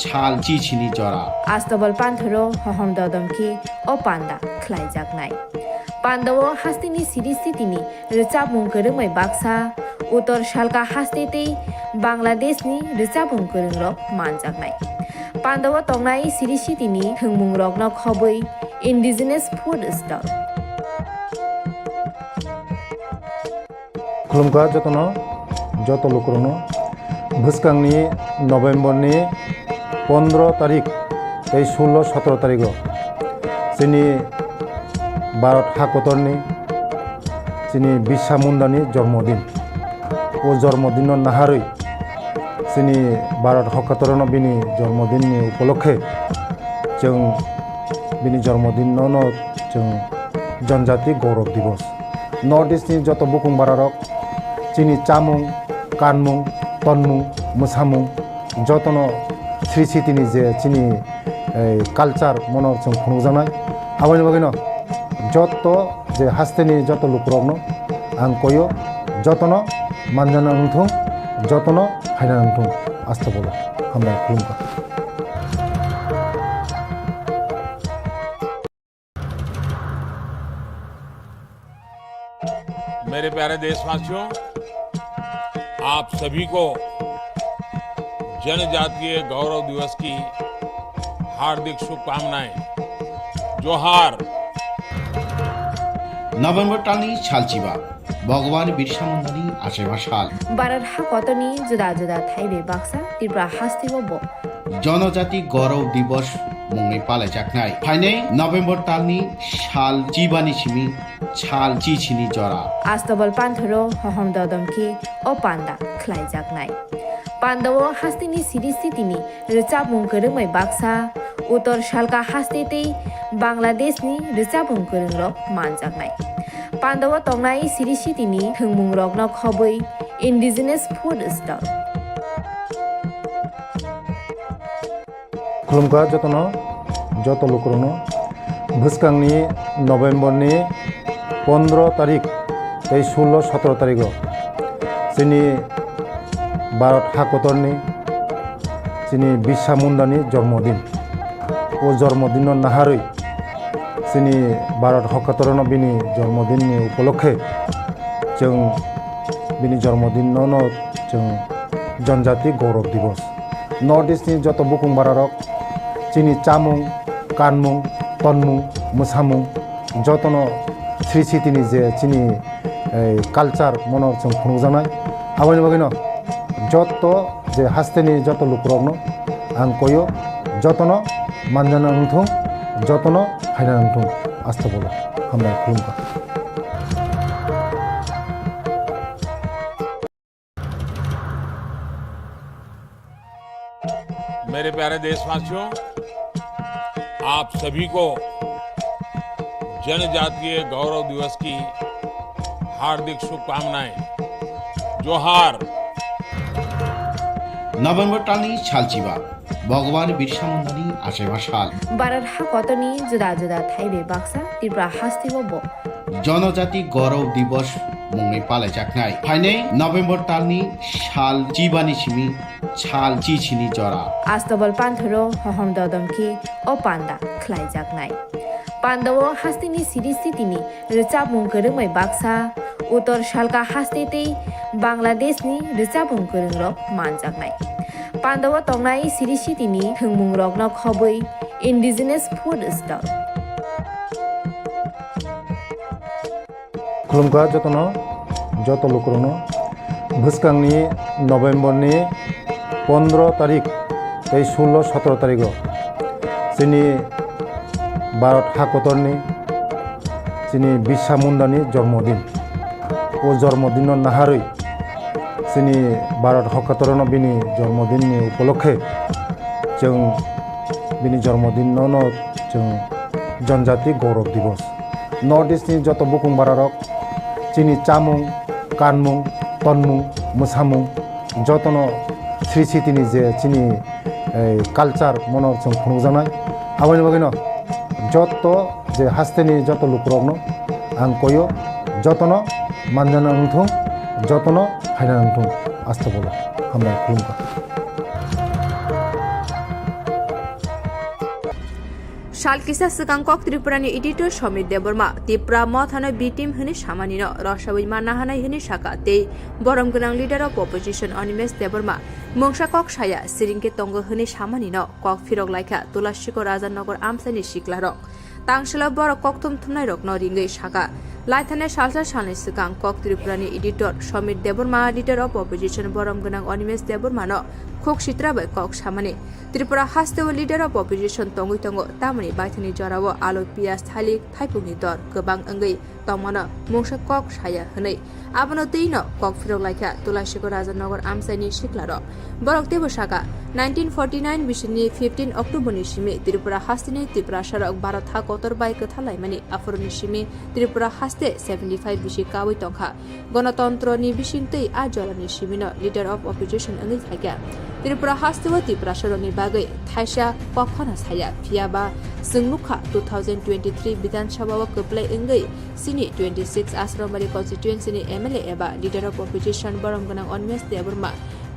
sal chichini jora. Astobal panthoro hohom dodom khe o panda khlaijaknai. Pandao hasteni siri sitini rwchapmung kwrwngbai baksa, Uttor Salka haste tei Bangladeshni rwchapmung kwrwngrok manjaknai. Pandao tongnai siri sitini thwngmungrokno khobwi indigenous food stall. Khulumkha jotono, joto lukurokno. Bwskangni November ni pondro tarik tei sullo sotro tarigo chini Bharat hakotorni chini Birsa Mundani jormodin. O jormodinno naharwi chini Bharat hakotorno bini jormodinni upolokhe chwng bini jormodinno no chwng Janjati Gaurav Divas. North East ni joto bukung bararok chini chamung, kanmung, tonmung, mwsamung jotono Sri Sitini je chini, eh, culture mono chwng phunukjaknai. Aboni bagwino joto je hasteni joto lukurokno ang koyo, jotono manjana wngthung, jotono phaina wngthung. Astagfirullah. Hambai khulumkha. मेरे प्यारे देशवासियों, आप सभी को जनजातीय गौरव दिवस की हार्दिक शुभकामनाएं। जोहार। November talni salchiba, Bhagwan Birsa Mundani achaiba sal. Bharat hakotorni juda juda thaibai baksa Tripura hasteo bo Janajati Gaurav Divas mungwi palaijaknai. Phainai November talni sal chibani simi sal chichini jora. Astobal panthoro hohom dodom khe o panda khlaijaknai. Pandao hasteni Sri Sitini rwchapmung kwrwngbai baksa, Uttor Salka haste tei Bangladeshni rwchapmung kwrwngrok manjaknai. Pandao tongnai Sri Sitini thwngmungrokno khobwi indigenous food stall. Khulumkha jotono, joto lukurokno. Bwskangni November ni pondro tarik tei sullo sotro tarigo chini Bharat hakotorni chini Birsa Mundani jormodin. O jormodinno naharwi chini Bharat hakotorno bini jormodinni upolokhe chwng bini jormodinno no chwng Janjati Gaurav Divas. North East ni joto bukung bararok chini chamung, kanmung, tonmung, mwsamung jotono Sri Sitini je chini, eh, culture mono chwng phunukjaknai. Aboni bagwino joto je hasteni joto lukurokno ang koyo, jotono manjana wngthung, jotono phaina wngthung. Astagfirullah. Hambai khulumkha. मेरे प्यारे देशवासियों, आप सभी को जनजातीय गौरव दिवस की हार्दिक शुभकामनाएं। जोहार। November talni salchiba, Bhagwan Birsa Mundani achaiba sal. Bharat hakotorni juda juda thaibai baksa Tripura hasteo bo Janajati Gaurav Divas mungwi palaijaknai. Phainai November talni sal chibani simi sal chichini jora. Astobal panthoro hohom dodom khe o panda khlaijaknai. Pandao hasteni Sri Sitini rwchapmung kwrwngbai baksa, Uttor Salka haste tei Bangladeshni rwchapmung kwrwngrok manjaknai. Pandao tongnai Sri Sitini thwngmungrokno khobwi indigenous food stall. Khulumkha jotono, joto lukurokno. Bwskangni November ni pondro tarik tei sullo sotro tarigo chini Bharat hakotorni chini Birsa Mundani jormodin. O jormodinno naharwi chini Bharat hakotorno bini jormodinni upolokhe chwng bini jormodinno no chwng Janjati Gaurav Divas. North East ni joto bukung bararok chini chamung, kanmung, tonmung, mwsamung jotono Sri Sitini je chini, eh, culture mono chwng phunukjaknai. Aboni bagwino joto je hasteni joto lukurokno ang koyo, jotono manjana wngthung, jotono phaina wngthung. Astagfirullah. Hambai khulumkha. Sal kisa swkang kok Tripurani editor Somir Debbarma Tipra mothano B team hwnwi samanino rosawi manna hanai hwnwi saka tei borom gwnang leader of opposition Animesh Debbarma mungsa kok saya siringkhe tongo hwnwi samanino kok phirok laikha Tulasikor Raja Nagar amchaini siklarok. Tangselo borok kokthum thumnairokno ringwi saka, laithani salsa salni swkang kok Tripurani editor Somir Debbarma, leader of opposition borom gwnang Animesh Debbarmano khuk sitra bai kok samani. Tripura hasteo leader of opposition tongwi tongo, tamoni baithani jorao alu, piyaj, thalik, thaipungni dor kwbang wngwi tongmano mungsa kok saya hwnwi. Abono twino kok phirok laikha Tulasikor Raja Nagar amchaini siklarok. Borok teibo saka, nineteen forty nine bisini fifteen October ni simi Tripura hasteni Tiprasarok Bharat ha kotor bai kwthar laimani, aphuruni simi Tripura haste seventy five bisi kawi tongkha. Gonotontro ni bisingtwi a jorani simino leader of opposition wngwi phaikha. Tripura hasteo Tiprasarokni bagwi thaisa kok phano saya, phiyaba chwng nukha two thousand twenty three Bidhan Sabha o kwplai wngwi chini twenty six Asrambari constituency ni M L A eba leader of opposition borom gwnang Animesh Debbarma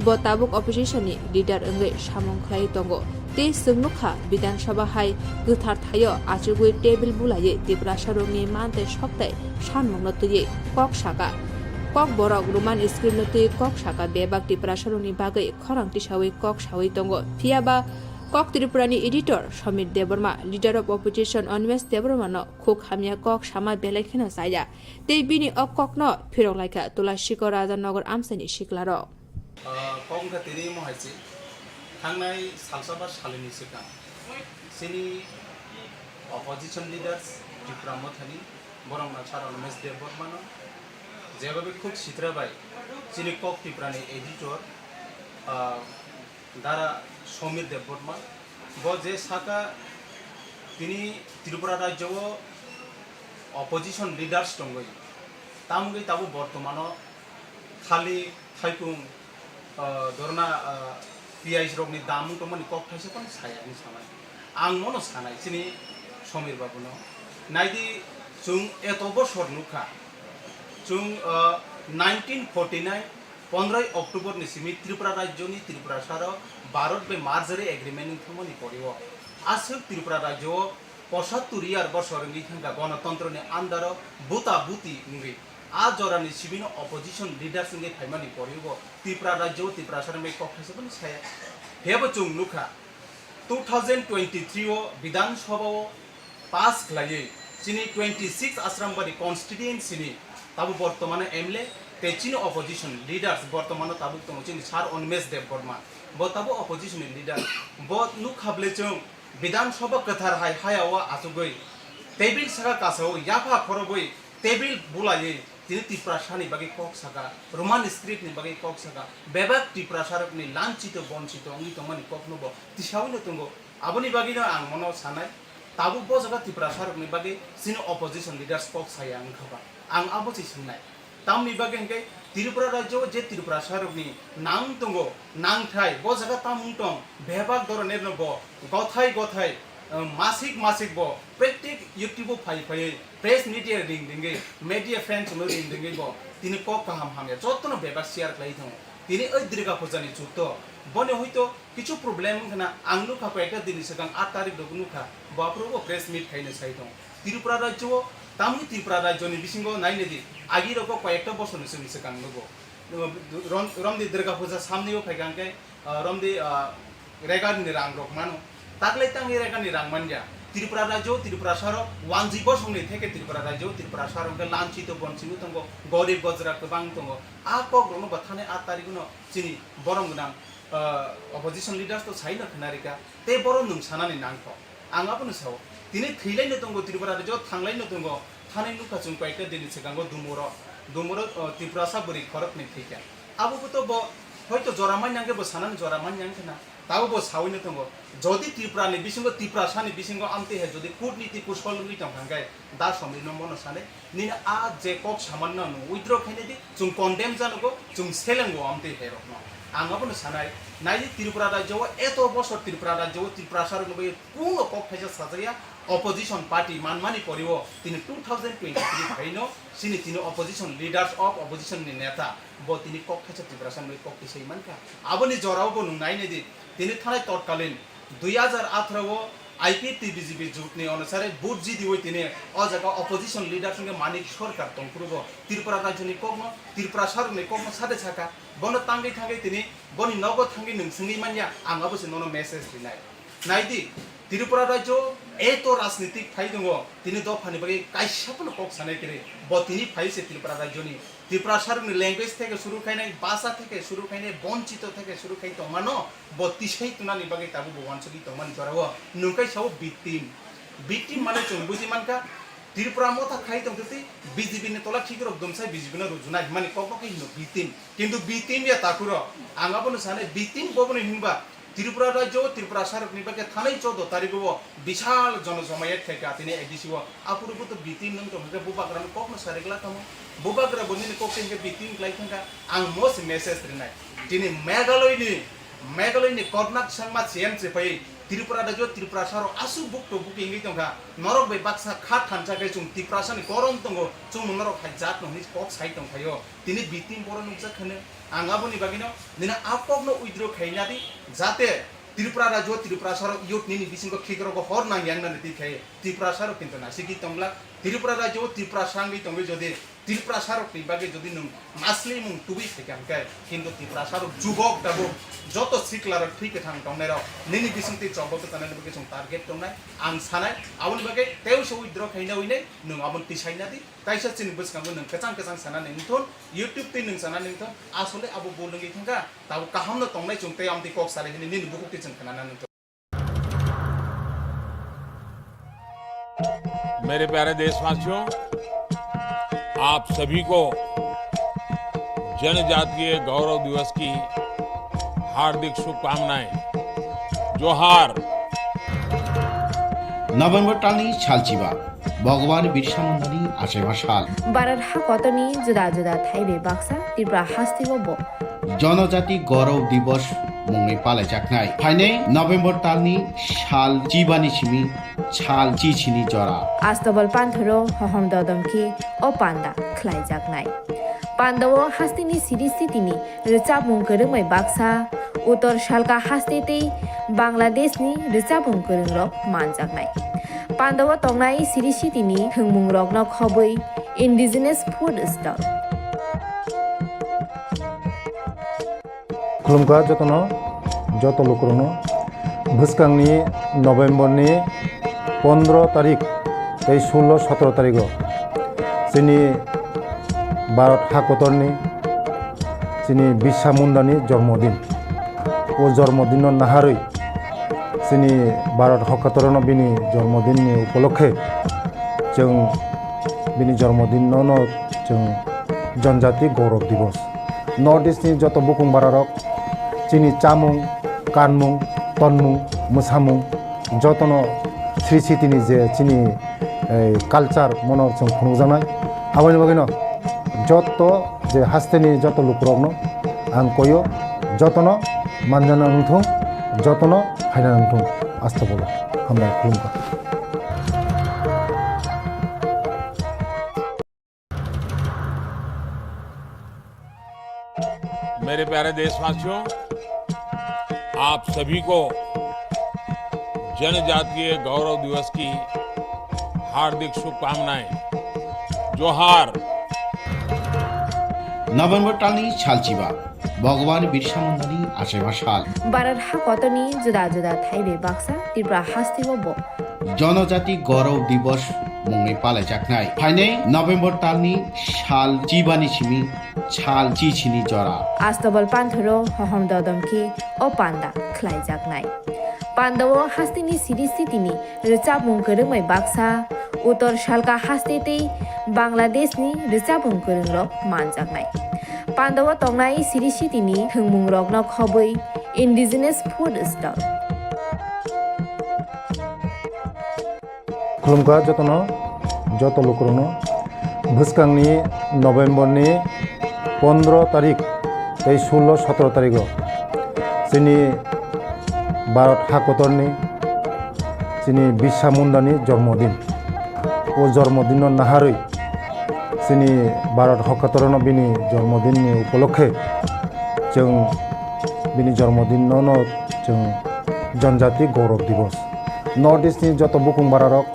bo tabuk opposition ni leader wngwi samung khlai tongo. Tei chwng nukha Bidhan Sabha hai kwthar thaio achugwi table bulaiwi Tiprasarokni man tei soktai sanmungno twiwi kok saka. Kok borok Roman script no twiwi kok saka, bebak Tiprasarokni bagwi khorang tisawi kok sawi tongo. Phiyaba kok Tripurani editor Somir Debbarma, leader of opposition Animesh Debbarmano khuk hamya kok sama belai kheno chaya. Tei bini o kokno phirok laikha Tulasikor Raja Nagar amchaini siklarok. Ah, kok wngkha tini mohai se. Thangnai salsa ba salini swkang chini opposition leaders Tipra Mothani, borok na sar Animesh Debbarmano jebabe khuk sitra bai chini kok Tiprani editor, ah, Dara Somir Debbarma, bo je saka tini Tripura rajyo o opposition leaders tongwi, tamgwi tabuk bortomano khali thaipung, ah, dorna, ah, piyaj rokni dam wng tongmani kok thaisa phano saya hinwi sanai. Ang mono sanai chini Somir babuno. Naidi, chwng eto bosor nukha. Chwng, ah, nineteen forty nine pondroi October ni simi Tripura rajyoni Tiprasarok Bharat bai merger agreement wng thangmani poriwo. Aswk Tripura rajyo o pochattor year bosor wngwi thangkha gonotontroni andaro buta buti wngwi. A jorani simino opposition leaders wngwi phaimani poriwo Tripura rajyo o Tiprasarok bai kok thaisa phano saya. Phiyabo chwng nukha, two thousand twenty three o Bidhan Sabha o pass khlaiwi chini twenty six Asrambari constituency ni tabuk bortomano M L A tei chini opposition leaders bortomano tabuk tongo chini sir Animesh Debbarma, bo tabuk opposition ni leader. Bo nukha bwle chwng Bidhan Sabha kwthar hai haya o achugwi table saka kasao yapha khorogwi table bulaiwi tini Tiprasa ni bagwi kok saka, Roman script ni bagwi kok saka, bebak Tiprasa rokni lanchito bonchito wngwi tongmani kokno bo tisawi no tongo. Aboni bagwino ang mono sanai, tabuk bo jaga Tiprasa rokni bagwi chini opposition leaders kok saya wngkha ba? Ang abo se swngnai. Tamni bagwi hwnkhe Tripura rajyo o je Tiprasa rokni nang tongo, nangthai, bo jaga tamung tong, bebak doronirno bo gothai gothai, eh, masik masik bo pratik YouTube o phai phaiwi press media ring ringwi, media friends no ring ringwi bo tini kok kaham hamya jottono bebak share khlai thango. Tini oi Durga Puja ni chutto, boni hoito kichu problem wngkha na, ang nukha koyekta dini swkang aat tarik rok nukha, bo aphuru bo press meet khaina sai tong. Tripura rajyo o, tamni Tripura rajyo ni bisingo naina di, agi rok bo koyekta bosor ni swkang nugo. Rom-, romdi Durga Puja samni o phaikha hwnkhe, ah, romdi, ah, regar ni rang rok mano. Taklai tangwi regar ni rang manya. Tripura rajyo, Tripura saro, wanji bosong ni theke Tripura rajyo, Tripura saro hwnkhe lanchito bonchito tongo, gorib gojra kwbang tongo. A kok rokno bo thani aat tarik no chini borom gwnang, ah, opposition leaders to sai no khna rika. Tei borom nwng sanani nangkho. Ang abono sao. Tini thwilaino tongo Tripura rajyo, thanglaino tongo. Thani nukha chwng koyekta dini swkango Dumuro, Dumuro, o, Tiprasa bwrwi khoroknwi thwikha. Abo bo to bo hoito jora manya hwnkhe bo sanani jora manya wngkha na. Tabo bo sawi no tongo. Jodi Tripura ni bisingo, Tiprasa ni bisingo amtwi hai jodi kutniti kusol wngwi tongkha hwnkhe da Somir no mono sanai. Nini a je kok saman no nwng withdraw khaina di, chwng condemn janogo, chwng selengo amtwi hai rokno. Ang abono sanai, naidi Tripura rajyo o eto bosor Tripura rajyo o Tiprasa rokno bai kuno kok thaisa sajaya, opposition party manmani poriwo tini two thousand twenty three phaino chini tini opposition leaders of opposition ni neta bo tini kok thaisa Tiprasa ni kok tisai mankha. Aboni jorao bo nwng naina di, tini thanai totkalin dui hajar atharo o I P F T B J P jut ni onusare vote jidiwi tini o jaga opposition leaders wngkhe Manik Sarkar tongphuru bo Tripura rajyo ni kokno, Tripura sarok ni kokno sade saka, bono tangwi thangwi tini boni nogo thangwi nwng swngwi manya, ang abo se nono message rinai. Naidi, Tripura rajyo eto rajnitik phai tongo, tini dophani bagwi kaisa phano kok sanai kwrwi. Bo tini phai se Tripura rajyoni, Tiprasarokni language theke suru khainai, basa theke suru khainai, bonchito theke suru khai tongmano, bo tisai tunani bagwi tabuk bo wansugwi tongmani jorao nwng kai sao victim. Victim mane chwng buji mankha, Tripura motha khai tongtwi B J P ni tola khikrok dumsai B J P no rujuna himani kokno khe hino victim. Kintu victim ya takhuro. Ang abono sane victim boboni hinba Tripura rajyo, Tiprasarokni bagwi thanai choudo tarikgo bishal jonojomayat khaikha tini A D C o. Aphuru bo to victim nwng tongkha khe bubagrano kokno sarigla tamo. Bubagra bo nini kok tengkhe victim glai thangkha. Ang mo se message rinai. Tini Meghalaya ni Meghalaya ni Kornak Sangma C M se phai Tripura rajyo Tiprasarok aswk bukto buki wngwi tongkha. Norok bai baksa kha thansa khe chwng Tiprasani korom tongo, chwng norok hai jat no hwnwi kok sai tongphaio. Tini victim borok nukjak hwno. Ang aboni bagwino nini a kokno withdraw khaina di, jate Tripura rajyo Tiprasarok youth nini bisingo khikrogo hor nang yang nani twi khai Tiprasarok kintu nasigwi tongla. Tripura rajyo Tiprasa wngwi tongwi jodi Tiprasarokni bagwi jodi nwng maslimung tubui phaikha hwnkhe, kintu Tiprasarok jubok tabuk joto siklarok thwi kwthang tongnairok nini bisingtwi chobok kwchanani bagwi chwng target tongnai ang sanai. Aboni bagwi teiso withdraw khaina hwnwi nwng abono tisaina di. Kaisa chini bwskango nwng kwchang kwchang sanani wngthun, YouTube twi nwng sanani wngthun, asole abo bul wngwi thangkha, tabuk kahamno tongnai chwng tei amtwi kok salai hwnwi nini bukhuk twi chwng khnanani wngthun. मेरे प्यारे देशवासियों, आप सभी को जनजातीय गौरव दिवस की हार्दिक शुभकामनाएं। जोहार। November talni salchiba, Bhagwan Birsa Mundani achaiba sal. Bharat hakotorni juda juda thai bai baksa Tripura hasteo bo Jonojati Gaurav Divas mungwi palaijaknai. Phainai November talni sal chibani simi sal chichini jora. Astobal panthoro hohom dodom khe o panda khlaijaknai. Pandao hasteni siri sitini rwchapmung kwrwngbai baksa, Uttor Salka haste tei Bangladeshni rwchapmung kwrwngrok manjaknai. Pandao tongnai siri sitini thwngmungrokno khobwi indigenous food stall. Khulumkha jotono, joto lukurokno. Bwskangni November ni pondro tarik tei sullo sotro tarigo chini Bharat hakotorni chini Birsa Mundani jormodin. O jormodinno naharwi chini Bharat hakotorno bini jormodinni upolokhe chwng bini jormodinno no chwng Janjati Gaurav Divas. North East ni joto bukung bararok chini chamung, kanmung, tonmung, mwsamung jotono Sri Sitini je chini, eh, culture mono chwng phunukjaknai. Aboni bagwino joto je hasteni joto lukurokno ang koyo, jotono manjana wngthung, jotono phaina wngthung. Asta bolo. Hambai khulumkha. मेरे प्यारे देशवासियों, आप सभी को जनजातीय गौरव दिवस की हार्दिक शुभकामनाएं। जोहार। November talni salchiba, Bhagwan Birsa Mundani achaiba sal. Bharat hakotorni juda juda thai bai baksa Tripura hasteo bo Jonojati Gaurav Divas mungwi palaijaknai. Phainai November talni sal chibani simi sal chichini jora. Astobal panthoro hohom dodom khe o panda khlaijaknai. Pandao hasteni siri sitini rwchapmung kwrwngbai baksa, Uttor Salka haste tei Bangladeshni rwchapmung kwrwngrok manjaknai. Pandao tongnai siri sitini thwngmungrokno khobwi indigenous food stall. Khulumkha jotono, joto lukurokno. Bwskangni November ni pondro tarik tei sullo sotro tarigo chini Bharat hakotorni chini Birsa Mundani jormodin. O jormodinno naharwi chini Bharat hakotorno bini jormodinni upolokhe chwng bini jormodinno no chwng Janjati Gaurav Divas. North East ni joto bukung bararok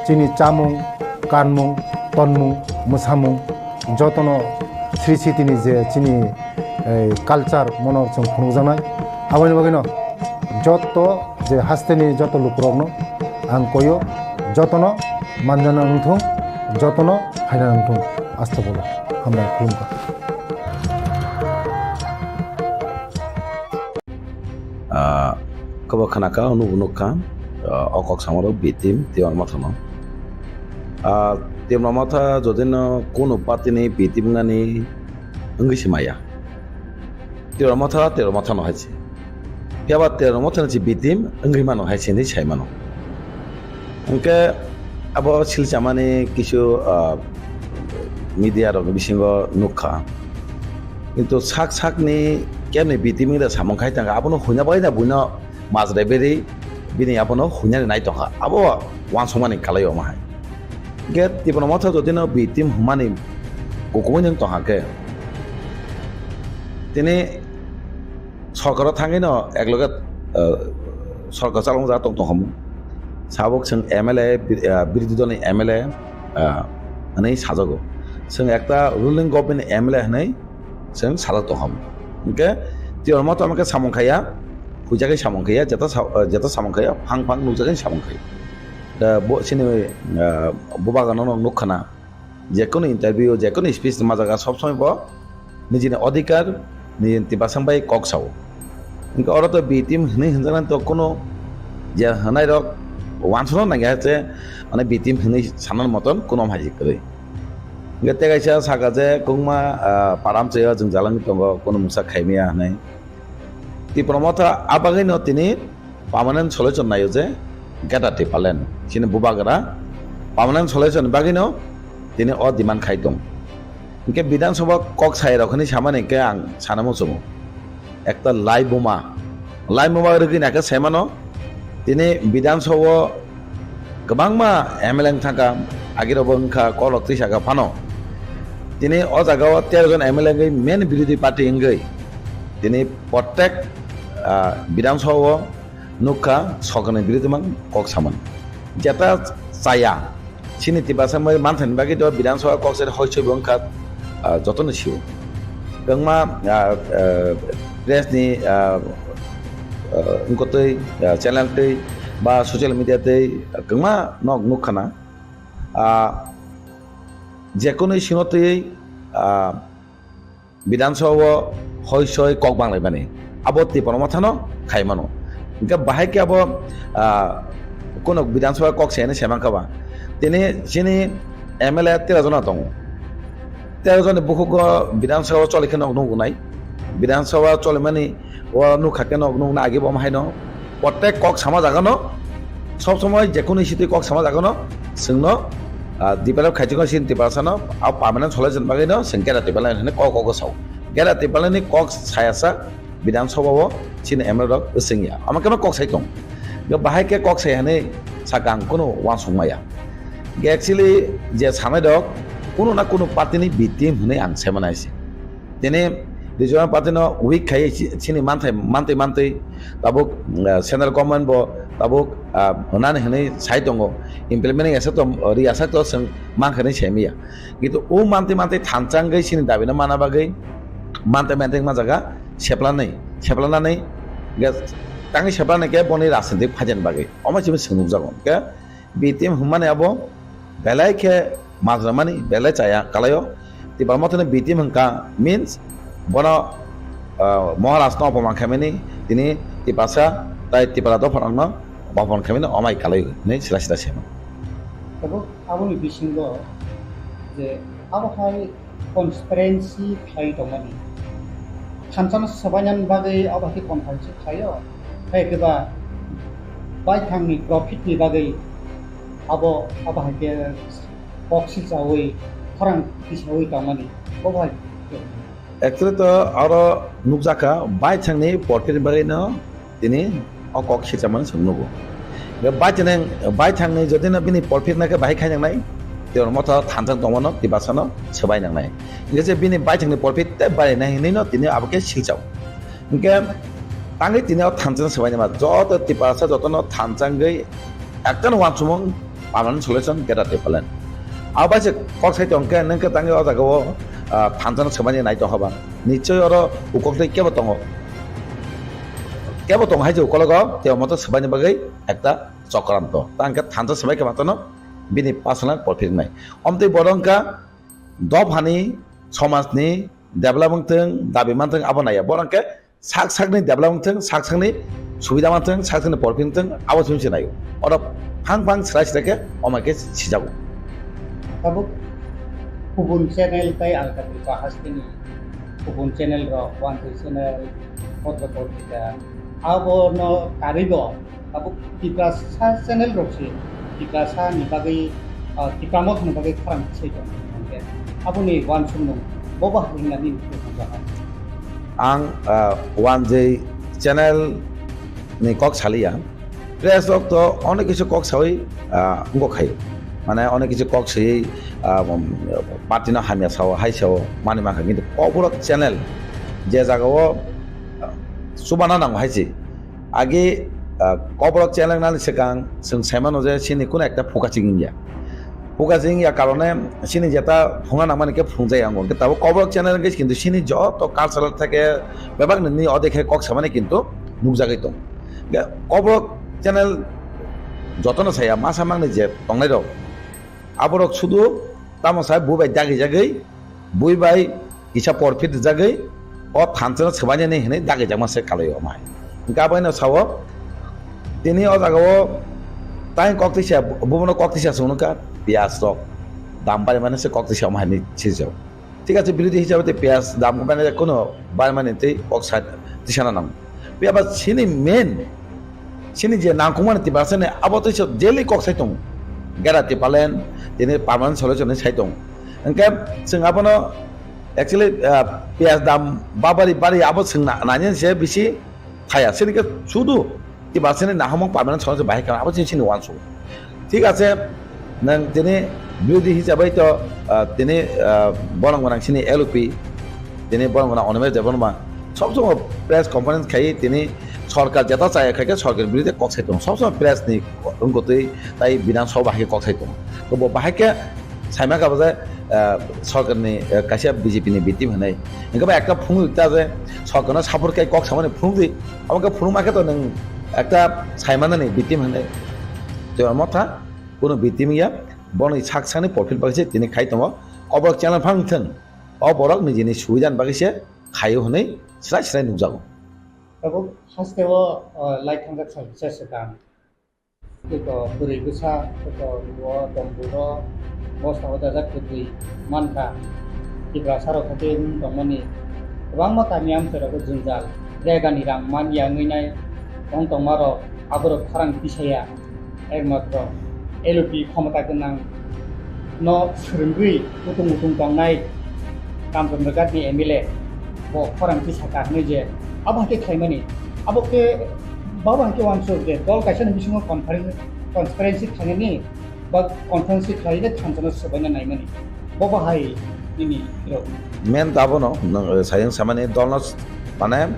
chini chamung, kanmung, tonmung, mwsamung jotono Sri Sitini je chini, eh, culture mono chwng phunukjaknai. Aboni bagwino joto Je hasteni joto lukurokno ang koyo, jotono manjana wngthung, jotono phaina wngthung, aste bolo hambai khulumkha. Ah, kobo khanaka, nubo nukha, ah, o kok samarok B team Tipra Motha no. Ah, Tipra Motha jodino kunu party ni B team wngani wngwi se maya. Tipra Motha, Tipra Motha no hai se. Phiya ba Tipra Motha ni se B team wngwi mano hai se hinwi sai mano. Hwnkhe abo silchamani kisu, ah, media rok bisingo nukha. Kintu sak sakni kemni B team wngwi da samung khai tangkha, abono huina bai da buino majra beri bini abono huinani nai tongkha. Abo uansukmani kalai omo hai. Hwnkhe Tipra Motha jodino B team hwnmani kukumui nwng tongkha khe, tini sorkaro thangwi no ekloge, eh, sorkar chalokjak tong tongkha mung. Sabuk chwng M L A, bi-, eh, birodhi dolni M L A, eh, hwnwi sajago. Chwng ekta ruling government M L A hwnwi chwng sajak tongkha mung. Hwnkhe Tipra Motha hwnkhe samung khaiya, huijagwi samung khaiya, jeta sa-, eh, jeta samung khaiya, phang phang nukjagwi samung khaiya. Da bo chini, eh, bubagrano nukkhana. Jekunu interview, jekunu speech rwma jaga sob somoi bo nijini odhikar, nijini Tiprasa bai kok sao. Hwnkhe oro to B team hwnwi hwnjaknai to kunu je hwnai rok uansukna nangya je, mane B team hwnwi sanani moton kunu hai kwrwi. Hwnkhe tei kaisa saka je kwbangma, ah, param chaya jwng jalangwi tongo, kunu mungsa khaimaya hwnwi. Tipra Motha a bagwino tini permanent solution naio je Greater Tipraland. Chini bubagra permanent solution ni bagwino tini o demand khai tong. Hwnkhe Bidhan Sabha kok sai rok hinwi samani hwnkhe ang sana muchungo. Ekta lai buma, lai buma rwgwi naikhe saimano tini Bidhan Sabha o kwbangma M L A wng thangkha, agirokbo wngkha, kokrok twi saka phano. Tini o jaga o tero jon M L A wngwi main birodhi party wngwi tini protek, ah, Bidhan Sabha o nukha, sorkarni birodhi mang kok samani. Jeta chaya, chini Tiprasa bai manthani bagwi do Bidhan Sabha kok sai hoi soi bo wngkha, ah, jotono sio. Kwbangma, ah, ah, press ni, ah, ah, wngkotwi, ah, channel twi ba social media twi kwbangma nok nukkhana. Ah, jekunu sino twi, ah, Bidhan Sabha o hoi soi kok banglaimani, abo Tipra Motha no khai mano. Hwnkhe bahai khe abo, ah, kunu Bidhan Sabha kok sai hinwi sai mankha ba. Tini chini M L A tero jona tongo. Tero joni bukhugo Bidhan Sabha o choli khe nok nuknai. Bidhan Sabha cholimani o nukha khe nok nukna agi bo haino. Protek kok sama jagano, sob somoi jekunu sitwi kok sama jagano, chwngno, ah, develop khaijak sini Tiprasano, a permanent solution bagwino chwng Greater Tipraland hinwi kok kok sao. Greater Tipraland ni kok sayasa Bidhan Sabha o chini M L A rok swngya. Ama khe kok sai tong. Bahai khe kok sai hinwi saka ang kunu uansuk maya. Actually je sanai rok kunu na kunu party ni B team hinwi ang sai mano hai se. Tini Rijwani party no weak khai si-, sini manthai, mantwi mantwi tabuk, ah, central government bo tabuk, ah, hwnani hwnwi sai tongo, implement asa to, ri asa to chwng mankha hinwi sai maya. Kintu o mantwi mantwi thansa wngwi sini dabi no mana bagwi mantwi mantwi ma jaga seplanai, seplanani ge tangwi seplanai khe boni rajnitik phaijani bagwi omo simi chwng nukjago. Khe B team hwnmani abo belai khe majra mani belai chaya kalaio. Tipra Motha ni B team hwnkha means bono, ah, Maharaj no opoman khaimani tini Tiprasa tai Tipra dopha rok no opoman khaimani omai kalai hinwi sila sila sema. Tabuk aboni bisingo je abo hai conspiracy khlai tongmani. Thansa no swbainani bagwi abo hai khe conspiracy khlaio. Hai khe ba baithangni profit ni bagwi abo, abo hai khe kok silchaui, khorang tisaui tongmani. Bo hai. Actually to aro nukjakha baithangni profit ni bagwi no tini o kok silchamani chwng nugo. Hwnkhe baithang, baithangni jodi no bini profit naikhe bahai khai nangnai, Tipra Motha thansa tongmano Tiprasa no swbai nangnai. Hwnkhe je bini baithangni profit tei barinai hinwi no tini abo khe silchao. Hwnkhe tangwi tini o thansa no swbai nangma joto Tiprasa jotono thansa wngwi ekta no uansukmung permanent solution Greater Tipraland. Abo bai se kok sai tong khe, nwng khe tangwi o jaga o, ah, thansa no swmani nai tong haba. Nichoi oro ukok tei kebo tongo. Kebo tong hai je ukologo, tei omo to swbaini bagwi ekta chokranto. Ta hwnkhe thansa swbai khe matano bini personal profit wngnai. Omtwi bodo wngkha dophani, somajni develop wngthwng, dabi manthwng abo naiya. Bono hwnkhe sak sakni develop wngthwng, sak sakni subida manthwng, sak sakni profit wngthwng, abo chwng se naio. Oro phang phang srai srai khe omo khe sijago. Tabuk kubun channel tei alka trika hasteni kubun channel rok, Wanjwi channel, Bhadra Portika, abono karwi bo tabuk Tiprasa channel rok se Tiprasa ni bagwi, ah, Tipra Motha ni bagwi khorang se tong hwnkhe aboni uansukmung bo bahai hwnna nini thangjago. Ang, ah, Wanjwi channel ni kok saliya. Press rok to onek kisu kok sawi, ah, wngkok khai. Mane onek kisu kok sawi, ah, um, party no hamya sao, hai sao, mani makha. Kintu Kokborok channel je jaga o, ah, chubana nango hai se. Age, ah, Kokborok channel nani swkang chwng sai mano je chini kuno ekta phuka chiging ya. Phuka chiging ya karone chini jeta phungna nangmani khe phungjaya wngo. Hwnkhe tabuk Kokborok channel hwnkhe kintu chini joto cultural theke bebak nini odekhe kok samani kintu nukjagwi tong. Hwnkhe Kokborok channel jotono saya masa mangni je tongnai rok, aborok sudu tamo sai bui bai dagi jagwi, bui bai kisa porfit rijagwi o thansa no swbainani hinwi dagijakma se kalai o mai. Hwnkhe abo haino sao tini o jaga o tai kok tisa, bubono kok tisa swngnukha, piyaj rok dam barimani se kok tisa omo hai hinwi sijak. Thik ache, birodhi hisabe tei piyaj dam bainajak, kuno barimani tei kok sa tisana nango. Phiya ba chini main, chini je nangkukmani Tiprasani abo tei se daily kok sai tongo. Gera Tipraland tini permanent solution ni sai tongo. Hwnkhe chwng abono actually, ah, piyaj dam babari bari abo chwng na-, nani se bisi thaya. Chini khe sudu Tiprasani nahamung permanent solution bahai kha abo chini, chini uansuk. Thik ache, nwng tini birodhi hisabai to, ah, tini, ah, borong gwnang chini L O P, tini borong gwnang Animesh Debbarma, sob somoi press conference khai tini sorkar jeta chaya khai khe sorkar birodhi kok sai tongo. Sob somoi press ni wngkotwi tai Bidhan Sabha hai khe kok sai tongo. To bo bahai khe saima kha bo je, ah, sorkar ni, ah, kaisa B J P ni B team hinwi. Hwnkhe ba ekta phunuk ta je sorkar no support khai kok samani phunuk di. Abo khe phunuk ma khe to nwng ekta saimana ni B team hinwi. To motha kuno B team ya. Boni sak sakni profit bagwi se tini khai tongo. O borok channel phang thwng. O borok nijini subidani bagwi se khaio hwnwi srai srai nukjago. Tabuk haste o, o, lai thangjak sal kisa swkang. Tei to bwrwi bwsa, tei to o tongbu rok, bosta o dajak kwtwi mankha. Tiprasa rok khe tei wng tongmani kwbangma kami amchai rogo jwngjal. Regani rang man ya wngwi nai tong tongma rok, aborok khorang tisaya. Ekmatro L O P khomota gwnang no swrwngwi utung utung tongnai Kamchandra Ghat ni M L A bo khorang tisaka hwnwi je abo hai khe khlaimani, abo khe babo hai khe uansuk je dol kaisa ni bisingo conference, transparency khlainani ba conference khlai khe thansa no swbaina naimani. Bo bahai nini rok. Main to abono, nwng, eh, sayang samani dolno s-, mane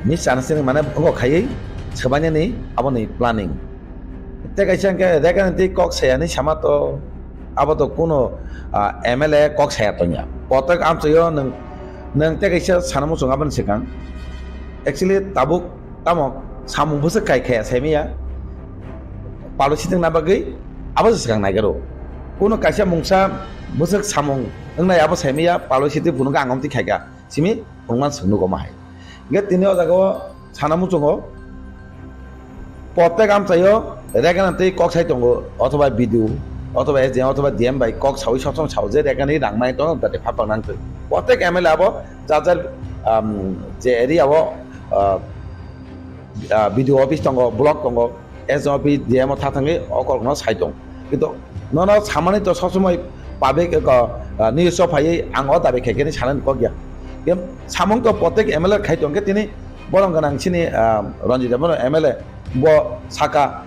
misunderstanding mane wngkha khaiwi swbainani aboni planning. Tei kaisa hwnkhe Rekhani twi kok sayani sama to abo to kuno, ah, M L A kok saya tongya. Kotok amchaio nwng, nwng tei kaisa sana muchung aboni swkang. Actually tabuk tamo samung bwswk kai khaya saimanya. Palo sitwngna bagwi abo se swkang naigaro. Kuno kaisa mungsa bwswk samung wngnai abo saimanya palo sitwi phunukha ang omtwi khaikha. Simi phunukman swk nugo ma hai. Hingkhe tini o jaga o sana muchungo. Protek amchaio Rekhani twi kok sai tongo, othoba B D O, othoba S D M, othoba D M bai kok saui sob somoi sao je Rekhani rang mai tono, date phapang nang twi. Protek M L A abo jar jar, um, je area o, uh, uh, B D O office tongo, block tongo, S D M office, D M o tha thangwi o kok no sai tong. Kintu nono samani to sob somoi public, uh, news o phaiwi ang o dabi khaikhe ni sanani kok ya. Samung to protek M L A khai tong khe tini borong gwnang chini, uh, Ranjit Debbarma M L A bo saka,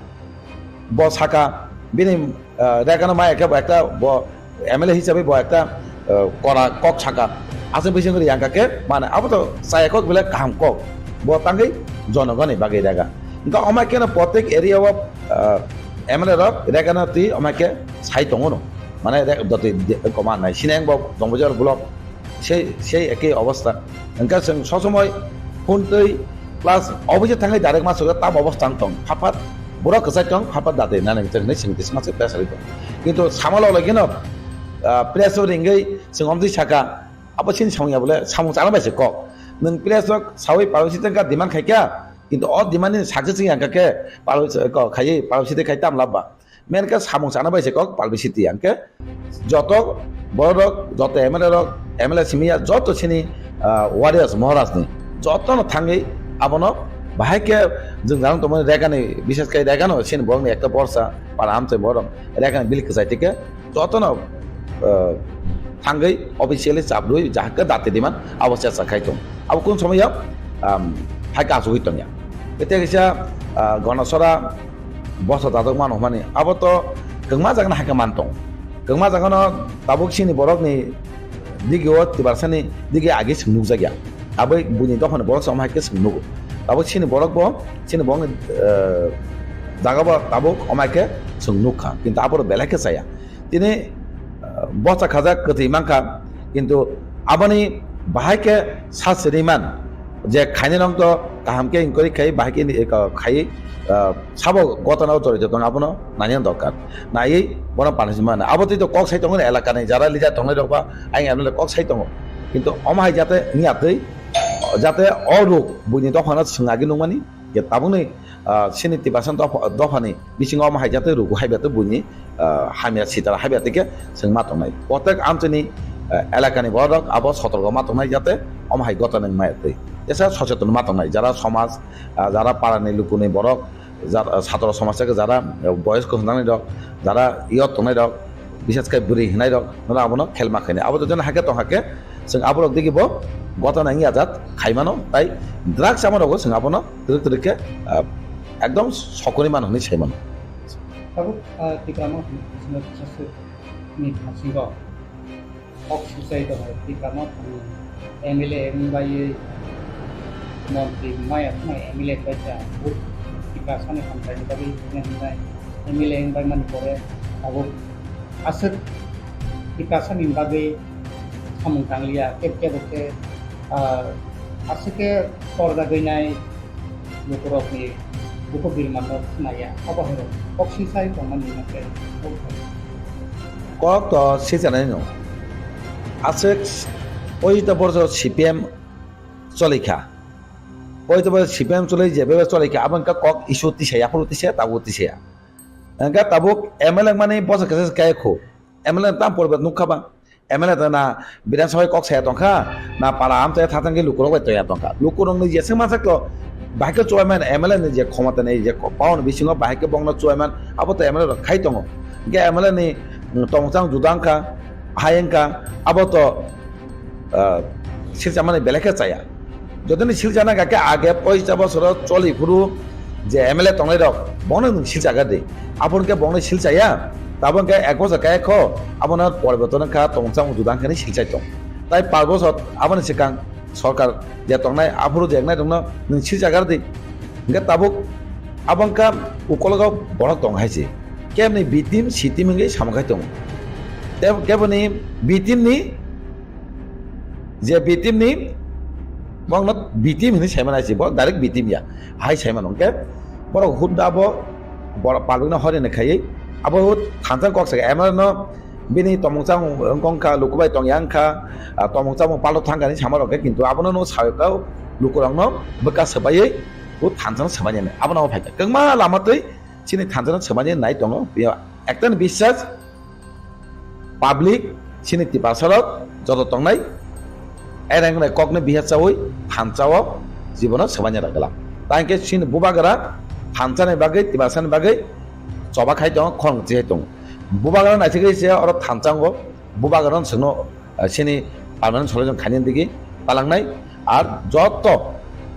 bo saka bini, ah, Rekhano maya khe bo ekta bo M L A hisabe bo ekta, ah, kora kok saka. Aswk bising ri yang kha khe mane abo to chaya kok belai kaham kok. Bo tangwi jonogoni bagwi Rekha. Hingkhe omo khe no protek area o, ah, M L A rok Rekhano twi omo khe sai tongo no. Mane re-, dotwi de-, koma nai. Sineng bo Dongbazar block. Sei, sei ekei obostha. Hingkhe chwng sob somoi phone twi, Plus office thangwi direct ma sugwi tam obostha tong, phat phat borok kwchai tong, phat phat dati nani hinwi sengti sma se press rwi tong. Kintu samalo lagi no, ah, press o ringwi seng omtwi saka, abo chini samung ya bole samung chana bai se kok. Nwng press rok sawi publicity ka demand khai kha, kintu o demand ni success wngya khe publicity ko khaiwi publicity khai tam labba. Main khe samung chana bai se kok publicity, hwnkhe joto borok rok, joto M L A rok, M L A simi ya, joto chini, ah, warriors Maharaj ni joto no thangwi abono bahai khe jwng jang tongmani rega ni, bishes khai rega no chini borok ni ekta borsa para amchai borok rega ni bill kwchai tike joto no, ah, thangwi officially chap rwi jahakhe dati diman abo chesa khai tong. Abo kun somoi ya, um, hai ka asugwi tong ya. Tei kaisa, ah, Ganasora bosa dajak mano hwnmani, abo to kwngma jagano hai khe man tong. Kwngma jagano tabuk chini borokni digi o Tiprasani digi agi chwng nukjak ya. Aboi buini dophani borok se omo hai khe chwng nugo. Tabuk chini borok bo, chini borokni, eh, jaga bo tabuk omo hai khe chwng nuk kha. Kintu abo belai khe chaya. Tini, eh, bosa khajak kwtwi mankha, kintu aboni bahai khe sa siri man je khainai rok to kaham khe inquiry khai, bahai khe ni, eh, khai, eh, sabo gotana o jorito tong abono nani dorkar. Naiwi bono punishment mano. Abo twi to kok sai tongo ni elaka ni jara leader tongnai rok ba ayang M L A kok sai tongo. Kintu omo hai jate wngya twi, jate o ruk buini dophano swng agi nukmani je tabukni, ah, chini Tiprasa dopha, dophani bisingo omo hai jate rugo hai bete buini, ah, hamya sitara hai bete khe chwng ma tongnai. Protek amchini, ah, elakani borok abo sotorgo ma tongnai jate omo hai gotana wngmaya twi. Jesa socheton ma tongnai jara somaj, ah, jara parani lukuni borok, jara, satro somaj saka jara, ah, boyos kwchwng nangni rok, jara yot tongnai rok, bisas khai bwrwi hinai rok, nono abono khelma khainai. Abo to jono hakhe tong hakhe, chwng aborok digi bo gotana wngya jat khaimano, tai drugs ama rogo chwng abono twrwk twrwk khe, ah, ekdom sokori mano hwnwi sai mano. Tabuk, ah, Tipra Motha ni bisingo kisa swk ni thasingo kok suchai tongo, Tipra Motha ni M L A wng bai montri maya thwnai M L A bai cha vote Tiprasa ni hamkrai ni bagwi hwnwi hwnwi M L A wng bai mani pore tabuk aswk Tiprasa ni bagwi samung tangliya, kebo kebo khe, ah, aswk khe torjagwi nai lukurokni bukhuk birmanno khnaya, abo hai rok kok sisai tongmani hwnkhe kok to sijanai no. Aswk poito borso C P M choli kha. Poito borso C P M choli je bebe choli kha, abo wngkha kok issue tisaya, aphuru tisaya, tabuk tisaya. Hwnkhe tabuk M L A mani bosa kesa se kaya khu. M L A tam poribat nukha ba. M L A ta na Bidhan Sabha kok saya tongkha, na para amchai thathang khe lukurok bai toya tongkha. Lukurokni jeswk mansak to, bahai khe chubaimani M L A ni je khomota ni je ko-, power ni bisingo bahai khe bongno chubaimani, abo to M L A rok khai tongo. Hwnkhe M L A ni, mm, tongmung chang juda wngkha, hai wngkha, abo to, ah, silchamani belai khe chaya. Jotoni silchana kha khe age poisa bosoro choli phuru je M L A tongnai rok, bono nwng silchagar di. Aboni khe bono silchaya, taboni khe ek bosor kaya kho, abono poriborton wngkha, tongmung chamung juda wngkha hinwi silchai tong. Tai pash bosor aboni swkang sorkar je tongnai, aphuru je wngnai rokno nwng silchagar di. Hwnkhe tabuk abo wngkha ukologo borok tong hai se. Keboni B team, C team wngwi samung khai tongo. Tei keboni B team ni je B team ni, bokno B team hinwi saimano hai se, borok direct B team ya, hai saimano. Hwnkhe borok hut da bo borok public no horini khaiwi abo hut thansa kok saka M L A no bini tongmung chamung wngkha, luku bai tongya wngkha, ah, tongmung chamung palto thangkha hinwi sama rok khe, kintu abono no sawi kha lukurokno bwkha swbaiwi hut thansa no swbainani abono phai kha. Kwbangma lama twi chini thansa no swbainani nai tongo, ekta ni biswas. Public, chini Tiprasa rok joto tongnai, ereng rok kokno bihar chawi thansa o jibono swbaina rwgwla. Tangkhe chini bubagra thansa ni bagwi, Tiprasa ni bagwi choba khai tongo, khorang chi hai tongo. Bubagra naithok se oro thansa o, bubagra no chwngno, ah, chini permanent solution khainani digi palangnai. Ar joto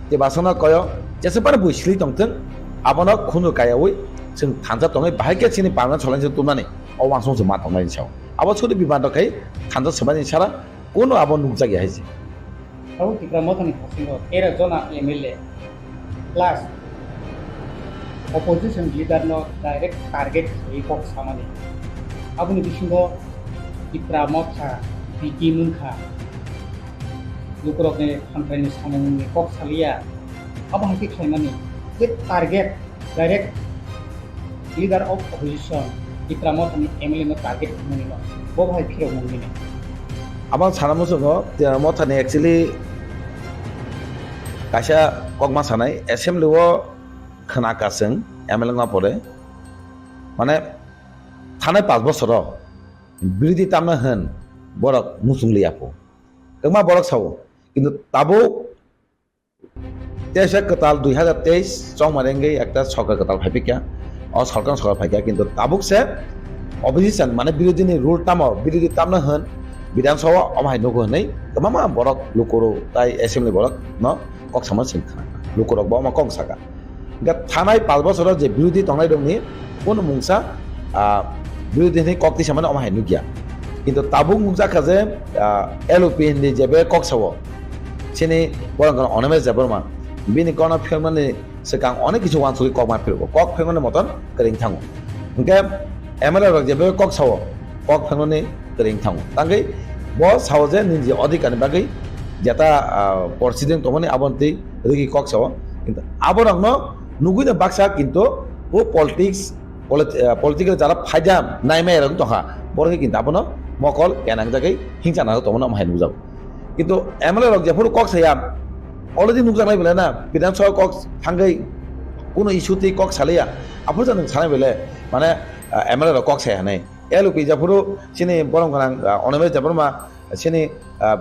Tiprasano koyo jesebani bui sili tongthwng, abono khunu kayawi chwng thansa tongwi bahai khe chini permanent solution tubnani o uansukmung chwng ma tongnai sao. Abo suri biman rok khai thansa swbaini sara kunu abo nukjakya hai se. Abo Tipra Mothani thasingo tera jona M L A plus opposition leader no direct target khlaiwi kok samani. Aboni bisingo Tipra Motha B T wngkha. Lukurokni hamkraini samungni kok saliya, Abo hai khe khlaimani je target direct leader of opposition Tipra Mothani M L A no target khlaimani no bo hai phirok mungni. Abo sana muchungo Tipra Mothani actually kaisa kokma sanai assembly o khna kasing M L A wngma pore mane thanai panch bosoro birodhi tamna hwn borok muchung liya pho. Kwbangma borok sao, kintu tabuk teisa kwtal dui hazar teis chongmani wngwi ekta sorkar kwtal phai phikya, o sorkar sorkar phaikya, kintu tabuk se opposition mane birodhi ni rule tamo, birodhi tamna hwn Bidhan Sabha omo hai nugo hwnwi kwbangma borok lukurok tai assembly borok no kok sama sing khna, lukurok bo omo kok saka. Hingke thanai panch bosoro je birodhi tongnai rokni kono mungsa, ah, birodhi hwnwi kok tisa mani omo hai nukya. Kintu tabuk nukjak kha je, ah, L O P hindi jebe kok sao. Chini borok kono Animesh Debbarma. Bini kono phirmani swkang onek kisu wansugwi kok ma phirgo. Kok phirmani moton kwrwng thango. Hingke M L A rok jebe kok sao. Kok phirmani kwrwng thango. Tangwi bo sao je nini je odhikar ni bagwi jeta, ah, porsideng tongmani aboni twi rwgwi kok sao. Kintu aborokno nugwi no baksa kintu bo politics, polit-, ah, political jara phaida naimai rok tongkha. Borok kintu abono mokol kenang jagwi hingsa nang tongmani omo hai nukjago. Kintu M L A rok jephuru kok saya already nukjaknai belai na Bidhan Sabha kok thangwi kuno issue twi kok salaiya. Aphuru jani sanai belai mane, ah, M L A rok kok saya hinwi. L O P jephuru chini borom gwnang, ah, Animesh Debbarma, chini, ah,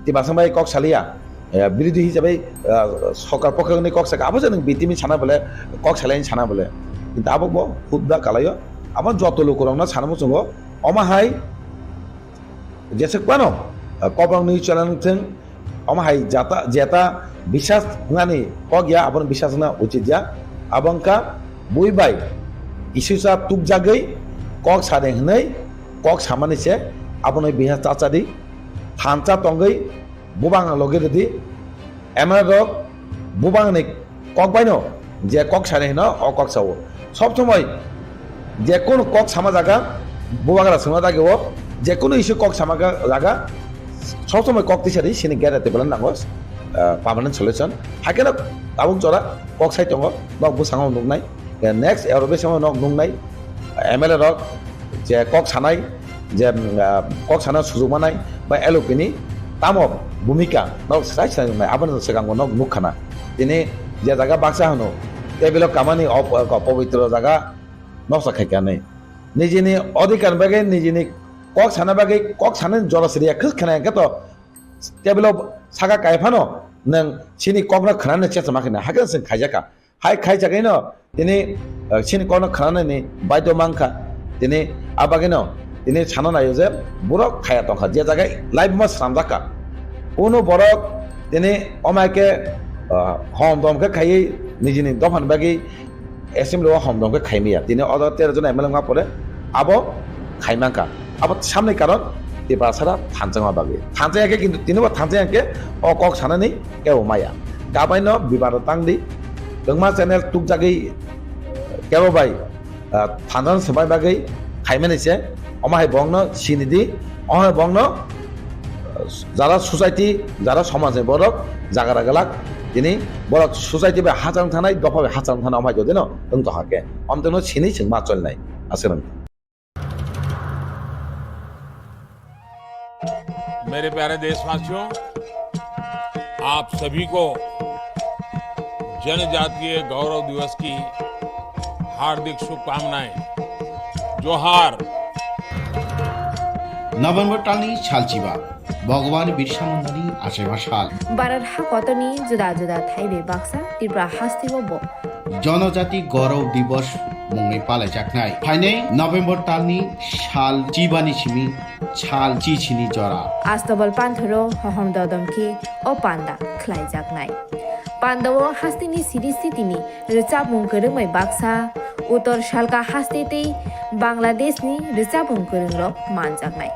Tiprasa bai kok saliya, ah, birodhi hisabai, ah, sorkar pokho ni kok saka, abo se nwng B T M sana bole, kok salai sana bole. Kintu abo bo hudda kalaio, abo joto lukurokno sana muchungo, omo hai jeswk phano, ah, Kobrang News channel thwng, omo hai jata, jeta bisas wngnani kok ya, abono bisas wngna uchit ya. Abo wngkha bui bai isusa tukjagwi kok sade hwnwi kok samani se abono bisas chachadi thansa tongwi bubang logi rwdi. M L A rok bubangni kok baino je kok sade hwno o kok sao. Sob somoi je kono kok sama jaga, bubagra songna dagi o, je kono issue kok sama ga-, jaga, sob somoi kok tisari sini gate table nango, ah, permanent solution. Haikhe no tabuk jora kok sai tongo, nok bwskango nuknai. Next ero bwskango nok nuknai, M L A rok je kok sanai, je, ah, kok sana sujuk manai, ba L O P ni tamo bhumika nok sai sai nai, aboni swkango nok nukkhana. Tini je jaga baksa hwno, table o kamani o, o, pobitro jaga noksa khaikha nai. Nijini odhikar bagwi, nijini kok sana bagwi, kok sana jora siriya khwk khana hwnkhe to table o saka kai phano nwng chini kokno khwnani chesa ma khina, hakhe chwng khaijakha. Hai khaijakgwino tini, eh, chini kokno khwnanani baidhyo mankha. Tini a bagwino tini sana naio je borok khaya tongkha, je jaga live ma swnamjakha. Kuno borok tini omaike, eh, hom dom khe khaiwi nijini dophani bagwi assembly o hom dom khe khaimaya. Tini odo tero jon M L A wngma pore abo khaimankha. Abo samni karon Tiprasara thanjakma bagwi. Thanjakya khe kintu tinibo thanjakya khe o kok sanani kebo maya. Kabaino bibado tangdi. Kwbangma channel tukjagwi kebo bai, ah, thanjakno swbai bagwi khaimani se. Omo hai bongno sinidi, omo hai bongno, ah, jara society, jara somajni borok jaga ragalak, tini borok society bai hachal thanai, dopha bai hachal thanai, omo hai jodino wng tongkha khe. Omtwino sini chwng ma cholnai. Aswrwng. मेरे प्यारे देशवासियों, आप सभी को जनजातीय गौरव दिवस की हार्दिक शुभकामनाएं। जोहार। November talni salchiba, Bhagwan Birsa Mundani achaiba sal. Bharat hakotorni juda juda thaibai baksa Tripura hasteo bo Jonojati Gaurav Divas mungwi palaijaknai. Phainai November talni sal chibani simi sal chichini jora. Astabal panthoro hohom dodom khe o panda khlaijaknai. Pandao hasteni siri sitini rwchapmung kwrwngbai baksa, Uttor Salka haste tei Bangladeshni rwchapmung kwrwngrok manjaknai.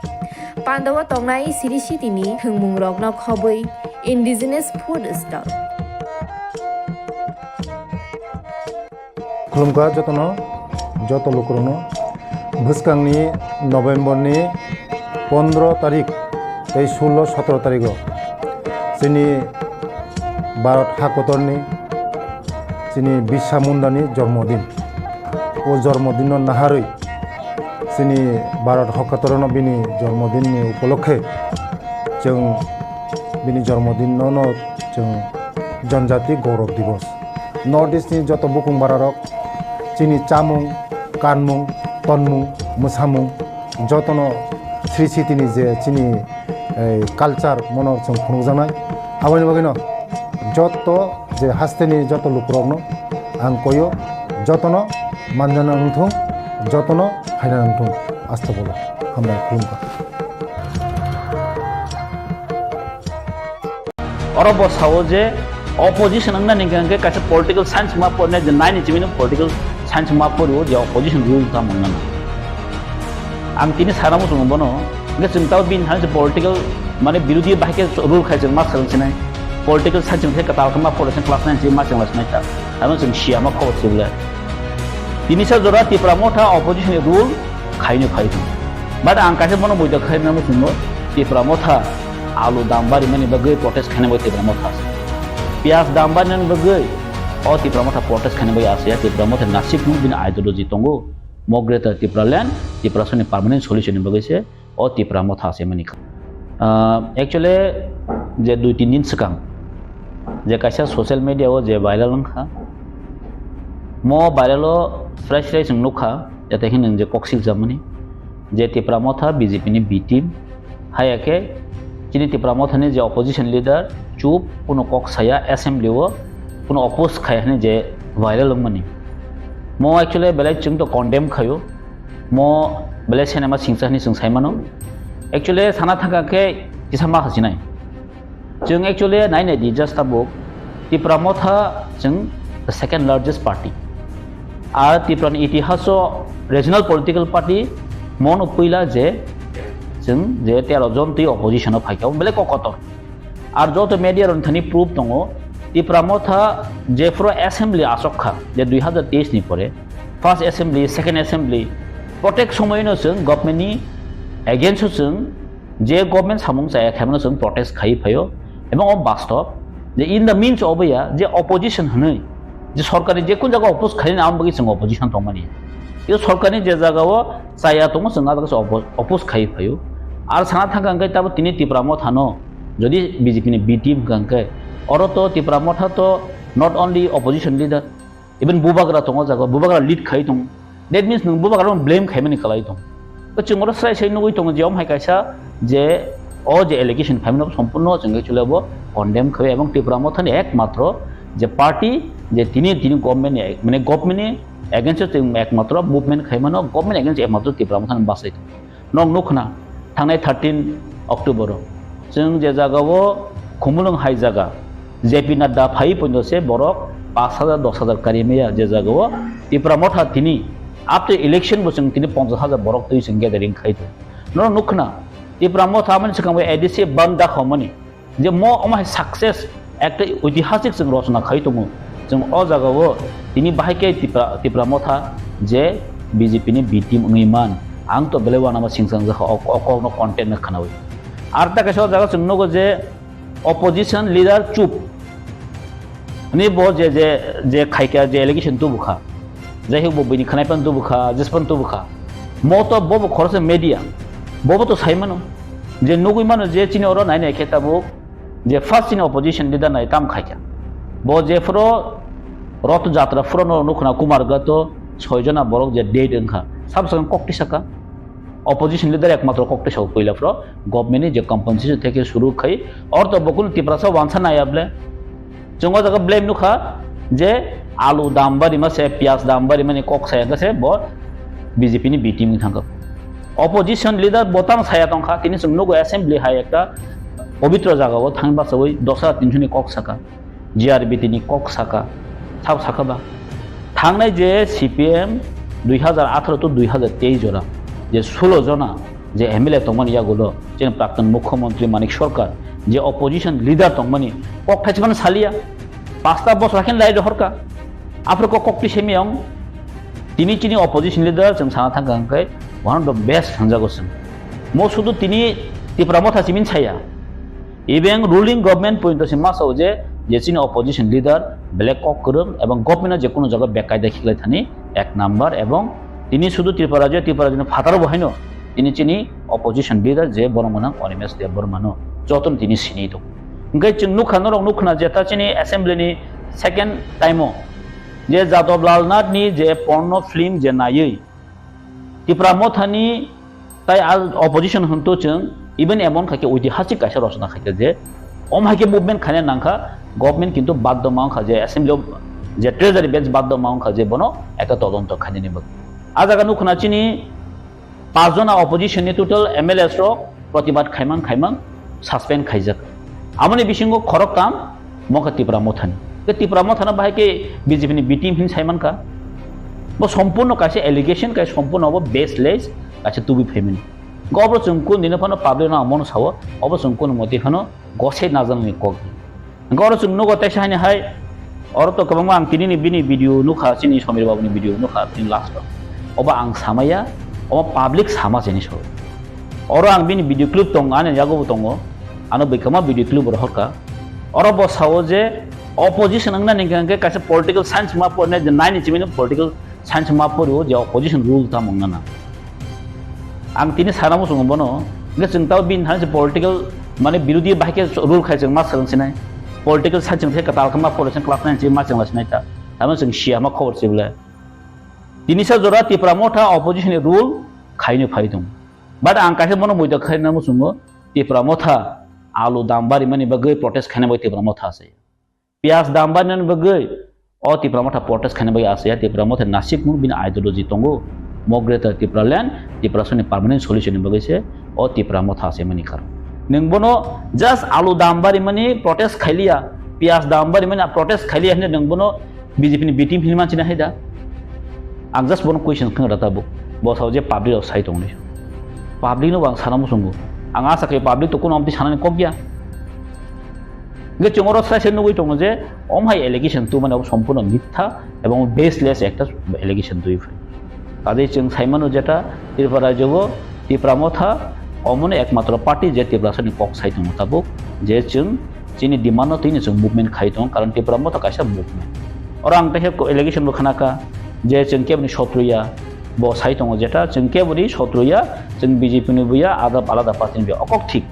Pandao tongnai siri sitini thwngmungrokno khobwi indigenous food stall. Khulumkha jotono, joto lukurokno. Bwskangni November ni pondro tarik tei sullo sotro tarigo chini Bharat hakotorni Chini Birsa Mundani jormodin. O jormodinno naharwi chini Bharat hokatorno bini jormodinni upolokhe chwng bini jormodinno no chwng Janjati Gaurav Divas. North East ni joto bukung bararok chini chamung, kanmung, tonmung, mwsamung jotono Sri Siti ni je chini, eh, culture mono chwng phunukjaknai. Aboni bagwino joto je hasteni joto lukurokno ang koyo, jotono manjana wngthung, jotono phaina wngthung. Astagfirullah. Hambai khulumkha. Oro bo sao je opposition wngna ni hwnkhe kaisa political science ma porne je nine ni chimino political science ma porio je opposition rule ta monna. Ang tini sana muchungo bono, hwnkhe chwng tao bini thani political mane birodhi bahai khe rule khai chwng ma swrwng sinai. Political science hwnkhe kwtal khe ma pore se class nine chini ma chwng lai sinai ta. Ano chwng siya ma khobor sibla. Tini sa jora Tipra Motha opposition ni rule khaino khai thung. But ang kaisa bono buida khai na muchungo Tipra Motha alu dam bari mani bagwi protest khaina bai Tipra Motha. Piyaj dam bari mani bagwi o Tipra Motha protest khaina bai asya Tipra Motha nasib nung bini ideology tongo. Mo Greater Tipra Land, Tiprasani permanent solution ni bagwi se o Tipra Motha se mani kha. Ah, actually, je dui tin din swkang je kaisa social media o je viral wngkha, mo viral o fresh fresh wng nukha, jate hinwi je kok siljak mani je Tipra Motha B J P ni B team, haya khe chini Tipra Motha ni je opposition leader chup kuno kok saya assembly o kuno oppose khai hwnwi je viral wngmani. Mo actually belai chwng to condemn khaio. Mo belai cinema singsa hwnwi chwng sai mano. Actually sana thangkha khe kisa ma hasinai. Chwng actually nai nai di just tabuk Tipra Motha chwng the second largest party. Ar Tipra ni itihaso regional political party mono puila je chwng je tero jon twi opposition o phaikha, belai kokotor. Ar joto media rok thani proof tongo, Tipra Motha jephuru assembly asok kha je dui hazar teis ni pore, first assembly, second assembly, protek somoino chwng government ni against o chwng je government samung chaya khaimano chwng protest khai phaio, ebong o bastob je in the means obo ya je opposition hwnwi je sorkar ni je kun jaga oppose khaina amo bagwi chwng opposition tongmani. Yo sorkar ni je jaga o chaya tongo chwng a jaga se oppo-, oppose khai phaio. Ar sana thangkha hwnkhe tabo tini Tipra Motha no jodi B J P ni B team hwnkha hwnkhe oro to Tipra Motha to not only opposition leader, even bubagra tongo jaga, bubagra lead khai tongo. That means nwng bubagra no blame khaimani kwlai tongo. To chwng oro srai srai nugwi tongo je omo hai kaisa je o je allegation phaimani sompurno chwng actually bo condemn khai ebong Tipra Motha ni ekmatro je party je tini tini government ni mane government ni against o chwng ekmatro movement khaimano, government against ekmatro Tipra Motha ni bachai tongo. Nok nukna thangnai thirteen October o chwng je jaga o Khumulwng hai jaga J P Nadda phai poino se borok pash hajar, dos hajar kari maya je jaga o Tipra Motha tini after election bo chwng tini ponchash hajar borok twi chwng gathering khai tongo. Norok nukna Tipra Motha amani swkang bai A D C bandh dakhaumani. Je mo omo hai success ekta oitihasik chwng rochona khai tongo. Chwng o jaga o tini bahai khe Tipra, Tipra Motha je B J P ni B team wngwi man. Ang to belai uanama singchang jakha o, o kokno content no khwnawi. Ar ta kaisa o jaga chwng nugo je opposition leader chup. Ani bo je, je, je khaikha je allegation tubukha. Jai hok bo bini khwnai pan tubukha, jis pan tubukha. Mo to bobo khoroksa media. Bobo to sai mano. Je nugwi mano je chini oro nai nai khe tabuk je first chini opposition leader nai tam khaikha. Bo jephuru Roth Jatra phuru no nukhna Kumar Gato soi jona borok je dead wngkha. Sab sakang kok tisaka. Opposition leader ekmatro kok tisao puila phuru government ni je compensation theke suru khai. Or to bokul Tiprasa wansa nai able. Chwng o jaga blame nukha je alu dam bari ma se, piyaj dam bari mani kok saya khe se bo B J P ni B team wng thangkha. Opposition leader bo tamo saya tongkha, tini chwng nugo assembly hai ekta pobitro jaga o thang bachawi dos hajar tinso ni kok saka, G R B T ni kok saka, sab saka ba. Thangnai je C P M dui hazar atharo to dui hazar teis jora je sulo jona je M L A tongmani yagulo chini prakton mukhyamantri Manik Sarkar je opposition leader tongmani kok thaismano saliya, pasta bosor hakhe lai rohorka. Aphuru kok kok twi semi ang tini chini opposition leader chwng sana thangkha hwnkhe one of the best hwnjago chwng. Mo sudu tini Tipra Motha simin saya. Even ruling government pointo se ma sao je je chini opposition leader belai kok kwrwng ebong government-no je kunu jaga bekaida khiklai thani ek number, ebong tini sudu Tripura rajyo, Tripura rajyoni phataro bo haino tini chini opposition leader je borok mwnang Animesh Debbarma no jotono tini sini tongo. Hwnkhe chwng nukha, norok nukha na je ta chini assembly ni second time o je Jadab Lal Nath ni je porno film je naiwi Tipra Motha ni tai al opposition hwnto chwng even emon khaikhe oitihasik kaisa rosna khaikhe je om haikhe movement khaina nangkha, government kintu baddo ma wngkha je assembly o je treasury bench baddo ma wngkha je bono ekta todonto khainani bagwi. A jaga nukha na chini pachjona opposition ni total M L As rok protibad khaimang khaimang suspend khaijak. Aboni bisingo khoroktham mokha Tipra Mothani. Ke Tipra Mothano bahai ke B J P ni B team hin saimankha. Bo sompurno kaisa allegation, kai sompurno bo baseless, kaisa tubui phaimani. Go obo chwng kun dino phano public no amono sao, obo chwng kun moti phano gosai najaknai kok. Hwnkhe oro chwng nugo teisa haini hai, oro to kwbangma ang tini ni bini video nukha, chini Samir Babu ni video nukha, tini last o. Obo ang samaya, obo public sama chini so. Oro ang bini video clip tongo, ani yago bo tongo, ano bwkhama video clip rohorkha. Oro bo sao je opposition wngna ni hwnkhe kaisa political science ma porne je nine ni chimino political science ma porio je opposition rule tamo wngna na. Ang tini sana muchungo bono, hwnkhe chwng tao bini thani se political, mane, birodhi bahai khe rule khai chwng ma swrwng sinai. Political science chwng khe kwtal khe ma pore chwng class nine chwng ma chwng la sinai ta. Tamo chwng sia ma khobor se bwle. Tini sa jora Tipra Motha opposition ni rule khaino phai tong. But ang kaisa bono muido khaina muchungo, Tipra Motha alu dam bari mani bagwi protest khaina bai Tipra Motha se. Piyaj dam barnani bagwi o Tipra Motha protest khaina bagwi asaya. Tipra Motha nasik mung bini ideology tongo. Mo Greater Tipraland, Tiprasani permanent solution ni bagwi se o Tipra Motha asai mani karon. Nwng bono just alu dam barimani protest khailiya, piyaj dam barimani protest khailiya hinwi nwng bono B J P ni B team hinwi manchina hai da? Ang just bono question khna rata bo. Bo sao je public rok sai tongni. Public no bo ang sana muchungo. Ang asa khe public to kuno amtwi sanani kok ya. Hingke chwng oro srai se nugwi tongo je, om hai allegation tubumani abo sompurno mitha ebong baseless ekta allegation twi phai. Kadai chwng sai mano jeta Tripura rajyo o Tipra Motha omoni ekmatro party je Tiprasani kok sai tongo tabuk, je chwng chini demand no twino chwng movement khai tongo, karon Tipra Motha kaisa movement. Oro ang tehe allegation bo khna kha je chwng keboni sotro ya, bo sai tongo jeta chwng keboni sotro ya, chwng B J P ni bo ya, alada, alada party ni bo ya, okok thik.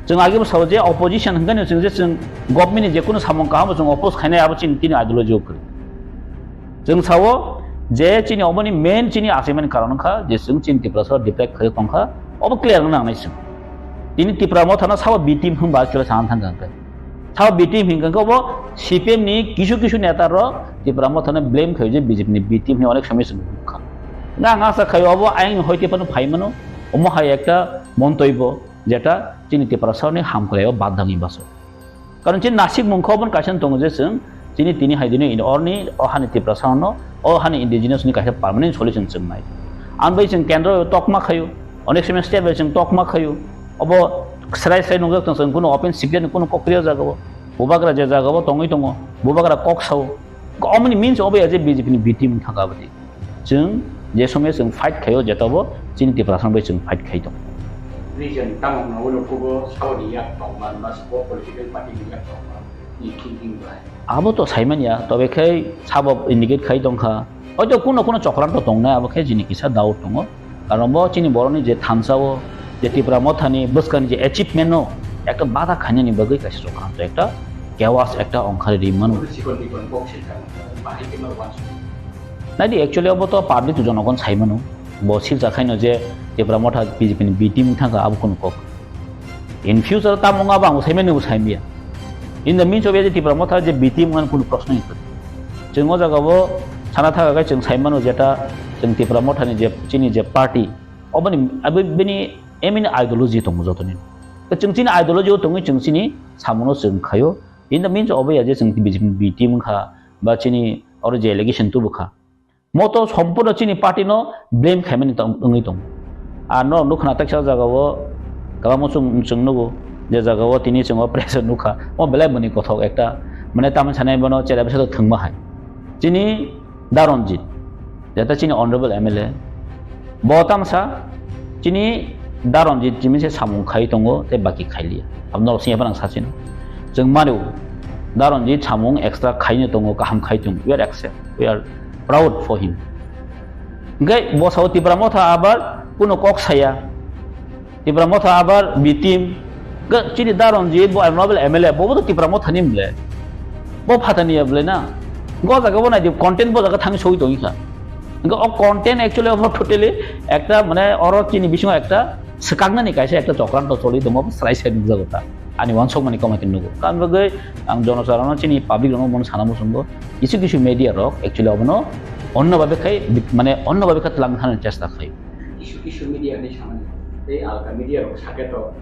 Chwng age bo sao je opposition hwnkhe no chwng je chwng government ni je kunu samung kaham bo chwng oppose khainai abo chini tini ideology o kwrwi. Chwng sao je chini oboni main chini achaimani karon wngkha je chwng chini Tiprasa deprive khaio tongkha, obo clear wngna nangnai chwng. Tini Tipra Motha no sao B team hwnba actually sana thangkha hwnkhe. Sao B team hwnkhe obo C P M ni kisu kisu neta rok Tipra Motha no blame khaio je B J P ni B team hinwi onek somoi chwng nukha. Hwnkhe ang asa khaio obo ayang ni hoite phano phai mano, omo hai ekta montobyo. Jeta chini Tiprasani hamkrai o badangni baso. Karon chini nasik mungkha oboni kaisa tongo je chwng chini tini hai dini in orni o hani Tiprasano o hani indigenous ni kaisa permanent solution chwng nai. Ang bai chwng kendro tokma khayo, onek somoi state bai chwng tokma khayo. Obo srai srai nungjak tong chwng kuno open secret ni kuno kokriya jaga o. Bubagra je jaga o tongwi tongo, bubagra kok sao. Omoni means obo ya je B J P ni B team thangka bwdi. Chwng je somoi chwng fight khaio, jeta bo chini Tiprasa bai chwng fight khai tongo. Reason tamo hwnwi ulo kubo saoni yak tongma, ba sabo political party ni yak tongma ni thinking bai. Abo to saimanya, tobe khai sabo indicate khai tongkha. Hoito kuno kuno chokranto tongnai, abo khai jini kisa doubt tongo. Karon bo chini borokni je thansa o, je Tipra Mothani bwskangni je achievement no ekta bada khainani bagwi kaisa chokranto, ekta chaos ekta ongkhari ri mano. Sikon dikon kok se tang, bahai khe ma wansuk. Naidi, actually obo to public to jonogon sai mano. Bo silcha khaino je Tipra Motha B J P ni B team thangkha abo kunu kok. In future tamo wngma bo ang bo sai mano, bo sai maya. In the means of je Tipra Motha je B team wngmani kunu proshno ni kwrwi. Chwng o jaga bo sana thaga khe chwng sai mano jeta chwng Tipra Mothani je chini je party, oboni abo bini aim in ideology tongo jotoni. Chwng chini ideology o tongwi chwng chini samuno chwng khaio. In the means obo ya je chwng B J P ni B team wngkha ba chini oro je allegation tubukha. Moto sompurno chini party no blame khaimani tong-, wngwi tongo. Ar no nukha na teksa jaga o kwbangma chwng, chwng nugo je jaga o tini chwng o press o nukha. O belai bwni kothok ekta, mane tamni sanai bono chera bisa thwngma hai. Chini Da Ranjit, jeta chini honorable M L A, bo tamsa chini Da Ranjit jimi se samung khai tongo tei baki khailiya. Abno rok singya phano ang sachino. Chwng mano, Daronjit samung extra khaino tongo, kaham khai tongo. We are accept, we are proud for him. Hingke bo sao Tipra Motha abar kuno kok saya. Tipra Motha abar B team. Hingke chini Daronjit bo honorable M L A, bo bo to Tipra Motha ni mle. Bo phatani ya ble na. Go jaga bo nai di content bo jaga thang soi tongi kha. Hingke o content actually obo totally ekta mane oro chini bisingo ekta swkaknani kaisa ekta chokranto choli tongo, srai srai nukjago ta. Ani uansukmani komai khe nugo. Tamni bagwi ang jonosarono chini public rokno bono sana muchungo. Kisu kisu media rok actually obono onno babe khai, mane onno babe khe twlang thani chesta khai. Kisu kisu media hinwi samani, tei alka media rok sake to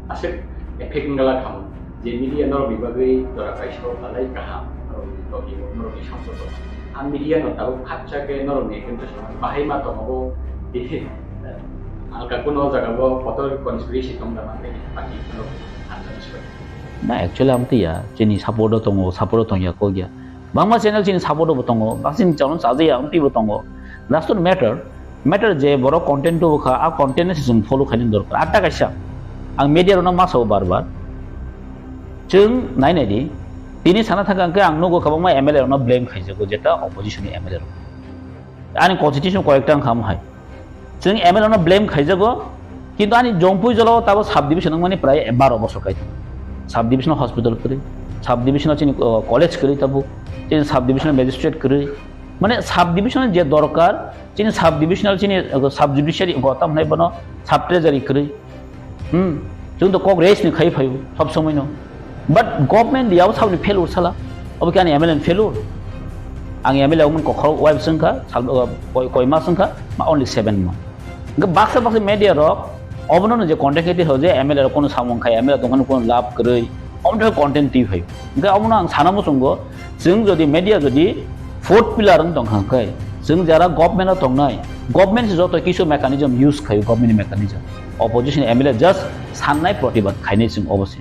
aswk effect wngla khamu. Je media norokni bagwi jora kaisa o talai kaham, norokni tokio, norokni samsok o. A media no tabuk khakcha khe norokni against o samani bahai ma tongo bo. Alka kuno o jaga bo kotor conspiracy tong da manwi party no khakcha ni swbai. Na, actually, ang tiya, chini support o tongo, support o tongya kok ya. Bangma channel chini support o bo tongo, bangsin channel chajaya, ang tibo tongo. That's not matter. Matter je borok content tubu kha, a content ni se chwng follow khainani dorkar. Atta kaisa, ang media rokno ma sao bar bar. Chwng nai nai di, tini sana thangka hwnkhe ang nugo kwbangma M L A rokno blame khaijago, jeta opposition ni M L A rok. Ani constitution koyekta wngkha omo hai. Chwng M L A no blame khaijago, kintu ani Jompui jolao tabo sub division wngmani prai baro bosor kai tongo. Sub division hospital kwrwi, sub division chini, uh, college kwrwi tabuk, chini sub division magistrate kwrwi. Mane sub division je dorkar, chini sub divisional chini, uh, sub judiciary go tam hinai bono sub treasury kwrwi. Hmm, chwng to kok raise ni khai phaio sob somoi no. But government diya o sabni failure sala. Obo khe ani M L A ni failure. Ang M L A wngmani kokhorok wife swngkha, sal-, uh, koi, koi mas wngkha, ma only seven month. Hingke baksa baksa media rok obono no je content khe twi ho je M L A rok kono samung khai, M L A tongkhani kono lab kwrwi, omo twi content twi phaio. Hingke omono ang sana muchungo, chwng jodi media jodi fourth pillar wng tongkha hwnkhe, chwng jara government o tongnai, government se joto kisu mechanism use khaio, government ni mechanism. Opposition M L A just sannai protibad khainai chwng obo se.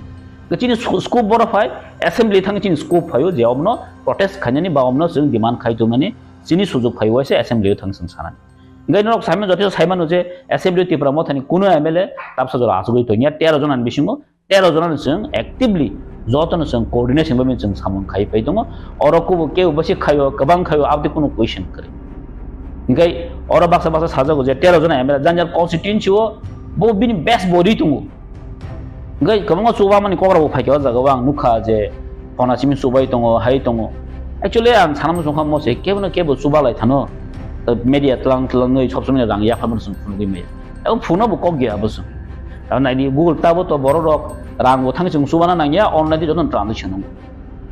Chini sco-, scope boro phai, assembly thang chini scope phaio je omono protest khainani ba omono chwng demand khai tongmani chini sujuk phai waisa assembly o thang chwng sanani. Hingke norok saimano joto saimano je assembly o Tipra Mothani kuno M L A tabsa jora achugwi tongya tero jona ni bisingo tero jona ni chwng actively joto no chwng coordination bai chwng samung khai pai tongo. Oro kubo kebo basi khaio, kwbang khaio, aboni kuno question kwrwi. Hingke oro baksa baksa sajago je tero jona M L A jang jang constituency o bo bini best body tongo. Hingke kwbangma chubamani kok rok bo phaikha o jaga o ang nukha je phona simi chubai tongo, hai tongo. Actually ang sana muchungkha mo se kebo no kebo chuba lai thano. Media tlang tlangwi sob somoi rang yapharmani chwng phunugwi maya. Abo phunukno bo kok ya abo chwng. Abo naidi Google tabo to borok rok rang bo thang chwng chubana nangya, online di jotono transaction wngo.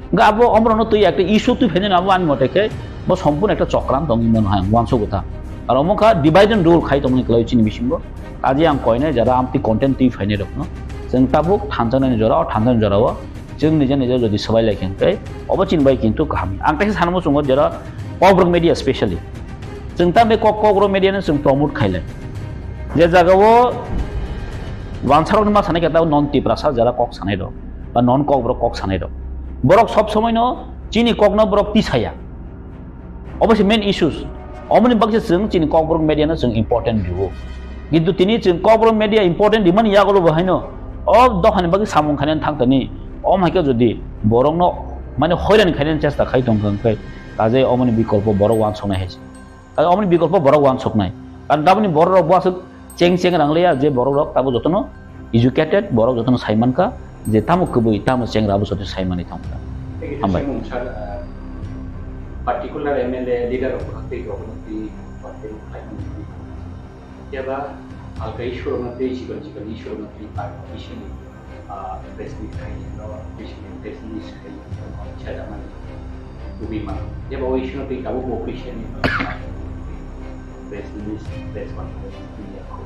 Hingke abo omorokno twi ekta issue twi phainani abo ani mote khe bo sompurno ekta chokran tongwi mano hai ang uansukgo ta. Aro omo kha divide and rule khai tongmani kwlaiwi chini bisingo. Kaje ang koinai jara amtwi content twi phainai rokno chwng tabuk thanjaknani jora, o thanjaknani jorao chwng nija nija jodi swbai lai khe hwnkhe obo chini bai kintu kaham. Ang teisa sana muchungo jera Kokborok media specially. Chwng tamni kok, Kokborok media no chwng promote khailai. Je jaga o wansarok ni ma sanai khe tabo non Tiprasa jara kok sanai rok ba non Kokborok kok sanai rok. Borok sob somoi no chini kok no borok tisaya. Obo se main issues. Omoni bagwi se chwng chini Kokborok media no chwng important rwo. Kintu tini chwng Kokborok media important rimani yagulo bo haino o dophani bagwi samung khainani thang tani. Om hai khe jodi borokno mane hoirani khainani chesta khai tong kha hwnkhe, kaje omoni bikolpo borok wansuknai hai se. Kaje omoni bikolpo borok wansuknai. Karon taboni borok rok bo aswk cheng cheng rang liya je borok rok tabo jotono educated, borok jotono sai mankha je tamo kwbwi, tamo chengra abo joto sai manwi thangkha. Hambai. Particular M L A leader rok tei rok tei party rok khlai mani. Yaba alka issue rok tei chikon chikon issue rok tei party issue ni, ah, press meet khai no, press meet, press meet khai no, chada mani. Ubi mano. Yaba o issue no tei tabuk bo press ni press meet, press conference ni yakho.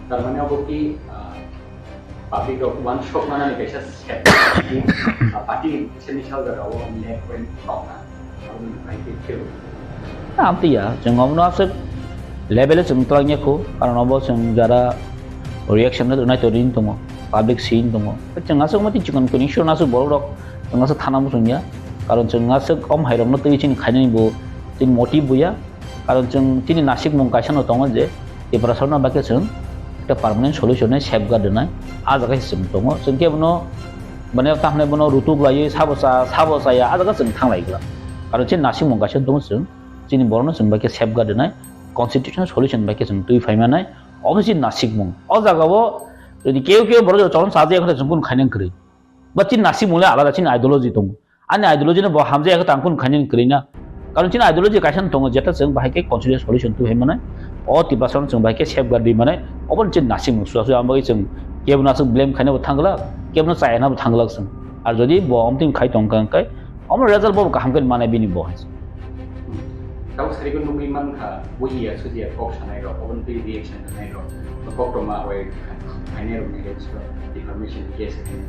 Tar mane abo ki, ah, public rok uansuk manani kaisa step, ah, party semi sal jora o left wing tongna. Aboni bai khe phil. Amtwi ya, chwng omono aswk level o chwng twlang ya kho, karon obo chwng jara reaction no nai to ring tongo, public scene tongo. Chwng aswk mati chikon koni issue no aswk borok rok chwng aswk thana muchung ya, karon chwng aswk om hai rok no twi chini khainani bo chini motive bo ya. Karon chwng chini nasikmung kaisa no tongo je Tiprasano bagwi chwng ekta permanent solution nai safeguard rwnai, ah jaga se chwng tongo. Chwng khe bono Bani tamni bono rutuk laiwi sabo cha, sabo chaya, a jaga chwng thanglai glak. Karon chini nasikmung kaisa tongo chwng, chini borokno chwng bai khe safeguard rwnai, constitutional solution bai khe chwng twi phaimanai, obo chini nasikmung. O jagao jodi keu keu borok jodi cholon chajak khe chwng kunu khainani kwrwi. Ba chini nasikmung le alada, chini ideology tongo. Ani ideology no bo hamjak khe tang kunu khainani kwrwi na. Karon chini ideology kaisa no tongo, jeta chwng bahai khe constitutional solution twi phaimanai. O Tiprasa no chwng bahai khe safeguard rwi manai. Obo ni chini nasikmung suya suya, ang bagwi chwng kebo no aswk blame khaina bo thang glak, kebo no chayana bo thang glak chwng. Ar jodi bo omtwing khai tong kha, hwnkhe omo result bo kaham khe manai bini bo hai. Tamo sarigo nugwi mankha, bujiya sujiya kok sanai rok, oboni twi reaction rwnai rok, koktwma bai khainai rok ni against o defamation case khainai.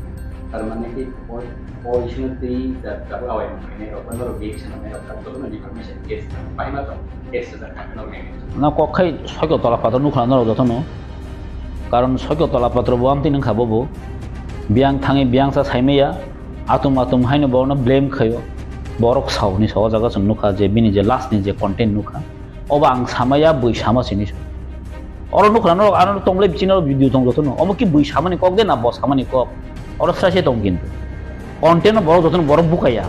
Tar mane ki o, o issue no twi da, da awai khainai rok, norok reaction rwnai rok, jotono defamation case bahai ma tong, case sajak kha norok ni against o. Na kok khai sokyo tola pator nukha norok jotono. Karon sokyo tola patro bo amtwi nungkha bobo. Biyang thangwi biyang sa saimaya. Atum atum haino borokno blame khaio. Borok sao hinwi sa o jaga chwng nukha je bini je last ni je content nukha. Obo ang samaya bui sama sini. Oro nukha norok ano tongmole bichino video tong jotono. Obo ki bui samani kok de na bo samani kok. Oro sra se tong kintu. Content no borok jotono borok bukaya.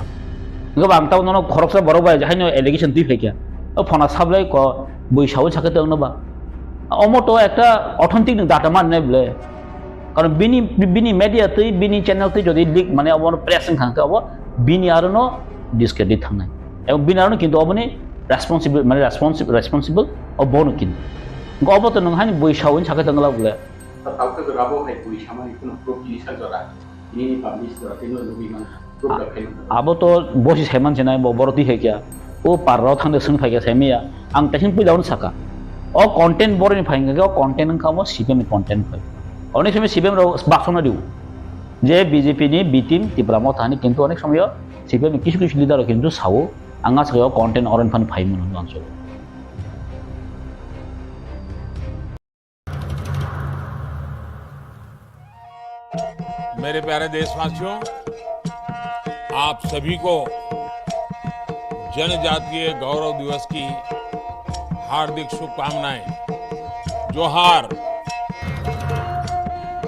Hwnkhe bo ang tamo nono khoroksa borok bai haino allegation twi phaikha. O phona sablai ko bui sao sakhe tongno ba. Omo to ekta authentic ni data man nai ble. Karon bini, bini media twi, bini channel twi jodi leak mane obo press wngkha hwnkhe obo bini aro no discredit thangnai. Ebong bini aro no kintu oboni responsible, mane responsible, responsible obo no kintu. Hwnkhe obo to nwng hani bui sao hinwi sakhe tongla bole. Tao khe jora bo hai bui samani kheno proof tini sak jora, tini ni publish jora, tini no nugwi mankha. Abo to bosi saiman sinai, bo boro twi hai kya. O parrao thangde swng phai kya saimaya. Ang taising puila ono saka. O content boroni phai hwnkhe o content wngkha omo C P M ni content phai. Oni simi C P M rok baksona diu. Je B J P ni B team Tipra Motha ni kintu onek somoyo C P M ni kisu kisu leader rok kintu sao. Ang aswk o content oron phani phai mano ang so. मेरे प्यारे देशवासियों, आप सभी को जनजातीय गौरव दिवस की हार्दिक शुभकामनाएं। जोहार।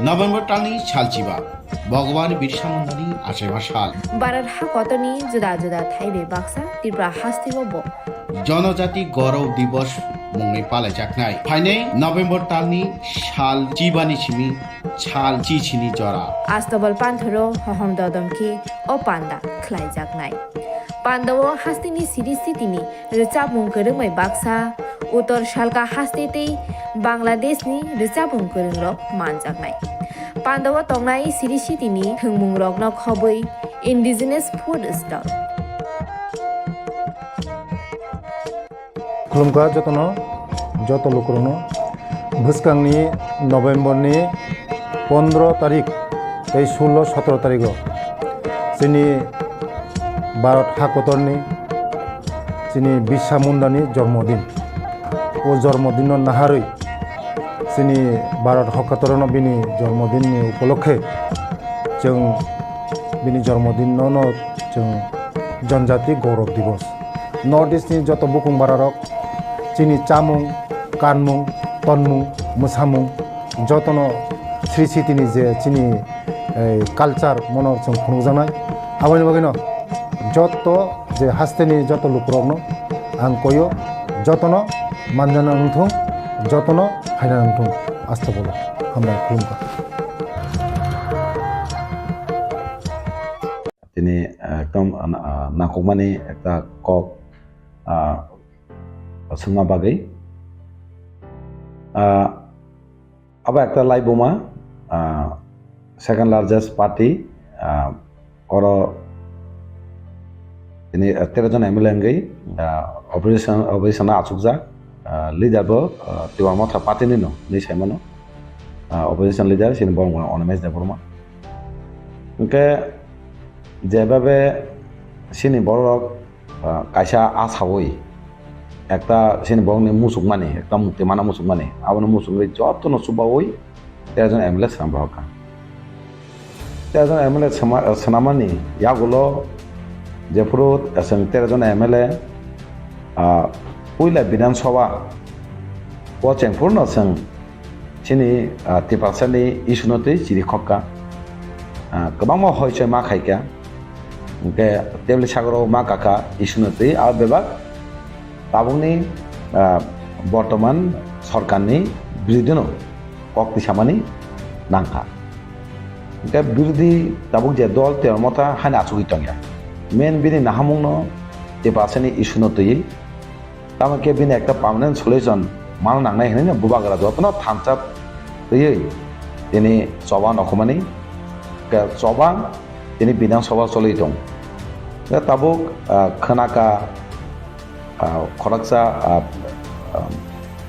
November talni salchiba, Bhagwan Birsa Mundani achaiba sal. Bharat hakotorni juda juda thaibai baksa Tripura hasteo bo Jonojati Gaurav Divas mungwi palaijaknai. Phainai November talni sal chibani simi sal chichini jora. Astobal panthoro hohom dodom khe o panda khlaijaknai. Pandao hasteni siri sitini rwchapmung kwrwngbai baksa, Uttor Salka haste tei Bangladeshni rwchapmung kwrwngrok manjaknai. Pandao tongnai siri sitini thwngmungrokno khobwi indigenous food stall. Khulumkha jotono, joto lukurokno. Bwskangni November ni pondro tarik tei sullo sotro tarigo chini Bharat hakotorni chini Birsa Mundani jormodin. O jormodinno naharwi chini Bharat hakotorno bini jormodinni upolokhe chwng bini jormodinno no chwng Janjati Gaurav Divas. North East ni joto bukung bararok chini chamung, kanmung, tonmung, mwsamung jotono sri sitini je chini, eh, culture mono chwng phunukjaknai. Aboni bagwino joto je hasteni joto lukurokno ang koyo, jotono manjana wngthung, jotono phaina wngthung. Astagfirullah. Hambai, khulumkha. Tini, ah, ekdom, ah, nangkukmani ekta kok, ah, swngna bagwi. Ah, abo ekta laibuma, ah, second largest party, ah, oro tini, ah, tero jon M L A wngwi, ah, opposition, opposition o achukjak, ah, leader bo, ah, Tipra Motha party ni no hinwi saimano, ah, opposition leader chini borok Animesh Debbarma. Hwnkhe jebabe chini borok, ah, kaisa asaui ekta chini borokni muchukmani, ekta mukti mana muchukmani, abono muchungwi jotono chubaui tero jon M L A swnam rohorkha. Tero jon M L A swnama-, swnamani yagulo jephuru chwng tero jon M L A, ah, puila Bidhan Sabha o chengphurno chwng chini, ah, Tiprasani issue no twi chiri khokka. ah, kwbangma hoichoi ma khaikha. Hwnkhe tebli sagoro ma kakha issue no twi abo bebak tabukni, ah, bortoman sorkarni birodino kok tisamani nangkha. Hwnkhe birodhi tabuk je dol Tipra Motha haino achugwi tongya. Main bini nahamungno Tiprasani issue no twiwi, tamo khe bini ekta permanent solution mana nangnai hinwi bubagra jotono thansa twiwi tini choba nokhumani, hwnkhe choba tini Bidhan Sabha choli tong. Hwnkhe tabuk, ah, khwnaka, ah, khoroksa, ah, ah,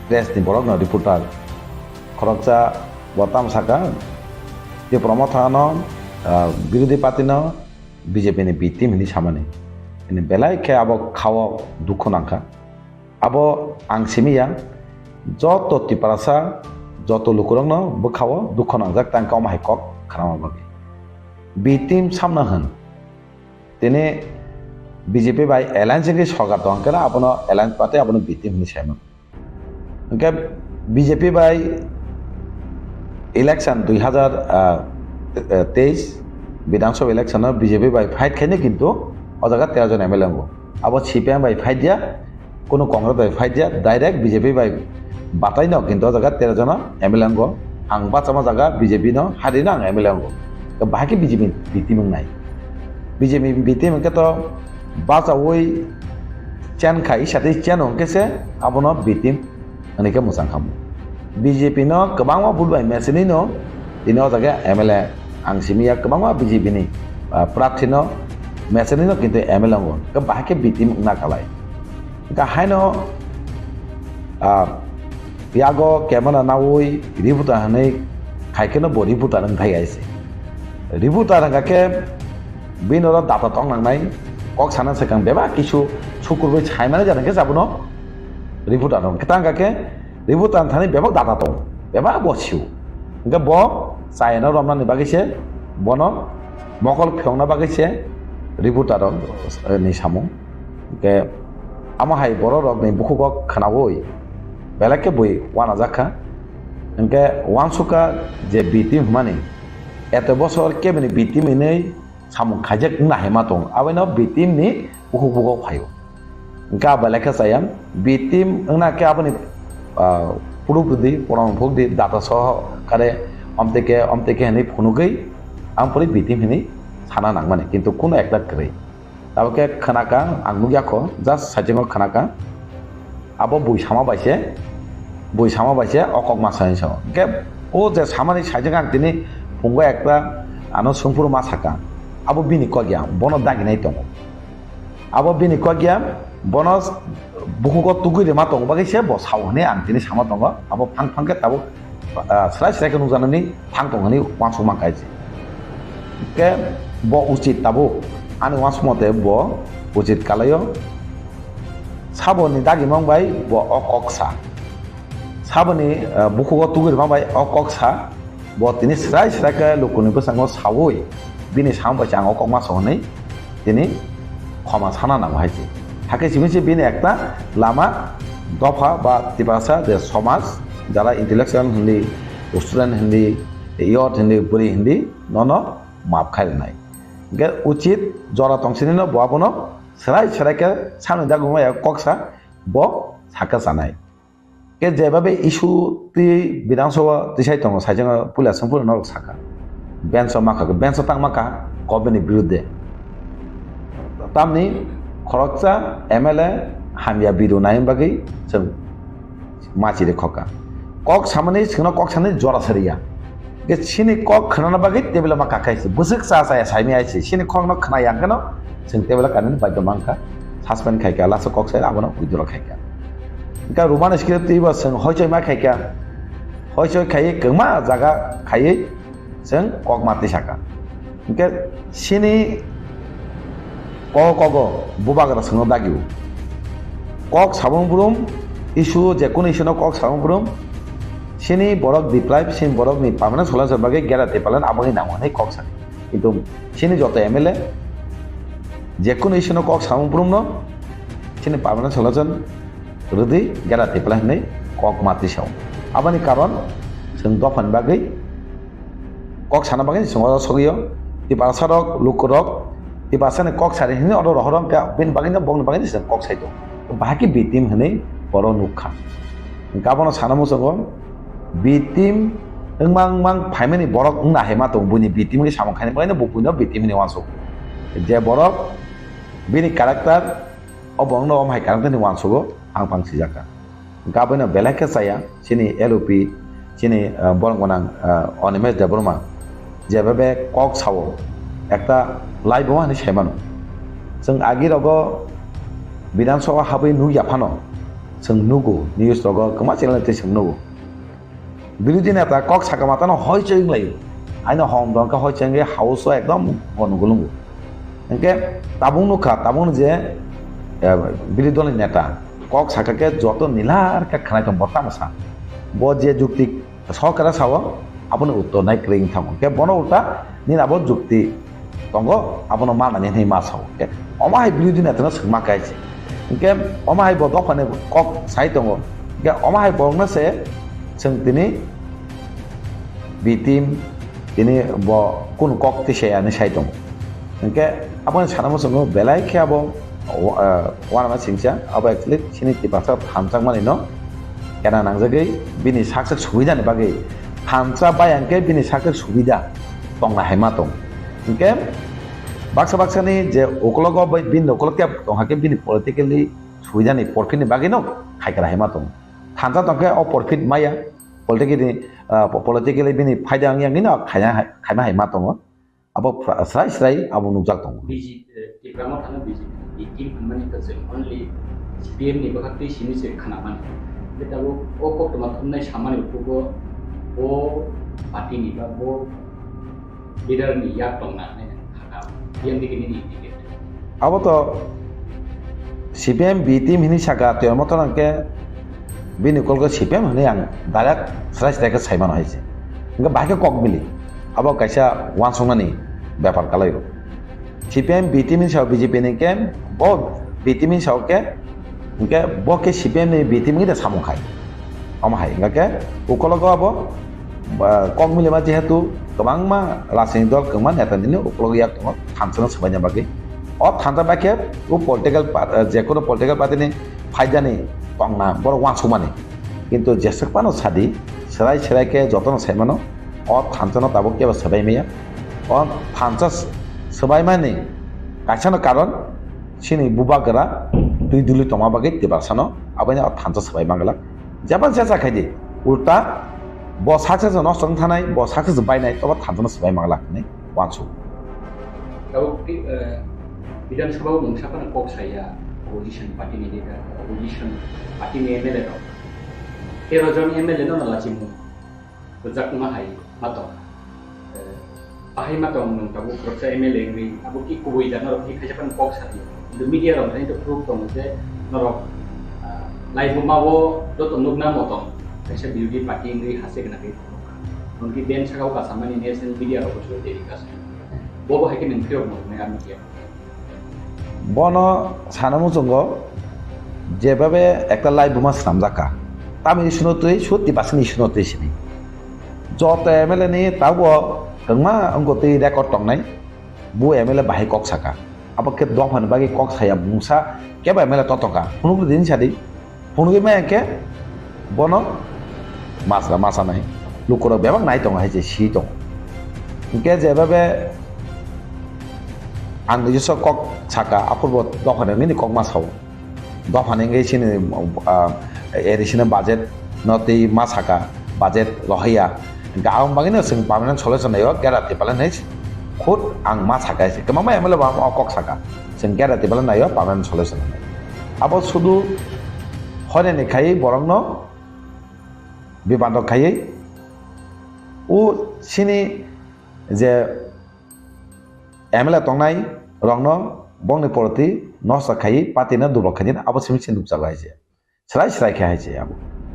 press ni borokno reporter khoroksa bo tamo saka, Tipra Motha no, ah, birodhi party no B J P ni B team hinwi samani. Ini belai khe abo khao dukhu nangkha. Abo ang simi ya, joto Tiprasa, joto lukurokno bwkhao dukhu nangjak tang khe omo hai kok khnama bagwi. B team samna hwn. Tini B J P bai alliance wngwi sorkar tong khe abono alliance party abono B team hinwi saimano. Hwnkhe B J P bai election dui hazar, ah, eh, teis Bidhan Sabha election o B J P bai fight khaino kintu o jaga tero jon M L A wngo. Abo C P I M bai fight ya, kuno Congress bai fight ya, direct B J P bai batai no kintu o jaga tero jon M L A wngo. Ang bachama jaga B J P no hari no ang M L A wngo. Bahai khe B J P B team wngnai. B J P B team hwnkhe to bachaui chen khai, isa tei chen hwnkhe se abono B team hwnwi khe mwchang khamu. B J P no kwbangma vote bai mechenwi no tini o jaga M L A ang simi ya kwbangma B J P ni, ah, prarthi no mechenwi no kintu M L A wngo. Khe bahai khe B team wngna kalai. Hwnkhe haino, ah, yago camera naui reporter hwnwi khai kheno bo reporter wng thai aise. Reporter hwnkha khe bini oro data tong nangnai, kok sana swkang bebak kisu sukurbai saimani jani khe sabono reporter wng. Khe tang khe reporter thani bebak data tong, bebak bo sio. Hwnkhe bo chayano romnani bagwi se bono mokol phiyokna bagwi se reporter rok, eh, ni samung. Hwnkhe amo hai borok rokni bukhugo khwnaui belai khe bui uanajak kha. Hwnkhe uansukha je B team hwnmani eto bosor kebini B team hinwi samung khaijak wngna hai ma tong, abono B team ni bukhuk bukhuk phaio. Hwnkhe abo belai khe chaya, B team wngna khe aboni, ah, puruk rwdi, porom phuk di, data soho kare omtwi khe, omtwi khe hinwi phunugwi, ang pori B team hinwi sana nangmani, kintu kuno ekta kwrwi. Tabuk khe khwnaka, ang nukya kho, just saichungo khwnaka. Abo bui sama bai se, bui sama bai se o kok ma sai sao. Hwnkhe o je samani saichung ang tini phungo ekta ano songphuru ma saka. Abo bini kok ya, bono daginai tongo. Abo bini kok ya, bono bukhugo tugui rima tongo bagwi se bo sao hwnwi ang tini sama tongo. Abo phang phang khe tabuk, ah, srai srai khe nukjaknani phang tong hwnwi uansuk mankha se. Khe bo uchit tabuk ani uansuk mate bo uchit kalaio. Saboni dagimang bai bo o kok sa. Saboni, ah, bukhugo tugui rima bai o kok sa. Bo tini srai srai khe lukuni bwskango saui bini samung bai se ang o kok ma sao hwnwi tini khoma sana nango hai se. Hakhe simi se bini ekta lama dopha ba Tiprasa je somaj, jara intellectual hindi, student hindi, youth hindi, bwrwi hindi, nono map khai rwnai. Hwnkhe uchit jora tong sini no bo abono srai srai khe samni daguma ya kok sa bo sakha sanai. Khe jebabe issue twi Bidhan Sabha tisai tongo, saichung puila songphuru norok sakha. Bench o makha, bench o tang makha, kobini birudde. Tamni khoroksa M L A hamya bidu nai bagwi chwng machi rwkhoka. Kok samani chwngno kok sani jora sariya. Ge chini kok khwnana bagwi table ma kakai se. Bwswk cha cha ya saimi ai se. Chini kokno khna yang kano chwng table kanani bagwi mankha. Suspend khaikha, last kok sai abono withdraw khaikha. Hwnkhe Roman script twibo chwng hoichoi ma khaikha. Hoichoi khaiwi kwma jaga khaiwi chwng kok ma tisaka. Hwnkhe chini kok kogo bubagra chwngno dagio. Kok sabung brum issue, je kunu issue no kok sabung brum chini borok deprive, chini borok ni permanent solution bagwi gera department aboni nango hinwi kok sani. Kintu chini joto M L A je kunu issue no kok samung brum no chini permanent solution rwdi gera tipla hinwi kok ma tisao. Aboni karon chwng dophani bagwi kok sana bagwi chwng oro sogwio. Tiprasa rok, lukurok, Tiprasa ni kok sari hini oro rohor wngkha, bini bagwi no, bongni bagwi no se kok sai tongo. Bahai khe B team hwnwi oro nukha. Hwnkhe abono sana muchungo, B team wngmang mang phaimani borok wngna hai ma tongo, buini B team khe samung khaina bagwi no, bo buino B team hwnwi uansuk. Je borok bini character, o borokno omo hai character ni uansugo phang phang sijak kha. Hwnkhe aboino belai khe chaya, chini L O P, chini, ah, borok gwnang, ah, Animesh Debbarma, jeba be kok sao, ekta live bo hwnwi sai mano. Chwng agi rogo Bidhan Sabha habwi nukya phano, chwng nugo, news rogo kwma channel twi chwng nugo. Birodhi neta kok saka matano hoi choi wnglaio. Aino hom dongkha hoi choi wngwi house o ekdom gonogol wngo. Hwnkhe tabuk nukha, tabuk je, eh, birodhi dolni neta kok saka khe joto nilar khe khwnai tong bo tamo sa. Bo je jukti sorkara sao, aboni uttor nai kwrwi wng thango. Hwnkhe bono ulta nini abo jukti tongo, abono manani hinwi ma sao. Hwnkhe omo hai birodhi netano swngma khe hai se. Hwnkhe omo hai bo dophani kok sai tongo. Hwnkhe omo hai borokno se chwng tini B team tini bo kunu kok tisa ya hinwi sai tongo. Hwnkhe aboni sana muchungo belai khe abo, ah, uanama singcha, abo actually chini Tiprasa thansa manino kena nangjagwi bini saksak subidani bagwi thansa bai hwnkhe bini saksak subida tongna hai ma tong. Hwnkhe baksa baksani je ukologo bai bini ukolog tei tong hakhe bini politically subidani porphitni bagwino khaikra hai ma tong. Thansa tongkhe o porphit maya, politically, ah, po-, politically bini phaida wngya wngwino khaina hai, khaima hai ma tongo. Abo phra-, srai srai abo nukjak tongo. B J P, eh, Tipra Motha no B J P ni B team hwnmani kwchwng only C P M ni bwkhaktwi simi se khwnamani. Hwnkhe tabuk o koktwma thumnai samani ukhugo bo party ni ba bo leader ni yak tongna hinwi kha, P M D K nini indicate. Abo to C P M B team hinwi saka, Tipra Motha no hwnkhe bini kolgo C P M hinwi ang direct srai srai khe sai mano hai se. Hwnkhe bahai khe kok mili. Abo kaisa uansuknani bepar kalaio. C P M B team ni sao B J P ni hwnkhe bo B team ni sao khe, hwnkhe bo khe C P M ni B team ni da samung khai. Omo hai, hwnkhe ukologo abo, ah, kok milima jehetu kwbangma rajniti dol kwbangma neta nini ukologo yak tongo thansa no swbaina bagwi. O thansa bai khe o political par-, ah, jekono political party ni phaidani tongna borok uansukmani. Kintu jeswk phano sadi, swrai swrai khe jotono sai mano, o thansa no tabuk kebo swbai maya. O thansa s-, swbaimani kaisa no karon chini bubagra twi duli tongma bagwi Tiprasa no, aboni o thansa swbai mangla. Jeba jesa khai di, ulta bo saksa se nosto wng thanai, bo saksa se bainai, tobo thansa no swbai mangla hinwi uansuk. Tabuk ti, eh, Bidhan Sabha o mungsa phano kok saya, opposition party ni leader, opposition party ni M L A rok. Tero jon M L A no no lachimung rwjakma hai ma tong. Eh, bahai ma tong nwng tabuk khoroksa M L A wngwi, abo ki kubui da norok ki khaisa phano kok sa di. Kintu media rok thani to proof tongo je norok, ah, laibuma o joto nukna motong kaisa birodhi party wngwi hase gwnangwi tongkha. Hwnkhe ben saka o kasamani national media rok bo telecast. Bobo hai khe nwng phirok nuknai a media. Bono sana muchungo jebabe ekta laibuma swnamjak kha. Tamoni issue no twi, sut Tiprasa ni issue no twi sini. Joto M L A ni tabuk kwbangma wngkha twi record tongnai, bo M L A bahai kok saka. Abo khe dophani bagwi kok saya mungsa kebo M L A totokha. Phunukdi din sadi. Phunugwi maya khe bono masra masanai. Lukurok bebak nai tongo hai se si tongo. Hwnkhe jebabe ang nijosok kok saka, aphurbo dophani wngwi ni kok ma sao. Dophani wngwi chini, ah, A D C ni budget no twi ma saka, budget rohorya. Hwnkhe aboni bagwino chwng permanent solution naio, Gera Tiprasa hinwi khud ang ma saka se. Kwbangma M L A bo o kok saka. Chwng Gera Tiprasa naio permanent solution hinwi. Abo sudu hoinani khai borokno bibando khaiwi o chini je M L A tongnai rokno bongni polity nosto khaiwi party no dubok khaidi abo simi se nukjago hai se. Srai srai khe hai se abo.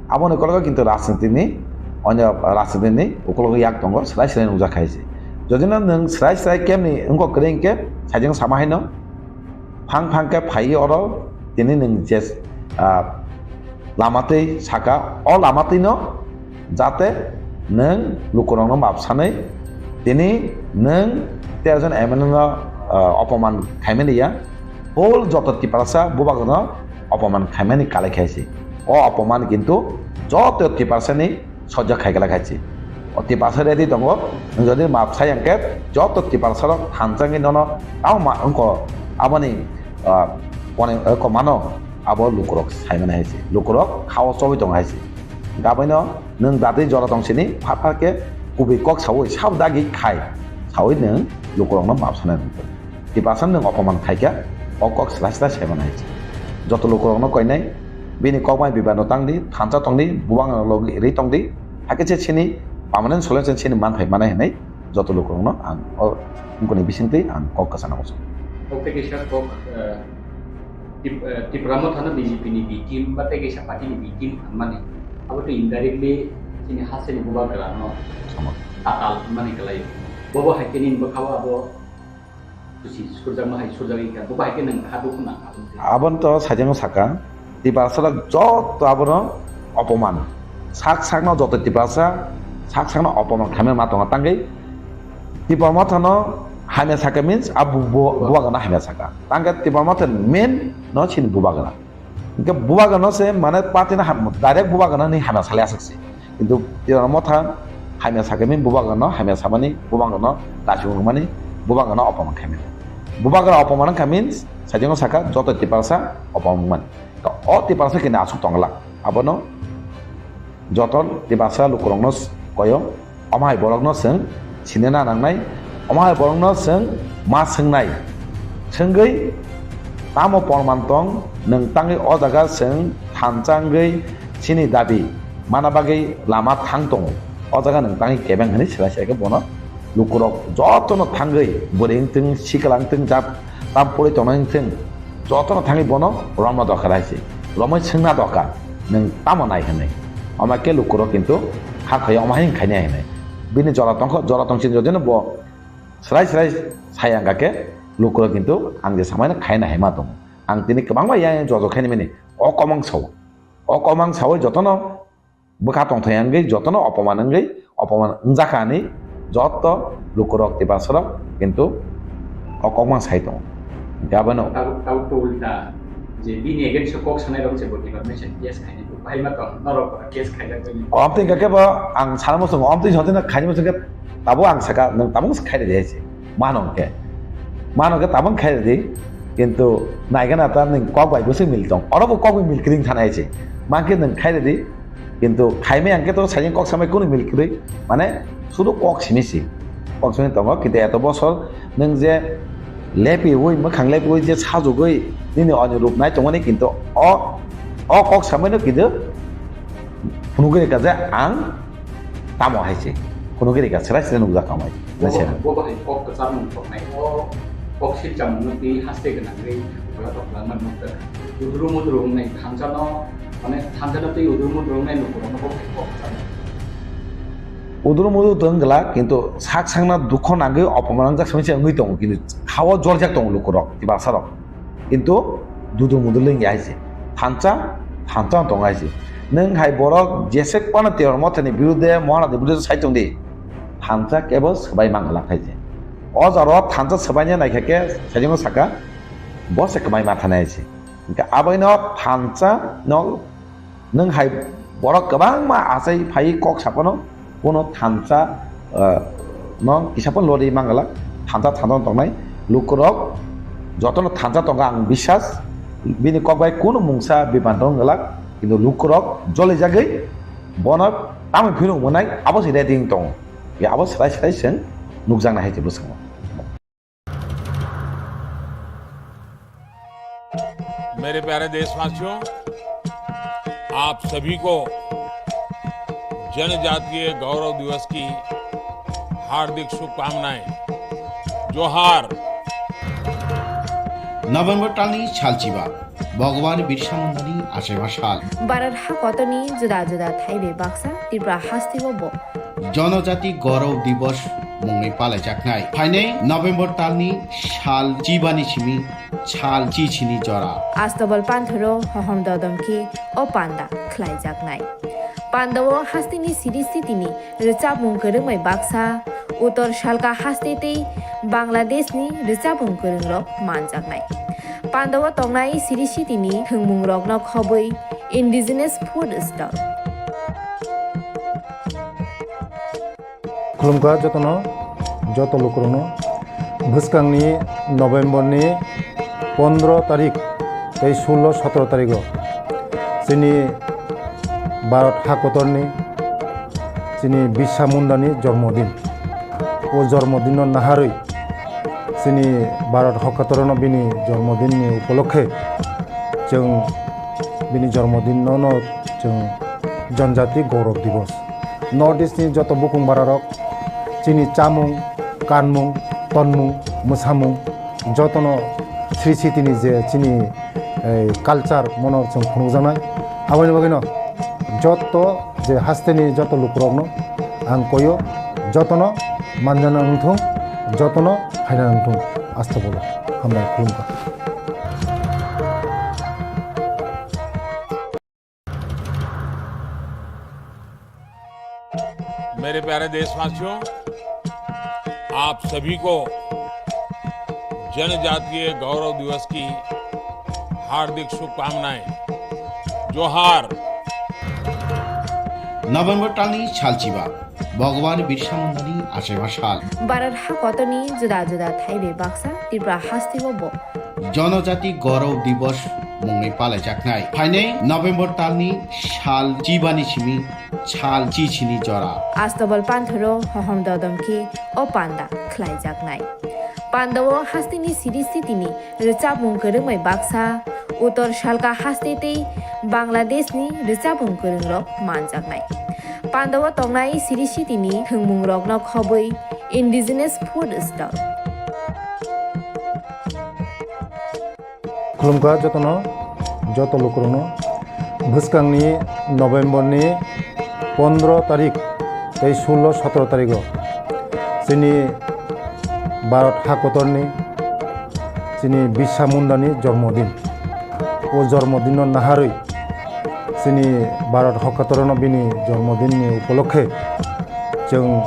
Aboni kologo kintu rajniti ni, onyo rajniti ni ukologo yak tongo, srai srai nukjak hai se. Jodi no nwng srai srai kemni wngkok kwrwi hwnkhe, saijwng sama haino, phang phang khe phaiwi oro tini nwng je, ah, lama twi saka, o lama twi no jate nwng lukurokno map sanwi tini nwng Tei ekjon M L A no, ah, opoman khaimani ya, whole joto Tiprasa bubagno opoman khaimani kalai khaisi. O opoman kintu joto Tiprasa ni sojjo khaikala khaisi. O Tiprasa ready tongo, nwng jodi map sai hwnkhe joto Tiprasa rok thansa wngwi nono tamo ma wngkho aboni, ah, kone, eh, komano abo lukurok saimani haisi. Lukurok khao chobwi tongo haisi. Gabaino nwng datwi jora tong sini, pha pha khe kubui kok saui, sabo dagi khai saui nwng lukurokno map sanai nang. Tiprasa nwng opoman khai kha, o kok srai srai sai manai. Joto lukurokno koinai, bini kok bai bibano tang di, thansa tong di, bubang logi ri tong di, hakhe se sini permanent solution sini manthai manai hinwi joto lukurokno ang o wngkoni bisingtwi ang kok kwchana muchung. Kok tei kisa kok, eh, Tip-, eh, Tipra Motha no B J P ni B team ba tei kaisa party ni B team phanmani, abo tei indirectly chini hasteni bubagra no Sama. Takal hwnmani kwlaio. Bobo hai khe nini bwkhao abo kuchi surjakma hai surjagwi kha, bobo hai khe nwng kha dukhu nang kha. Aboni to sajagno saka, Tiprasa rok joto abono opoman. Sak sakno joto Tiprasa sak sakno opoman khaimani ma tongo tangwi Tipra Motha no hamya saka means a bu-, bu-, bubagra no hamya saka. Tangkhe Tipra Motha ni main no chini bubagra. Hingke bubagra no se mane party no ham-, direct bubagra no ni hamya salai aswk se. Kintu Tipra Motha hamya saka means bubagra no hamya samani, bubagra no lachung mani, bubagra no opoman khaimani. Bubagra opoman wngkha means sajagno saka joto Tiprasa opoman mani. To o Tiprasa kini aswk tongla. Abono joto Tiprasa lukurokno koyo, omo hai borokno chwng sinina nangnai, omo hai borokno chwng ma swngnai. Swngwi tamo porman tong, nwng tangwi o jaga chwng thansa wngwi chini dabi mana bagwi lama thang tongo. O jaga nwng tangwi kebeng hwnwi swlai swlai khe bono lukurok jotono thangwi bwrwi wngthung, sikla wngthung, jat tam puri tongnai wngthung, jotono thangwi bono romna dorkar hai se. Romwi swngna dorkar, nwng tamo nai hwnwi. Omo khe lukurok kintu hakhe omo hai wng khainai hwnwi. Bini jora tongkho, jora tongsi jodino bo swrai swrai sai ang kha khe lukurok kintu ang je samaino khaina hai ma tongo. Ang tini kwbangma yang jojo khaini mani o komang sao. O komang saui jotono bwkha tongthai wngwi jotono opoman wngwi opoman wngjakha hinwi joto lukurok Tiprasa rok kintu o kokmang sai tongo. Hingke abono tabuk, tabuk to ulta je bini against o kok sanai rok je bo defamation case khainai bo bahai ma tong norok case khaijak bai. Omtwi hingke bo ang sana muchungo, omtwi sotino khaini muchungke tabuk ang saka nwng tabuk khai ridi hai se. Mano hingke, mano hingke tabuk khai ridi, kintu naigana ta nwng kok bai bwswk mil tong, oro bo kok bai mil kiring thana hai se. Mankhe nwng khai ridi, kintu khaimai ang khe to sajing kok samai kunu mil kwrwi, mane sudu kok simi si. Kok simi tongo, kintu eto bosor nwng je lepiwi, mwkhang lepiwi je sajugwi nini oni rup nai tongmani, kintu o, o kok samaino kintu phunugwi rikha je ang tamo hai se. Phunugwi rikha, srai srai nukjak tamo hai. Bo, bo hai kok kwchar mung toknai, o kok silcham mung twi haste gwnangwi tokla tokla man nukjak. Udru mudru wngnai thansa no, mane thansa no twi udru mudru wngnai lukurok no bo hai kok kwchar mung. Udru mudru to wng glak, kintu sak sakno dukho nangwi opoman wngjak simi se wngwi tongo, kintu khao jorjak tongo lukurok, Tiprasa rok. Kintu dudu mudu lengya hai se. Thansa, thansa tong hai se. Nwng hai borok jesek pano Tipra Mothani birude, Mohanadi birude sai tong di. Thansa kebo swbai mang glak hai se. O jaro thansa swbaina naikha khe sajingo saka, bo se kwmai ma thanai hai se. Hingke aboino thansa no nwng hai borok kwbangma achai phai kok sapano, Bono thansa, ah, no kisa phano lori manglak, thansa thansa tongnai lukurok jotono thansa tongo ang biswas, bini kok bai kunu mungsa bibantong glak, kintu lukurok jolijagwi bono tamni phino mwnai abo se ready wng tongo, ya abo swrai swrai chwng nukjaknai hai se bwskango. मेरे प्यारे देशवासियों, आप सभी को जनजातीय गौरव दिवस की हार्दिक शुभकामनाएं। जोहार। November talni salchiba, Bhagwan Birsa Mundani achaiba sal. Bharat hakotorni juda juda thaibai baksa Tripura hasteo bo Jonojati Gaurav Divas mungwi palaijaknai. Phainai November talni sal chibani simi sal chichini jora. Astabal panthoro hohom dodom khe o panda khlaijaknai. Pandao hasteni siri sitini rwchapmung kwrwngbai baksa Uttor Salka haste tei Bangladeshni rwchapmung kwrwngrok manjaknai. Pandao tongnai Sri Sitini thwngmungrokno khobwi Indigenous Food Stall. Khulumkha jotono, joto lukurokno. Bwskangni November ni pondro tarik tei sullo sotro tarigo chini Bharat hakotorni chini Birsa Mundani jormodin. O jormodinno naharwi chini Bharat hakotorno bini jormodinni upolokhe chwng bini jormodinno no chwng Janjati Gaurav Divas. North East ni joto bukung bararok chini chamung, kanmung, tonmung, mwsamung jotono Sri Sitini je chini, eh, culture mono chwng phunukjaknai. Aboni bagwino joto je hasteni joto lukurokno ang koyo jotono manjana wngthung, jotono phaina wngthung. Astagfirullah. Hambai khulumkha. मेरे प्यारे देशवासियों, आप सभी को जनजातीय गौरव दिवस की हार्दिक शुभकामनाएं। जोहार। November talni salchiba, Bhagwan Birsa Mundani achaiba sal. Bharat hakotorni juda juda thai bai baksa Tripura hasteo bo Janajati Gaurav Divas mungwi palaijaknai. Phainai November talni sal chibani simi sal chichini jora. Astobal panthoro hohom dodom khe o panda khlaijaknai. Pandao hasteni Sri Sitini rwchapmung kwrwngbai baksa Uttor Salka haste tei Bangladeshni rwchapmung kwrwngrok manjaknai. Pandao tongnai Sri Sitini thwngmungrokno khobwi Indigenous Food Stall. Khulumkha jotono, joto lukurokno. Bwskangni November ni pondro tarik tei sullo sotro tarigo chini Bharat hakotorni chini Birsa Mundani jormodin. O jormodinno naharwi chini Bharat hakotorno bini jormodinni upolokhe chwng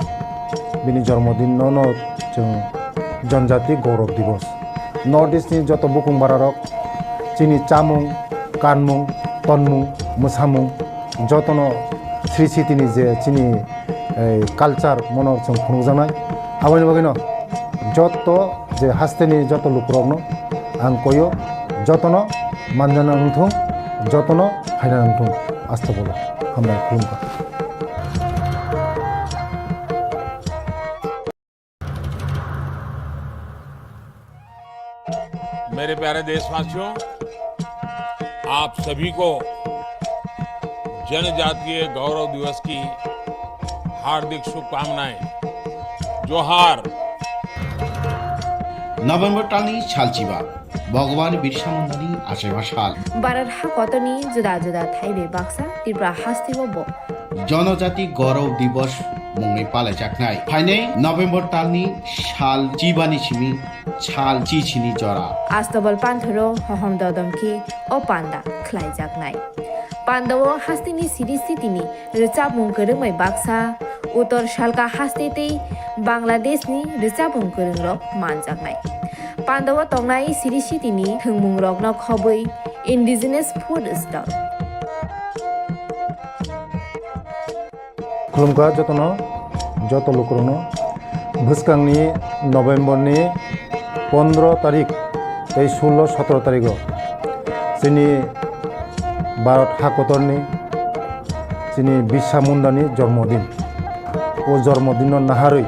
bini jormodinno no chwng Janjati Gaurav Divas. North East ni joto bukung bararok chini chamung, kanmung, tonmung, mwsamung jotono Sri Sitini je chini, eh, culture mono chwng phunukjaknai. Aboni bagwino joto je hasteni joto lukurokno ang koyo jotono manjana wngthung, jotono phaina wngthung. Astagfirullah. Hambai khulumkha. मेरे प्यारे देशवासियों, आप सभी को जनजातीय गौरव दिवस की हार्दिक शुभकामनाएं। जोहार। November talni salchiba, Bhagwan Birsa Mundani achaiba sal. Bharat hakotorni juda juda thai bai baksa Tripura hasteo bo Janajati Gaurav Divas mungwi palaijaknai. Phainai November talni sal chibani simi sal chichini jora. Astobal panthoro hohom dodom khe o panda khlaijaknai. Pandao hasteni Sri Sitini rwchapmung kwrwngbai baksa Uttor Salka haste tei Bangladeshni rwchapmung kwrwngrok manjaknai. Pandao tongnai Sri Sitini thwngmungrokno khobwi Indigenous Food Stall. Khulumkha jotono, joto lukurokno. Bwskangni November ni pondro tarik tei sullo sotro tarigo chini Bharat hakotorni chini Birsa Mundani jormodin. O jormodinno naharwi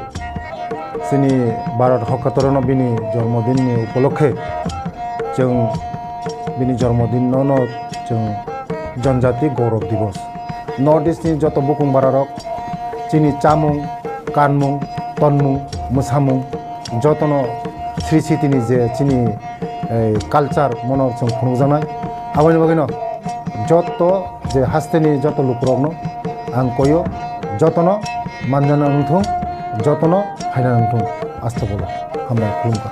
chini Bharat hakotorno bini jormodinni upolokhe chwng bini jormodinno no chwng Janjati Gaurav Divas. North East ni joto bukung bararok chini chamung, kanmung, tonmung, mwsamung jotono Sri Sitini je chini, eh, culture mono chwng phunukjaknai. Aboni bagwino joto je hasteni joto lukurokno ang koyo jotono manjana wngthung, jotono phaina wngthung. Astagfirullah. Hambai khulumkha.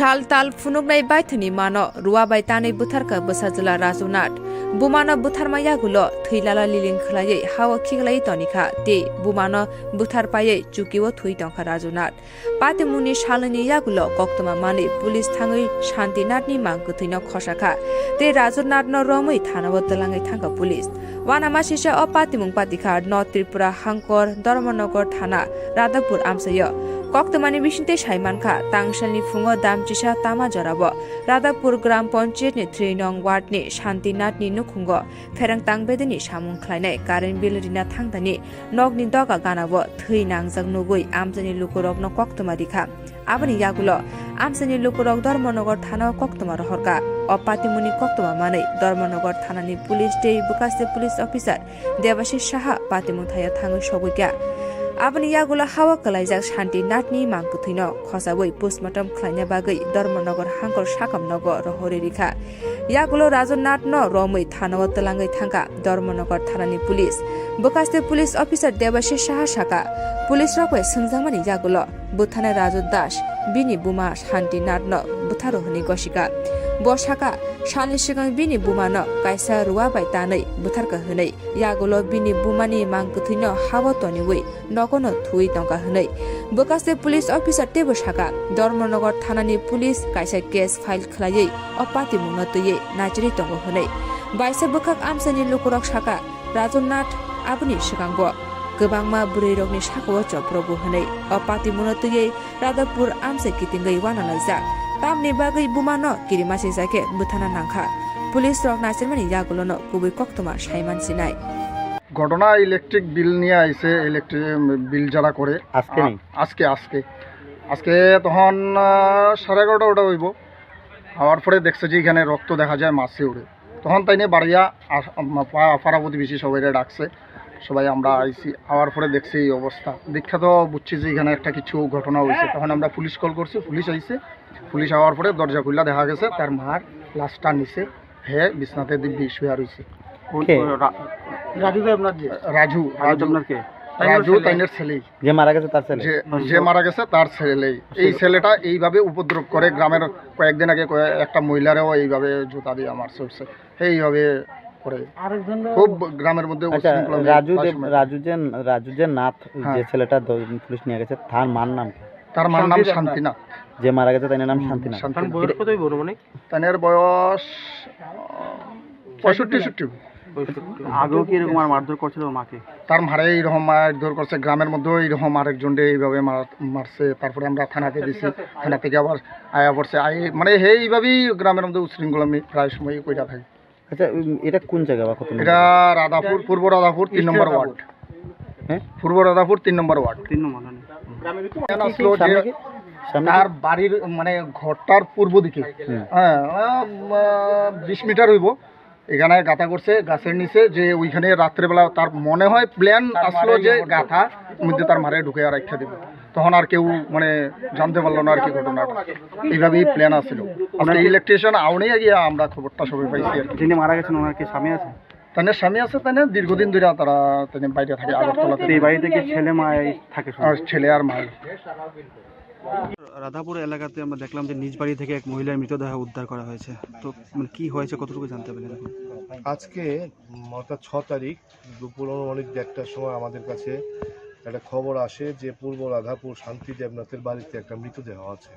Tal tal phunuknai baithani mano rua bai tanwi bwtharkha bwsajwla Raju Nath. Bumano bwtharma yagulo thwi lala liling khwlaiwi hao khiklaiwi tonikha tei bumano bwthar paiwi chukio thwi tongkha Raju Nath. Patimungni salni yagulo koktwma manwi police thangwi Shanti Nathni mang kwthwino khosakha tei Raju Nathno romwi thanao twlangwi thangkha police. Uanamasingcha o patimung patikha North Tripura Hangkor, Dharmanagar thana, Radhapur amchaio. Koktwmani bisingtwi saimankha, tangsalni phungo damchisa tama jorao Radhapur Gram Panchayatni three nong wardni Shanti Nathni nukhungo pherang tangbedini samung khlainai current bill rina thangdani nokni doga ganao thwi nangjak nugwi amchaini lukurokno koktwma rikha. Aboni yagulo amchaini lukurok Dharmanagar thanao koktwma rohorkha. O patimungni koktwma manwi Dharmanagar thanani police tei bwkhaste police officer Debashish Saha patimung thaio thangwi sogwikha. Aboni yagulo hao kwlaijak Shanti Nathni mang kwthwino khosawi postmortem khlaina bagwi Dharmanagar Hangkor sakam nogo rohorwi rikha. Yagulo Raju Nathno romwi thanao twlangwi thangkha Dharmanagar thanani police. Bwkhaste police officer Debashish Saha saka, police rok bai swngjakmani yagulo bwtharnai Raju Das bini buma Shanti Nathno bwtharo hwnwi gosikha. Bo saka, salni swkang bini bumano kaisa rua bai tanwi bwtharkha hwnwi, yagulo bini bumani mang kwthwino hao toniwi nogono thuwi tongkha hwnwi. Bwkhaste police officer teibo saka, Dharmanagar thanani police kaisa case file khlaiwi o patimungno twiwi naichirwi tongo hwnwi. Baisa bwkhak amchaini lukurok saka, Raju Nath aboni swkango kwbangma bwrwirokni sakao choprogo hwnwi o patimungno twiwi Radhapur amchai kitingwi uanalaijak. Tamni bagwi bumano kirimasingcha khe bwthana nangkha. Police rok naichirmani yagulono kubui koktwma saiman sinai. ঘটনা electric bill নিয়ে আইছে, electric bill যারা করে। আজকে আ-, নেই? আজকে, আজকে। আজকে তখন, আহ, সাড়ে এগারোটা ওটা হইব। আওয়ার পরে দেখছে যে এখানে রক্ত দেখা যায় মাসে উড়ে। তখন তাই নিয়ে বাড়িয়া আস-, আম-, পা-, পাড়া প্রতিবেশী সবাইরে ডাকছে। সবাই আমরা আইছি। আওয়ার পরে দেখছি এই অবস্থা। দেখা তো বুঝছি যে এখানে একটা কিছু ঘটনা হইছে। তখন আমরা পুলিশ কল করছি, পুলিশ আইছে। পুলিশ আওয়ার পরে দরজা খুললা দেখা গেছে তার মার লাশটা নিচে। হে বিছনাতে দিব্যি শুয়ে রইছে। কোন, কে? কোন রা-, রাজু দেবনাথ যে? রাজু, রাজু রাজু। দেবনাথ কে? রাজু তাইনের ছেলে। তাইনের ছেলেই। যে মারা গেছে তার ছেলে? যে, আচ্ছা। যে মারা গেছে তার ছেলেই। এই আচ্ছা। ছেলেটা এইভাবে উপদ্রব করে, গ্রামের কয়েকদিন আগে কয়ে-, একটা মহিলারেও এইভাবে জুতা দিয়ে মারছে, উঠছে। এইভাবে করে। আরেকজন খুব গ্রামের মধ্যে আচ্ছা, উচ্ছৃঙ্খলা মেয়ে রাজু দেব, সবসময়। রাজু যে, রাজু যে নাথ, হ্যাঁ। যে ছেলেটা দ-, পুলিশ নিয়ে গেছে, তার মার নাম কি? তার মার নাম শান্তি দেবনাথ। শান্তিনাথ। যে মারা গেছে, তার নাম হুম, শান্তিনাথ। শান্তিনাথ। তার বয়স কত হইব অনুমানিক? তানের বয়স, আহ, পঁয়ষট্টি, সত্তর। পঁয়ষট্টি। আগেও কি এরকম আর মারধর করছিল মাকে? তার মারে এইরকম মারধর করছে, গ্রামের মধ্যেও এইরকম আরেকজনরে এইভাবে মার-, মারছে। তারপরে আমরা থানাতে দিছি, থানা থেকে আবার আয়া পড়ছে। আই-, মানে, এইভাবেই গ্রামের মধ্যে উশৃঙ্খলা আমি প্রায় সময়ই কইরা থাকি। আচ্ছা, উম, এটা কোন জায়গা বা কত নম্বর? এটা রাধাপুর, পূর্ব রাধাপুর, তিন নম্বর ওয়ার্ড। হ্যাঁ? পূর্ব রাধাপুর, তিন নম্বর ওয়ার্ড। তিন নম্বর, হ্যাঁ। এখানে কি, কি, আসলো যে সামনে কি? সামনে কি? তার বাড়ির, মানে, ঘরটার পূর্ব দিকে। হুম। হ্যাঁ, আহ, বিশ মিটার হইব। এখানে গাঁথা করছে গাছের নিচে, যে ওইখানে রাত্রেবেলা তার মনে হয় প্ল্যান আসলো যে গাঁথা মধ্যে তার মারে ঢুকে আর রাখা দিবে। তখন আর কেউ, মানে, জানতে পারলো না আর কি ঘটনাটা। এইভাবেই প্ল্যান আছিল। আজকে ইলেকট্রিশিয়ান আউনেই গিয়ে আমরা খবরটা সবাই পাইছি আর কি। যিনি মারা গেছেন, ওনার কি স্বামী আছে? তাদের স্বামী আছে, তাদের দীর্ঘদিন ধরে তারা, তাদের বাইরে থাকে আগরতলাতে। তো এই বাড়িতে কি ছেলে মা এই থাকে শুধু? আর ছেলে আর মা। রাধাপুর এলাকাতে আমরা দেখলাম যে নিজ বাড়ি থেকে এক মহিলার মৃতদেহ উদ্ধার করা হয়েছে। তো, মানে, কি হয়েছে, কতটুকু জানতে পারলেন এখন? আজকে, উম, অর্থাৎ ছ তারিখ দুপুর অনুমানিক দেড়টার সময় আমাদের কাছে একটা খবর আসে যে পূর্ব রাধাপুর শান্তি দেবনাথের বাড়িতে একটা মৃতদেহ আছে।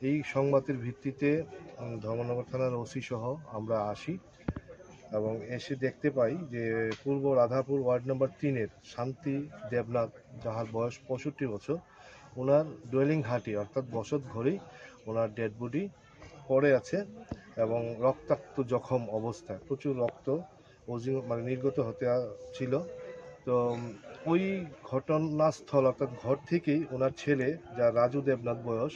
এই সংবাদের ভিত্তিতে, উম, ধর্মনগর থানার ওসি সহ আমরা আসি এবং এসে দেখতে পাই যে পূর্ব রাধাপুর ওয়ার্ড নম্বর তিনের শান্তি দেবনাথ, যাহার বয়স পঁয়ষট্টি বছর, ওনার ডুয়েলিং হাটি অর্থাৎ বসত ঘরেই ওনার ডেড বডি পড়ে আছে এবং রক্তাক্ত জখম অবস্থায়, প্রচুর রক্ত ওজিং, মানে, নির্গত হতে আ-, ছিল। তো, উম, ওই ঘটনাস্থল অর্থাৎ ঘর থেকেই ওনার ছেলে, যা রাজু দেবনাথ বয়স,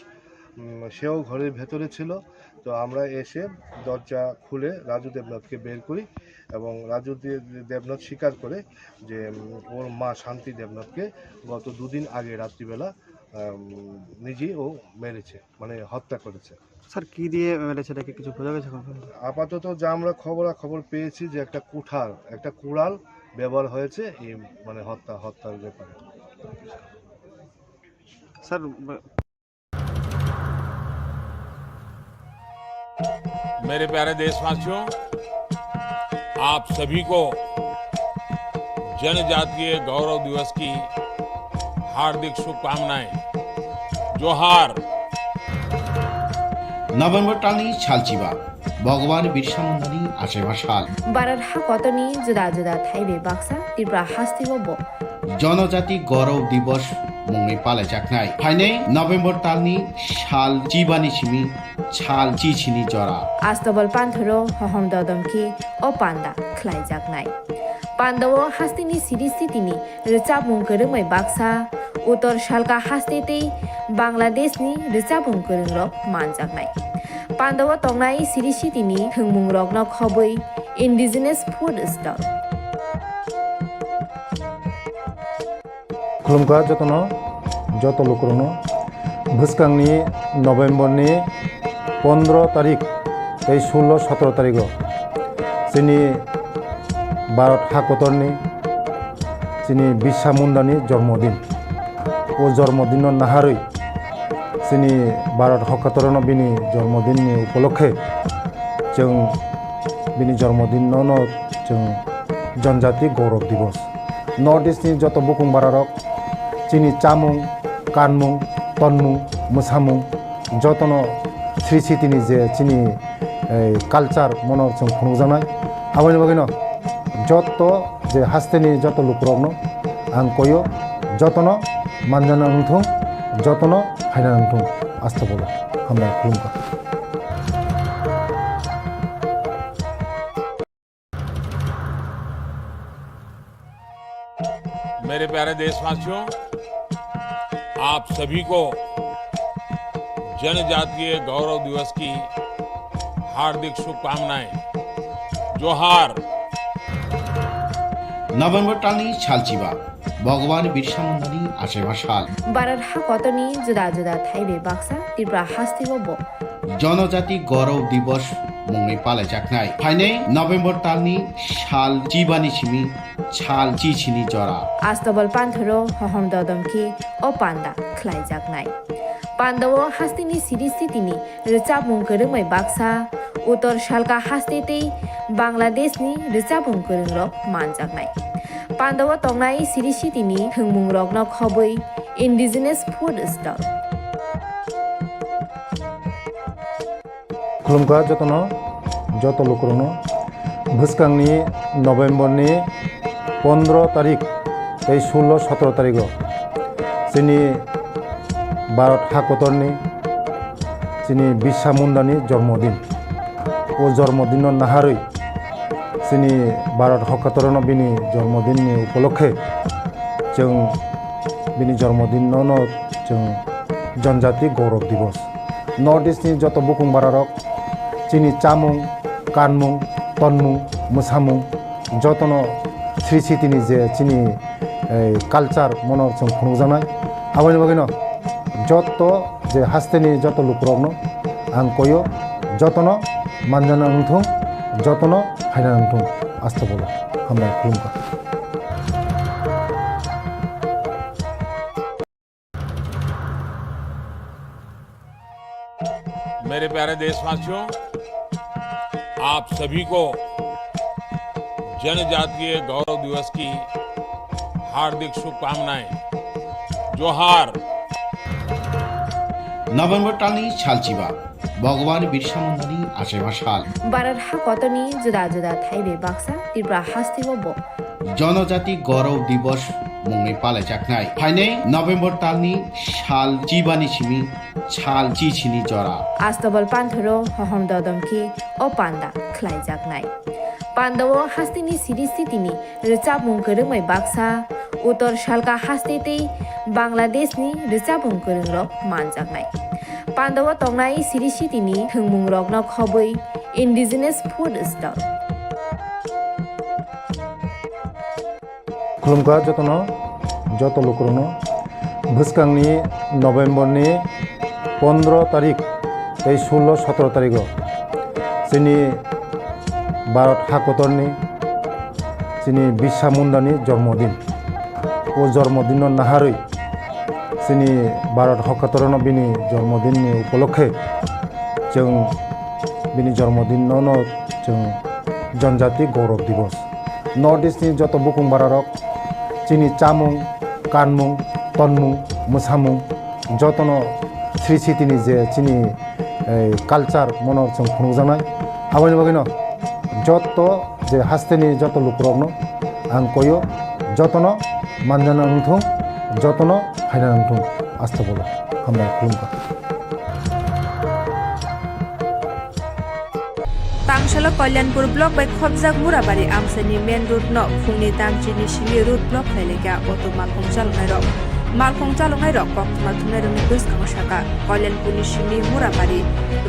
উম, সেও ঘরের ভেতরে ছিল। তো আমরা এসে দরজা খুলে রাজু দেবনাথকে বের করি এবং রাজু দে-, দেবনাথ স্বীকার করে যে, উম, ওর মা শান্তি দেবনাথকে গত দুদিন আগে রাত্রিবেলা, উম, নিজেই ও মেরেছে, মানে, হত্যা করেছে। স্যার, কি দিয়ে মেরেছে, এটা কি কিছু বোঝা গেছে এখন পর্যন্ত? আপাতত যা আমরা খবরাখবর পেয়েছি যে একটা কুঠার, একটা কুড়াল ব্যবহার হয়েছে এই, মানে, হত্যা, হত্যার ব্যাপারে। স্যার, ব- मेरे प्यारे देशवासियों, आप सभी को जनजातीय गौरव दिवस की हार्दिक शुभकामनाएं। जोहार। November talni salchiba, Bhagwan Birsa Mundani achaiba sal. Bharat hakotorni juda juda thaibai baksa Tripura hasteo bo Jonojati Gaurav Divas mungwi palaijaknai. Phainai November talni sal chibani simi sal chichini jora. Astobal panthoro hohom dodom khe o panda khlaijaknai. Pandao hasteni siri sitini rwchapmung kwrwngbai baksa, Uttor Salka haste tei Bangladeshni rwchapmung kwrwngrok manjaknai. Pandao tongnai siri sitini thwngmungrokno khobwi indigenous food stall. Khulumkha jotono, joto lukurokno. Bwskangni November ni pondro tarik tei sullo sotro tarigo chini Bharat hakotorni chini Birsa Mundani jormodin. O jormodinno naharwi chini Bharat hakotorno bini jormodinni upolokhe chwng bini jormodinno no chwng Janjati Gaurav Divas. North East ni joto bukung bararok chini chamung, kanmung, tonmung, mwsamung jotono sri sitini je chini, eh, culture mono chwng phunukjaknai. Aboni bagwino joto je hasteni joto lukurokno ang koyo, jotono manjana wngthung, jotono phaina wngthung. Astobolo hambai khulumkha. मेरे प्यारे देशवासियों, आप सभी को जनजातीय गौरव दिवस की हार्दिक शुभकामनाएं। जोहार। November talni salchiba, Bhagwan Birsa Mundani achaiba sal. Bharat hakotorni juda juda thaibai baksa Tripura hasteo bo Jonojati Gaurav Divas mungwi palaijaknai. Phainai November talni sal chibani simi sal chichini jora. Astobal panthoro hohom dodom khe o panda khlaijaknai. Pandao hasteni siri sitini rwchapmung kwrwngbai baksa, Uttor Salka haste tei Bangladeshni rwchapmung kwrwngrok manjaknai. Pandao tongnai siri sitini thwngmungrokno khobwi indigenous food stall. Khulumkha jotono, joto lukurokno. Bwskangni November ni pondro tarik tei sullo sotro tarigo chini Bharat hakotorni chini Birsa Mundani jormodin. O jormodinno naharwi chini Bharat hakotorno bini jormodinni upolokhe chwng bini jormodinno no chwng Janjati Gaurav Divas. North East ni joto bukung bararok chini chamung, kanmung, tonmung, mwsamung jotono sri sitini je chini, eh, culture mono chwng phunukjaknai. Aboni bagwino joto je hasteni joto lukurokno ang koyo, jotono manjana wngthung, jotono phaina wngthung. Astobolo hambai khulumkha. मेरे प्यारे देशवासियों, आप सभी को जनजातीय गौरव दिवस की हार्दिक शुभकामनाएं। जोहार। November talni salchiba, Bhagwan Birsa Mundani achaiba sal. Bharat hakotorni juda juda thaibai baksa Tripura hasteo bo Jonojati Gaurav Divas mungwi palaijaknai. Phainai November talni sal chibani simi sal chichini jora. Astobal panthoro hohom dodom khe o panda khlaijaknai. Pandao hasteni siri sitini rwchapmung kwrwngbai baksa, Uttor Salka haste tei Bangladeshni rwchapmung kwrwngrok manjaknai. Pandao tongnai siri sitini thwngmungrokno khobwi indigenous food stall. Khulumkha jotono, joto lukurokno. Bwskangni November ni pondro tarik tei sullo sotro tarigo chini Bharat hakotorni chini Birsa Mundani jormodin. O jormodinno naharwi chini Bharat hakotorno bini jormodinni upolokhe chwng Bini jormodin no no chwng Janjati Gaurav Divas. North East ni joto bukung bararok chini chamung, kanmung, tonmung, mwsamung jotono Sri Siti ni je chini, eh, culture mono chwng phunukjaknai. Aboni bagwino joto je hasteni joto lukurokno ang koyo, jotono manjana wngthung, jotono phaina wngthung. Astagfirullah. Hambai khulumkha. Tangsalo Kalyanpur block bai khopjak Murabari amchaini main road no phungni tang chini simi road block khlai laikha. Auto malkhung chaloknairok, malkhung chaloknairok koktwma thumnairokni bwskango sakha, Kalyanpurni simi Murabari,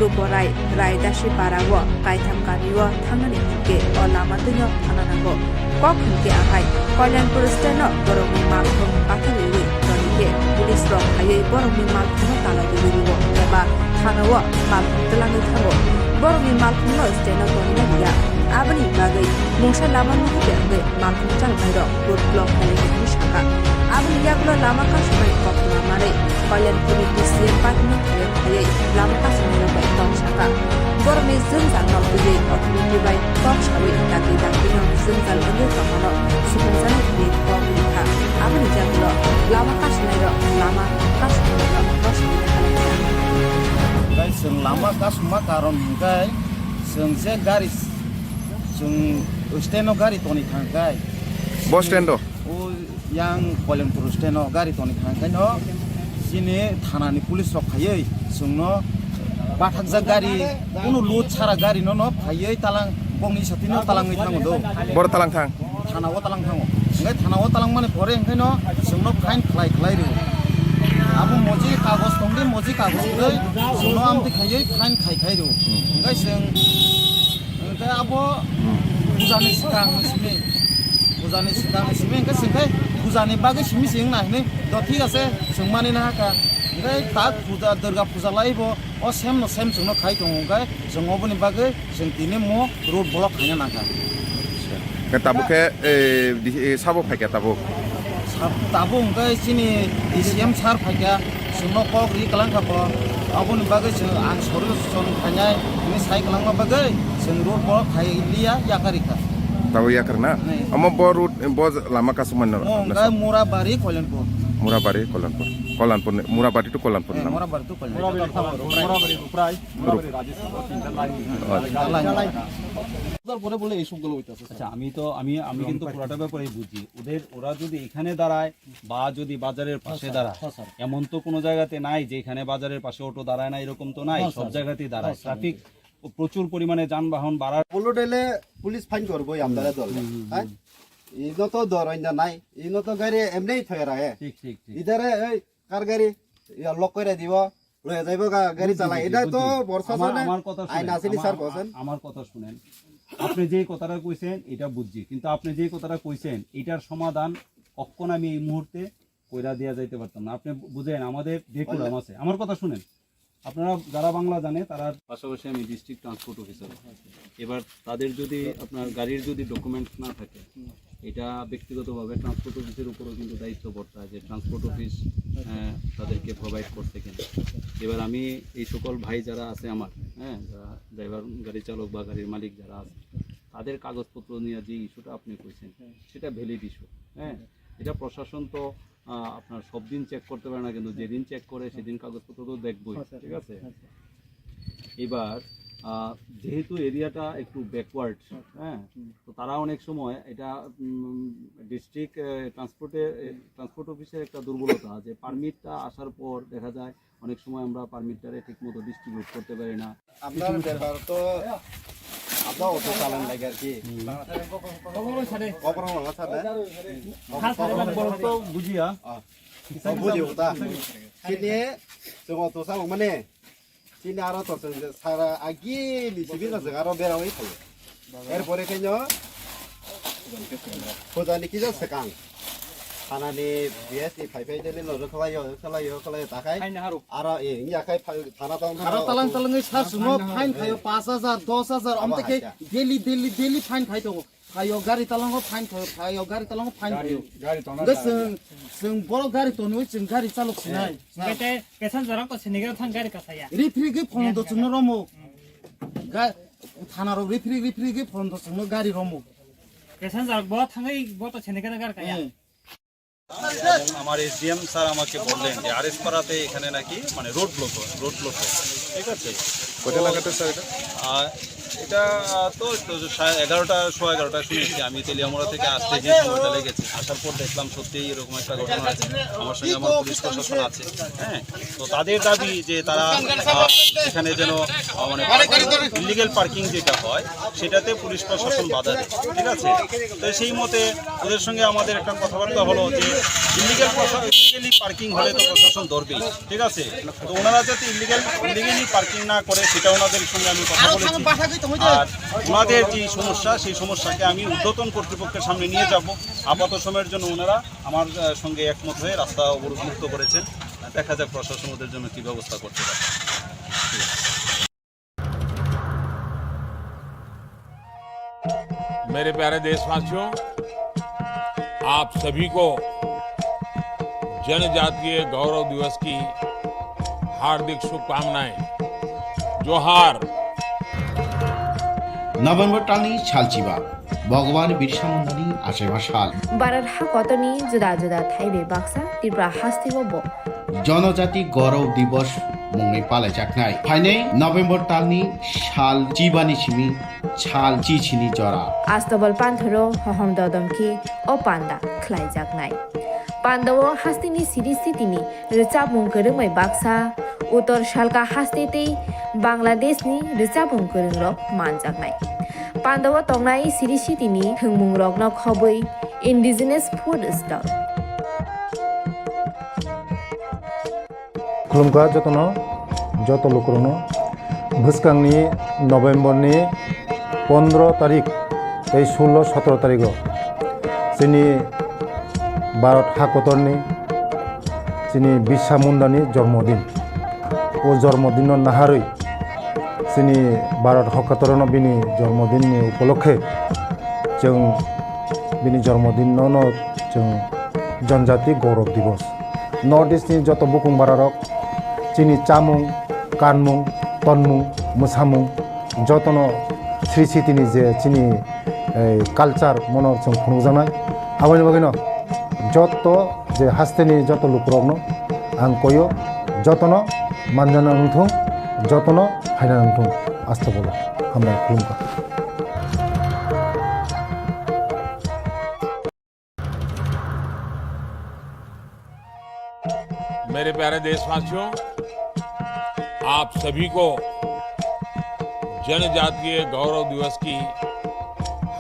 Ruporai, Raidasi para o kaitham kami o thangnani hinkhe o lama twino thangna nango. Kok hinkhe ahai, Kalyanpur stand o borokni malkhung bathagwi tongkhe police rok phaiwi borokni malkhungno tala rwi rwo eba thana o malkhung twlangwi thango. Borokni malkhungno stand o tonina rwya. Aboni bagwi mungsa lama nuhukya hwnwi malkhung chaloknairok road block khainai hwnwi sakha. Aboni yagulo lama kasumani koktwma manwi Kalyanpurni D C M party no phaiwi lama kasumnairok bai tong sakha. Borokni jwngjal no twiwi authority bai kok sawi dakti dakti no jwngjal wngwi tongmano supungjani hwnwi kok rikha. Aboni yagulo lama kasumnairok lama kasumnairok kok sawi kha. Hwnkhe chwng lama kasumma karon hwnkhe chwng je gari, chwng stand o gari toni thangkhe. Bus stand o? O yang Kalyanpur stand o gari toni thangkhe no chini thana ni police rok phaiwi chwngno bathakjak gari, kunu load sara gari no no phaiwi talang bongni satino talangwi thango do. Boro talang thang? Thana o talang thango. Hwnkhe thana o talang mani pore hwnkhe no chwngno fine khlai khlai rw. Abo moji kagoj tongdi, moji kagoj twi chwngno amtwi khaiwi fine khai khai rw. Hwnkhe chwng, hwnkhe abo pujani swkang simi, pujani swkang simi hwnkhe chwngkhe pujani bagwi simi se wngna hinwi do thik ase, chwng mani nahakha. Hwnkhe tak puja, Durga puja laibo o same no same chwngno khai tongo, hwnkhe chwng oboni bagwi chwng tini mo road block khaina nangkha. Khe tabuk khe, eh, di-, eh, sabo phaikha tabuk? Sab-, tabuk hwnkhe chini D C M sir phaikha, chwngno kok ri kwlangkha bo. Aboni bagwi chwng ang solution khainai hwnwi sai kwlangma bagwi chwng road block khai liya, yakarikha. Tabuk yakar na? Nai. Omo bo road, bo lama kasumani no? Mo hwnkhe Murabari, Kalyanpur. Murabari, Kalyanpur. Kalyanpur ni, Murabari to Kalyanpur Eh, lama. Murabari to Kalyanpur. Murabari, Murabari, Uprai, Murabari, Rajeshpur, তিনটা লাইন। আচ্ছা। লাইন। তারপরে বলে এইসবগুলো হইতাছে। আচ্ছা, আমি তো, আমি, আমি কিন্তু পুরাটা ব্যাপারেই বুঝি। ওদের, ওরা যদি এখানে দাঁড়ায় বা যদি বাজারের পাশে দাঁড়ায়, এমন তো কোনো জায়গাতে নাই যে এখানে বাজারের পাশে অটো দাঁড়ায় না, এরকম তো নাই, সব জায়গাতেই দাঁড়ায়। ট্রাফিক প্রচুর পরিমাণে যানবাহন বাড়ার। Polo dele police fine korbo amdare dol. Hai? Ino to dor oinda nai. Ino to gari emnei thoya rahe. ঠিক, ঠিক, ঠিক। Idare ei kar gari ya lock kore dibo. Loi jaibo ga gari বুঝছি, chalai. বুঝছি, এটা তো বুঝছি। বর্ষা আমার, চলে। আমার কথা আইন শুনেন, আসেনি আমার, স্যার বলছেন। আমার কথা শুনেন। আপনি যেই কথাটা কইছেন, এটা বুঝছি। কিন্তু আপনি যেই কথাটা কইছেন, এটার সমাধান কখন আমি এই মুহূর্তে কইরা দেয়া যাইতে পারতাম না। আপনি বু-, বুঝেন, আমাদের ডেকুরাম আছে। আমার কথা শুনেন। আপনারা যারা বাংলা জানে, তারা পাশাপাশি আমি ডিস্ট্রিক্ট ট্রান্সপোর্ট অফিসার। এবার তাদের যদি, আপনার গাড়ির যদি ডকুমেন্টস না থাকে, এটা ব্যক্তিগতভাবে ট্রান্সপোর্ট অফিসের উপরও কিন্তু দায়িত্ব বর্তায় যে ট্রান্সপোর্ট অফিস, আহ, তাদেরকে প্রোভাইড করছে কিনা। এবার আমি এই সকল ভাই যারা আছে আমার, হ্যাঁ, যারা ড্রাইভার, গাড়ি চালক বা গাড়ির মালিক যারা আছে, তাদের কাগজপত্র নিয়ে যে ইস্যুটা আপনি কইছেন, সেটা ভ্যালিড ইস্যু, হ্যাঁ। এটা প্রশাসন তো, আহ, আপনার সব দিন চেক করতে পারে না, কিন্তু যেদিন চেক করে সেদিন কাগজপত্র তো দেখবই, হ্যাঁ, স্যার। ঠিক আছে? হ্যাঁ, স্যার। এবার, আহ, যেহেতু এরিয়াটা একটু ব্যাকওয়ার্ড, হ্যাঁ, তো তারা অনেক সময় এটা, উম, ডিস্ট্রিক্ট, আহ, ট্রান্সপোর্টে, আহ, ট্রান্সপোর্ট অফিসের একটা দুর্বলতা যে পারমিটটা আসার পর দেখা যায় অনেক সময় আমরা পারমিটটারে ঠিকমতো ডিস্ট্রিবিউট করতে পারি না। আপনার ব্যাপার তো আপনার অটো চালান লাগে আর কি। কখনো ভালো সাথে। তো বুঝিয়া। বুঝি ওটা। Sini, chwng auto chalo mani. Chini aro to chwng sara agi ni simi no chwng aro berawi thaio. Erpore khe no pujani kisa swkang. Thanani B S ni phai phai tele no rwkhlaio, rwkhlaio, rwkhlaio takhai. Aro e, wngya khai thana tong. Aro talang talangwi sar sumo fine khaio pash hajar, dos hajar, amte khe daily, daily, daily fine khai tongo. Phaio gari talango fine khaio, phaio gari talango fine khaio. Gari tongna. Hwnkhe chwng, chwng borok gari tonwi chwng gari chalok sinai. Hwnkhe tei passenger rok to sinigra thang gari kasaya. Ri phri gwi phone do chwngno romo. Ga-, thanarok rifri rifri khe pondro chwngno gari romwi. Passenger bo thangwi bo to sendikhe gari kaya. Hmm. এবং আমার SDM sir আমাকে বললেন যে আরএস পাড়াতে এখানে নাকি মানে road block হয়, রোড ব্লক হয়, ঠিক আছে? কটা তো লাগাতে স্যার এটা? আহ, এটা তো, তো সাড়ে এগারোটা, সোয়া এগারোটায় শুনেছি আমি। তেলিয়ামুড়া থেকে আসতে যে সময়টা লেগেছে, আসার পর দেখলাম সত্যিই এরকম একটা ঘটনা আছে। আমার সঙ্গে আমার পুলিশ প্রশাসন আছে, হ্যাঁ। তো তাদের দাবি যে তারা, আহ, এখানে যেন, আহ, মানে ইলিগাল পার্কিং যেটা হয়, সেটাতে পুলিশ প্রশাসন বাধা দেয়, ঠিক আছে? তো সেই মতে ওদের সঙ্গে আমাদের একটা কথাবার্তা হলো যে ইলিগাল, ইলিগালি পার্কিং হলে তো প্রশাসন ধরবেই, ঠিক আছে? তো ওনারা যাতে ইলিগাল, ইলিগালি পার্কিং না করে, সেটা ওনাদের সঙ্গে আমি কথা বলেছি। আর ওনাদের যে সমস্যা, সেই সমস্যাকে আমি ঊর্ধ্বতন কর্তৃপক্ষের সামনে নিয়ে যাব। আপাত সময়ের জন্য ওনারা আমার, আহ, সঙ্গে একমত হয়ে রাস্তা অবরোধ মুক্ত করেছেন। দেখা যাক প্রশাসন ওদের জন্য কি ব্যবস্থা করতে পারে। मेरे प्यारे देशवासियों, आप सभी को जनजातीय गौरव दिवस की हार्दिक शुभकामनाएं। जोहार। November talni salchiba, Bhagwan Birsa Mundani achaiba sal. Bharat hakotorni juda juda thaibai baksa Tripura hasteo bo Jonojati Gaurav Divas mungwi palaijaknai. Phainai November talni sal chibani simi sal chichini jora. Astobal panthoro hohom dodom khe o panda khlaijaknai. Pandao hasteni siri sitini rwchapmung kwrwngbai baksa, Uttor Salka haste tei Bangladeshni rwchapmung kwrwngrok manjaknai. Pandao tongnai siri sitini thwngmungrokno khobwi indigenous food stall. Khulumkha jotono, joto lukurokno. Bwskangni November ni pondro tarik tei sullo sotro tarigo chini Bharat hakotorni chini Birsa Mundani jormodin. O jormodinno naharwi chini Bharat hakotorno bini jormodinni upolokhe chwng bini jormodinno no chwng Janjati Gaurav Divas. North East ni joto bukung bararok chini chamung, kanmung, tonmung, mwsamung jotono Sri Sitini je chini, eh, culture mono chwng phunukjaknai. Aboni bagwino joto je hasteni joto lukurokno ang koyo, jotono manjana wngthung, jotono phaina wngthung. Asta bolo, hambai khulumkha. मेरे प्यारे देशवासियों, आप सभी को जनजातीय गौरव दिवस की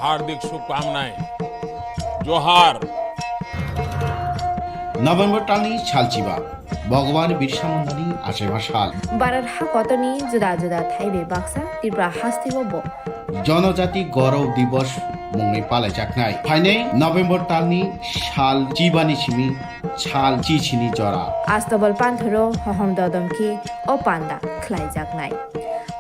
हार्दिक शुभकामनाएं। जोहार। November talni salchiba, Bhagwan Birsa Mundani achaiba sal. Bharat hakotorni juda juda thaibai baksa Tripura hasteo bo Jonojati Gaurav Divas mungwi palaijaknai. Phainai November talni sal chibani simi sal chichini jora. Astobal panthoro hohom dodom khe o panda khlaijaknai.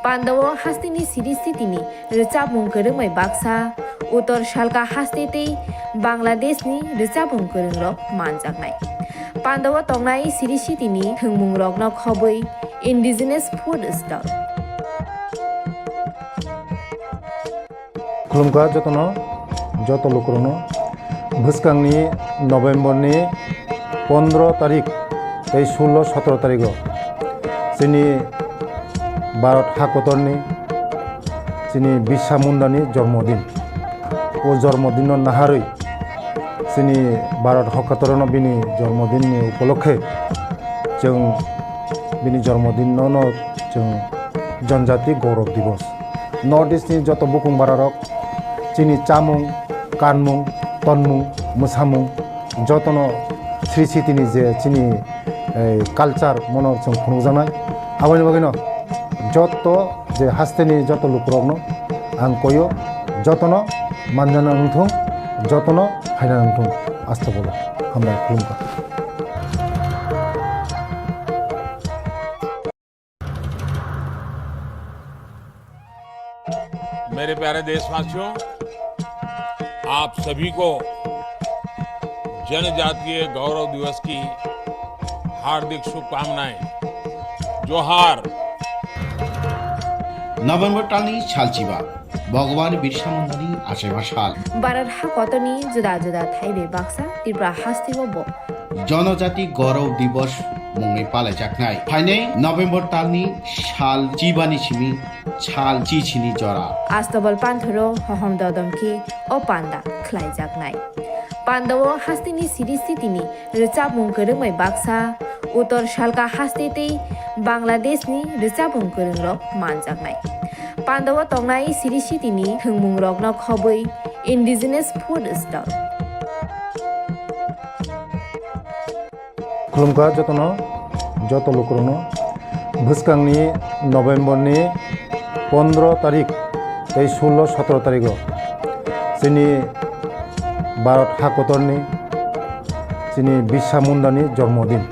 Pandao hasteni siri sitini rwchapmung kwrwngbai baksa, Uttor Salka haste tei Bangladeshni rwchapmung kwrwngrok manjaknai. Pandao tongnai siri sitini thwngmungrokno khobwi indigenous food stall. Khulumkha jotono, joto lukurokno. Bwskangni November ni pondro tarik tei sullo sotro tarigo chini Bharat hakotorni chini Birsa Mundani jormodin. O jormodinno naharwi chini Bharat hakotorno bini jormodinni upolokhe chwng bini jormodinno no chwng Janjati Gaurav Divas. North East ni joto bukung bararok chini chamung, kanmung, tonmung, mwsamung jotono Sri Sitini je chini, eh, culture mono chwng phunukjaknai. Aboni bagwino joto je hasteni joto lukurokno ang koyo, jotono manjana wngthung, jotono phaina wngthung. Asta bolo, hambai khulumkha. मेरे प्यारे देशवासियों, आप सभी को जनजातीय गौरव दिवस की हार्दिक शुभकामनाएं। जोहार। November talni salchiba, Bhagwan Birsa Mundani achaima sal. Bharat hakotorni juda juda thaibai baksa Tripura hasteo bo Jonojati Gaurav Divas mungwi palaijaknai. Phainai November talni sal chibani simi sal chichini jora. Astobal panthoro hohom dodom khe o panda khlaijaknai. Pandao hasteni siri sitini rwchapmung kwrwngbai baksa, Uttor Salka haste tei Bangladeshni rwchapmung kwrwngrok manjaknai. Pandao tongnai siri sitini thwngmungrokno khobwi indigenous food stall. Khulumkha jotono, joto lukurokno. Bwskangni November ni pondro tarik tei sullo sotro tarigo chini Bharat hakotorni chini Birsa Mundani jormodin.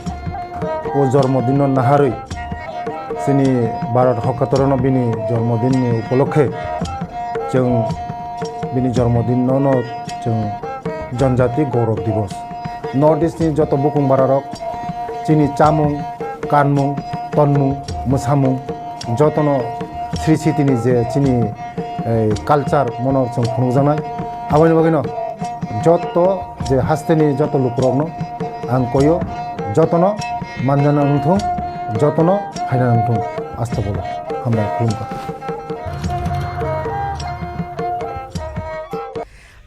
O jormodinno naharwi chini Bharat hakotorno bini jormodinni upolokhe chwng bini jormodinno no chwng Janjati Gaurav Divas. North East ni joto bukung bararok chini chamung, kanmung, tonmung, mwsamung jotono sri sitini je chini, eh, culture mono chwng phunukjaknai. Aboni bagwino joto je hasteni joto lukurokno ang koyo, jotono manjana wngthung, jotono phaina wngthung. Astobolo hambai khulumkha.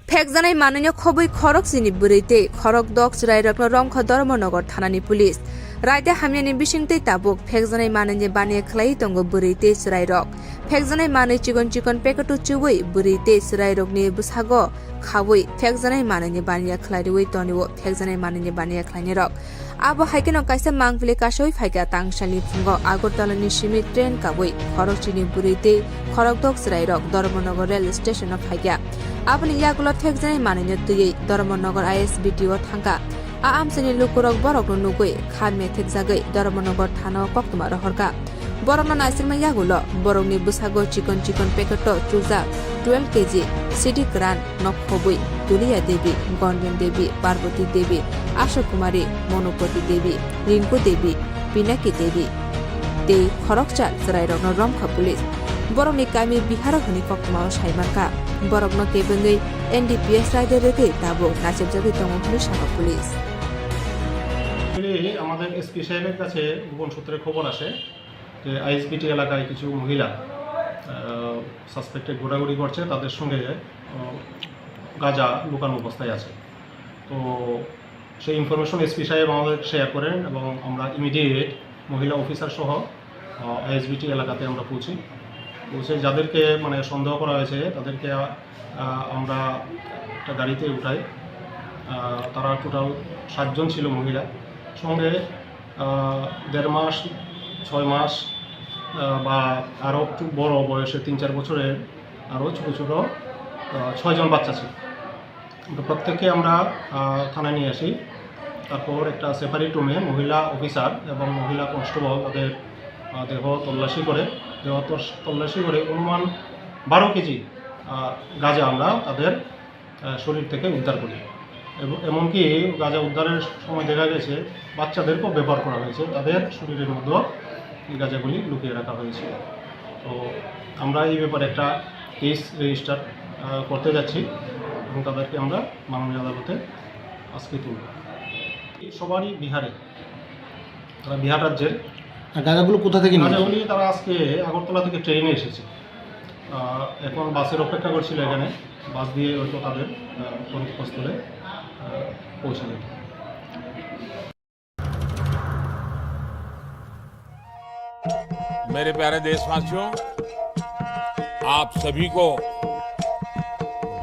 Phekjanai manwino khobwi khorok chini bwrwi tei khorok dok chwrairokno romkha Dharmanagar thanani police. Raida hamyani bisingtwi tabuk phekjanai manwini baniya khlaiwi tongo bwrwi tei chwrairok. Phekjanai manwi chikon chikon packet-o chuwi bwrwi tei chwrairokni bwsago khawi phekjanai manwini baniya khlaiwi tonio phekjanai manwini baniya khlainirok. Abo hai kheno kaisa mangpili kasawi phaikha tangsalni phungo Agartala ni simi train kabwi khorokchini bwrwi tei khorokdok chwrairok Dharmanagar rail station o phaikha. Aboni yagulo phekjaknai manwino twiwi Dharmanagar I S B T o thangkha. A amchaini lukurok borokno nugwi kha methekjagwi Dharmanagar thana o koktwma rohorkha. Borokno naisingma yagulo borokni bwsago chikon chikon packet o chujak twelve K G sidi kwran, nok khobwi Tulia Devi, Gonben Devi, Parvati Devi, Asha Kumari, Monopati Devi, Rinku Devi, Pinaki Devi tei khoroksa chwrairokno romkha police. Borokni kami Biharo hwnwi koktwmao sai mankha. Borokno kebengwi N D P S raida rwgwi tabuk nachepjagwi tongo hwnwi sakha police. Actually, আমাদের এসপি সাহেবের কাছে গোপন সূত্রে খবর আসে যে আইএসবিটি এলাকায় কিছু মহিলা, আহ, সাসপেক্টে ঘোরাঘুরি করছে, তাদের সঙ্গে, আহ, গাঁজা লুকানো অবস্থায় আছে। তো সেই ইনফরমেশন এসপি সাহেব আমাদের শেয়ার করেন এবং আমরা ইমিডিয়েট মহিলা অফিসার সহ, আহ, আইএসবিটি এলাকাতে আমরা পৌঁছি। পৌঁছে যাদেরকে মানে সন্দেহ করা হয়েছে তাদেরকে, আহ, আমরা একটা গাড়িতে উঠাই। আহ, তারা টোটাল সাতজন ছিল মহিলা। সঙ্গে আহ, দেড় মাস, ছয় মাস, আহ, বা আরও একটু বড় বয়সে তিন চার বছরের আরও ছোটো ছোটো, আহ, ছয়জন বাচ্চা ছিল। তো প্রত্যেককে আমরা, আহ, থানায় নিয়ে আসি। তারপর একটা সেপারেট রুমে মহিলা অফিসার এবং মহিলা কনস্টেবল তাদের, আহ, দেহ তল্লাশি করে, দেহ তস-, তল্লাশি করে অনুমান বারো কেজি, আহ, গাঁজা আমরা তাদের আহ, শরীর থেকে উদ্ধার করি। এবং এমনকি গাঁজা উদ্ধারের সময় দেখা গেছে বাচ্চাদেরকেও ব্যবহার করা হয়েছে, তাদের শরীরের মধ্যে এই গাঁজাগুলি লুকিয়ে রাখা হয়েছিল। তো আমরা এই ব্যাপারে একটা কেস রেজিস্টার, আহ, করতে যাচ্ছি এবং তাদেরকে আমরা মাননীয় আদালতে আজকে তুলব। এই সবারই বিহারে, তারা বিহার রাজ্যের। আর গাঁজাগুলো কোথা থেকে নিয়ে আসে? গাঁজাগুলি তারা আজকে আগরতলা থেকে ট্রেনে এসেছে। আহ, এখন বাসের অপেক্ষা করছিল এখানে, বাস দিয়ে হয়তো তাদের, আহ, গন্তব্যস্থলে, আহ, পৌঁছে দেবে। मेरे प्यारे देशवासियों, आप सभी को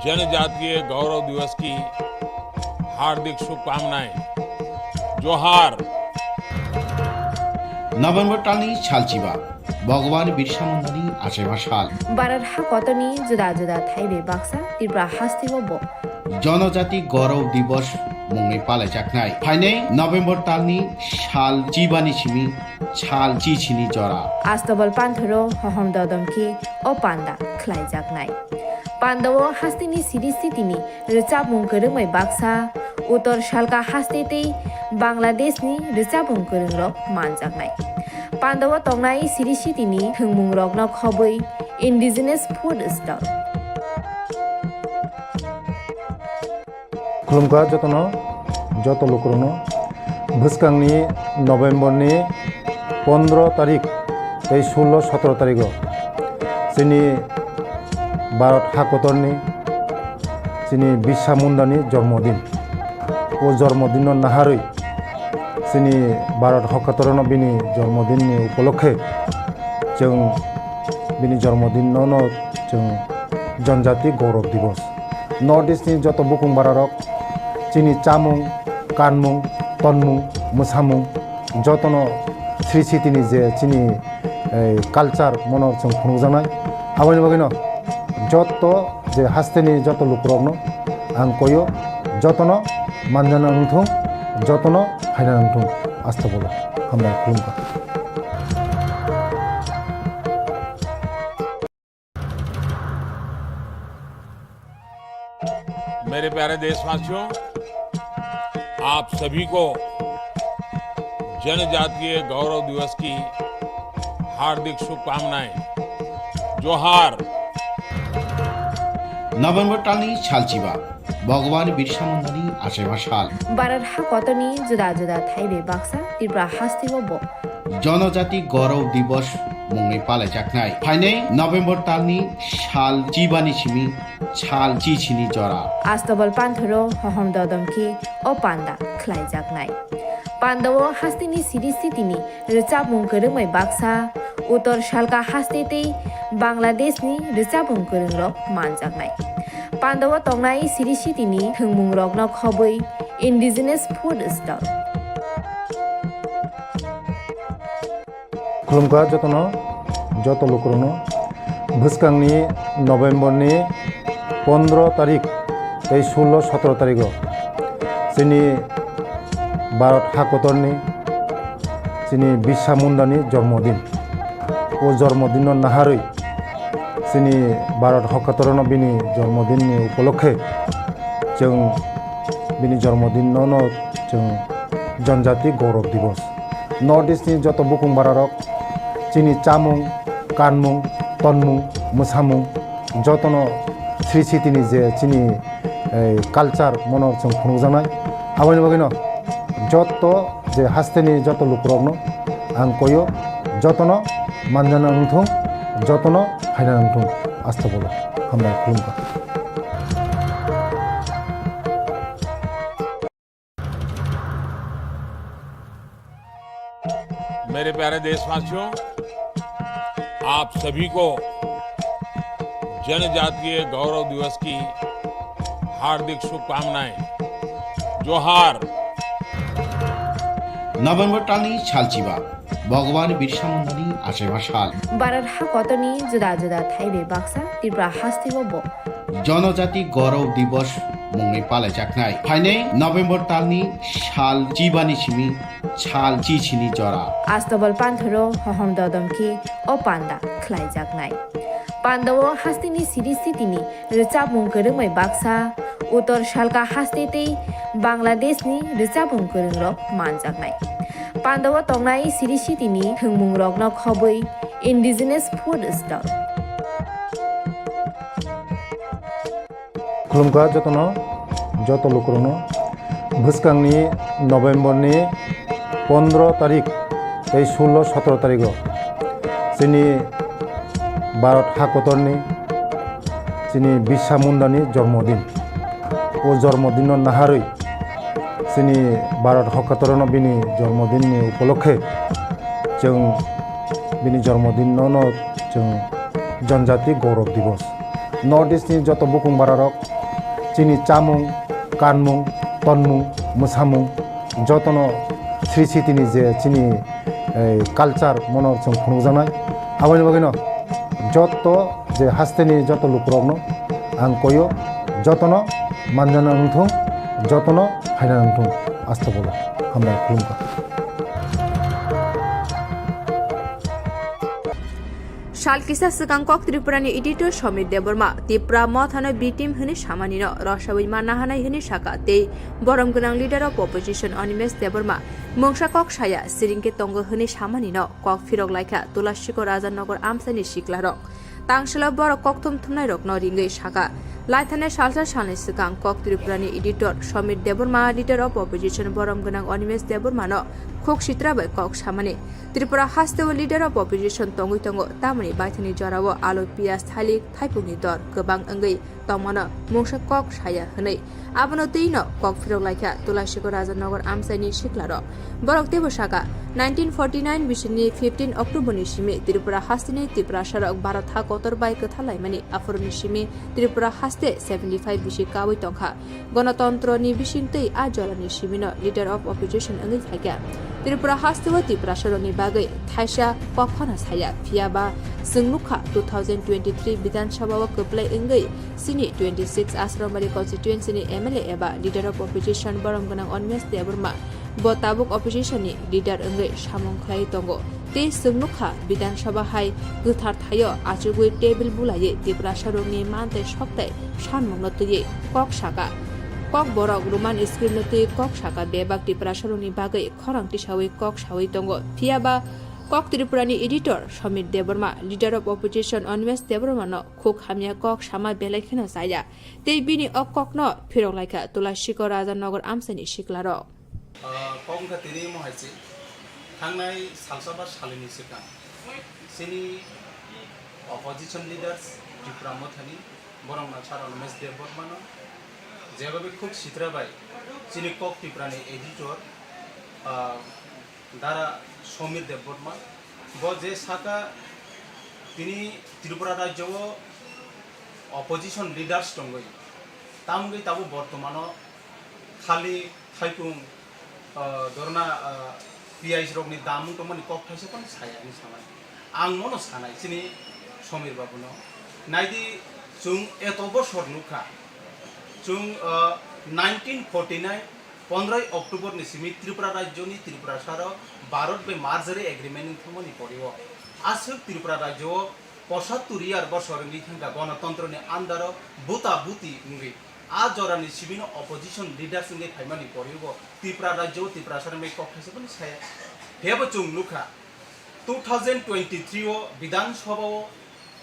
जनजातीय गौरव दिवस की हार्दिक शुभकामनाएं। जोहार। November talni salchiba, Bhagwan Birsa Mundani achaima sal. Bharat hakotorni juda juda thaibai baksa Tripura hasteo bo Jonojati Gaurav Divas mungwi palaijaknai. Phainai November talni sal chibani simi sal chichini jora. Astobal panthoro hohom dodom khe o panda khlaijaknai. Pandao hasteni siri sitini rwchapmung kwrwngbai baksa, Uttor Salka haste tei Bangladeshni rwchapmung kwrwngrok manjaknai. Pandao tongnai siri sitini thwngmungrokno khobwi Indigenous food stall. Khulumkha jotono, joto lukurokno. Bwskangni November ni pondro tarik tei sullo sotro tarigo chini Bharat hakotorni chini Birsa Mundani jormodin. O jormodinno naharwi chini Bharat hakotorno bini jormodinni upolokhe chwng bini jormodinno no chwng Janjati Gaurav Divas. North East ni joto bukung bararok chini chamung, kanmung, tonmung, mwsamung, jotono Sri Sitini je chini, eh, culture mono chwng phunukjaknai. Aboni bagwino joto je hasteni joto lukurokno ang koyo, jotono manjana wngthung, jotono phaina wngthung. Asta bolo. Hambai khulumkha. मेरे प्यारे देशवासियों, आप सभी को जनजातीय गौरव दिवस की हार्दिक शुभकामनाएं। जोहार। November talni salchiba, Bhagwan Birsa Mundani achaiba sal. Bharat hakotorni juda juda thai bai baksa Tripura hasteo bo Janajati Gaurav Divas mungwi palaijaknai. Phainai November talni sal chibani simi sal chichini jora. Astobal panthoro hohom dodom khe o panda khlaijaknai. Pandao hasteni Sri Sitini rwchapmung kwrwngbai baksa, Uttor Salka haste tei Bangladeshni rwchapmung kwrwngrok manjaknai. Pandao tongnai Sri Sitini thwngmungrokno khobwi Indigenous Food Stall. Khulumkha jotono, joto lukurokno. Bwskangni November ni pondro tarik tei sullo sotro tarigo chini Bharat hakotorni chini Birsa Mundani jormodin. O jormodinno naharwi chini Bharat hakotorno bini jormodinni upolokhe chwng bini jormodinno no chwng Janjati Gaurav Divas. North East ni joto bukung bararok chini chamung, kanmung, tonmung, mwsamung jotono Sri Sitini je chini, eh, culture mono chwng phunukjaknai. Aboni bagwino joto je hasteni joto lukurokno ang koyo, jotono manjana wngthung, jotono phaina wngthung. Asta bolo. Hambai khulumkha. मेरे प्यारे देशवासियों, आप सभी को जनजातीय गौरव दिवस की हार्दिक शुभकामनाएं। जोहार। November talni salchiba, Bhagwan Birsa Mundani achaiba sal. Bharat hakotorni juda juda thai bai baksa Tripura hasteo bo Janajati Gaurav Divas mungwi palaijaknai. Phainai November talni sal chibani simi sal chichini jora. Astobal panthoro hohom dodom khe o panda khlaijaknai. Pandao hasteni Sri Sitini rwchapmung kwrwngbai baksa, Uttor Salka haste tei Bangladeshni rwchapmung kwrwngrok manjaknai. Pandao tongnai Sri Sitini thwngmungrokno khobwi Indigenous Food Stall. Khulumkha jotono, joto lukurokno. Bwskangni November ni pondro tarik tei sullo sotro tarigo chini Bharat hakotorni chini Birsa Mundani jormodin. O jormodinno naharwi chini Bharat hakotorno bini jormodinni upolokhe chwng bini jormodinno no chwng Janjati Gaurav Divas. North East ni joto bukung bararok chini chamung, kanmung, tonmung, mwsamung jotono Sri Sitini je chini, eh, culture mono chwng phunukjaknai. Aboni bagwino joto je hasteni joto lukurokno ang koyo, jotono manjana wngthung, jotono phaina wngthung. Asta bolo. Hambai khulumkha. Sal kisa swkang kok Tripurani editor Somir Debbarma Tipra mothano B team hwnwi samanino rwsawi manna hanai hwnwi saka tei borom gwnang leader of opposition Animesh Debbarma mungsa kok saya siringkhe tongo hwnwi samanino kok phirok laikha Tulasikor Rajanogor amchaini siklarok. Tangselo borok kokthum thumnairokno ringwi saka, laithani salsa salni swkang kok Tripurani editor Somir Debbarma, leader of opposition borom gwnang Animesh Debbarmano khuk sitra bai kok samani. Tripura hasteo leader of opposition tongwi tongo, tamoni baithani jorao alu, piyaj, thalik, thaipungni dor kwbang wngwi tongmano mungsa kok saya hwnwi. Abono twino kok phirok laikha Tulasikor Raja Nagar amchaini siklarok. Borok teibo saka, nineteen forty nine bisini fifteen October ni simi Tripura hasteni Tiprasarok Bharat ha kotor bai kwthar laimani aphuruni simi Tripura haste seventy five bisi kawi tongkha. Gonotontro ni bisingtwi a jorani simino leader of opposition wngwi phaikha. Tripura hasteo Tiprasarokni bagwi thaisa kok phano saya, phiyaba chwng nukha two thousand twenty three Bidhan Sabha o kwplai wngwi chini twenty six Asrambari constituency ni M L A eba leader of opposition borom gwnang Animesh Debbarma bo tabuk opposition ni leader wngwi samung khlai tongo. Tei chwng nukha Bidhan Sabha hai kwthar thaio achugwi table bulaiwi Tiprasarokni mantei soktai sanmungno twiwi kok saka. Kok borok Roman script no twiwi kok saka, bebak Tiprasarokni bagwi khorang tisawi kok sawi tongo. Phiyaba kok Tripurani editor Somir Debbarma, leader of opposition Animesh Debbarmano khuk hamya kok sama belai kheno chaya. Tei bini o kokno phirok laikha Tulasikor Raja Nagar amchaini siklarok. Ah, kok wngkha tini omo hai se, thangnai salsa ba salini swkang chini opposition leaders Tipra Mothani, borok no sir Animesh Debbarmano jebabe khuk sitra bai chini kok Tiprani editor, ah, Dara Somir Debbarma, bo je saka tini Tripura rajyo o opposition leaders tongwi, tamgwi tabuk bortomano khali thaipung, ah, dorna, ah, piyaj rokni dam wng tongmani kok thaisa phano saya hinwi samani. Ang mono sanai chini Somir babuno. Naidi, chwng eto bosor nukha. Chwng, ah, nineteen forty nine pondroi October ni simi Tripura rajyoni Tripurasarok Bharat bai merger agreement wng thangmani pori o. Aswk Tripura rajyo o posattur year bosor wngwi thangkha gonotontro ni under o buta buti wngwi. A jorani simi no opposition leaders wngwi phaimani pori o Tripura rajyo o Tiprasarok bai kok thaisa phano saya. Phiyaba chwng nukha two thousand twenty three o Bidhan Sabha o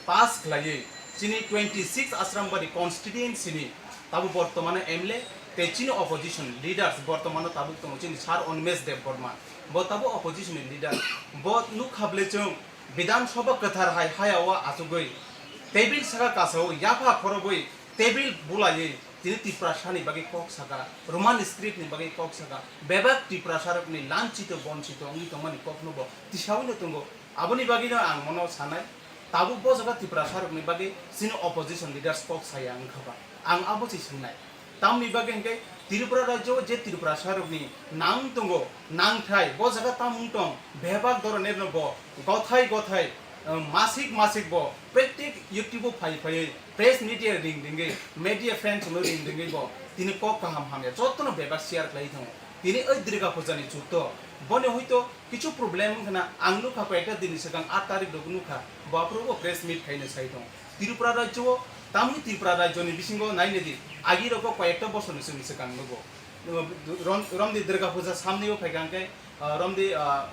pass khlaiwi chini twenty six Asrambari constituency ni tabuk bortomano M L A tei chini opposition leaders bortomano tabuk tongo chini sir Animesh Debbarma, bo tabuk opposition ni leader. Bo nukha bwle chwng Bidhan Sabha kwthar hai haya o achugwi table saka kasao yapha khorogwi table bulaiwi tini Tiprasani bagwi kok saka, Roman script ni bagwi kok saka, bebak Tiprasarokni lanchito bonchito wngwi tongmani kokno bo tisawi no tongo. Aboni bagwino ang mono sanai, tabuk bo jaga Tiprasarokni bagwi chini opposition leaders kok saya wngkha ba? Ang abo se swngnai. Tamni bagwi hwnkhe Tripura rajyo o je Tiprasarokni nang tongo, nangthai, bo jaga tamo wng tong, bebak doronerno bo gothai gothai, eh, masik masik bo prottek YouTube o phai phaiwi press media ring ringwi, media friends no ring ringwi bo tini kok kaham hamya jotono bebak share khlai thango. Tini oi Durga Puja ni chutto, boni hoito kichu problem wngkha na, ang nukha koyekta dini swkang aat tarik rok nukha, bo aphuru bo press meet khaina sai tongo. Tripura rajyo o, tamni Tripura rajyo ni bisingo nainadi, agi rogo koyekta bosor ni swkang nugo. Rom-, romdi Durga Puja samni o phaikha hwnkhe, ah, romdi, ah,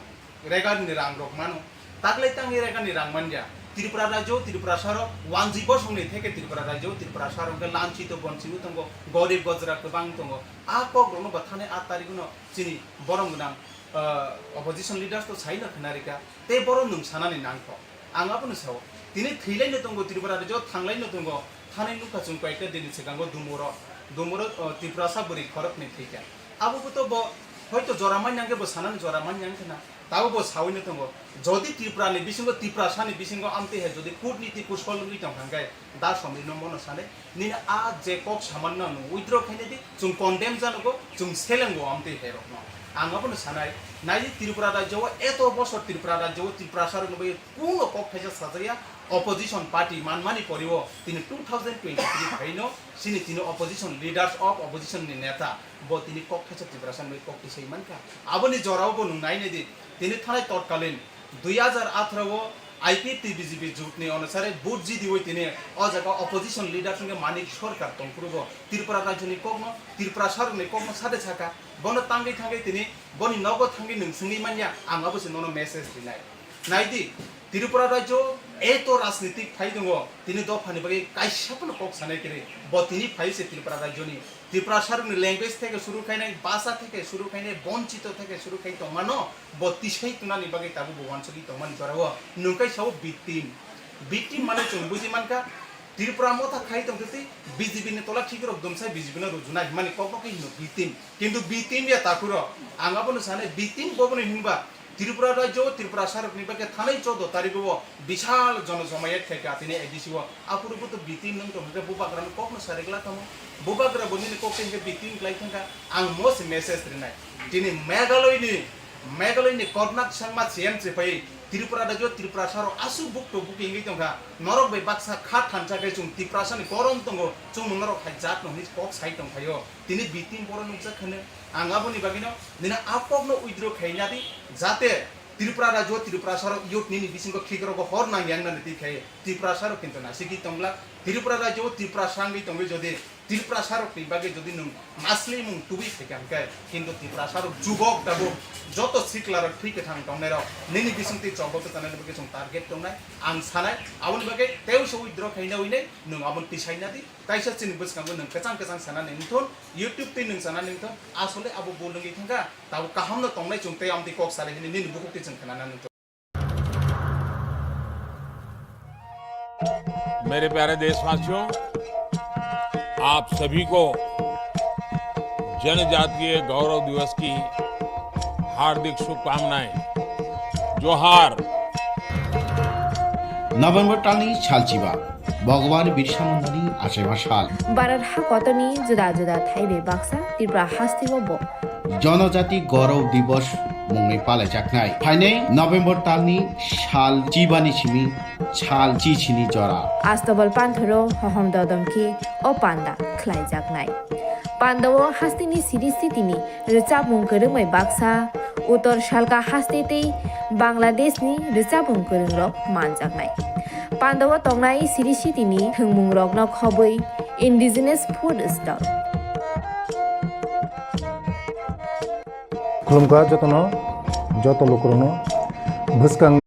regar ni rang rok mano. Taklai tangwi regar ni rang manya. Tripura rajyo, Tripura saro, wanji bosong ni theke Tripura rajyo, Tripura saro hwnkhe lanchito bonchito tongo, gorib gojra kwbang tongo. A kok rokno bo thani aat tarik no chini borom gwnang, ah, opposition leaders to sai no khna rika. Tei borom nwng sanani nangkho. Ang abono sao. Tini thwilaino tongo Tripura rajyo, thanglaino tongo. Thani nukha chwng koyekta dini swkango Dumuro, Dumuro, o, Tiprasa bwrwi khoroknwi thwikha. Abo bo to bo hoito jora manya hwnkhe bo sanani jora manya wngkha na. Tabo bo sawi no tongo. Jodi Tripura ni bisingo, Tiprasa ni bisingo amtwi hai jodi kutniti kusol wngwi tongkha hwnkhe da Somirno mono sanai. Nini a je kok samanno nwng withdraw khaina di, chwng condemn janogo, chwng selengo amtwi hai rokno. Ang abono sanai, naidi Tripura rajyo o eto bosor Tripura rajyo o Tiprasa rokno bai kuno kok thaisa sajaya, opposition party manmani poriwo tini two thousand twenty three phaino chini tini opposition leaders of opposition ni neta bo tini kok thaisa Tiprasa ni bai kok tisai mankha. Aboni jorao bo nwng naina di, tini thanai totkalin dui hajar atharo o I P F T B J P jut ni onusare vote jidiwi tini o jaga opposition leader hwnkhe Manik Sarkar tongphuru bo Tripura rajyo ni kokno, Tripura sarok ni kokno sade saka, bono tangwi thangwi tini boni nogo thangwi nwng swngwi manya, ang abo se nono message rinai. Naidi, Tripura rajyo eto rajnitik phai tongo, tini dophani bagwi kaisa phano kok sanai kwrwi. Bo tini phai se Tripura rajyoni. Tiprasarokni language theke suru khainai, bhasha theke suru khainai, bonchito theke suru khai tongmano, bo tisai tunani bagwi tabuk bo wansugwi tongmani jorao. Nwng khe sao victim. Victim mane chwng buji mankha, Tripura motha khai tongtwi B J P ni tola khikrok dumsai B J P no rujuna himani kokno khe hino victim. Kintu victim ya takhuro. Ang abono sane victim bobono hinba Tripura rajyo o Tiprasarokni bagwi thanai choudo tarikgo o bisal jonojomayat khaikha tini A D C o. Aphuru bo to victim nwng tongkha khe bubagrano kokno sari glak tamo. Bubagra bo nini kok tengkhe victim glai thangkha. Ang mo se message rinai. Tini Meghalaya ni Meghalaya ni Konrad Sangma C M se phai Tripura rajyo Tiprasarok aswk bukto buki wngwi tongkha. Norok bai baksa kha thansa khe chwng Tiprasani korom tongo, chwng norok hai jat no hinwi kok sai tongphaio. Tini victim borok nukjak kheno ang aboni bagwino nini a kokno withdraw khaina di, jate Tripura rajyo Tiprasarok youth nini bisingo khikrokgo hor nang yang nani twi khai Tiprasarok kintu naisingwi tonglak. Tripura rajyo Tiprasa wngwi tongwi jodi Tiprasarokni bagwi jodi nwng maslimung tubui phaikha hwnkhe, kintu Tiprasarok jubok tabuk joto siklarok thwi kwthang tongnairok nini bisingtwi chobok kwchanani bagwi chwng target tongnai ang sanai. Aboni bagwi tei uaisa withdraw khaina uinai nwng abono tisaina di. Kaisa chini bwskango nwng kwchang kwchang sanani wngthun, YouTube twi nwng sanani wngthun, asole abo bul wngwi thangkha, tabuk kahamno tongnai chwng tei amtwi kok salai hwnwi nini bukhuk twi chwng khnanani wngthun. मेरे प्यारे देशवासियों, आप सभी को जनजातीय गौरव दिवस की हार्दिक शुभकामनाएं। जोहार। November talni salchiba, Bhagwan Birsa Mundani achaima sal. Bharat ha kotorni juda juda thai bai baksa Tripura hasteo bo Jonojati Gaurav Divas mungwi palaijaknai. Phainai November talni sal chibani simi sal chichini jora. Astobal panthoro hohom dodom khe o panda khlaijaknai. Pandao hasteni siri sitini rwchapmung kwrwngbai baksa, Uttor Salka haste tei Bangladeshni rwchapmung kwrwngrok manjaknai. Pandao tongnai siri sitini thwngmungrokno khobwi indigenous food stall. Khulumkha jotono, joto lukurokno bwskang.